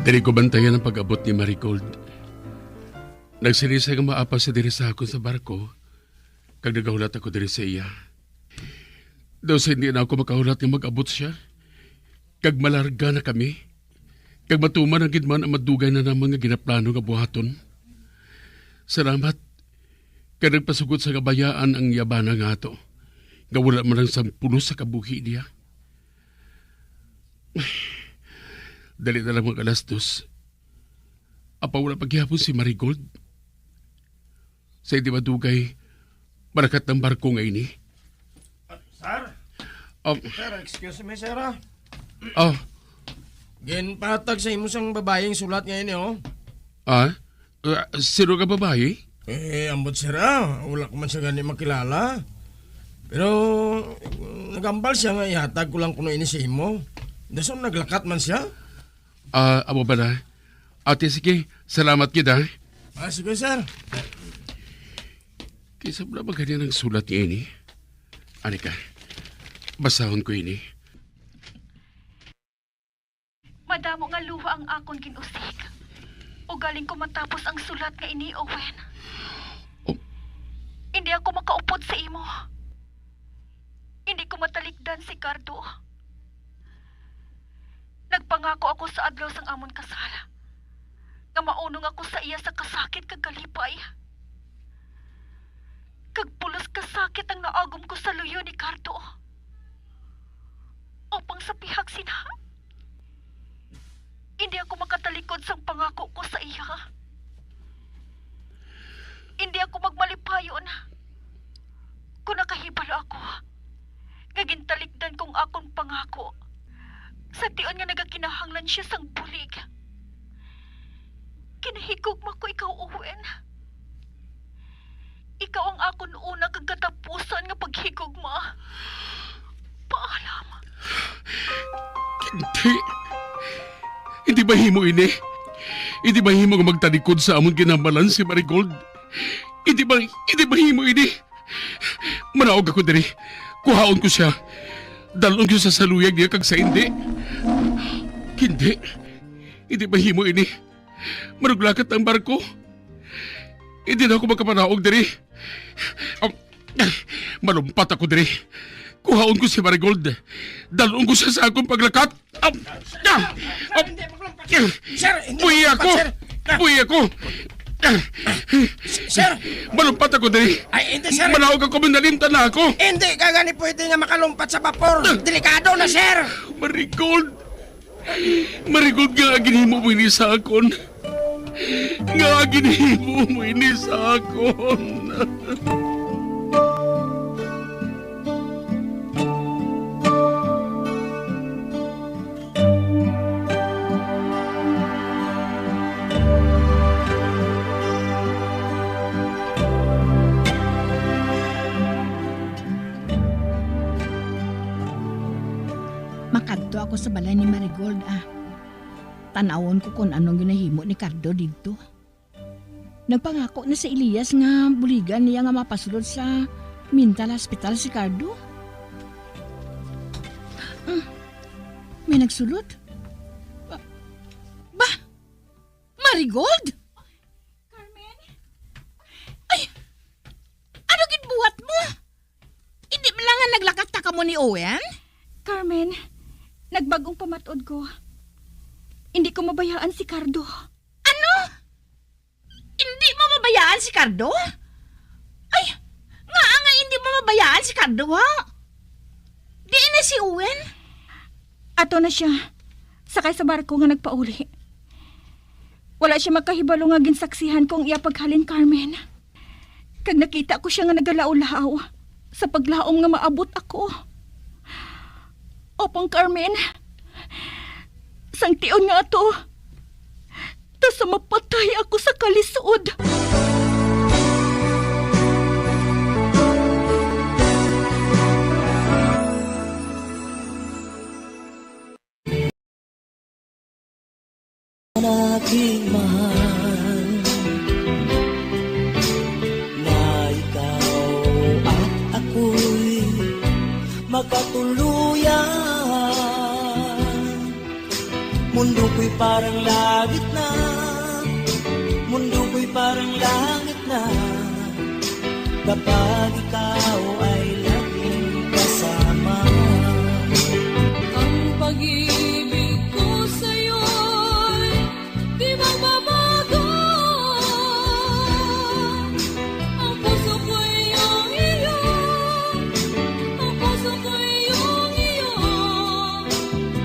Diri ko bantayan ang pag-abot ni Marigold. Nagsiling siya nga maapas siya diri sa akon sa barko, kag nagahulat ako diri sa iya. Daw sa hindi na ako makahulat nga mag-abot siya, kag malarga na kami, kag matuman ang gid man ang madugay na namon nga ginaplano nga buhaton. Salamat, kag nagpasugot sa kabayaan ang iya bana nga ato, nga wala man lang sang pulos sa kabuhi niya. Dali na lang mag alas dos. Apan wala pa gihapon si Marigold. Sa hindi madugay, malakat ang barko nga ini. Ah, sir? Um, Sir, excuse me, sir, ah. Oh, Ginpatag sa imo sang babaeng sulat nga ini, oh. Ah? Ah, sino ka babae? Eh, ambot, sir, ah. Wala ko man siya gani makilala. Pero, nagambal siya nga ihatag ko lang kuno ini sa imo. Dason naglakat man siya. Ah, amo ba na? Ate, sige, salamat gid, ah. Ah, sige, sir. Kinsa man ba gani ang sulat niya ini? Ani ka, basahon ko ini. Madamo nga luha ang akon gin-usik. Ugaling ko matapos ang sulat nga ini, Owen. Oh. Hindi ako makaupod sa imo. Hindi ko matalikdan si Cardo. Nagpangako ako sa adlaw sang amon kasal nga maunong ako sa iya sa kasakit kag kalipay. Kag pulos ka sakit ang naagom ko sa luyo ni Cardo. Apang sa pihak sina, hindi ako makatalikod sang pangako ko sa iya. Hindi ako magmalipayon kung nakahibalo ako nga gintalikdan kong akon pangako sa tion nga nagakinahanglan siya sang bulig. Ginahigugma ko ikaw, Owen. Ikaw ang akon una kag katapusan nga paghigugma. Paalam. Hindi. Hindi mahimo ini. Hindi mahimo nga magtalikod sa amon ginhambal si Marigold. Hindi ba, hindi mahimo ini. Manaog ako diri. Kuhaon ko siya. Dalon ko sa saluyag niya kag sa hindi. Hindi. Hindi mahimo ini. Manuglakat ang barko. Hindi na ako makapanaog diri. Um, malumpat ako diri. Kuhaon ko si Marigold. Dalon ko siya sa akong paglakat. Um, ah, um, Sir, hindi Buhi maglampat, ako. Sir. Ah. Buhi ako. Sir, malumpat ako diri. Ay, hindi, sir. Manaog ako, manalimtan na ako. Hindi ka gani pwede nga makalumpat sa bapor. Ah. Delikado na, sir. Marigold. Marigold nga ginhimo mo ini sa akon. Nga ginhimo mo ini sa akon. Makadto ako sa balay ni Marigold, ah. Tan-awon ko kon anong ginahimo ni Cardo didto. Nagpangako na si Elias nga buligan niya nga mapasulod sa mental hospital si Cardo. Mm, may nagsulod. Ba? Ba? Marigold? Carmen? Ay! Ano gid buhat mo? Hindi man lang nga naglakat ta kamo ni Owen? Carmen, nagbag-ong pamat-od ko. Hindi ko mabayaan si Cardo. Ano? Hindi mo mabayaan si Cardo? Ay, ngaa nga hindi mo mabayaan si Cardo, ha? Diin na si Owen? Ato na siya. Sakay sa barko nga nagpauli. Wala siya makahibalo nga ginsaksihan ko ang iya paghalin, Carmen. Kag nakita ko sia nga nagalaw-law sa paglaom nga maabot ako. Apang, Carmen, sang tion nga ato, ta sa mapatay ako sa kalisod. Aking mahal, na ikaw at ako'y magkatuluyan. Mundo ko'y parang langit na, mundo ko'y parang langit na, kapag ikaw ay laging kasama. Ang pag-ibig ko sa'yo'y di magbabago. Ang puso ko'y iyong iyo, ang puso ko'y iyong iyo,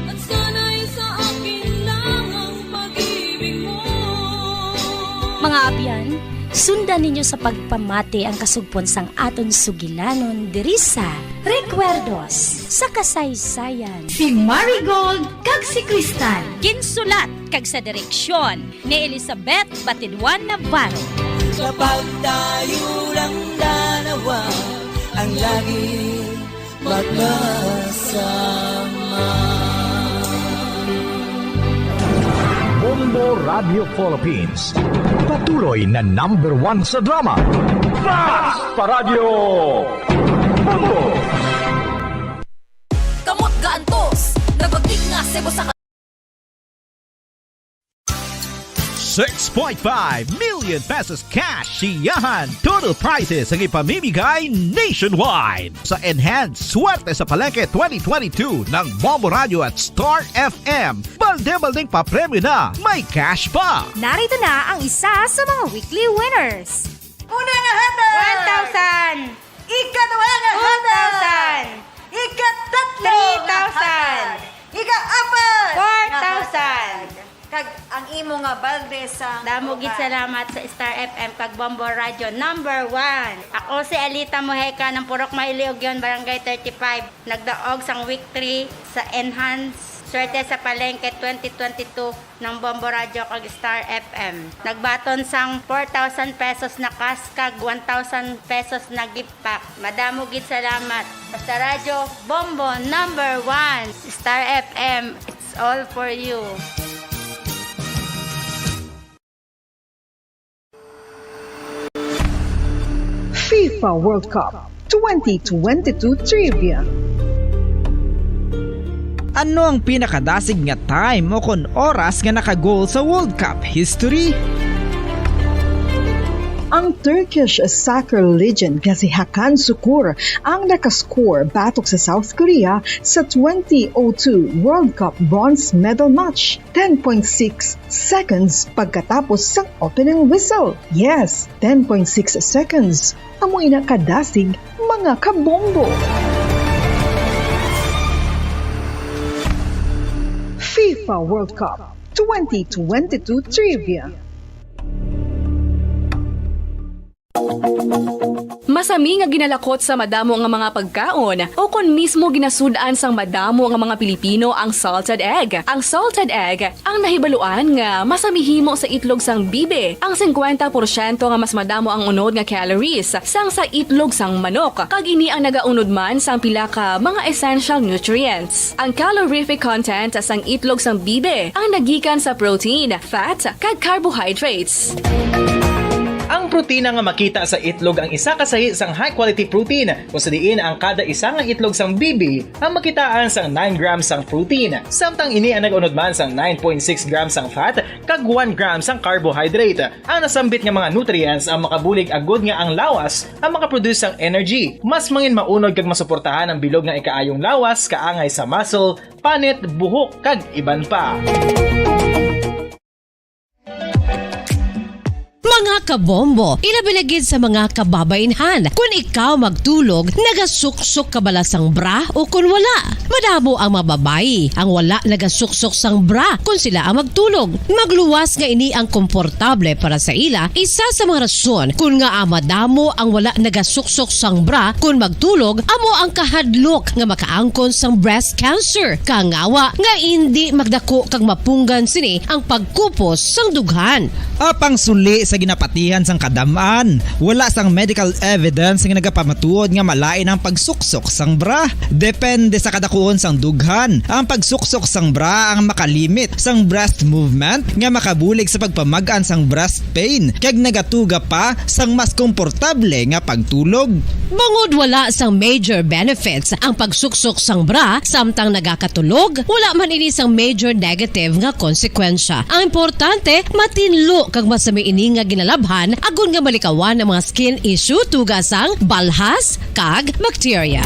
at sana'y sa akin lang ang pag-ibig mo. Mga abyan, sundan ninyo sa pagpamati ang kasugpon sang aton sugilanon diri sa Recuerdos sa Kasaysayan. Si Marigold kag si Crystal. Ginsulat kag sa direksyon ni Elizabeth Batidwan Navarro. Kapag tayo lang dalawa ang lagi magkasama. Bombo Radio Philippines, patuloy na number one sa drama. Basta Radyo Bombo! Kamot gaantos, nagbagbig nga sebo sa six point five million pesos cash, siyahan, total prizes ang ipamimigay nationwide. Sa Enhance Swerte sa Palengke twenty twenty-two ng Bombo Radio at Star F M, balde-baldeng papremyo na, may cash pa! Narito na ang isa sa mga weekly winners. Una nga hatag! One thousand! Ikaduha nga hatag! Two thousand! Ikatatlo nga hatag! Three thousand! Ikaapat nga hatag! Four thousand! Kag ang imo nga balde sa Damo gid salamat sa Star F M kag Bombo Radio number one. Ako si Alita Mojeca ng Purok Mailiugyon, Barangay thirty-five. Nagdaog sang week three sa Enhance Swerte sa Palengke twenty twenty-two ng Bombo Radio kag Star F M. Nagbaton sang four thousand pesos na cash kag one thousand pesos na gift pack. Madamo gid salamat. Basta Radyo Bombo number one. Star F M, it's all for you. FIFA World Cup twenty twenty-two Trivia. Ano ang pinakadasig nga time o kon oras nga naka-goal sa World Cup history? Ang Turkish soccer legend nga si Hakan Sukur ang nakascore batok sa South Korea sa twenty oh two World Cup bronze medal match, ten point six seconds pagkatapos sang opening whistle. Yes, ten point six seconds. Amo ina kadasig, mga kabombo. FIFA World Cup twenty twenty-two Trivia. Masami nga ginalakot sa madamo nga mga pagkaon, o kon mismo ginasud-an sang madamo nga mga Pilipino ang salted egg. Ang salted egg ang nahibaluan nga masami himo sa itlog sang bibi. Ang singkwenta porsyento nga mas madamo ang unod nga calories sang sa itlog sang manok, kag ini ang nagaunod man sang pila ka mga essential nutrients. Ang calorific content sang itlog sang bibi ang nagikan sa protein, fat, kag carbohydrates. Ang protina nga makita sa itlog ang isa ka sahi sang high-quality protein, kung sa diin ang kada isa nga itlog sang bibi ang makitaan sang nine grams sang protein, samtang ini ang nag-unod man sang nine point six grams sang fat kag one gram sang carbohydrate. Ang nasambit nga mga nutrients ang makabulig agud nga ang lawas ang makaproduce sang energy, mas mangin maunod kag masuportahan ang bilog nga ikaayong lawas, kaangay sa muscle, panit, buhok, kag iban pa. Mga kabombo, ilabi na gid sa mga kababainhan, kun ikaw magtulog, nagasuksok ka bala sang bra o kun wala? Madamo ang mga babayi ang wala nagasuksok sang bra kun sila ang magtulog. Magluwas nga ini ang komportable para sa ila, isa sa mga rason kun ngaa madamo ang wala nagasuksok sang bra kun magtulog, amo ang kahadlok nga makaangkon sang breast cancer, kangawa nga indi magdako kag mapunggan sini ang pagkupos sang dughan. Apang suli sa ginapati Ihan sang kadam-an, wala sang medical evidence nga nagapamatuod nga malain ang pagsuksok sang bra. Depende sa kadakuon sang dughan, ang pagsuksok sang bra ang makalimit sang breast movement nga makabulig sa pagpamag-an sang breast pain, kag nagatuga pa sang mas komportable nga pagtulog. Bangod wala sang major benefits ang pagsuksok sang bra samtang nagakatulog, wala man ini sang major negative nga konsekwensya. Ang importante, matinlo kag masami ini nga ginalabhan agod nga malikawan ang mga skin issue, tuga sang balhas kag bakterya.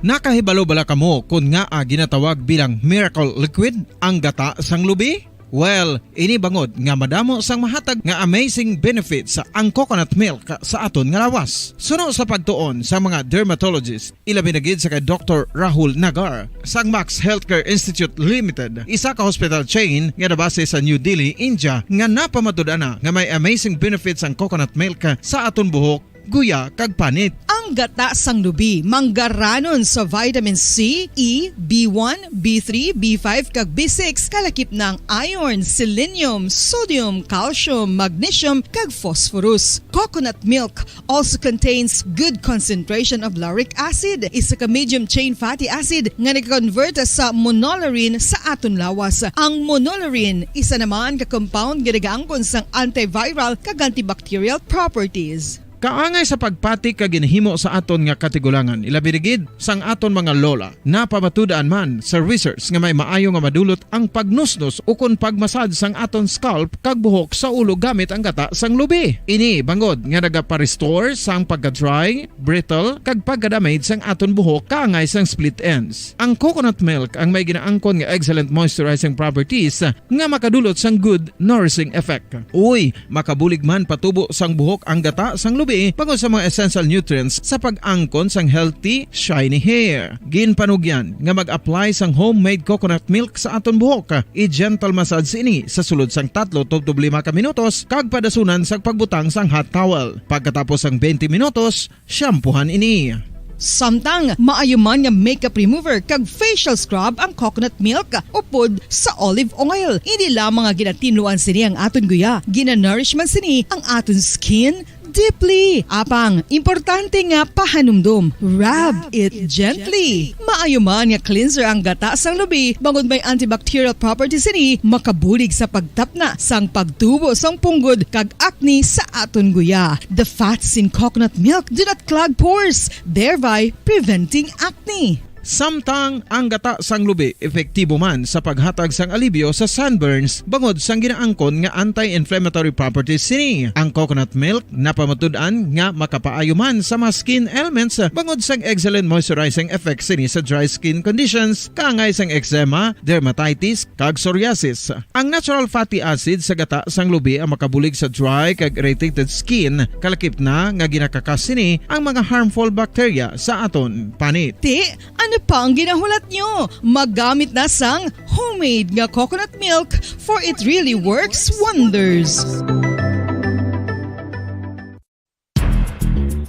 Nakahibalo bala kamo kon ngaa ginatawag bilang miracle liquid ang gata sang lubi? Well, ini bangod nga madamo sang mahatag nga amazing benefits ang coconut milk sa aton nga lawas. Suno sa pagtuon sa mga dermatologist, ilabi na gid sa kay Doktor Rahul Nagar sang Max Healthcare Institute Limited, isa ka hospital chain nga nabase sa New Delhi, India, nga napamatud-an na nga may amazing benefits ang coconut milk sa aton buhok, guya, kag panit. Ang gata sang lubi manggaranon sa vitamin C, E, B one, B three, B five, kag B six, kalakip na ang iron, selenium, sodium, calcium, magnesium, kag phosphorus. Coconut milk also contains good concentration of lauric acid, isa ka medium chain fatty acid nga nag-convert sa monolaurin sa aton lawas. Ang monolaurin isa naman ka compound nga nagaangkon sang antiviral kag antibacterial properties. Kaangay sa pagpati kag ginhimo sa aton nga katigulangan, ilabi na gid sang aton mga lola. Napamatud-an man sa research nga may maayo nga madulot ang pagnusnos ukon pagmasad sang aton scalp kag buhok sa ulo gamit ang gata sang lubi. Ini bangod nga nagapa-restore sang pagka-dry, brittle, kag pagka-damage sang aton buhok kaangay sang split ends. Ang coconut milk ang may ginaangkon nga excellent moisturizing properties nga makadulot sang good nourishing effect. Uy, makabulig man patubo sang buhok ang gata sang lubi bangod sa mga essential nutrients sa pag-angkon sang healthy, shiny hair. Ginpanugyan nga mag-apply sang homemade coconut milk sa aton buhok. I-gentle massage ini sa sulod sang tatlo tubtob lima ka minutos kag padasunan sang pagbutang sang hot towel. Pagkatapos sang twenty minutos, shampoohan ini. Samtang maayo man nga makeup remover kag facial scrub ang coconut milk upod sa olive oil. Hindi lamang nga ginatinluan sini ang aton guya, ginanourish man sini ang aton skin deeply. Apang, importante nga pahanumdom, rub it gently. Maayo man nga cleanser ang gata sang lubi, bangod may antibacterial properties sini, makabulig sa pagtapna sang pagtubo sang punggod kag acne sa aton guya. The fats in coconut milk do not clog pores, thereby preventing acne. Samtang ang gata sang lubi epektibo man sa paghatag sang alibyo sa sunburns bangod sang ginaangkon nga anti-inflammatory properties sini. Ang coconut milk napamatud-an nga makapaayo man sa mga skin ailments bangod sang excellent moisturizing effect sini sa dry skin conditions, kaangay sang eczema, dermatitis, kag psoriasis. Ang natural fatty acid sa gata sang lubi ang makabulig sa dry kag irritated skin, kalakip na nga ginakakas sini ang mga harmful bacteria sa aton panit. Ti, ano pa ang ginahulat nyo? Maggamit na sang homemade nga coconut milk, for it really works wonders.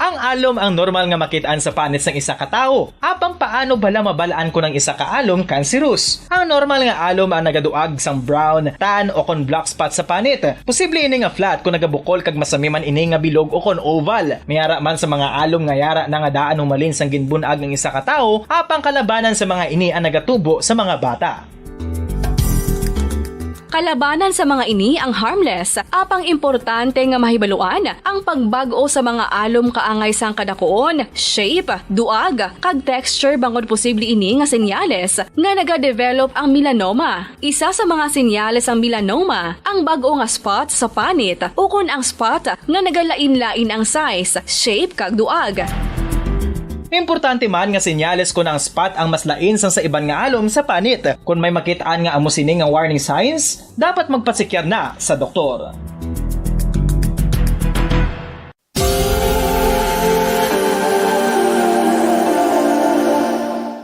Ang alom ang normal nga makit-an sa panit sang isa ka tawo. Apang paano bala mabal-an kon ang isa ka alom cancerous? Ang normal nga alom ang nagaduag sang brown, tan, o kon black spot sa panit. Posible ini nga flat kon nagabukol kag masami man ini nga bilog o kon oval. May ara man sa mga alom nga yara na nga daan humalin sang ginbun-ag ang isa ka tawo, apang kalabanan sa mga ini ang nagatubo sa mga bata. Kalabanan sa mga ini ang harmless, apang importante nga mahibaluan ang pagbag-o sa mga alom kaangay sang kadakuon, shape, duag, kag texture, bangod posible ini nga senyales nga nagadevelop ang melanoma. Isa sa mga senyales sang melanoma ang bag-o nga spot sa panit ukon ang spot nga nagalain-lain ang size, shape, kag duag. Importante man nga senyales kon ang spot ang mas lain sang sa iban nga alom sa panit. Kon may makit-an nga amo sini nga warning signs, dapat magpasikyar na sa doktor.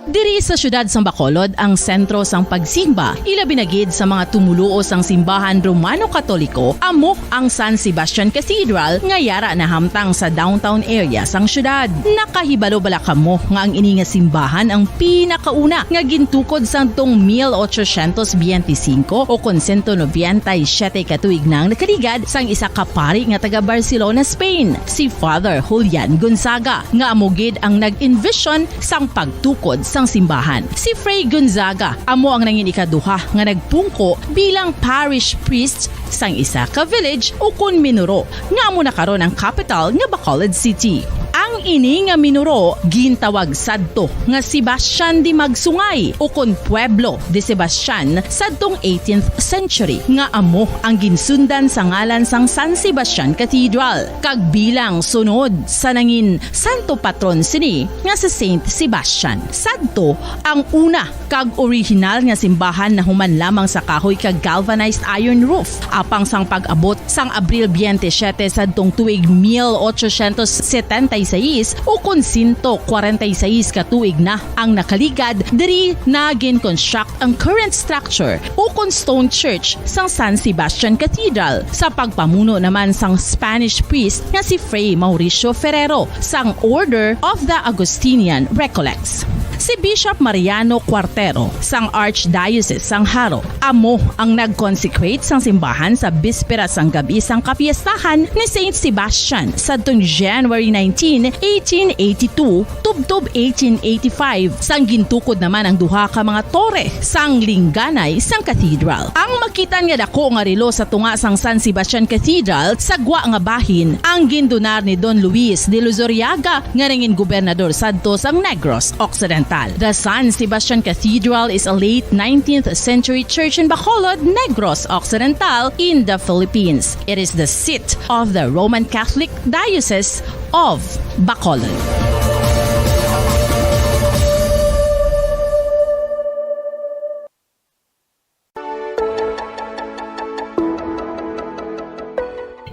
Diri Sa siyudad sang Bacolod ang sentro sang pagsimba, ilabi na gid sa mga tumoluo sang simbahan Romano-Katoliko, amo ang San Sebastian Cathedral nga yara nahamtang sa downtown area sang siyudad. Nakahibalo bala kamo nga ang ini nga simbahan ang pinakauna nga gintukod sadtong mil ochocientos biyente singko o kon sento nobenta y siyete ka tuig na ang nakaligad sang isa ka pari nga taga Barcelona, Spain, si Father Julian Gonzaga, nga amo gid ang nag-envision sang pagtukod sang simbahan. Si Fray Gonzaga amo ang nangin ikaduha nga nagpungko bilang parish priest sang isa ka village ukon minuro, nga amo na karon ang kapital nga Bacolod City. Ang ini nga minuro gintawag sadto nga Sebastian de Magsungay ukon Pueblo de Sebastian sadtong eighteenth century, nga amo ang ginsundan sa ngalan sang San Sebastian Cathedral, kag bilang sunod sa nangin santo patron sini nga si Saint Sebastian. Sadto ang una kag orihinal nga simbahan nahuman lamang sa kahoy kag galvanized iron roof. Apang sang pag-abot sang Abril biyente siyete sadtong tuig mil ochocientos setenta y seis, ukon sento kwarenta y seis ka tuig na ang nakaligad, diri na gin-construct ang current structure ukon stone church sang San Sebastian Cathedral sa pagpamuno naman sang Spanish priest nga si Fray Mauricio Ferrero sang Order of the Augustinian Recollects. Si Bishop Mariano Cuartero sang Archdiocese sang Jaro amo ang nag-consecrate sang simbahan sa bispera sang gab-i sang kapiestahan ni Saint Sebastian sadtong January nineteen, eighteen eighty-two, tubtob eighteen eighty-five, sang gintukod naman ang duha ka mga tore sang lingganay sang cathedral. Ang makitan nga dako nga relo sa tunga sang San Sebastian Cathedral sa gwa nga bahin ang gindunar ni Don Luis de Luzuriaga, nga nangin gobernador sadto sang Negros Occidental. The San Sebastian Cathedral is a late nineteenth century church in Bacolod, Negros Occidental, in the Philippines. It is the seat of the Roman Catholic Diocese of Bacolod.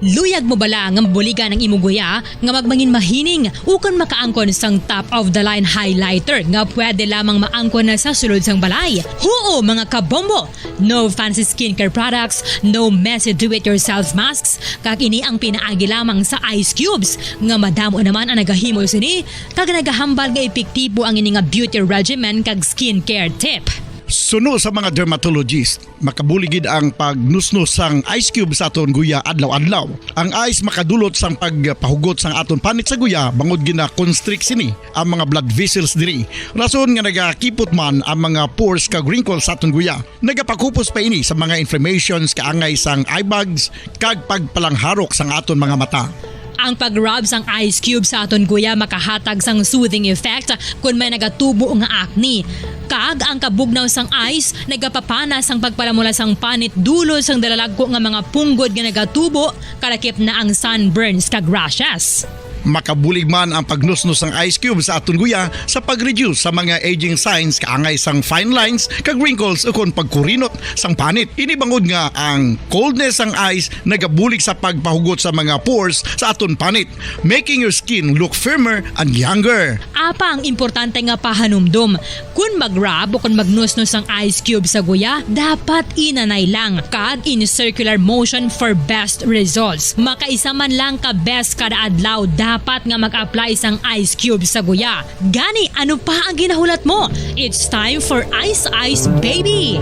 Luyag mo bala nga mabuligan ang imo guya nga magmangin mahining ukon makaangkon sang top-of-the-line highlighter nga pwede lamang maangkon na sa sulod sang balay? Huo, mga kabombo! No fancy skincare products, no messy do-it-yourself masks, kag ini ang pinaagi lamang sa ice cubes nga madamo naman ang nagahimo sini kag nagahambal nga epektibo ang ini nga beauty regimen kag skincare tip. Suno sa mga dermatologist, makabulig gid ang pagnusnos sang ice cube sa aton guya adlaw-adlaw. Ang ice makadulot sang pagpahugot sang aton panit sa guya bangod gina-constrict sini ang mga blood vessels diri. Rason nga nagakipot man ang mga pores kag wrinkles sa aton guya. Nagapakupos pa ini sa mga inflammations kaangay sang eye bags kag pagpalangharok sang aton mga mata. Ang pag-rub sang ice cube sa aton guya makahatag sang soothing effect kon may nagatubo nga acne. Kag ang kabugnaw sang ice nagapapana sang pagpalamula sang panit dulot sang dalalagko nga mga punggod nga nagatubo, kalakip na ang sunburns kag rashes. Makabulig man ang pagnusnos sang ice cube sa aton guya sa pag-reduce sa mga aging signs kaangay sang fine lines kag wrinkles ukon pagkurinot sang panit. Ini bangod nga ang coldness sang ice nagabulig sa pagpahugot sa mga pores sa aton panit, making your skin look firmer and younger. Apang importante nga pahanumdom, kon mag-rub o kon magnusnos ang ice cube sa guya, dapat inanay lang kag in circular motion for best results. Makaisa man lang ka beses kada adlaw dapat nga mag-apply sang ice cube sa guya. Gani, ano pa ang ginahulat mo? It's time for Ice Ice Baby!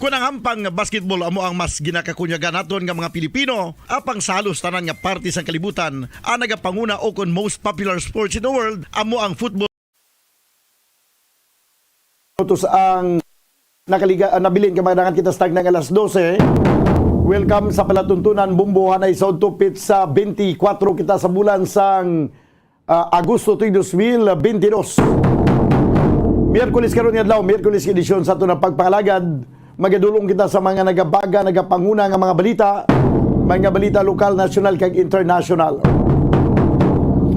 Kun ang hampang basketball amo ang mas ginakakunyagan naton nga mga Pilipino, apang sa halos tanan nga parte sang kalibutan, ang nagapanguna o kon most popular sports in the world amo ang football. Utos ang nakaliga, ah, nabilin ka, magdangat kita sa tagna nga alas dose. Welcome sa palatuntunan, Bombo, hanay sa udto, petsa twenty-four kita sa bulan sang ah, Agosto tuig dos mil bentidós. Miyerkules karon nga adlaw, Miyerkules nga edisyon sa aton nga pagpangalagad. Magadulong kita sa mga nagabaga, nagapanguna nga mga balita, mga balita lokal, nasyonal, kag internasyonal.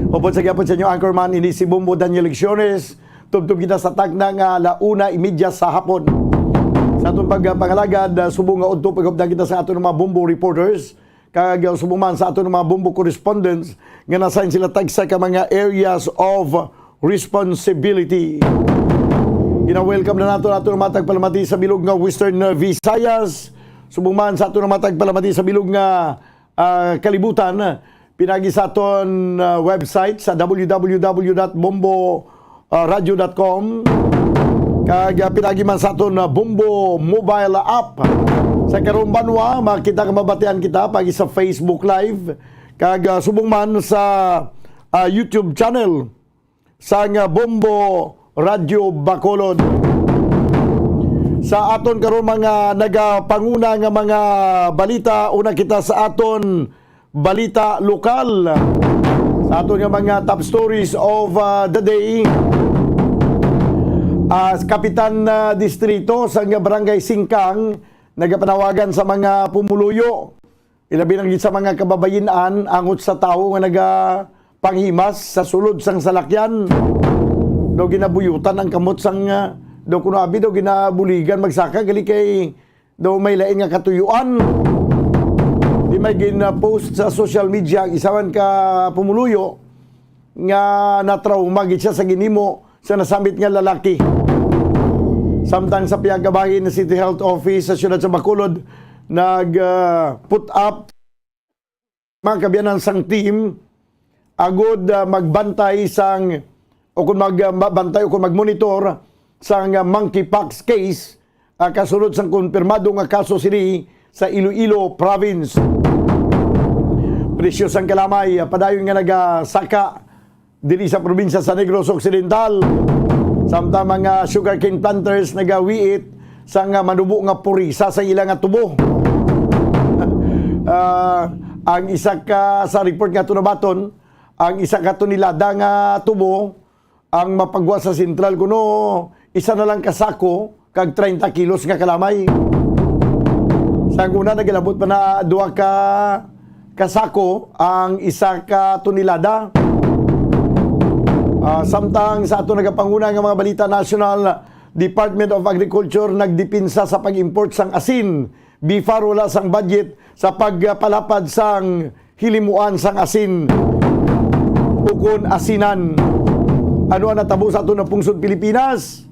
Upod sa gihapon sa inyo, anchorman, ini si Bombo Daniel Lecciones. Tubtob kita sa takna nga ala una imedya sa hapon. Sa aton pagpangalagad, ah, subong nga udto, paghupdan kita sa aton mga Bombo reporters. Kag, uh, subong man sa aton mga Bombo correspondents nga na-assign sila tagsa ka mga areas of responsibility. Gina-welcome na nato, nato matag palamati sa bilog nga Western, uh, Visayas. Subong man sa aton matag palamati sa bilog nga, uh, kalibutan, pinagi sa aton, uh, website sa W W W dot bombo ah, radio dot com. Kag, ah, pinagi man sa aton, ah, Bombo mobile app. Sa karong banwa, makita ka, mabatian kita pagi sa Facebook Live. Kag, ah, subong man sa, ah, YouTube channel sang, ah, Bombo Radio Bacolod. Sa aton karon mga nagapanguna nga mga balita, una kita sa aton balita lokal. Sa aton nga mga top stories of, uh, the day, uh, Kapitan, uh, Distrito sa nga Barangay Singkang nagapanawagan sa mga pumuluyo, ilabi na gid sa mga kababayin-an, angot sa tawo nga nagapanghimas sa sulod sang salakyan. Daw ginabuyutan ang kamot sang, uh, daw kuno abi daw ginabuligan magsaka gali kay daw may lain nga katuyuan. Di may gin-post sa social media ang isa man ka pumuluyo nga natrauma gid siya sa ginhimo sa nasambit nga lalaki. Samtang sa pihak nga bahin, City Health Office sa siyudad sa Bacolod nag, ah, put up mga kaabyanan sang team agud, ah, magbantay sang, o kung mag, ah, ma-, bantay o kung magmonitor sang, ah, monkeypox case, ah, kasunod sang kumpirmado nga kaso sini sa Iloilo Province. Presyo sang kalamay, ah, padayon nga nagasaka diri sa probinsya sa Negros Occidental. Samtang mga sugarcane planters nagawiit sang, ah, manubo nga purisa sa ila nga tubo. Ah, ang isa ka, sa report nga tunabaton, ang isa ka tonelada nga tubo ang mapagwa sa sentral kuno isa na lang ka sako kag treinta kilos nga kalamay. Sa una, nagilabot pa na duha ka, ka sako ang isa ka tonelada. Ah, samtang sa ato nagapanguna nga mga balita nasyonal, Department of Agriculture nagdepensa sa pag-import sang asin. BFAR wala sang budget sa pagpalapad sang hilimuan sang asin ukon asinan. Ano ang natabo sa aton nga pungsod Pilipinas?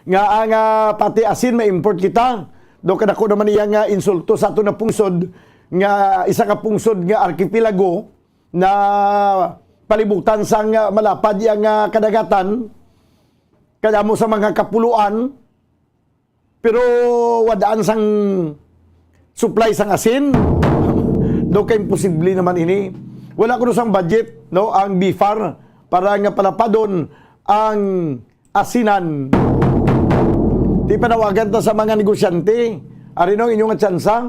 Nga ang, ah, pati asin ma-import kita. Do kadako naman iya nga insulto sa aton nga pungsod, nga isa ka pungsod nga arkipelago na palibutan sang, ah, malapad iya nga kadagatan, kadamo sa mga kapuluan, pero wadaan sang supply sang asin. Do kay imposible naman ini. Wala kuno sang budget, no, ang BFAR para nga palapadon ang asinan. Di panawagan ta sa mga negosyante. Ari no, inyo nga tsansa.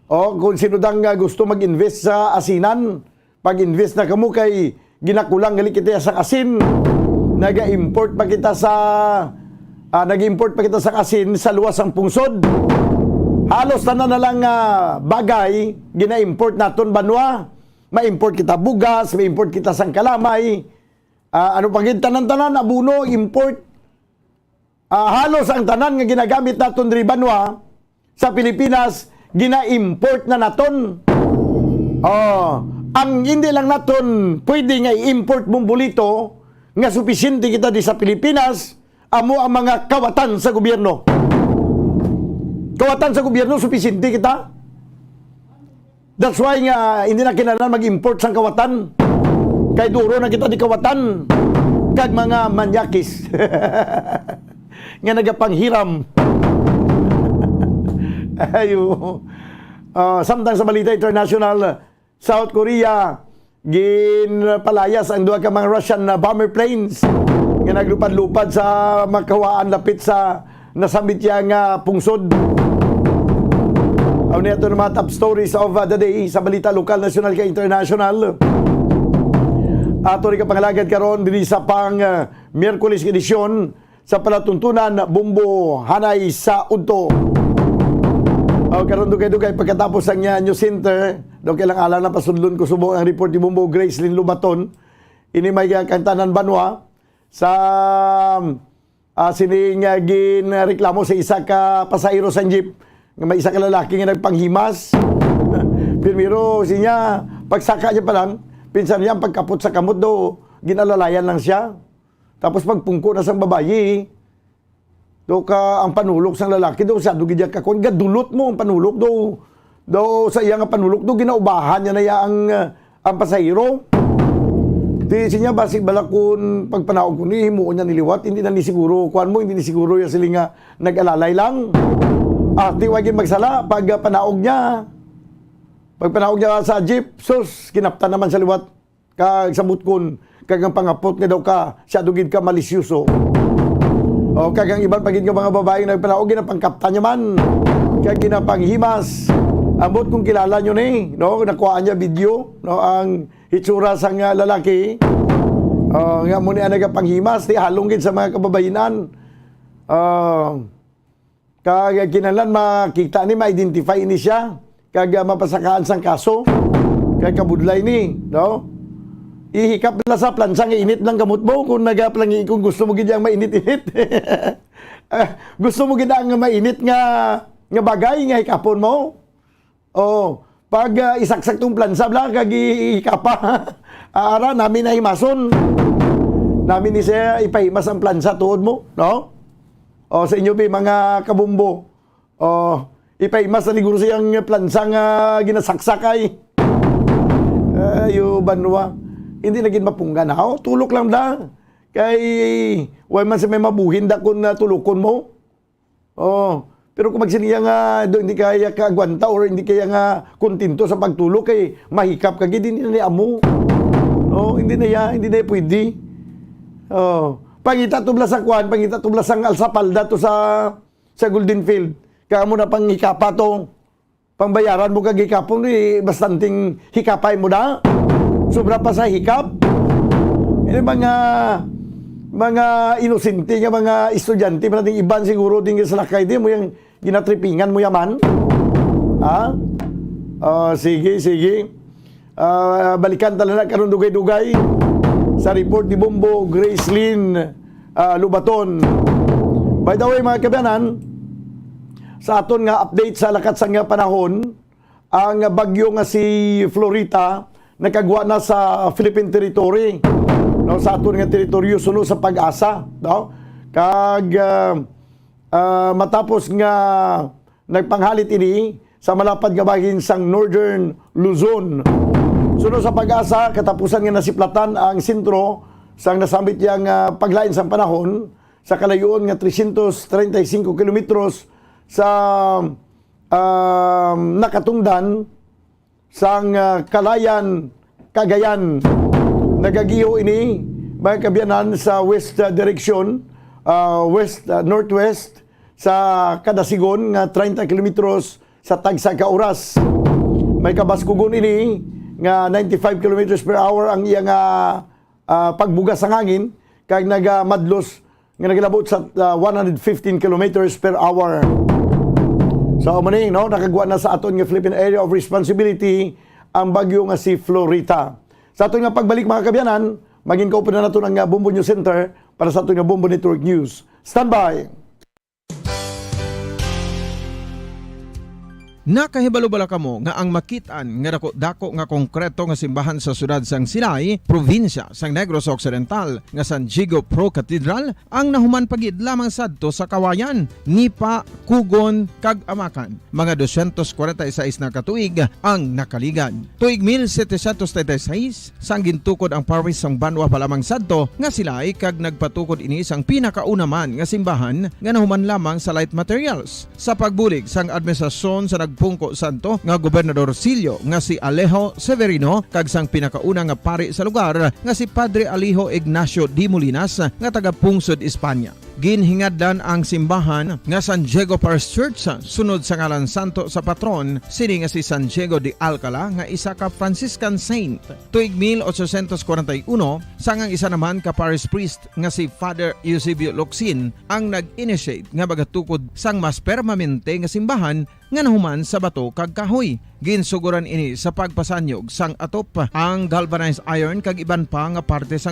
O, kung sino dang, ah, gusto mag-invest sa asinan, pag-invest na kamo kay ginakulang gali kita sang asin. Naga-import pa kita sa, ah, nag-import pa kita sang asin sa luwas sang pungsod. Halos tanan na lang nga bagay gina-import naton banwa. Ma-import kita bugas, ma-import kita sang kalamay. Ah, ano pa gid, tanan-tanan, abono, import. Ah, halos ang tanan nga ginagamit naton diri banwa sa Pilipinas, gina-import na naton. Oh, ang hindi lang naton pwede nga i-import, Bombolito, nga supisyente kita di sa Pilipinas, amo ang mga kawatan sa gobyerno. Kawatan sa gobyerno, supisyente kita. That's why nga hindi na kinahanglan mag-import sang kawatan. Kay duro na kita di kawatan kag mga manyakis nga nagapanghiram. Ayo. Ah, samtang sa balita international, South Korea, ginpalayas ang duha ka mga Russian na bomber planes nga naglupad-lupad sa makawaan lapit sa nasambit ya nga pungsod. Aw, ni ato na mga top stories of, uh, the day sa balita lokal, nasyonal, kag international. Ato ni kapangalagad karon diri sa pang, uh, Miyerkules nga edisyon sa palatuntunan, Bombo Hanay sa Udto. O, karon, dugay-dugay pagkatapos ang, uh, news center, dugay lang ala na pasudlon ko subong ang report ni Bombo Gracelyn Lubaton. Ini may, uh, kang tanan banwa sa, ah, sining, ah, ginreklamo sa isa ka pasahero sang jeep nga may isa ka lalaki nga nagpanghimas. Primero, siya, pagsaka niya pa lang, pinsan niya ang pagkapot sa kamot daw, ginalalayan lang siya. Tapos pagpungko na sang babayi, do ka ang panulok sang lalaki daw, siya do gid ka kon gadulot mo ang panulok daw. Daw sa iya nga panulok do, ginaubahan niya na iya ang, ah, ang pasahero. Di siya, basi bala kun pagpanaog ko ni, himuon niya ni liwat, hindi na ni siguro, kuwan mo, hindi ni siguro ya sila nga nag-alalay lang. Ati, wa gid magsala, pag, ah, panaog niya, pagpanaog niya sa jeep, sus, kinaptan naman sa liwat. Kag sa butkon, kag ang pangapot nga daw ka, siya daw gid ka malisyoso. O, kag ang iban pa gid nga mga babae nga nagpanaog, ginapangkaptan niya man. Kag ginapanghimas. Ambot kung kilala nyo ni, no? Nakuhaan niya video, no? Ang hitsura sang, ah, lalaki. O, nga mo ni ang nagapanghimas, di halong gid sa mga kababayinan. Ah, Kag kinahanglan makita ni, ma-identify ni siya, kag, ah, mapasakaan sang kaso. Kay kabudlay ni, no? Ihikap na sa plansa nga init lang kamot mo kung nagapalangi, kung gusto mo gid ang mainit-init. Ah, gusto mo gid ang mainit nga, nga bagay nga hikapon mo? Oh, pag, ah, isaksak tong plansa bla, kag i-, ikapa. Ah, ara, nami na himason. Nami ni siya ipahimas ang plansa tuod mo, no? O, sa inyo, bi, mga kabumbo. O, ipahimas na liguro siyang plansa nga ginasaksak ay. Ayo, banwa. Hindi na gid mapunggan, ha? O, tulok lang da. Kay, way man sa may mabuhin da kun, ah, tulokon mo. Oh, pero kung magsiling nga do, hindi kaya kaagwanta or hindi kaya nga kontento sa pagtulok, kay mahikap ka gid, hindi na niya amo. Oh, hindi na ya, hindi na ya pwede. Oh, pangita to bla sa kwan, pangita to bla sang alsapalda to sa, sa Golden Field. Kaya mo na panghikapa to. Pangbayaran mo kag hikapon, eh, bastanting hikapay mo na. Sobra pa sa hikap. Ini mga, mga inosente nga mga estudyante, man nating iban siguro din sa lakay, di mo yung ginatripingan mo yaman. Ha? Ah, sige, sige. Ah, balikan talaga karon dugay-dugay sa report ni Bombo Gracelyn, ah, Lubaton. By the way, mga kabayanan, sa aton nga update sa lakat sang panahon, ang bagyo nga si Florita nakagwa na sa Philippine territory, no, sa aton nga teritoryo suno sa PAGASA, no? Kag, ah, ah, matapos nga nagpanghalit ini sa malapad nga bahin sang Northern Luzon. Suno sa PAGASA, katapusan nga nasiplatan ang sentro sang nasambit yang, ah, paglain sang panahon sa kalayuon nga trescientos treinta y cinco kilometros sa, um, nakatungdan sang, ah, Calayan, Cagayan. Nagagiho ini, mga kaabyanan, sa west, ah, direksyon, ah, west, ah, northwest sa kada sigon nga treinta kilometros sa tagsa ka oras. May kabaskugon ini nga ninety-five kilometers per hour ang iya nga, ah, pagbugas sang hangin, kag nagamadlos nga nagalabot sa, ah, one hundred fifteen kilometers per hour. So, amo ni, no, nakagwa na sa aton nga Philippine Area of Responsibility ang bagyo nga si Florita. Sa aton nga pagbalik, mga kaabyanan, maging kaupunan nato ang, ah, Bombo News Center para sa aton nga Bombo Network News. Standby! Nakahibalo bala kamo nga ang makit-an nga dako-dako nga konkreto nga simbahan sa siyudad sang Silay, probinsya sang Negros Occidental, nga San Diego Pro Cathedral, ang nahuman pa gid lamang sadto sa kawayan, nipa, kugon, kag amakan? Mga dosyentos kwarenta y seis na ka tuig ang nakaligad. Tuig mil setecientos treinta y seis, sang gintukod ang parish sang banwa pa lamang sadto nga Silay, kag nagpatukod ini sang pinakauna man nga simbahan nga nahuman lamang sa light materials. Sa pagbulig sang administrasyon sa nagpungko sadto nga Gobernador Sillo nga si Alejo Severino kag sang pinakauna nga pari sa lugar nga si Padre Alejo Ignacio de Molinas nga taga Pungsod, Espanya. Ginhingadlan ang simbahan nga San Diego Parish Church sunod sa ngalan santo sa patron sini nga si San Diego de Alcala nga isa ka Franciscan saint. Tuig mil ochocientos kwarenta y uno, sang ang isa naman ka parish priest nga si Father Eusebio Locsin ang nag-initiate nga magatukod sang mas permanente nga simbahan nga nahuman sa bato kag kahoy. Ginsuguran ini sa pagpasanyog sang atop, ang galvanized iron kag iban pa nga parte sang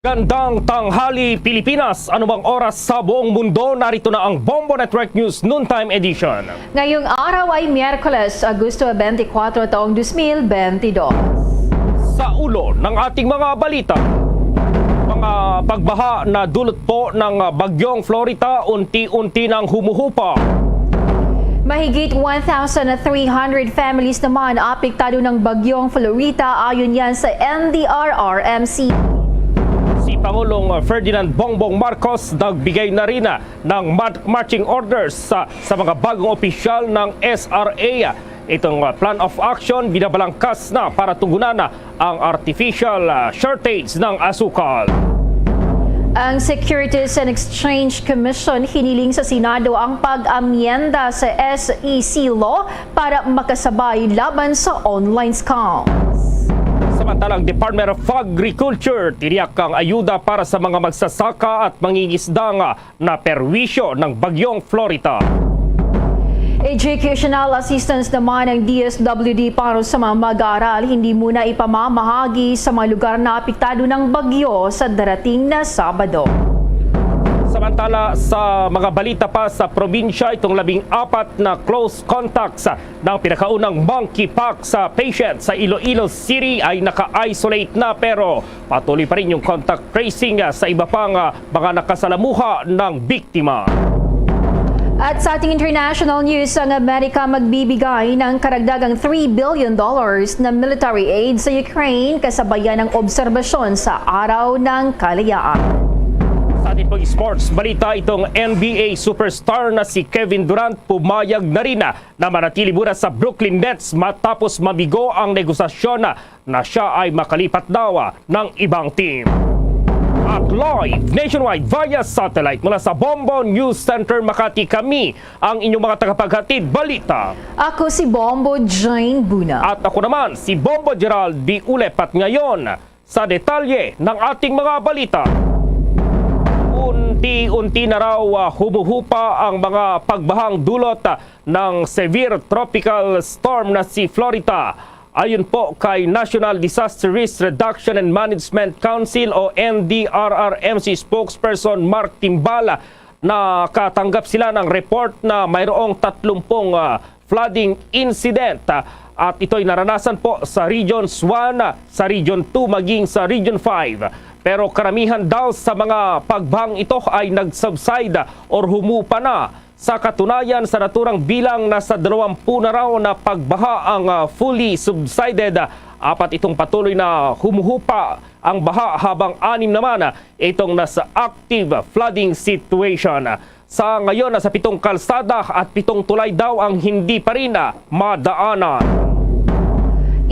Gandang tanghali, Pilipinas! Anumang oras sa buong mundo, narito na ang Bombo Network News Noontime Edition. Ngayong araw ay Miyerkules, Agosto twenty-four, taong dos mil bentidós. Sa ulo ng ating mga balita, mga pagbaha na dulot po ng Bagyong Florita, unti-unti nang humuhupa. Mahigit one thousand three hundred families naman apektado ng Bagyong Florita, ayon yan sa N D R R M C. Si Pangulong Ferdinand Bongbong Marcos nagbigay na rin ng mar-, marching orders sa, sa mga bagong opisyal ng S R A. Itong, uh, plan of action binabalangkas na para tugunan ang artificial, uh, shortage ng asukal. Ang Securities and Exchange Commission hiniling sa Senado ang pag-amyenda sa S E C law para makasabay laban sa online scams. Samantala, ang Department of Agriculture tiniyak ang ayuda para sa mga magsasaka at mangingisda nga naperwisyo ng Bagyong Florita. Educational assistance naman ang D S W D para sa mga mag-aaral. Hindi muna ipamamahagi sa mga lugar na apektado ng bagyo sa darating na Sabado. Samantala, sa mga balita pa sa probinsya, itong labing apat na close contacts ng pinakaunang monkeypox sa patient sa Iloilo City ay naka-isolate na, pero patuloy pa rin yung contact tracing, ah, sa iba pang, ah, mga nakasalamuha ng biktima. At sa ating international news, ang Amerika magbibigay ng karagdagang three billion dollars na military aid sa Ukraine kasabayan ng obserbasyon sa Araw ng Kalayaan. Sa ating pang sports balita, itong N B A superstar na si Kevin Durant pumayag na rin na na manatili muna sa Brooklyn Nets matapos mabigo ang negosasyon na, na siya ay makalipat daw, ah, ng ibang team. At live nationwide via satellite mula sa Bombo News Center Makati, kami ang inyong mga tagapaghatid balita. Ako si Bombo Jane Buna. At ako naman si Bombo Gerald B. Ulep. At ngayon, sa detalye ng ating mga balita. Unti-unti na raw, ah, humuhupa ang mga pagbahang dulot, ah, ng severe tropical storm na si Florita. Ayon po kay National Disaster Risk Reduction and Management Council o N D R R M C spokesperson Mark Timbal, nakatanggap sila ng report na mayroong tatlumpung, ah, flooding incident, ah, at ito'y naranasan po sa Regions one, sa Region two, maging sa Region five. Pero karamihan daw sa mga pagbahang ito ay nag-subside or humupa na. Sa katunayan, sa naturang bilang, nasa dalawampu na raw na pagbaha ang, ah, fully subsided. Apat itong patuloy na humuhupa ang baha, habang anim naman, ah, itong nasa active flooding situation. Sa ngayon, nasa pitong kalsada at pitong tulay daw ang hindi pa rin, ah, madaanan.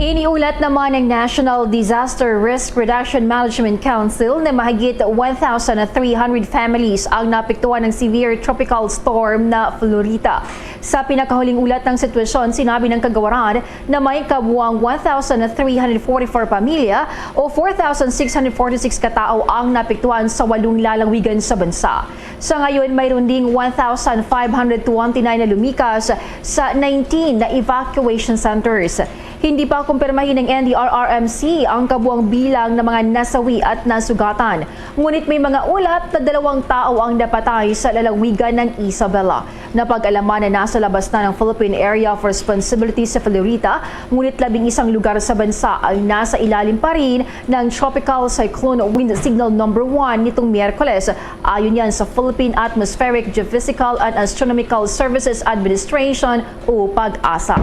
Iniulat naman ng National Disaster Risk Reduction Management Council na mahigit one thousand three hundred families ang naapektuhan ng severe tropical storm na Florita. Sa pinakahuling ulat ng sitwasyon, sinabi ng kagawaran na may kabuang one thousand three hundred forty-four pamilya o four thousand six hundred forty-six katao ang naapektuhan sa walong lalawigan sa bansa. Sa ngayon, mayroon ding one thousand five hundred twenty-nine na lumikas sa nineteen na evacuation centers. Hindi pa kumpirmahin ng N D R R M C ang kabuang bilang ng mga nasawi at nasugatan. Ngunit may mga ulat na dalawang tao ang napatay sa lalawigan ng Isabela. Napag-alaman na nasa labas na ng Philippine Area of Responsibility sa Florida, ngunit labing isang lugar sa bansa ang nasa ilalim pa rin ng Tropical Cyclone Wind Signal Number One nitong Miyerkules, ayon yan sa Philippine Atmospheric Geophysical and Astronomical Services Administration o PAGASA.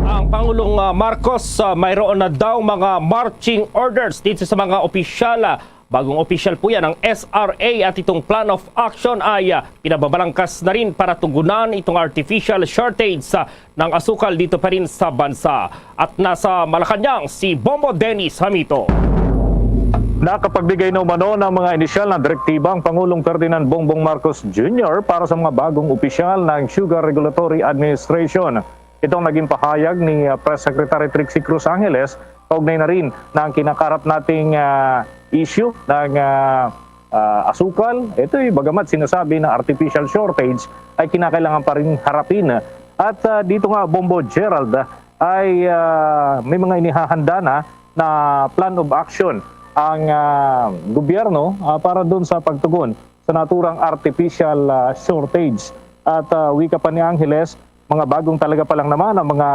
Ang Pangulong, ah, Marcos, ah, mayroon na daw mga marching orders dito sa mga opisyal. Ah, bagong opisyal po yan ng S R A at itong plan of action ay, ah, pinababalangkas na rin para tugunan itong artificial shortage, ah, ng asukal dito pa rin sa bansa. At nasa Malacañang si Bombo Dennis Hamito. Nakapagbigay na umano ng mga inisyal na direktiba ang Pangulong Ferdinand Bongbong Marcos Junior para sa mga bagong opisyal ng Sugar Regulatory Administration. Itong naging pahayag ni, ah, Press Secretary Trixie Cruz Angeles kaugnay na rin ng kinakarap nating, ah, issue ng, ah, ah, asukal. Ito'y bagamat sinasabi na artificial shortage ay kinakailangan pa rin harapin. At, ah, dito nga, Bombo Gerald, ah, ay, ah, may mga inihahanda na na plan of action ang, ah, gobyerno, ah, para dun sa pagtugon sa naturang artificial, ah, shortage. At, ah, wika pa ni Angeles, mga bagong talaga pa lang naman ang mga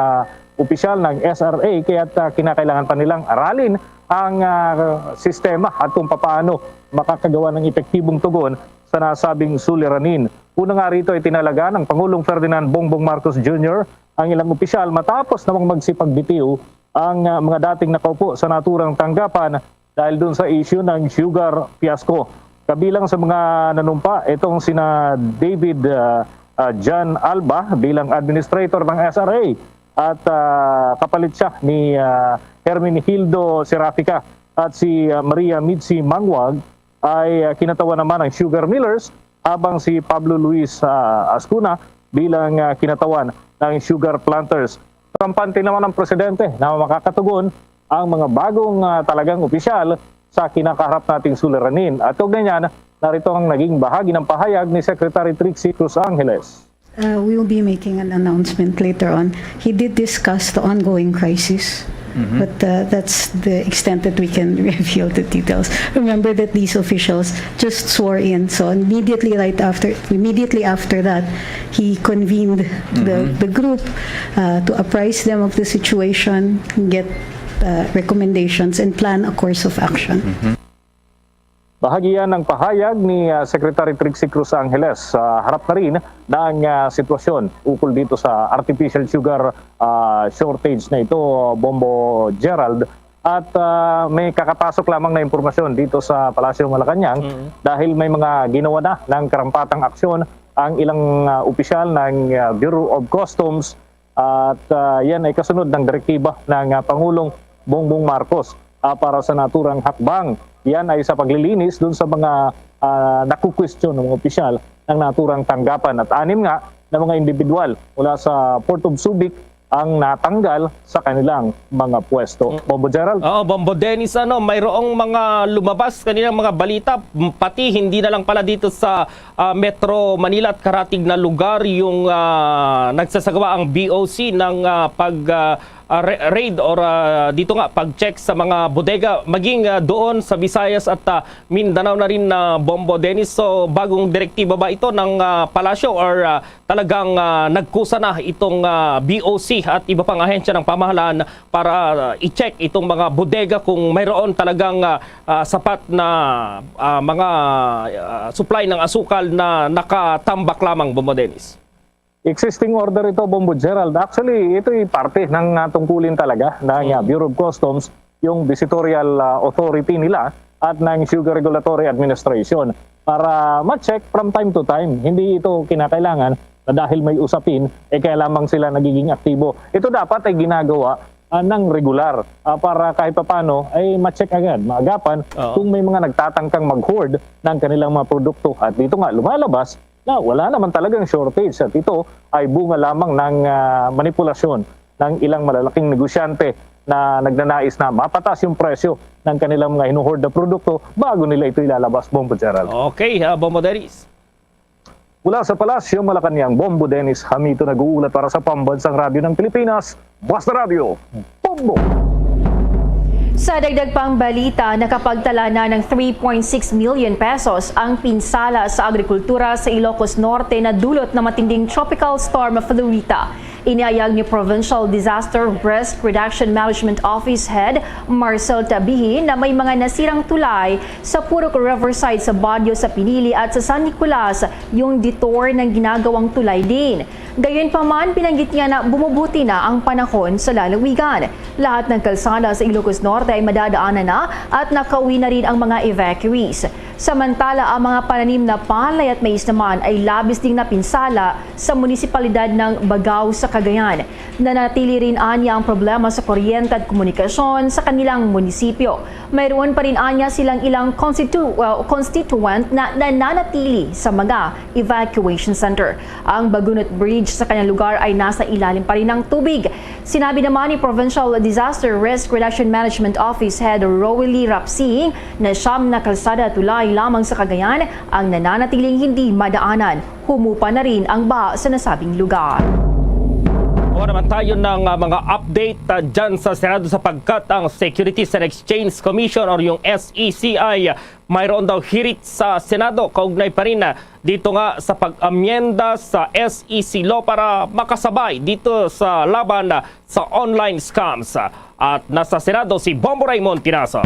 opisyal ng S R A, kaya't, ah, kinakailangan pa nilang aralin ang, ah, sistema at kung papaano makakagawa ng epektibong tugon sa nasabing suliranin. Una nga rito, itinalaga ng Pangulong Ferdinand Bongbong Marcos Junior ang ilang opisyal matapos namang magsipagbitiw ang, ah, mga dating nakaupo sa naturang tanggapan dahil dun sa issue ng sugar fiasco. Kabilang sa mga nanumpa, itong sina David, ah, ah, John Alba bilang administrator ng S R A at, ah, kapalit siya ni, ah, Hermenegildo Serafica at si, ah, Maria Mitzi Mangwag ay, ah, kinatawan naman ang sugar millers, habang si Pablo Luis, ah, Ascuna bilang, ah, kinatawan ng sugar planters. Kampante naman ang presidente na makakatugon ang mga bagong, ah, talagang opisyal sa kinakaharap nating suliranin. At kaugnay niyan, narito ang naging bahagi ng pahayag ni Secretary Trixie Cruz Angeles. Uh, we will be making an announcement later on. He did discuss the ongoing crisis, but uh, that's the extent that we can reveal the details. Remember that these officials just swore in, so immediately right after, immediately after that, he convened the, the group uh, to apprise them of the situation, get uh, recommendations, and plan a course of action. Bahagi yan ng pahayag ni, ah, Secretary Trixie Cruz Angeles. Ah, harap na rin ng, ah, sitwasyon ukol dito sa artificial sugar, ah, shortage na ito, Bombo Gerald. At, ah, may kakapasok lamang na impormasyon dito sa Palasyo Malacañang dahil may mga ginawa na ng karampatang aksyon ang ilang, ah, opisyal ng, ah, Bureau of Customs. At, ah, yan ay kasunod ng direktiba ng, ah, Pangulong Bongbong Marcos, ah, para sa naturang hakbang. Yan ay sa paglilinis dun sa mga, ah, nakukwestiyon ng mga opisyal ng naturang tanggapan. At anim nga na mga individual mula sa Port of Subic ang natanggal sa kanilang mga pwesto. Bombo Gerald? Oo, Bombo Dennis, ano, mayroong mga lumabas kanilang mga balita, m- pati hindi na lang pala dito sa, ah, Metro Manila at karatig na lugar yung, ah, nagsasagawa ang B O C ng, ah, pag, ah, ah, re- raid or, ah, dito nga pag-check sa mga bodega, maging, ah, doon sa Visayas at, ah, Mindanao na rin na, Bombo Dennis. So, bagong direktiba ba ito ng, ah, palasyo or, ah, talagang, ah, nagkusa na itong, ah, B O C at iba pang ahensya ng pamahalaan para, ah, i-check itong mga bodega kung mayroon talagang, ah, ah, sapat na, ah, mga, ah, supply ng asukal na nakatambak lamang, Bombo Dennis? Existing order ito, Bombo Gerald. Actually, ito'y parte ng, ah, tungkulin talaga ng, ah, Bureau of Customs, yung visitorial, ah, authority nila at ng Sugar Regulatory Administration para ma-check from time to time. Hindi ito kinakailangan na dahil may usapin, eh kaya lamang sila nagiging aktibo. Ito dapat ay ginagawa, ah, ng regular, ah, para kahit papano ay ma-check agad, maagapan kung may mga nagtatangkang mag-hoard ng kanilang mga produkto. At dito nga lumalabas na wala naman talagang shortage at ito ay bunga lamang ng, ah, manipulasyon ng ilang malalaking negosyante na nagnanais na mapataas yung presyo ng kanilang mga hinuhoard na produkto bago nila ito ilalabas, Bombo Gerald. Okay, ah, Bombo Dennis. Mula sa Palasyo, Malacañang, Bombo Dennis Hamito nag-uulat para sa Pambansang Radyo ng Pilipinas, Basta Radyo, Bombo! Sa dagdag pang balita, nakapagtala na ng three point six million pesos ang pinsala sa agrikultura sa Ilocos Norte na dulot ng matinding Tropical Storm Florita. Inihayag ni Provincial Disaster Risk Reduction Management Office Head Marcel Tabihi na may mga nasirang tulay sa Purok Riverside sa Baguio, sa Pinili at sa San Nicolas, yung detour ng ginagawang tulay din. Gayunpaman, binanggit niya na bumubuti na ang panahon sa lalawigan. Lahat ng kalsada sa Ilocos Norte ay madadaanan na at nakauwi na rin ang mga evacuees. Samantala, ang mga pananim na palay at mais naman ay labis ding napinsala sa munisipalidad ng Bagao sa Cagayan. Nanatili rin anya ang problema sa kuryente at komunikasyon sa kanilang munisipyo. Mayroon pa rin anya silang ilang constitu-, uh, constituent na nananatili sa mga evacuation center. Ang Bagunot Bridge sa kanilang lugar ay nasa ilalim pa rin ng tubig. Sinabi naman ni Provincial Disaster Risk Reduction Management Office Head Roely Rapsing na siyam na kalsada at tulay lamang sa Cagayan ang nananatiling hindi madaanan. Humupa na rin ang baha sa nasabing lugar. Kuha naman tayo ng, ah, mga update, ah, dyan sa Senado, sapagkat ang Securities and Exchange Commission or yung S E C ay mayroon daw hearing sa Senado kaugnay pa rin, ah, dito nga sa pag-amyenda sa S E C law para makasabay dito sa laban, ah, sa online scams. At nasa Senado si Bombo Raymond Tinason.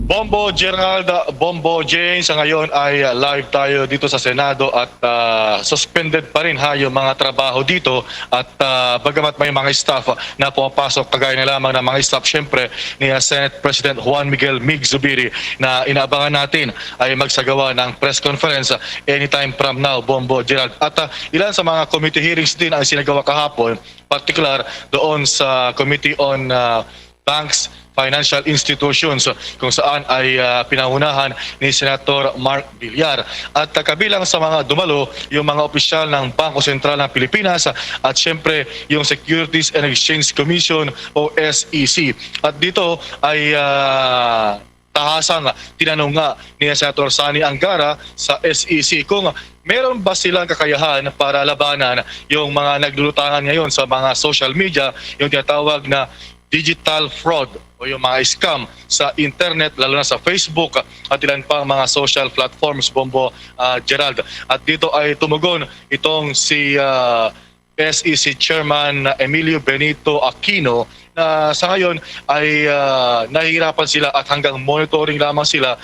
Bombo Gerald, Bombo Jane, sa ngayon ay, ah, live tayo dito sa Senado at, ah, suspended pa rin, ha, yung mga trabaho dito at, ah, bagamat may mga staff na pumapasok, kagaya na lamang ng mga staff, syempre, ni, ah, Senate President Juan Miguel Mig Zubiri na inaabangan natin ay magsagawa ng press conference, ah, anytime from now, Bombo Gerald. At, ah, ilan sa mga committee hearings din ang sinagawa kahapon, partikular doon sa Committee on, ah, Banks, Financial Institutions, kung saan ay, ah, pinangunahan ni Senator Mark Villar. At, ah, kabilang sa mga dumalo, yung mga opisyal ng Bangko Sentral ng Pilipinas, ah, at siyempre yung Securities and Exchange Commission o S E C. At dito ay, ah, tahasang tinanong nga ni Senator Sonny Angara sa S E C kung meron ba silang kakayahan para labanan yung mga naglulutangan ngayon sa mga social media, yung tinatawag na digital fraud o yung mga scam sa internet, lalo na sa Facebook at ilan pang mga social platforms, Bombo, ah, Gerald. At dito ay tumugon itong si, ah, S E C Chairman Emilio Benito Aquino na sa ngayon ay, ah, nahihirapan sila at hanggang monitoring lamang sila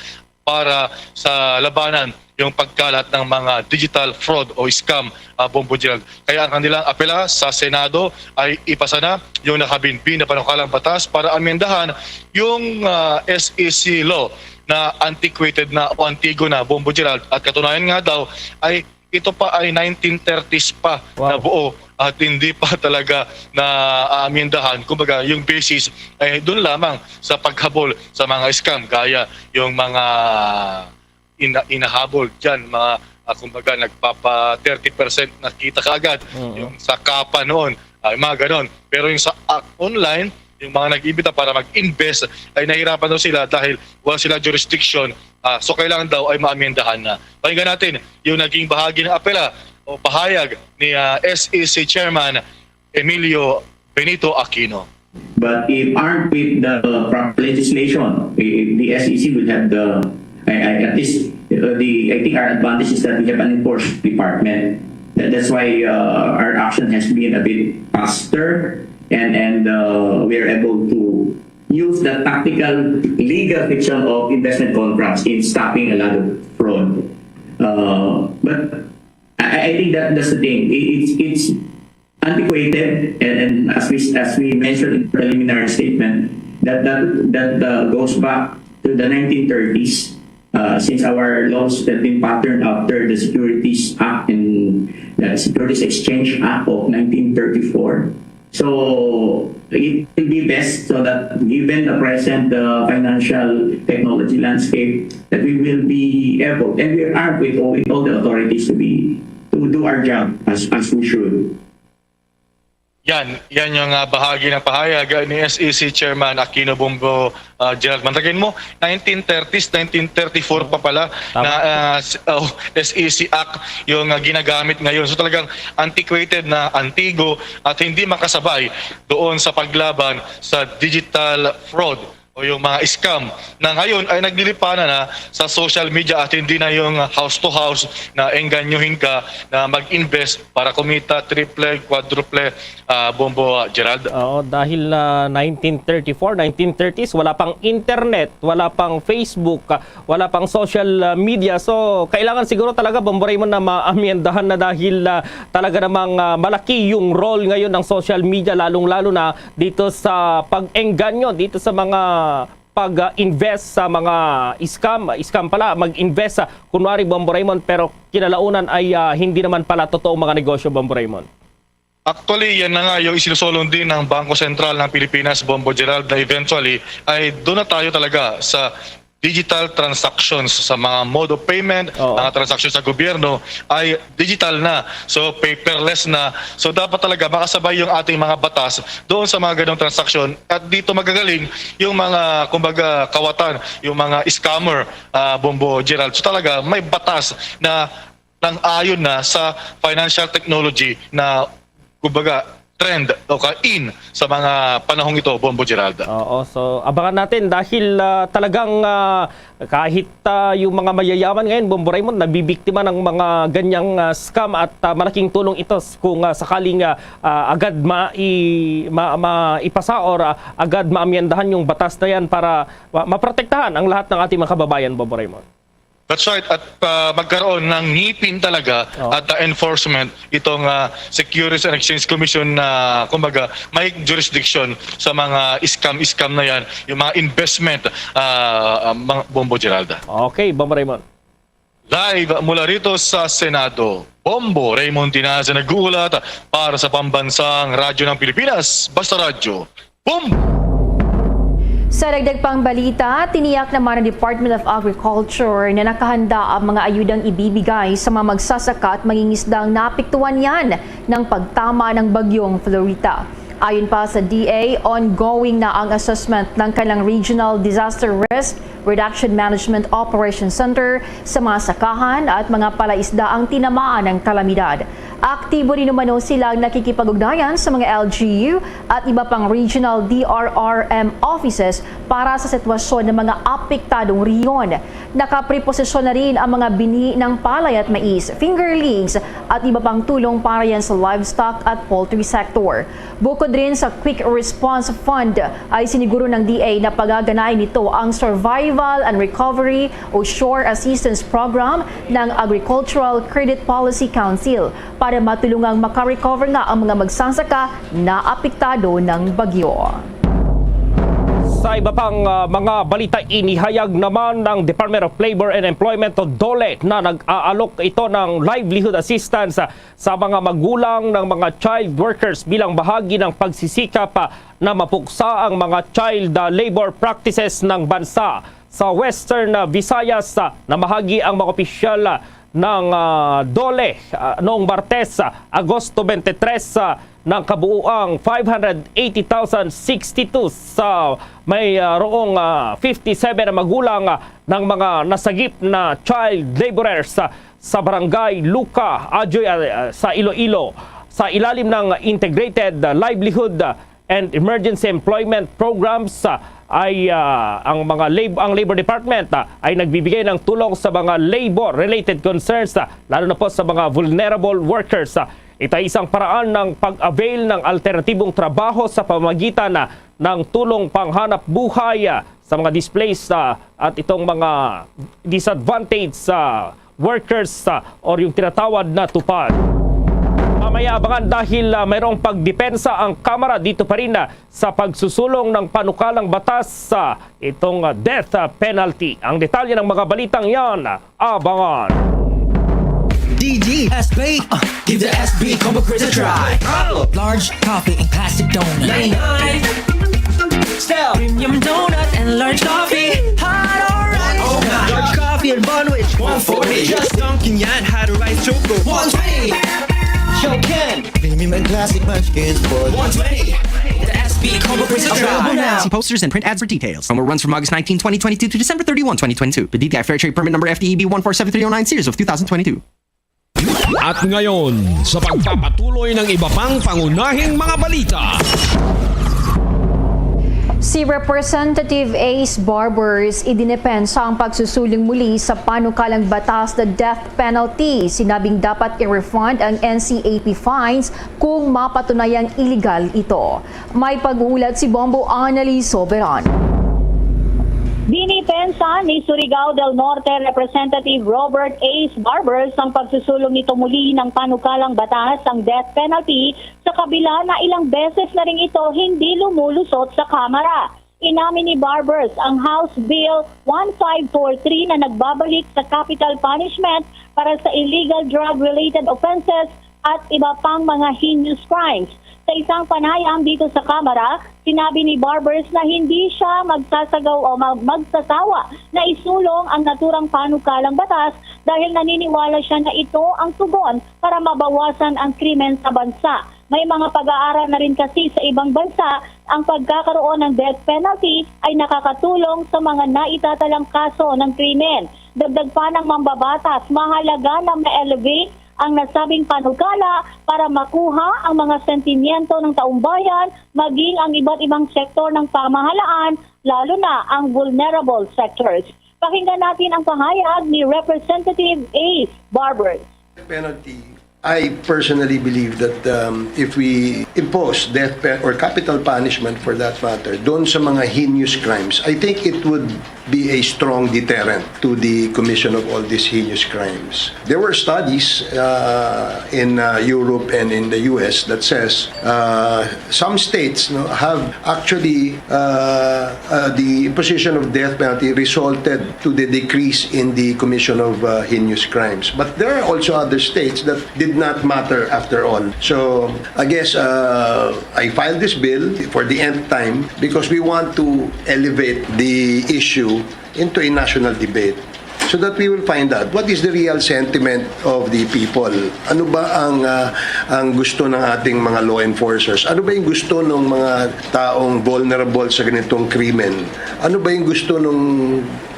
para sa labanan yung pagkalat ng mga digital fraud o scam, ah, Bombo Gerald. Kaya ang kanilang apela sa Senado ay ipasa na yung nakabinbin na panukalang batas para amyendahan yung, ah, S E C law na antiquated na o antigo na, Bombo Gerald. At katunayan nga daw ay ito pa ay nineteen thirties pa Wow. nabuo at hindi pa talaga na aamyendahan. Kumbaga, yung basis ay doon lamang sa paghabol sa mga scam, gaya yung mga ina-, inahabol dyan, mga, ah, kumbaga, nagpapa thirty percent na kita kaagad, Mm. yung sa kapa noon, ah, yung mga ganon. Pero yung sa, ah, online, yung mga nag-imbita para mag-invest, ay nahirapan daw sila dahil wala sila jurisdiction. Ah, so, kailangan daw ay maamyendahan na. Pakinggan natin yung naging bahagi ng apela o pahayag ni, ah, S E C Chairman Emilio Benito Aquino. But if armed with the proper legislation, eh, the S E C will have the, I, I, at least, uh, the, I think our advantage is that we have an enforcement department. That, that's why, uh, our action has been a bit faster, and, and, uh, we are able to use the tactical legal fiction of investment contracts in stopping a lot of fraud. Uh, but I, I think that that's the thing. It, it's, it's antiquated, and, and as we, as we mentioned in the preliminary statement, that, that, that, uh, goes back to the nineteen thirties, uh, since our laws have been patterned after the Securities Act and the Securities Exchange Act of nineteen thirty-four. So, it will be best so that given the present, uh, financial technology landscape, that we will be able, and we are armed with all, with all the authorities to be, to do our job as, as we should. Yan, yan yung ah, bahagi ng pahayag ah, ni S E C Chairman Aquino Bombo ah, Gerald. Mantakin mo, nineteen thirties, nineteen thirty-four pa pala Tama. na ah, s- oh, S E C Act yung ah, ginagamit ngayon. So talagang antiquated na, antigo at hindi makasabay doon sa paglaban sa digital fraud o yung mga scam na ngayon ay naglilipanan na sa social media at hindi na yung house to house na engganyohin ka na mag-invest para kumita triple, quadruple, ah, Bombo ah, Gerald. Oo, dahil ah, nineteen thirty-four, nineteen thirties, wala pang internet, wala pang Facebook, ah, wala pang social ah, media. So, kailangan siguro talaga, Bombo Raymond, na maamyendahan na dahil ah, talaga namang ah, malaki yung role ngayon ng social media, lalong-lalo na dito sa pag-engganyo, dito sa mga pag-invest sa mga scam, scam pala, mag-invest sa, kunwari, Bombo Raymond, pero kinalaunan ay ah, hindi naman pala totoong mga negosyo, Bombo Raymond. Actually, yan na nga yung isinusulong din ng Bangko Sentral ng Pilipinas, Bombo Gerald, na eventually ay doon na tayo talaga sa digital transactions, sa mga mode of payment, Oo. mga transaksyon sa gobyerno ay digital na. So, paperless na. So, dapat talaga makasabay yung ating mga batas doon sa mga ganong transaksyon. At dito magagaling yung mga, kumbaga, kawatan, yung mga scammer, ah, Bombo Gerald. So, talaga, may batas na nang ayon na sa financial technology na, kumbaga, trend o ka-in sa mga panahong ito, Bombo Gerald. Oo, so abangan natin dahil ah, talagang ah, kahit ah, yung mga mayayaman ngayon, Bombo Raymond, nabibiktima ng mga ganyang ah, scam at ah, malaking tulong ito s- kung ah, sakaling ah, ah, agad mai, ma, ma, ipasa or ah, agad maamyendahan yung batas na yan para ma, maprotektahan ang lahat ng ating mga kababayan, Bombo Raymond. That's right. At ah, magkaroon ng ngipin talaga Oh. at ah, enforcement itong ah, Securities and Exchange Commission na, kumbaga, may jurisdiction sa mga scam-scam na yan, yung mga investment, ah, ah, mga Bombo Geralda. Okay, Bombo Raymond. Live mula rito sa Senado, Bombo Raymond Tinaza nag-uulat para sa Pambansang Radyo ng Pilipinas, Basta Radyo. Bombo! Sa dagdag pang balita, tiniyak naman ng Department of Agriculture na nakahanda ang mga ayudang ibibigay sa mga magsasaka at mangingisdang naapektuhan yan ng pagtama ng Bagyong Florita. Ayon pa sa D A, ongoing na ang assessment ng kanilang Regional Disaster Risk Reduction Management Operation Center sa mga sakahan at mga palaisdaang tinamaan ng kalamidad. Aktibo rin umano silang nakikipag-ugnayan sa mga L G U at iba pang regional D R R M offices para sa sitwasyon ng mga apektadong rehiyon. Nakapreposisyon na rin ang mga binhi ng palay at mais, fingerlings at iba pang tulong para yan sa livestock at poultry sector. Bukod rin sa Quick Response Fund, ay siniguro ng D A na pagaganahin nito ang Survival and Recovery o SURE Assistance Program ng Agricultural Credit Policy Council para matulungang makarecover nga ang mga magsasaka na apektado ng bagyo. Sa iba pang ah, mga balita, inihayag naman ng Department of Labor and Employment o DOLE na nag-aalok ito ng livelihood assistance sa mga magulang ng mga child workers bilang bahagi ng pagsisikap ah, na mapuksa ang mga child ah, labor practices ng bansa. Sa Western ah, Visayas, ah, namahagi ang mga opisyal ah, ng ah, DOLE ah, noong Martes, ah, Agosto twenty-three, ah, ng kabuuang five hundred eighty thousand sixty-two sa may ah, roong ah, fifty-seven na magulang ah, ng mga nasagip na child laborers ah, sa Barangay Luca, Ajoy, ah, sa Iloilo, sa ilalim ng Integrated Livelihood and Emergency Employment Programs, ah, ay ah, ang mga lab- ang Labor Department ah, ay nagbibigay ng tulong sa mga labor-related concerns, ah, lalo na po sa mga vulnerable workers. Ah, ito ay isang paraan ng pag-avail ng alternatibong trabaho sa pamamagitan ah, ng tulong panghanap buhay ah, sa mga displaced ah, at itong mga disadvantaged sa workers ah, or yung tinatawag na tupad. Mamaya abangan dahil ah, mayroong pagdepensa ang Kamara dito pa rin ah, sa pagsusulong ng panukalang batas sa itong ah, death ah, penalty. Ang detalye ng mga balitang yan, ah, abangan. D D S B, uh, give the S B combo crisp a try. Large coffee and classic donut. Style premium donut and large coffee. Hot or ice. Large coffee and bun which one forty. Just dunking yan, hot or ice choco. One twenty. Yo, Ken. And classic munchkins for one twenty. The S B Combo Prison Available Drive. now. See posters and print ads for details. Promo runs from August nineteen, twenty twenty-two to December thirty-one, twenty twenty-two. Per D T I Fair Trade Permit Number F D E B one four seven three oh nine series of two thousand twenty-two. At ngayon, sa pagpapatuloy ng iba pang pangunahing mga balita. Si Representative Ace Barbers idinepensa ang pagsusulong muli sa panukalang batas na death penalty. Sinabing dapat i-refund ang N C A P fines kung mapatunayang iligal ito. May pag-uulat si Bombo Annalise Soberano. Dinipensa ni Surigao del Norte Representative Robert Ace Barbers ang pagsusulong nito muli ng panukalang batas ang death penalty sa kabila na ilang beses na rin ito hindi lumulusot sa Kamara. Inamin ni Barbers ang House Bill one five four three na nagbabalik sa capital punishment para sa illegal drug-related offenses at iba pang mga heinous crimes. Sa isang panayam dito sa Kamara, sinabi ni Barbers na hindi siya magsasagaw o mag- magsasawa na isulong ang naturang panukalang batas dahil naniniwala siya na ito ang tugon para mabawasan ang krimen sa bansa. May mga pag-aaral na rin kasi sa ibang bansa ang pagkakaroon ng death penalty ay nakakatulong sa mga naitatalang kaso ng krimen. Dagdag pa ng mambabatas, mahalaga na ma-elevate ang nasabing panukala para makuha ang mga sentimiento ng taumbayan, maging ang iba't ibang sektor ng pamahalaan, lalo na ang vulnerable sectors. Pakinggan natin ang pahayag ni Representative Ace Barbers. Penalty. I personally believe that um, if we impose death pen- or capital punishment for that matter, doon sa mga heinous crimes, I think it would be a strong deterrent to the commission of all these heinous crimes. There were studies uh, in uh, Europe and in the U S that says uh, some states, no, have actually uh, uh, the imposition of death penalty resulted to the decrease in the commission of uh, heinous crimes. But there are also other states that did not matter after all. So I guess uh, I filed this bill for the nth time because we want to elevate the issue into a national debate so that we will find out what is the real sentiment of the people. Ano ba ang ah, ang gusto ng ating mga law enforcers? Ano ba yung gusto ng mga taong vulnerable sa ganitong krimen? Ano ba yung gusto ng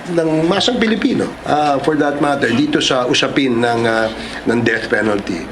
ng masang Pilipino, ah, for that matter, dito sa usapin ng ah, ng death penalty?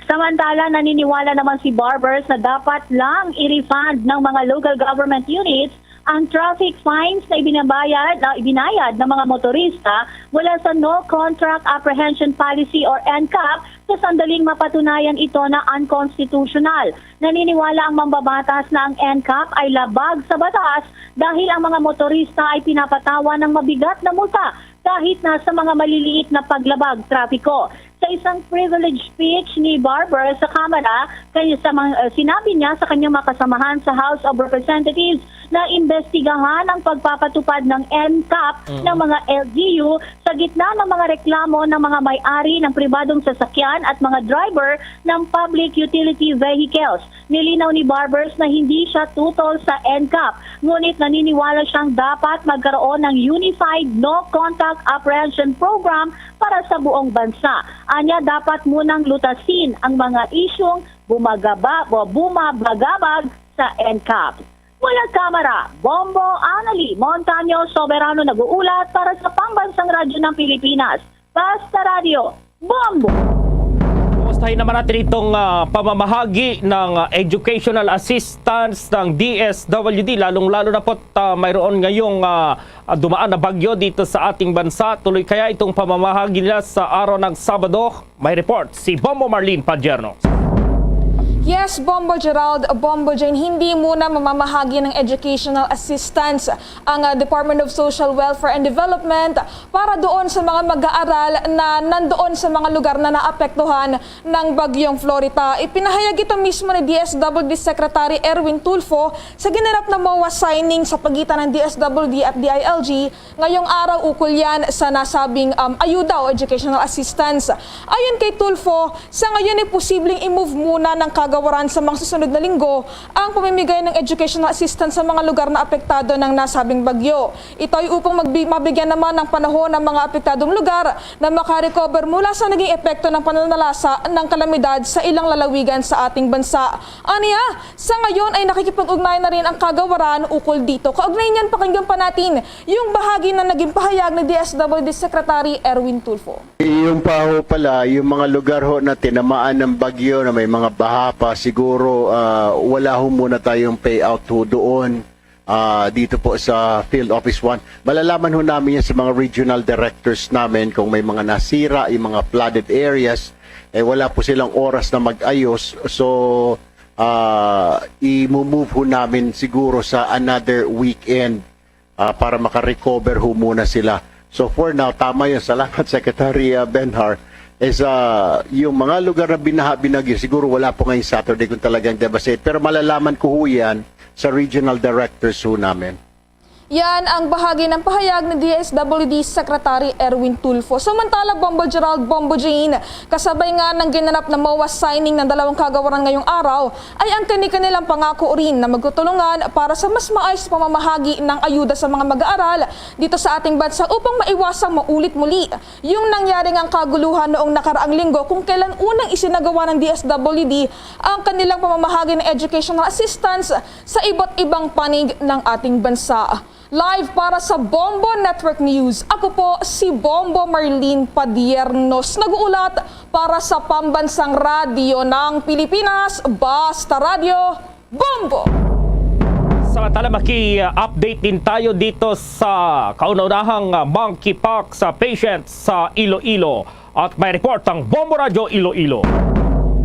Samantala, naniniwala naman si Barbers na dapat lang i-refund ng mga local government units ang traffic fines na ibinabayad na ibinayad ng mga motorista mula sa No Contract Apprehension Policy or N C A P sa sandaling mapatunayan ito na unconstitutional. Naniniwala ang mambabatas na ang N C A P ay labag sa batas dahil ang mga motorista ay pinapatawan ng mabigat na multa kahit na sa mga maliliit na paglabag trapiko. Sa isang privilege speech ni Barber sa Kamara, kay sa mga, uh, sinabi niya sa kanyang mga kasamahan sa House of Representatives na imbestigahan ang pagpapatupad ng N C A P ng mga L G U sa gitna ng mga reklamo ng mga may-ari ng pribadong sasakyan at mga driver ng public utility vehicles. Nilinaw ni Barbers na hindi siya tutol sa N C A P, ngunit naniniwala siyang dapat magkaroon ng Unified No Contact Apprehension Program para sa buong bansa. Anya, dapat munang lutasin ang mga isyung bumagaba o bumabagabag sa N C A P. Mula Kamara, Bombo Anali Montaño Soberano nag-uulat para sa Pambansang Radyo ng Pilipinas, Basta Radyo, Bombo! Kumustahin naman natin itong ah, pamamahagi ng ah, educational assistance ng D S W D, lalong-lalo na po ah, mayroon ngayong ah, ah, dumaan na bagyo dito sa ating bansa. Tuloy kaya itong pamamahagi nila sa araw ng Sabado? May report si Bombo Marlene Padierno. Yes, Bombo Gerald, Bombo Jane, hindi muna mamamahagi ng educational assistance ang ah, Department of Social Welfare and Development para doon sa mga mag-aaral na nandoon sa mga lugar na naapektuhan ng Bagyong Florita. Ipinahayag ito mismo ni D S W D Secretary Erwin Tulfo sa ginanap na MOA signing sa pagitan ng D S W D at D I L G ngayong araw, ukol yan sa nasabing um, ayuda o educational assistance. Ayon kay Tulfo, sa ngayon ay posibleng i-move muna ng kag kagawaran sa mga susunod na linggo ang pamimigay ng educational assistance sa mga lugar na apektado ng nasabing bagyo. Ito ay upang magbi-, mabigyan naman ng panahon ang mga apektadong lugar na makarecover mula sa naging epekto ng pananalasa ng kalamidad sa ilang lalawigan sa ating bansa. Aniya, sa ngayon ay nakikipag-ugnayan na rin ang kagawaran ukol dito. Kaugnay niyan, pakinggan pa natin yung bahagi na naging pahayag ni D S W D Secretary Erwin Tulfo. Yung pa ho pala, yung mga lugar ho na tinamaan ng bagyo na may mga baha pa, siguro, ah, wala ho muna tayong payout ho doon, ah, dito po sa Field Office one. Malalaman ho namin yan sa mga regional directors namin kung may mga nasira, yung mga flooded areas, eh, wala po silang oras na mag-ayos. So, ah, i-move ho namin siguro sa another weekend, ah, para maka-recover ho muna sila. So for now, tama yun. Salamat, Secretary, ah, Benhar. Is, ah, yung mga lugar na binaha, binagyo, siguro wala po ngayong Saturday kung talagang devastated. Pero malalaman ko ho yan sa regional directors ho namin. Yan ang bahagi ng pahayag ni D S W D Secretary Erwin Tulfo. Samantala, Bombo Gerald, Bombo Jean, kasabay nga ng ginanap na MOA signing ng dalawang kagawaran ngayong araw, ay ang kani-kanilang pangako rin na magtutulungan para sa mas maayos na pamamahagi ng ayuda sa mga mag-aaral dito sa ating bansa upang maiwasang maulit muli yung nangyari ngang kaguluhan noong nakaraang linggo, kung kailan unang isinagawa ng D S W D ang kanilang pamamahagi ng educational assistance sa iba't ibang panig ng ating bansa. Live para sa Bombo Network News, ako po si Bombo Marlene Padiernos, nag-uulat para sa Pambansang Radyo ng Pilipinas, Basta Radyo, Bombo! Samantala, maki-update din tayo dito sa kauna-unahang, ah, monkeypox, ah, patient sa Iloilo. At may report ang Bombo Radyo Iloilo.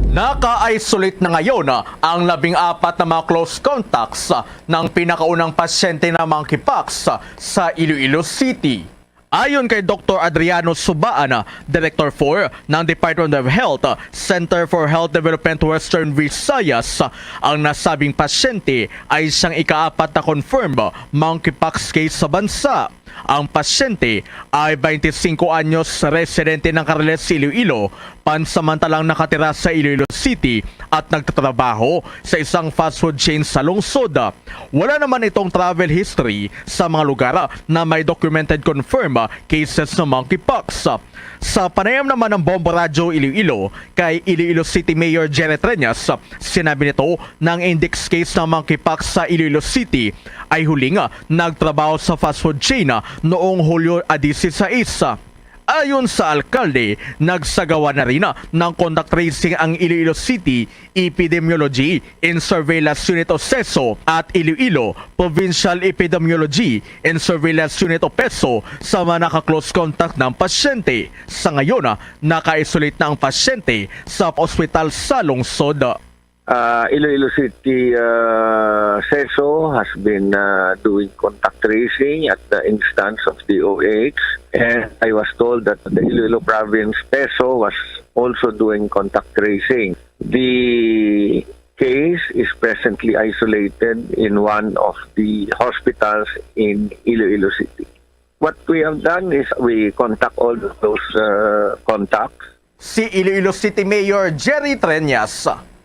Naka-isolate na ngayon ang labing apat na mga close contacts ng pinakaunang pasyente na monkeypox sa Iloilo City. Ayon kay Doktor Adriano Subaan, Director four ng Department of Health, Center for Health Development Western Visayas, ang nasabing pasyente ay siyang ikaapat na confirmed monkeypox case sa bansa. Ang pasyente ay twenty-five anyos, residente ng Carles, Iloilo, pansamantalang nakatira sa Iloilo City at nagtatrabaho sa isang fast food chain sa lungsod. Wala naman itong travel history sa mga lugar na may documented confirmed cases ng monkeypox. Sa panayam naman ng Bombo Radyo Iloilo kay Iloilo City Mayor Jerry Treñas, sinabi nito na ang index case ng monkeypox sa Iloilo City ay huling nagtrabaho sa fast food chain noong Hulyo a dieciséis. Ayon sa alkalde, nagsagawa na rin ng contact tracing ang Iloilo City Epidemiology and Surveillance Unit o CESU at Iloilo Provincial Epidemiology and Surveillance Unit o PESU sa mga naka-close contact ng pasyente. Sa ngayon, naka-isolate na ang pasyente sa ospital sa lungsod. Uh, Iloilo City, uh, CESU has been, uh, doing contact tracing at the instance of D O H, and I was told that the Iloilo Province PESU was also doing contact tracing. The case is presently isolated in one of the hospitals in Iloilo City. What we have done is we contact all those, uh, contacts. Si Iloilo City Mayor Jerry Treñas.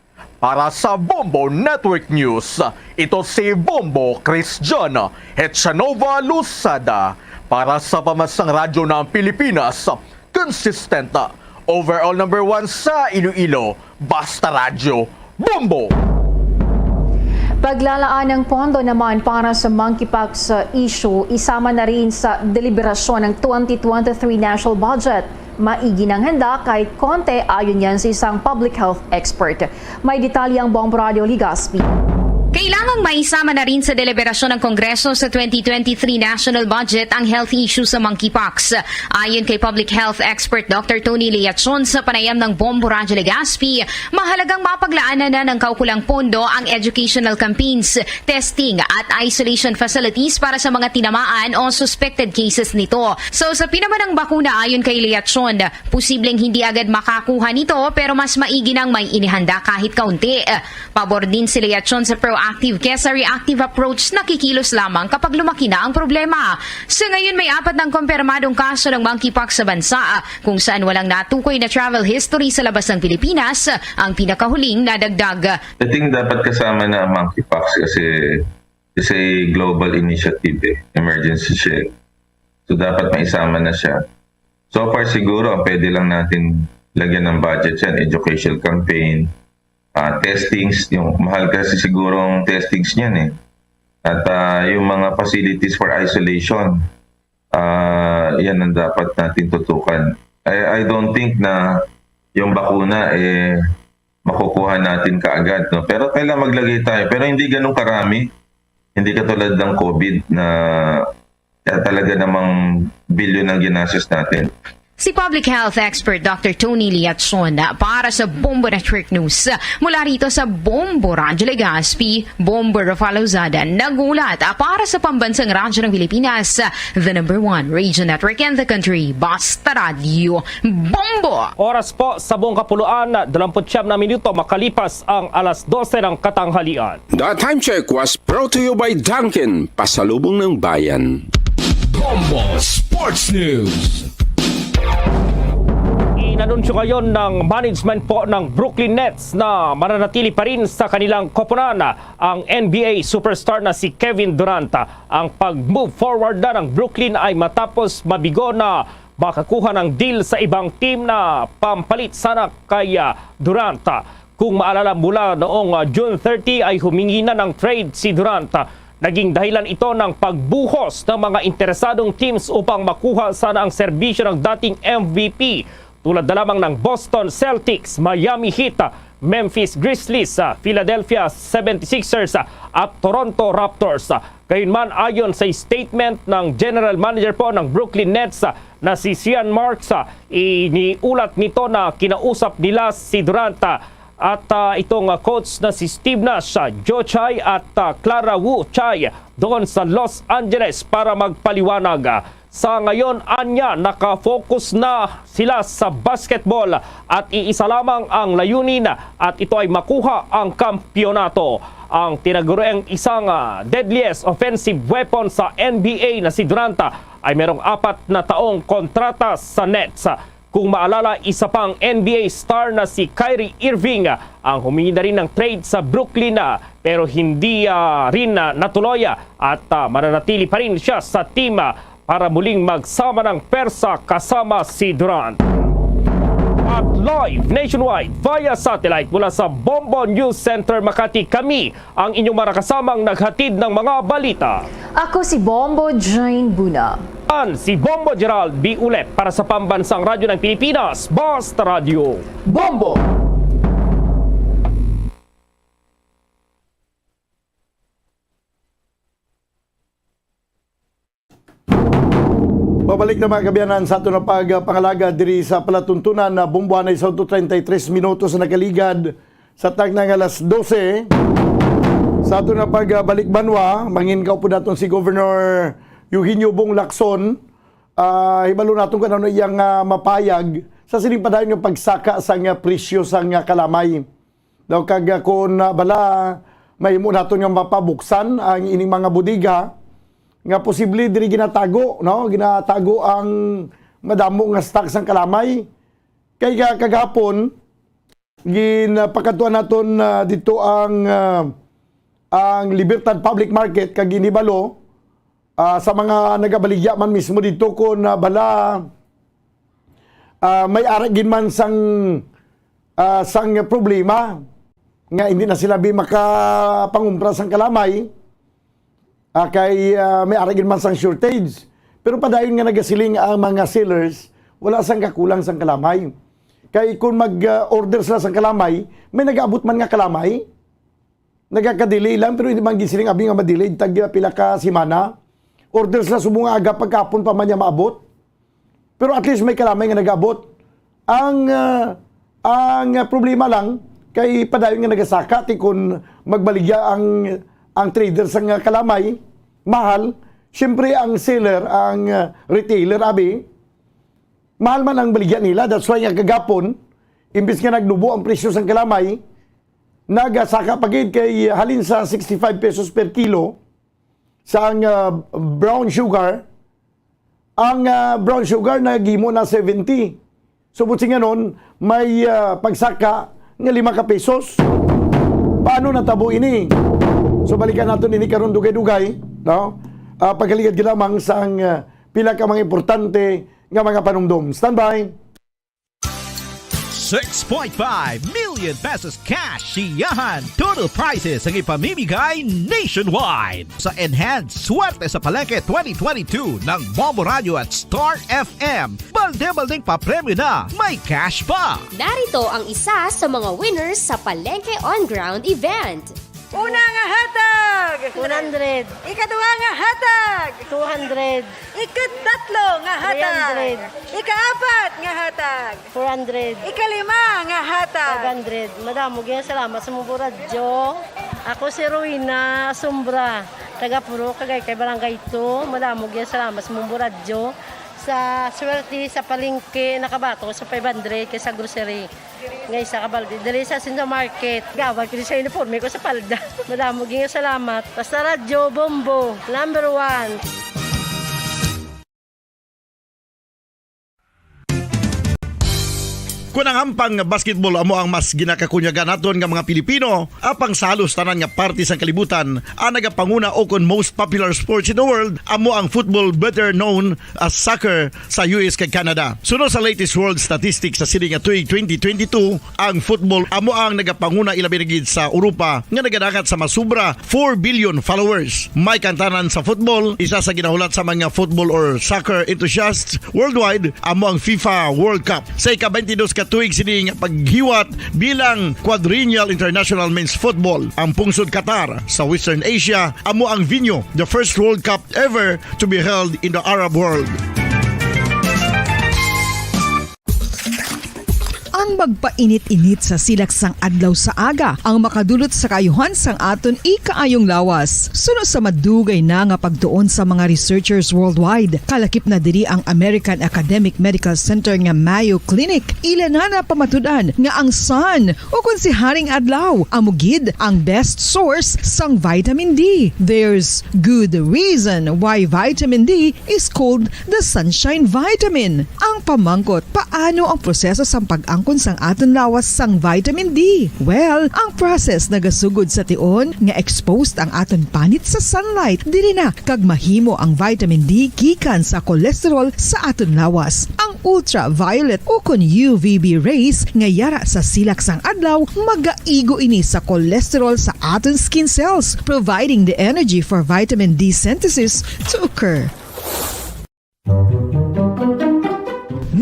Para sa Bombo Network News, ito si Bombo Chris John Hechanova Luzada. Para sa Pamansang Radyo ng Pilipinas, consistent, overall number one sa Iloilo, Basta Radyo, Bombo! Paglalaan ng pondo naman para sa monkeypox issue, isama na rin sa deliberasyon ng twenty twenty-three national budget. Maigi nang handa kahit konti, ayon yan sa isang public health expert. May detalye ang Bombo Radyo Legazpi. Kailangang maisama na rin sa deliberasyon ng Kongreso sa twenty twenty-three national budget ang health issue sa monkeypox. Ayon kay public health expert Doctor Tony Leachon sa panayam ng Bombo Radyo Legazpi, mahalagang mapaglaanan na ng kaukulang pondo ang educational campaigns, testing at isolation facilities para sa mga tinamaan o suspected cases nito. Sa usapin naman ng bakuna, ayon kay Leachon, posibleng hindi agad makakuha nito, pero mas maigi nang may inihanda kahit kaunti. Pabor din si Leachon sa proactive Active kesa reactive approach, nakikilos lamang kapag lumaki na ang problema. Sa ngayon, may apat nang kumpirmadong kaso ng monkeypox sa bansa, kung saan walang natukoy na travel history sa labas ng Pilipinas, ang pinakahuling nadagdag. I think dapat kasama na ang monkeypox kasi it's a global initiative eh. Emergency siya eh. So dapat maisama na siya. So far siguro, ang pwede lang natin lagyan ng budget yan, educational campaign, ah, testings, yung mahal kasi siguro ang testings niyan eh. At ah, yung mga facilities for isolation, ah, yan ang dapat natin tutukan. I, I don't think na yung bakuna eh makukuha natin kaagad, no? Pero kailangan maglagay tayo. Pero hindi ganun karami. Hindi katulad ng COVID na, na talaga namang bilyon ang ginastos natin. Si public health expert Doctor Tony Liachon para sa Bombo Network News. Mula rito sa Bombo Radyo Legazpi, Bombo Rafael Lozada nagulat para sa Pambansang Radyo ng Pilipinas, the number one radio network in the country. Basta Radyo, Bombo! Oras po sa buong kapuluan, dalawamput siyam na minuto makalipas ang alas dose ng katanghalian. The time check was brought to you by Dunkin, pasalubong ng bayan. Bombo Sports News. Inanunsyo ngayon ng management po ng Brooklyn Nets na mananatili pa rin sa kanilang koponan ang N B A superstar na si Kevin Durant. Ang pag-move forward na ng Brooklyn ay matapos mabigo na makakuha ng deal sa ibang team na pampalit sana kay ah, Durant. Kung maalala, mula noong ah, June thirty ay humingi na ng trade si Durant. Naging dahilan ito ng pagbuhos ng mga interesadong teams upang makuha sana ang serbisyo ng dating M V P, tulad na lamang ng Boston Celtics, Miami Heat, Memphis Grizzlies, ah, Philadelphia seventy-sixers, ah, at Toronto Raptors. Gayunman, ayon sa statement ng general manager po ng Brooklyn Nets, ah, na si Sean Marks, ah, iniulat nito na kinausap nila si Durant, ah, at ah, itong ah, coach na si Steve Nash, ah, Joe Tsai at ah, Clara Wu Tsai doon sa Los Angeles para magpaliwanag. Ah, sa ngayon, anya, nakafocus na sila sa basketball at iisa lamang ang layunin at ito ay makuha ang kampiyonato. Ang tinaguriang isang ah, deadliest offensive weapon sa N B A na si Durant ay merong apat na taong kontrata sa Nets. Kung maalala, isa pang N B A star na si Kyrie Irving ang humingi na rin ng trade sa Brooklyn, ah, pero hindi ah, rin ah, natuloy, ah, at ah, mananatili pa rin siya sa team ah, para muling magsama ng persa kasama si Durant. At live nationwide via satellite mula sa Bombo News Center Makati, kami ang inyong mga kasamang naghatid ng mga balita. Ako si Bombo Jane Buna. An si Bombo Gerald B. Ulet para sa Pambansang Radyo ng Pilipinas, Basta Radyo. Bombo! Pabalik na, mga kaabyanan, sa aton na pagpangalaga diri sa palatuntunan na Bombo anay sa treinta y tres minutos na nakaligad sa takna nga alas dose. Sa aton na pagbalik banwa, mangin kaupo naton si Governor Eugenio Bong Lacson. Ah, hibalo naton kung ano iyang ah, mapayag sa sining padayon nga pagsaka sa nga presyo sa nga kalamay. Daw kag ah, kung ah, bala mahimo naton nga mapabuksan ang ining mga bodega nga posible diri ginatago, no? Ginatago ang madamo nga stock sang kalamay. Kay ka-, kagahapon, ginapakadtuan naton ah, dito ang ah, ang Libertad Public Market kag ginibalo ah, sa mga nagabaligya man mismo dito kung ah, bala ah, may ara gid man sang ah, sang problema nga hindi na sila bi makapangumpra sang kalamay. Ah, kay ah, may ara gid man sang shortage. Pero padayon nga nagasiling ang mga sellers, wala sang kakulang sang kalamay. Kay kung mag-order sila sang kalamay, may nagaabot man nga kalamay. Nagaka-delay lang, pero hindi man gisiling abi nga ma-delay tag pila ka semana. Order sila subong nga aga, pagkahapon pa man niya maabot. Pero at least may kalamay nga nagaabot. Ang ah, ang ah, problema lang kay padayon nga nagasaka ti kun magbaligya ang ang trader sa nga kalamay, mahal. Siyempre ang seller, ang ah, retailer abi, mahal man ang baligya nila. That's why nga kagapon, imbis nga nagnubo ang presyo sang kalamay, Nagasaka pa gid kay halin sa sixty-five pesos per kilo sa ang, ah, brown sugar, ang, ah, brown sugar naghimo na seventy. So, buot silingon, may, ah, pagsaka nga lima ka pesos. Paano natabo ini? So, balikan naton ini karon dugay-dugay, no? Ah, paghalin gid lamang sa ang, ah, pila ka mga importante nga mga panumdom. Standby. Six point five million pesos cash siyahan total prizes ang ipamimigay nationwide sa Enhanced Swerte sa Palengke twenty twenty-two ng Bombo Radio at Star F M. Balde-baldeng papremyo na, may cash pa! Narito ang isa sa mga winners sa Palengke On Ground event. Una nga hatag! One hundred. Ikaduha nga hatag! Two hundred. Ikatatlo nga hatag! Three hundred. Ikaapat nga hatag! Four hundred. Ikalima nga hatag! Five hundred. Madamo gyud salamat sa Mumbo Radyo. Ako si Rowena Sombra, taga Purok, Agaycay, Barangay two. Madamo gyud salamat sa Mumbo Radyo. Sa swerte sa palengke, nakabaton sa five hundred kay sa grocery. Nga isa ka balde. Diri sa Sinda Market. Gawad ko sa uniforme ko sa palda. Madamo gyud salamat. Basta Radyo Bombo, number one. Kun ang ampang nga basketball amo ang mas ginakakunyagan naton nga mga Pilipino, apang sa halos tanan nga parte sang kalibutan, ang nagapanguna ukon most popular sports in the world amo ang football, better known as soccer, sa U S kag Canada. Suno sa latest world statistics sa sini nga tuig twenty twenty-two, ang football amo ang nagapanguna, ilabi na gid sa Europa nga nagadangat sa masubra four billion followers. May kantanan sa football, isa sa ginahulat sa mga football or soccer enthusiasts worldwide amo ang FIFA World Cup. Sa ika-twenty-dos ka tuig sini nga paghiwat bilang quadrennial international men's football, ang pungsod Qatar sa Western Asia amo ang venue, the first World Cup ever to be held in the Arab world. Ang magpainit-init sa silak sang adlaw sa aga ang makadulot sa kaayuhan sang aton ikaayong lawas. Suno sa madugay na nga pagtuon sa mga researchers worldwide, kalakip na diri ang American Academic Medical Center nga Mayo Clinic. Ila na napamatud-an nga ang sun, o kon si Haring Adlaw, amo gid ang best source sang vitamin D. There's good reason why vitamin D is called the sunshine vitamin. Ang pamangkot, paano ang proseso sang pag-angkon sang aton lawas sang vitamin D? Well, ang process nagasugod sa tion nga exposed ang aton panit sa sunlight. Diri na kag mahimo ang vitamin D gikan sa cholesterol sa aton lawas. Ang ultraviolet ukon U V B rays nga yara sa silak sang adlaw magaigo ini sa cholesterol sa aton skin cells, providing the energy for vitamin D synthesis to occur.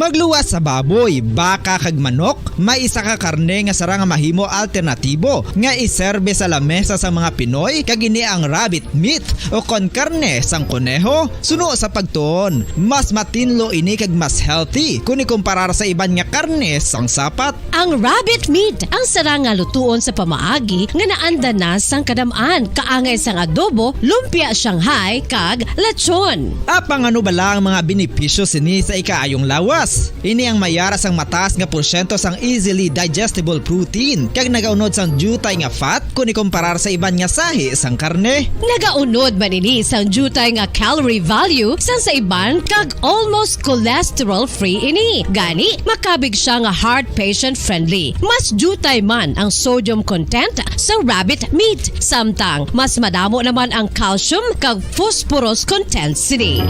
Magluwas sa baboy, baka kag manok, may isa ka karne nga sarang nga mahimo alternatibo nga iserbe sa lamesa sang mga Pinoy, kag ini ang rabbit meat o kon karne sang koneho. Suno sa pagtuon, mas matinlo ini kag mas healthy kon ikumparar sa iban nga karne sang sapat. Ang rabbit meat ang sarang nga lutuon sa pamaagi nga naanda na sang kadam-an, kaangay sang adobo, lumpia Shanghai, kag lechon. Apang ano bala ang mga benepisyo sini sa ikaayong lawas? Ini ang mayara sang mataas nga porsyento sang easily digestible protein kag nagaunod sang diutay nga fat kon ikumparar sa iban nga sahi sang karne. Nagaunod man ini sang diutay nga calorie value sang sa iban kag almost cholesterol-free ini. Gani, makabig siya nga heart patient-friendly. Mas diutay man ang sodium content sa rabbit meat, samtang mas madamo naman ang calcium kag phosphorus content sini.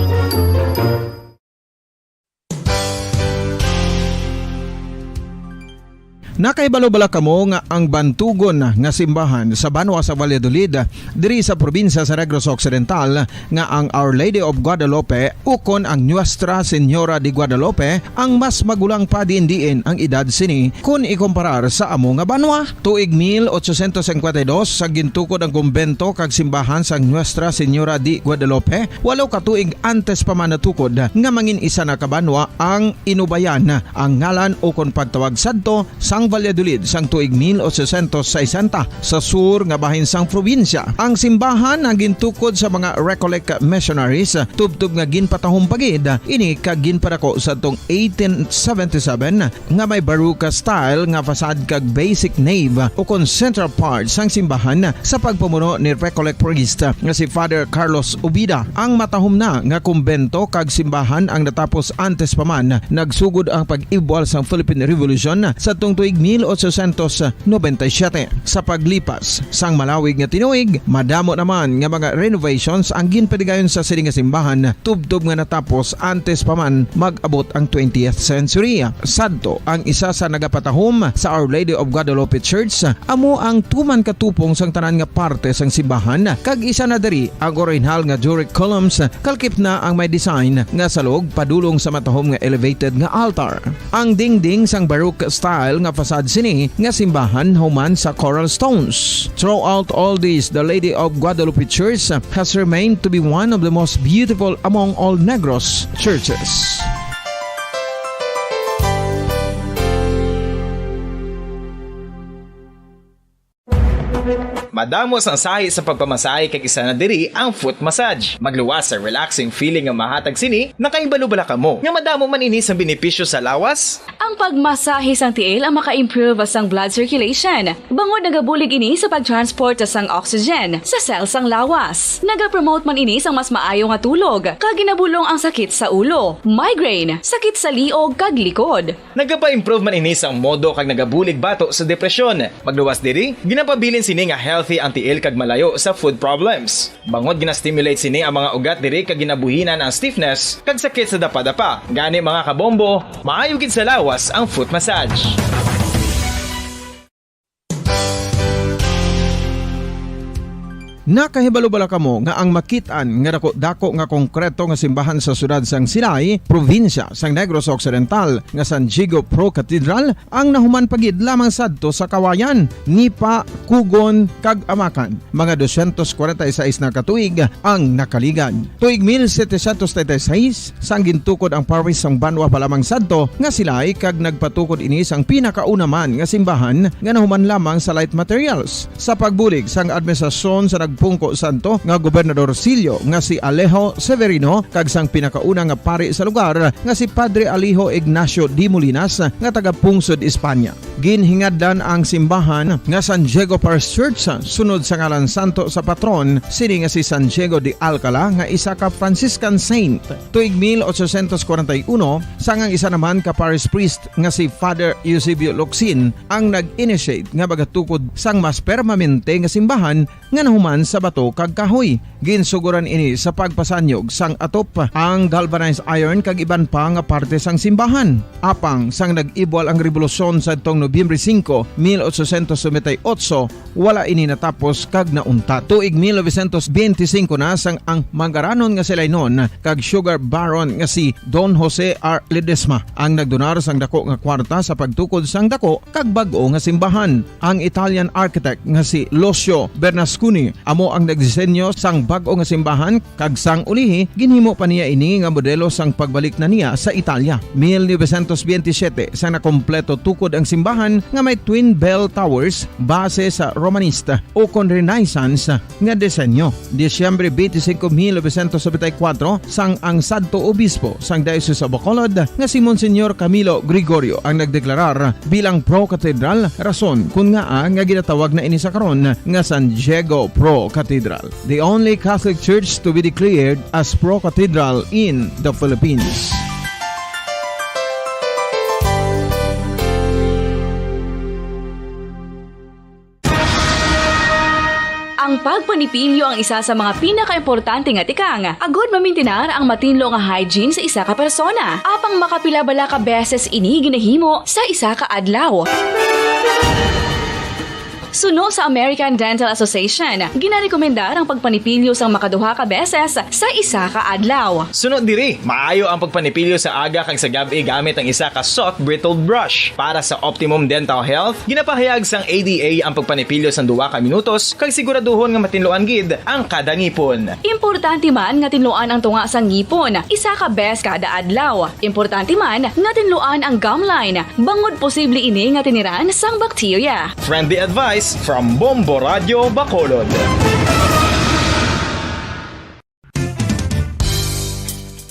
Nakahibalo bala kamo nga ang bantugon nga simbahan sa banwa sa Valladolid, diri sa probinsya sa Negros Occidental, nga ang Our Lady of Guadalupe ukon ang Nuestra Señora de Guadalupe ang mas magulang pa diin-diin ang edad sini kon ikumparar sa amo nga banwa? Tuig mil otsosyentos singkwenta y dos sa gintukod ang kumbento kag simbahan sang Nuestra Señora de Guadalupe, walo ka tuig antes pa man natukod nga mangin isa na ka banwa ang Inubayan, ang ngalan ukon pagtawag sadto sang Valladolid sang tuig mil ochocientos sesenta sa sur nga bahin sang probinsya. Ang simbahan ang gintukod sa mga Recollect missionaries, tubtob nga ginpatahom pa gid ini kag ginpadako sa tong eighteen seventy-seven nga may Baroque style nga facade kag basic nave ukon central part sang simbahan sa pagpamuno ni Recollect priest nga si Father Carlos Ubida. Ang matahom na nga kumbento kag simbahan ang natapos antes pa man nagsugod ang pag-ibwal sang Philippine Revolution sa tuig mil ochocientos noventa y siete. Sa paglipas sang malawig nga tinuig, madamo naman nga mga renovations ang ginpadigayon sa sini nga simbahan, tubtob nga natapos antes pa man mag-abot ang twentieth century. Sadto ang isa sa nagapatahom sa Our Lady of Guadalupe Church, amo ang tuman katupong sang tanan nga parte sang simbahan, kag isa na diri ang orihinal nga Doric columns, kalkip na ang may design nga salog padulong sa matahom nga elevated nga altar. Ang dingding sang Baroque style nga facade sini nga simbahan human sa coral stones. Throughout all this, the Lady of Guadalupe Church has remained to be one of the most beautiful among all Negros churches. Madamo sang sahi sa pagpamasahe kag isa na diri ang foot massage. Magluwas sa relaxing feeling nga mahatag sini, nakahibalo bala kamo nga madamo man ini sang benepisyo sa lawas? Ang pagmasahe sang tiil ang maka-improve sang blood circulation, bangod nagabulig ini sa pag-transport sang oxygen sa cell sang lawas. Nagapromote man ini sang mas maayo nga tulog, kag ginabulong ang sakit sa ulo, migraine, sakit sa liog, kag likod. Nagapa-improve man ini sang modo kag nagabulig bato sa depresyon. Magluwas diri, ginapabilin sini nga healthy ang tiil kag malayo sa foot problems. Bangod gina-stimulate sini ang mga ugat diri kag ginabuhinan ang stiffness kag sakit sa dapadapa. Gani, mga kabombo, maayo gid sa lawas ang foot massage. Nakahibalo bala kamo nga ang makit-an nga dako-dako nga konkreto nga simbahan sa siyudad sang Silay, probinsya sang Negros Occidental, nga San Diego Pro Cathedral, ang nahuman pa gid lamang sadto sa Kawayan, Nipa, Cugon, kag Amacan, mga dosyentos kwarenta y seis na ka tuig ang nakaligad. Tuig mil setecientos treinta y seis, sang gintukod ang parish sang banwa pa lamang sadto nga Silay, kag nagpatukod ini sang pinakauna man nga simbahan nga nahuman lamang sa light materials. Sa pagbulig sang administrasyon sa nagpungko sadto nga Gobernador Silio nga si Alejo Severino kag sang pinakauna nga pari sa lugar nga si Padre Alejo Ignacio de Molinas nga taga-pungsod Espanya. Ginhingadlan ang simbahan nga San Diego Parish Church sunod sa ngalan santo sa patron sini nga si San Diego de Alcala nga isa ka Franciscan saint. Tuig mil ochocientos kwarenta y uno, sang ang isa naman ka parish priest nga si Father Eusebio Locsin ang nag-initiate nga magatukod sang mas permanente nga simbahan nga nahuman sa bato kag kahoy. Ginsuguran ini sa pagpasanyog sang atop, ang galvanized iron kag iban pa nga parte sang simbahan. Apang sang nag-ibwal ang rebolusyon sadtong Nobyembre singko, mil ochocientos noventa y ocho, wala ini natapos kag nauntat. Tuig mil novecientos benti singko na sang ang mangaranon nga Silaynon kag sugar baron nga si Don Jose R. Ledesma ang nagdonar sang dako nga kwarta sa pagtukod sang dako kag bag-o nga simbahan. Ang Italian architect nga si Lucio Bernasconi amo ang nagdisenyo sang bag-o nga simbahan, kag sang ulihi ginhimo pa niya ini nga modelo sang pagbalik na niya sa Italia. Mil novecientos benti siyete, sang nakompleto tukod ang simbahan nga may twin bell towers base sa Romanista ukon Renaissance nga disenyo. Disyembre benti singko, mil novecientos nobenta y kuwatro, sang ang sadto obispo sang Diocese of Bacolod nga si Monsignor Camilo Gregorio ang nagdeklarar bilang pro-cathedral, rason kon ngaa nga ginatawag na ini sa karon nga San Diego Pro Cathedral, the only Catholic church to be declared as pro-cathedral in the Philippines. Ang pagpanipilyo ang isa sa mga pinakaimportante nga tikang, agod mamintinar ang matinlo nga hygiene sa isa ka persona. Apang makapila bala ka beses ini ginahimo sa isa ka adlaw? Suno sa American Dental Association, ginarekomendar ang pagpanipilyo sang makaduha ka beses sa isa ka adlaw. Suno diri, maayo ang pagpanipilyo sa aga kag sa gab-i gamit ang isa ka soft bristled brush. Para sa optimum dental health, ginapahayag sang A D A ang pagpanipilyo sang duha ka minutos kag siguraduhon nga matinluan gid ang kada ngipon. Importante man nga tinluan ang tunga sang ngipon isa ka bes kada adlaw. Importante man nga tinluan ang gum line, bangod posible ini nga tiniran sang bakterya. Friendly advice from Bombo Radio Bacolod.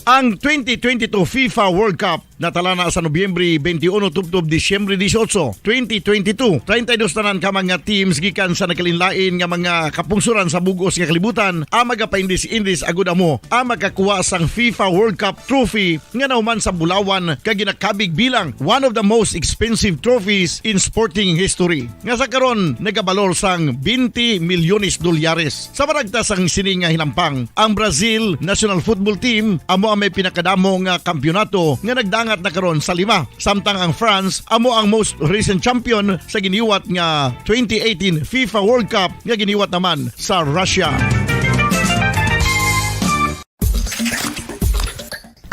Ang twenty twenty-two FIFA World Cup natala na sa Nobyembre twenty-one tubtob Disyembre dieciocho, twenty twenty-two. Treinta y dos tanan ka mga teams gikan sa nagkalainlain nga mga kapungsoran sa bug-os nga kalibutan ang magapaindis-indis agud amo ang makakuha sang FIFA World Cup trophy nga nahuman sa bulawan kag ginakabig bilang one of the most expensive trophies in sporting history, nga sa karon nagabalor sang twenty milyones dolyares. Sa maragta sang sini nga hinampang, ang Brazil national football team amo ang may pinakadamo nga kampiyonato nga nagdangat na karon sa lima, samtang ang France amo ang most recent champion sa giniwat nga twenty eighteen FIFA World Cup nga giniwat naman sa Russia.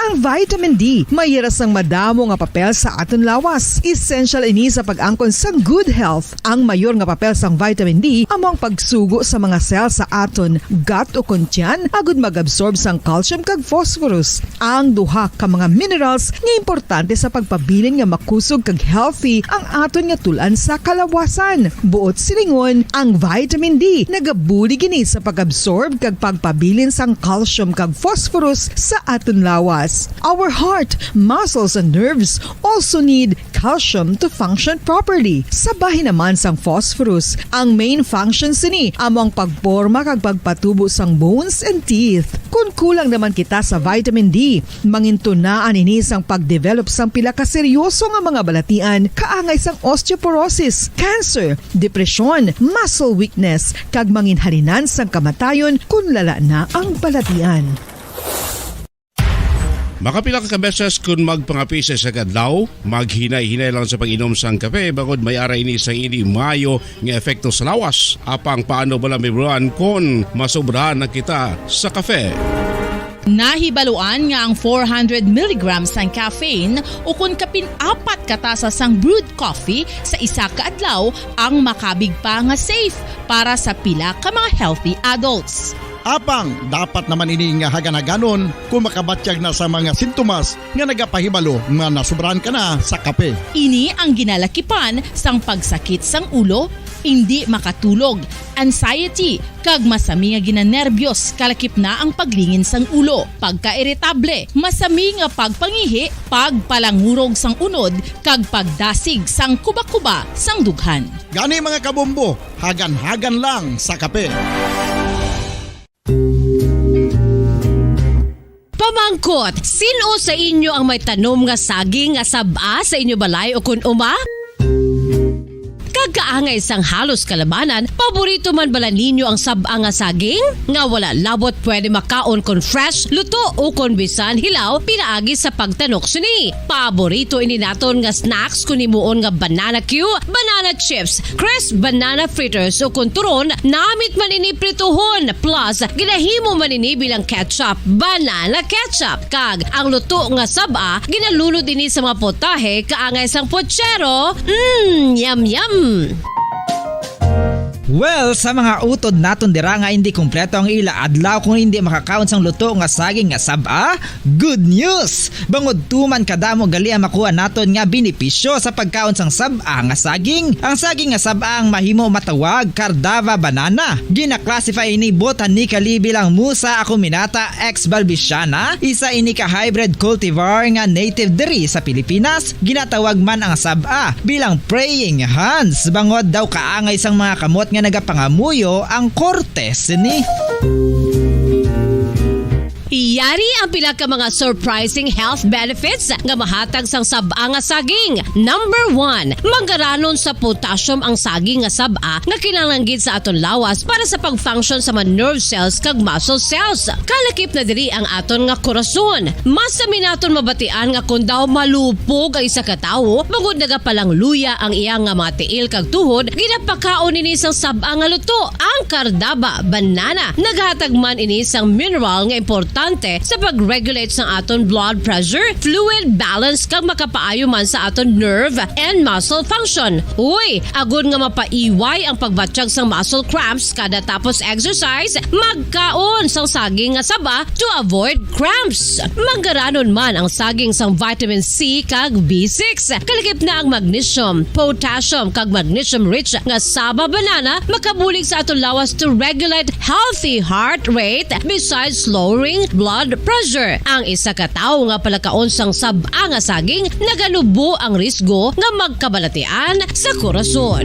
Ang vitamin D may ira sang madamo nga papel sa aton lawas. Essential ini sa pag-angkon sang good health. Ang mayor nga papel sang vitamin D amo ang pagsugo sa mga cell sa aton gut ukon tiyan agud mag-absorb sang calcium kag phosphorus, ang duha ka mga minerals nga importante sa pagpabilin nga makusog kag healthy ang aton nga tul-an sa kalawasan. Buot silingon, ang vitamin D nagabulig ini sa pag-absorb kag pagpabilin sang calcium kag phosphorus sa aton lawas. Our heart, muscles, and nerves also need calcium to function properly. Sa bahin naman sang phosphorus, ang main function sini amo ang pagporma kag pagpatubo sang bones and teeth. Kon kulang naman kita sa vitamin D, mangintunaan ini sang pag-develop sang pila ka seryoso nga mga balatian, kaangay sang osteoporosis, cancer, depresyon, muscle weakness, kag manginhalinan sang kamatayon kon lala na ang balatian. Makapila ka beses kon magpangape sa isa ka adlaw, maghinay-hinay lang sa pag-inom sang kape, bangod may ara ini sang indi maayo nga epekto sa lawas. Apang paano bala, Ma'am Ron, kon masobrahan na kita sa kape? Nahibaluan nga ang four hundred milligrams sang caffeine ukon kapin apat ka tasa sang brewed coffee sa isa ka adlaw ang makabig pa nga safe para sa pila ka mga healthy adults. Apang dapat naman ini nga hagan-haganon kon makabatyag na sa mga sintomas nga nagapahibalo nga nasobrahan ka na sa kape. Ini ang ginalakipan sang pagsakit sang ulo, indi makatulog, anxiety, kag masami nga ginanerbyos, kalakip na ang paglingin sang ulo, pagkairitable, masami nga pagpangihi, pagpalangurog sang unod, kag pagdasig sang kubakuba sang dughan. Gani, mga kabombo, hagan-hagan lang sa kape. Pamangkot, sin-o sa inyo ang may tanom nga saging nga sab-a sa inyo balay ukon uma? Kag kaangay sang halos kalabanan, paborito man bala ninyo ang sab-a nga saging? Nga wala labot pwede makaon kon fresh, luto, ukon bisan hilaw pinaagi sa pagtanok sini. Paborito ini naton nga snacks kon himuon nga banana cue, banana chips, crisp banana fritters, ukon turon namit man ini prituhon, plus ginahimo man ini bilang ketchup, banana ketchup. Kag ang luto nga sab-a ginalunod ini sa mga putahe kaangay sang puchero. Mm, yum, yum. Well, sa mga utod naton dira nga indi kompleto ang ila adlaw kung indi makakaon sang luto nga saging nga sab-a, good news! Bangod tuman kadamo gali ang makuha naton nga benepisyo sa pagkaon sang sab-a nga saging. Ang saging nga sab-a ang mahimo matawag Cardava banana. Gina-classify ini botanically bilang Musa acuminata ex balbisiana, isa ini ka hybrid cultivar nga native diri sa Pilipinas. Ginatawag man ang sab-a bilang praying hands, bangod daw kaangay sang mga kamot nga nagapangamuyo ang korte sini. Yari ang pila ka mga surprising health benefits nga mahatag sang sab-a nga saging. Number one, manggaranon sa potassium ang saging nga sab-a nga kinahanglan gid sa aton lawas para sa pag-function sa mga nerve cells kag muscle cells. Kalakip na diri ang aton nga korason. Mas sami naton mabatian nga kon daw malupog ang isa ka tawo, bangod nagapalangluya ang iya nga mga tiil kag tuhod, ginapakaon ini sang sab-a nga luto. Ang kardaba, banana, naghatag man ini sang mineral nga importante sa pag-regulate sang aton blood pressure, fluid balance, kag makapaayo man sa aton nerve and muscle function. Uy, agod nga mapaiway ang pagbatyag sang muscle cramps kada tapos exercise, magkaon sang saging nga saba to avoid cramps. Manggaranon man ang saging sang vitamin C kag B six. Kalakip na ang magnesium, potassium, kag magnesium-rich nga saba banana makabulig sa aton lawas to regulate healthy heart rate besides lowering blood pressure. Ang isa ka tawo nga palakaon sang sab-a nga saging naganubo ang risgo nga magkabalatian sa korason.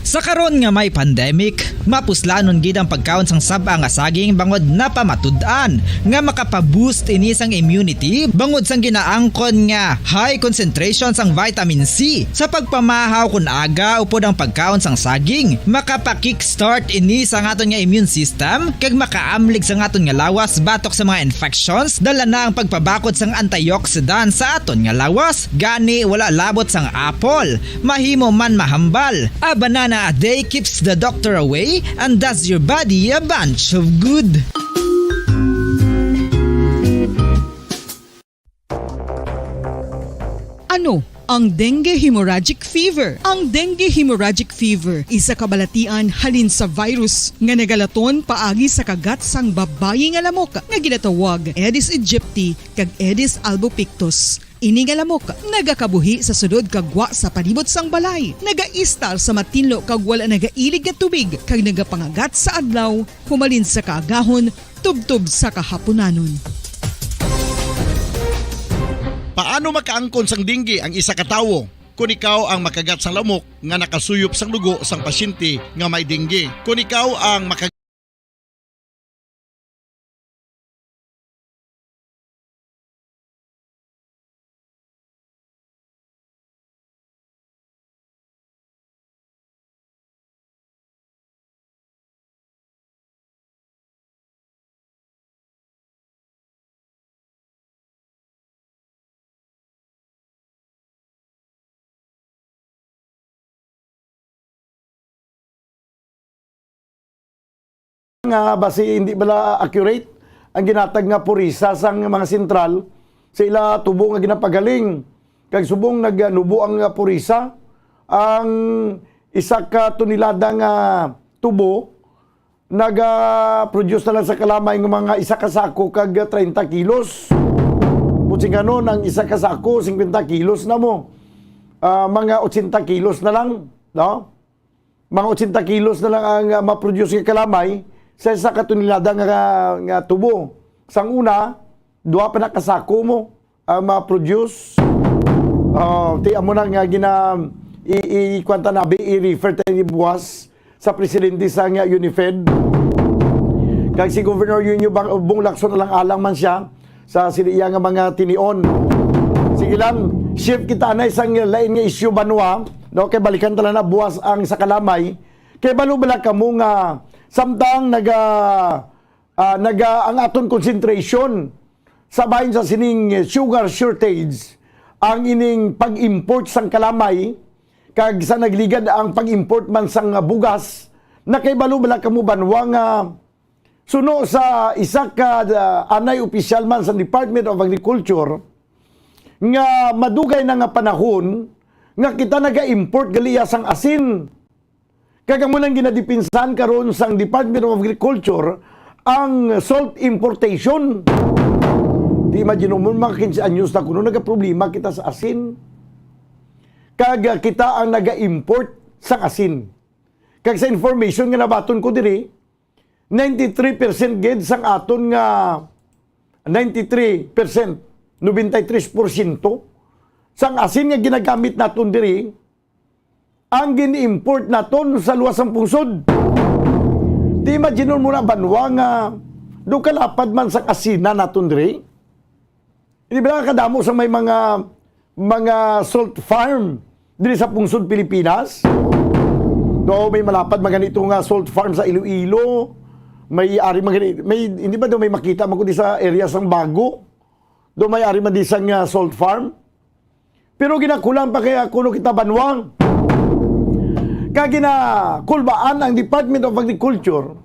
Sa karon nga may pandemic, mapuslanon gid ang pagkaon sang sab-a nga saging bangod napamatud-an nga makapa-boost ini sang immunity bangod sang ginaangkon nga high concentration sang vitamin C. Sa pagpamahaw kon aga upod ang pagkaon sang saging, makapa-kickstart ini sa aton nga immune system kag makaamlig sa aton nga lawas batok sa mga infections, dala na ang pagpabakod sang antioxidant sa aton nga lawas. Gani, wala labot sang apple, mahimo man mahambal. A banana a day keeps the doctor away and does your body a bunch of good. Ano ang dengue hemorrhagic fever? Ang dengue hemorrhagic fever isa ka balatian halin sa virus nga nagalaton paagi sa kagat sang babayi nga lamok nga ginatawag Aedes aegypti kag Aedes albopictus. Ini nga lamok nagakabuhi sa sulod kag gwa sa palibot sang balay, nagaistar sa matinlo kag wala nagailig nga tubig, kag nagapangagat sa adlaw humalin sa kaagahon tubtob sa kahapunanon. Paano makaangkon sang dengue ang isa ka tawo? Kon ikaw ang makagat sang lamok nga nakasuyop sang dugo sang pasyente nga may dengue, kon ikaw ang maka- Nga basi hindi bala accurate ang ginatag nga purisa sang mga sentral sa ila tubo nga ginapagaling. Kag subong nagnubo ang, ah, purisa, ang isa ka tonelada nga tubo naga-produce na lang sa kalamay nga mga isa ka sako kag treinta kilos. Buot silingon, ang isa ka sako, cincuenta kilos na mo. Ah, mga ochenta kilos na lang, no? Mga ochenta kilos na lang ang, ah, ma-produce nga kalamay sa isa ka tonelada nga, nga tubo. Sang una, duha pa na ka sako mo, ah, ma-produce. Ah, ti amo na nga gina-, i-, i-, kuwan ta na, bi-, i-refer ta ini buwas sa presidente sa nga UNIFED. Kag si Governor Yunyo Bang-, Bong Lacson alang-alang man siya sa sila iya nga mga tinion. Sige lang, shift kita anay sang lain nga issue, banwa, no? Kay balikan ta lang na buwas ang sa kalamay. Kay balo bala kamo nga samtang naga, ah, naga ang aton concentration sa bahin sa sining sugar shortage, ang ining pag-import sang kalamay, kag sa nagligad ang pag-import man sang bugas, nakahibalo bala kamo, banwa, nga suno sa isa ka, ah, anay opisyal man sa Department of Agriculture nga madugay na nga panahon nga kita naga-import gali iya sang asin. Kag amo nang ginadipinsahan karon sang Department of Agriculture ang salt importation. Di, imagine mo, mga quince anyos na kuno nagaproblema kita sa asin. Kag, ah, kita ang naga-import sang asin. Kag sa information nga nabaton ko diri, ninety-three percent gid sang aton nga, ninety-three percent, nobenta y tres porsyento sang asin nga ginagamit naton diri, ang gin-import naton sa luwas sang pungsod. Di, imagine mo na, banwa, nga Do kalapad man sa asinan naton diri. Hindi ba kadamo sa may mga, mga salt farm diri sa pungsod Pilipinas? Do may malapad man ganito nga salt farm sa Iloilo. May ari man gani-, may, hindi ba do may makita man ko di sa area sang Bago? Do may ari man di sang, ah, salt farm? Pero ginakulang pa kaya kuno kita banwa. Kag ginakulbaan ang Department of Agriculture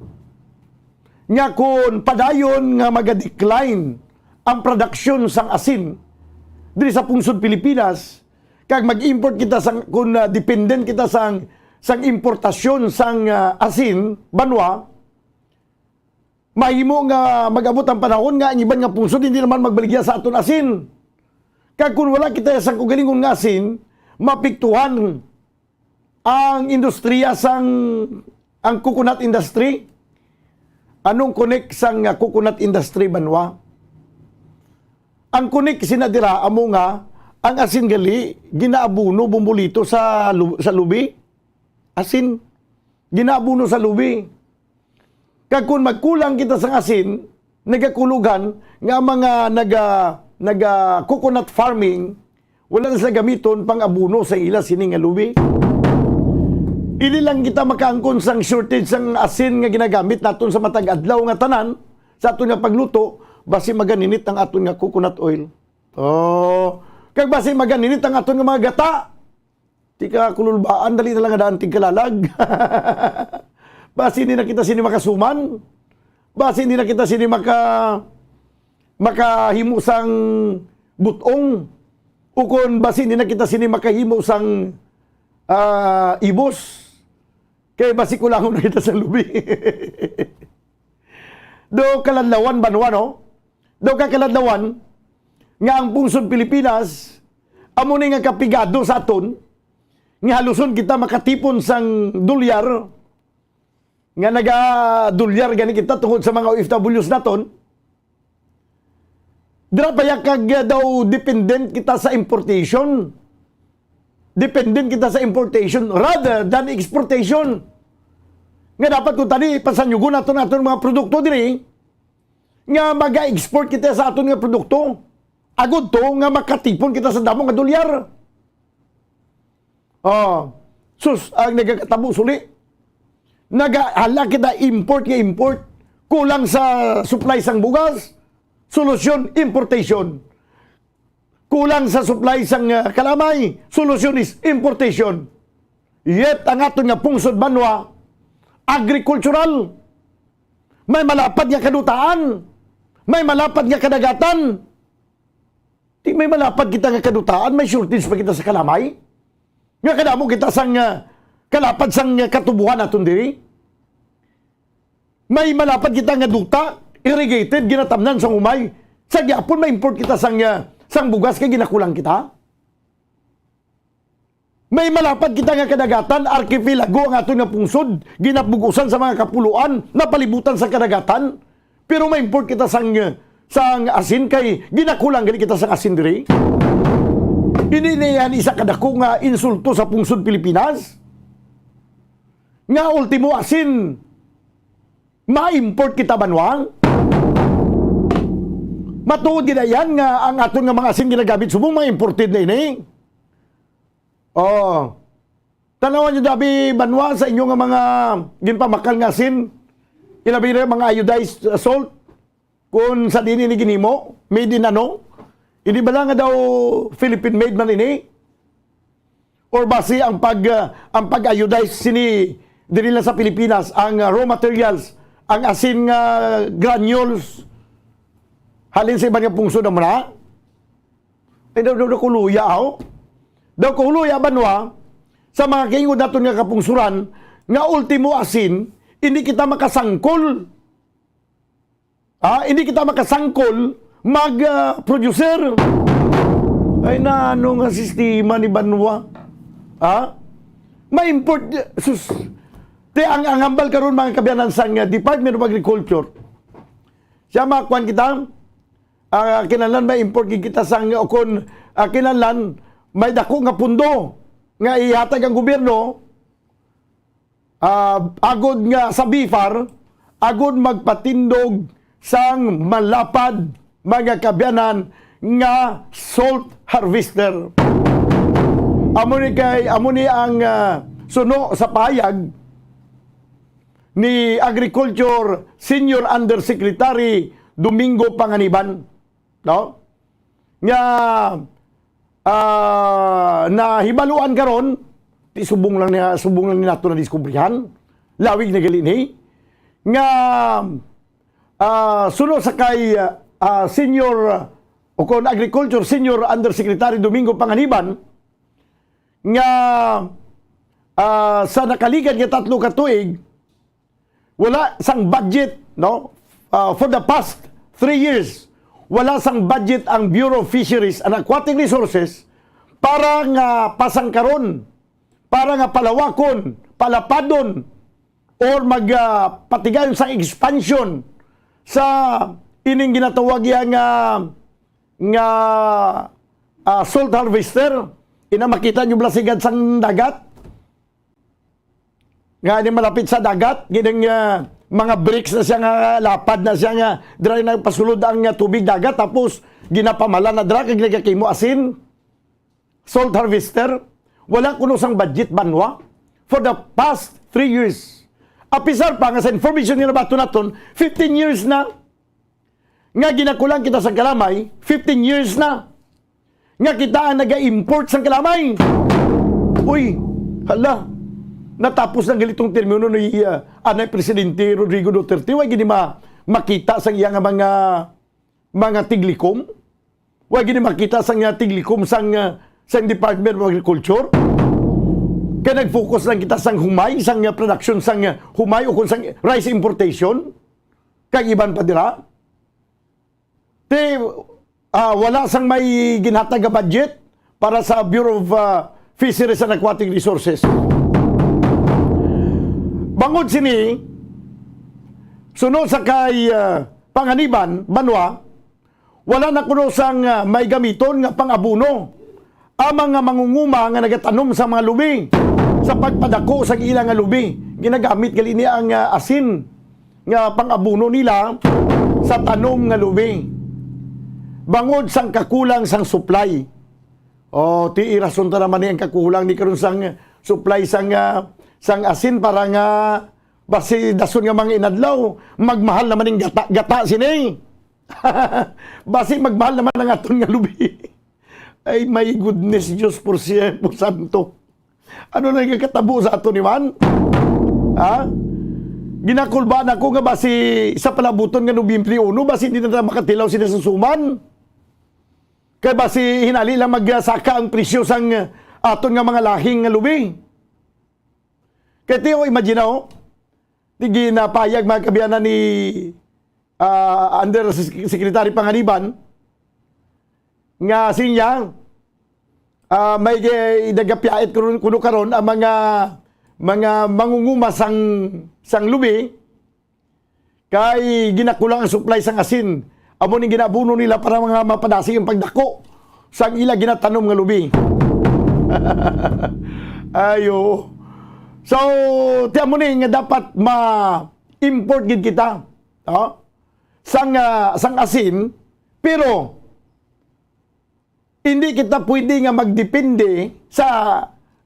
nga kun padayon nga maga-decline ang production sang asin diri sa pungsod Pilipinas, kag mag-import kita sang, kun, ah, dependent kita sang, sang importasyon sang, ah, asin, banwa, mahimo nga mag-abot ang panahon nga ang iban nga pungsod hindi naman magbaligya sa aton asin. Kag kun wala kita sang kaugalingon nga asin, mapiktuhan ang industriya sang, ang coconut industry. Anong connect sang, ah, coconut industry, banwa? Ang connect sina dira amo nga ang asin gali ginaabuno, bumbulito sa lu-, sa lubi. Asin, ginaabuno sa lubi. Kag kun magkulang kita sang asin, nagakulugan nga ang mga naga, naga coconut farming, wala na sila gamiton pang abono sa ila sini nga lubi. Hindi lang kita makaangkon sang shortage sang asin nga ginagamit naton sa matag adlaw nga tanan sa aton nga pagluto, basi maganinit ang aton nga coconut oil. Oh, kag basi maganinit ang aton nga mga gata. Tika kululbaan, dali na lang nga daan tigkalalag. Basi hindi na kita sini makasuman. Basi hindi na kita sini maka-, makahimo sang butong. Ukon basi hindi na kita sini makahimo sang, ah, ibos. Kay basi kulangon na kita sa lubi. Do kaladlawan banwa, no? Daw kakaladlawan nga ang pungsod Pilipinas amo ni nga kapigado sa aton, nga haluson kita makatipon sang dolyar, nga nagadolyar gani kita tungod sa mga O F Ws naton. Dira pa ya kag, uh, daw dependent kita sa importation. Dependent kita sa importation rather than exportation. Nga dapat kung tani pasanyugon naton aton mga produkto diri, nga maga-export kita sa aton nga produkto. Agod to nga makatipon kita sa damo nga dolyar. Oh, sus, ang nagakatabo suli. Nagahala kita import nga import. Kulang sa supply sang bugas. Solusyon, importation. Kulang sa supply sang, ah, kalamay. Solusyon is importation. Yet ang aton nga pungsod banwa, agricultural. May malapad nga kadutaan. May malapad nga kadagatan. Di may malapad kita nga kadutaan, may shortage pa kita sa kalamay. Nga kadamo kita sang, ah, kalapad sang, ah, katubuhan naton diri. May malapad kita nga duta, irrigated, ginatamnan sang humay. Sa gyapon, may import kita sang, ah, sang bugas kay ginakulang kita. May malapad kita nga kadagatan, arkipelago ang aton nga pungsod, ginapug-usan sa mga kapuloan, napalibutan sa kadagatan. Pero ma-import kita sang, sang asin kay ginakulang gali kita sang asin diri. Hindi na yan isa kadako nga insulto sa pungsod Pilipinas? Nga ultimo asin, ma-import kita banwa? Matuod gid yan nga ang aton nga mga asin ginagamit subong mga imported na ini. Oh. Tanawan niyo dabi banwa sa inyo nga mga ginpamakal nga asin. Ilabi na mga iodized, uh, salt. Kung sa dini ni ginimo, made in ano? Hindi ba lang nga daw Philippine made man ini? Or basi ang pag, uh, ang pag-iodize sini diri lang sa Pilipinas, ang, uh, raw materials, ang asin nga granules, halin sa iban nga pungsod naman, ha? Ay, daw, daw, daw, kuluya, aw? Daw, kuluya, banwa, sa mga kaingod naton nga kapungsuran, nga ultimo asin, hindi kita makasangkol. Ah, hindi kita makasangkol mag, ah, producer. Ay, na, ano nga sistema ni banwa? Ha? Ma-import, sus. Te, ang, ang hambal karon, mga kaabyanan, sang, ah, Department of Agriculture, siya, makuan kita, ah, kinahanglan ma-import gid kita sang, o kon, ah, kinahanglan may dako nga pundo nga ihatag ang gobyerno, ah, agod nga sa BFAR, agod magpatindog sang malapad, mga kaabyanan, nga salt harvester. Amo ni kay, amo ni ang, ah, suno sa pahayag ni Agriculture Senior Undersecretary Domingo Panganiban, no? Nga, ah, nahibaluan karon, ti subong lang niya, subong lang ni nato nadiskubrihan, lawig na gali ni, nga, ah, suno sa kay, ah, Senior, o kon Agriculture Senior Undersecretary Domingo Panganiban, nga, ah, sa nakaligad nga tatlo ka tuig, wala sang budget, no? Ah, for the past three years, wala sang budget ang Bureau of Fisheries and Aquatic Resources para nga pasangkaron, para nga palawakon, palapadon, or mag, ah, patigayon sang expansion sa ining ginatawag iya nga, nga, ah, salt harvester. Ina, makita nyo bala sigad sang dagat? Nga ni malapit sa dagat, gining, ah, mga bricks na siya nga lapad na siya nga dira nagpasulod ang, ah, tubig dagat, tapos ginapamala na dira kag nagakimo asin. Salt harvester, wala kuno sang budget banwa for the past three years. Apisar pa nga sa information nga nabaton naton, fifteen years na nga ginakulang kita sa kalamay, fifteen years na nga kita ang naga-import sang kalamay. Uy, hala, natapos na gali tong termino ni, ah, anay Presidente Rodrigo Duterte, wa gini ma-, makita sang iya nga mga, mga tiglikom. Wa gini makita sang, ah, tiglikom sang, ah, sang Department of Agriculture. Kay nag-focus lang kita sang humay, sang, ah, production sang, ah, humay o kung sang rice importation. Kag iban pa dira. Ti, ah, wala sang may ginhatag nga budget para sa Bureau of, ah, Fisheries and Aquatic Resources. Bangod sini, suno sa kay, ah, Panganiban, Banwa, wala na kuno sang, ah, may gamiton nga pang-abono ang mga mangunguma nga nagatanom sa mga lubi. Sa pagpadako sa ila nga lubi, ginagamit gali ni ang, ah, asin nga pang-abono nila sa tanom nga lubi, bangod sang kakulang sang supply. O, ti irason ta naman ni ang kakulang ni karon sang supply sang, ah, sang asin para nga basi dason nga mga inadlaw, magmahal naman ning gata, gata sini. Basi magmahal naman ang aton nga lubi. Ay, my goodness, Diyos por siempre santo. Ano na nga katabo sa ato ni man? Ha? Ginakulbaan ako nga basi sa palabuton nga Nobyembre uno, basi hindi na ta makatilaw sila sa suman. Kay basi hinali lang magsaka ang presyo sang aton nga mga lahing nga lubi. Kay tiyo, imagine, oh, di ginapayag, mga kabiyanan, ni, ah, Under Secretary Panganiban, nga siya, ah, may gi-, nagapiyait kuno, kuno karon ang mga, mga mangunguma sang, sang lubi, kay ginakulang ang supply sang asin. Amo ning ginabuno nila para mga mapadasig ang pagdako sang ila ginatanom nga lubi. Ayo. So, ti amo ni nga dapat ma-import gid kita, no? Sang, ah, sang asin, pero hindi kita pwede nga magdepende sa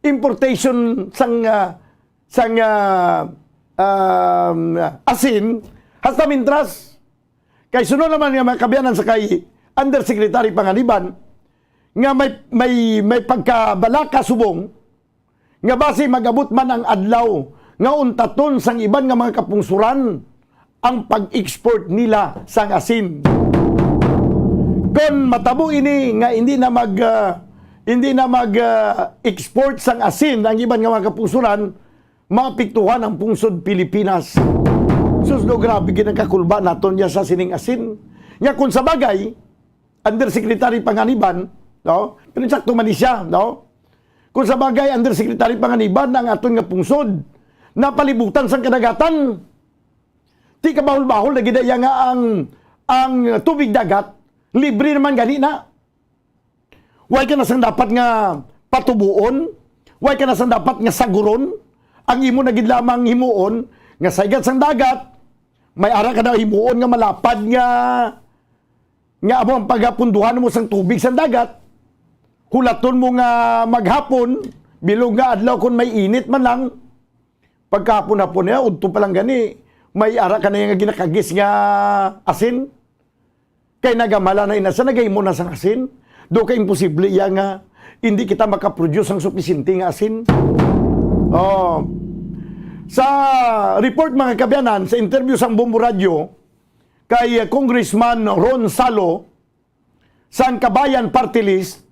importation sang, ah, sang, ah, um, asin hasta mintras kay suno naman nga mga kabiyanan sa kay Undersecretary Panganiban nga may, may, may pagkabalaka subong nga basi mag-abot man ang adlaw nga untaton sang iban nga mga kapungsoran ang pag-export nila sang asin. Kon matabo ini nga hindi na mag, ah, hindi na mag, ah, export sang asin ang iban nga mga kapungsoran, maapektuhan ang pungsod Pilipinas. Sus, no, grabe gid ang kakulba naton ya sa sining asin. Nya, kung sa bagay, Undersecretary Panganiban, no? Pero sakto man ni siya, no? Kung sa bagay, Undersecretary Panganiban, ang aton nga pungsod napalibutan sang kadagatan. Ti kabahol-bahol na gid iya nga ang, ang tubig dagat libre naman gani na. Way ka na sang dapat nga patubuon, way ka na sang dapat nga saguron. Ang imo na gid lamang himuon nga sa igad sang dagat, May ara ka na himuon nga malapad nga, nga amo ang pagapunduhan mo sang tubig sang dagat. Hulaton mo nga maghapon, bilog nga adlaw kon may init man lang. Pagkahapon-hapon niya, udto pa lang gani, may ara ka na nga ginakagis nga asin. Kay nagamala na ina sa nagahimo na sang asin. Do ka imposible iya nga hindi kita makaproduce sang supisyente nga asin. Oh. Sa report, mga kaabyanan, sa interview sang Bombo Radio kay Congressman Ron Salo sang Kabayan Party List,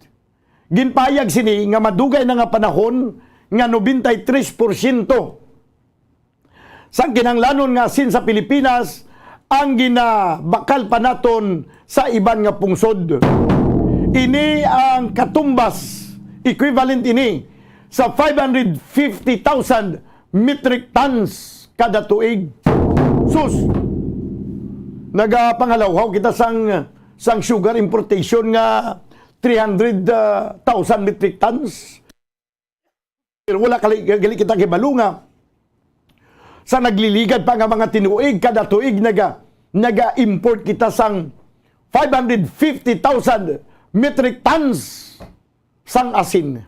ginpahayag sini nga madugay na nga panahon nga nobenta y tres porsyento sang kinahanglanon nga asin sa Pilipinas ang ginabakal pa naton sa iban nga pungsod. Ini ang katumbas, equivalent ini sa five hundred fifty thousand metric tons kada tuig. Sus! Nagapangalawhaw kita sang, sang sugar importation nga three hundred thousand metric tons. Pero wala kali, gali kita kibalo nga sa nagliligad pa nga mga tinuig, kada tuig naga, naga-import kita sang five hundred fifty thousand metric tons sang asin.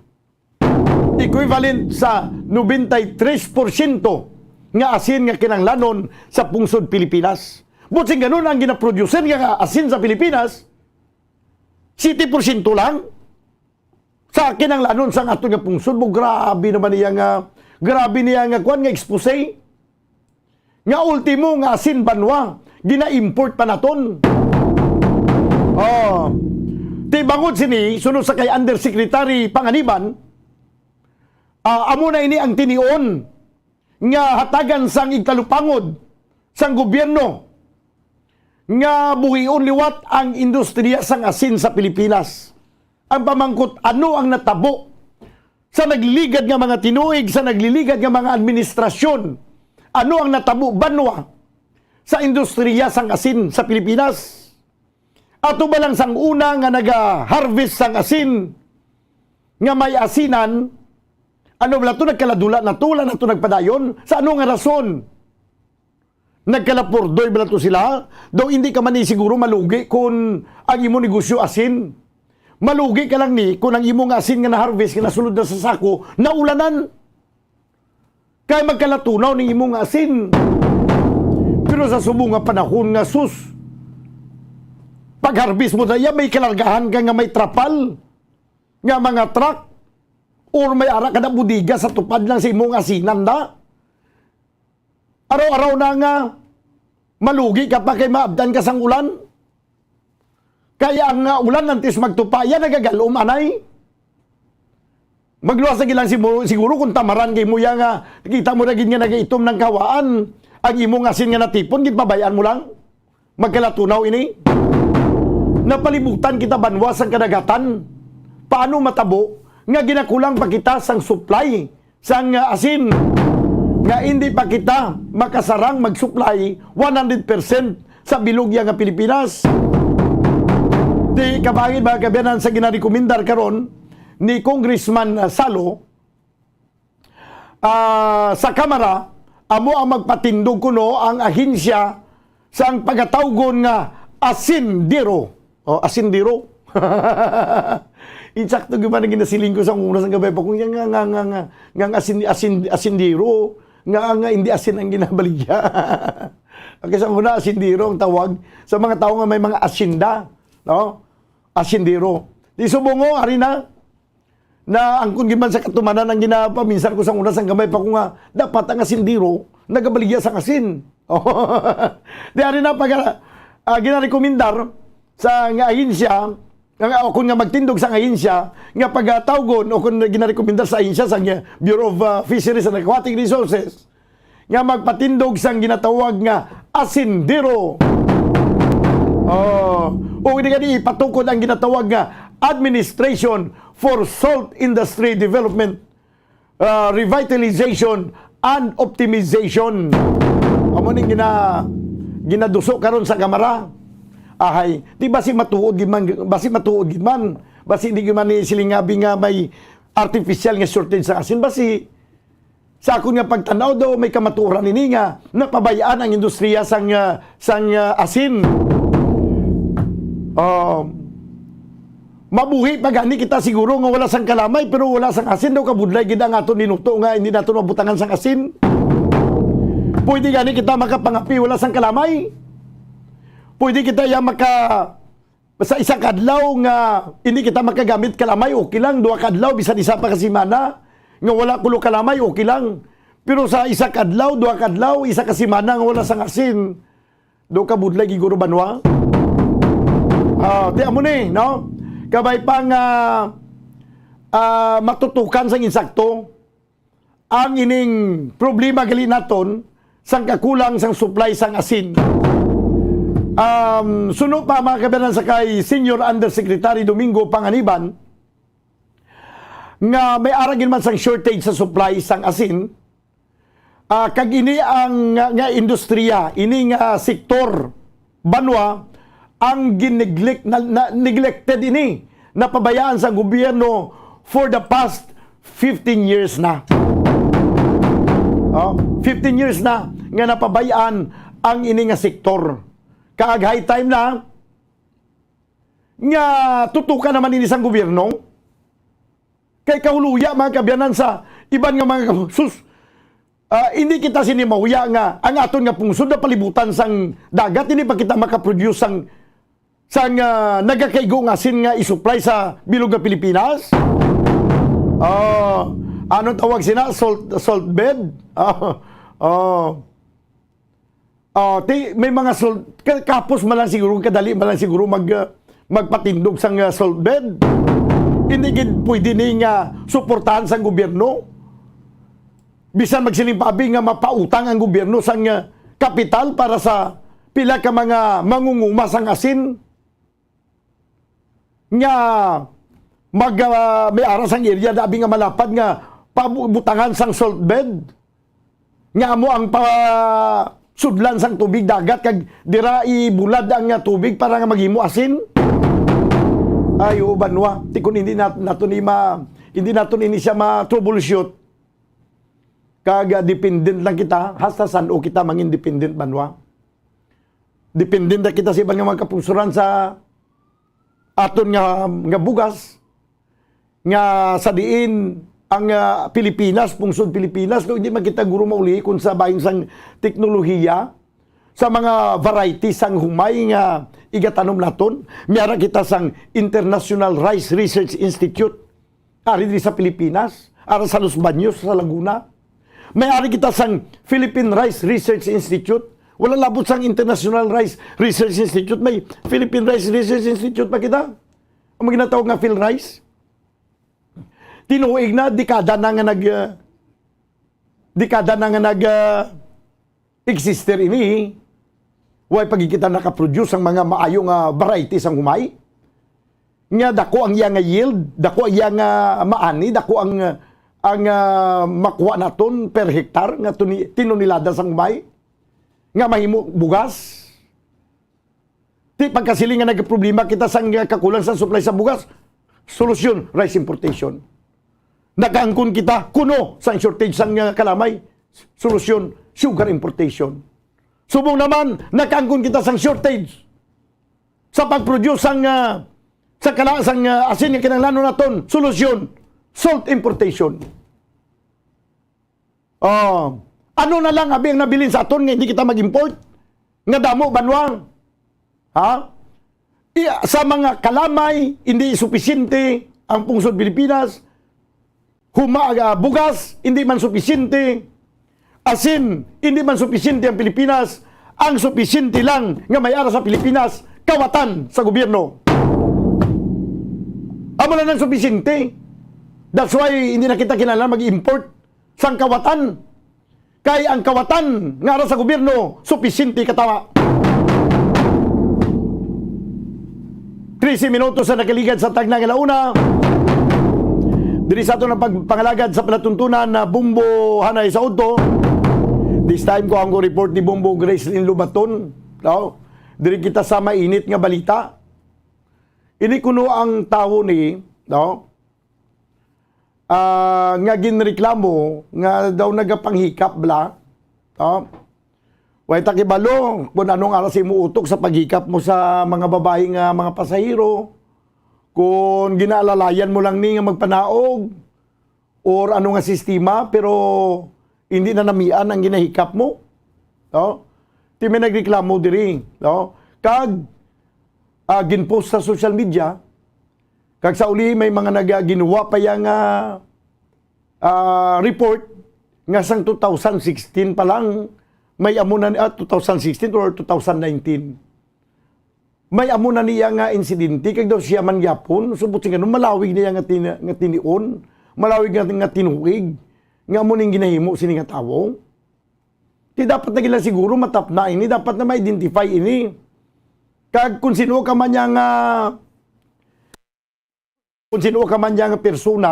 Equivalent sa nobenta y tres porsyento nga asin nga kinahanglanon sa pungsod Pilipinas. Buot silingon, ang ginaproducer nga asin sa Pilipinas, siyete porsyento lang sa kinahanglanon sang aton nga pungsod. Mo, grabe naman niya nga, grabe niya nga kuan, nga expose. Nga ultimo nga asin banwa, gina-import pa naton. Oh. Ti bangod sini, suno sa kay Undersecretary Panganiban, ah, amo na ini ang tinion nga hatagan sang igtalupangod sang gobyerno nga buhion liwat ang industriya sang asin sa Pilipinas. Ang pamangkot, ano ang natabo sa nagligad nga mga tinuig, sa nagliligad nga mga administrasyon? Ano ang natabo banwa sa industriya sang asin sa Pilipinas? Ato ba lang sang una nga naga-harvest sang asin nga may asinan, ano bala to, nagkaladula na to, wala na to nagpadayon? Sa ano nga rason? Nagkalapurdoy bala to sila? Daw hindi ka man ni siguro malugi kung ang imo negosyo asin. Malugi ka lang ni kung ang imo nga asin nga na-harvest, nga nasulod na sa sako, naulanan. Kay magkalatunaw ning imo nga asin. Pero sa subong nga panahon nga, sus, pag-harvest mo na iya, may kalargahan ka nga may trapal nga mga truck, or may ara ka na bodega sa tupad lang sa imo nga asinan na. Araw-araw na nga malugi ka pa kay maabtan ka sang ulan. Kaya ang, ah, ulan antes magtupa, yan nagagalom, anay. Magluwas na gilang siguro, siguro kung tamaran kay mo ya nga, kita mo na gid nga nagaitom ng kawaan, ang imong asin nga natipon, ginpabayaan mo lang. Magkalatunaw ini. Napalibutan kita banwa sang kadagatan. Paano matabo nga ginakulang pa kita sang supply sang, ah, asin, nga hindi pa kita makasarang mag-supply one hundred percent sa bilog ya nga Pilipinas. Di kabahin, mga kaabyanan, sa ginarekomendar karon ni Congressman, ah, Salo, ah, sa Kamara, amo ang magpatindog kuno ang ahensya sang pagatawgon nga asindero. O, asindero. Insakto gyud man ang ginasiling ko sa una sang gabay pa kung nga, nga, nga, nga, nga, nga ang asin, asin, asindero, nga, nga hindi asin ang ginabaligya. Okay, sa una, asindero ang tawag sa mga tawo nga may mga asinda, no? Asindero. Di subong, o, ari na, na angkon gid man sa katumanan ang ginapaminsar ko sang una sang gamay pa ko nga dapat ang asindero nagabaligya sang asin. Di ari na pag, ah, ginarekomendar sa nga ahensya, nga, o kun nga magtindog sa ahensya nga pagatawgon, o kun ginarekomendar sa ahensya sa nga Bureau of, ah, Fisheries and Aquatic Resources, nga magpatindog sang ginatawag nga asindero. Oh, o di gani ipatukod ang ginatawag nga Administration for Salt Industry Development, ah, Revitalization and Optimization. Amo ning gina-, ginaduso karon sa Kamara. Ahay, di basi matuod gid man, basi matuod gid man, basi di gid man ni silingabi nga may artificial nga shortage sa asin, basi Sa akon nga pagtan-aw daw, may kamatuoran ini nga napabayaan ang industriya sang, ah, sang, ah, asin. Um, mabuhi pa gani kita siguro nga wala sang kalamay, pero wala sang asin daw, kabudlay gid ang aton linuto nga hindi naton mabutangan sang asin. Pwede gani kita makapangapi wala sang kalamay? Pwede kita ya maka, sa isa ka adlaw nga hindi kita makagamit kalamay, okay lang. Duha ka adlaw, bisan isa pa ka semana nga wala kuno kalamay, okay lang. Pero sa isa ka adlaw, duha ka adlaw, isa ka semana nga wala sang asin, do ka budlay gid guro, banwa. Ah, ti amo ni, no? Kabay pa nga, ah, matutukan sang insakto ang ining problema gali naton sang kakulang sang supply sang asin. Um, suno pa, mga kabanan, sa kay Senior Undersecretary Domingo Panganiban, nga may ara gid man sang shortage sa supply sang asin, ah, kag ini ang nga, nga industriya, ini nga sektor, banwa, ang gineglect-, na, na, neglected ini, napabayaan sa gobyerno for the past fifteen years na. Oh, fifteen years na nga napabayaan ang ini nga sektor. Kag high time na nga tutukan naman ini sang gobyerno. Kay kahuluya, mga kaabyanan, sa iban nga mga kabu-, sus, ah, hindi kita sini mahuya nga ang aton nga pungsod napalibutan sang dagat, hindi pa kita makaproduce sang, sang, ah, nagakaigo nga asin nga isupply sa bilog nga Pilipinas. Oh, anong tawag sina? Salt, salt bed? Oh, oh. Ah, ti, may mga salt, ka-, kapos man lang siguro, kadali man lang siguro mag, ah, magpatindog sang, ah, salt bed. Hindi gid pwede ni nga suportahan sang gobyerno. Bisan magsiling pa abi nga mapautang ang gobyerno sang, ah, kapital para sa pila ka mga mangunguma sang asin. Nga mag, ah, may ara sang area na abi nga malapad nga pabutangan sang salt bed, nga amo ang pasudlan sang tubig dagat, kag dira ibulad ang, ah, tubig para nga maghimo asin. Ay, oo, banwa. Ti kun hindi nat-, naton ni ma-, hindi naton ini siya ma-troubleshoot, kag, ah, dependent lang kita, hasta san-o kita mangin dependent, banwa. Dependent na kita sa iban nga mga kapungsuran sa aton nga, nga bugas, nga sa diin ang, ah, Pilipinas, pungsod Pilipinas, no, hindi man kita guro mauli kung sa bahin sang teknolohiya, sa mga variety sang humay nga igatanom naton. May ara kita sang International Rice Research Institute. Ari diri sa Pilipinas, ara sa Los Baños, sa Laguna. May ari kita sang Philippine Rice Research Institute. Wala labot sang International Rice Research Institute, may Philippine Rice Research Institute pa kita. Ang mga ginatawag nga PhilRice. Tinuig na, dekada na nga nag, uh, dekada na nga nag, uh, exister ini. Way pa gid kita nakaproduce ang mga maayo nga variety sang humay. Nga dako ang iya nga yield, dako ang iya nga maani, dako ang, ang, ah, makuha naton per hektar nga tuni-, tinonelada sang humay nga mahimo bugas. Ti pagkasiling nga nagproblema kita sang kakulang sa supply sa bugas. Solusyon, rice importation. Nakaangkon kita kuno sang shortage sang, ah, kalamay. Solusyon, sugar importation. Subong naman, nakaangkon kita sang shortage sa pag-produce sang, ah, sa kala-, sang, ah, asin nga kinahanglanon naton. Solusyon, salt importation. Oh, ano na lang abi ang nabilin sa aton nga hindi kita mag-import? Nga damo, banwa? Ha? I-, sa mga kalamay, hindi supisyente ang pungsod Pilipinas. Huma-, ah, bugas, hindi man supisyente. Asin, hindi man supisyente ang Pilipinas. Ang supisyente lang nga may ara sa Pilipinas, kawatan sa gobyerno. Amo lang ang supisyente. That's why hindi na kita kinahanglan mag-import sang kawatan. Kay ang kawatan nga ara sa gobyerno, supisyente katawa. Trese minutos sa nakaligad sa tagna nga launa. Diri sa aton ang pagpangalagad sa palatuntunan na Bombo Hanay sa Udto. This time ko ang report ni Bombo Gracelyn Lubaton. No? Diri kita sa mainit nga balita. Ini kuno ang tawo ni, no? ah, nga ginreklamo nga daw nagapanghikap bala. Oh. Way ta kibalo kung anong aras imo utok sa paghikap mo sa mga babayi nga mga pasahero. Kung ginaalalayan mo lang ni nga magpanaog or ano nga sistema, pero hindi na namian ang ginahikap mo. No? Ti may nagreklamo diri, no? Kag, ah, ginpost sa social media, kag sa uli may mga nagaginwa pa yang, ah, ah, report nga sang two thousand sixteen pa lang may amo na ni, ah, two thousand sixteen or two thousand nineteen. May amo na niya nga insidente, kag daw siya man gyapon, subot sing ano, malawig niya nga tin-, nga tinion, malawig nga, nga tinuig, nga amo ning ginahimo sini nga tawo. Ti dapat na gila siguro matapna ini, dapat na ma-identify ini. Kag kung sino ka man niya nga, kung sino ka man niya nga persona,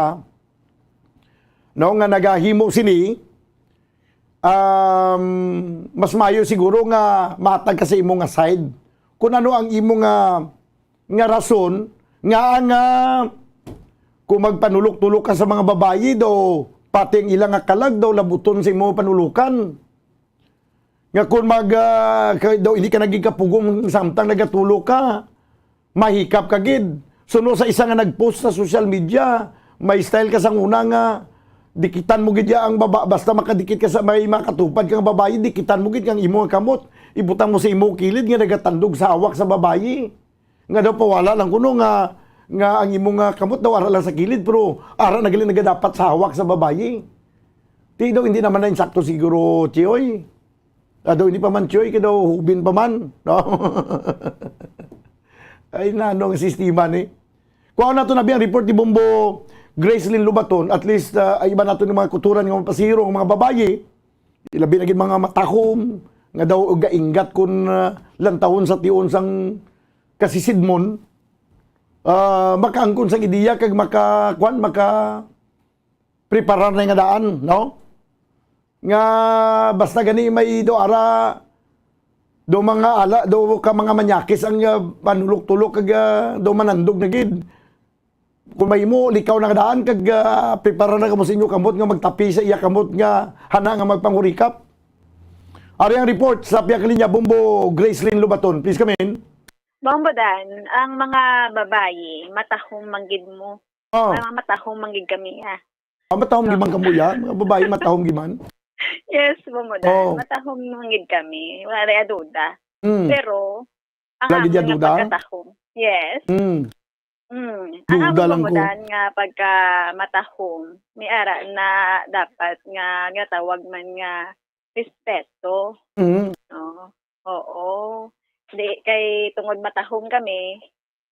no, nga nagahimo sini, um, mas maayo siguro nga matag ka sa imo nga side. Kung ano ang imo nga, nga rason, nga ang, ah, kung magpanulok-tulok ka sa mga babayi, daw pati ang ila nga kalag daw labuton sa imo panulokan. Nga kung mag, ah, ka, daw hindi ka naging kapugong samtang nagatulok ka, mahikap ka gid. Suno sa isa nga nagpost sa social media, may style ka sang una nga dikitan mo gid ya ang baba, basta makadikit ka sa may makatupad kang babayi, dikitan mo gid kang imo nga kamot, ibutang mo sa imo kilid nga nagatandog sa hawak sa babayi. Nga daw pawala lang kuno nga, nga ang imo nga kamot daw ara lang sa kilid, pero ara na gali nagadapat sa hawak sa babayi. Ti daw hindi naman na insakto siguro, Chioy. Ah, daw hindi pa man, Chioy, kay daw hubin pa man, no? Ay, na, ano ang sistema ni? Kuha nato na biyang report ni Bombo Gracelyn Lobaton. At least, ah, ay iba nato ng mga kuturan nga mapasiro ang mga babayi. Ilabi na gid mga matahom, nga daw gainggat kun, ah, lantawon sa tion sang kasisidmon. Ah, makaangkon sang ideya kag maka, kwan, maka preparar na nga daan, no? Nga basta gani may do ara, do mga ala, do ka mga manyakis ang, ah, panulok-tulok kag, ah, do manandog na gid. Kung may mo, likaw na nga daan kag, ah, preparar na kamo sa inyo kamot nga magtapi sa iya kamot nga hana nga magpangurikap. Ari ang report sa Pia Kalinya, Bombo Gracelyn Lobaton. Please come in. Bombo Dan, ang mga babayi, matahom man gid mo. Oh. Mga matahom man gid kami, ah. Ah, matahom Oh. gid man kamo, ya? Mga babayi, matahom gid man? Yes, Bombo Dan. Oh. Matahom man gid kami. Wala rin duda. Mm. Pero, ang Lagi amon diyan nga duda? pagkatahom. Yes. Mm. Mm. Ang Duda amon lang ko. Bombo Dan nga pagka matahom, may ara na dapat nga ginatawag man nga respeto. Mm. No? Oo. Di, kay tungod matahom kami,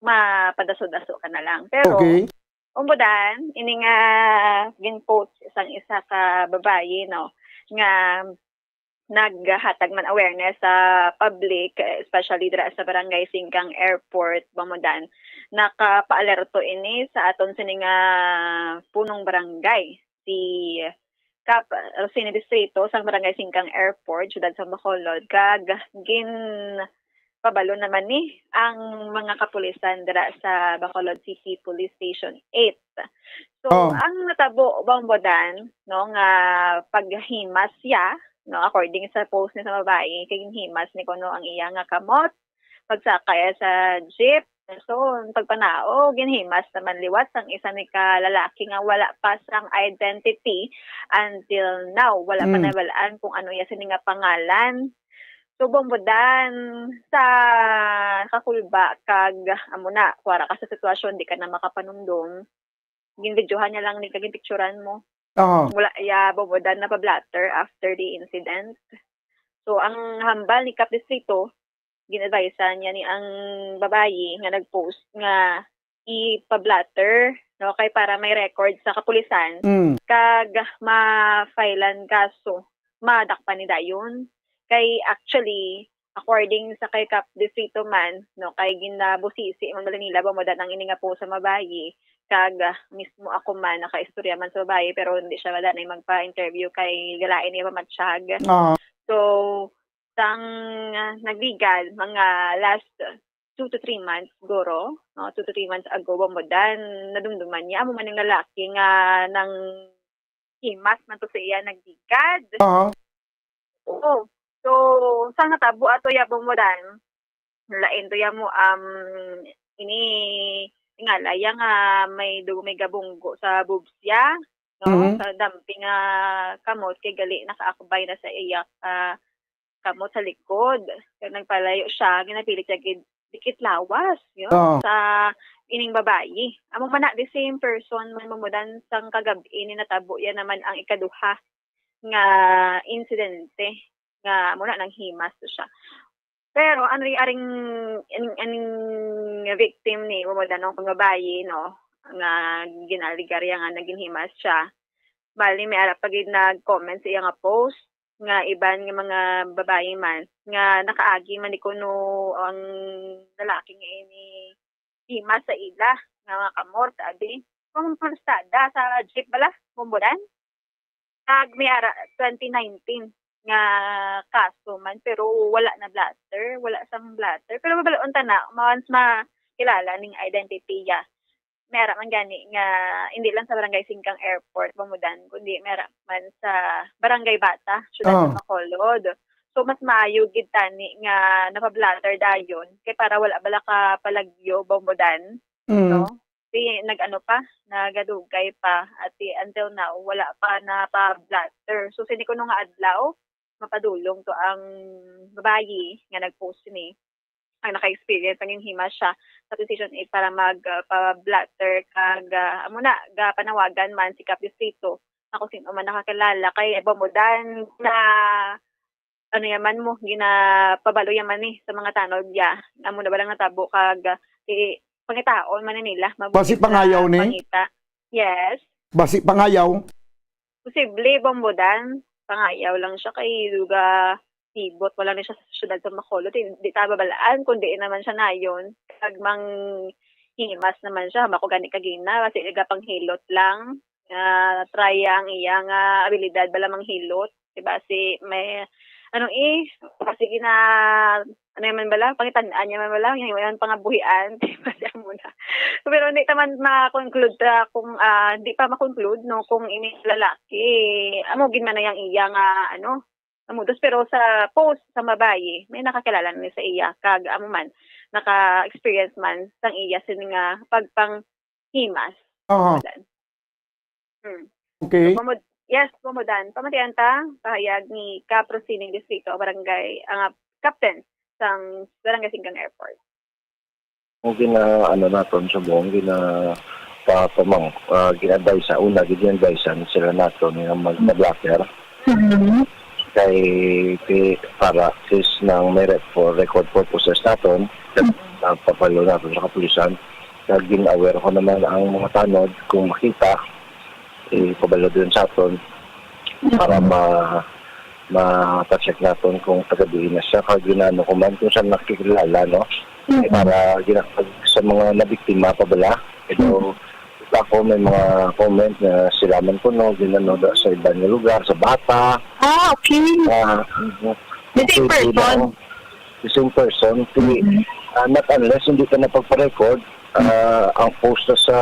mapadaso-daso ka na lang. Pero, Okay. Bombo Dan, ini nga gin-post sang isa ka babayi, no, nga naghatag man awareness sa public, especially dira sa Barangay Singkang Airport, Bombo Dan, nakapaalerto ini sa aton sini nga punong barangay, si Kap Rosini Distrito sang Barangay Singkang Airport, Siyudad sang Bacolod, kag ginpabalo naman ni ang mga kapulisan dira sa Bacolod City Police Station eight. So, Oh. ang natabo, Bombo Dan, no, nga paghimas siya, no, according sa post ni sa babayi, kay ginhimas ni kuno ang iya nga kamot, pagsakay sa jeep. So, ang pagpanao, ginhimas naman liwat sang isa ni ka lalaki nga wala pa sang identity until now. Wala pa Mm. nahibalaan kung ano iya sini nga pangalan. So, Bombo Dan, sa kakulba kag, amo na, kuwara ka sa sitwasyon, di ka na makapanumdom. Ginbidyohan niya lang ni kag ginpicturan mo. Aha. Wala iya, Bombo Dan, napa-blotter after the incident. So, ang hambal ni Kap Distrito, gin-advisean niya ni ang babayi nga nag-post nga ipa-blotter, no, kay para may record sa kapulisan, Mm. kag ma-filean kaso, madakpan ni dayon. Kay actually, according sa kay Kap Distrito man, no, kay ginabusisi man bala nila, Bombo Dan, ang ini nga post sa babayi, kag, ah, mismo ako man, nakaistorya man sa babayi, pero hindi siya bala na magpa-interview kay galain niya pamatsyag. Ah. So, sang, ah, nagligad, mga last two to three months, guro, no? Two to three months ago, Bombodan, nadumduman niya. Amo man ang lalaki nga nang himas man to sa iya nagligad. Aha. Oo. So, sa natabo ato ya, Bombodan, lain to ya mo, um, ini, tingala ya nga may dugo, may gabunggo sa boobs ya, no? Mhm. Sa damping nga kamot, kay gali nakaakbay na sa iya ka kamot sa likod. Kaya nagpalayo siya, ginapilit siya gid dikit lawas, yun, Oo. sa ining babayi. Amo man na, the same person man, Bombodan, sang kagab-i ni natabo yan naman ang ikaduha nga insidente nga muna nang himas to siya. Pero ang ri-, aring, ang, ang victim ni, Bombodan, no, kung babayi, no, nga ginaligarya nga naging himas siya. Bali, may ara pa gid nag-comment sa iya nga post nga iban nga mga babayi man nga nakaagi man di kuno ang lalaki nga ini himas sa ila nga mga kamot, abi. Kung palustada sa jeep bala, Bombodan, kag may ara twenty nineteen nga kaso man, pero wala na blotter, wala sang blotter. Pero mabalaon ta na, once makilala ning identity ya. May ara man gani nga, hindi lang sa Barangay Singkang Airport, Bombodan, kundi may ara man sa Barangay Bata, siyudad Ah. sa Bacolod. So, mas maayo gid tani nga napa-blotter dayon, kay para wala bala ka palagyo, Bombodan, Mm. no? Di nag-ano pa, nagadugay pa, at di, until now, wala pa napa-blotter. So, sini kuno nga adlaw, mapadulong to ang babayi nga nag-post ni, ang naka-experience, ang hima siya sa Precision Aid para mag, ah, pa-blotter kag, ah, amo na, gapanawagan man si Kap Distrito na kung sino man nakakilala kay Bombodan na, ano yaman mo, ginapabalo yaman ni sa mga tanod ya. Amo na ba lang natabo kag, ah, si, pangitaon man ni nila, mabuti Basi na pangayaw ni? Pangita. Yes. Basi pangayaw. Posible, Bombodan. Pangayaw lang siya kay duga sibot, wala na siya sa syudad sa Bacolod. Di, di ta babalaan kung diin naman siya nayon. Kag mang himas naman siya, mako gani kagina, kasi nagapanghilot lang. Ah, try ang iya nga abilidad bala manghilot. Diba? Si may, ano eh, kasi gina, ano man bala, pangitan-an niya man bala, yung, yung pangabuhian, diba siya muna. Pero hindi naman ma-conclude ta kung, ah, hindi pa ma-conclude, no, kung ini lalaki, amo gid man na yang iya nga, ano, amo dos, pero sa post sa babayi, may nakakilala na sa iya, kag amo man, naka-experience man sang iya sini nga pagpanghimas. Aha. Hmm. Okay. Pamod-, yes, Bombodan. Pamatian ta, pahayag ni Kap Rosini Distrito, barangay, ang, ah, captain sang Barangay Singkang Airport. Ang gina, ano naton subong, gina pa, pamang, ah, gin-advise, una, gin-advise sila naton nga magpa-blotter. Mhm. Kay, ti-, para, sis, nang may re-, for record purposes naton, nagpapalo naton sa kapulisan. Kag gin-aware ko naman ang mga tanod, kung makita, ipabalo din sa aton para ma, ma-check naton kung taga diin na siya. Kag ginano ko man kung saan nakikilala, no? Para ginakag sa mga nabiktima pa bala. Pero ako may mga comment na sila man kuno ginano da sa iban nga lugar, sa Bata. Ah, okay. Ah, The same okay, person. The same person. Ti, Mhm. ah, not unless hindi ka na pagpa-record, ah, ang post na sa,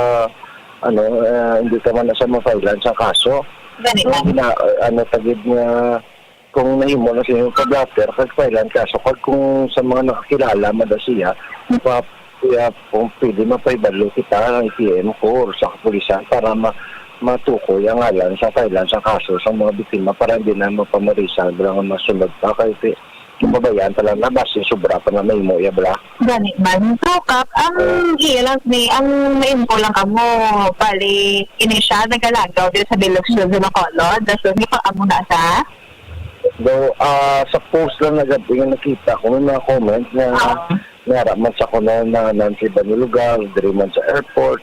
ano, ah, hindi ka man na sa ma-file-an sa kaso. Gani Kung lang. gina, ano, tagid nga, kung nahimo na siya yung pa-blotter, kag file-an kaso, kag kung sa mga nakakilala man na siya, pa, kaya kung pwede, mapahibalo kita ang A T M ko or sa kapulisan para ma, matukoy ang ngalan sa file-an sa kaso sa mga biktima para hindi na mapamarisan, wala nga masunod pa. Kay ti, kababayaan pa lang na, basi sobra pa na mahimo iya, bala. Gani man. So, Kap, ang iya lang ni, ang ma-info lang kamo, bali, ini siya, nagalagaw din sa Bilog Hills, Bacolod. Daso, ni pa amo na sa? Though, ah, sa post lang na gabi nga nakita ko, may mga comment na Ah. nara man sa kuno na nan sa iba nga lugar, diri man sa airport.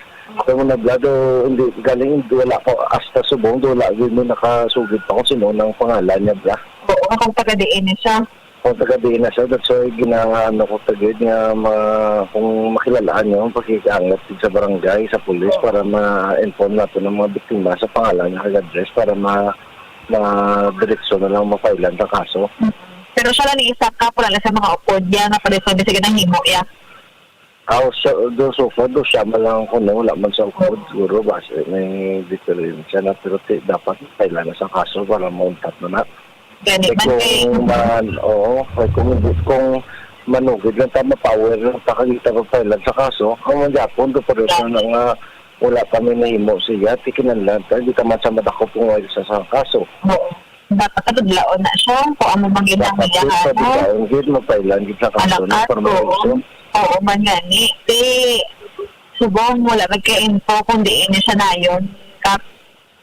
Kamo na bla, do, hindi, galing, wala ko, hasta subong, do, wala, di mo nakasugid pa kung sino nang pangalan niya, bla. Oo, kung taga diin ni siya. Kung taga diin na siya, that's why ginaano ko tagid nga ma, kung makilalaan niyo, pakikiangat sa barangay, sa pulis, para ma-inform natin ang mga biktima sa pangalan niya, kag address, para ma, ma diretso na lang ma-file-an ang kaso. Pero siya lang ni isa ka, wala lang sa mga upod niya, nga pwede sabi, sige, nang himo, ya. Aw, so, do, so far, do siya man lang kuno, wala man sa upod, siguro, basi may diferensya na, pero ti, dapat file na sa kaso para mauntat na na. Gani Eh, man kay kung man, oo, kay kung, kung manugid lang ta, ma-power lang ta, kag kita pa file sa kaso, ang mangyapon, do, pero Yeah. na nga, wala kami nahimo siya, ti kinahanglan ta, di ta man sa madakop kung wala sa, sa kaso. Oo. Dapat kadudlaon na siya kung ano bang Dapat ginahanglan, gid, no? Padudlaon gid, mapailan gid sa kaso, Anak no? Para ato. Maayos. Oo, man gani. Di, subong wala magka-info kung diin ni siya nayon. Kap-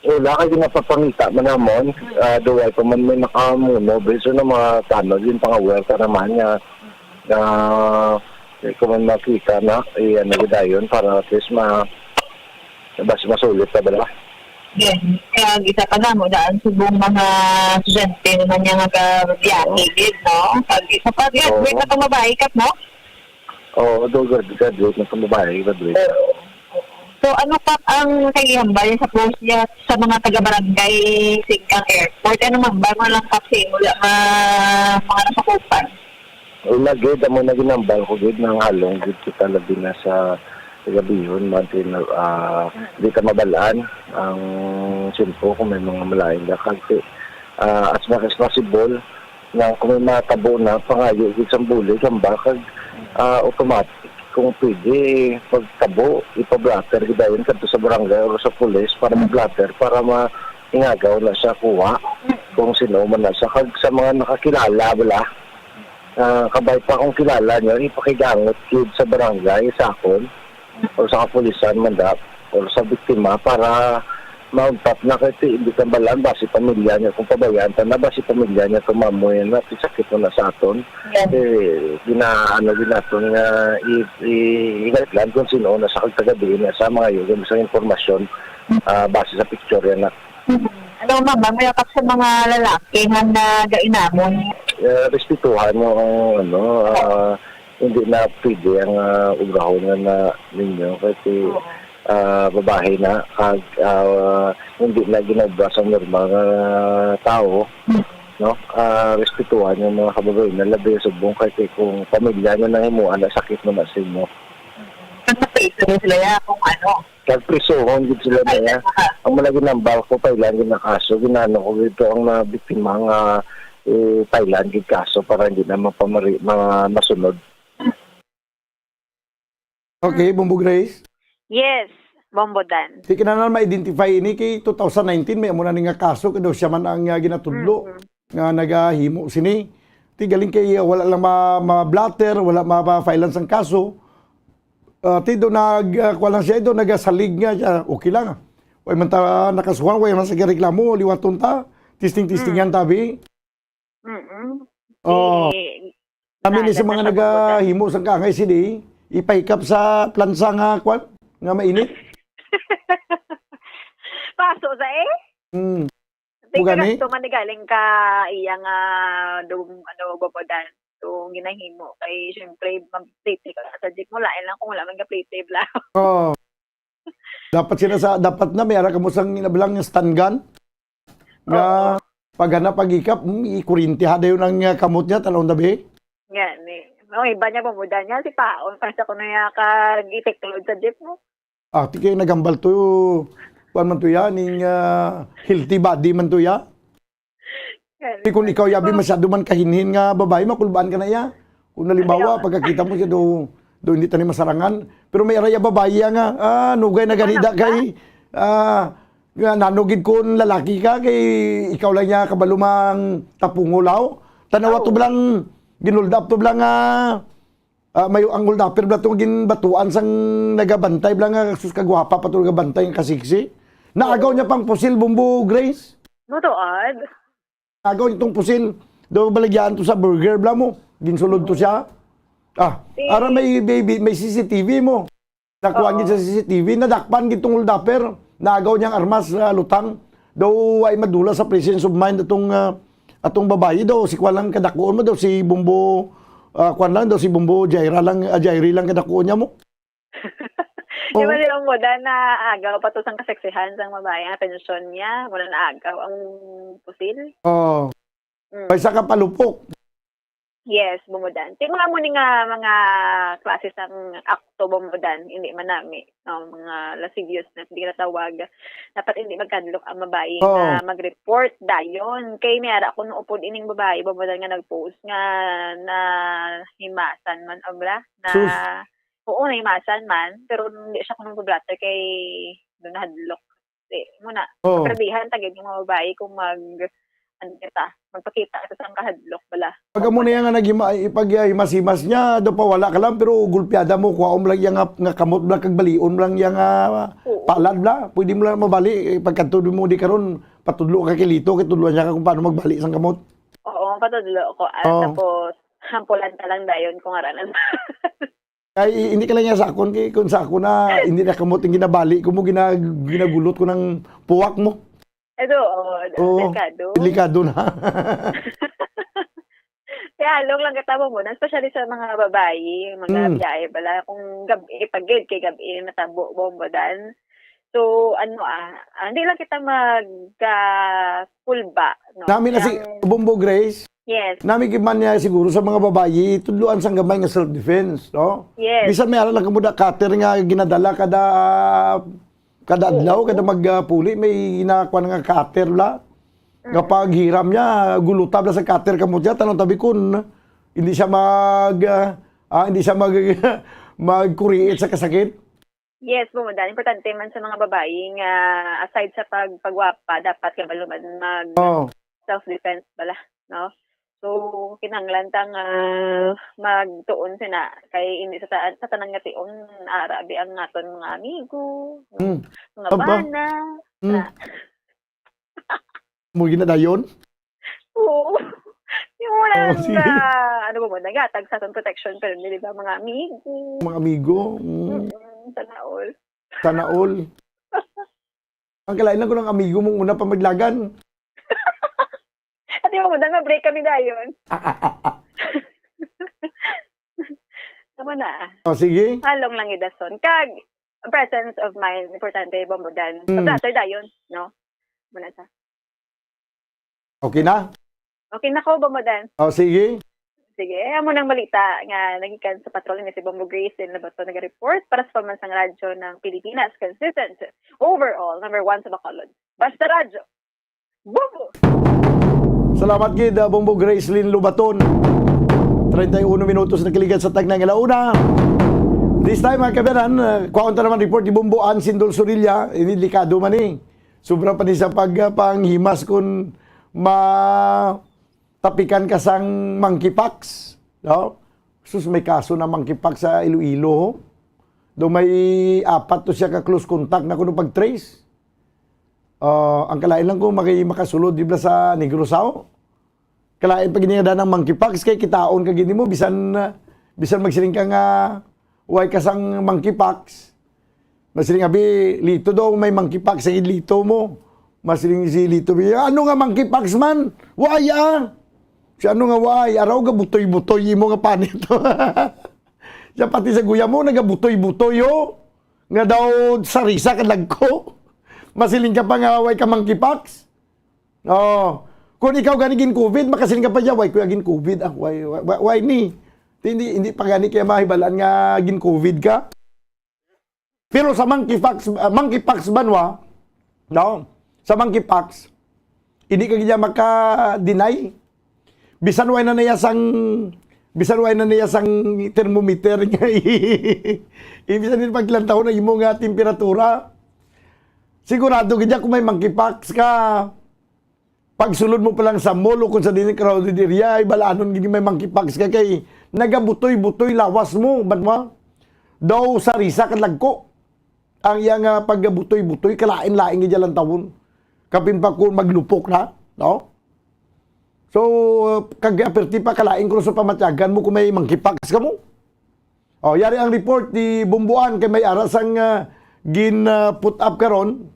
Wala, kay ginapapangita man namon. Ah, duway pa man may nakamuno. Biso na mga tanod, yung pang-aware ka naman nga, ah, eh, kung may makita na, eh, ano, dayon, para at least ma-, mas masulit ka, bala? Yes. Kaya isa pa na mo, daan subong mga estudyante naman niya nga gabiyahe Oo. gid, no? Pag isa pa, graduate Oo. na itong babae, Kap, no? Oo, do grad-, graduate na itong babae, graduate. Oo. So, ano, Kap, ang kagihambal niya sa post niya sa mga taga-barangay Singkang Airport? Ano, ma'am? Bago lang, Kap, sa imo, wala ma-, mga nasakupan? Una gid, amo na ginambal ko gid, nang halong gid kita labi na sa gabihon, man tin, ah, di ta mabalaan ang siyempo kung may mga malain na kagti. Ah, as much as possible, na kung may matabo na, pangayo gid sang bulig, hambal kag, ah, automatic. Kung pwede, pagtabo, ipa-blotter gid dayon kadto sa barangay or sa pulis para ma-blotter, para ma-, ingagaw na siya kuha kung sino man na siya. Kag sa mga nakakilala, bala, ah, kabay pa kung kilala niyo, ipakigangot gid sa barangay, sa akon, o sa kapulisan man da, o sa biktima para mauntat na kay ti-, hindi ka balaan, basi pamilya niya, kung pabayaan ta na, basi pamilya niya, tumamoy na, ti sakit mo na sa aton. Yes. Eh, gina-, ano, ginaton nga i-, i-, i-guideline kung sino na sa kagtagabi na sa mga yugon sa impormasyon, ah, base sa picture yan na. Mhm. Ano, ma'am, may atak sa mga lalaki nga nagainamon? Eh, respetuhan mo ang, ano, ah, hindi na pwede ang, ah, obrahon nga na ninyo kasi, Oo. ah, babae na, kag, ah, hindi na ginobra sa normal nga tao, Mm. no? Ah, respetuhan yung mga kababayan na labi subong kasi kung pamilya na nang himuan na sakit mo na sa inyo. Kag sa Facebook sila ya kung ano. Kag prisuhon gid sila na ya. Aha. Ang mga ginambal ko, pa ilang ginakaso, ginano ko dito ang mga biktima nga, eh, pa ilang gid kaso para hindi na mapamari-, ma-, masunod. Okay, Bombo Grace? Yes, Bombo Dan. Di kinahanglan ma-identify ini kay two thousand nineteen, may amo na ni nga kaso, kay daw siya man ang, ah, ginatudlo Mm-mm. nga nagahimo sini. Ti galing kay, ah, wala lang ma-, ma-blotter, wala ma-, ma-filean sang kaso. Ah, ti do nag, ah, kuha lang siya, do nagasalig nga siya, okay lang. Way man ta nakasuhan, way man sa reklamo, liwaton ta, testing-testingan Mm. ta, bi. Mm-mm. Oh. Eh, Kami ni sa nagdala mga sa nagahimo sang kaangay sini, ipahikap sa plansa nga, kwan, nga mainit. Paso sa eh? Hmm. Di Mo gani? Ka gasto man ni galing ka iya nga dum-, ano, Bombo Dan. So, ginahimo. Kay, syempre, mag-play-play ka sa jeep mo. Lain lang kung wala man ka play-play bla. Oo. Dapat sila sa, dapat na may ara kamo sang inabilang stun gun. Nga Oo. pag hanap, pag ikap, hmm, ikurinti ha dayon ang, ah, kamot niya, tan-awon ta bi. Nga ni. Ang iba niya, Bombo Dan niya, si Paon. Para sa kuno niya kag itiklod sa jeep mo. Ah, ti kay nagambal to, kuwan man to ya, ning, ah, healthy body man to ya. Kani Di kung man. Ikaw, yabi, Oh. masyado man kahinhin nga babae, makulbaan ka na ya. Kung halimbawa, Ayaw. Pagkakita mo siya, do, do hindi tani masarangan. Pero may araya babae ya nga, ah, nugay na Ano ganida ba? Kay, ah, nga nanugid kun lalaki ka, kay ikaw lang niya kabalumang tapungol, aw. Tanawa to Aw. Blang, ginulda up to blang, ah, Ah, may ang hold-upper bala to nga ginbatuan sang nagabantay bala nga sus kagwapa pa to nagabantay nga kasiksi. Naagaw niya pang pusil, Bombo Grace. Mutuod. Naagaw niya tong pusil. Daw balagyaan to sa burger bala mo. Ginsulod to siya. Ah, Si ara may baby, may C C T V mo. Nakuha Oo. gid sa C C T V, nadakpan gid tong hold-upper. Naagaw niyang armas sa lutang. Daw ay madula sa presence of mind atong, ah, atong babayi daw, si kwan lang kadakuon mo daw, si Bombo, ah, kwan lang daw, si Bombo Jaira lang, ah, Jairi lang kadakuon niya mo. Di ba Oh. Sila mo da na agaw pa to sang kaseksihan sang babae ang atensyon niya, wala na agaw ang pusil. Oh. Mm. May isa ka palupok. Yes, Bombodan. Ti mga amo ni nga mga klase sang akto, Bombodan, hindi man nami, no, mga lasciviousness, di ginatawag. Dapat hindi magkahadlok ang babayi Oo. nga mag-report dayon. Kay may ara ko nung upod ining babayi, Bombodan, nga nag-post nga nahimasan man, obra, na, Sus. oo, nahimasan man, pero hindi siya kuno mag-blotter kay doon nahadlok. Di, muna, Oo. Kaperdihan ta gid yung mga babayi kung mag, ano kita, magpakita sa sang kahadlok bala. Pag amo na yan nga naghima-, ipag-, ah, himas-himas niya, daw pa wala ka lang, pero gulpiada mo, kuhaon mo lang yang nga, nga kamot lang, kag balion mo lang yang, ah, Oo. palad bla. Pwede mo lang mabali, eh, pagkadto mo di karon, patudlo ka kay Lito, kay tudloan niya ka kung paano magbali sang kamot. Oo, patudlo ko. Ah, Oo. tapos, hampulan ka lang dayon kung aranan. Kay hindi ka lang niya sakon, kay kung sakon na, hindi na kamot yung ginabali ko mo, gina-, ginagulot ko ng puwak mo. Ito, oh, Oo, delikado. Delikado na. Kaya halong lang kita, Bombodan, especially sa mga babayi, mga Mm. biyahe bala, kung gab-i, pagid kay gab-i, natabo, Bombodan. So, ano, ah, ah, hindi lang kita mag, ah, kulba, no? Nami na si Ang Bombo Grace. Yes. Nami gid man niya siguro sa mga babayi, tudloan sang gamay nga self-defense, no? Yes. Bisan may ara lang kamo da cutter nga ginadala kada, kada Oo. adlaw, kada magpuli, may ginakuha nga cutter la. Nga Mm. paghiram niya, gulutab la sa cutter kamo diya, tanong tabi kun hindi siya mag, ah, ah, hindi siya mag, magkuriit sa kasakit. Yes, Bombodan. Importante man sa mga babayi nga aside sa pag-, pagwapa, dapat kabalo man mag Oh. self-defense bala, no? So, kinahanglan ta nga magtuon sina kay hindi sa ta-, sa tanan nga tion, ara bi ang aton mga amigo, Mm. mga Aba. bana, Mm. na Mo ginadayon? Oo. Yung wala Oh, lang sige. na, ano ba mo, nagatag sa aton protection, pero di ba, mga amigo? Mga amigo, mm. Mm, sana all. Sana all. Ang kalain lang ko ng amigo mong una pa maglagan. At yung muna, ma-break kami dayon. Tama na. Oh, sige. Halong lang idason. Kag, presence of mind, importante, Bombodan. Mm. Sa platter dayon, no? Muna sa. Okay na? Okay na ko, Bombodan. Oh, sige. Sige, eh, amo nang balita nga nagikan sa patrol ni si Bombo Grace din Labaton nag-report para sa Pambansang Radyo ng Pilipinas. Consistent, overall, number one sa Bacolod. Basta Radyo. Bombo! Salamat gid, ah, Bombo Gracelyn Lubaton. Treinta y uno minutos na kiligan sa tagnay nga launa. This time, mga kabanan, ah, kwaon ta naman report ni Bombo Ansin Dulsurilla. Ini delikado man eh. Sobra pa ni sa pag, ah, panghimas kung matapikan ka sang monkeypox, no? Sus, may kaso na monkeypox sa Iloilo, ho. Daw may apat to siya ka close contact na kuno pag-trace. Ah, ang kalain lang ko, maki-, makasulod di ba sa Negros, ho? Kalain pa gid nga daan ang monkeypox, kay kitaon ka gid mo, bisan, ah, bisan magsiling ka nga, way ka sang monkeypox. Masiling abi, Lito daw, may monkeypox sa Lito mo. Masiling si Lito, bi, "Ano nga monkeypox man? Way, ah." Si ano nga way, araw ga butoy-butoy imo nga panit. Siya pati sa guya mo, nagabutoy-butoy, oh. Nga daw sarisa ka lagko. Masiling ka pa nga way ka monkeypox. Oh, kung ikaw gani gin-covid, makasiling ka pa dyan, "Way ko gin-covid, ah, way, way, way, way ni." Hindi, hindi pa gani kaya mahibalaan nga gin-covid ka. Pero sa monkeypox, ah, monkeypox banwa, no? Sa monkeypox, hindi ka gid maka-deny. Bisan way na niya sang, bisan way na niya sang thermometer nga i-, bisan din paglantaw na imo nga temperatura. Sigurado gid kung may monkeypox ka. Pagsulod mo pa lang sa mall o kung sa diin crowded area, ay balanon gid may monkeypox ka kay nagabutoy-butoy lawas mo, bat mo? Daw sarisa ka lagko. Ang iya nga paggabutoy-butoy, kalain-lain gid lang tawon. Kapin pa kung maglupok na, no? So, kag aperti pa kalain ko sa pamatyagan mo kung may monkeypox ka mo. Oh, yari ang report ni Bumbuan kay may ara sang, ah, gin, ah, put up karon.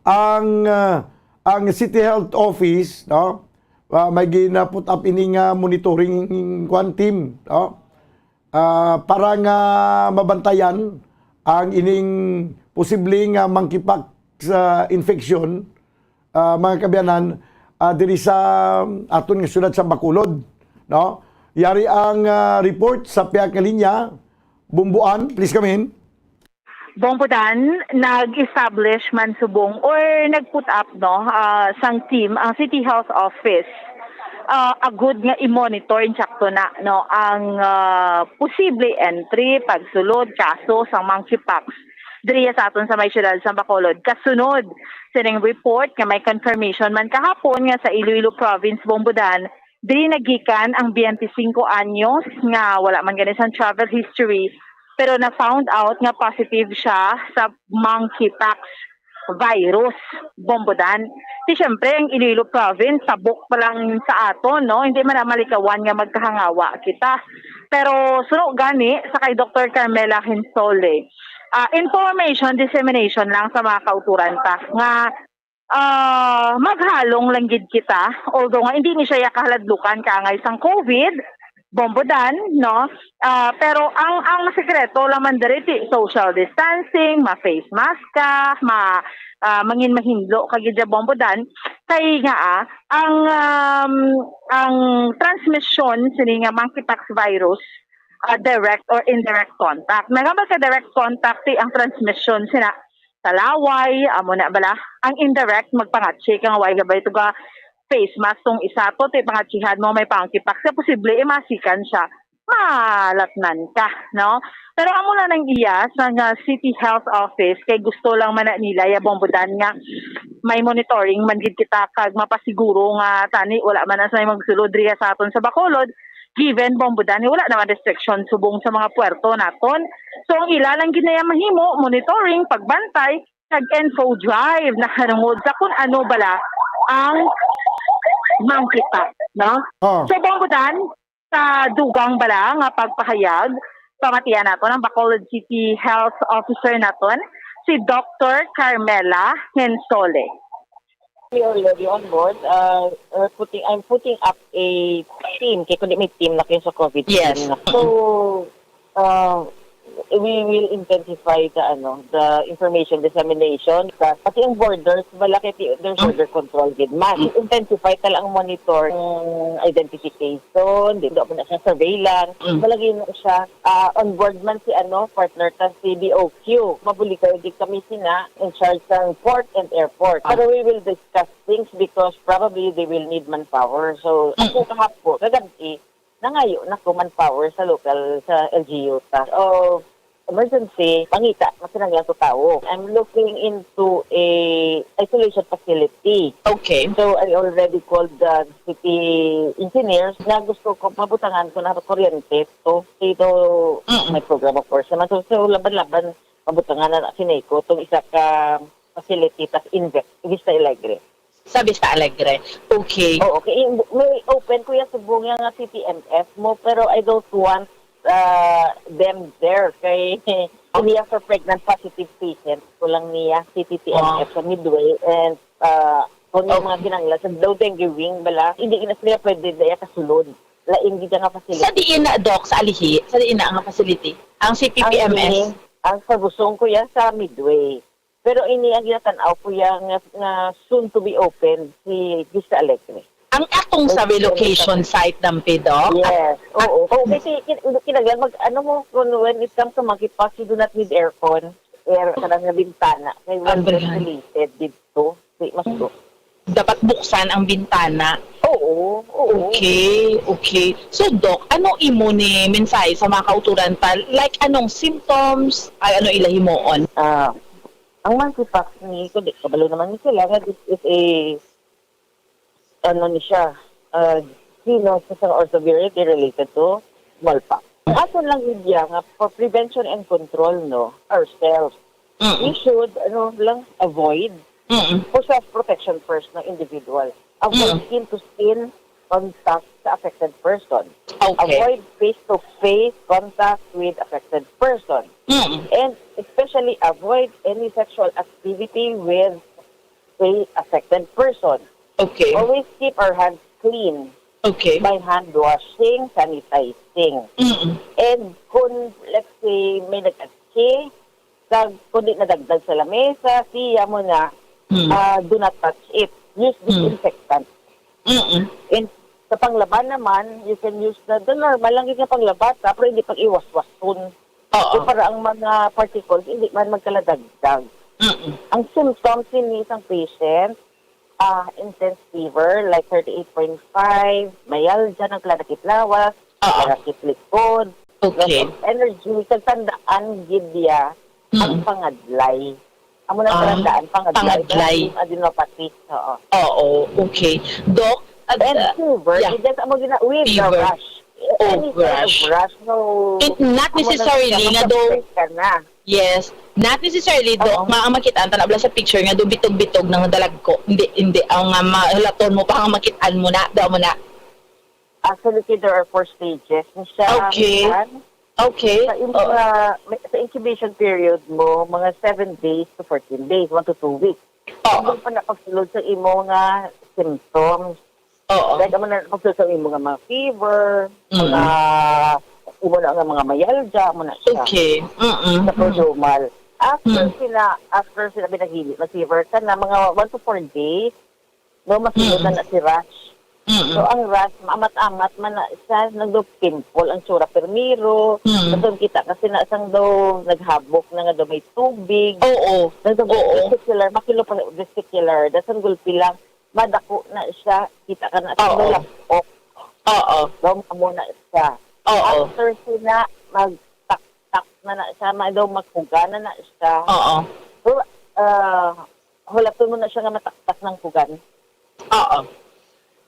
Ang, ah, ang City Health Office, no, ah, may gina-put up ini nga monitoring, kwan, team, no, ah, para nga mabantayan ang ining posible nga monkeypox, ah, infection, ah, mga kaabyanan, ah, diri sa aton nga syudad sa Bacolod, no? Yari ang, ah, report sa pihak nga linya. Bumbuan, please come in. Bongbodan, nag-establish man subong or nag-put up, no, ah, sang team ang City Health Office, ah, agud nga i-monitor insakto na, no, ang, ah, posible entry, pagsulod, kaso sang monkeypox diri sa aton sa may siyudad sa Bacolod. Kasunod sining report nga may confirmation man kahapon nga sa Iloilo Province, Bongbodan, diri nagikan ang twenty-five anyos nga wala man gani sang travel history, pero na-found out nga positive siya sa monkeypox virus, Bongbodan. Di syempre, ang Iloilo Province, tabok pa lang sa aton, no? Hindi man na malikawan nga magkahangawa kita. Pero suno gani sa kay Doktor Carmela Hinsole, ah, information dissemination lang sa mga kauturan ta nga, ah, maghalong lang gid kita, although nga hindi ni siya ya kahaladlukan kaangay sang COVID, Bongbodan, no? Ah, pero ang, ang sikreto lang man diri ti social distancing, ma-face mask ka, ma-, ah, mangin mahinlo ka gid ya, Bongbodan, kay nga, ah, ang, um, ang transmission sini nga monkeypox virus, ah, direct or indirect contact. Nagambal ka direct contact ti ang transmission sina sa laway, amo na bala. Ang indirect, magpangatsi ka nga way gabay to ga face mask tong isa to, ti pangatsihan mo may monkeypox, sa posible, imasikan siya, malatnan ka, no? Pero amo na nang iya sa nga City Health Office, kay gusto lang man na nila ya, Bongbodan, nga may monitoring man gid kita kag mapasiguro nga tani wala man na sa may magsulod riya sa aton sa Bacolod, given, Bongbodan, nga wala naman restriction subong sa mga puerto naton. So, ang ila lang gid na ya mahimo, monitoring, pagbantay, kag info drive nahanungod sa kung ano bala ang monkeypox, no? Oh. So, Bongbodan, sa dugang bala nga pagpahayag, pamatian naton ang Bacolod City Health Officer naton, si Doktor Carmela Hensole. We already on board. Uh, we're putting, I'm putting up a team. Kaya kundi may team na kayo sa COVID Yes. team na. So, uh, we will intensify the, ano, the information dissemination. Sa, pati ang borders, wala kay ti-, there's Mm. border control gid. Mas Mm. intensify tala ang monitor, ang identification, di ba na siya surveillance. Mm. Malagi na siya, ah, on board man si, ano, partner ta si B O Q. Mabuligaw gid kami sina in charge sa port and airport. Ah. Pero we will discuss things because probably they will need manpower. So, Mm. ako kahapon, kagabi, nangayo na ko manpower sa local, sa L G U ta. O, emergency, pangita, makinahanglan ko tawo. I'm looking into a isolation facility. Okay. So, I already called the city engineers na gusto ko, mabutangan ko na kuryente to. Ito, Mm-mm. may program, of course, naman. So, so, laban-laban, mabutangan na sini ko itong isa ka facility, tas Invex, Vista Alegre. Sa Vista Alegre. Okay. Oo, okay. May open, Kuya, subong nga C T M F mo, pero I don't want, uh, them there. Kay niya for pregnant positive patient, ko lang niya C T M F Wow. sa Midway, and, uh, kung yung Oh. mga kinanglan sa daw dengue wing, bala, hindi na sila pwede na kasulod. Lain gid nga facility. Sa diin na, Doc, sa Alihi? Sa diin na nga facility? Ang C P P M S? Ang ini, ang sa Busong, Kuya, sa Midway. Pero ini ang ginatan-aw, Kuya, nga, nga soon to be open si Vista Alegre. Ang atong sa Okay. relocation site, Dampi, Doc? Yes. Oo. Oo, kasi kin-, kinagyan mag-, ano mo, kung when it comes to monkeypox, you do not need aircon. Air, kanang nga bintana. Kay well Abrihan. ventilated dito. Di, mas go. Dapat buksan ang bintana. Oo, oo. Okay, okay. So, Doc, ano imo ni mensahe sa mga kauturan ta? Like, anong symptoms? Ay, ano ila himuon? Ah, ang monkeypox ni, kundi kabalo naman ni sila nga this is a, ano ni siya, ah, genus sa or severity related to smallpox. Ang aton lang media nga for prevention and control, no, ourselves, Mm. we should, ano lang, avoid Mm. for self-protection first ng individual. Avoid Mm. skin-to-skin contact sa affected person. Okay. Avoid face-to-face contact with affected person. Mm. And especially avoid any sexual activity with a affected person. Okay. Always keep our hands clean Okay. by hand washing, sanitizing. Mm. And kung, let's say, may nag-atke, kag kung di nadagdag sa lamesa, siya mo na, Mm. ah, do not touch it. Use Mm. disinfectant. Mm-mm. And Sa panglaban naman, you can use the, the normal lang gyud nga panglaba, ta, pero hindi pag-iwaswason. Oo. So, para ang mga particles, hindi man magkaladagdag. Mm-mm. Ang symptoms ni isang patient, ah, intense fever, like thirty-eight point five, myalgia, nagkalakip lawas, Oo. nagkalakip likod, Okay. loss of energy, kag tandaan gid niya ang Mm. pangadlay. Amo na Ah, tandaan, pangadlay, pangadlay. Adenopathy. Oo. Oo, okay. Doc, ad-, And ah, fever, yeah. It just amo gina-, with the Fever. Rash. Oh, Any kind of rash. Rash, no, It, not amo na necessarily siya, nga daw, mag-affect ka na. Yes. Not necessarily, Doc, Oo. nga ang makita, ang tanabla sa picture nga do bitog-bitog ng dalagko. Hindi, hindi. Ang, ah, mahulaton mo pa nga makitaan mo na, daw mo na. Actually, there are four stages. Ni siya, Okay. Kan? Okay. Sa imo Oo. nga, may, sa incubation period mo, mga seven days to fourteen days, one to two weeks. Oo. Hindi pa na pagsulod sa imo nga symptoms. Oo. Like, amo na pagsulod sa imo nga mga fever, Mm. mga, imo na nga mga myalgia, amo na siya. Okay. Mm-mm. Sa Mm. prodromal. After Mm. sila, after sila binagili, mag-fever ka na, mga one to four days, no, masulod Mm. na na si rash. Mm-mm. So, ang rash, maamat-amat man na siya, nagdo-pimple ang tsura. Primero, Mm. katong kita kasi na sang daw naghabok na nga daw may tubig. Oo. Nagdo-, Oo. Gesticular, maculofacial gesticular. That's ang gulpi lang. Madako na siya, kita ka na sang daw Oo. lapok. Oo. Daw amo na siya. Oo. After sina, magtaktak na na siya, ma-, daw magkuga na na siya. Oo. So, ah, hulaton mo na siya nga mataktak ng kugan. Oo.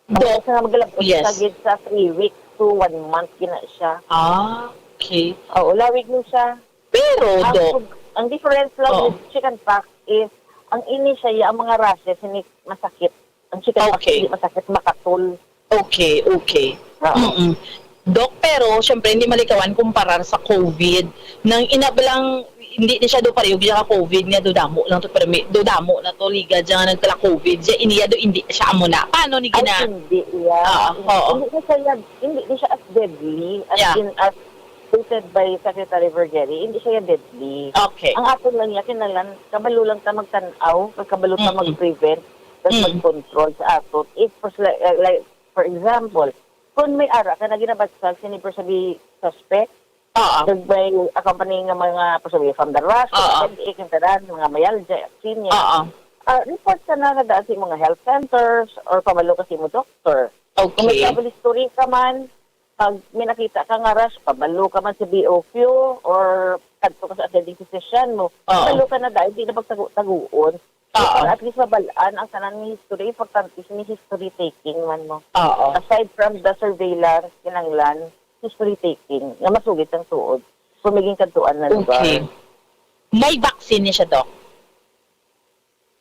Ang Doc, isa nga magalabot yes. Sa gid sa three weeks to one month gina siya. Ah, okay. Oo, lawig mo siya. Pero, Ang Doc, pag-, ang difference lang Oo. With chicken pox is, ang ini siya, ya, ang mga rashes, hindi masakit. Ang chicken pox, Okay. Hindi masakit, makatol. Okay, okay. Oo. Mm-mm. Doc, pero, syempre, hindi malikawan kumparar sa covid. Nang ina ba lang, hindi ni siya do pareho, biya ka covid niya, do damo lang to, pero may, do damo na to, liga dyan, nagkala covid, siya, iniya do, hindi siya amo na. Paano ni Ay, gina-, hindi, yeah. Ah, oo. Hindi na siya, hindi na siya as deadly as Yeah. in as stated by Secretary Vergeire. Hindi siya deadly. Okay. Ang aton lang niya, kinahanglan, kabalo lang ta magtan-aw, kag kabalo ta Mm-mm. Mag-prevent, tas Mm. Mag-control sa aton. If, for, like, like, for example, kung may ara ka na ginabatsag, sini per sabi suspect, Oo. Kag may accompanying nga mga, pasabi, from the rash, Oo. Headache, ang tanan, mga myalgia, acne. Oo. Ah, report ka na nga daan sa imong health centers or pabalo ka sa imong doktor. Kung may Okay. travel history ka man, pag may nakita ka nga rash, pabalo ka man sa B O Q or kadto ka sa attending physician mo. Oo. Pabalo ka na daan, di na pagtago-taguon. Oo. Para at least mabal-an ang tanan nga history, importante sini history taking man mo. Oo. Aside from the surveillance, kinahanglan history taking nga masugid sang tuod kung may ginkadtuan na lugar. Okay. May vaccine ni siya, Doc?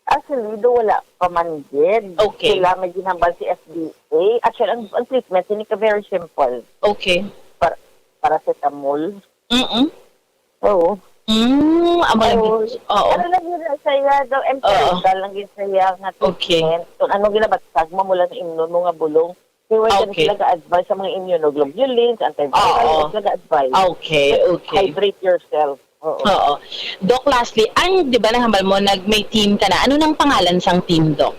Actually, do wala pa man gid. Okay. Sila may ginhambal si F D A. Actually, ang, ang treatment sini ka very simple. Okay. Par-, paracetamol. Mm-mm. Oo. Mm, amo lang Oo. Gid. Oo. Ano lang yun, saya daw, Oo. Empirical lang yun, saya nga Okay. Treatment. Kung ano ginabatsag mo mula sa imnon mo nga bulong. Kaya wala Okay. Sila ga-advise sa mga immunoglobulins, antivirals, Oo. Sila ga-advise. Okay, okay. Hydrate yourself. Oo. Oo. Doc, lastly, ang, di ba, nahambal mo, nag, may team ka na. Ano nang pangalan sang team, Doc?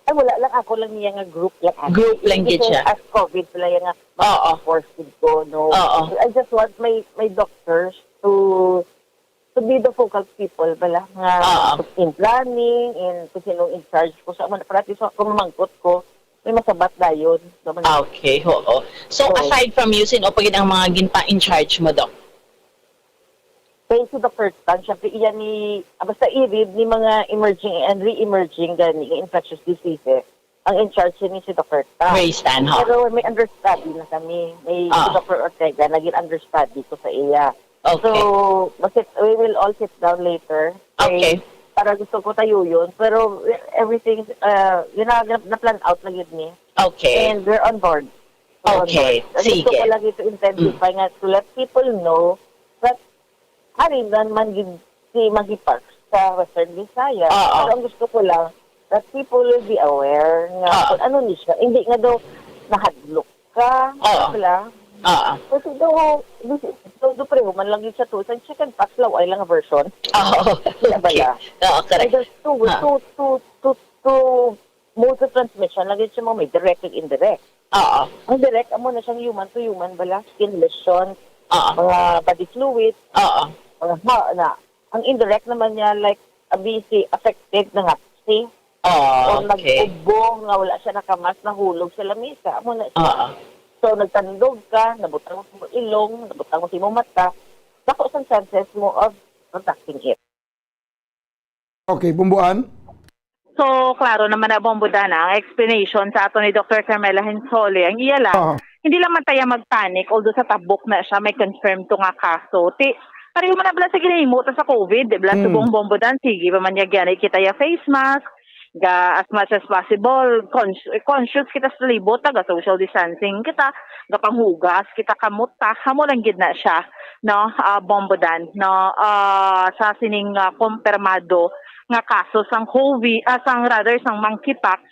Ay, wala lang. Ako lang niya nga group lang. Group lang gid siya. As covid pala yung nga Oo. Force ko, no? Oo. I just want my, my doctors to, to be the focal people pala nga Oo. In planning, in kung sinong in charge ko sa mga practice, so, kung mamangkot ko, may masabat dayon. So, man- Okay, oo. So, Oo. Aside from you, sino pa gid ang mga ginpa-in charge mo, Doc? Kay si Doctor Tan, syempre, iya ni, ah, basta i-read ni mga emerging and re-emerging gani nga infectious diseases, ang in charge ni si Doctor Tan. Ray Tan, ha? Pero may understudy na kami. May Ah. Si Doctor Ortega, naging understudy ko sa iya. Okay. So, basta we will all sit down later. Kay Okay. Para gusto ko tayo yun. Pero everything, uh, yun na, na-, na-plan out na yun ni. Okay. And we're on board. We're on Okay. Board. Ang gusto Sige. Ko lang ito intensify Mm. Nga to let people know that Ari man gid si Magipax sa Western Visayas. Oo. Pero ang gusto ko lang, that people will be aware nga Oo. Kung ano ni siya. Hindi nga daw nahadlok ka. Oo. Wala. Oo. Kasi daw, this is, daw, daw pareho man lang yun siya to. Sa chicken pox, laway lang ang version. Oo. Wala Okay. Bala. Oo, correct. And there's two, Ah. Two, two, two, two mode of transmission, lagi siya mo may direct ug indirect. Oo. Ang direct, amo na siyang human to human bala, skin lesion, Oo. mga body fluid, Oo. mga ha, na. Ang indirect naman niya, like, a busy, affected na nga si, Oh, or okay. nag-ubo nga wala siya nakamas, nahulog sa lamisa, amo na siya. Oo. So, nagtandog ka, nabutang mo sa imong ilong, nabutang mo sa imong mata, dako sang chances mo of contracting it. Okay, Bumbuan? So, klaro naman na, Bombo Dan, ang explanation sa ato ni Doktor Carmela Hensole. Ang iya lang, Aha. hindi lang man tayo magpanic, although sa tabok na siya, may confirmed to nga kaso. Ti, pareho man na pala sa ginahimo ta sa covid, di ba? Mm. Subong, Bombo Dan, sige pa man niya gani kita ya face mask, ga, as much as possible, cons-, conscious kita sa libot, taga social distancing kita, gapanghugas kita kamot ta, amo lang gid na siya, no, ah, Bombo Dan, no, ah, sa sining, ah, kompirmado nga kaso sang COVID, ah, sang, rather, sang monkeypox,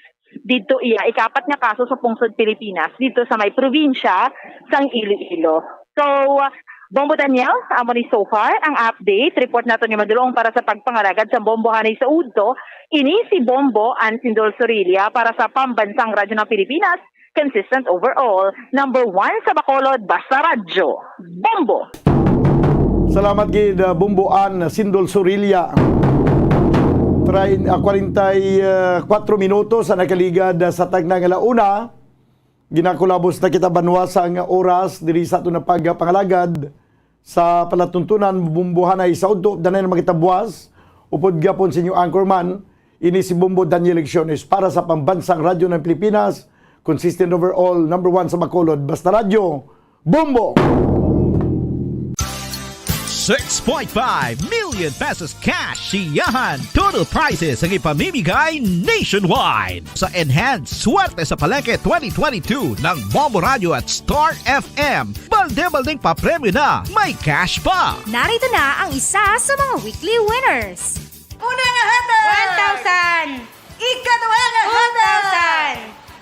dito iya ikapat nga kaso sa pungsod Pilipinas, dito sa may probinsya sang Iloilo. So, ah, Bombo Daniel, amo ni so far ang update. Report nato ni madulong para sa pagpangalagad sa Bombo hanay sa udto. Ini si Bombo Ann Sindol Sorilla para sa Pambansang Radyo ng Pilipinas, consistent overall, number one sa Bacolod, basta radyo. Bombo! Salamat gid, uh, Bombo Ann Sindol Sorilla. Try, uh, kwarenta y kuwatro minutos sa nakaligad, uh, sa tagna nga launa. Ginakulabos na kita, banwa, sa nga oras diri sa aton nga pagpangalagad sa palatuntunan, Bombo hanay sa udto. Danay na makita buwas. Upod gyapon sa inyo anchorman, ini si Bombo Daniel Lecciones para sa Pambansang Radyo ng Pilipinas, consistent overall, number one sa Bacolod, basta radyo, Bombo! Six point five million pesos cash siyahan. Total prizes ang ipamimigay nationwide. Sa Enhanced Swerte sa Palengke twenty twenty-two ng Bombo Radio at Star F M, balde-baldeng papremyo na, may cash pa. Narito na ang isa sa mga weekly winners. Una nga hatag! One thousand! Ikaduha nga hatag! Two thousand!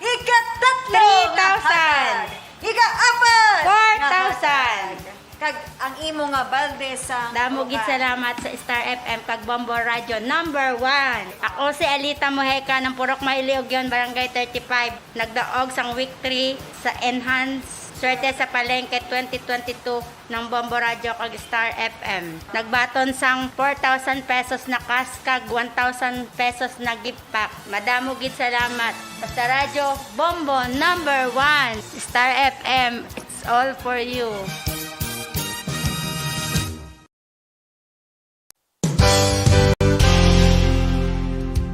Ikatatlo nga Three thousand! Hatag! Ikaapat nga Four thousand! Hatag! Kag ang imo nga balde sa Damo gid bugas. Salamat sa Star F M kag Bombo Radio number one. Ako si Alita Mojeca ng Purok Mailiog, Barangay thirty-five. Nagdaog sang week three sa Enhance Swerte sa Palengke twenty twenty-two ng Bombo Radio kag Star F M. Nagbaton sang four thousand pesos na cash kag one thousand pesos na gift pack. Madamo gid salamat. Basta Radyo Bombo number one. Star F M, it's all for you.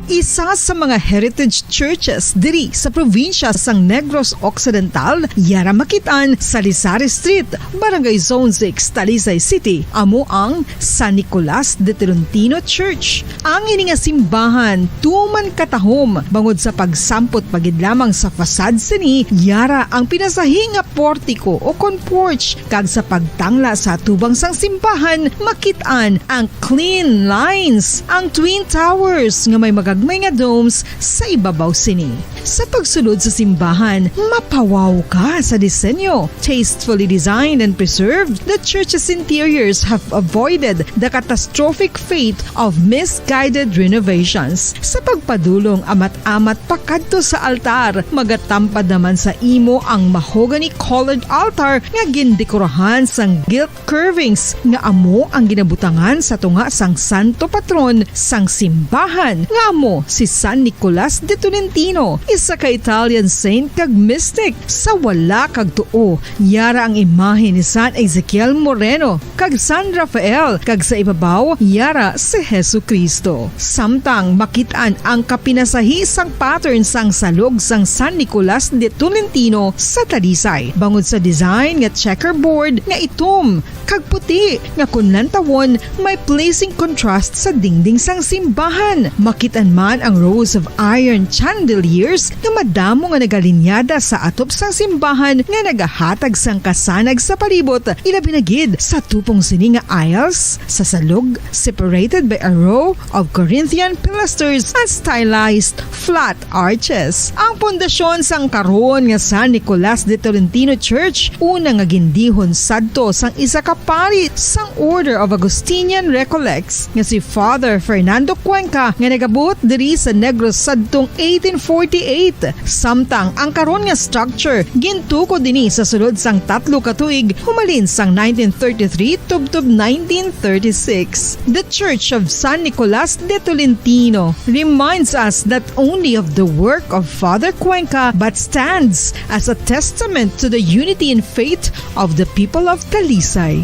Isa sa mga heritage churches diri sa probinsya sang Negros Occidental, yara makit-an sa Lisari Street, Barangay Zone six, Talisay City, amo ang San Nicolas de Tolentino Church. Ang ini nga simbahan tuman katahom bangod sa pagsampot pa gid lamang sa facade sini, yara ang pinasahi nga portiko o kon porch, kag sa pagtangla sa atubang sang simbahan, makit-an ang clean lines, ang twin towers nga may magagmay nga domes sa ibabaw sini. Sa pagsulod sa simbahan, mapawaw ka sa disenyo. Tastefully designed and preserved, the church's interiors have avoided the catastrophic fate of misguided renovations. Sa pagpadulong amat-amat pakadto sa altar, magatampad naman sa imo ang mahogany-colored altar nga gindekorahan sang gilt curvings nga amo ang ginabutangan sa tunga sang santo patron sang simbahan, nga amo si San Nicolas de Tolentino, isa ka Italian saint kag mystic. Sa wala kag tuo, yara ang imahe ni San Ezekiel Moreno kag San Rafael, kag sa ibabaw, yara si Jesu-Cristo. Samtang makit-an ang kapinasahi sang pattern sang salog sang San Nicolas de Tolentino sa Talisay, bangod sa design nga checkerboard nga itom kag puti nga kon lantawon may pleasing contrast sa dingding sang simbahan. Makit-an man ang rows of iron chandeliers nga madamo nga nagalinyada sa atop sang simbahan nga nagahatag sang kasanag sa palibot, ilabi na gid sa tupong sini nga aisles sa salog, separated by a row of Corinthian pilasters and stylized flat arches. Ang pundasyon sang karon nga San Nicolas de Tolentino Church, una nga gindihon sadto sang isa ka pari sang Order of Augustinian Recollects nga si Father Fernando Cuenca, nga nagabot sa Negros sadtong eighteen forty-eight, samtang ang karon nga structure gintukod ini sa sulod sang tatlo ka tuig, humalin sang nineteen thirty-three tubtob nineteen thirty-six. The Church of San Nicolas de Tolentino reminds us not only of the work of Father Cuenca but stands as a testament to the unity in faith of the people of Talisay.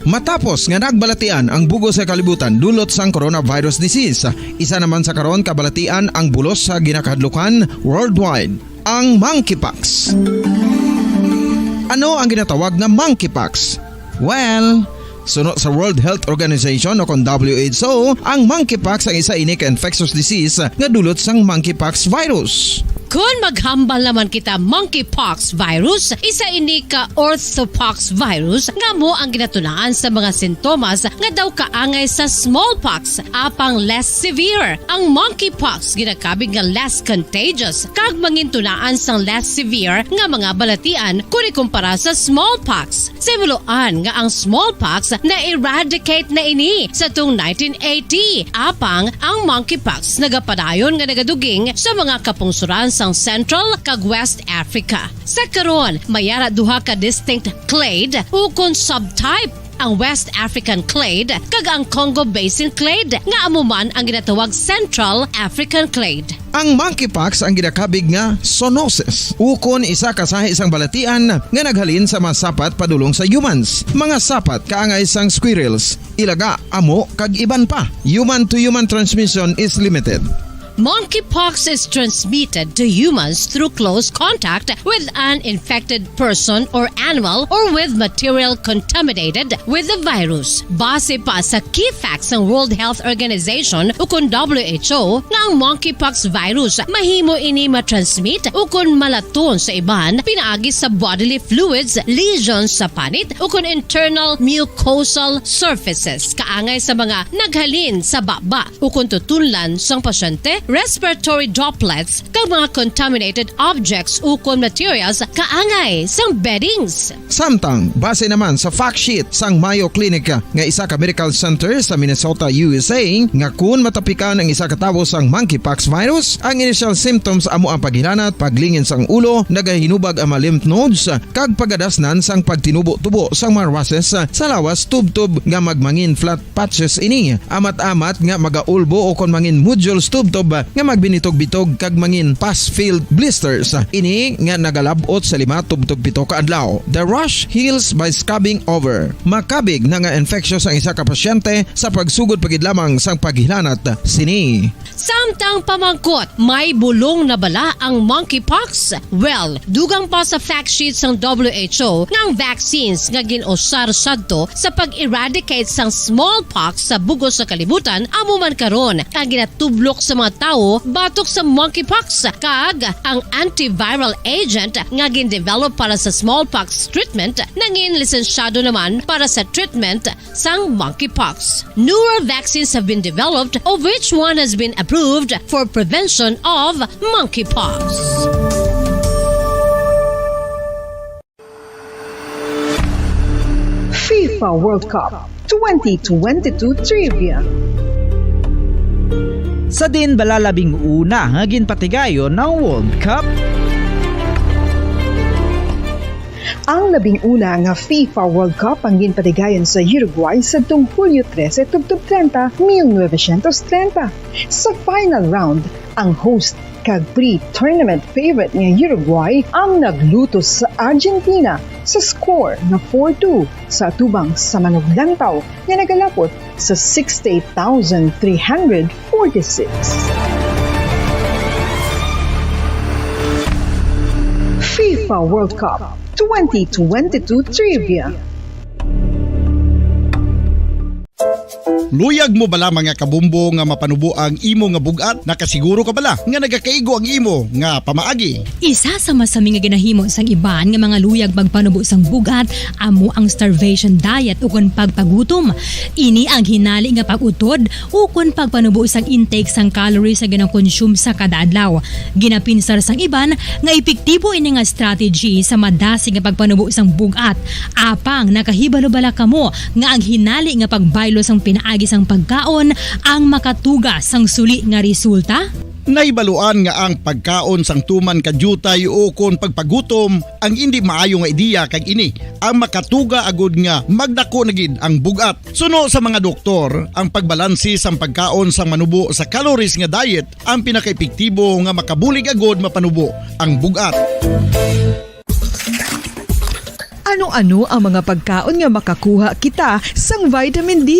Matapos nga nagbalatian ang bug-os nga kalibutan dulot sang coronavirus disease, isa naman sa karon kabalatian ang bulos sa ginakahadlukan worldwide, ang monkeypox. Ano ang ginatawag nga monkeypox? Well, suno sa World Health Organization o kon W H O, ang monkeypox ang isa ini ka infectious disease nga dulot sang monkeypox virus. Kon maghambal naman kita monkeypox virus, isa ini ka orthopox virus nga amo ang ginatunaan sa mga sintomas nga daw kaangay sa smallpox, apang less severe. Ang monkeypox ginakabig nga less contagious kag mangintunaan sang less severe nga mga balatian kon ikumpara sa smallpox. Sa himuloan nga ang smallpox na-eradicate na ini sa tung nineteen eighty, apang ang monkeypox nagapadayon nga nagaduging sa mga kapungsoran sang Central kag West Africa. Sa karon, may ara duha ka distinct clade ukon subtype, ang West African clade kag ang Congo Basin clade, nga amo man ang ginatawag Central African clade. Ang monkeypox ang ginakabig nga zoonosis, ukon isa ka sahi sang balatian nga naghalin sa mga sapat padulong sa humans. Mga sapat kaangay sang squirrels, ilaga, amo, kag iban pa. Human-to-human transmission is limited. Monkeypox is transmitted to humans through close contact with an infected person or animal or with material contaminated with the virus. Base pa sa key facts sang World Health Organization ukon W H O nga ang monkeypox virus mahimo ini matransmit ukon malaton sa iban pinaagi sa bodily fluids, lesions sa panit, ukon internal mucosal surfaces kaangay sa mga naghalin sa baba ukon tutunlan sang pasyente, respiratory droplets, kag mga contaminated objects ukon materials kaangay sang beddings. Samtang, base naman sa fact sheet sang Mayo Clinic nga isa ka medical center sa Minnesota, U S A, nga kun matapikan ang isa ka tawo sang monkeypox virus, ang initial symptoms amo ang paghilanat, paglingin sang ulo, nagahinubag ang mga lymph nodes, kag pagadasnan sang pagtinubo-tubo sang mga rushes sa lawas tubtob nga magmangin flat patches ini, amat-amat nga magaulbo ukon mangin nodules tubtob nga magbinitog-bitog kag mangin pus-filled blisters. Ini nga nagalab-ot sa lima tubtob pito ka adlaw. The rash heals by scabbing over. Makabig na nga infectious ang isa ka pasyente sa pagsugod pa gid lamang sang paghilanat sini. Samtang pamangkot, may bulong na bala ang monkeypox? Well, dugang pa sa fact sheet sang W H O nga ang vaccines nga gin-usar sadto sa pag-eradicate sang smallpox sa bug-os nga kalibutan amo man karon ang ginatublok sa mga tawo batok sa monkeypox, kag ang antiviral agent nga gin-develop para sa smallpox treatment nangin lisensyado naman para sa treatment sang monkeypox. Newer vaccines have been developed, of which one has been approved for prevention of monkeypox. FIFA World Cup twenty twenty-two Trivia. Sa diin bala labing una nga ginpatigayon ang World Cup? Ang labing una nga FIFA World Cup ang ginpatigayon sa Uruguay sadtong Hulyo trese tubtob treinta, mil novecientos treinta. Sa final round, ang host kag pre-tournament favorite nga Uruguay ang naglutos sa Argentina sa score nga four two sa atubang sa manuglantaw nga nagalapot sa sixty-eight thousand three hundred forty-six. FIFA World Cup twenty twenty-two Trivia. Luyag mo bala, mga kabombo, nga mapanubo ang imo nga bug-at? Nakasiguro ka bala nga nagakaigo ang imo nga pamaagi? Isa sa masami nga ginahimo sang iban nga mga luyag pagpanubo sang bug-at amo ang starvation diet ukon pagpagutom. Ini ang hinali nga pag-utod ukon pagpanubo sang intake sang calories nga ginakonsume sa kada adlaw. Ginapinsar sang iban nga epektibo ini nga strategy sa madasig nga pagpanubo sang bug-at. Apang nakahibalo bala kamo nga ang hinali nga pagbaylo sang pinaagi sang pagkaon ang makatuga sang suli nga resulta? Nahibaluan nga ang pagkaon sang tuman ka diutay ukon pagpagutom ang indi maayo nga ideya, kag ini ang makatuga agud nga magdako na gid ang bug-at. Suno sa mga doktor, ang pagbalanse sang pagkaon sang manubo sa calories nga diet ang pinakaepektibo nga makabulig agud mapanubo ang bug-at. Ano-ano ang mga pagkaon nga makakuha kita sang vitamin D?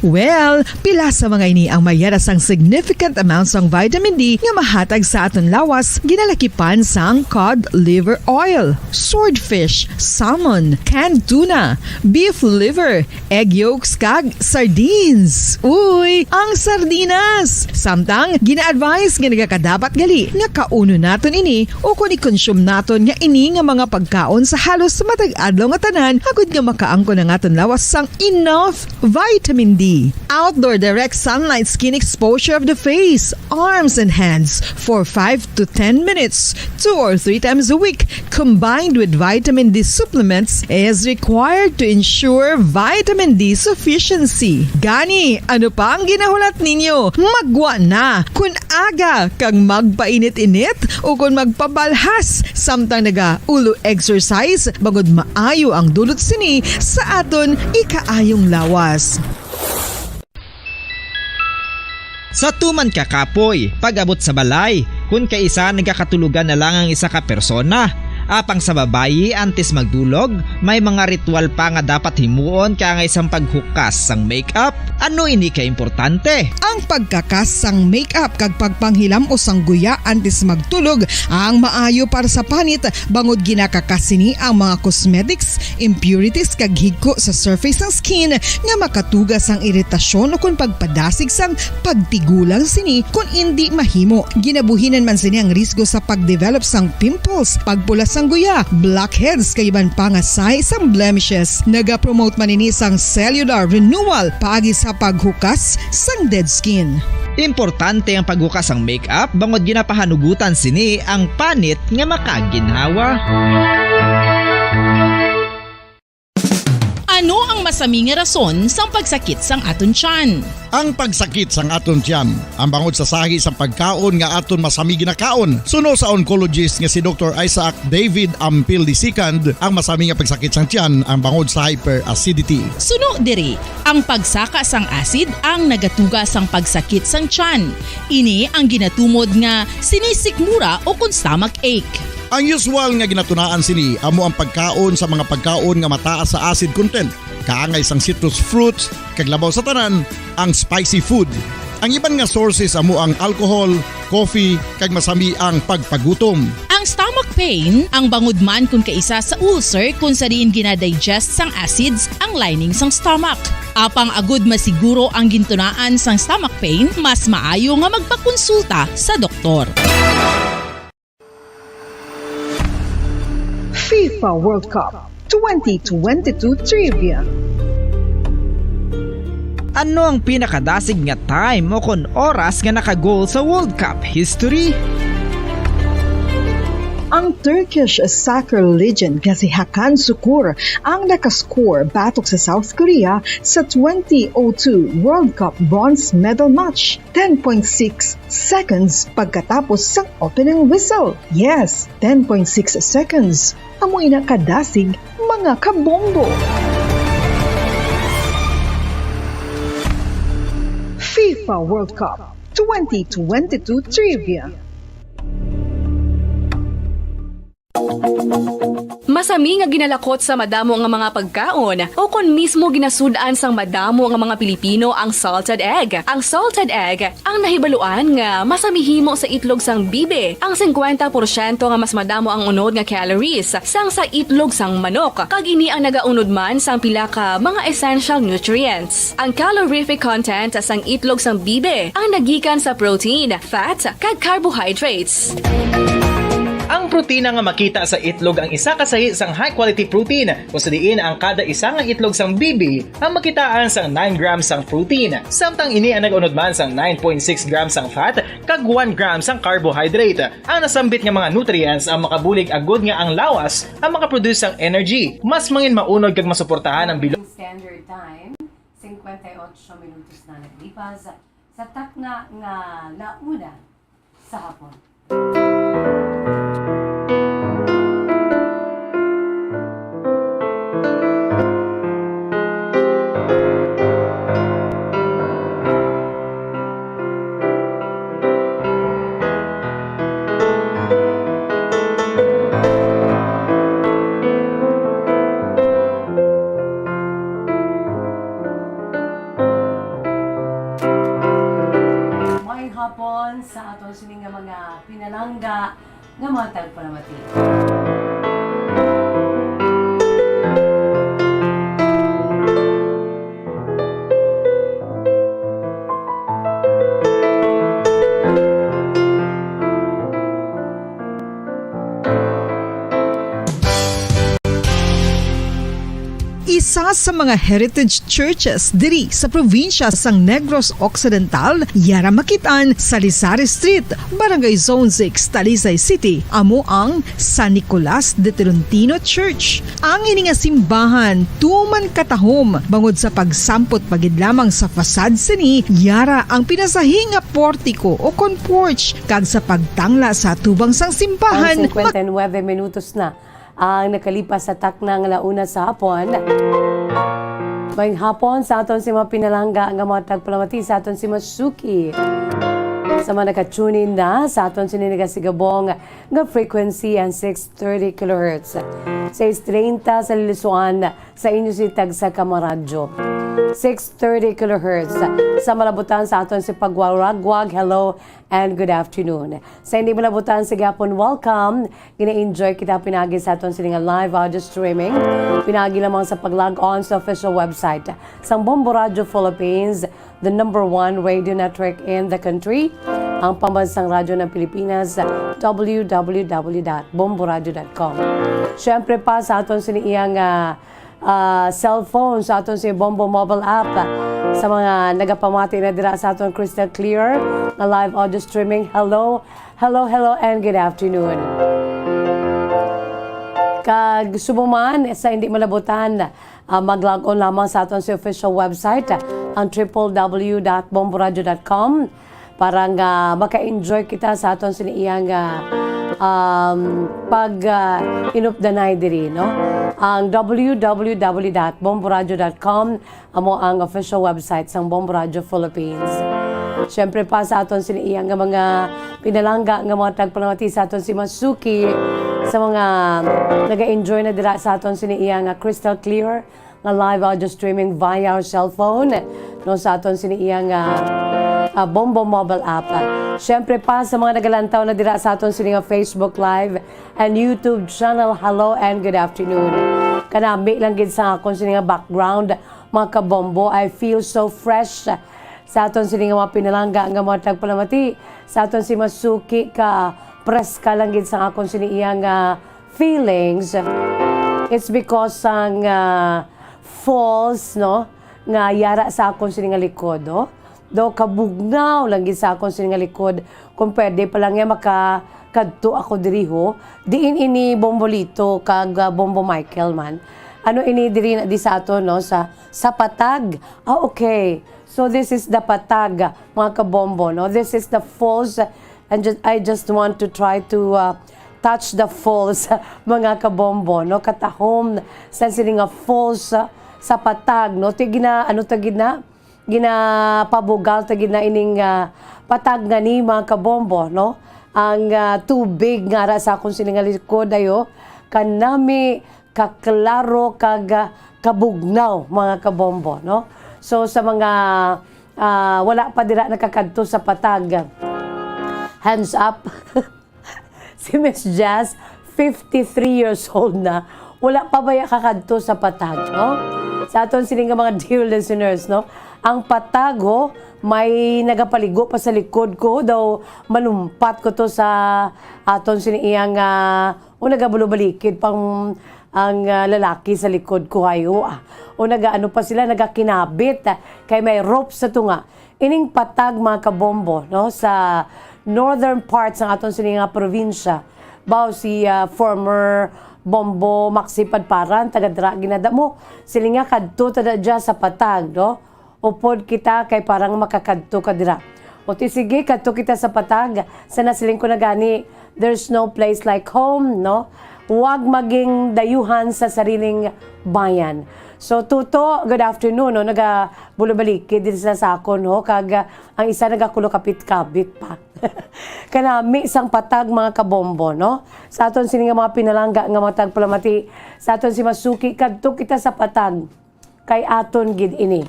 Well, pila sa mga ini ang mayara sang significant amount sang vitamin D nga mahatag sa aton lawas, ginalakipan sang cod liver oil, swordfish, salmon, canned tuna, beef liver, egg yolks, kag sardines. Uy, ang sardinas! Samtang, gina-advise nga nagakadapat gali nga kaunon naton ini ukon i-consume naton nga ini nga mga pagkaon sa halos matag adlaw nga tanan, agud nga makaangkon ang aton lawas sang enough vitamin D. Outdoor direct sunlight skin exposure of the face, arms, and hands for five to ten minutes, two or three times a week, combined with vitamin D supplements, is required to ensure vitamin D sufficiency. Gani, ano pa ang ginahulat ninyo? Maggwa na! Kon aga kag magpainit-init ukon magpabalhas samtang naga-ulo exercise, bangod maayo ang dulot sini sa aton ikaayong lawas. Sa tuman ka kapoy, pag-abot sa balay, kun kaisa nagakatulogan na lang ang isa ka persona. Apang sa babayi, antes magdulog, may mga ritual pa nga dapat himuon, kaangay sang paghukas sang makeup. Ano ini ka importante? Ang pagkakas sang makeup kag pagpanghilam-os sang guya antes magtulog ang maayo para sa panit, bangod ginakakas sini ang mga cosmetics, impurities, kag higko sa surface sang skin nga makatuga sang iritasyon ukon pagpadasig sang pagtigulang sini kon indi mahimo. Ginabuhinan man sini ang risgo sa pagdevelop sang pimples, pagpula sang guya, blackheads, kag iban pa nga sahi sang blemishes. Nagapromote man ini sang cellular renewal paagi sa paghukas sang dead skin. Importante ang paghukas sang makeup bangod ginapahanugutan sini ang panit nga makaginhawa. Ano ang masami nga rason sang pagsakit sang aton tiyan? Ang pagsakit sang aton tiyan, ang bangod sa sahi sang pagkaon nga aton masami ginakaon. Suno sa oncologist nga si Doktor Isaac David Ampil the second, ang masami nga pagsakit sang tiyan ang bangod sa hyperacidity. Suno diri, ang pagsaka sang acid ang nagatuga sang pagsakit sang tiyan. Ini ang ginatumod nga sinisikmura ukon stomach ache. Ang usual nga ginatunaan sini amo ang pagkaon sa mga pagkaon nga mataas sa acid content, kaangay sang citrus fruits, kag labaw sa tanan, ang spicy food. Ang iban nga sources amo ang alcohol, coffee, kag masami ang pagpagutom. Ang stomach pain, ang bangod man kon kaisa sa ulcer, kon sa diin ginadigest sang acids ang lining sang stomach. Apang agud masiguro ang gintunaan sang stomach pain, mas maayo nga magpakonsulta sa doktor. FIFA World Cup twenty twenty-two Trivia. Ano ang pinakadasig nga time o kon oras nga naka-goal sa World Cup history? Ang Turkish soccer legend nga si Hakan Sukur ang nakascore batok sa South Korea sa twenty oh two World Cup bronze medal match, ten point six seconds pagkatapos sang opening whistle. Yes, ten point six seconds. Amo ina kadasig, mga kabombo. FIFA World Cup twenty twenty-two Trivia. Masami nga ginalakot sa madamo nga mga pagkaon, o kon mismo ginasud-an sang madamo nga mga Pilipino ang salted egg. Ang salted egg ang nahibaluan nga masami himo sa itlog sang bibi. Ang singkwenta porsyento nga mas madamo ang unod nga calories sang sa itlog sang manok, kag ini ang nagaunod man sang pila ka mga essential nutrients. Ang calorific content sang itlog sang bibi ang nagikan sa protein, fat, kag carbohydrates. Ang protina nga makita sa itlog ang isa ka sahi sang high-quality protein, kung sa diin ang kada isa nga itlog sang bibi ang makitaan sang nine grams sang protein, samtang ini ang nag-unod man sang nine point six grams sang fat kag one gram sang carbohydrate. Ang nasambit nga mga nutrients ang makabulig agud nga ang lawas ang makaproduce sang energy. Mas mangin maunod kag masuportahan ang bilog. Standard Time, cincuenta y ocho minutos na naglipas sa takna nga launa sa hapon. May hapon sa aton sini nga mga pinalangga nga mga tagpalamati. Isa sa mga heritage churches diri sa probinsya sang Negros Occidental, yara makit-an sa Lizares Street, Barangay Zone six, Talisay City, amo ang San Nicolas de Tolentino Church. Ang ini nga simbahan tuman katahom bangod sa pagsampot pa gid lamang sa facade sini, yara ang pinasahi nga portiko o kon porch, kag sa pagtangla sa atubang sang simbahan, Ang cincuenta y nueve minutos na ang nakalipas sa takna nga launa sa hapon. May hapon sa aton si mga pinalangga nga mga tagpalamati sa aton si Masuki. Sa mga naka-tune in na sa aton sini nagasigabong nga frequency ang six thirty kilohertz. Sais treinta sa Lilisuan sa inyo si tagsa ka mga radyo. Six thirty kilohertz sa malabutan sa aton si Pagwaragwag. Hello and good afternoon. Sa hindi malabutan sa gihapon, welcome. Gina-enjoy kita pinagi sa aton sini nga live audio streaming. Pinagi lamang sa pag-log on sa official website sang Bombo Radio Philippines, the number one radio network in the country, ang pambansang radyo ng Pilipinas, w w w dot bombo radio dot com. Siyempre pa sa aton sini iyang ah, ah, cellphone sa aton si Bombo mobile app. Sa mga nagapamati na dira sa aton crystal clear nga live audio streaming, hello, hello, hello, and good afternoon. Kag subong man sa hindi malabutan, ah, mag-log on lamang sa aton si official website, ang triple w dot bomboradio dot com, para nga maka-enjoy kita sa aton sini iyang, ah, um, pag, ah, inupdanay diri, no? Ang w w w dot bomboradio dot com amo ang official website sang Bombo Radio Philippines. Siyempre pa sa aton sini iyang nga mga pinalangga nga mga tagpalamati sa aton si Masuki, sa mga naga-enjoy na dira sa aton sini iyang nga crystal clear nga live audio streaming via our cellphone, no, sa aton sini iyang ah, ah, Bombo mobile app. Siyempre pa sa mga nagalantaw na dira sa aton sini nga Facebook Live and YouTube channel, hello and good afternoon. Kanami lang gid sa akon sini nga background, mga kabombo, I feel so fresh sa aton sini nga mga pinalangga nga mga tagpalamati, sa aton si Masuki ka preska lang gid sa akon sini iyang ah, feelings. It's because sang ah, falls, no, nga yara sa akon sini nga likod, oh. Daw kabugnaw lang gid sa akon sini nga likod, kung pwede pa lang ya makakadto ako diri, ho. Diin ini Bombolito kag ah, Bombo Michael man? Ano ini diri na di sa aton, no, sa sa patag? Ah, okay. So this is the patag, mga kabombo, no? This is the falls. And just, I just want to try to uh, touch the falls, mga kabombo, no? Katahom sa sini nga falls uh, sa patag, no? Ti gina, ano ta gid na? Ginapabugal ta gid na ining ah, patag nga ni, mga kabombo, no? Ang ah, tubig nga ra sa akon sini nga likod ayo, kanami, kaklaro, kag, ah, kabugnaw, mga kabombo, no? So, sa mga, ah, wala pa dira nakakadto sa Patag, hands up. Si Miss Jazz, fifty-three years old na, wala pa baya kakadto sa Patag, no? Sa aton sini nga mga dear listeners, no? Ang Patag, ho, may nagapaligo pa sa likod ko, daw malumpat ko to sa aton sini iyang, ah, o nagabulobalikid pang ang, ah, lalaki sa likod ko, ayo, ah. O nagaano pa sila, nagakinabit, ah, kay may rope sa tunga. Ining Patag, mga kabombo, no, sa northern parts sang aton sini nga probinsya. Baw si, ah, former Bombo Maxi Padparan, taga dira ginadamo. Sila nga kadto ta dya sa Patag, no? Upod kita kay parang makakadto ka dira. O ti sige, kadto kita sa Patag. Sa nasiling ko na gani, there's no place like home, no? Huwag maging dayuhan sa sariling bayan. So, Tuto, good afternoon, no? Nagabulobalikid din sa sakon, no? Kag, ah, ang isa nagakulokapit kabit pa. Kanami sang Patag, mga kabombo, no? Sa aton sini nga mga pinalangga nga mga tagpalamati, sa aton si Masuki, kadto kita sa Patag. Kay aton gid ini.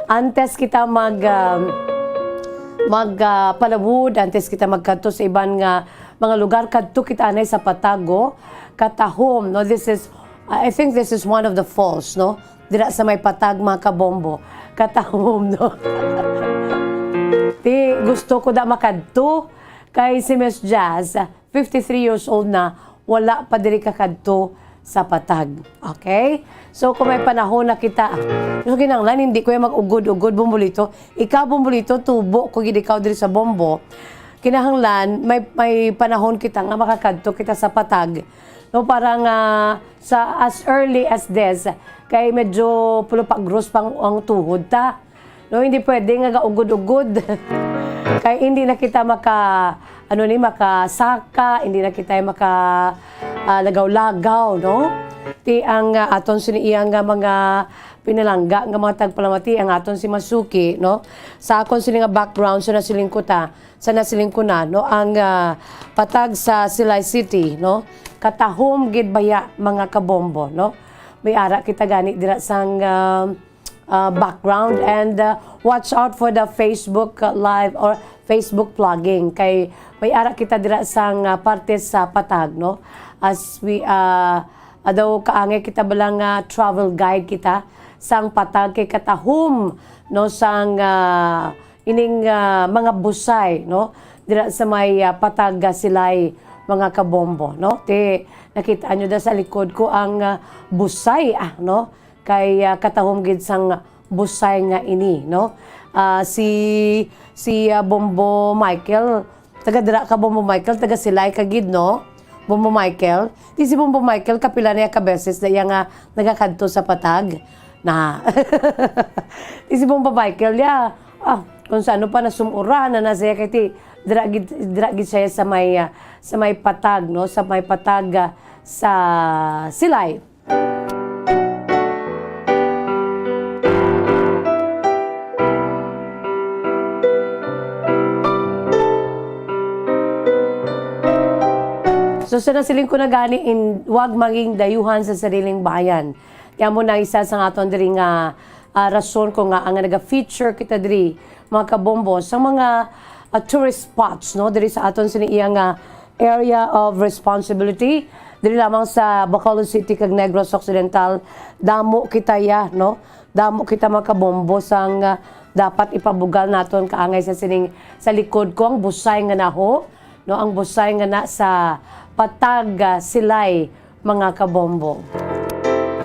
Antes kita mag, ah, mag, ah, palawod, antes kita magkadto sa iban nga mga lugar, kadto kita anay sa Patag, o Katahom, no? This is, I think this is one of the falls, no? Dira sa may Patag, mga kabombo. Katahom, no? Ti, gusto ko da makadto kay si Miss Jazz, fifty-three years old na, wala pa diri kakadto sa Patag. Okay? So, kung may panahon na kita, so, kinahanglan, hindi ko yan mag-ugod-ugod, Bombolito. Ikaw, Bombolito, tubo ko gid ikaw diri sa Bombo. Kinahanglan, may, may panahon kita nga makakadto kita sa Patag. No, parang, ah, sa as early as this, kay medyo pulupagros pang ang tuhod ta. No, hindi pwede nga gaugod-ugod. Kay hindi na kita maka, ano ni, makasaka, hindi na kita maka, ah, lagaw-lagaw, no? Ti ang, ah, aton sini iya nga mga pinalangga nga mga tagpalamati, ang aton si Masuki, no? Sa akon sini nga background, sa nasiling ko ta, sa nasiling ko na, no? Ang, ah, Patag sa Silay City, no? Katahom gid baya, mga kabombo, no? May ara kita gani dira sang, ah, ah, background. And, ah, watch out for the Facebook, ah, Live or Facebook vlogging. Kay may ara kita dira sang, ah, parte sa Patag, no? As we, ah, adaw kaangay kita bala nga travel guide kita sang Patag kay katahom, no, sang, ah, ining, ah, mga busay, no? Dira sa may, ah, Patag, ah, Silay, mga kabombo, no? Ti, nakita nyo da sa likod ko ang, ah, busay, ah, no? Kay, ah, katahom gid sang busay nga ini, no? Ah, si, si, ah, Bombo Michael, taga dira ka, Bombo Michael, taga Silay ka gid, no? Bombo Michael, di si Bombo Michael, kapila na ka beses na iya nga nagakadto sa Patag? Na. Di si Bombo Michael, ya, ah, kung sa ano pa, nasumuran na na siya, kay ti, dira gid, dira gid siya sa may, ah, sa may Patag, no? Sa may Patag, ah, sa Silay. So, sa nasiling ko na gani, in, wag maging dayuhan sa sariling bayan. Kaya mo na isa sa aton diri nga, ah, rason ko nga ang naga-feature kita diri, mga kabombo, sa mga, ah, tourist spots, no, diri sa aton sini iya nga area of responsibility. Diri lamang sa Bacolod City kag Negros Occidental, damo kita ya, no? Damo kita, mga kabombo, sang, ah, dapat ipabugal naton kaangay sa sining sa likod ko ang busay nga naho, no? Ang busay nga na sa Patag, ah, Silay, mga kabombo.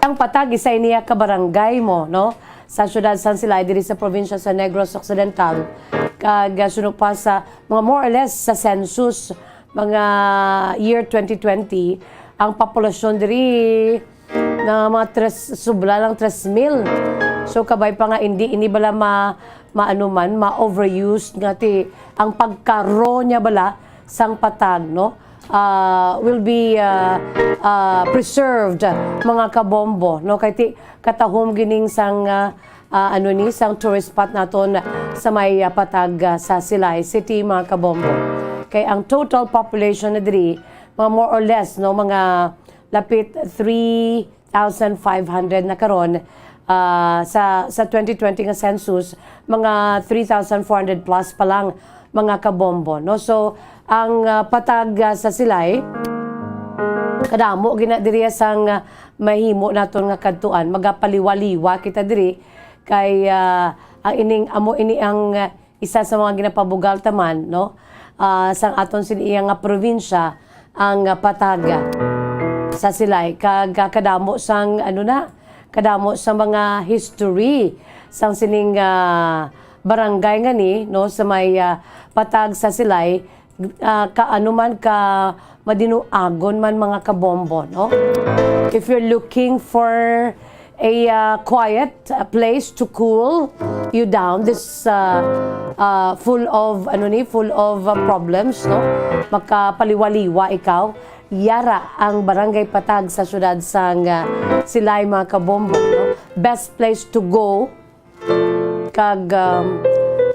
Ang Patag, isa ini ka barangay mo, no? Sa siyudad San Silay, diri sa probinsya sa Negros Occidental, kag, ah, suno pa sa mga more or less sa census, mga year twenty twenty, ang populasyon diri na mga tres, subla lang tres mil. So, kabay pa nga, hindi, hindi bala ma, maano man, ma-overused nga ti, ang pagkaro niya bala, sang Patag, no? Ah, will be, ah, ah, preserved, mga kabombo, no? Kay ti, katahom gining sang, ah, ah, ano ni, sang tourist spot naton sa may, ah, Patag, ah, sa Silay City, mga kabombo. Kay ang total population na diri, mga more or less, no, mga lapit three thousand five hundred na karon. Ah, sa, sa twenty twenty nga census, mga three thousand four hundred plus pa lang, mga kabombo, no? So, ang, ah, patag, ah, sa Silay, kadamo gina diri sang, ah, mahimo naton nga kadtuan. Magapaliwaliwa kita diri kay, ah, ang ining, amo ini ang, ah, isa sa mga ginapabugal ta man, no? Ah, sang aton sini iya nga probinsya, ang, ah, patag sa Silay, kag, ah, kadamo sang, ano na, kadamo sa mga history sang sining, ah, barangay nga ni, no, sa may, ah, patag sa Silay, ah, ka, ano man, ka madinuagon man, mga kabombo, no? If you're looking for a, uh, quiet, uh, place to cool you down. This, uh, uh, full of, ano ni, full of, uh, problems, no? Makapaliwaliwa ikaw. Yara ang Barangay Patag sa siyudad sang, uh, Silay, mga kabombo, no? Best place to go. Kag, um,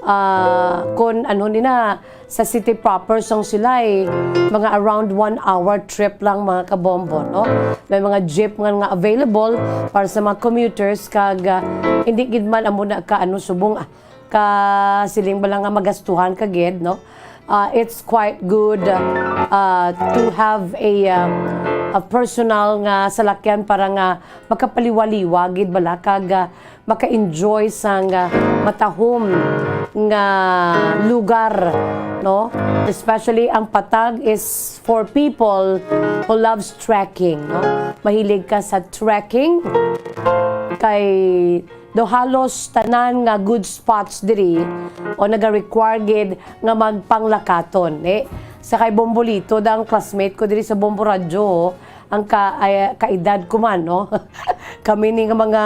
uh, kon ano ni na, sa city proper sang Silay, mga around one hour trip lang, mga kabombo, no? May mga jeep nga, nga available para sa mga commuters, kag, ah, hindi gid man amo na ka, ano, subong, ah, ka siling bala nga magastuhan ka gid, no? Ah, it's quite good, ah, to have a, ah, a personal nga salakyan para nga makapaliwaliwa gid bala, kag, ah, maka-enjoy sang, ah, matahom nga lugar, no? Especially ang Patag is for people who loves trekking, no? Mahilig ka sa trekking, kay do halos tanan nga good spots diri o naga-require gid nga magpanglakaton, eh. Sa kay Bombolito, da ang classmate ko diri sa Bombo Radyo, ang ka-, ay, kaedad ko man, no? Kami ni nga mga,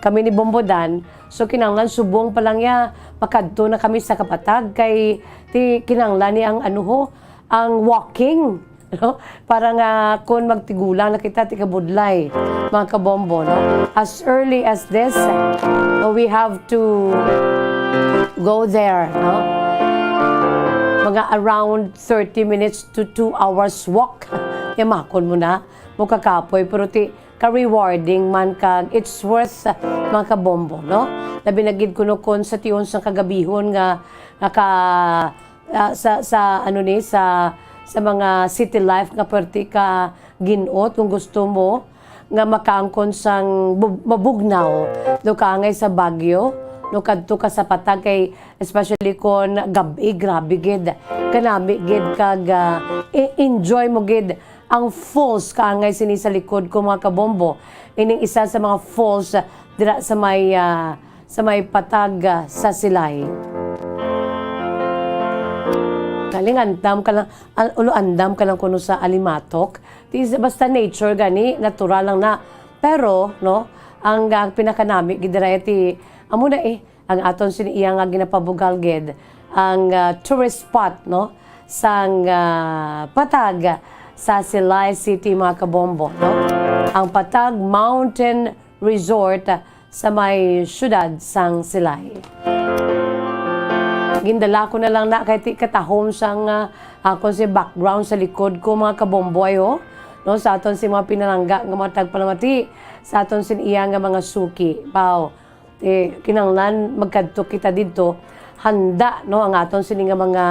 kami ni Bombodan, so kinahanglan subong pa lang ya, makadto na kami sa Kapatag, kay ti kinahanglan ni ang ano ho, ang walking, no? Para nga kun magtigulang na kita, ti kabudlay, mga kabombo, no? As early as this, uh, we have to go there, no? Mga around thirty minutes to two hours walk. Yamakon mo na, mo kakapoy, pero ti ka-rewarding man, kag it's worth, uh, mga kabombo, no? Labi na gid kuno kon sa tion sang kagabihon nga, nga ka, ah, sa, sa, ano ni, sa, sa mga city life nga perti ka gin-ot, kung gusto mo nga makaangkon sang bu-, mabugnaw do kaangay sa Baguio, no, kadto ka sa Patag, kay especially kon gab-i, grabe gid, kanami gid, kag, ah, i-, enjoy mo gid ang falls kaangay sini sa likod ko, mga kabombo. Ining isa sa mga falls, ah, dira sa may, ah, sa may Patag, ah, sa Silay. Kaling andam ka lang, al-, ulo andam ka lang kuno sa alimatok. Ti, basta nature gani, natural lang na. Pero, no, ang, ang pinakanami gid dira ti, amo na eh, ang aton sini iya nga ginapabugal gid ang, ah, tourist spot, no, sang, ah, Patag sa Silay City, mga kabombo, no? Ang Patag Mountain Resort sa may siyudad sang Silay. Gindala ko na lang na kay ti katahom sang, ah, akon si background sa likod ko, mga kabombo, ay, oh. No, sa aton si mga pinalangga nga mga tagpalamati, sa aton sin iya nga mga suki. Wow. Eh, kinahanglan magkadto kita didto, handa, no, ang aton sini nga mga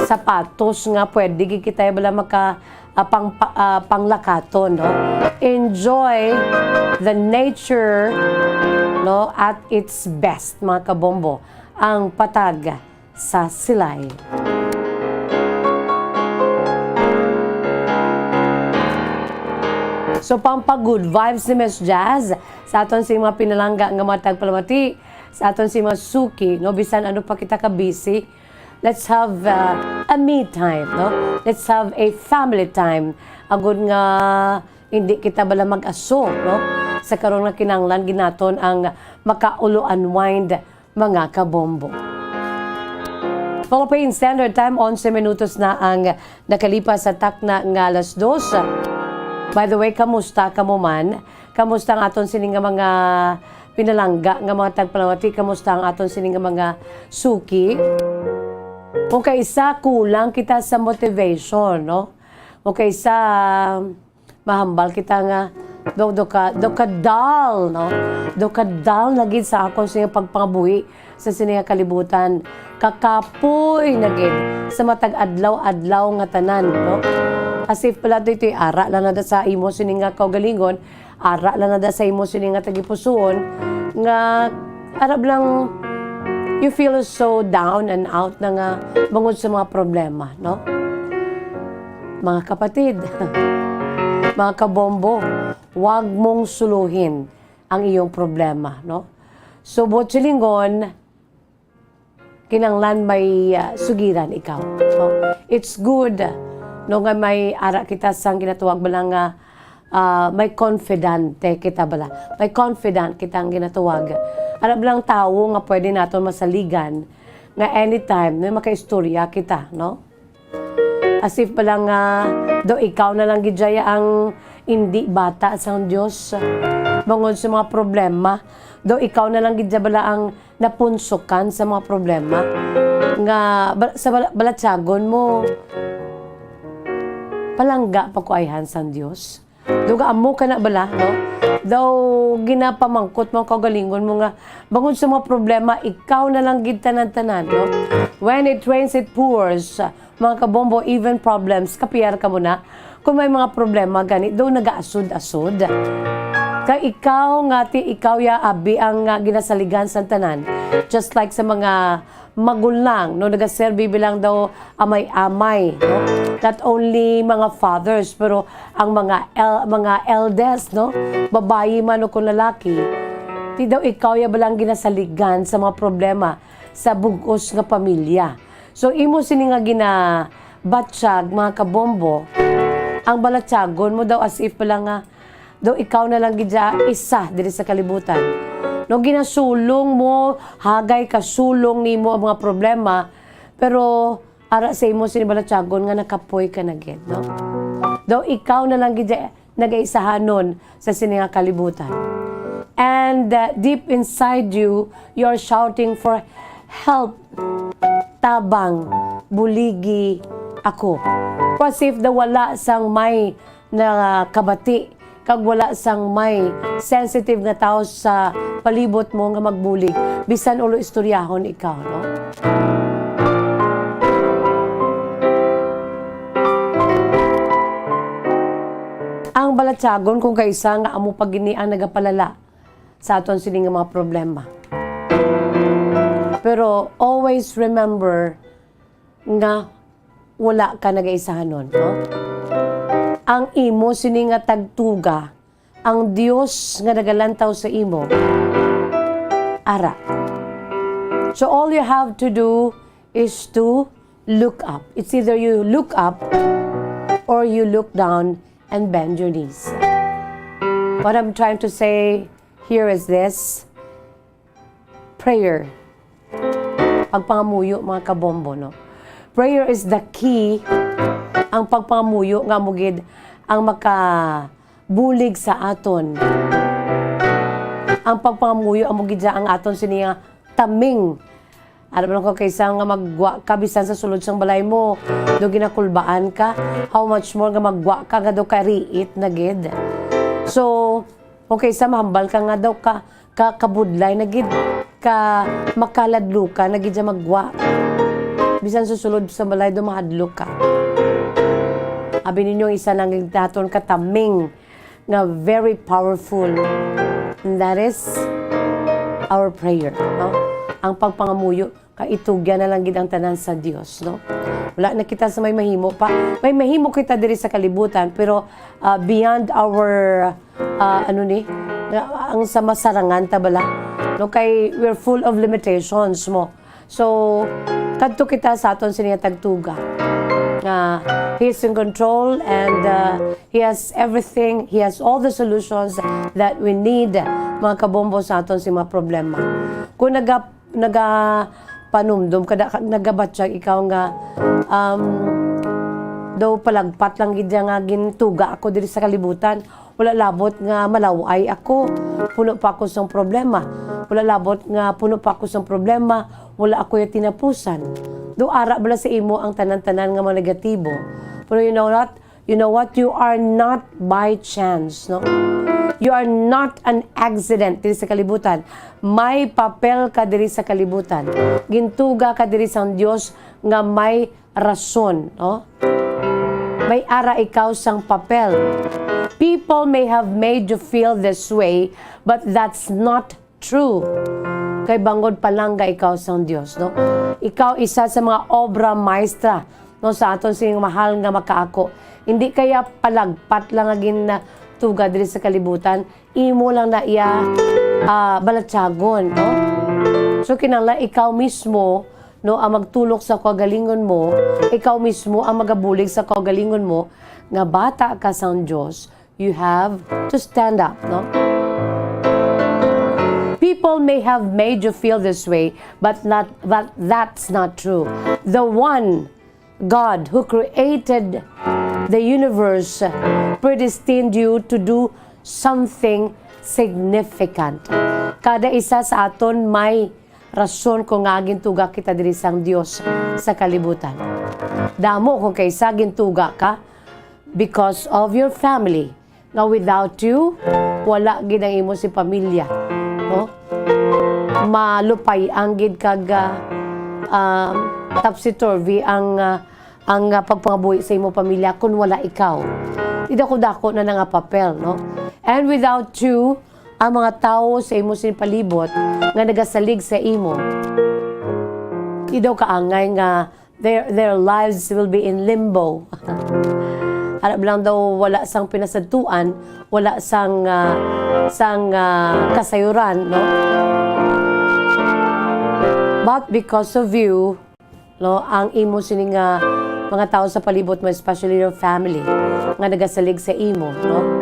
sapatos nga pwede gid kita bala maka, ah, pang, pa-, ah, panglakaton, no? Enjoy the nature, no, at its best, mga kabombo, ang Patag sa Silay. So, pampa-good vibes ni Miss Jazz, sa aton sing mga pinalangga nga mga tagpalamati, sa aton sing mga suki, no, bisan ano pa kita ka busy, let's have, uh, a me time, no? Let's have a family time. Agud nga hindi kita bala mag-aso, no? Sa karon nga kinahanglan gid naton ang makaulo unwind, mga kabombo. Philippine Standard Time, onse minutos na ang nakalipas sa takna nga alas dos. By the way, kamusta kamo man? Kamusta ang aton sini nga mga pinalangga nga mga tagpalamati? Kamusta ang aton sini nga mga suki? Kung kaisa, kulang kita sa motivation, no? Okay, sa mahambal kita nga do, do ka, do ka dull, no? Do ka dull na gid sa akon sa iyang pagpangabuhi sa sini nga kalibutan. Kakapoy na gid sa matag adlaw-adlaw nga tanan, no? As if pala, dito'y ara lang na da sa imo sini nga kaugalingon, ara lang na da sa imo sini nga tagipusoon, nga arab lang, you feel so down and out na nga bangod sa mga problema, no? Mga kapatid, mga kabombo, wag mong suluhin ang iyong problema, no? So, buot silingon, kinanglan may, ah, sugiran ikaw, no? It's good, no, nga may ara kita sang ginatawag bala nga, ah, may confidante kita bala. May confidant kita ang ginatawag. Arab lang tawo nga pwede naton masaligan nga anytime, no, makaistorya kita, no? As if pala nga, do ikaw na lang gid jaya ang indi bata sang Dios. Bangod sa mga problema, do ikaw na lang gid jaya bala ang napunsukan sa mga problema nga ba-, sa bala-, balatyagon mo, palangga pa ko ayhan sang Dios. Duga amo ka na bala, no? Daw ginapamangkot mo ang kaugalingon mo nga, bangod sa mga problema, ikaw na lang gid tanan-tanan, no? When it rains, it pours. Mga kabombo, even problems, kapiar ka mo na. Kung may mga problema, gani, daw nagaasod-asod. Kay ikaw nga, ti, ikaw ya, abi ang, ah, ginasaligan sa tanan. Just like sa mga magulang, no, nagaserbi bilang daw amay-amay, no? Not only mga fathers, pero ang mga el-, mga eldest, no, babayi man o kung lalaki, ti daw ikaw ya balang ginasaligan sa mga problema sa bug-os nga pamilya. So, imo sini nga ginabatyag, mga kabombo, ang balatyagon mo daw as if pala nga daw ikaw na lang gid ya isa diri sa kalibutan. No, ginasulong mo, hagay kasulong nimo ang mga problema, pero ara sa imo sini balatyagon nga nakapoy ka na gid, no? Daw ikaw na lang gid ya nagaisahanon sa sini nga kalibutan. And, uh, deep inside you, you're shouting for help. Tabang, buligi ako. As if daw wala sang may nakabati, kag wala sang may sensitive nga tawo sa palibot mo nga magbulig, bisan ulo istoryahon ikaw, no? Ang balatyagon kung kaisa nga amo pa gini ang nagapalala sa aton sini nga mga problema. Pero always remember nga wala ka nagaisahanon, no? Ang imo sini nga tagtuga, ang Dios nga nagalantaw sa imo, ara. So all you have to do is to look up. It's either you look up or you look down and bend your knees. What I'm trying to say here is this. Prayer. Pagpangamuyo, mga kabombo, no? Prayer is the key. Ang pagpangamuyo nga amo gid ang makabulig sa aton. Ang pagpangamuyo amo gid ang aton sini nga taming. Ano man ko kaysa nga maggwa ka bisan sa sulod sang balay mo, do ginakulbaan ka, how much more nga maggwa ka nga do kariit na gid. So, okay, sa mahambal ka nga daw ka, ka kabudlay na gid, ka makaladluka na gid siya maggwa. Bisan sa sulod sa balay do mahadlok ka. Abi ninyo, isa lang gid naton kataming nga very powerful, and that is our prayer, no? Ang pagpangamuyo, kay itugyan na lang gid ang tanan sa Dios, no? Wala na kita sa may mahimo pa. May mahimo kita diri sa kalibutan, pero, ah, beyond our, ah, ano ni, nga, ang sa masarangan ta bala, no? Kay we're full of limitations mo. So, kadto kita sa aton sini nga tagtuga, nga He is in control and, uh, He has everything. He has all the solutions that we need, mga kabombo, sa aton sini mga problema. Kung naga-, nagapanumdom ka, da-, nagabatyag ikaw nga, um, daw palagpat lang gid nga gintuga ako diri sa kalibutan. Wala labot nga malaw-ay ako, puno pa ako sang problema. Wala labot nga puno pa ako sang problema, wala ako ya tinapusan. Do ara bala sa imo ang tanan-tanan nga mga negatibo. Pero you know what? You know what? You are not by chance, no? You are not an accident diri sa kalibutan. May papel ka diri sa kalibutan. Gintuga ka diri sang Dios nga may rason, no? May ara ikaw sang papel. People may have made you feel this way, but that's not true. Kay bangod palangga ikaw sang Dios, no? Ikaw isa sa mga obra maestra, no, sa aton sing mahal nga makaako. Hindi kaya palagpat lang nga gintuga diri sa kalibutan, imo lang na iya, ah, balatyagon, no? So, kinahanglan ikaw mismo, no, ang magtulok sa kaugalingon mo, ikaw mismo ang magabulig sa kaugalingon mo, nga bata ka sang Dios, you have to stand up, no? People may have made you feel this way, but not, but that's not true. The one God who created the universe predestined you to do something significant. Kada isa sa aton may rason kung nga gintuga kita diri sang Dios sa kalibutan. Damo kung kaisa gintuga ka because of your family, nga without you, wala gid ang imo si pamilya, no? Malupay ang gid kag, ah, um, topsy-turvy ang, ah, ang, ah, pagpangabuhi sa imo pamilya kun wala ikaw. Di dako-dako na na nga papel, no? And without you, ang mga tawo sa imo sing palibot nga nagasalig sa imo, di daw kaangay nga their, their lives will be in limbo. Harap lang daw wala sang pinasadtuan, wala sang, ah, sang, ah, kasayuran, no? But because of you, no, ang imo sini nga mga tawo sa palibot mo, especially your family, nga nagasalig sa imo, no?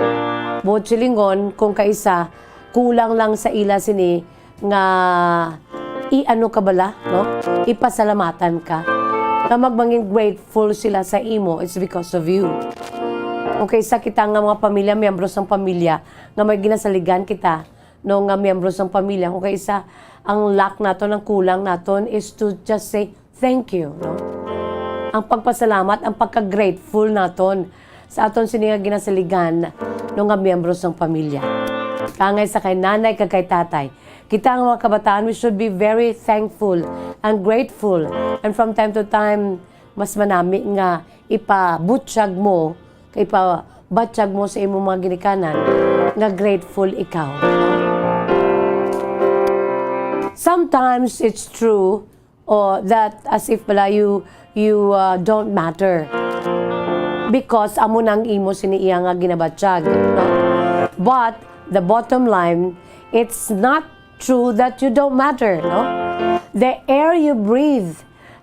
Buot silingon, kung kaisa, kulang lang sa ila sini nga i-ano ka bala, no? Ipasalamatan ka. Nga magmangin grateful sila sa imo, it's because of you. Kung kaisa kita nga mga pamilya, miyembro sang pamilya, nga may ginasaligan kita, no, nga miyembro sang pamilya, kung kaisa ang lack naton, ang kulang naton is to just say, "Thank you," no? Ang pagpasalamat, ang pagka-grateful naton sa aton sini nga ginasaligan, no, nga miyembro sang pamilya. Kaangay sa kay nanay kag kay tatay, kita nga mga kabataan, we should be very thankful and grateful. And from time to time, mas manami nga ipabutyag mo, kay ipabatyag mo sa imong mga ginikanan nga grateful ikaw. Sometimes it's true, oh, that as if bala you, you, uh, don't matter. Because amo nang imo sini iya nga ginabatyag, no? But the bottom line, it's not true that you don't matter, no? The air you breathe,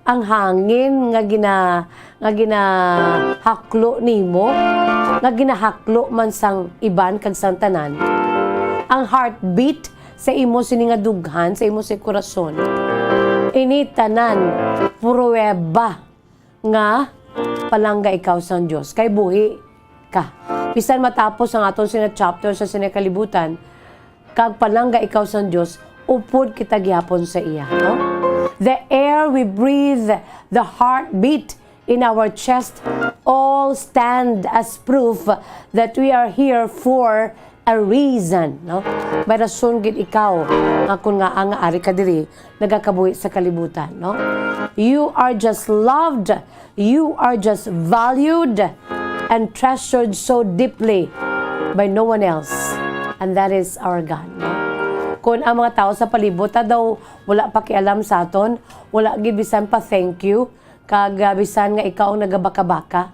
ang hangin nga gina-, nga ginahaklo nimo, nga ginahaklo man sang iban kag sang tanan, ang heartbeat sa imo sini nga dughan, sa imo sa korason. Ini tanan pruweba nga palangga ikaw sang Dios, kay buhi ka. Bisan matapos ang aton sini nga chapter sa sini nga kalibutan, kag palangga ikaw sang Dios, upod kita gihapon sa iya, no? The air we breathe, the heartbeat in our chest, all stand as proof that we are here for a reason, no? May rason gid ikaw nga kun ngaa nga ari ka diri, nagakabuhi sa kalibutan, no? You are just loved, you are just valued and treasured so deeply by no one else, and that is our God, no? Kung ang mga tao sa palibot ta daw wala pakialam sa aton, wala gid bisan pa thank you, kag, ah, bisan nga ikaw ang nagabaka-baka,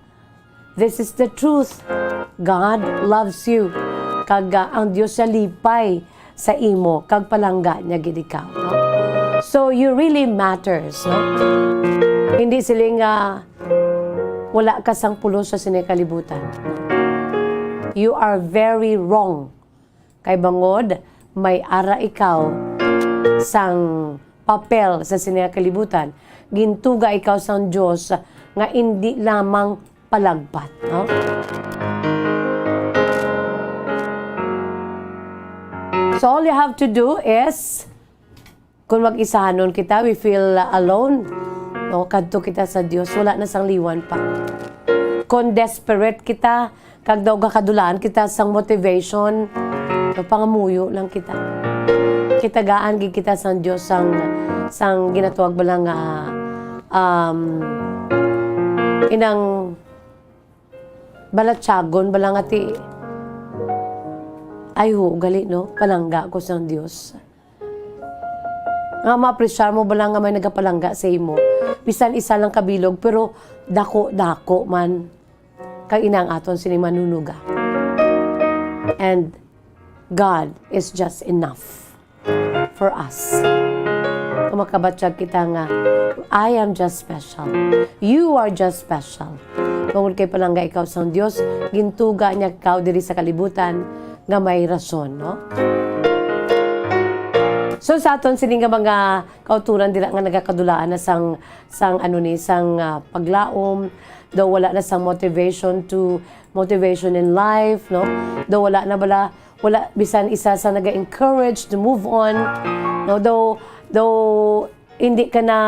this is the truth. God loves you. Kag, ah, ang Dios siya lipay sa imo, kag palangga niya gid ikaw, no? So, you really matters, no? Hindi siling nga wala ka sang pulos sa sini kalibutan. You are very wrong. Kay bangod may ara ikaw sang papel sa sini nga kalibutan, gintuga ikaw sang Dios nga indi lamang palagpat, no? So all you have to do is, kung mag-isahanon kita, we feel alone, no? Kadto kita sa Dios, wala na sang liwan pa. kon desperate kita, kag daw gakadulaan kita sang motivation, so, pangamuyo lang kita. Kitagaan gid kita sang Dios sang, sang ginatawag bala nga, um, inang balatyagon bala nga ti, ay, ho, gali, no? Palangga ko sang Dios. Nga maapresyar mo bala nga may nagapalangga sa imo? Bisan isa lang ka bilog, pero dako-dako man. Kag ina ang aton sini manunuga. And God is just enough for us. Kung makabatyag kita nga, "I am just special. You are just special." Tungod kay palangga ikaw sang Dios, gintuga niya ikaw diri sa kalibutan nga may rason, no? So, sa aton sini nga mga kauturan dira nga nagakadulaan na sang, sang ano ni, sang, ah, paglaom, daw wala na sang motivation to, motivation in life, no? Daw wala na bala, wala bisan isa sa naga-encourage to move on, no? Daw, daw hindi ka na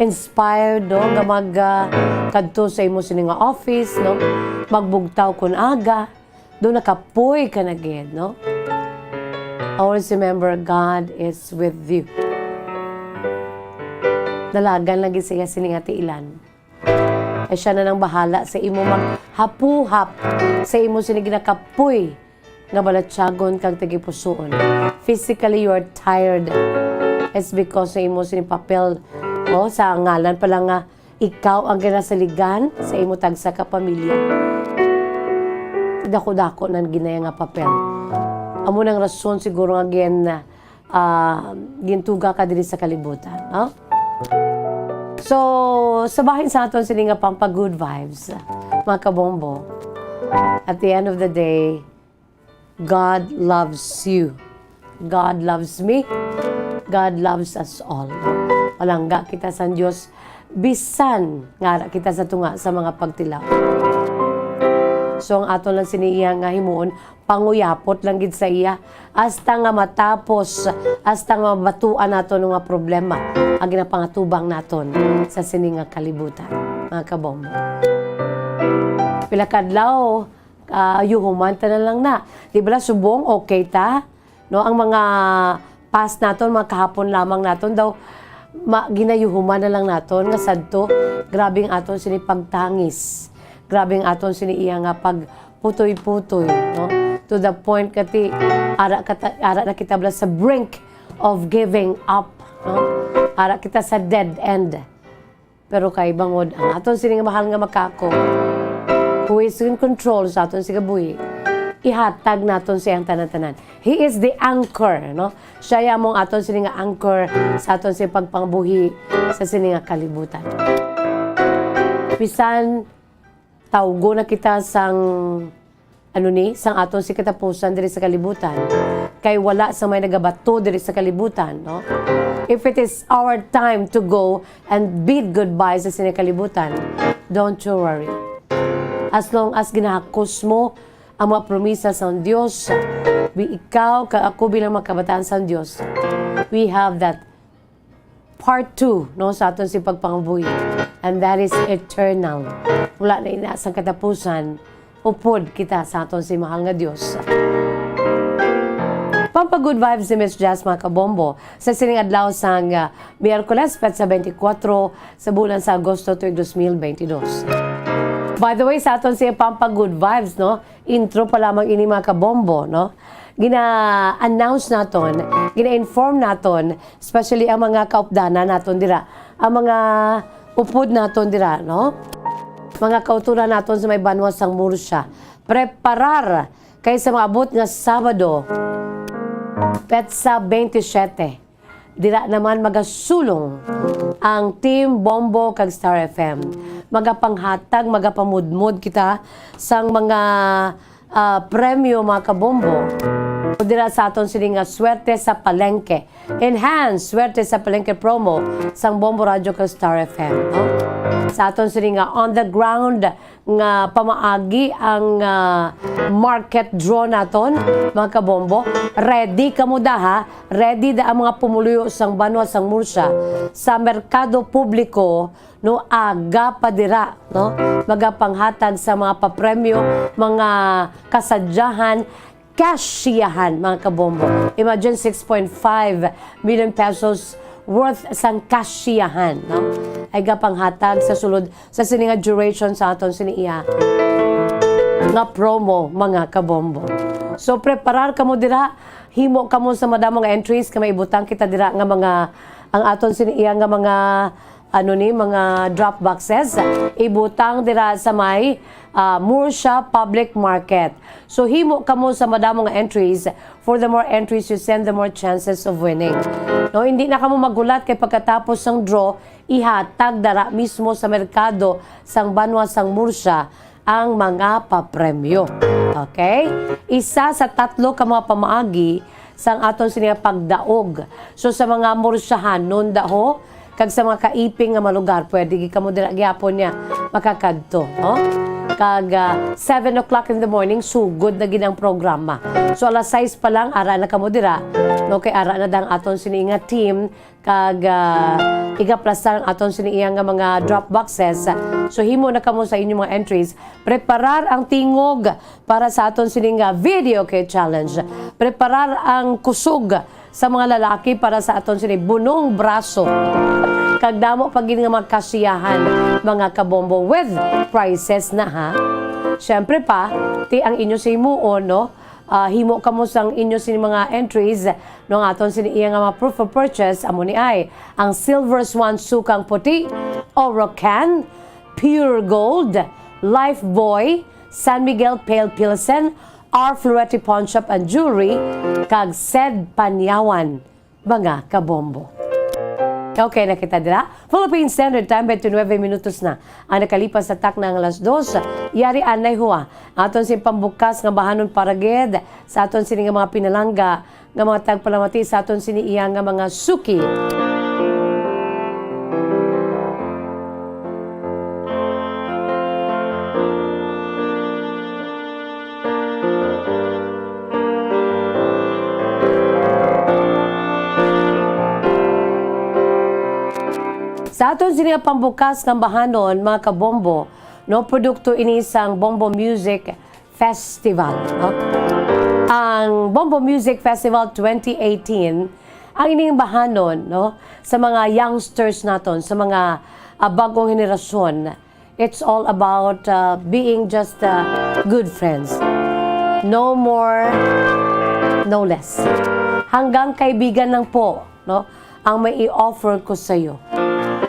inspired, no? Nga mag, ah, kadto sa imo sini nga office, no? Magbugtaw kun aga, daw nakapoy ka na gid, no? Always remember, God is with you. Dalagan lagi siya sini nga tiilan. Ay siya na nang bahala sa imo maghapuhap, sa imo sini ginakapoy nga balatyagon kag tagipusoon. Physically, you are tired. It's because sa imo sini papel, o sa ngalan pa lang nga ikaw ang ginasaligan sa imo tagsa ka pamilya. Dako-dako na ginaya nga papel. Amo nang rason siguro nga gin, ah, gintuga ka diri sa kalibutan, no? So, sa bahin sa aton sini nga pampa good vibes, mga kabombo, at the end of the day, God loves you. God loves me. God loves us all. Palangga kita sa Dios, bisan nga ara kita sa tunga sa mga pagtilaw. So, ang aton lang sini iya nga himuon, panguyapot lang gid sa iya, hasta nga matapos, hasta nga mabatuan naton nga problema ang ginapangatubang naton sa sini nga kalibutan, mga kabombo. Pila ka adlaw, ah, yuhuman ta na lang na. Di bala subong okay ta? No, ang mga past naton, mga kahapon lamang naton daw, ma-, ginayuhuman na lang naton nga sadto. Grabe ang aton sini pagtangis. Grabe ang aton sini iya nga pagputoy-putoy, no? To the point kati ara kata-, ara na kita bala sa brink of giving up, no? Ara kita sa dead end. Pero kay bangod ang aton sini nga mahal nga makako, who is in control sa aton sini nga buhi, ihatag naton sa iyang tanan-tanan. He is the anchor, no? Siya ya among aton sini nga anchor sa aton sini pagpangabuhi sa sini nga kalibutan. Bisan tawgo na kita sang, ano ni, sang aton sini katapusan diri sa kalibutan. Kay wala sa may nagabato diri sa kalibutan, no? If it is our time to go and bid goodbye sa sini kalibutan, don't you worry. As long as ginahakos mo ang mga promisa sang Dios, bi-, ikaw kag ako bilang mga kabataan sang Dios, we have that part two, no, sa aton sini pagpangabuhi. And that is eternal. Wala na ina sang katapusan, upod kita sa aton sini mahal nga Dios. Pampa good vibes ni Miss Jazz, mga kabombo, sa sining adlaw sang, ah, Miyerkules, petsa twenty-four sa bulan sa Agosto tuig dos mil twenty-two. By the way, sa aton sini pampa good vibes, no, intro pa lamang ini, mga kabombo, no? Gina-announce naton, gina-inform naton, especially ang mga kaupdanan naton dira, ang mga upod naton dira, no? Mga kauturan naton sa may banwa sang Murcia. Preparar kay sa maabot nga Sabado, petsa twenty-seven, dira naman magasulong ang Team Bombo kag Star F M. Magapanghatag, magapamudmod kita sang mga, ah, premyo, mga kabombo. Dira sa aton sini nga Swerte sa Palengke. Enhance Swerte sa Palengke promo sang Bombo Radyo kag Star F M, no? Sa aton sini nga on the ground nga pamaagi ang, ah, market draw naton, mga kabombo. Ready kamo da, ha? Ready da ang mga pumuluyo sang banwa sang Murcia sa merkado publiko, no, aga pa dira, no? Magapanghatag sa mga papremyo, mga kasadyahan, kasyahan, mga kabombo. Imagine, six point five million pesos worth sang kasyahan, no? Ay gapanghatag sa sulod sa sini nga duration sa aton sini iya nga promo, mga kabombo. So, preparar kamo dira, himo kamo sa madamo nga entries kay may ibutang kita dira nga mga, ang aton sini iya nga mga, ano ni, mga drop boxes, ibutang dira sa may, ah, Murcia Public Market. So, himo kamo sa madamo nga entries. For the more entries you send, the more chances of winning. No, hindi na kamo maghulat kay pagkatapos sang draw, ihatag dara mismo sa merkado sang banwa sang Murcia ang mga papremyo. Okay? Isa sa tatlo ka mga pamaagi sang aton sini nga pagdaog. So, sa mga Murciahanon daho, kag sa mga kaiping nga mga lugar, pwede gid kamo dira gyapon niya makakadto, no? Kag, ah, seven o'clock in the morning, sugod na gid ang programa. So, alas sais pa lang, ara na kamo dira, no? Kay ara na dang aton sini nga team, kag, ah, igaplastar ang aton sini iya nga mga drop boxes. So, himo na kamo sa inyong mga entries. Preparar ang tingog para sa aton sini nga video key challenge. Preparar ang kusog sa mga lalaki para sa aton sini bunong braso. Kag damo pa gid nga mga kasiyahan, mga kabombo, with prizes na, ha. Siyempre pa, ti ang inyo sa himuon, no? Ah, himo kamo sang inyo sini mga entries, no, ang aton sini iya nga mga proof of purchase, amo ni ay ang Silver Swan Sukang Puti, Orocan, Pure Gold, Lifebuoy, San Miguel Pale Pilsen, R Florete Pawn Shop and Jewelry, kag Sed Panyawan, mga kabombo. Okay na kita dira. Philippine Standard Time, twenty-nine minutos na ang nakalipas sa takna nga alas dos. Yari anay huwa aton sing pambukas nga bahanon para gid sa aton sini nga mga pinalangga nga mga tagpalamati sa aton sini iya nga mga suki. Sa aton sini nga pambukas nga bahanon, mga kabombo, no, produkto ini sang Bombo Music Festival, no? Ang Bombo Music Festival twenty eighteen, ang ining bahanon, no, sa mga youngsters naton, sa mga, ah, bagong henerasyon, it's all about, ah, being just, ah, good friends. No more, no less. Hanggang kaibigan lang po, no, ang may i-offer ko sa iyo.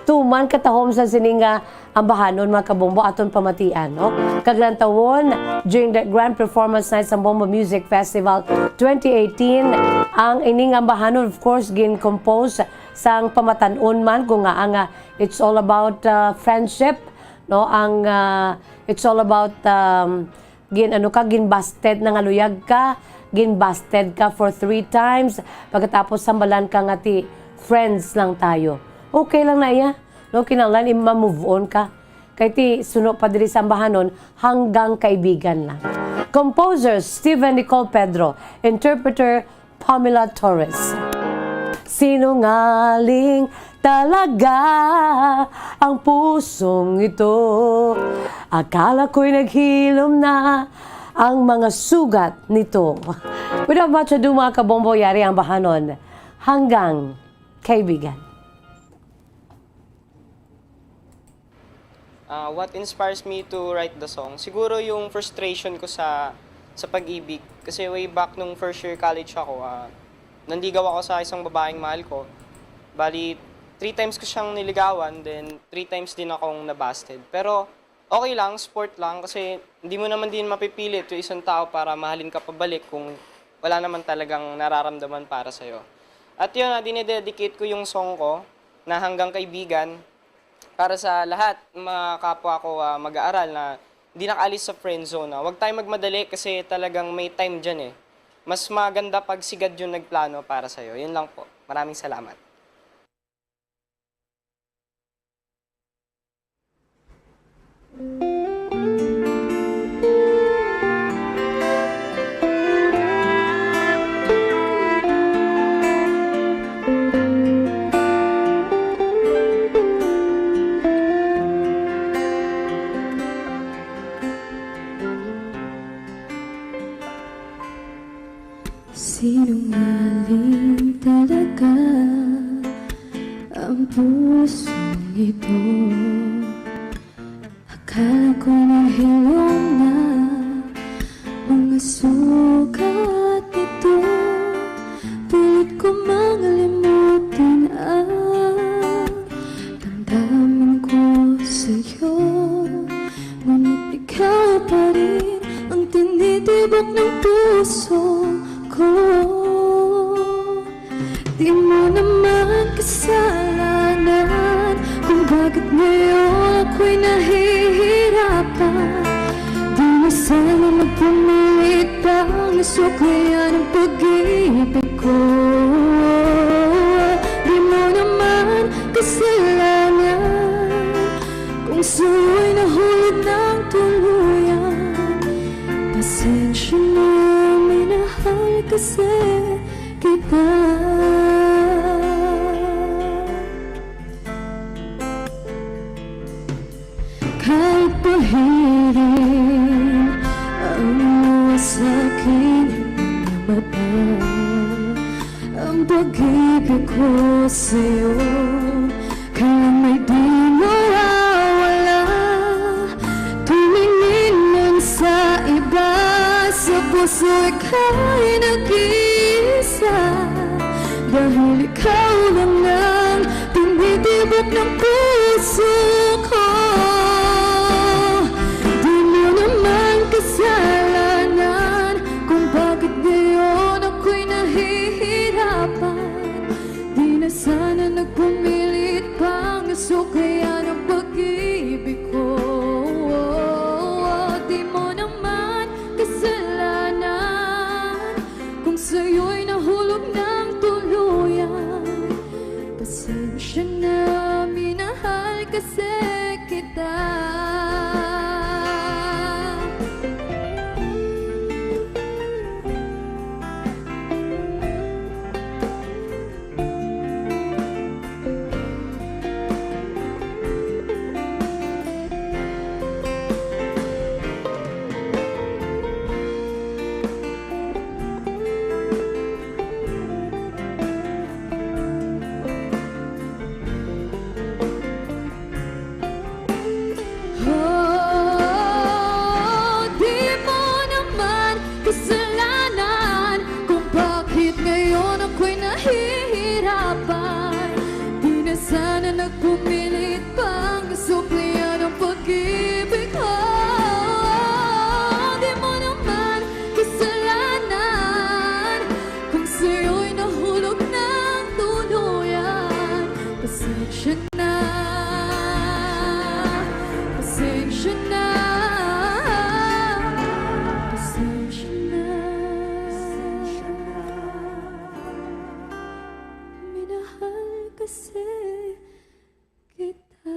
Tuman katahom sa sini nga ambahanon, mga kabombo, aton pamatian, no? Kag lantawon, during the Grand Performance Night sa Bombo Music Festival twenty eighteen, ang ining ambahanon, of course, gin-compose sang pamatan-on man, kung nga, nga it's all about, uh, friendship, no? Ang, uh, it's all about, um, gin-, ano ka, ginbasted, nangaluyag ka, ginbasted ka for three times, pagkatapos sambalan ka nga ti friends lang tayo. Okay lang na iya, no? Kinahanglan i-, ma-move on ka. Kay ti suno pa diri sa ambahanon, hanggang kaibigan lang. Composer, Steven Nicole Pedro. Interpreter, Pamela Torres. Sinungaling talaga ang pusong ito. Akala ko'y naghilom na ang mga sugat nito. Without much ado, mga kabombo, yari ang bahanon. Hanggang kaibigan. Ah, what inspires me to write the song? Siguro yung frustration ko sa, sa pag-ibig. Kasi way back nung first year college ako, ah, nanligaw ako sa isang babaeng mahal ko. Bali, three times ko siyang niligawan, then three times din akong nabasted. Pero okay lang, sport lang, kasi hindi mo naman din mapipilit yung isang tao para mahalin ka pabalik kung wala naman talagang nararamdaman para sa'yo. At yun, ah, dinededicate ko yung song ko na Hanggang Kaibigan para sa lahat ng mga kapwa ko, ah, mag-aaral na hindi nakaalis sa friend zone, ah. Huwag tayong magmadali kasi talagang may time dyan eh. Mas maganda pag si God yung nagplano para sa'yo. Yun lang po. Maraming salamat. Sinungaling talaga ang pusong ito. Akala ko nahilom na mga sugat nito. Pilit ko mga limutin ang damdamin ko sa'yo. Ngunit ikaw pa rin ang tinitibok ng puso ko. Di mo naman kasalanan kung bakit ngayon ako'y nahihirapan. Di na sana magpumilit pang suklayan ang pag-ibig ko. Di mo naman kasalanan kung sa'yo'y nahulog ng tuluyan. Pasensya na, minahal kasi kita. Kahit pahirin ang luha sa aking mga mata, ang pag-ibig ko sa'yo, kailang may di mawawala. Tumingin lang sa iba, sa puso ika'y nag-iisa. Dahil ikaw lang ang tinitibok ng puso ko. Di mo naman kasalanan kung bakit ngayon ako'y nahihirapan. Di na sana nagpumilit pang suklayan ang pag-ibig ko. Di mo naman kasalanan kung sa'yo'y nahulog ng tuluyan. Pasensya na, minahal kasi kita. Oh, di mo naman kasalanan kung bakit ngayon ako'y nahihirapan. Di na sana nagpumilit pang suklayan ang pag-ibig ko. Di mo naman kasalanan kung sa'yo'y nahulog ng tuluyan. Pasensya na, pasensya na, pasensya na. Minahal kasi kita.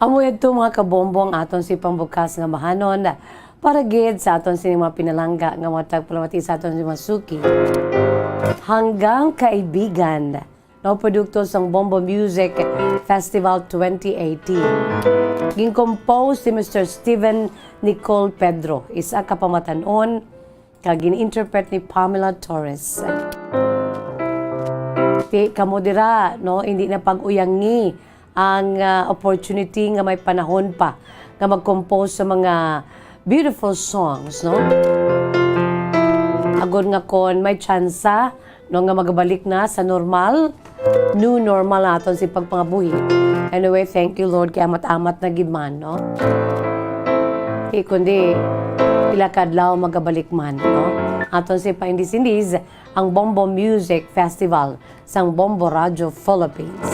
Amo yadto, mga kabombo, ang aton si pambukas nga bahanon para gid sa aton sini mga pinalangga nga mga tagpalamati sa aton si Masuki. Hanggang Kaibigan, no, produkto sang Bombo Music Festival twenty eighteen. Gin-compose ni Mister Steven Nicole Pedro, isa ka pamatan-on, kag gin-interpret ni Pamela Torres. Ti kamo dira, no, hindi na pag-uyangi ang, ah, opportunity nga may panahon pa nga mag-compose sa mga beautiful songs, no? Agod nga kon may tsansa no, nga magabalik na sa normal, new normal aton si pagpangabuhi. Anyway, thank you, Lord, kay amat-amat na gid man, no? Di kundi pila ka adlaw magabalik man, no? Aton si paindis-indis ang Bombo Music Festival sang Bombo Radio Philippines.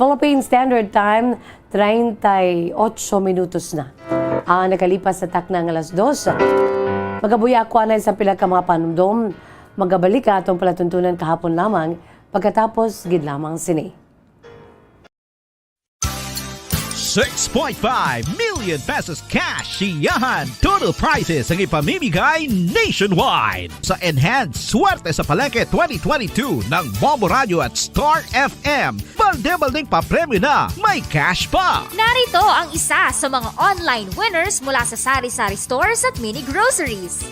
Philippine Standard Time, treinta y ocho minutos na ang nakalipas sa takna nga alas dos. Magabuya ako anay sa pila ka mga panumdom. Magabalik ang atong palatuntunan kahapon lamang pagkatapos gid lamang sini. Six point five million pesos cash siyahan total prizes ang ipamimigay nationwide sa Enhanced Swerte sa Palengke twenty twenty-two ng Bombo Radio at Star F M. Balde-balding papremyo na, may cash pa! Narito ang isa sa mga online winners mula sa Sari-Sari Stores at Mini Groceries.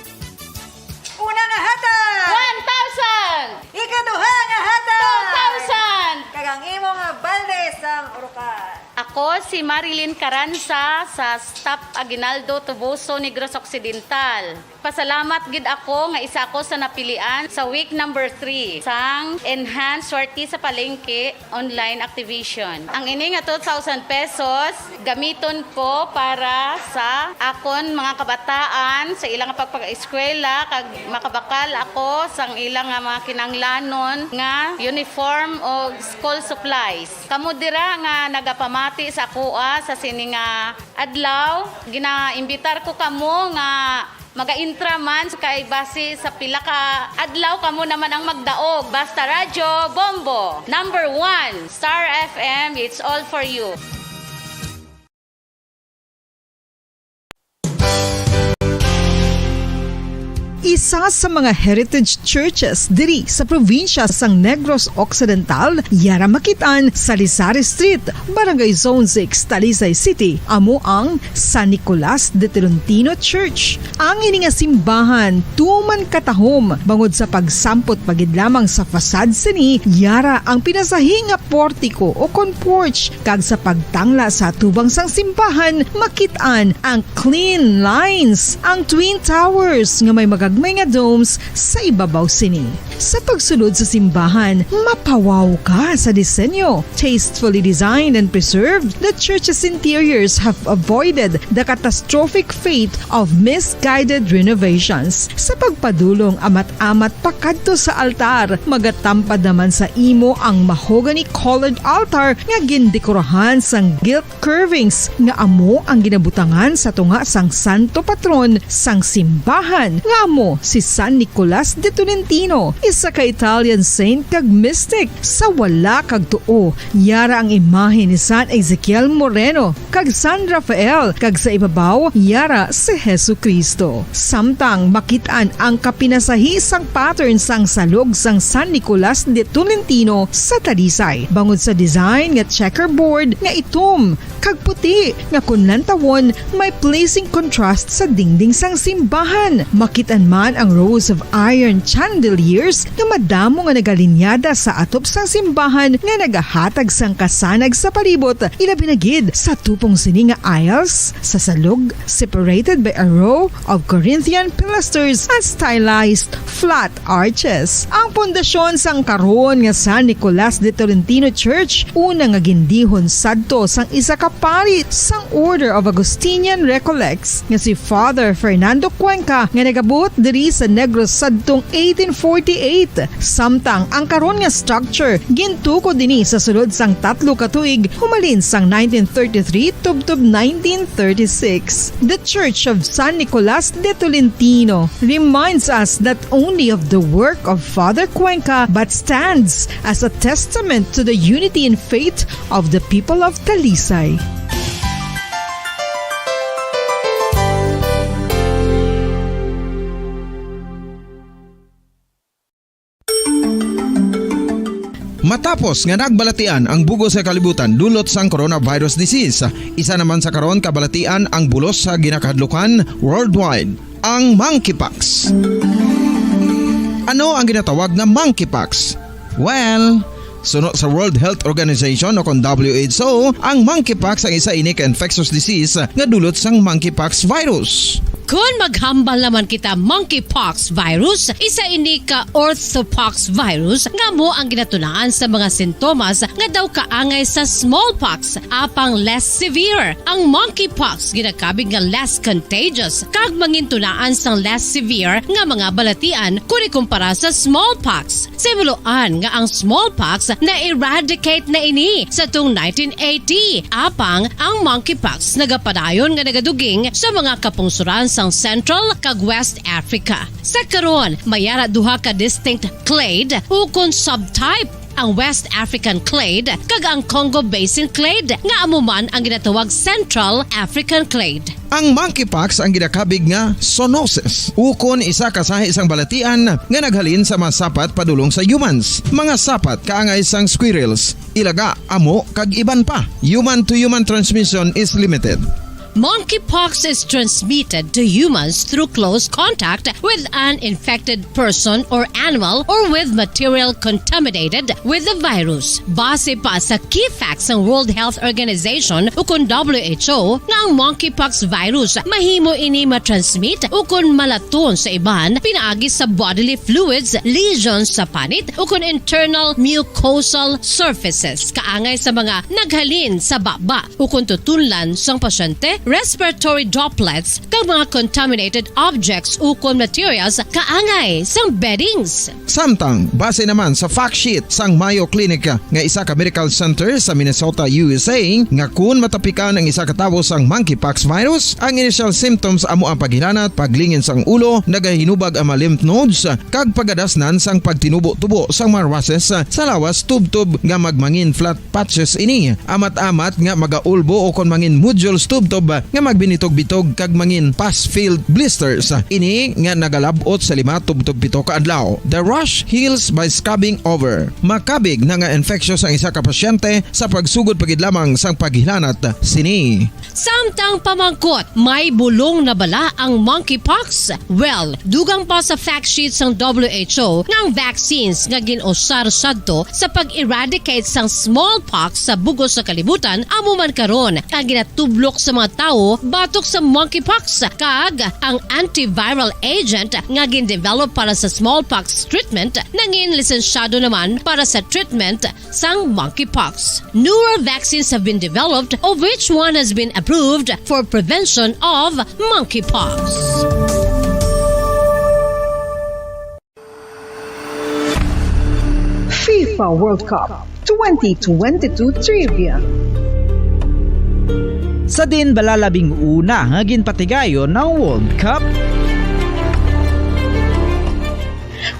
Una nga hatag! One thousand! Ikaduha nga hatag! Two thousand! Kag ang imo nga balde sang urukan. Ako si Marilyn Caranza sa Staff Aguinaldo, Toboso, Negros Occidental. Pasalamat gid ako nga isa ako sa napilian sa week number three sang Enhanced Swerte sa Palengke online activation. Ang ini nga two thousand pesos gamiton ko para sa akon mga kabataan sa ilang pag-eskwela kag makabakal ako sang ilang nga mga kinahanglanon nga uniform o school supplies. Kamo dira nga nagapamati sa akoa sa sini nga adlaw, ginaimbitar ko kamo nga magaintra man kay basi sa pila ka adlaw kamo naman ang magdaog. Basta Radyo Bombo, number one, Star F M, it's all for you. Isa sa mga heritage churches diri sa probinsya sang Negros Occidental, yara makit-an sa Sari-Sari Street, Barangay Zone six, Talisay City, amo ang San Nicolas de Tolentino Church. Ang ini nga simbahan tuman katahom bangod sa pagsampot pa gid lamang sa facade sini, yara ang pinasahi nga portiko o kon porch, kag sa pagtangla sa atubang sang simbahan makit-an ang clean lines, ang twin towers nga may magagmay nga domes sa ibabaw sini. Sa pagsulod sa simbahan, mapawaw ka sa disenyo. Tastefully designed and preserved, the church's interiors have avoided the catastrophic fate of misguided renovations. Sa pagpadulong amat-amat pakadto sa altar, magatampad naman sa imo ang mahogany-colored altar nga gindekorahan sang gilt curvings nga amo ang ginabutangan sa tunga sang santo patron sang simbahan, nga amo si San Nicolas de Tolentino, isa ka Italian saint kag mystic. Sa wala kag tuo, yara ang imahe ni San Ezekiel Moreno kag San Rafael, kag sa ibabaw, yara si Jesu-Cristo. Samtang makit-an ang kapinasahi sang pattern sang salog sang San Nicolas de Tolentino sa Talisay, bangod sa design nga checkerboard nga itom kag puti nga kon lantawon may pleasing contrast sa dingding sang simbahan. Makit-an man ang rows of iron chandeliers nga madamo nga nagalinyada sa atop sang simbahan nga nagahatag sang kasanag sa palibot, ilabi na gid sa tupong sini nga aisles sa salog, separated by a row of Corinthian pilasters and stylized flat arches. Ang pundasyon sang karon nga San Nicolas de Tolentino Church, una nga gindihon sadto sang isa ka pari sang Order of Augustinian Recollects nga si Father Fernando Cuenca, nga nagabuot diri sa Negros sadtong eighteen forty-eight, samtang ang karon nga structure gintukod dinhi sa sulod sang tatlo ka tuig, humalin sang nineteen thirty-three tubtob nineteen thirty-six. The Church of San Nicolas de Tolentino reminds us not only of the work of Father Cuenca but stands as a testament to the unity and faith of the people of Talisay. Matapos nga nagbalatian ang bug-os nga kalibutan dulot sang coronavirus disease, isa naman sa karon kabalatian ang bulos sa ginakahadlukan worldwide, ang monkeypox. Ano ang ginatawag na monkeypox? Well, suno sa World Health Organization o kon W H O, ang monkeypox ang isa ini ka infectious disease nga dulot sang monkeypox virus. Kon maghambal naman kita monkeypox virus, isa ini ka orthopox virus nga amo ang ginatunaan sa mga sintomas nga daw kaangay sa smallpox, apang less severe. Ang monkeypox ginakabig nga less contagious kag mangintunaan sang less severe nga mga balatian kon ikumpara sa smallpox. Sa himuloan nga ang smallpox na-eradicate na ini sa tung nineteen eighty, apang ang monkeypox nagapadayon nga nagaduging sa mga kapungsuran sang Central kag West Africa. Sa karon, may ara duha ka distinct clade ukon subtype, ang West African clade kag ang Congo Basin clade, nga amo man ang ginatawag Central African clade. Ang monkeypox ang ginakabig nga zoonosis, ukon isa ka sahi sang balatian nga naghalin sa mga sapat padulong sa humans, mga sapat kaangay sang squirrels, ilaga, amo, kag iban pa. Human-to-human transmission is limited. Monkeypox is transmitted to humans through close contact with an infected person or animal or with material contaminated with the virus. Base pa sa key facts sang World Health Organization ukon W H O nga ang monkeypox virus mahimo ini matransmit ukon malaton sa iban pinaagi sa bodily fluids, lesions sa panit ukon internal mucosal surfaces kaangay sa mga naghalin sa baba ukon tutunlan sang pasyente, respiratory droplets, kag mga contaminated objects ukon materials kaangay sang beddings. Samtang, base naman sa fact sheet sang Mayo Clinic nga isa ka medical center sa Minnesota, U S A, nga kun matapikan ang isa ka tawo sang monkeypox virus, ang initial symptoms amo ang paghilanat, paglingin sang ulo, nagahinubag ang mga lymph nodes, kag pagadasnan sang pagtinubo-tubo sang mga rushes sa lawas tubtob nga magmangin flat patches ini, amat-amat nga magaulbo ukon mangin nodules tubtob nga magbinitog-bitog kag mangin pus-filled blisters. Ini nga nagalab-ot sa lima tubtob pito ka adlaw. The rash heals by scabbing over. Makabig na nga infectious ang isa ka pasyente sa pagsugod pa gid lamang sang paghilanat sini. Samtang pamangkot, may bulong na bala ang monkeypox? Well, dugang pa sa fact sheet sang W H O nga ang vaccines nga gin-usar sadto sa pag-eradicate sang smallpox sa bug-os nga kalibutan amo man karon ang ginatublok sa mga tawo batok sa monkeypox, kag ang antiviral agent nga gin-develop para sa smallpox treatment nangin lisensyado naman para sa treatment sang monkeypox. Newer vaccines have been developed, of which one has been approved for prevention of monkeypox. FIFA World Cup twenty twenty-two Trivia. Sa diin bala labing una nga ginpatigayon ang World Cup?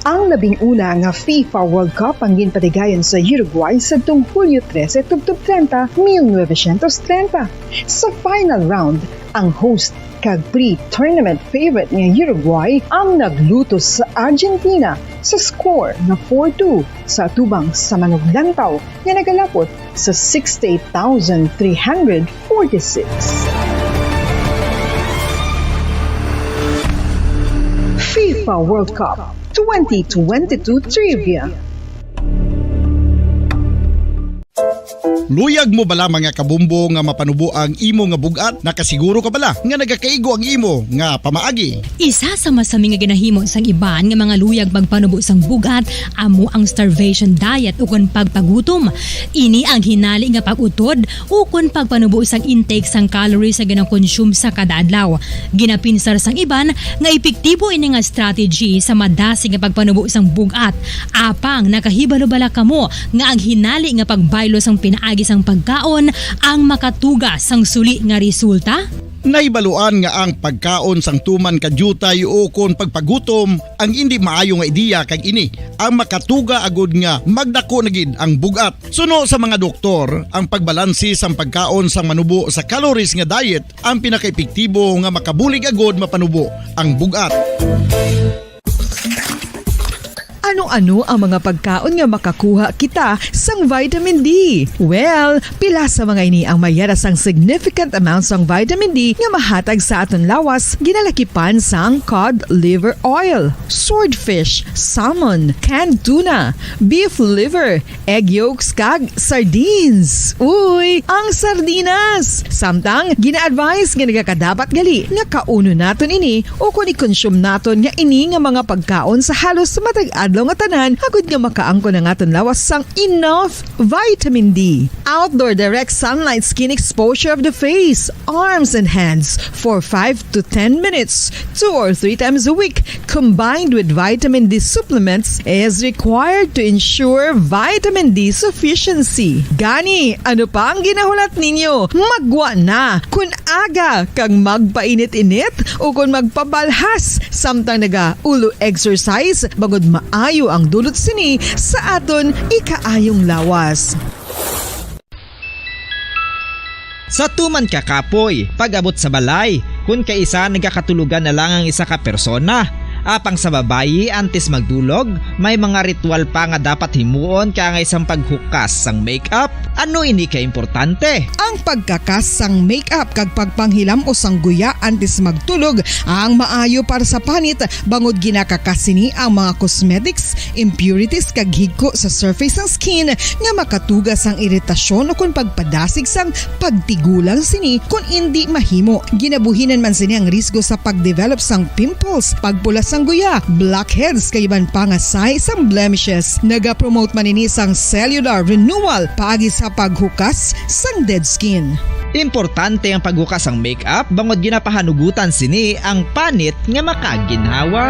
Ang labing una nga FIFA World Cup ang ginpatigayon sa Uruguay sadtong Hulyo trese tubtob treinta, mil novecientos treinta. Sa final round, ang host kag pre-tournament favorite nga Uruguay ang naglutos sa Argentina sa score nga four two sa atubang sa manuglantaw nga nagalapot sa sixty-eight thousand three hundred forty-six. FIFA World Cup twenty twenty-two Trivia. Luyag mo bala, mga kabumbo, nga mapanubo ang imo nga bug-at? Nakasiguro ka bala nga nagakaigo ang imo nga pamaagi? Isa sa masami nga ginahimo sang iban nga mga luyag magpanubo sang bug-at amo ang starvation diet ukon pagpagutom. Ini ang hinali nga pag-utod ukon pagpanubo sang intake sang calories nga ginakonsume sa kada adlaw. Ginapinsar sang iban nga epektibo ini nga strategy sa madasig nga pagpanubo sang bug-at. Apang nakahibalo bala kamo nga ang hinali nga pagbaylo sang pinaagi sang pagkaon ang makatuga sang suli nga resulta? Nahibaluan nga ang pagkaon sang tuman ka diutay ukon pagpagutom ang indi maayo nga ideya, kag ini ang makatuga agud nga magdako na gid ang bug-at. Suno sa mga doktor, ang pagbalanse sang pagkaon sang manubo sa calories nga diet ang pinakaepektibo nga makabulig agud mapanubo ang bug-at. Ano Ano ang mga pagkaon nga makakuha kita sang vitamin D? Well, pila sa mga ini ang mayara sang significant amount sang vitamin D nga mahatag sa aton lawas, ginalakipan sang cod liver oil, swordfish, salmon, canned tuna, beef liver, egg yolks, kag sardines. Uy, ang sardinas! Samtang, gina-advise nga nagakadapat gali nga kaunon naton ini ukon i-consume naton nga ini nga mga pagkaon sa halos matag adlaw nga tanan, agud nga makaangkon ang aton lawas sang enough vitamin D. Outdoor direct sunlight skin exposure of the face, arms, and hands for five to ten minutes, two or three times a week, combined with vitamin D supplements, is required to ensure vitamin D sufficiency. Gani, ano pa ang ginahulat ninyo? Maggwa na! Kun aga kag magpainit-init ukon magpabalhas samtang naga-ulo exercise, bangod maayo ang dulot sini sa aton ikaayong lawas. Sa tuman ka kapoy, pag-abot sa balay, kun kaisa nagakatulogan na lang ang isa ka persona. Apang sa babayi, antes magdulog, may mga ritual pa nga dapat himuon kaangay sang paghukas sang makeup. Ano ini ka importante? Ang pagkakas sang makeup kag pagpanghilam-os sang guya antes magtulog ang maayo para sa panit, bangod ginakakas sini ang mga cosmetics, impurities, kag higko sa surface sang skin nga makatuga sang iritasyon ukon pagpadasig sang pagtigulang sini kon indi mahimo. Ginabuhinan man sini ang risgo sa pag-develop sang pimples, pagpula sang guya, blackheads, kag iban pa nga sign sang blemishes. Nagapromote man ini sang cellular renewal paagi sa paghukas sang dead skin. Importante ang paghukas sang makeup bangod ginapahanugutan sini ang panit nga makaginhawa.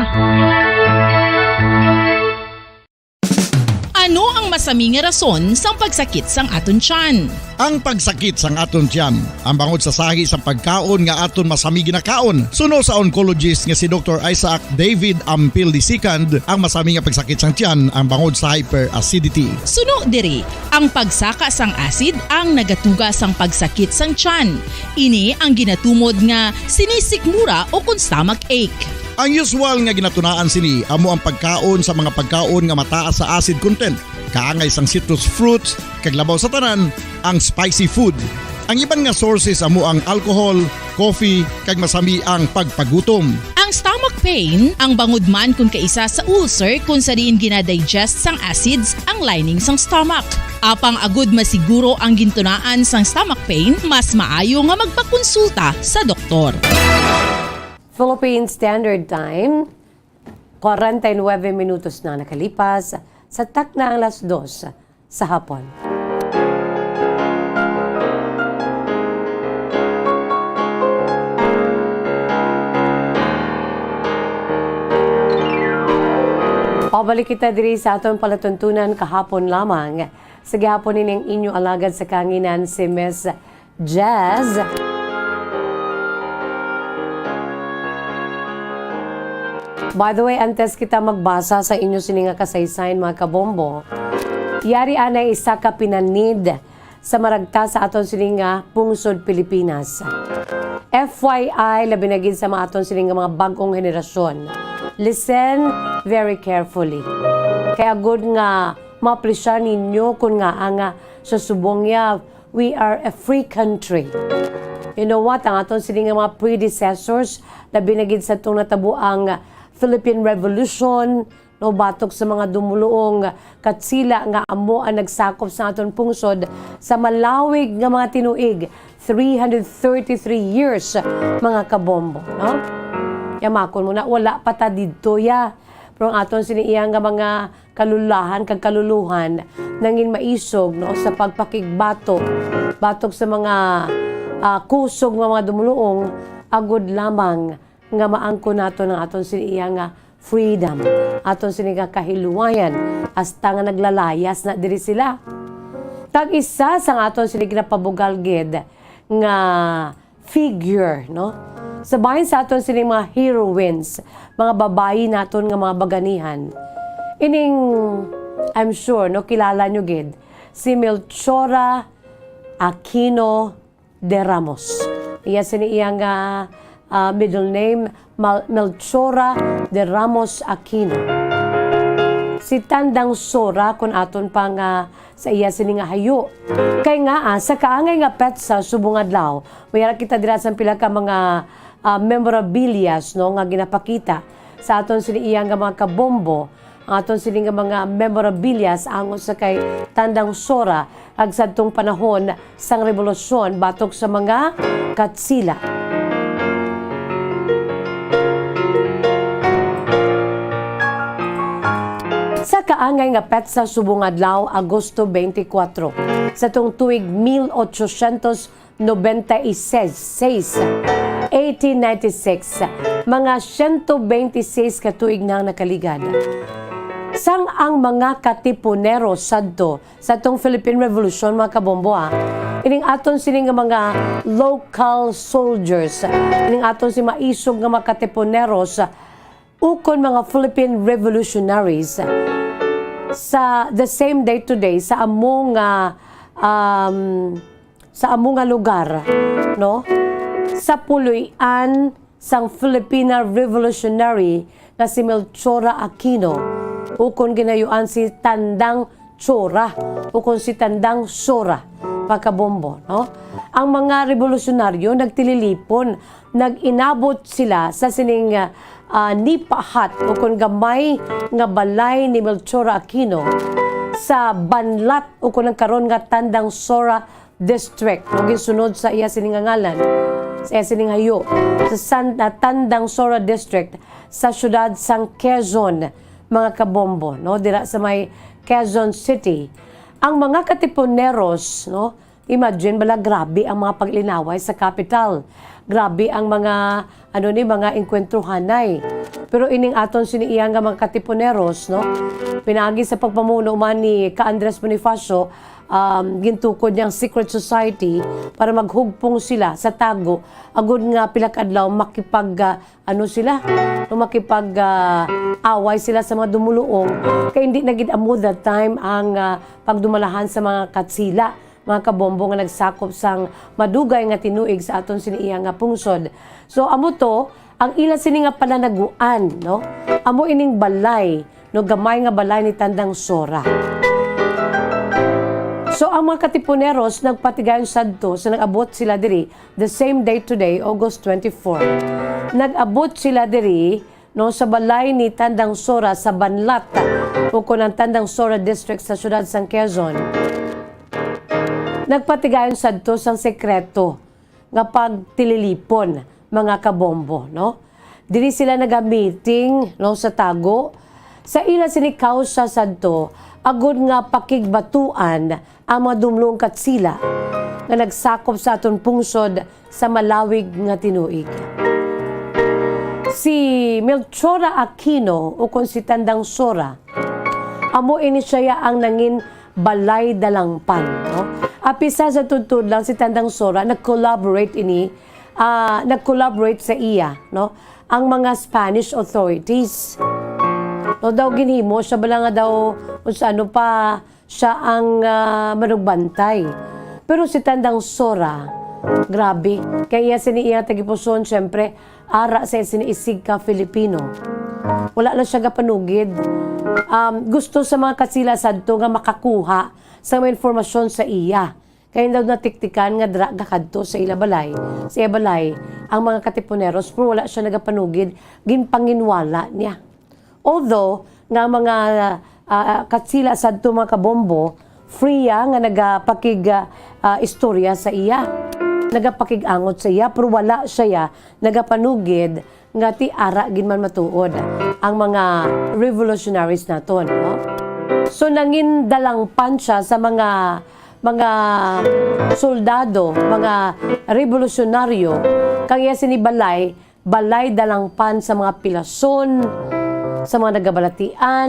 Ano ang masami nga rason sang pagsakit sang aton tiyan? Ang pagsakit sang aton tiyan, ang bangod sa sahi sang pagkaon nga aton masami ginakaon. Suno sa oncologist nga si Doktor Isaac David Ampil the second, ang masami nga pagsakit sang tiyan ang bangod sa hyperacidity. Suno diri, ang pagsaka sang acid ang nagatuga sang pagsakit sang tiyan. Ini ang ginatumod nga sinisikmura o kon stomach ache. Ang usual nga ginatunaan sini amo ang pagkaon sa mga pagkaon nga mataas sa acid content, kaangay sang citrus fruits, kag labaw sa tanan, ang spicy food. Ang iban nga sources amo ang alcohol, coffee, kag masami ang pagpagutom. Ang stomach pain, ang bangod man kon kaisa sa ulcer kon sa diin ginadigest sang acids ang lining sang stomach. Apang agud masiguro ang gintunaan sang stomach pain, mas maayo nga magpakonsulta sa doktor. Philippine Standard Time, kwarenta y nuebe minutos na nakalipas sa takna ang alas dos sa hapon. Pabalik kita diri sa aton palatuntunan kahapon lamang. Sa gihapon, ining inyo alagad sa kahanginan, si Miss Jazz. By the way, antes kita magbasa sa inyo sini nga kasaysayan, mga kabombo, yari anay isa ka pinanid sa maragta sa aton sini nga pungsod Pilipinas. F Y I, labi na gid sa mga aton sini nga mga bag-ong henerasyon. Listen very carefully. Kay agud nga maapresyar ninyo kun ngaa nga sa subong niya, we are a free country. You know what? Ang aton sini nga mga predecessors, labi na gid sa tong natabo ang Philippine Revolution, no, batok sa mga dumuluong Katsila nga amo ang nagsakop sa aton pungsod sa malawig nga mga tinuig, three hundred thirty-three years, mga kabombo, no? Yamakon mo na, wala pa ta didto, ya. Pero ang aton sini iya nga mga kalulahan kag kaluluhan nangin maisog, no, sa pagpakigbatok batok sa mga, ah, kusog nga mga dumuluong, agud lamang nga maangkon naton ang aton sini iya nga freedom, aton sini nga kahiluwayan, hasta nga naglalayas na diri sila. Kag isa sang aton sini ginapabugal gid nga figure, no? Sa bahin sa aton sining mga heroines, mga babayi naton nga mga baganihan, ining, I'm sure, no, kilala nyo gid, si Melchora Aquino de Ramos. Iya sini iya nga, ah, middle name, Mal-, Melchora de Ramos Aquino. Si Tandang Sora, kun aton pa nga sa iya sini nga hayo. Kay nga, ah, sa kaangay nga petsa subong adlaw, may ara kita dira sang pila ka mga, ah, memorabilias, no, nga ginapakita sa aton sini iya nga mga kabombo, ang aton sini nga mga memorabilias angot sa kay Tandang Sora, kag sadtong panahon sang rebolusyon batok sa mga Katsila. Sa kaangay nga petsa subong adlaw, Agosto twenty-four, sa tong tuig mil ochocientos noventa y seis, eighteen ninety-six, mga siyento bente seis ka tuig na ang nakaligad. Sang ang mga katipunero sadto sa tong Philippine Revolution, mga kabombo, ah, ining aton sini nga mga local soldiers, ining aton si maisog nga mga katipuneros, ukon mga Philippine revolutionaries, sa the same day today, sa amo nga, um, sa amo nga lugar, no? Sa puloy-an sang Filipina revolutionary nga si Melchora Aquino, ukon ginayuan si Tandang Chora, ukon si Tandang Sora, mga kabombo, no? Ang mga revolusyonaryo nagtililipon, nag-inabot sila sa sining, ah, nipahat ukon gamay nga balay ni Melchora Aquino sa Banlat, ukon ang karon nga Tandang Sora District, no, ginsunod sa iya sining nga ngalan, sa iya sining hayo, sa San-, ah, Tandang Sora District, sa siyudad sang Quezon, mga kabombo, no, dira sa may Quezon City. Ang mga katipuneros, no, imagine bala, grabe ang mga paglinaway sa kapital. Grabe ang mga, ano ni, mga engkwentrohanay. Pero ining aton sini iya nga mga katipuneros, no, pinaagi sa pagpamuno man ni ka Andres Bonifacio, um, gintukod niya ang secret society para maghugpong sila sa tago, agud nga pila ka adlaw makipag, ah, ano sila, no, makipag, ah, away sila sa mga dumuluong, kay hindi na gid amo that time ang, ah, pagdumalahan sa mga Katsila, mga kabombo nga nagsakop sang madugay nga tinuig sa aton sini iya nga pungsod. So, amo to ang ila sini nga pananaguan, no? Amo ining balay, no, gamay nga balay ni Tandang Sora. So, ang mga katipuneros nagpatigayon sadto sa nag-abot sila diri the same day today, August twenty-four. Nag-abot sila diri, no, sa balay ni Tandang Sora sa Banlat, ukon ang Tandang Sora District sa siyudad sang Quezon. Nagpatigayon sadto sang sekreto nga pagtililipon, mga kabombo, no? Diri sila naga-meeting, no, sa tago. Sa ila sini kausa sadto, agud nga pakigbatuan ang mga dumlong Katsila nga nagsakop sa aton pungsod sa malawig nga tinuig. Si Melchora Aquino, ukon si Tandang Sora, amo ini siya ang nangin balay dalangpan, no? Apisar sa tudtod lang, si Tandang Sora nag-collaborate ini, ah, nag-collaborate sa iya, no, ang mga Spanish authorities. No, daw ginhimo siya bala nga daw, unsa ano pa, siya ang, ah, manugbantay. Pero si Tandang Sora, grabe. Kay iya sini iya tagipuson, syempre, ara sa sini isig ka Filipino. Wala lang siya gapanugid. Um, gusto sa mga Katsila sadto nga makakuha sa mga informasyon sa iya. Kaya daw natiktikan nga dra gakadto sa ila balay, sa iya balay, ang mga katipuneros, pero wala siya nagapanugid, ginpanginwala niya. Although, nga mga, ah, Katsila sadto, mga kabombo, free ya nga nagapakig, ah, ah, istorya sa iya, nagapakig-angot sa iya, pero wala siya ya nagapanugid nga ti ara gid man matuod ang mga revolutionaries naton, no? So, nangin dalangpan siya sa mga, mga soldado, mga revolusyonaryo, kang iya sini balay, balay dalangpan sa mga pilason, sa mga nagabalatian,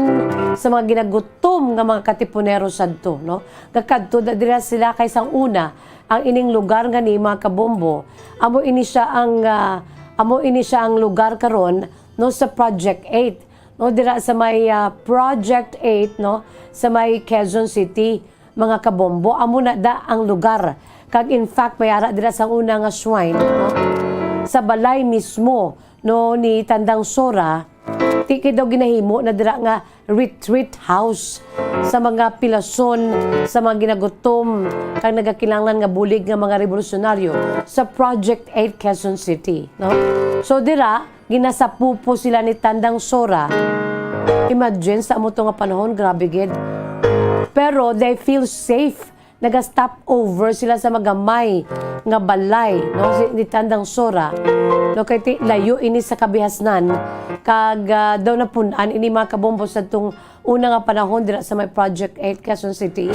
sa mga ginagutom nga mga katipunero sadto, no? Nga kadto da dira sila kay sang una, ang ining lugar nga ni mga kabombo, amo ini siya ang, ah, amo ini siya ang lugar karon, no, sa Project Eight, no, dira sa may, ah, Project Eight, no, sa may Quezon City, mga kabombo, amo na da ang lugar. Kag in fact, may ara dira sang una nga shrine, no, sa balay mismo, no, ni Tandang Sora, Ti kay daw ginahimo na dira nga retreat house sa mga pilason, sa mga ginagutom, kag nagakinahanglan nga bulig nga mga revolusyonaryo sa Project eight Quezon City, no? So, dira, ginasapupo sila ni Tandang Sora. Imagine, sa amo to nga panahon, grabe gid. Pero they feel safe. Naga-stop over sila sa magamay nga balay, no, si, ni Tandang Sora. No, kay ti-, layo ini sa kabihasnan, kag, ah, daw napun-an ini, mga kabombo, sa tong una nga panahon dira sa may Project eight, Quezon City,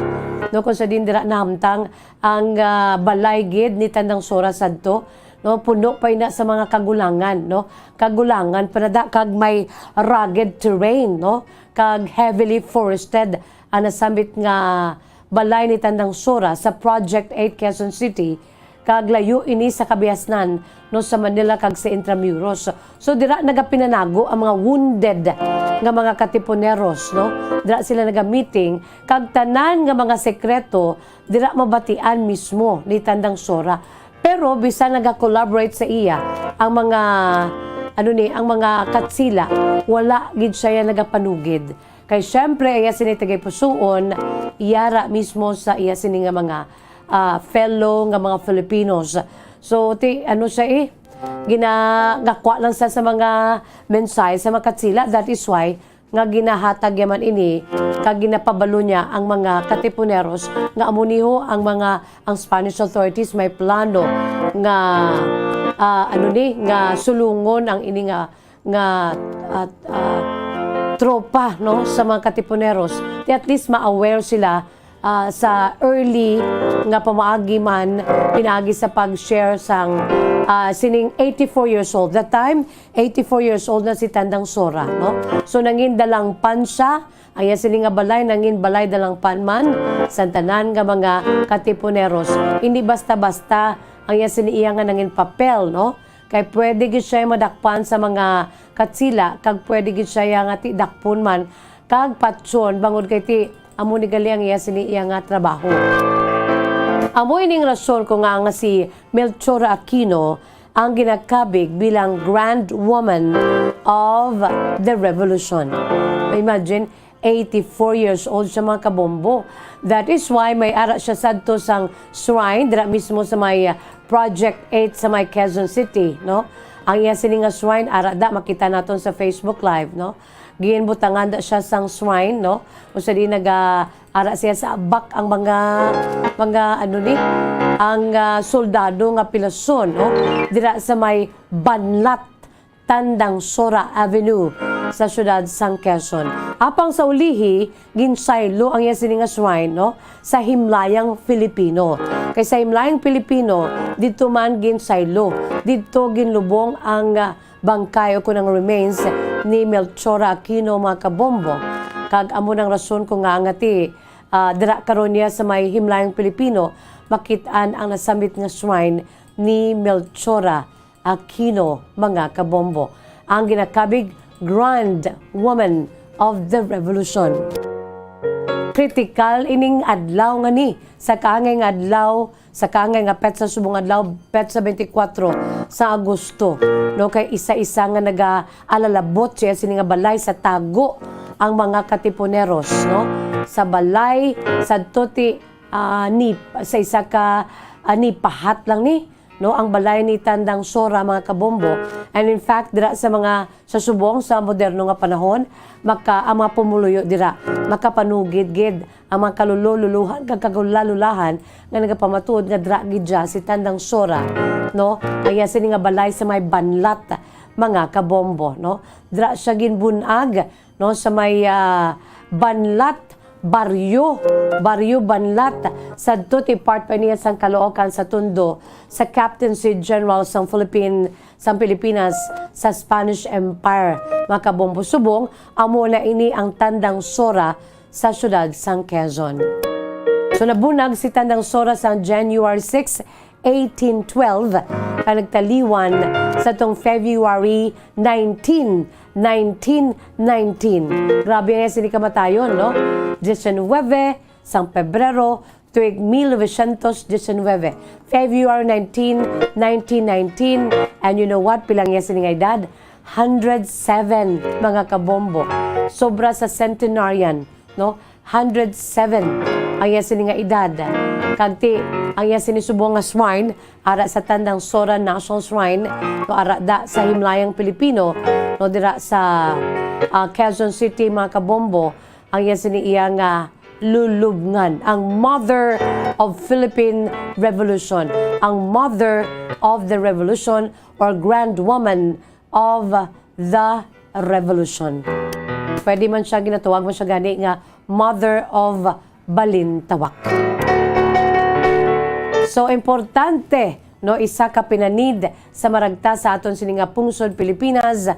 no, kung sa din dira nahamtang ang, ah, balay gid ni Tandang Sora sadto, no, puno pa ina sa mga kagulangan, no, kagulangan pa na da, kag may rugged terrain, no, kag heavily forested ang nasambit nga balay ni Tandang Sora sa Project eight Quezon City, kag layo ini sa kabihasnan, no, sa Manila kag sa Intramuros. So, dira nagapinanago ang mga wounded nga mga Katipuneros, no? Dira sila nagamiting, kag tanan nga mga sekreto dira mabatian mismo ni Tandang Sora. Pero bisan naga-collaborate sa iya ang mga, ano ni, ang mga Katsila, wala gid siya nagapanugid. Kay syempre, iya sini tagay pusuon, yara mismo sa iya sini nga mga, ah, fellow nga mga Filipinos. So, ti, ano siya eh, gina-, gakwa lang sa, sa mga mensahe sa mga Katsila. That is why nga ginahatag yaman ini, kag ginapabalo niya ang mga Katipuneros nga amo niho ang mga, ang Spanish authorities may plano nga, ah, ano ni, nga sulungon ang ini nga nga, ah, ah, tropa, no, sa mga Katipuneros. Ti at least ma-aware sila, ah, sa early nga pamaagi man, pinaagi sa pag-share sang, ah, sining eighty-four years old. That time, eighty-four years old na si Tandang Sora, no? So, nangin dalangpan siya. Ang iya sini nga balay, nangin balay dalangpan man sa tanan nga mga Katipuneros. Hindi basta-basta ang iya sini iya nga nangin papel, no? Kay pwede gid siya madakpan sa mga Katsila, kag pwede gid siya nga ti dakpon man, kag patyon, bangod kay ti amo ni gali ang iya sini iya nga trabaho. Amo ining rason ko nga, nga si Melchora Aquino ang ginakabig bilang Grand Woman of the Revolution. Imagine, eighty-four years old siya, mga kabombo. That is why may ara siya sadto sang shrine dira mismo sa may, uh, Project eight sa may Quezon City, no? Ang iya sini nga shrine, ara da, makita naton sa Facebook Live, no? Ginbutangan da siya sang shrine, no? Usa di naga, ara siya sa abak ang mga, mga, ano ni, ang, ah, soldado nga pilason, no? Dira sa may Banlat, Tandang Sora Avenue sa siyudad sang Quezon. Apang sa ulihi, ginsaylo ang iya sini nga shrine, no, sa Himlayang Filipino. Kay sa Himlayang Filipino, didto man ginsaylo. Didto ginlubong ang, ah, bangkay o kun ang remains ni Melchora Aquino, mga kabombo. Kag amo nang rason ko nga nga ti, ah, dira karon niya sa may Himlayang Filipino, makit-an ang nasambit nga shrine ni Melchora Aquino, mga kabombo, ang ginakabig Grand Woman of the Revolution. Kritikal ining adlaw nga ni sa kaangay nga adlaw, sa kaangay nga petsa subong adlaw, petsa twenty-four sa Agosto, no, kay isa-isa nga nagaalalabot siya sini nga balay sa tago ang mga Katipuneros, no, sa balay sa tuti, ah, ni, sa isa ka, ah, ni pahat lang ni, no, ang balay ni Tandang Sora, mga kabombo. And in fact, dira sa mga, sa subong sa moderno nga panahon, maka, ang mga pumuluyo dira, makapanugid gid ang mga kalulululuhan kag kagulalulahan nga nagapamatuod nga dira gid siya si Tandang Sora, no? Ang iya sini nga balay sa may Banlat, mga kabombo, no? Dira siya ginbun-ag, no, sa may, ah, Banlat, Baryo, Baryo Banlat, sadto ti part pa niya sang Caloocan sa Tondo, sa Captaincy General sang Philippine, sang Pilipinas sa Spanish Empire. Mga kabombo, subong, amo na ini ang Tandang Sora sa siyudad sang Quezon. So, nabunag si Tandang Sora sa January six, eighteen twelve, kag nagtaliwan sa tong February nineteen, nineteen nineteen. Grabe nga sini kamatayon, no? Diecinuebe sang Pebrero, tuig mil novecientos diecinuebe. February nineteen, nineteen nineteen. And you know what? Pila niya sini nga edad? Hundred seven, mga kabombo. Sobra sa centenarian, no? Hundred seven ang iya sini nga edad. Kag ti, ang iya sini subong nga shrine, ara sa Tandang Sora National Shrine, no, ara da sa Himlayang Pilipino, no, dira sa, ah, Quezon City, mga kabombo, ang iya sini iya nga lulubngan, ang mother of Philippine Revolution, ang mother of the revolution or grand woman of the revolution. Pwede man siya, ginatawag man siya gani nga mother of Balintawak. So, importante, no, isa ka pinanid sa maragta sa aton sini nga pungsod Pilipinas,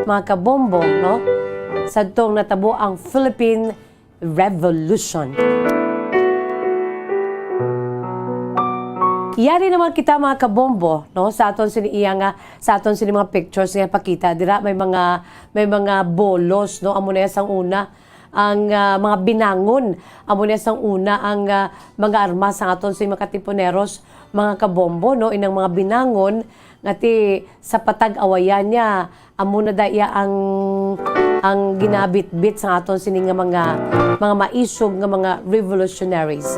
mga kabombo, no, sadtong natabo ang Philippine Revolution. Yari naman kita, mga kabombo, no, sa aton sini iya nga, sa aton sini mga pictures nga pakita dira, may mga, may mga bolos, no, amo na sang una ang, ah, mga binangon, amo na sang una ang, ah, mga armas sang aton sini mga katipuneros, mga kabombo, no, inang mga binangon nga ti sa patag-awayan niya, amo na da iya ang, ang ginabitbit sa aton sini nga mga, mga maisog nga mga revolutionaries.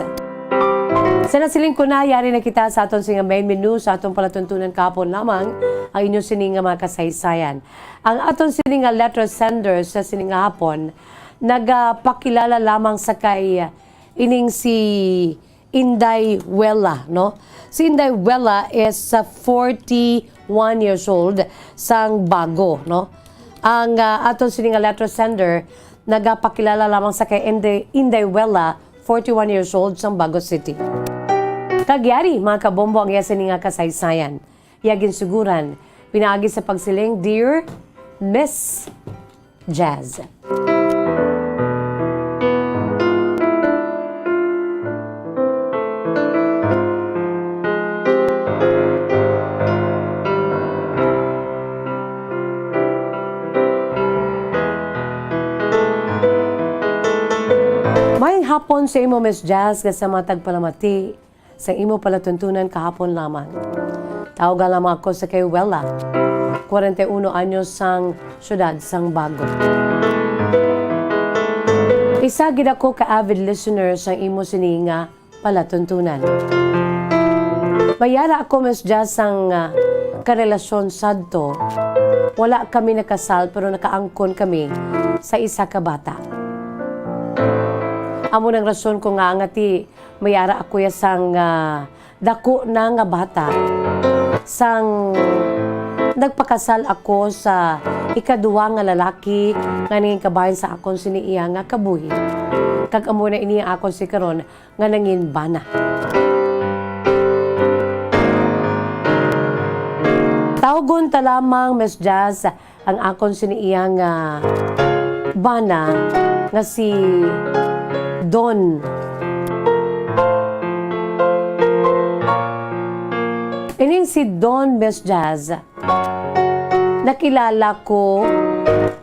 Sa nasiling ko na, yari na kita sa aton sini nga main menu sa aton palatuntunan kahapon lamang, ang inyo sini nga mga kasaysayan. Ang aton sini nga letter sender sa sini nga hapon nagapakilala lamang sa kay ining si Inday Wela, no? Si Inday Wela is, uh, forty-one years old sang Bago, no? Ang, uh, aton sini nga letter sender nagapakilala lamang sa kay Inday, Inday Wela, forty-one years old sang Bago City. Kag yari, mga kabombo, ang iya sini nga kasaysayan. Iya ginsuguran pinaagi sa pagsiling, "Dear Miss Jazz." Maayong hapon sa imo, Miss Jazz, kag sa mga tagpalamati sa imo palatuntunan kahapon lamang. Tawag lamang ako sa kay Wela, kwarenta y uno anyos, sang siyudad sang Bago. Isa gid ako ka avid listener sang imo sini nga palatuntunan. May ara ako, Miss Jazz, sang, ah, karelasyon sadto. Wala kami nakasal, pero nakaangkon kami sa isa ka bata. Amo nang rason ko nga, nga ti may ara ako ya sang, ah, dako na nga bata. Sang nagpakasal ako sa ikaduha nga lalaki nga nangin kabahin sa akon sini iya nga kabuhi. Kag amo na ini ang akon si karon nga nangin bana. Tawgon ta lamang, Miss Jazz, ang akon sini iya nga bana nga si Don. Ining si Don, Miss Jazz, nakilala ko,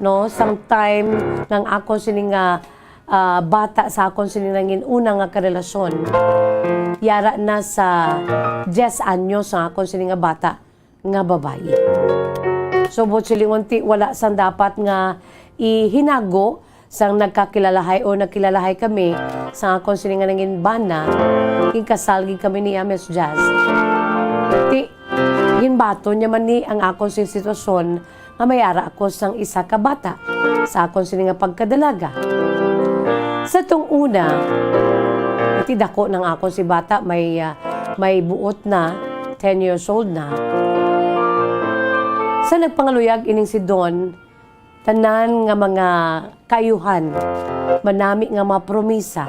no, sang time nga ang akon sini nga, ah, bata sa akon sini nangin una nga karelasyon. Yara na sa diyes anyos ang akon sini nga bata nga babayi. So, buot silingon ti, wala sang dapat nga ihinago sang nagkakilalahay o nagkilalahay kami sa akon sini nga nangin bana, ginkasal gid kami niya, Miss Jazz. Ti, ginbaton niya man ni ang akon sing sitwasyon nga may ara ako sang isa ka bata sa akon sini nga pagkadalaga. Sa tong una, ti dako nang akon si bata, may, ah, may buot na, ten years old na. Sa nagpangaluyag ining si Don, tanan nga mga kaayuhan, manami nga mga promisa,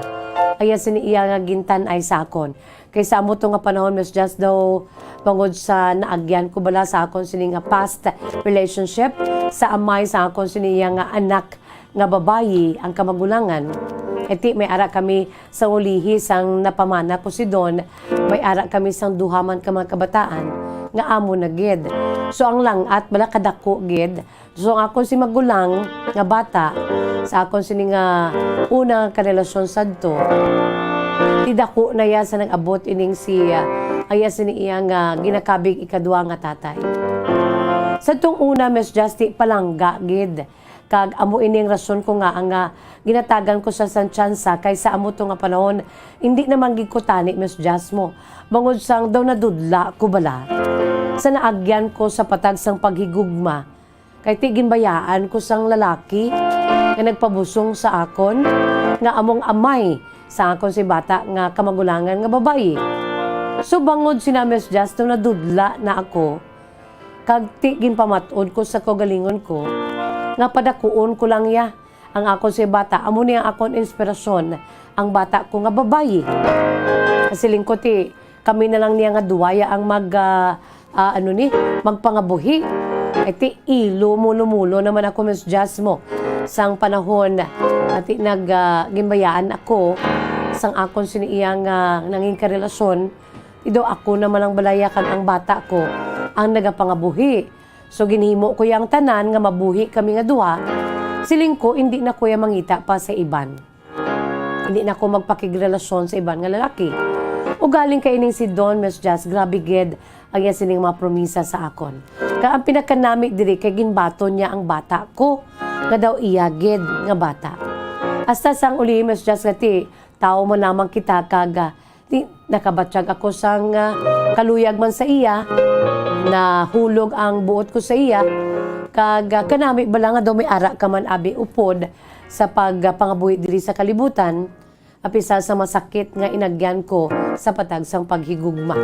iya sini iya nga gintan-ay sa akon. Kay sa amo to nga panahon, Miss Jazz, daw, bangod sa naagyan ko bala sa akon sini nga past relationship sa amay sa akon sini iya nga anak nga babayi ang kamagulangan. Iti may ara kami sa ulihi sang napamana ko si Don, may ara kami sang duha man ka mga kabataan nga amo na gid. So, ang lang-at bala kadako gid. So, ang akon si magulang nga bata, sa akon sini nga una nga karelasyon sadto, ti dako na iya sa nag-abot ining si, ah, ang iya sini iya nga ginakabig ikadua nga tatay. Sa tong una, Miss Jess, ti palangga gid. Kag amo ini ang rason ko nga ang, ah, ginatagan ko sa sang tsansa, kay sa amo to nga panahon, hindi naman gid ko tani, Miss Jess, mo. Bangod sang daw nadudla ko bala. Sa naagyan ko sa patag sang paghigugma, kay ti ginbayaan ko sang lalaki nga nagpabusong sa akon, nga among amay sa akon si bata nga kamagulangan nga babayi. So, bangod sina, Miss Jess, daw nadudla na ako, kag ti ginpamat-od ko sa kaugalingon ko, nga padakuon ko lang iya. Ang akon si bata, amo ni ang akon inspirasyon, ang bata ko nga babayi. Siling ko, ti, kami na lang niya nga duwa ya ang mag, ah, ah, ano ni, magpangabuhi. Ay, ti, ilo, mulo-mulo naman ako, Miss Jess, mo. Sang panahon, ati, nag, ah, ginbayaan ako, sang akon sini iya nga nangin karelasyon, ti daw ako naman ang balaya kag ang bata ko ang nagapangabuhi. So, ginhimo ko yang tanan nga mabuhi kami nga duha. Siling ko, hindi na ko ya mangita pa sa iban. Hindi na ko magpakigrelasyon sa iban nga lalaki. Ugaling kay ining si Don, Miss Jess, grabe gid ang iya sining mga promisa sa akon. Kag ang pinakanami diri kay ginbaton niya ang bata ko, nga daw iya gid nga bata. Hasta sang uli, Miss Jess, nga ti, tawo man lamang kita kag, ah, ti, nakabatyag ako sang, ah, kaluyag man sa iya, nahulog ang buot ko sa iya, kag, ah, kanami bala nga daw may ara ka man abi upod sa pag, ah, pangabuhi diri sa kalibutan, apisar sa masakit nga inagyan ko sa patag sang paghigugma.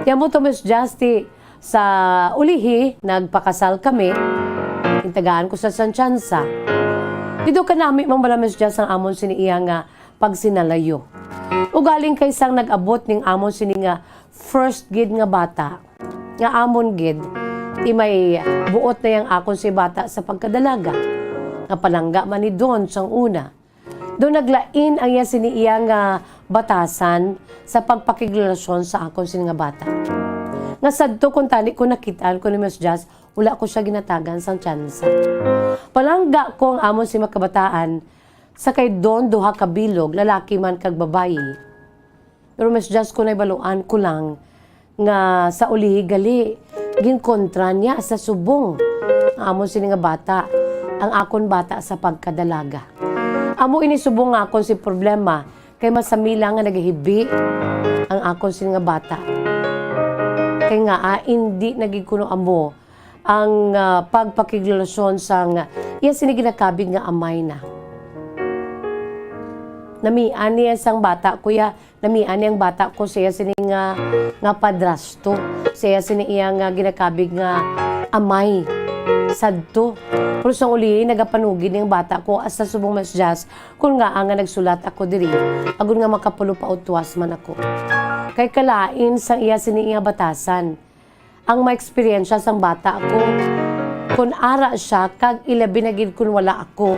Ti amo to, Miss Jess, ti sa ulihi, nagpakasal kami, intagaan ko sa sang tsansa. Ti daw kanami man bala, Miss Jess, ang amon sini iya nga pagsinalayo. Ugaling kay sang nag-abot ning amon sini nga first gid nga bata, nga amon gid, ti may buot na yang akon si bata sa pagkadalaga, nga palangga man ni Don sang una. Daw naglain ang iya sini iya nga batasan sa pagpakigrelasyon sa akon sini nga bata. Nga sadto kuntani ko nakit-an ko ni Miss Jess, wala ko siya ginatagan sang tsansa. Palangga ko ang amon si makabataan, sa kay Don duha ka bilog, lalaki man kag babayi. Pero Miss Jess, ko nahibaluan ko lang nga sa ulihi gali, ginkontra niya sa subong ang amon sini nga bata, ang akon bata sa pagkadalaga. Amo ini subong nga akon si problema, kay masamila nga nagahibi ang akon sini nga bata. Kay nga, ah, indi na gid kuno amo ang, ah, pagpakigrelasyon sang iya sini ginakabig nga amay na. Namian niya sang bata ko ya, namian niya ang bata ko sa iya sini nga, nga padrasto, sa iya sini iya nga ginakabig nga amay. Sadto. Pero sang uli, nagapanugid ning bata ko, hasta subong, Miss Jess, kun ngaa nga nagsulat ako diri, agod nga makapulo pa utwas man ako. Kay kalain sang iya sini iya batasan. Ang maeksperiensya sang bata ko. Kun ara sia, kag ilabi na gid kun wala ako,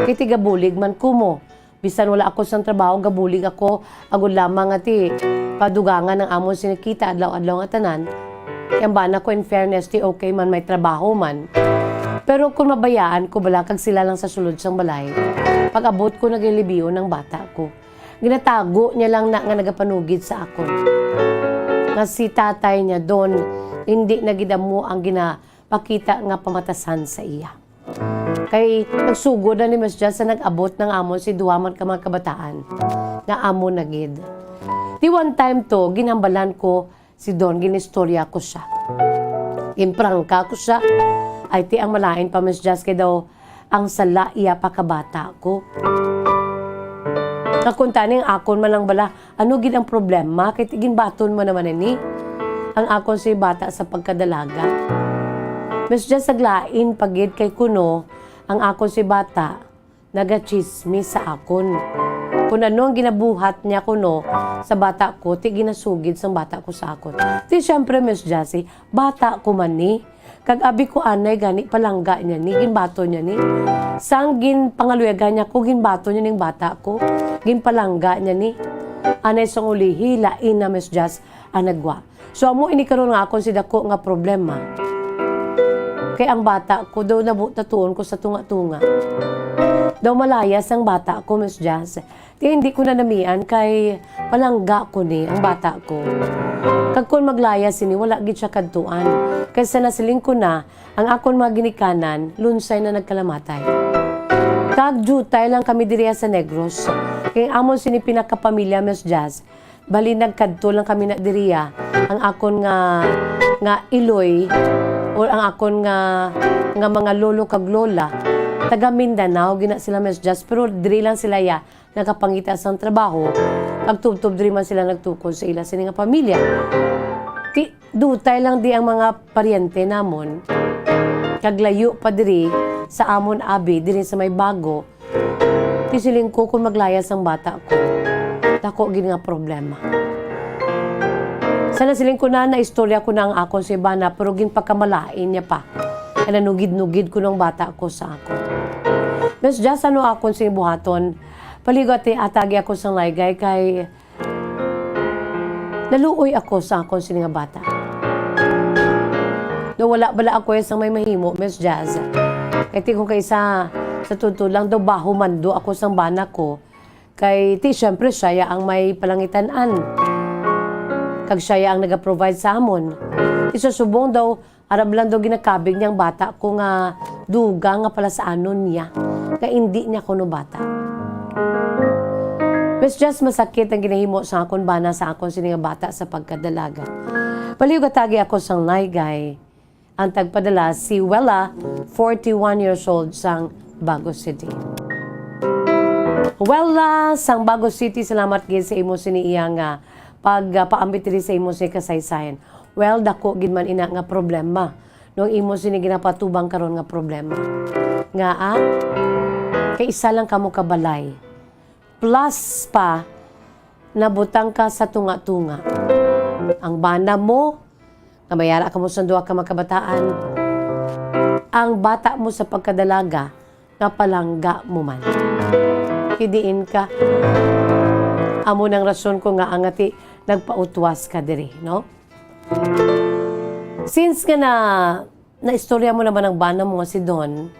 kay tigabulig man ko mo. Bisan wala ako sang trabaho, gabulig ako, agod lamang nga ti padugangan ang amon sini kita adlaw-adlaw nga tanan. Kay ang bana ko, in fairness, ti okay man, may trabaho man. Pero kun mabayaan ko bala kag sila lang sa sulod sang balay, pag-abot ko, nagalibion ang bata ko. Ginatago niya lang na nga nagapanugid sa akon, nga si tatay niya, Don, hindi na gid amo ang ginapakita nga pamatasan sa iya. Kay nagsugod na ni Miss Jess sa nag-abot ng amon si duha man ka mga kabataan nga amo na gid. Di one time to, ginhambalan ko si Don, ginistorya ko siya. Ginprangka ko siya. Ay, ti ang malain pa, Miss Jess, kay daw ang sala iya pa kabata ko. Kakunta ning akon man lang bala, ano gid ang problema? Kay ti ginbaton mo naman ini. Ang akon si bata sa pagkadalaga. Miss Jess, naglain pa gid kay kuno ang akon si bata nagachismis sa akon. Kung ano ang ginabuhat niya kuno sa bata ko, ti ginasugid sang bata ko sa akon. Ti, siyempre, Miss Jessie, bata ko man ni. Kag abi ko, anay gani, palangga niya ni, ginbaton niya ni. Sang ginpangaluyagan niya ko, ginbaton niya ning bata ko, ginpalangga niya ni. Anay sang ulihi, lain na, Miss Jess, ang nagwa. So, amo ini karon nga akon si dako nga problema. Kay ang bata ko daw nabutatuon ko sa tunga-tunga. Daw malayas ang bata ko, Miss Jazz. Ti hindi ko na namian kay palangga ko ni ang bata ko. Kag kon maglayas sini, wala gid siya kadtuan. Kay sa nasiling ko na, ang akon mga ginikanan, lunsay na nagkalamatay. Kag diutay lang kami diriya sa Negros. Kay amon sini pinakapamilya, Miss Jazz. Bali, nagkadto lang kami na diriya. Ang akon nga, nga iloy, or ang akon nga, nga mga lolo kag lola, taga Mindanao gina sila, Miss Jazz, pero diri lang sila ya nakapangita sang trabaho, kag tubtob diri man sila nagtukod sa ila sini nga pamilya. Ti, dutay lang di ang mga paryente namon, kag layo pa diri sa amon abi, diri sa may Bago. Ti siling ko, kung maglayas ang bata ko, dako gid nga problema. Sa nasiling ko na, naistorya ko na ang akon sa iba na, pero ginpakamalain niya pa. Kaya nanugid-nugid ko ng bata ko sa ako. Miss Jazz, ano akon sing buhaton? Paligo ati atagi ako sang laygay kay naluoy ako sa akon sini nga bata. No, wala bala ako sa may mahimo, Miss Jazz. Kay ti kung kaisa, sa totoo lang daw, baho mando ako sang bana ko. Kay ti, syempre, siya ya ang may palangitan-an. Kag siya ya ang nagaprovide sa amon. Ti sa subong daw, arab lang daw ginakabig niyang bata ko nga dugang nga palasaanon niya, nga indi niya kuno bata. Miss Jazz, masakit ang ginahimo sa akon bana sa akon sini nga bata sa pagkadalaga. Palihog atagi ako sang laygay. Ang tagpadala si Wella, forty-one years old, sang Bago City. Wella, sang Bago City, salamat gid sa imo sini iya nga pagpaambit diri sa imo sini kasaysayan. Well, dako gid man ina nga problema. No, ang imo sini ginapatubang karon nga problema. Nga, ah, kay isa lang kamo ka balay. Plus pa, nabutang ka sa tunga-tunga. Ang bana mo, nga may ara kamo sang duha ka mga kabataan, ang bata mo sa pagkadalaga, nga palangga mo man. Ti diin ka. Amo nang rason ko nga ang ati nagpautwas ka diri, no? Since nga na, naistorya mo naman ang bana mo nga si Don,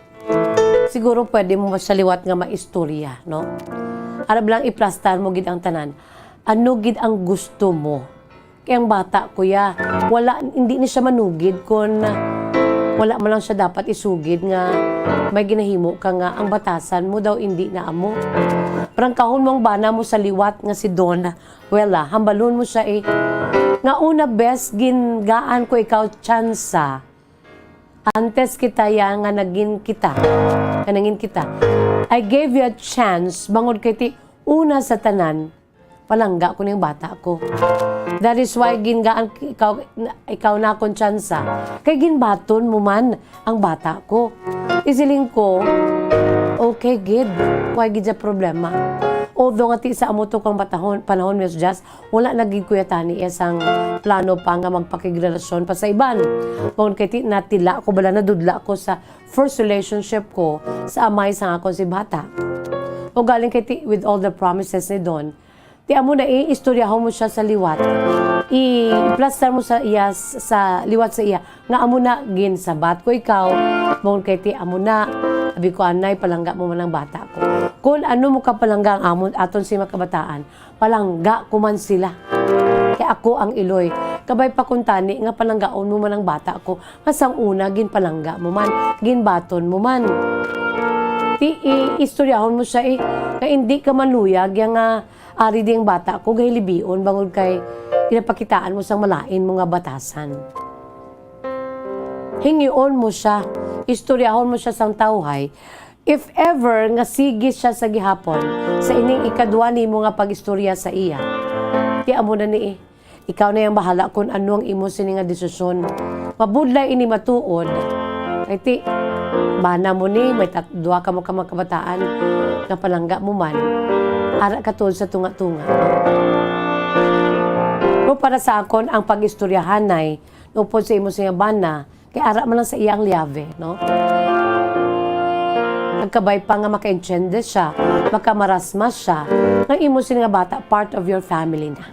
siguro pwede mo siya liwat nga maistorya, no? Arab lang, iplastar mo gid ang tanan. Ano gid ang gusto mo? Kay ang bata, kuya, wala, hindi ni siya manugid kon wala man lang siya dapat isugid nga may ginahimo ka nga ang batasan mo daw hindi na amo. Prangkahon mo ang bana mo sa liwat nga si Don. Well, ah, hambalon mo siya, eh. Nga una, bes, gingaan ko ikaw tsansa. Antes kita ya nga nagin kita, nga nangin kita. I gave you a chance, bangod kay ti, una sa tanan, palangga ko ning bata ko. That is why gingaan ikaw, ikaw na akong tsansa. Kay ginbaton mo man ang bata ko. Isiling ko, okay gid, why gid sa problema? Although nga ti sa amo to kang batahon, panahon, Miss Jazz, wala na gid, kuya, tani isang plano pa nga magpakigrelasyon pa sa iban. Kung kay ti, natila ko bala, nadudla ko sa first relationship ko sa amay sang akon si bata. O galing kay ti, with all the promises ni Don, ti amo na, eh, istoryahon mo siya sa liwat. I-, i-plaster mo sa iya, sa liwat sa iya, nga amo na, ginsabat ko ikaw, bangod kay ti amo na, abi ko, anay, palangga mo man ang bata ko. Kung ano mo kapalangga ang amon, aton si mga kabataan, palangga ko man sila. Kay ako ang iloy. Kabay pa kuntani nga palanggaon mo man ang bata ko, nga sang una ginpalangga mo man, ginbaton mo man. Ti, i-, istoryahon mo siya, eh, nga hindi ka maluyag, ya nga ari ding bata ko, gahilibion, bangod kay ginapakitaan mo sang malain mo nga batasan. Hingion mo siya, istoryahon mo siya sang tawhay, if ever nga sige siya sa gihapon sa ining ikadwa nimo nga pag-istorya sa iya. Ti amo na ni, eh. Ikaw na yang bahala kung ano ang imo sini nga desisyon. Mabudlay ini matuod. Kay ti, bana mo ni, may tat-, duha ka mo ka mga kabataan nga palangga mo man. Ara ka tuod sa tunga-tunga. Pero para sa akon, ang pag-istoryahanay, upod sa imo sini nga bana, kay ara man lang sa iya ang liyabe, no? Nagkabay pa nga makaintiende siya, makamarasmas siya, nga imo sini nga bata, part of your family na.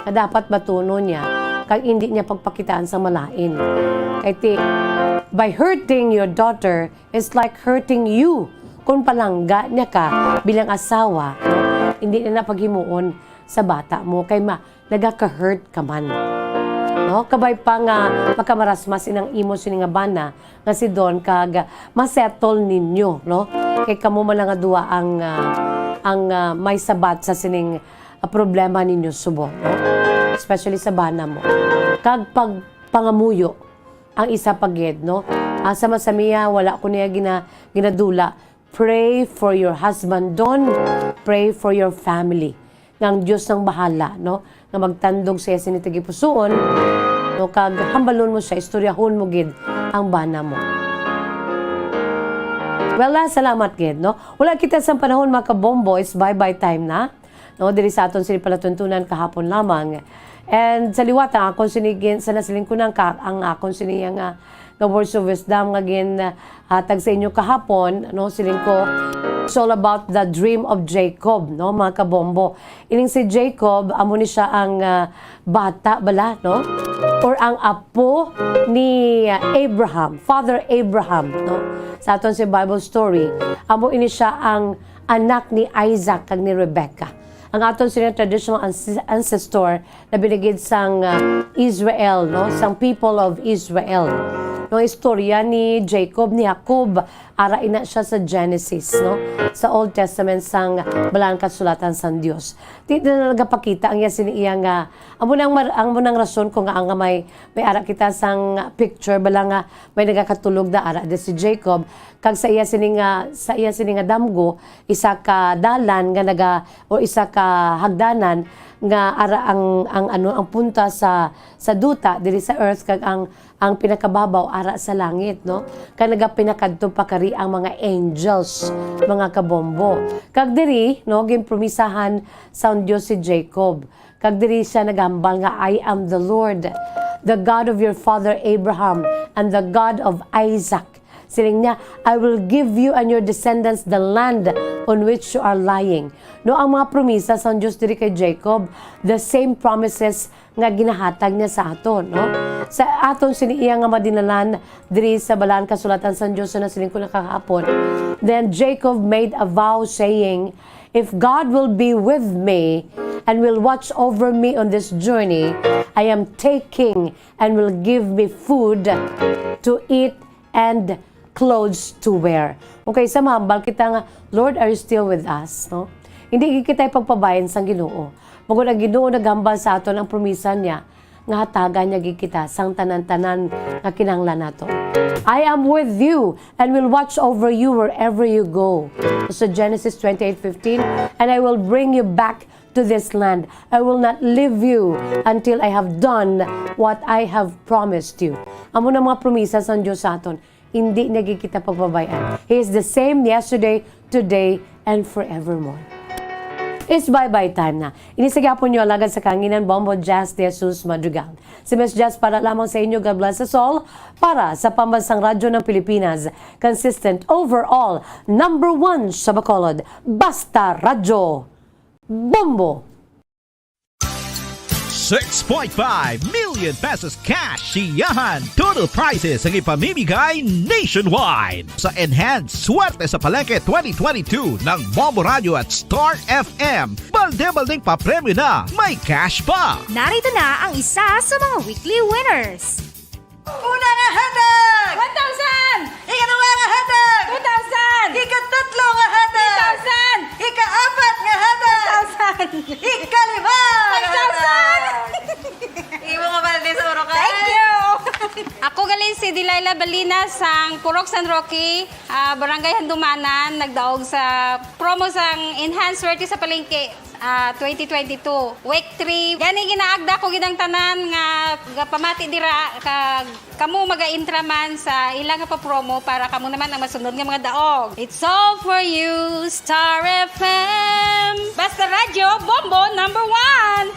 Nga dapat batunon niya, kag hindi niya pagpakitaan sa malain. Kay ti, by hurting your daughter, it's like hurting you Kung palangga niya ka bilang asawa, no, hindi na na paghimuon sa bata mo kay ma-, nagaka-hurt ka man. No? Kabay pa nga makamarasmas inang imo sini nga bana nga si Don kag ma-settle ninyo, no? Kay kamo man lang nga duwa ang, ah, ang, ah, may sabat sa sining, ah, problema ninyo subong, no? Especially sa bana mo. Kag pagpangamuyo ang isa pa gid, no? Asa man sa miya, wala ko niya gina-, ginadula. Pray for your husband, Don. Pray for your family. Nga ang Dios nang bahala, no? Nga magtandog siya sini tagipusuon, no? Kag hambalon mo siya, istoryahon mo gid ang bana mo. Well, ah, salamat gid, no? Wala kita sa panahon, mga kabombo, it's bye-bye time na. No, diri sa aton sini palatuntunan kahapon lamang. And sa liwat, ang akon sini gin-, sa nasiling ko nang ka-, ang akon sini nga, nga words of wisdom nga gin, ah, hatag sa inyo kahapon, no, siling ko, it's all about the dream of Jacob, no, mga kabombo. Ining si Jacob, amo ni siya ang, ah, bata bala, no? Or ang apo ni, ah, Abraham, Father Abraham, no? Sa aton si Bible story, amo ini siya ang anak ni Isaac kag ni Rebecca. Ang aton sini traditional ans-, ancestor na binigid sang, ah, Israel, no? Sang people of Israel. No, istorya ni Jacob, ni Jacob, ara ina siya sa Genesis, no? Sa Old Testament sang Balaan Kasulatan sang Dios. Di na nagapakita ang iya sini iya nga, amo nang mar-, amo nang rason ko nga ang may, may ara kita sang picture, bala nga may nagakatulog na ara di si Jacob, kag sa iya sini nga, sa iya sini nga damgo, isa ka dalan nga naga-, o isa ka hagdanan nga ara ang, ang ano, ang punta sa, sa duta diri sa earth, kag ang, ang pinakababaw ara sa langit, no? Kag nagapinakadto pa kari ang mga angels, mga kabombo. Kag diri, no, ginpromisahan sa Dios si Jacob. Kag diri siya naghambal nga, "I am the Lord, the God of your father Abraham and the God of Isaac." Siling niya, "I will give you and your descendants the land on which you are lying." No, ang mga promisa sang Dios diri kay Jacob, the same promises nga ginahatag niya sa aton, no? Sa aton sini iya nga madinalan diri sa Balaan Kasulatan sang Dios nga nasiling ko na kahapon. Then Jacob made a vow saying, "If God will be with me and will watch over me on this journey, I am taking and will give me food to eat and clothes to wear." Okay, sa mahambal kita nga, "Lord, are you still with us?" No? Hindi gid kita ipagpabayan sang Ginoo. Bangod ang Ginoo naghambal sa aton ang promisa niya nga hatagan niya gid kita sang tanan-tanan nga kinahanglan nato. "I am with you and will watch over you wherever you go." Sa Genesis twenty-eight fifteen, "And I will bring you back to this land. I will not leave you until I have done what I have promised you." Amo na mga promisa sang Dios sa aton. Hindi niya gid kita pagpabay-an. He is the same yesterday, today, and forevermore. It's bye-bye time na. Ini sa gihapon niyo alagad sa kahanginan, Bombo Jazz de Jesus Madrigal. Si Miss Jazz para lamang sa inyo. God bless us all. Para sa Pambansang Radyo ng Pilipinas, consistent overall, number one sa Bacolod. Basta Radyo. Bombo! Six point five million pesos cash siyahan. Total prizes ang ipamimigay nationwide. Sa Enhanced Swerte sa Palengke twenty twenty-two ng Bombo Radio at Star F M, balde-baldeng papremyo na, may cash pa. Narito na ang isa sa mga weekly winners. Una nga hatag! One thousand! Ikaduha nga hatag! Two thousand! Ikatatlo nga hatag! Three thousand! Ikaapat nga hatag! Two thousand! Ikalima nga Five thousand! Hatag! Imo nga balde sa Boracay! Thank you! Ako gali si Delilah Balina sang Purok San Roque, ah, Barangay Handumanan, nagdaog sa promo sang Enhanced Swerte sa Palengke. Ah, twenty twenty-two, week three. Gani ginaagda ko gid ang tanan nga gapamati dira, kag kamo maga-intra man sa ila nga pa-promo para kamo naman ang masunod nga mga daog. It's all for you, Star F M. Basta Radyo, Bombo number one.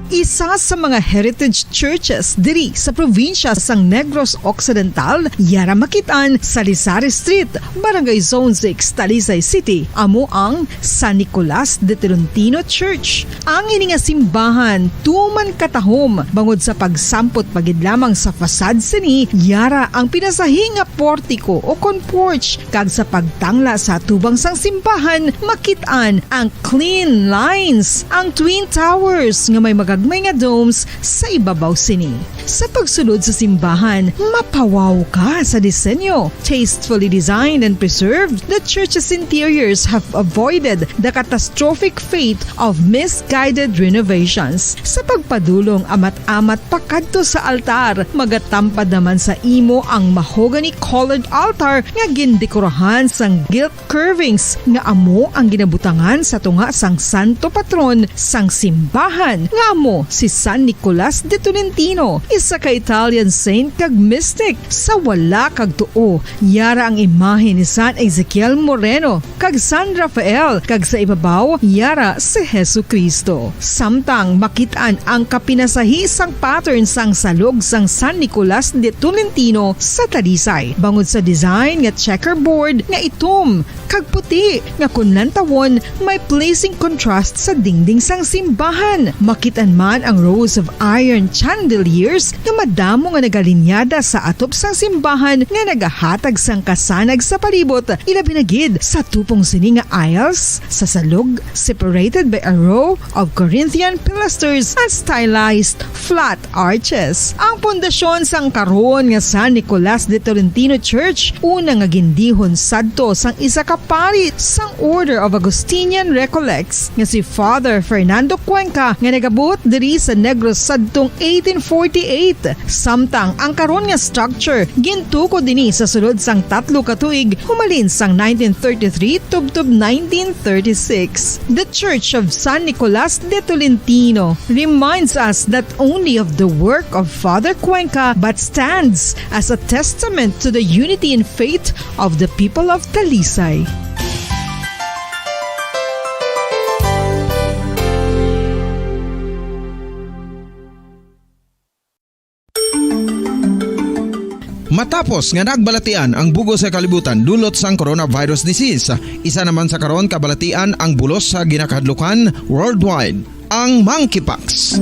Isa sa mga heritage churches diri sa probinsya sang Negros Occidental, yara makit-an sa Lisari Street, Barangay Zone six, Talisay City, amo ang San Nicolas de Tolentino Church. Ang ini nga simbahan tuman katahom bangod sa pagsampot pa gid lamang sa facade sini, yara ang pinasahi nga portiko o kon porch, kag sa pagtangla sa atubang sang simbahan, makit-an ang clean lines, ang twin towers nga may magagmay nga domes sa ibabaw sini. Sa pagsulod sa simbahan, mapawaw ka sa disenyo. Tastefully designed and preserved, the church's interiors have avoided the catastrophic fate of misguided renovations. Sa pagpadulong amat-amat pakadto sa altar, magatampad naman sa imo ang mahogany-colored altar nga gindekorahan sang gilt curvings nga amo ang ginabutangan sa tunga sang santo patron sang simbahan, nga amo si San Nicolas de Tolentino, isa ka Italian saint kag mystic. Sa wala kag tuo, yara ang imahe ni San Ezekiel Moreno kag San Rafael, kag sa ibabaw, yara si Jesu-Cristo. Samtang makit-an ang kapinasahi sang pattern sang salog sang San Nicolas de Tolentino sa Talisay, bangod sa design nga checkerboard nga itom kag puti nga kon lantawon may pleasing contrast sa dingding sang simbahan. Makit-an man ang rows of iron chandeliers nga madamo nga nagalinyada sa atop sang simbahan nga nagahatag sang kasanag sa palibot, ilabi na gid sa tupong sini nga aisles sa salog, separated by a row of Corinthian pilasters and stylized flat arches. Ang pundasyon sang karon nga San Nicolas de Tolentino Church, una nga gindihon sadto sang isa ka pari sang Order of Augustinian Recollects nga si Father Fernando Cuenca, nga nagabuot diri sa Negros sadtong eighteen forty-eight. Samtang ang karon nga structure gintukod ini sa sulod sang tatlo ka tuig, humalin sang nineteen thirty-three tubtob nineteen thirty-six. The Church of San Nicolas de Tolentino reminds us not only of the work of Father Cuenca, but stands as a testament to the unity in faith of the people of Talisay. Matapos nga nagbalatian ang bug-os nga kalibutan dulot sang coronavirus disease, isa naman sa karon kabalatian ang bulos sa ginakahadlukan worldwide, ang monkeypox.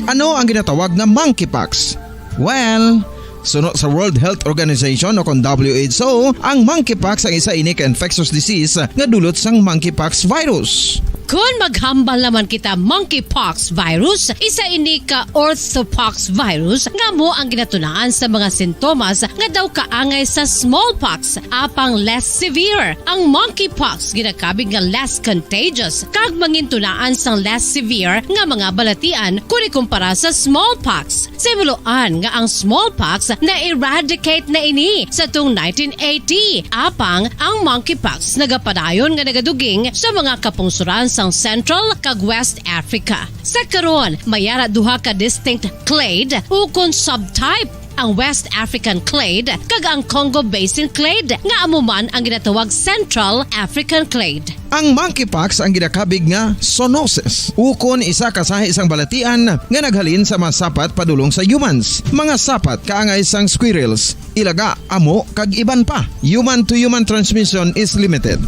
Ano ang ginatawag nga monkeypox? Well, suno sa World Health Organization o kon W H O, ang monkeypox ang isa ini ka infectious disease nga dulot sang monkeypox virus. Kon maghambal naman kita monkeypox virus, isa ini ka orthopox virus nga amo ang ginatunaan sa mga sintomas nga daw kaangay sa smallpox, apang less severe. Ang monkeypox ginakabig nga less contagious kag mangintunaan sang less severe nga mga balatian kon ikumpara sa smallpox. Sa himuloan nga ang smallpox na-eradicate na ini sa tung nineteen eighty, apang ang monkeypox nagapadayon nga nagaduging sa mga kapungsoran sang Central kag West Africa. Sa karon, may ara duha ka distinct clade ukon subtype, ang West African clade kag ang Congo Basin clade, nga amo man ang ginatawag Central African clade. Ang monkeypox ang ginakabig nga zoonosis, ukon isa ka sahi sang balatian nga naghalin sa mga sapat padulong sa humans. Mga sapat kaangay sang squirrels, ilaga, amo, kag iban pa. Human to human transmission is limited.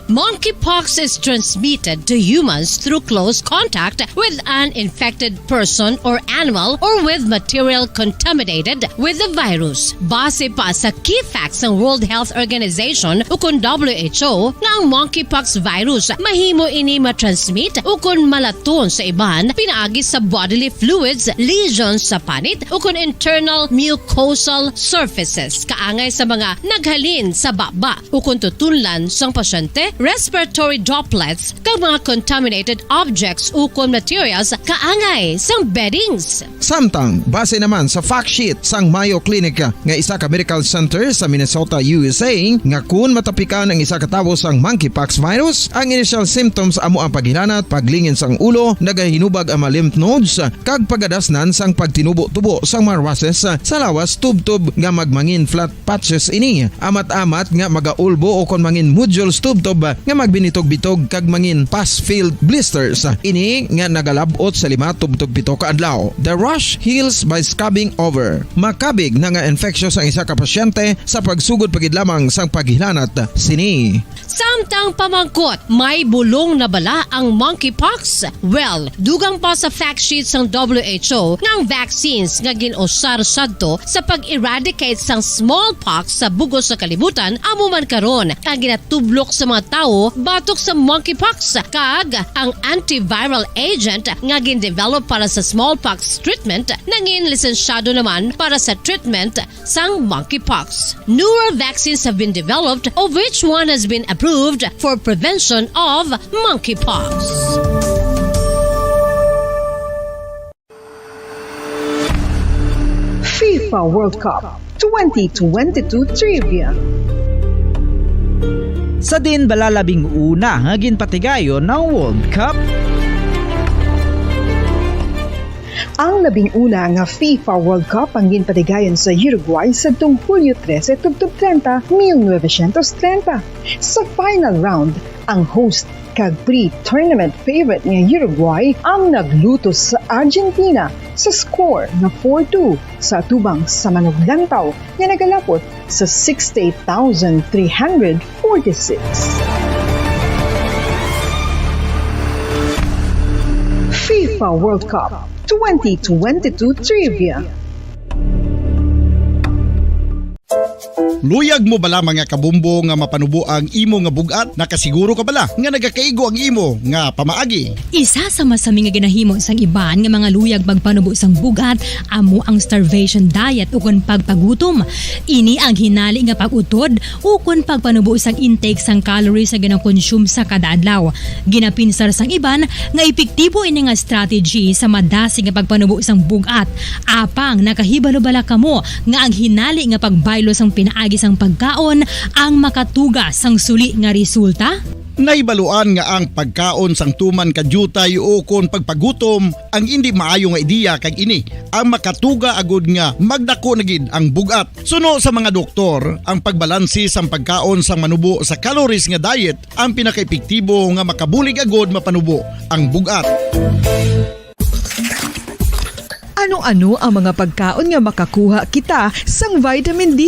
Monkeypox is transmitted to humans through close contact with an infected person or animal or with material contaminated with the virus. Base pa sa key facts sang World Health Organization ukon W H O nga ang monkeypox virus mahimo ini matransmit ukon malaton sa iban pinaagi sa bodily fluids, lesions sa panit ukon internal mucosal surfaces kaangay sa mga naghalin sa baba ukon tutunlan sang pasyente, respiratory droplets, kag mga contaminated objects ukon materials kaangay sang beddings. Samtang, base naman sa fact sheet sang Mayo Clinic nga isa ka medical center sa Minnesota, U S A, nga kun matapikan ang isa ka tawo sang monkeypox virus, ang initial symptoms amo ang paghilanat, paglingin sang ulo, nagahinubag ang mga lymph nodes, kag pagadasnan sang pagtinubo-tubo sang mga rushes sa lawas tubtob nga magmangin flat patches ini, amat-amat nga magaulbo ukon mangin nodules tubtob nga magbinitog-bitog kag mangin pus-filled blisters. Ini nga nagalab-ot sa lima tubtob pito ka adlaw. The rash heals by scabbing over. Makabig na nga infectious ang isa ka pasyente sa pagsugod pa gid lamang sang paghilanat sini. Samtang pamangkot, may bulong na bala ang monkeypox? Well, dugang pa sa fact sheet sang W H O nga ang vaccines nga gin-usar sadto sa pag-eradicate sang smallpox sa bug-os sa kalibutan amo man karon ang ginatublok sa mga tawo batok sa monkeypox, kag ang antiviral agent nga gin-develop para sa smallpox treatment nangin lisensyado naman para sa treatment sang monkeypox. Newer vaccines have been developed, of which one has been approved for prevention of monkeypox. FIFA World Cup twenty twenty-two Trivia. Sa din bala labing una nga ginpatigayon ang World Cup? Ang labing una nga FIFA World Cup ang ginpatigayon sa Uruguay sadtong Hulyo trese tubtob treinta, mil novecientos treinta. Sa final round, ang host kag pre-tournament favorite nga Uruguay ang naglutos sa Argentina sa score nga four two sa atubang sa manuglantaw nga nagalapot sa sixty-eight thousand three hundred forty-six. FIFA World Cup twenty twenty-two Trivia. Luyag mo bala, mga kabombo, nga mapanubo ang imo nga bug-at? Nakasiguro ka bala nga nagakaigo ang imo nga pamaagi? Isa sa masami nga ginahimo sang iban nga mga luyag magpanubo sang bug-at amo ang starvation diet ukon pagpagutom. Ini ang hinali nga pag-utod ukon pagpanubo sang intake sang calories nga ginakonsume sa kada adlaw. Ginapinsar sang iban nga epektibo ini nga strategy sa madasig nga pagpanubo sang bug-at. Apang nakahibalo bala kamo nga ang hinali nga pagbaylo sang pinaagi sang pagkaon ang makatuga sang suli nga resulta? Nahibaluan nga ang pagkaon sang tuman ka diutay ukon pagpagutom ang indi maayo nga ideya, kag ini ang makatuga agud nga magdako na gid ang bug-at. Suno sa mga doktor, ang pagbalansi sang pagkaon sang manubo sa calories nga diet ang pinakaepektibo nga makabulig agud mapanubo ang bug-at. Ano-ano ang mga pagkaon nga makakuha kita sang vitamin D?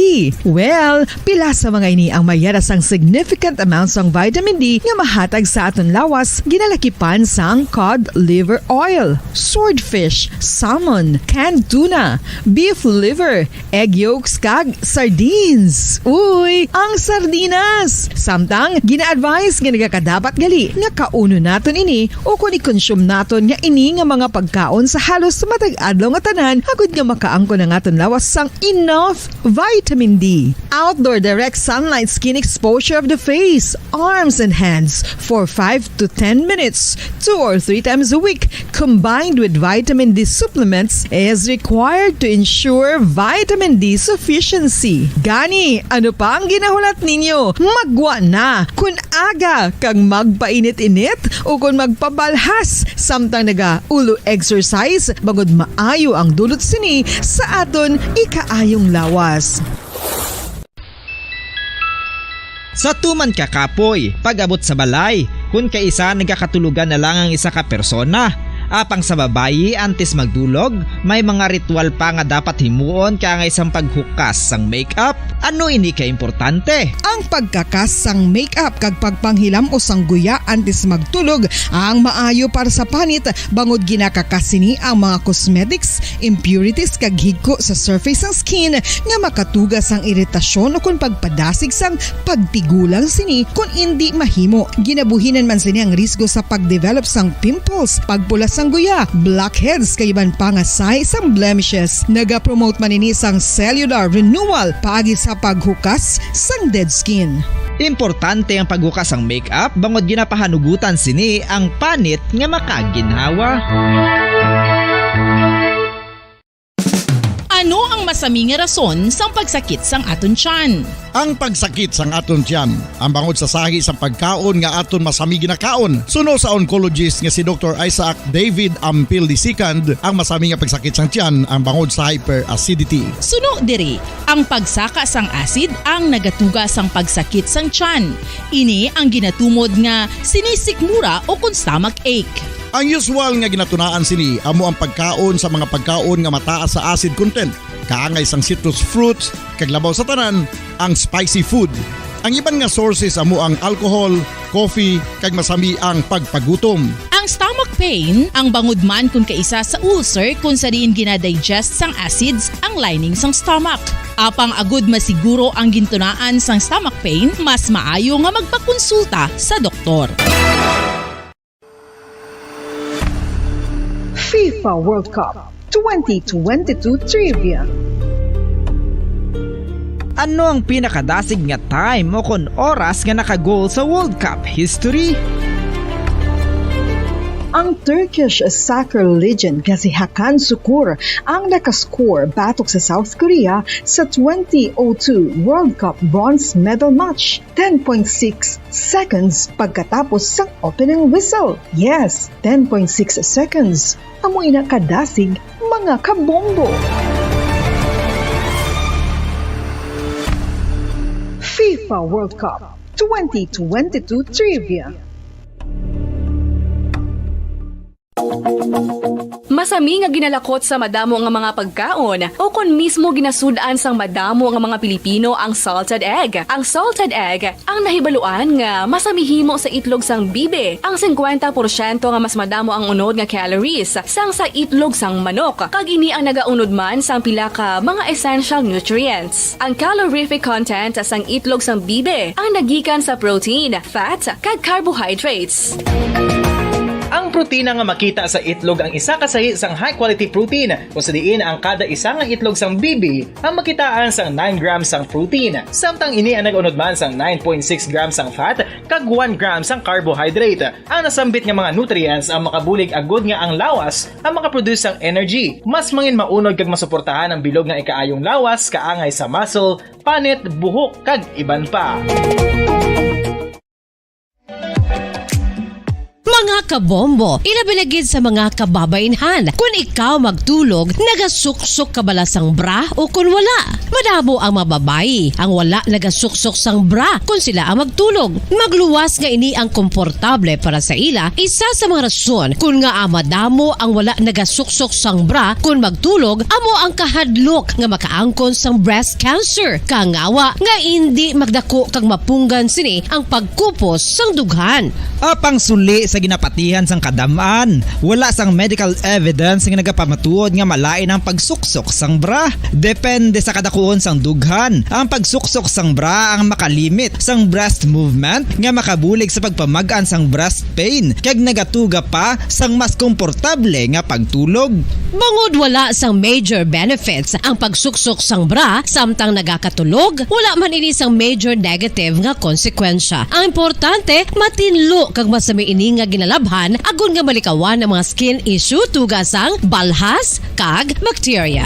Well, pila sa mga ini ang mayara sang significant amount sang vitamin D nga mahatag sa aton lawas, ginalakipan sang cod liver oil, swordfish, salmon, canned tuna, beef liver, egg yolks, kag sardines. Uy, ang sardinas! Samtang, gina-advise nga nagakadapat gali nga kaunon naton ini ukon i-consume naton nga ini nga mga pagkaon sa halos matag adlaw nga tanan, agud nga makaangkon ang aton lawas sang enough vitamin D. Outdoor direct sunlight skin exposure of the face, arms, and hands for five to ten minutes, two or three times a week, combined with vitamin D supplements, is required to ensure vitamin D sufficiency. Gani, ano pa ang ginahulat ninyo? Maggwa na! Kun aga kag magpainit-init ukon magpabalhas samtang naga-ulo exercise, bangod maayo ang dulot sini sa aton ikaayong lawas. Sa tuman ka kapoy, pag-abot sa balay, kun kaisa nagakatulogan na lang ang isa ka persona. Apang sa babayi, antes magdulog, may mga ritual pa nga dapat himuon, kaangay sang paghukas sang makeup. Ano ini ka importante? Ang pagkakas sang makeup kag pagpanghilam-os sang guya antes magtulog ang maayo para sa panit, bangod ginakakas sini ang mga cosmetics, impurities, kag higko sa surface sang skin nga makatuga sang iritasyon ukon pagpadasig sang pagtigulang sini kon indi mahimo. Ginabuhinan man sini ang risgo sa pagdevelop sang pimples, pagpula sang guya, blackheads, kag iban pa nga sahi sang blemishes. Nagapromote man ini sang cellular renewal paagi sa paghukas sang dead skin. Importante ang paghukas sang makeup bangod ginapahanugutan sini ang panit nga makaginhawa. Ano ang Masami nga rason sang pagsakit sang aton tiyan. Ang pagsakit sang aton tiyan, ang bangod sa sahi sang pagkaon nga aton masami ginakaon. Suno sa oncologist nga si Doktor Isaac David Ampil the second, ang masami nga pagsakit sang tiyan ang bangod sa hyperacidity. Suno diri, ang pagsaka sang acid ang nagatuga sang pagsakit sang tiyan. Ini ang ginatumod nga sinisikmura o kon stomach ache. Ang usual nga ginatunaan sini amo ang pagkaon sa mga pagkaon nga mataas sa acid content, kaangay sang citrus fruits, kag labaw sa tanan, ang spicy food. Ang iban nga sources amo ang alcohol, coffee, kag masami ang pagpagutom. Ang stomach pain ang bangod man kon kaisa sa ulcer, kon sa diin ginadigest sang acids ang lining sang stomach. Apang agud masiguro ang gintunaan sang stomach pain, mas maayo nga magpakonsulta sa doktor. FIFA World Cup twenty twenty-two Trivia. Ano ang pinakadasig nga time o kon oras nga naka-goal sa World Cup history? Ang Turkish soccer legend nga si Hakan Sukur ang nakascore batok sa South Korea sa twenty oh two World Cup bronze medal match. Ten point six seconds pagkatapos sang opening whistle. Yes, ten point six seconds. Amo ina kadasig, mga kabombo. FIFA World Cup twenty twenty-two Trivia. Masami nga ginalakot sa madamo nga mga pagkaon, o kon mismo ginasud-an sang madamo nga mga Pilipino ang salted egg. Ang salted egg ang nahibaluan nga masami himo sa itlog sang bibi. Ang singkwenta porsyento nga mas madamo ang unod nga calories sang sa itlog sang manok, kag ini ang nagaunod man sang pila ka mga essential nutrients. Ang calorific content sang itlog sang bibi ang nagikan sa protein, fat, kag carbohydrates. Ang protina nga makita sa itlog ang isa ka sahi sang high-quality protein, kung sa diin ang kada isa nga itlog sang bibi ang makitaan sang nine grams sang protein, samtang ini ang nag-unod man sang nine point six grams sang fat kag one gram sang carbohydrate. Ang nasambit nga mga nutrients ang makabulig agud nga ang lawas ang makaproduce sang energy. Mas mangin maunod kag masuportahan ang bilog nga ikaayong lawas kaangay sa muscle, panit, buhok, kag iban pa. Mga kabombo, ilabi na gid sa mga kababainhan, kun ikaw magtulog, nagasuksok ka bala sang bra o kun wala? Madamo ang mga babayi ang wala nagasuksok sang bra kun sila ang magtulog. Magluwas nga ini ang komportable para sa ila. Isa sa mga rason kun ngaa madamo ang wala nagasuksok sang bra kun magtulog amo ang kahadlok nga makaangkon sang breast cancer, kangawa nga indi magdako kag mapunggan sini ang pagkupos sang dughan. Apang suli sa ginapatihan sang kadam-an, wala sang medical evidence nga nagapamatuod nga malain ang pagsuksok sang bra. Depende sa kadakuon sang dughan, ang pagsuksok sang bra ang makalimit sang breast movement nga makabulig sa pagpamag-an sang breast pain, kag nagatuga pa sang mas komportable nga pagtulog. Bangod wala sang major benefits ang pagsuksok sang bra samtang nagakatulog, wala man ini sang major negative nga konsekwensya. Ang importante, matinlo kag masami ini nga ginalabhan agod nga malikawan ang mga skin issue tuga sang balhas kag bacteria.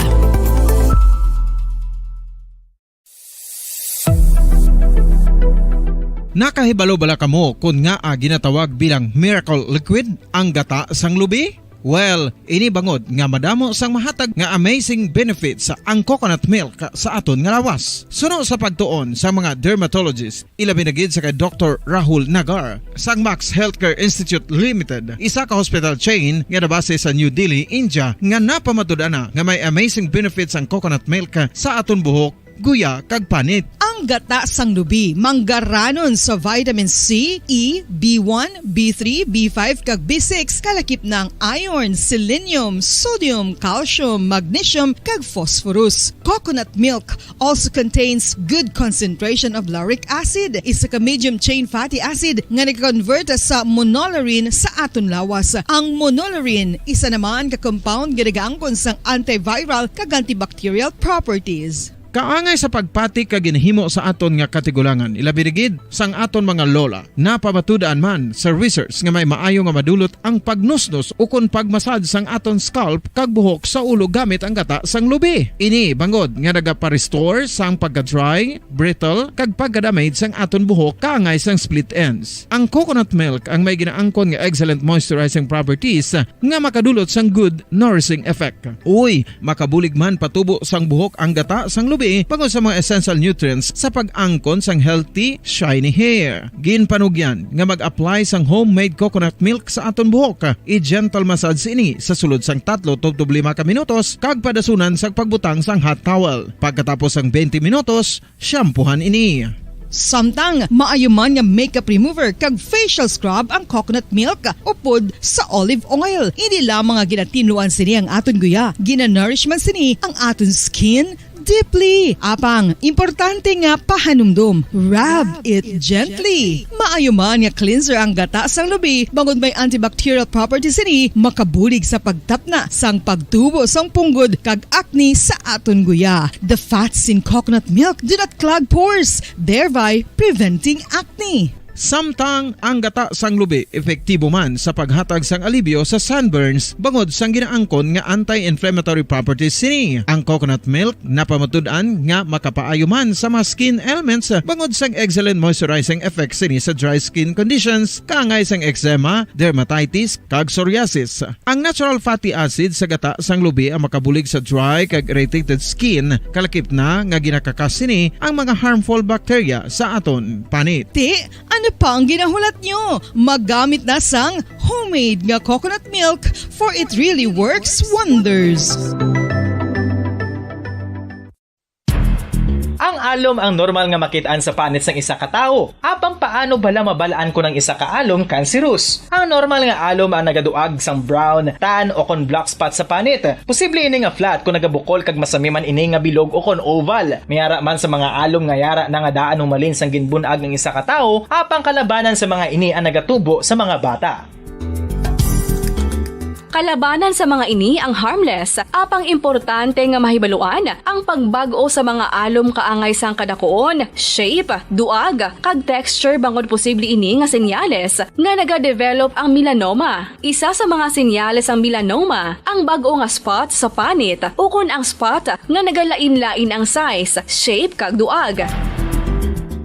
Nakahibalo bala kamo kon ngaa ginatawag bilang miracle liquid ang gata sang lubi? Well, ini bangod nga madamo sang mahatag nga amazing benefits ang coconut milk sa aton nga lawas. Suno sa pagtuon sa mga dermatologist, ilabi na gid sa kay Doktor Rahul Nagar sang Max Healthcare Institute Limited, isa ka hospital chain nga nabase sa New Delhi, India, nga napamatud-an na nga may amazing benefits ang coconut milk sa aton buhok, guya, kag panit. Ang gata sang lubi manggaranon sa vitamin C, E, B one, B three, B five, kag B six, kalakip na ang iron, selenium, sodium, calcium, magnesium, kag phosphorus. Coconut milk also contains good concentration of lauric acid, isa ka medium chain fatty acid nga nag-convert sa monolaurin sa aton lawas. Ang monolaurin isa naman ka compound nga nagaangkon sang antiviral kag antibacterial properties. Kaangay sa pagpati kag ginhimo sa aton nga katigulangan, ilabi na gid sang aton mga lola. Napamatud-an man sa research nga may maayo nga madulot ang pagnusnos ukon pagmasad sang aton scalp kag buhok sa ulo gamit ang gata sang lubi. Ini bangod nga nagapa-restore sang pagka-dry, brittle, kag pagka-damage sang aton buhok kaangay sang split ends. Ang coconut milk ang may ginaangkon nga excellent moisturizing properties nga makadulot sang good nourishing effect. Uy, makabulig man patubo sang buhok ang gata sang lubi bangod sa mga essential nutrients sa pag-angkon sang healthy, shiny hair. Ginpanugyan nga mag-apply sang homemade coconut milk sa aton buhok. I-gentle massage ini sa sulod sang tatlo tubtob lima ka minutos kag padasunan sang pagbutang sang hot towel. Pagkatapos sang twenty minutos, shampoohan ini. Samtang maayo man nga makeup remover kag facial scrub ang coconut milk upod sa olive oil. Hindi lamang nga ginatinluan sini ang aton guya, ginanourish man sini ang aton skin deeply. Apang, importante nga pahanumdom, rub it gently. Maayo man nga cleanser ang gata sang lubi, bangod may antibacterial properties sini, makabulig sa pagtapna sang pagtubo sang punggod kag acne sa aton guya. The fats in coconut milk do not clog pores, thereby preventing acne. Samtang ang gata sang lubi epektibo man sa paghatag sang alibyo sa sunburns bangod sang ginaangkon nga anti-inflammatory properties sini. Ang coconut milk napamatud-an nga makapaayo man sa mga skin ailments bangod sang excellent moisturizing effects sini sa dry skin conditions, kaangay sang eczema, dermatitis, kag psoriasis. Ang natural fatty acid sa gata sang lubi ang makabulig sa dry kag irritated skin, kalakip na nga ginakakas sini ang mga harmful bacteria sa aton panit. Ti, ano pa ang ginahulat nyo? Magamit na sang homemade nga coconut milk, for it really works wonders. Ang alom ang normal nga makit-an sa panit sang isa ka tawo. Apang paano bala mabal-an kon ang isa ka alom cancerous? Ang normal nga alom ang nagaduag sang brown, tan, o kon black spot sa panit. Posible ini nga flat kon nagabukol kag masami man ini nga bilog o kon oval. May ara man sa mga alom nga yara na nga daan humalin sang ginbun-ag ang isa ka tawo, apang kalabanan sa mga ini ang nagatubo sa mga bata. Kalabanan sa mga ini ang harmless, apang importante nga mahibaluan ang pagbag-o sa mga alom kaangay sang kadakuon, shape, duag, kag texture bangod posible ini nga senyales nga nagadevelop ang melanoma. Isa sa mga senyales sang melanoma ang bag-o nga spot sa panit ukon ang spot nga nagalain-lain ang size, shape, kag duag.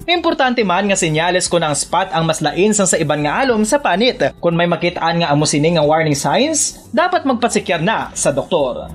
Importante man nga senyales kon ang spot ang mas lain sang sa iban nga alom sa panit. Kon may makit-an nga amo sini nga warning signs, dapat magpatsikyar na sa doktor.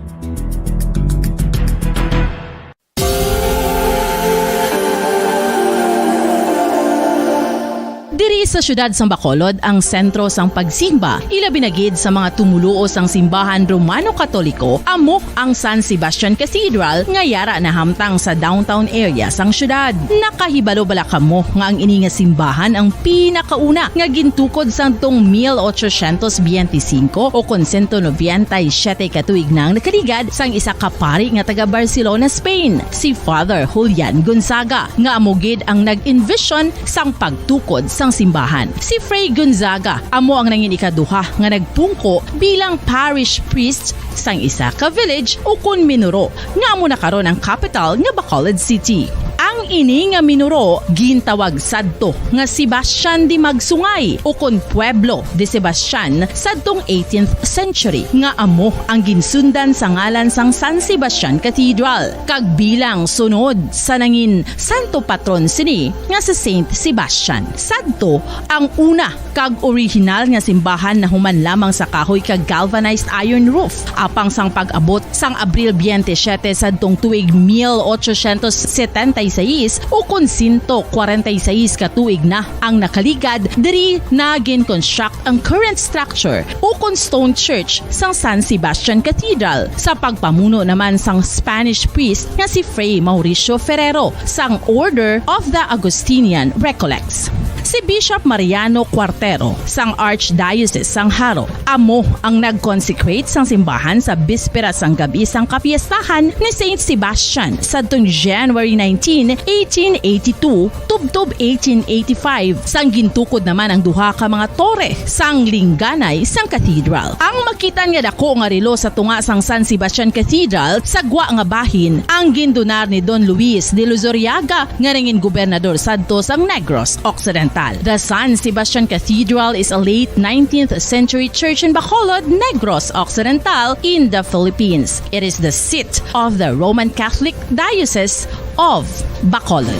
Diri sa siyudad sang Bacolod ang sentro sang pagsimba, ilabi na gid sa mga tumuluo sang simbahan Romano-Katoliko, amo ang San Sebastian Cathedral nga yara nahamtang sa downtown area sang siyudad. Nakahibalo bala kamo nga ang ini nga simbahan ang pinakauna nga gintukod sadtong mil ochocientos biyente singko o kon sento nobenta y siyete ka tuig na ang nakaligad sang isa ka pari nga taga Barcelona, Spain, si Father Julian Gonzaga, nga amo gid ang nag-envision sang pagtukod sang simbahan. Si Fray Gonzaga amo ang nangin ikaduha nga nagpungko bilang parish priest sang isa ka village ukon minuro nga amo na karon ang kapital nga Bacolod City. Ang ini nga minuro gintawag sadto nga Sebastian de Magsungay ukon Pueblo de Sebastian sadtong eighteenth century, nga amo ang ginsundan sa ngalan sang San Sebastian Cathedral, kag bilang sunod sa nangin santo patron sini nga si Saint Sebastian. Sadto ang una kag orihinal nga simbahan nahuman lamang sa kahoy kag galvanized iron roof. Apang sang pag-abot sang Abril biyente siyete sadtong tuig mil ochocientos setenta y seis, ukon sento kwarenta y seis ka tuig na ang nakaligad, diri na gin-construct ang current structure ukon stone church sang San Sebastian Cathedral, sa pagpamuno naman sang Spanish priest nga si Fray Mauricio Ferrero sang Order of the Augustinian Recollects. Si Bishop Mariano Cuartero sang Archdiocese sang Jaro, amo ang nag-consecrate sang simbahan sa bispera sang gab-i sang kapiestahan ni Saint Sebastian sadtong January nineteen, eighteen eighty-two, tubtob eighteen eighty-five, sang gintukod naman ang duha ka mga tore sang lingganay sang cathedral. Ang makitan nga dako nga relo sa tunga sang San Sebastian Cathedral sa gwa nga bahin ang gindonar ni Don Luis de Luzuriaga nga nangin gobernador sadto sang Negros Occidental. The San Sebastian Cathedral is a late nineteenth century church in Bacolod, Negros Occidental, in the Philippines. It is the seat of the Roman Catholic Diocese of Bacolod.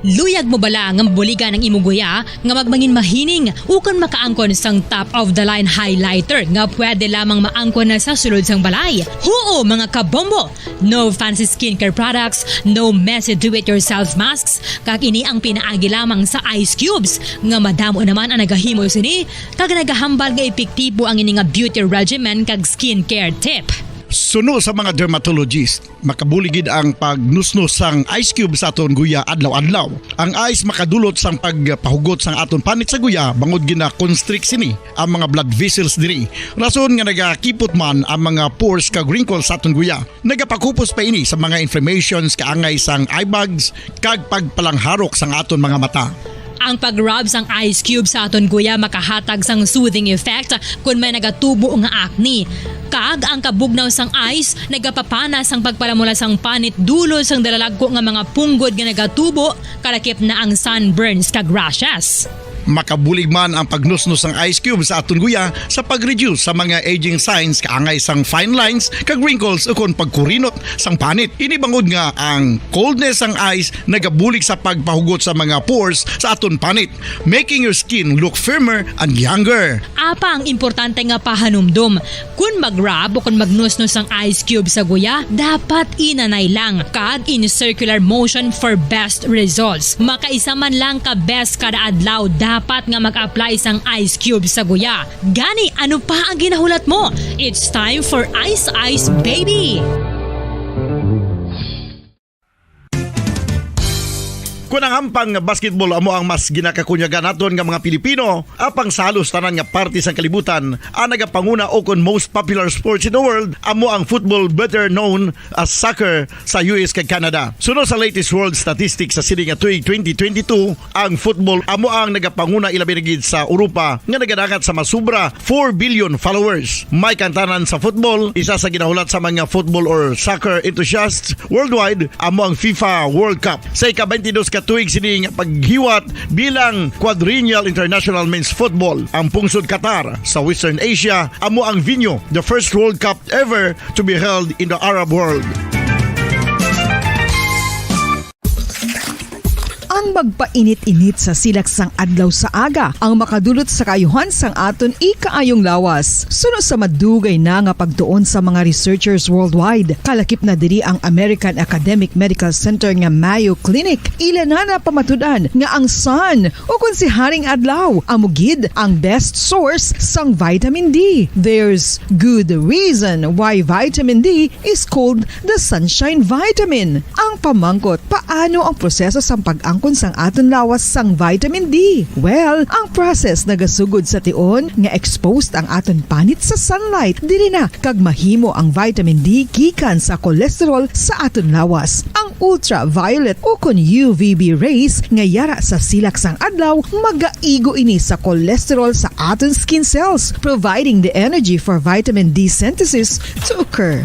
Luyag mo bala nga mabuligan ang imo guya nga magmangin mahining ukon makaangkon sang top of the line highlighter nga pwede lamang maangkon na sa sulod sang balay? Huo, mga kabombo! No fancy skincare products, no messy do-it-yourself masks, kag ini ang pinaagi lamang sa ice cubes nga madamo naman ang nagahimo sini kag nagahambal nga epektibo ang ini nga beauty regimen kag skincare tip. Suno sa mga dermatologist, makabulig gid ang pagnusnos sang ice cube sa aton guya adlaw-adlaw. Ang ice makadulot sang pagpahugot sang aton panit sa guya bangod gina-constrict sini ang mga blood vessels diri. Rason nga nagakipot man ang mga pores kag wrinkles sa aton guya. Nagapakupos pa ini sa mga inflammations kaangay sang eye bags kag pagpalangharok sang aton mga mata. Ang pag-rub sang ice cube sa aton guya makahatag sang soothing effect kon may nagatubo nga acne. Kag ang kabugnaw sang ice nagapapana sang pagpalamula sang panit dulot sang dalalagko nga mga punggod nga nagatubo, kalakip na ang sunburns kag rashes. Makabulig man ang pagnusnos sang ice cube sa aton guya sa pag-reduce sa mga aging signs kaangay sang fine lines kag wrinkles ukon pagkurinot sang panit. Ini bangod nga ang coldness sang ice nagabulig sa pagpahugot sa mga pores sa aton panit, making your skin look firmer and younger. Apa ang importante nga pahanumdom, kon mag-rub o kon magnusnos ang ice cube sa guya, dapat inanay lang kag in circular motion for best results. Makaisa man lang ka beses kada adlaw dapat nga mag-apply sang ice cube sa guya. Gani, ano pa ang ginahulat mo? It's time for Ice Ice Baby! Kon ang hampang nga basketball amo ang mas ginakakunyagan naton nga mga Pilipino, apang sa halos tanan nga parte sang kalibutan, ang nagapanguna o kon most popular sports in the world amo ang football, better known as soccer sa U S kag Canada. Suno sa latest world statistics sa sini nga tuig twenty twenty-two, ang football amo ang nagapanguna ilabi na gid sa Europa nga nagadangat sa masubra four billion followers. May kantanan sa football, isa sa ginahulat sa mga football or soccer enthusiasts worldwide amo ang FIFA World Cup. Sa ika-twenty-dos ka tuig sini nga paghiwat bilang Quadrennial International Men's Football, ang pungsod Qatar sa Western Asia amo ang venue, the first World Cup ever to be held in the Arab world. Ang magpainit-init sa silak sang adlaw sa aga ang makadulot sa kaayuhan sang aton ikaayong lawas. Suno sa madugay na nga pagtuon sa mga researchers worldwide, kalakip na diri ang American Academic Medical Center nga Mayo Clinic, ila na napamatud-an nga ang sun, o kon si Haring Adlaw, amo gid ang best source sang vitamin D. There's good reason why vitamin D is called the sunshine vitamin. Ang pamangkot, paano ang proseso sang pag-angkon sang aton lawas sang vitamin D? Well, ang process nagasugod sa tion nga exposed ang aton panit sa sunlight, diri na kag mahimo ang vitamin D gikan sa cholesterol sa aton lawas. Ang ultraviolet o kon U V B rays nga yara sa silak sang adlaw magaigo ini sa cholesterol sa aton skin cells, providing the energy for vitamin D synthesis to occur.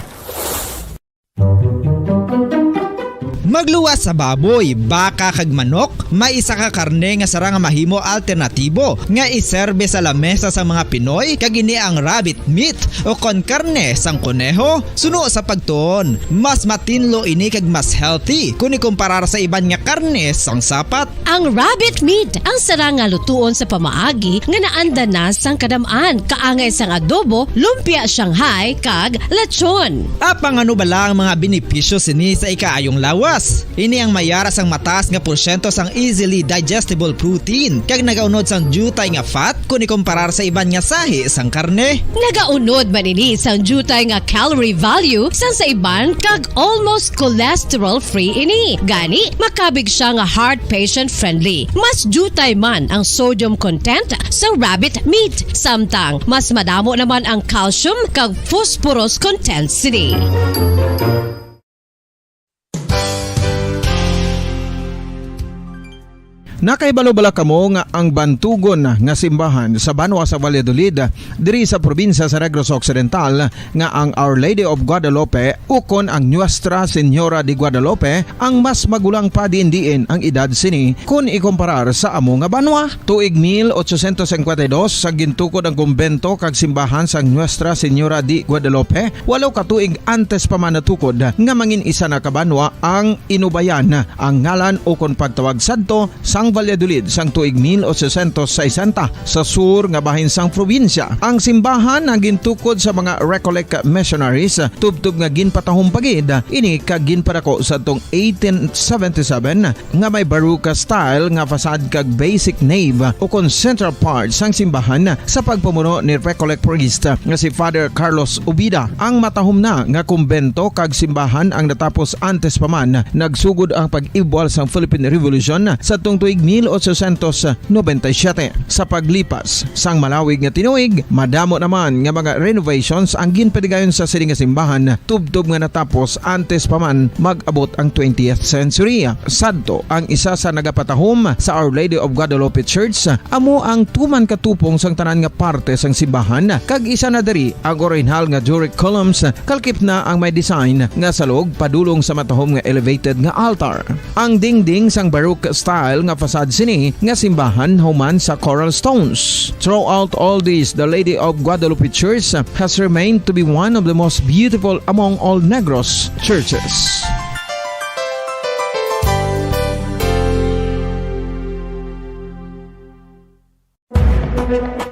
Magluwas sa baboy, baka kag manok, may isa ka karne nga sarang nga mahimo alternatibo nga iserbe sa lamesa sa mga Pinoy, kag ini ang rabbit meat o kon karne sang koneho. Suno sa pagtuon, mas matinlo ini kag mas healthy kon ikumparar sa iban nga karne sang sapat. Ang rabbit meat ang sarang nga lutuon sa pamaagi nga naanda na sang kadam-an, kaangay sang adobo, lumpia Shanghai, kag lechon. Apang ano bala ang mga benepisyo sini sa ikaayong lawas? Ini ang may ara sang mataas nga porsyento sang easily digestible protein kag nagaunod sang diutay nga fat kon ikomparar sa iban nga sahi sang karne. Nagaunod man ini sang diutay nga calorie value sang sa iban kag almost cholesterol-free ini. Gani, makabig siya nga heart patient-friendly. Mas diutay man ang sodium content sa rabbit meat, samtang mas madamo naman ang calcium kag phosphorus content sini. Nakahibalo bala kamo nga ang bantugon nga simbahan sa banwa sa Valladolid, diri sa probinsya sa Negros Occidental, nga ang Our Lady of Guadalupe ukon ang Nuestra Señora de Guadalupe ang mas magulang pa diin-diin ang edad sini kon ikomparar sa amo nga banwa? Tuig mil ochocientos cincuenta y dos sa gintukod ang kumbento kag simbahan sang Nuestra Señora de Guadalupe, walo ka tuig antes pa man natukod nga mangin isa na ka banwa ang inubayan ang ngalan ukon pagtawag sadto sang Valladolid sang tuig mil ochocientos sesenta sa sur nga bahin sang probinsya. Ang simbahan ang gintukod sa mga Recollect missionaries tubtob nga ginpatahom pa gid ini kag ginpadako sadtong eighteen seventy-seven nga may Baroque style nga facade kag basic nave ukon central part sang simbahan sa pagpamuno ni Recollect priest nga si Father Carlos Ubida. Ang matahom na nga kumbento kag simbahan ang natapos antes pa man nagsugod ang pag-ibwal sang Philippine Revolution sadtong tuig mil ochocientos noventa y siete. Sa paglipas sang malawig nga tinuig, madamo naman nga mga renovations ang ginpatigayon sa sini nga simbahan tubtob nga natapos antes pa man mag-abot ang twentieth century. Sadto ang isa sa nagapatahom sa Our Lady of Guadalupe Church, amo ang tuman ka tupong sang tanan nga parte sang simbahan, kag isa na diri ang orihinal nga Doric columns, kalkip na ang may design nga salog padulong sa matahom nga elevated nga altar. Ang dingding sang Baroque style nga facade sini nga simbahan human sa coral stones. Throughout all this, the Lady of Guadalupe Church has remained to be one of the most beautiful among all Negros churches.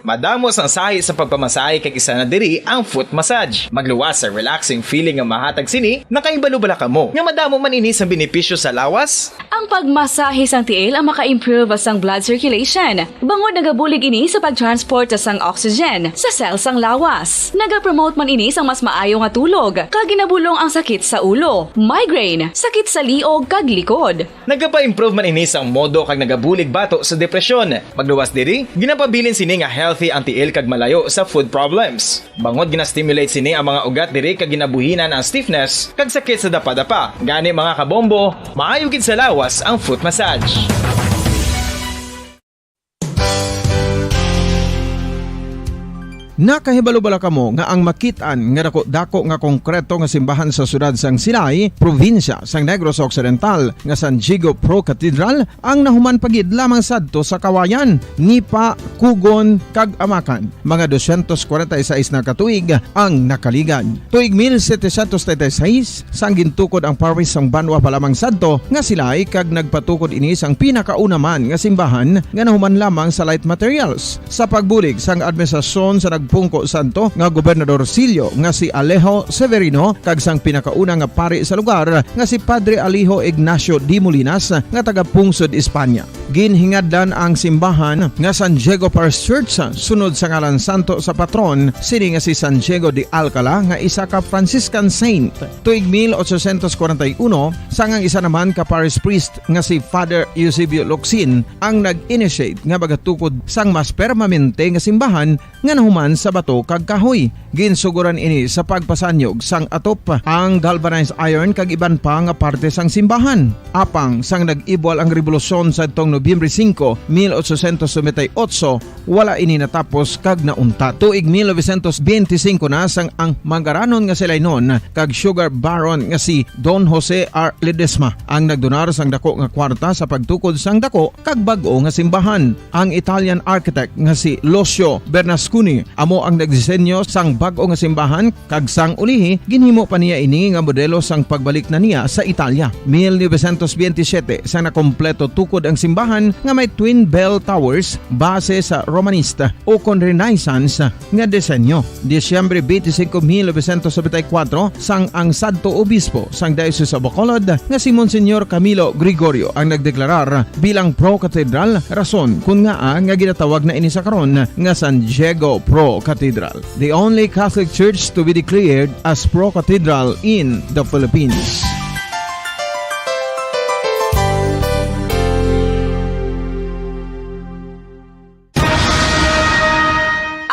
Madamo sang sahi sa pagpamasahe kag isa na diri ang foot massage. Magluwas sa relaxing feeling nga mahatag sini, nakahibalo bala kamo nga madamo man ini sang benepisyo sa lawas? Ang pagmasahe sang tiil ang maka-improve sang blood circulation, bangod nagabulig ini sa pag-transport sang oxygen sa cell sang lawas. Nagapromote man ini sang mas maayo nga tulog, kag ginabulong ang sakit sa ulo, migraine, sakit sa liog kag likod. Nagapa-improve man ini sang modo kag nagabulig bato sa depresyon. Magluwas diri, ginapabilin sini nga healthy ang tiil kag malayo sa foot problems. Bangod gina-stimulate sini ang mga ugat diri kag ginabuhinan ang stiffness kag sakit sa dapadapa. Gani, mga kabombo, maayo gid sa lawas ang foot massage. Nakahibalo bala kamo nga ang makit-an nga dako-dako nga konkreto nga simbahan sa siyudad sang Silay, probinsya sang Negros Occidental, nga San Diego Pro Cathedral, ang nahuman pa gid lamang sadto sa Kawayan, Nipa, Kugon, kag Amakan? Mga dosyentos kwarenta y seis na ka tuig ang nakaligad. Tuig mil setecientos treinta y seis, sang gintukod ang parish sang banwa pa lamang sadto nga Silay, kag nagpatukod ini sang pinakauna man nga simbahan nga nahuman lamang sa light materials. Sa pagbulig sang administrasyon sa nagpungko sadto nga Gobernador Silio nga si Alejo Severino kag sang pinakauna nga pari sa lugar nga si Padre Alejo Ignacio de Molinas nga taga Pungsod, Espanya. Ginhingadlan ang simbahan nga San Diego Parish Church, sunod sa ngalan santo sa patron sini nga si San Diego de Alcala, nga isa ka Franciscan saint. Tuig mil ochocientos kwarenta y uno, sang ang isa naman ka parish priest nga si Father Eusebio Locsin ang nag-initiate nga magatukod sang mas permanente nga simbahan nga nahuman sa bato kag kahoy. Ginsugoran ini sa pagpasanyog sang atop, ang galvanized iron kag iban pa nga parte sang simbahan. Apang sang nag-ibwal ang rebolusyon sadtong Nobyembre singko, mil ochocientos noventa y ocho, wala ini natapos kag nauntat. Tuig mil novecientos benti singko na, sang ang manggaranon nga si Lainon kag sugar baron nga si Don Jose R. Ledesma ang nagdonar sang dako nga kwarta sa pagtukod sang dako kag bag-o nga simbahan. Ang Italian architect nga si Lucio Bernasconi Amo ang nagdisenyo sang bag-o nga simbahan, kag sang ulihi, ginhimo pa niya ini nga modelo sang pagbalik na niya sa Italia. Mil novecientos veintisiete, sang nakompleto tukod ang simbahan nga may twin bell towers base sa Romanista ukon Renaissance nga disenyo. Disyembre twenty-five, mil novecientos noventa y cuatro, sang ang sadto obispo sang Diocese of Bacolod nga si Monsignor Camilo Gregorio ang nagdeklarar bilang pro-cathedral, rason kon ngaa nga ginatawag na ini sa karon nga San Diego Pro Cathedral, the only Catholic Church to be declared as pro-cathedral in the Philippines.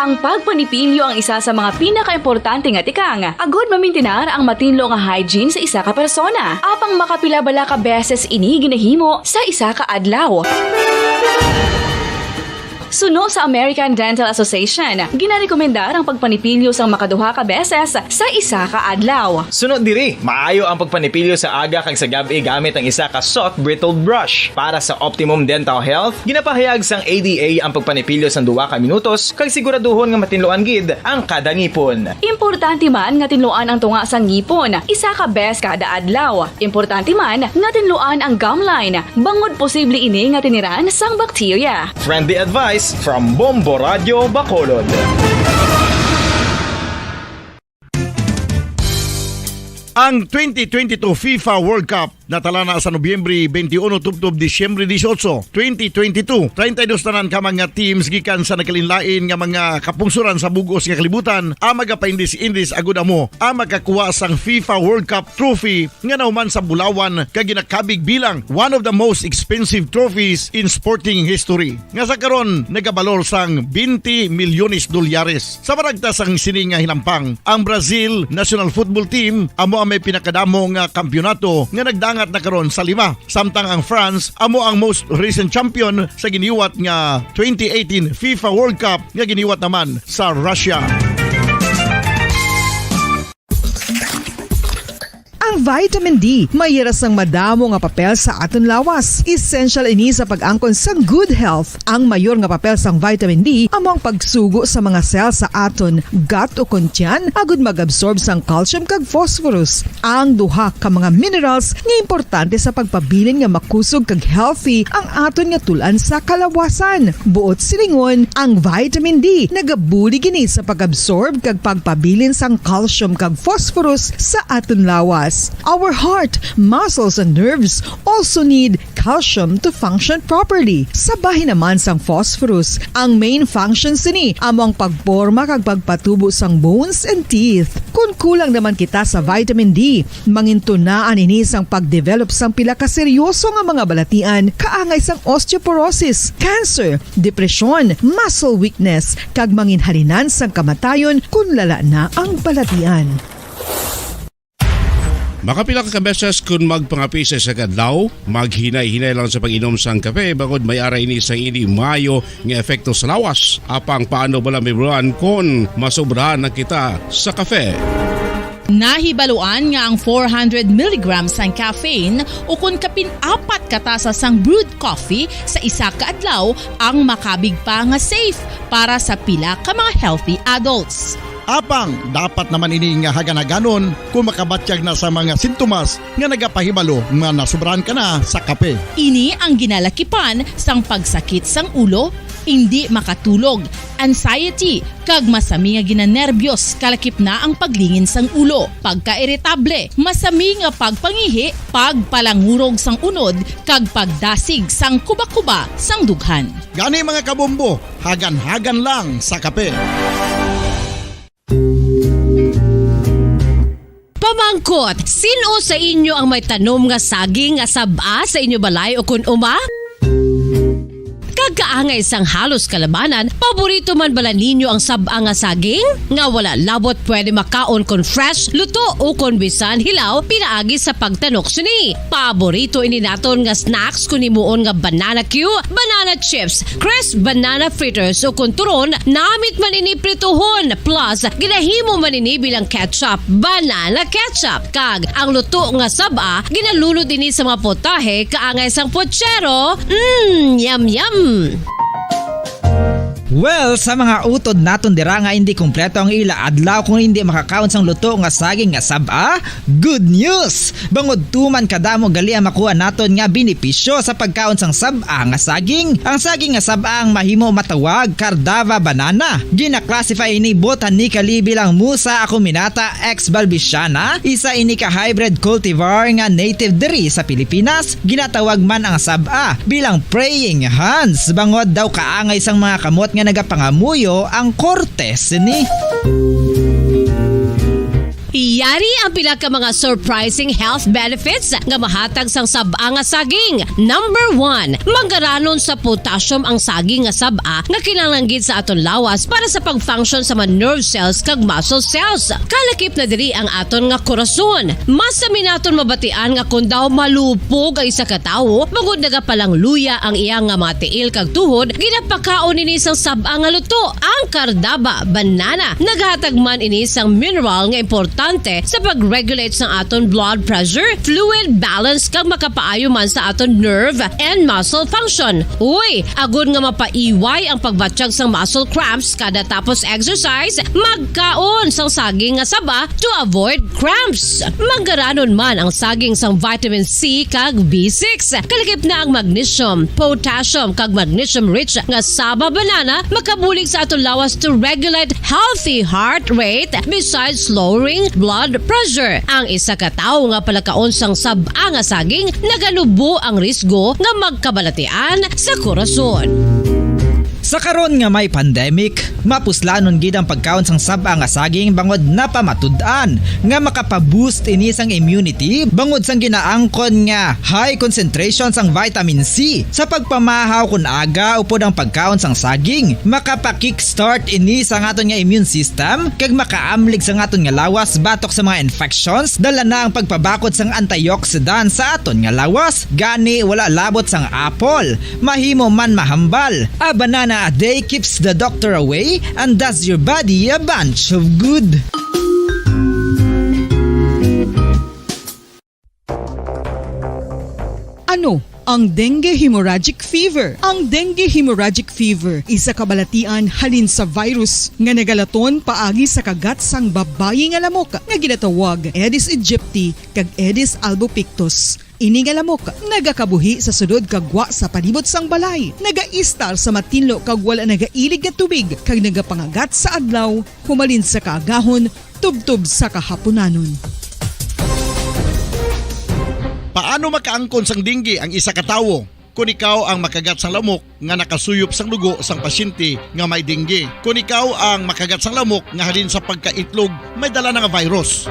Ang pagpanipilyo ang isa sa mga pinakaimportante nga tikang agud mamintinar ang matinlo nga hygiene sa isa ka persona. Apang makapila bala ka beses ini ginahimo sa isa ka adlaw? Suno sa American Dental Association, ginarekomendar ang pagpanipilyo sang makaduha ka beses sa isa ka adlaw. Suno diri, maayo ang pagpanipilyo sa aga kag sa gab-i gamit ang isa ka soft bristled brush. Para sa optimum dental health, ginapahayag sang A D A ang pagpanipilyo sang duha ka minutos kag siguraduhon nga matinluan gid ang kada ngipon. Importante man nga tinluan ang tunga sang ngipon isa ka bes kada adlaw. Importante man nga tinluan ang gum line, bangod posible ini nga tiniran sang bakterya. Friendly advice from Bombo Radio Bacolod. Ang twenty twenty-two FIFA World Cup natala na sa Nobyembre twenty-one tubtob Disyembre dieciocho, twenty twenty-two. Treinta y dos tanan ka mga teams gikan sa nagkalainlain nga mga kapungsoran sa bug-os nga kalibutan ang magapaindis-indis agud amo ang makakuha sang FIFA World Cup trophy nga nahuman sa bulawan kag ginakabig bilang one of the most expensive trophies in sporting history, nga sa karon nagabalor sang twenty milyones dolyares. Sa baragta sang sini nga hinampang, ang Brazil national football team amo ang may pinakadamo nga kampiyonato nga nagdangat na karon sa lima, samtang ang France amo ang most recent champion sa giniwat nga twenty eighteen FIFA World Cup nga giniwat naman sa Russia. Ang vitamin D may hira sang madamo nga papel sa aton lawas. Essential ini sa pag-angkon sang good health. Ang mayor nga papel sang vitamin D amo ang pagsugo sa mga cell sa aton gut ukon tiyan agud mag-absorb sang calcium kag phosphorus, ang duha ka mga minerals nga importante sa pagpabilin nga makusog kag healthy ang aton nga tul-an sa kalawasan. Buot silingon, ang vitamin D nagabulig ini sa pag-absorb kag pagpabilin sang calcium kag phosphorus sa aton lawas. Our heart, muscles, and nerves also need calcium to function properly. Sa bahin naman sang phosphorus, ang main function sini amo ang pagporma kag pagpatubo sang bones and teeth. Kon kulang naman kita sa vitamin D, mangintunaan ini sang pagdevelop sang pila ka seryoso nga mga balatian kaangay sang osteoporosis, cancer, depresyon, muscle weakness, kag manginhalinan sang kamatayon kon lala na ang balatian. Makapila ka beses kon magpangape sa isa ka adlaw, maghinay-hinay lang sa pag-inom sang kape, bangod may ara ini sang indi maayo nga epekto sa lawas. Apang paano bala mahibaluan kon masobrahan na kita sa kape? Nahibaluan nga ang four hundred milligrams sang caffeine ukon kapin apat ka tasa sang brewed coffee sa isa ka adlaw ang makabig pa nga safe para sa pila ka mga healthy adults. Apang dapat naman ini nga hagan-haganon kon makabatyag na sa mga sintomas nga nagapahibalo nga nasobrahan ka na sa kape. Ini ang ginalakipan sang pagsakit sang ulo, indi makatulog, anxiety, kag masami nga ginanerbiyos, kalakip na ang paglingin sang ulo, pagkairitable, masami nga pagpangihi, pagpalangurog sang unod, kag pagdasig sang kuba-kuba sang dughan. Gani, mga kabombo, hagan-hagan lang sa kape. Pamangkot, sin-o sa inyo ang may tanom nga saging nga sab-a sa inyo balay ukon uma? Kag kaangay sang halos kalabanan, paborito man bala ninyo ang sab-a nga saging? Nga wala labot pwede makaon kon fresh, luto, ukon bisan hilaw pinaagi sa pagtanok sini. Paborito ini naton nga snacks kon himuon nga banana cue, banana chips, crisp banana fritters, ukon turon, namit man ini prituhon, plus ginahimo man ini bilang ketchup, banana ketchup. Kag ang luto nga sab-a, ginalunod ini sa mga potahe kaangay sang pochero. Mm, yum, yum! Well, sa mga utod naton dira nga hindi kompleto ang ila adlaw kung hindi makakaon sang luto nga saging nga sab-a, good news! Bangod tuman kadamo gali ang makuha naton nga benepisyo sa pagkaon sang sab-a nga saging. Ang saging nga sab-a ang mahimo matawag Cardava banana. Gina-classify ini botanically bilang Musa acuminata ex balbisiana, isa ini ka hybrid cultivar nga native diri sa Pilipinas. Ginatawag man ang sab-a bilang praying hands, bangod daw kaangay sang mga kamot nga nagapangamuyo ang korte sini. Yari ang pila ka mga surprising health benefits nga mahatag sang sab-a nga saging. Number one, manggaranon sa potassium ang saging nga sab-a nga kinahanglan gid sa aton lawas para sa pag-function sa mga nerve cells kag muscle cells. Kalakip na diri ang aton nga korason. Mas sami naton mabatian nga kon daw malupog ang isa ka tawo, bangod nagapalangluya ang iya nga mga tiil kag tuhod, ginapakaon ini sang sab-a nga luto, ang Cardava banana. Naghatag man ini sang mineral nga importante sa pag-regulate sang aton blood pressure, fluid balance, kag makapaayo man sa aton nerve and muscle function. Uy, agod nga mapaiway ang pagbatyag sang muscle cramps kada tapos exercise, magkaon sang saging nga saba to avoid cramps. Manggaranon man ang saging sang vitamin C kag B six. Kalakip na ang magnesium, potassium, kag magnesium-rich nga saba banana makabulig sa aton lawas to regulate healthy heart rate besides lowering blood pressure. Ang isa ka tawo nga palakaon sang sab-a nga saging naganubo ang risgo nga magkabalatian sa korason. Sa karon nga may pandemic, mapuslanon gid ang pagkaon sang sab-a nga saging bangod napamatud-an nga makapa-boost ini sang immunity bangod sang ginaangkon nga high concentration sang vitamin C. Sa pagpamahaw kon aga upod ang pagkaon sang saging, makapa-kickstart ini sa aton nga immune system kag makaamlig sa aton nga lawas batok sa mga infections, dala na ang pagpabakod sang antioxidant sa aton nga lawas. Gani, wala labot sang apple. Mahimo man mahambal. A banana a day keeps the doctor away and does your body a bunch of good. Ano ang dengue hemorrhagic fever? Ang dengue hemorrhagic fever, isa ka balatian halin sa virus nga nagalaton paagi sa kagat sang babayi nga lamok nga ginatawag Aedes aegypti kag Aedes albopictus. Ini nga lamok nagakabuhi sa sulod kag gwa sa palibot sang balay, nagaistar sa matinlo kag wala nagailig nga tubig, kag nagapangagat sa adlaw humalin sa kaagahon tubtob sa kahapunanon. Paano makaangkon sang dengue ang isa ka tawo? Kon ikaw ang makagat sang lamok nga nakasuyop sang dugo sang pasyente nga may dengue. Kon ikaw ang makagat sang lamok nga halin sa pagkaitlog may dala na nga virus.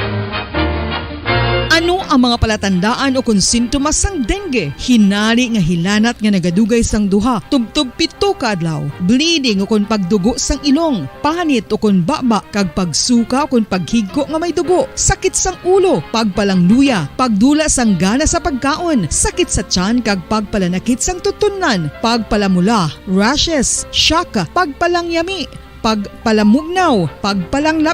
Ano ang mga palatandaan ukon sintomas sang dengue? Hinari nga hilanat nga nagadugay sang duha tubtob pito ka adlaw, bleeding ukon pagdugo sang ilong, panit ukon baba, kag pagsuka ukon paghigko nga may dugo, sakit sang ulo, pagpalangluya, pagdula sang gana sa pagkaon, sakit sa tiyan kag pagpalanakit sang tutunlan, pagpalamula, rashes, shock, pagpalangyami, pagpalamugnaw, pagpalangla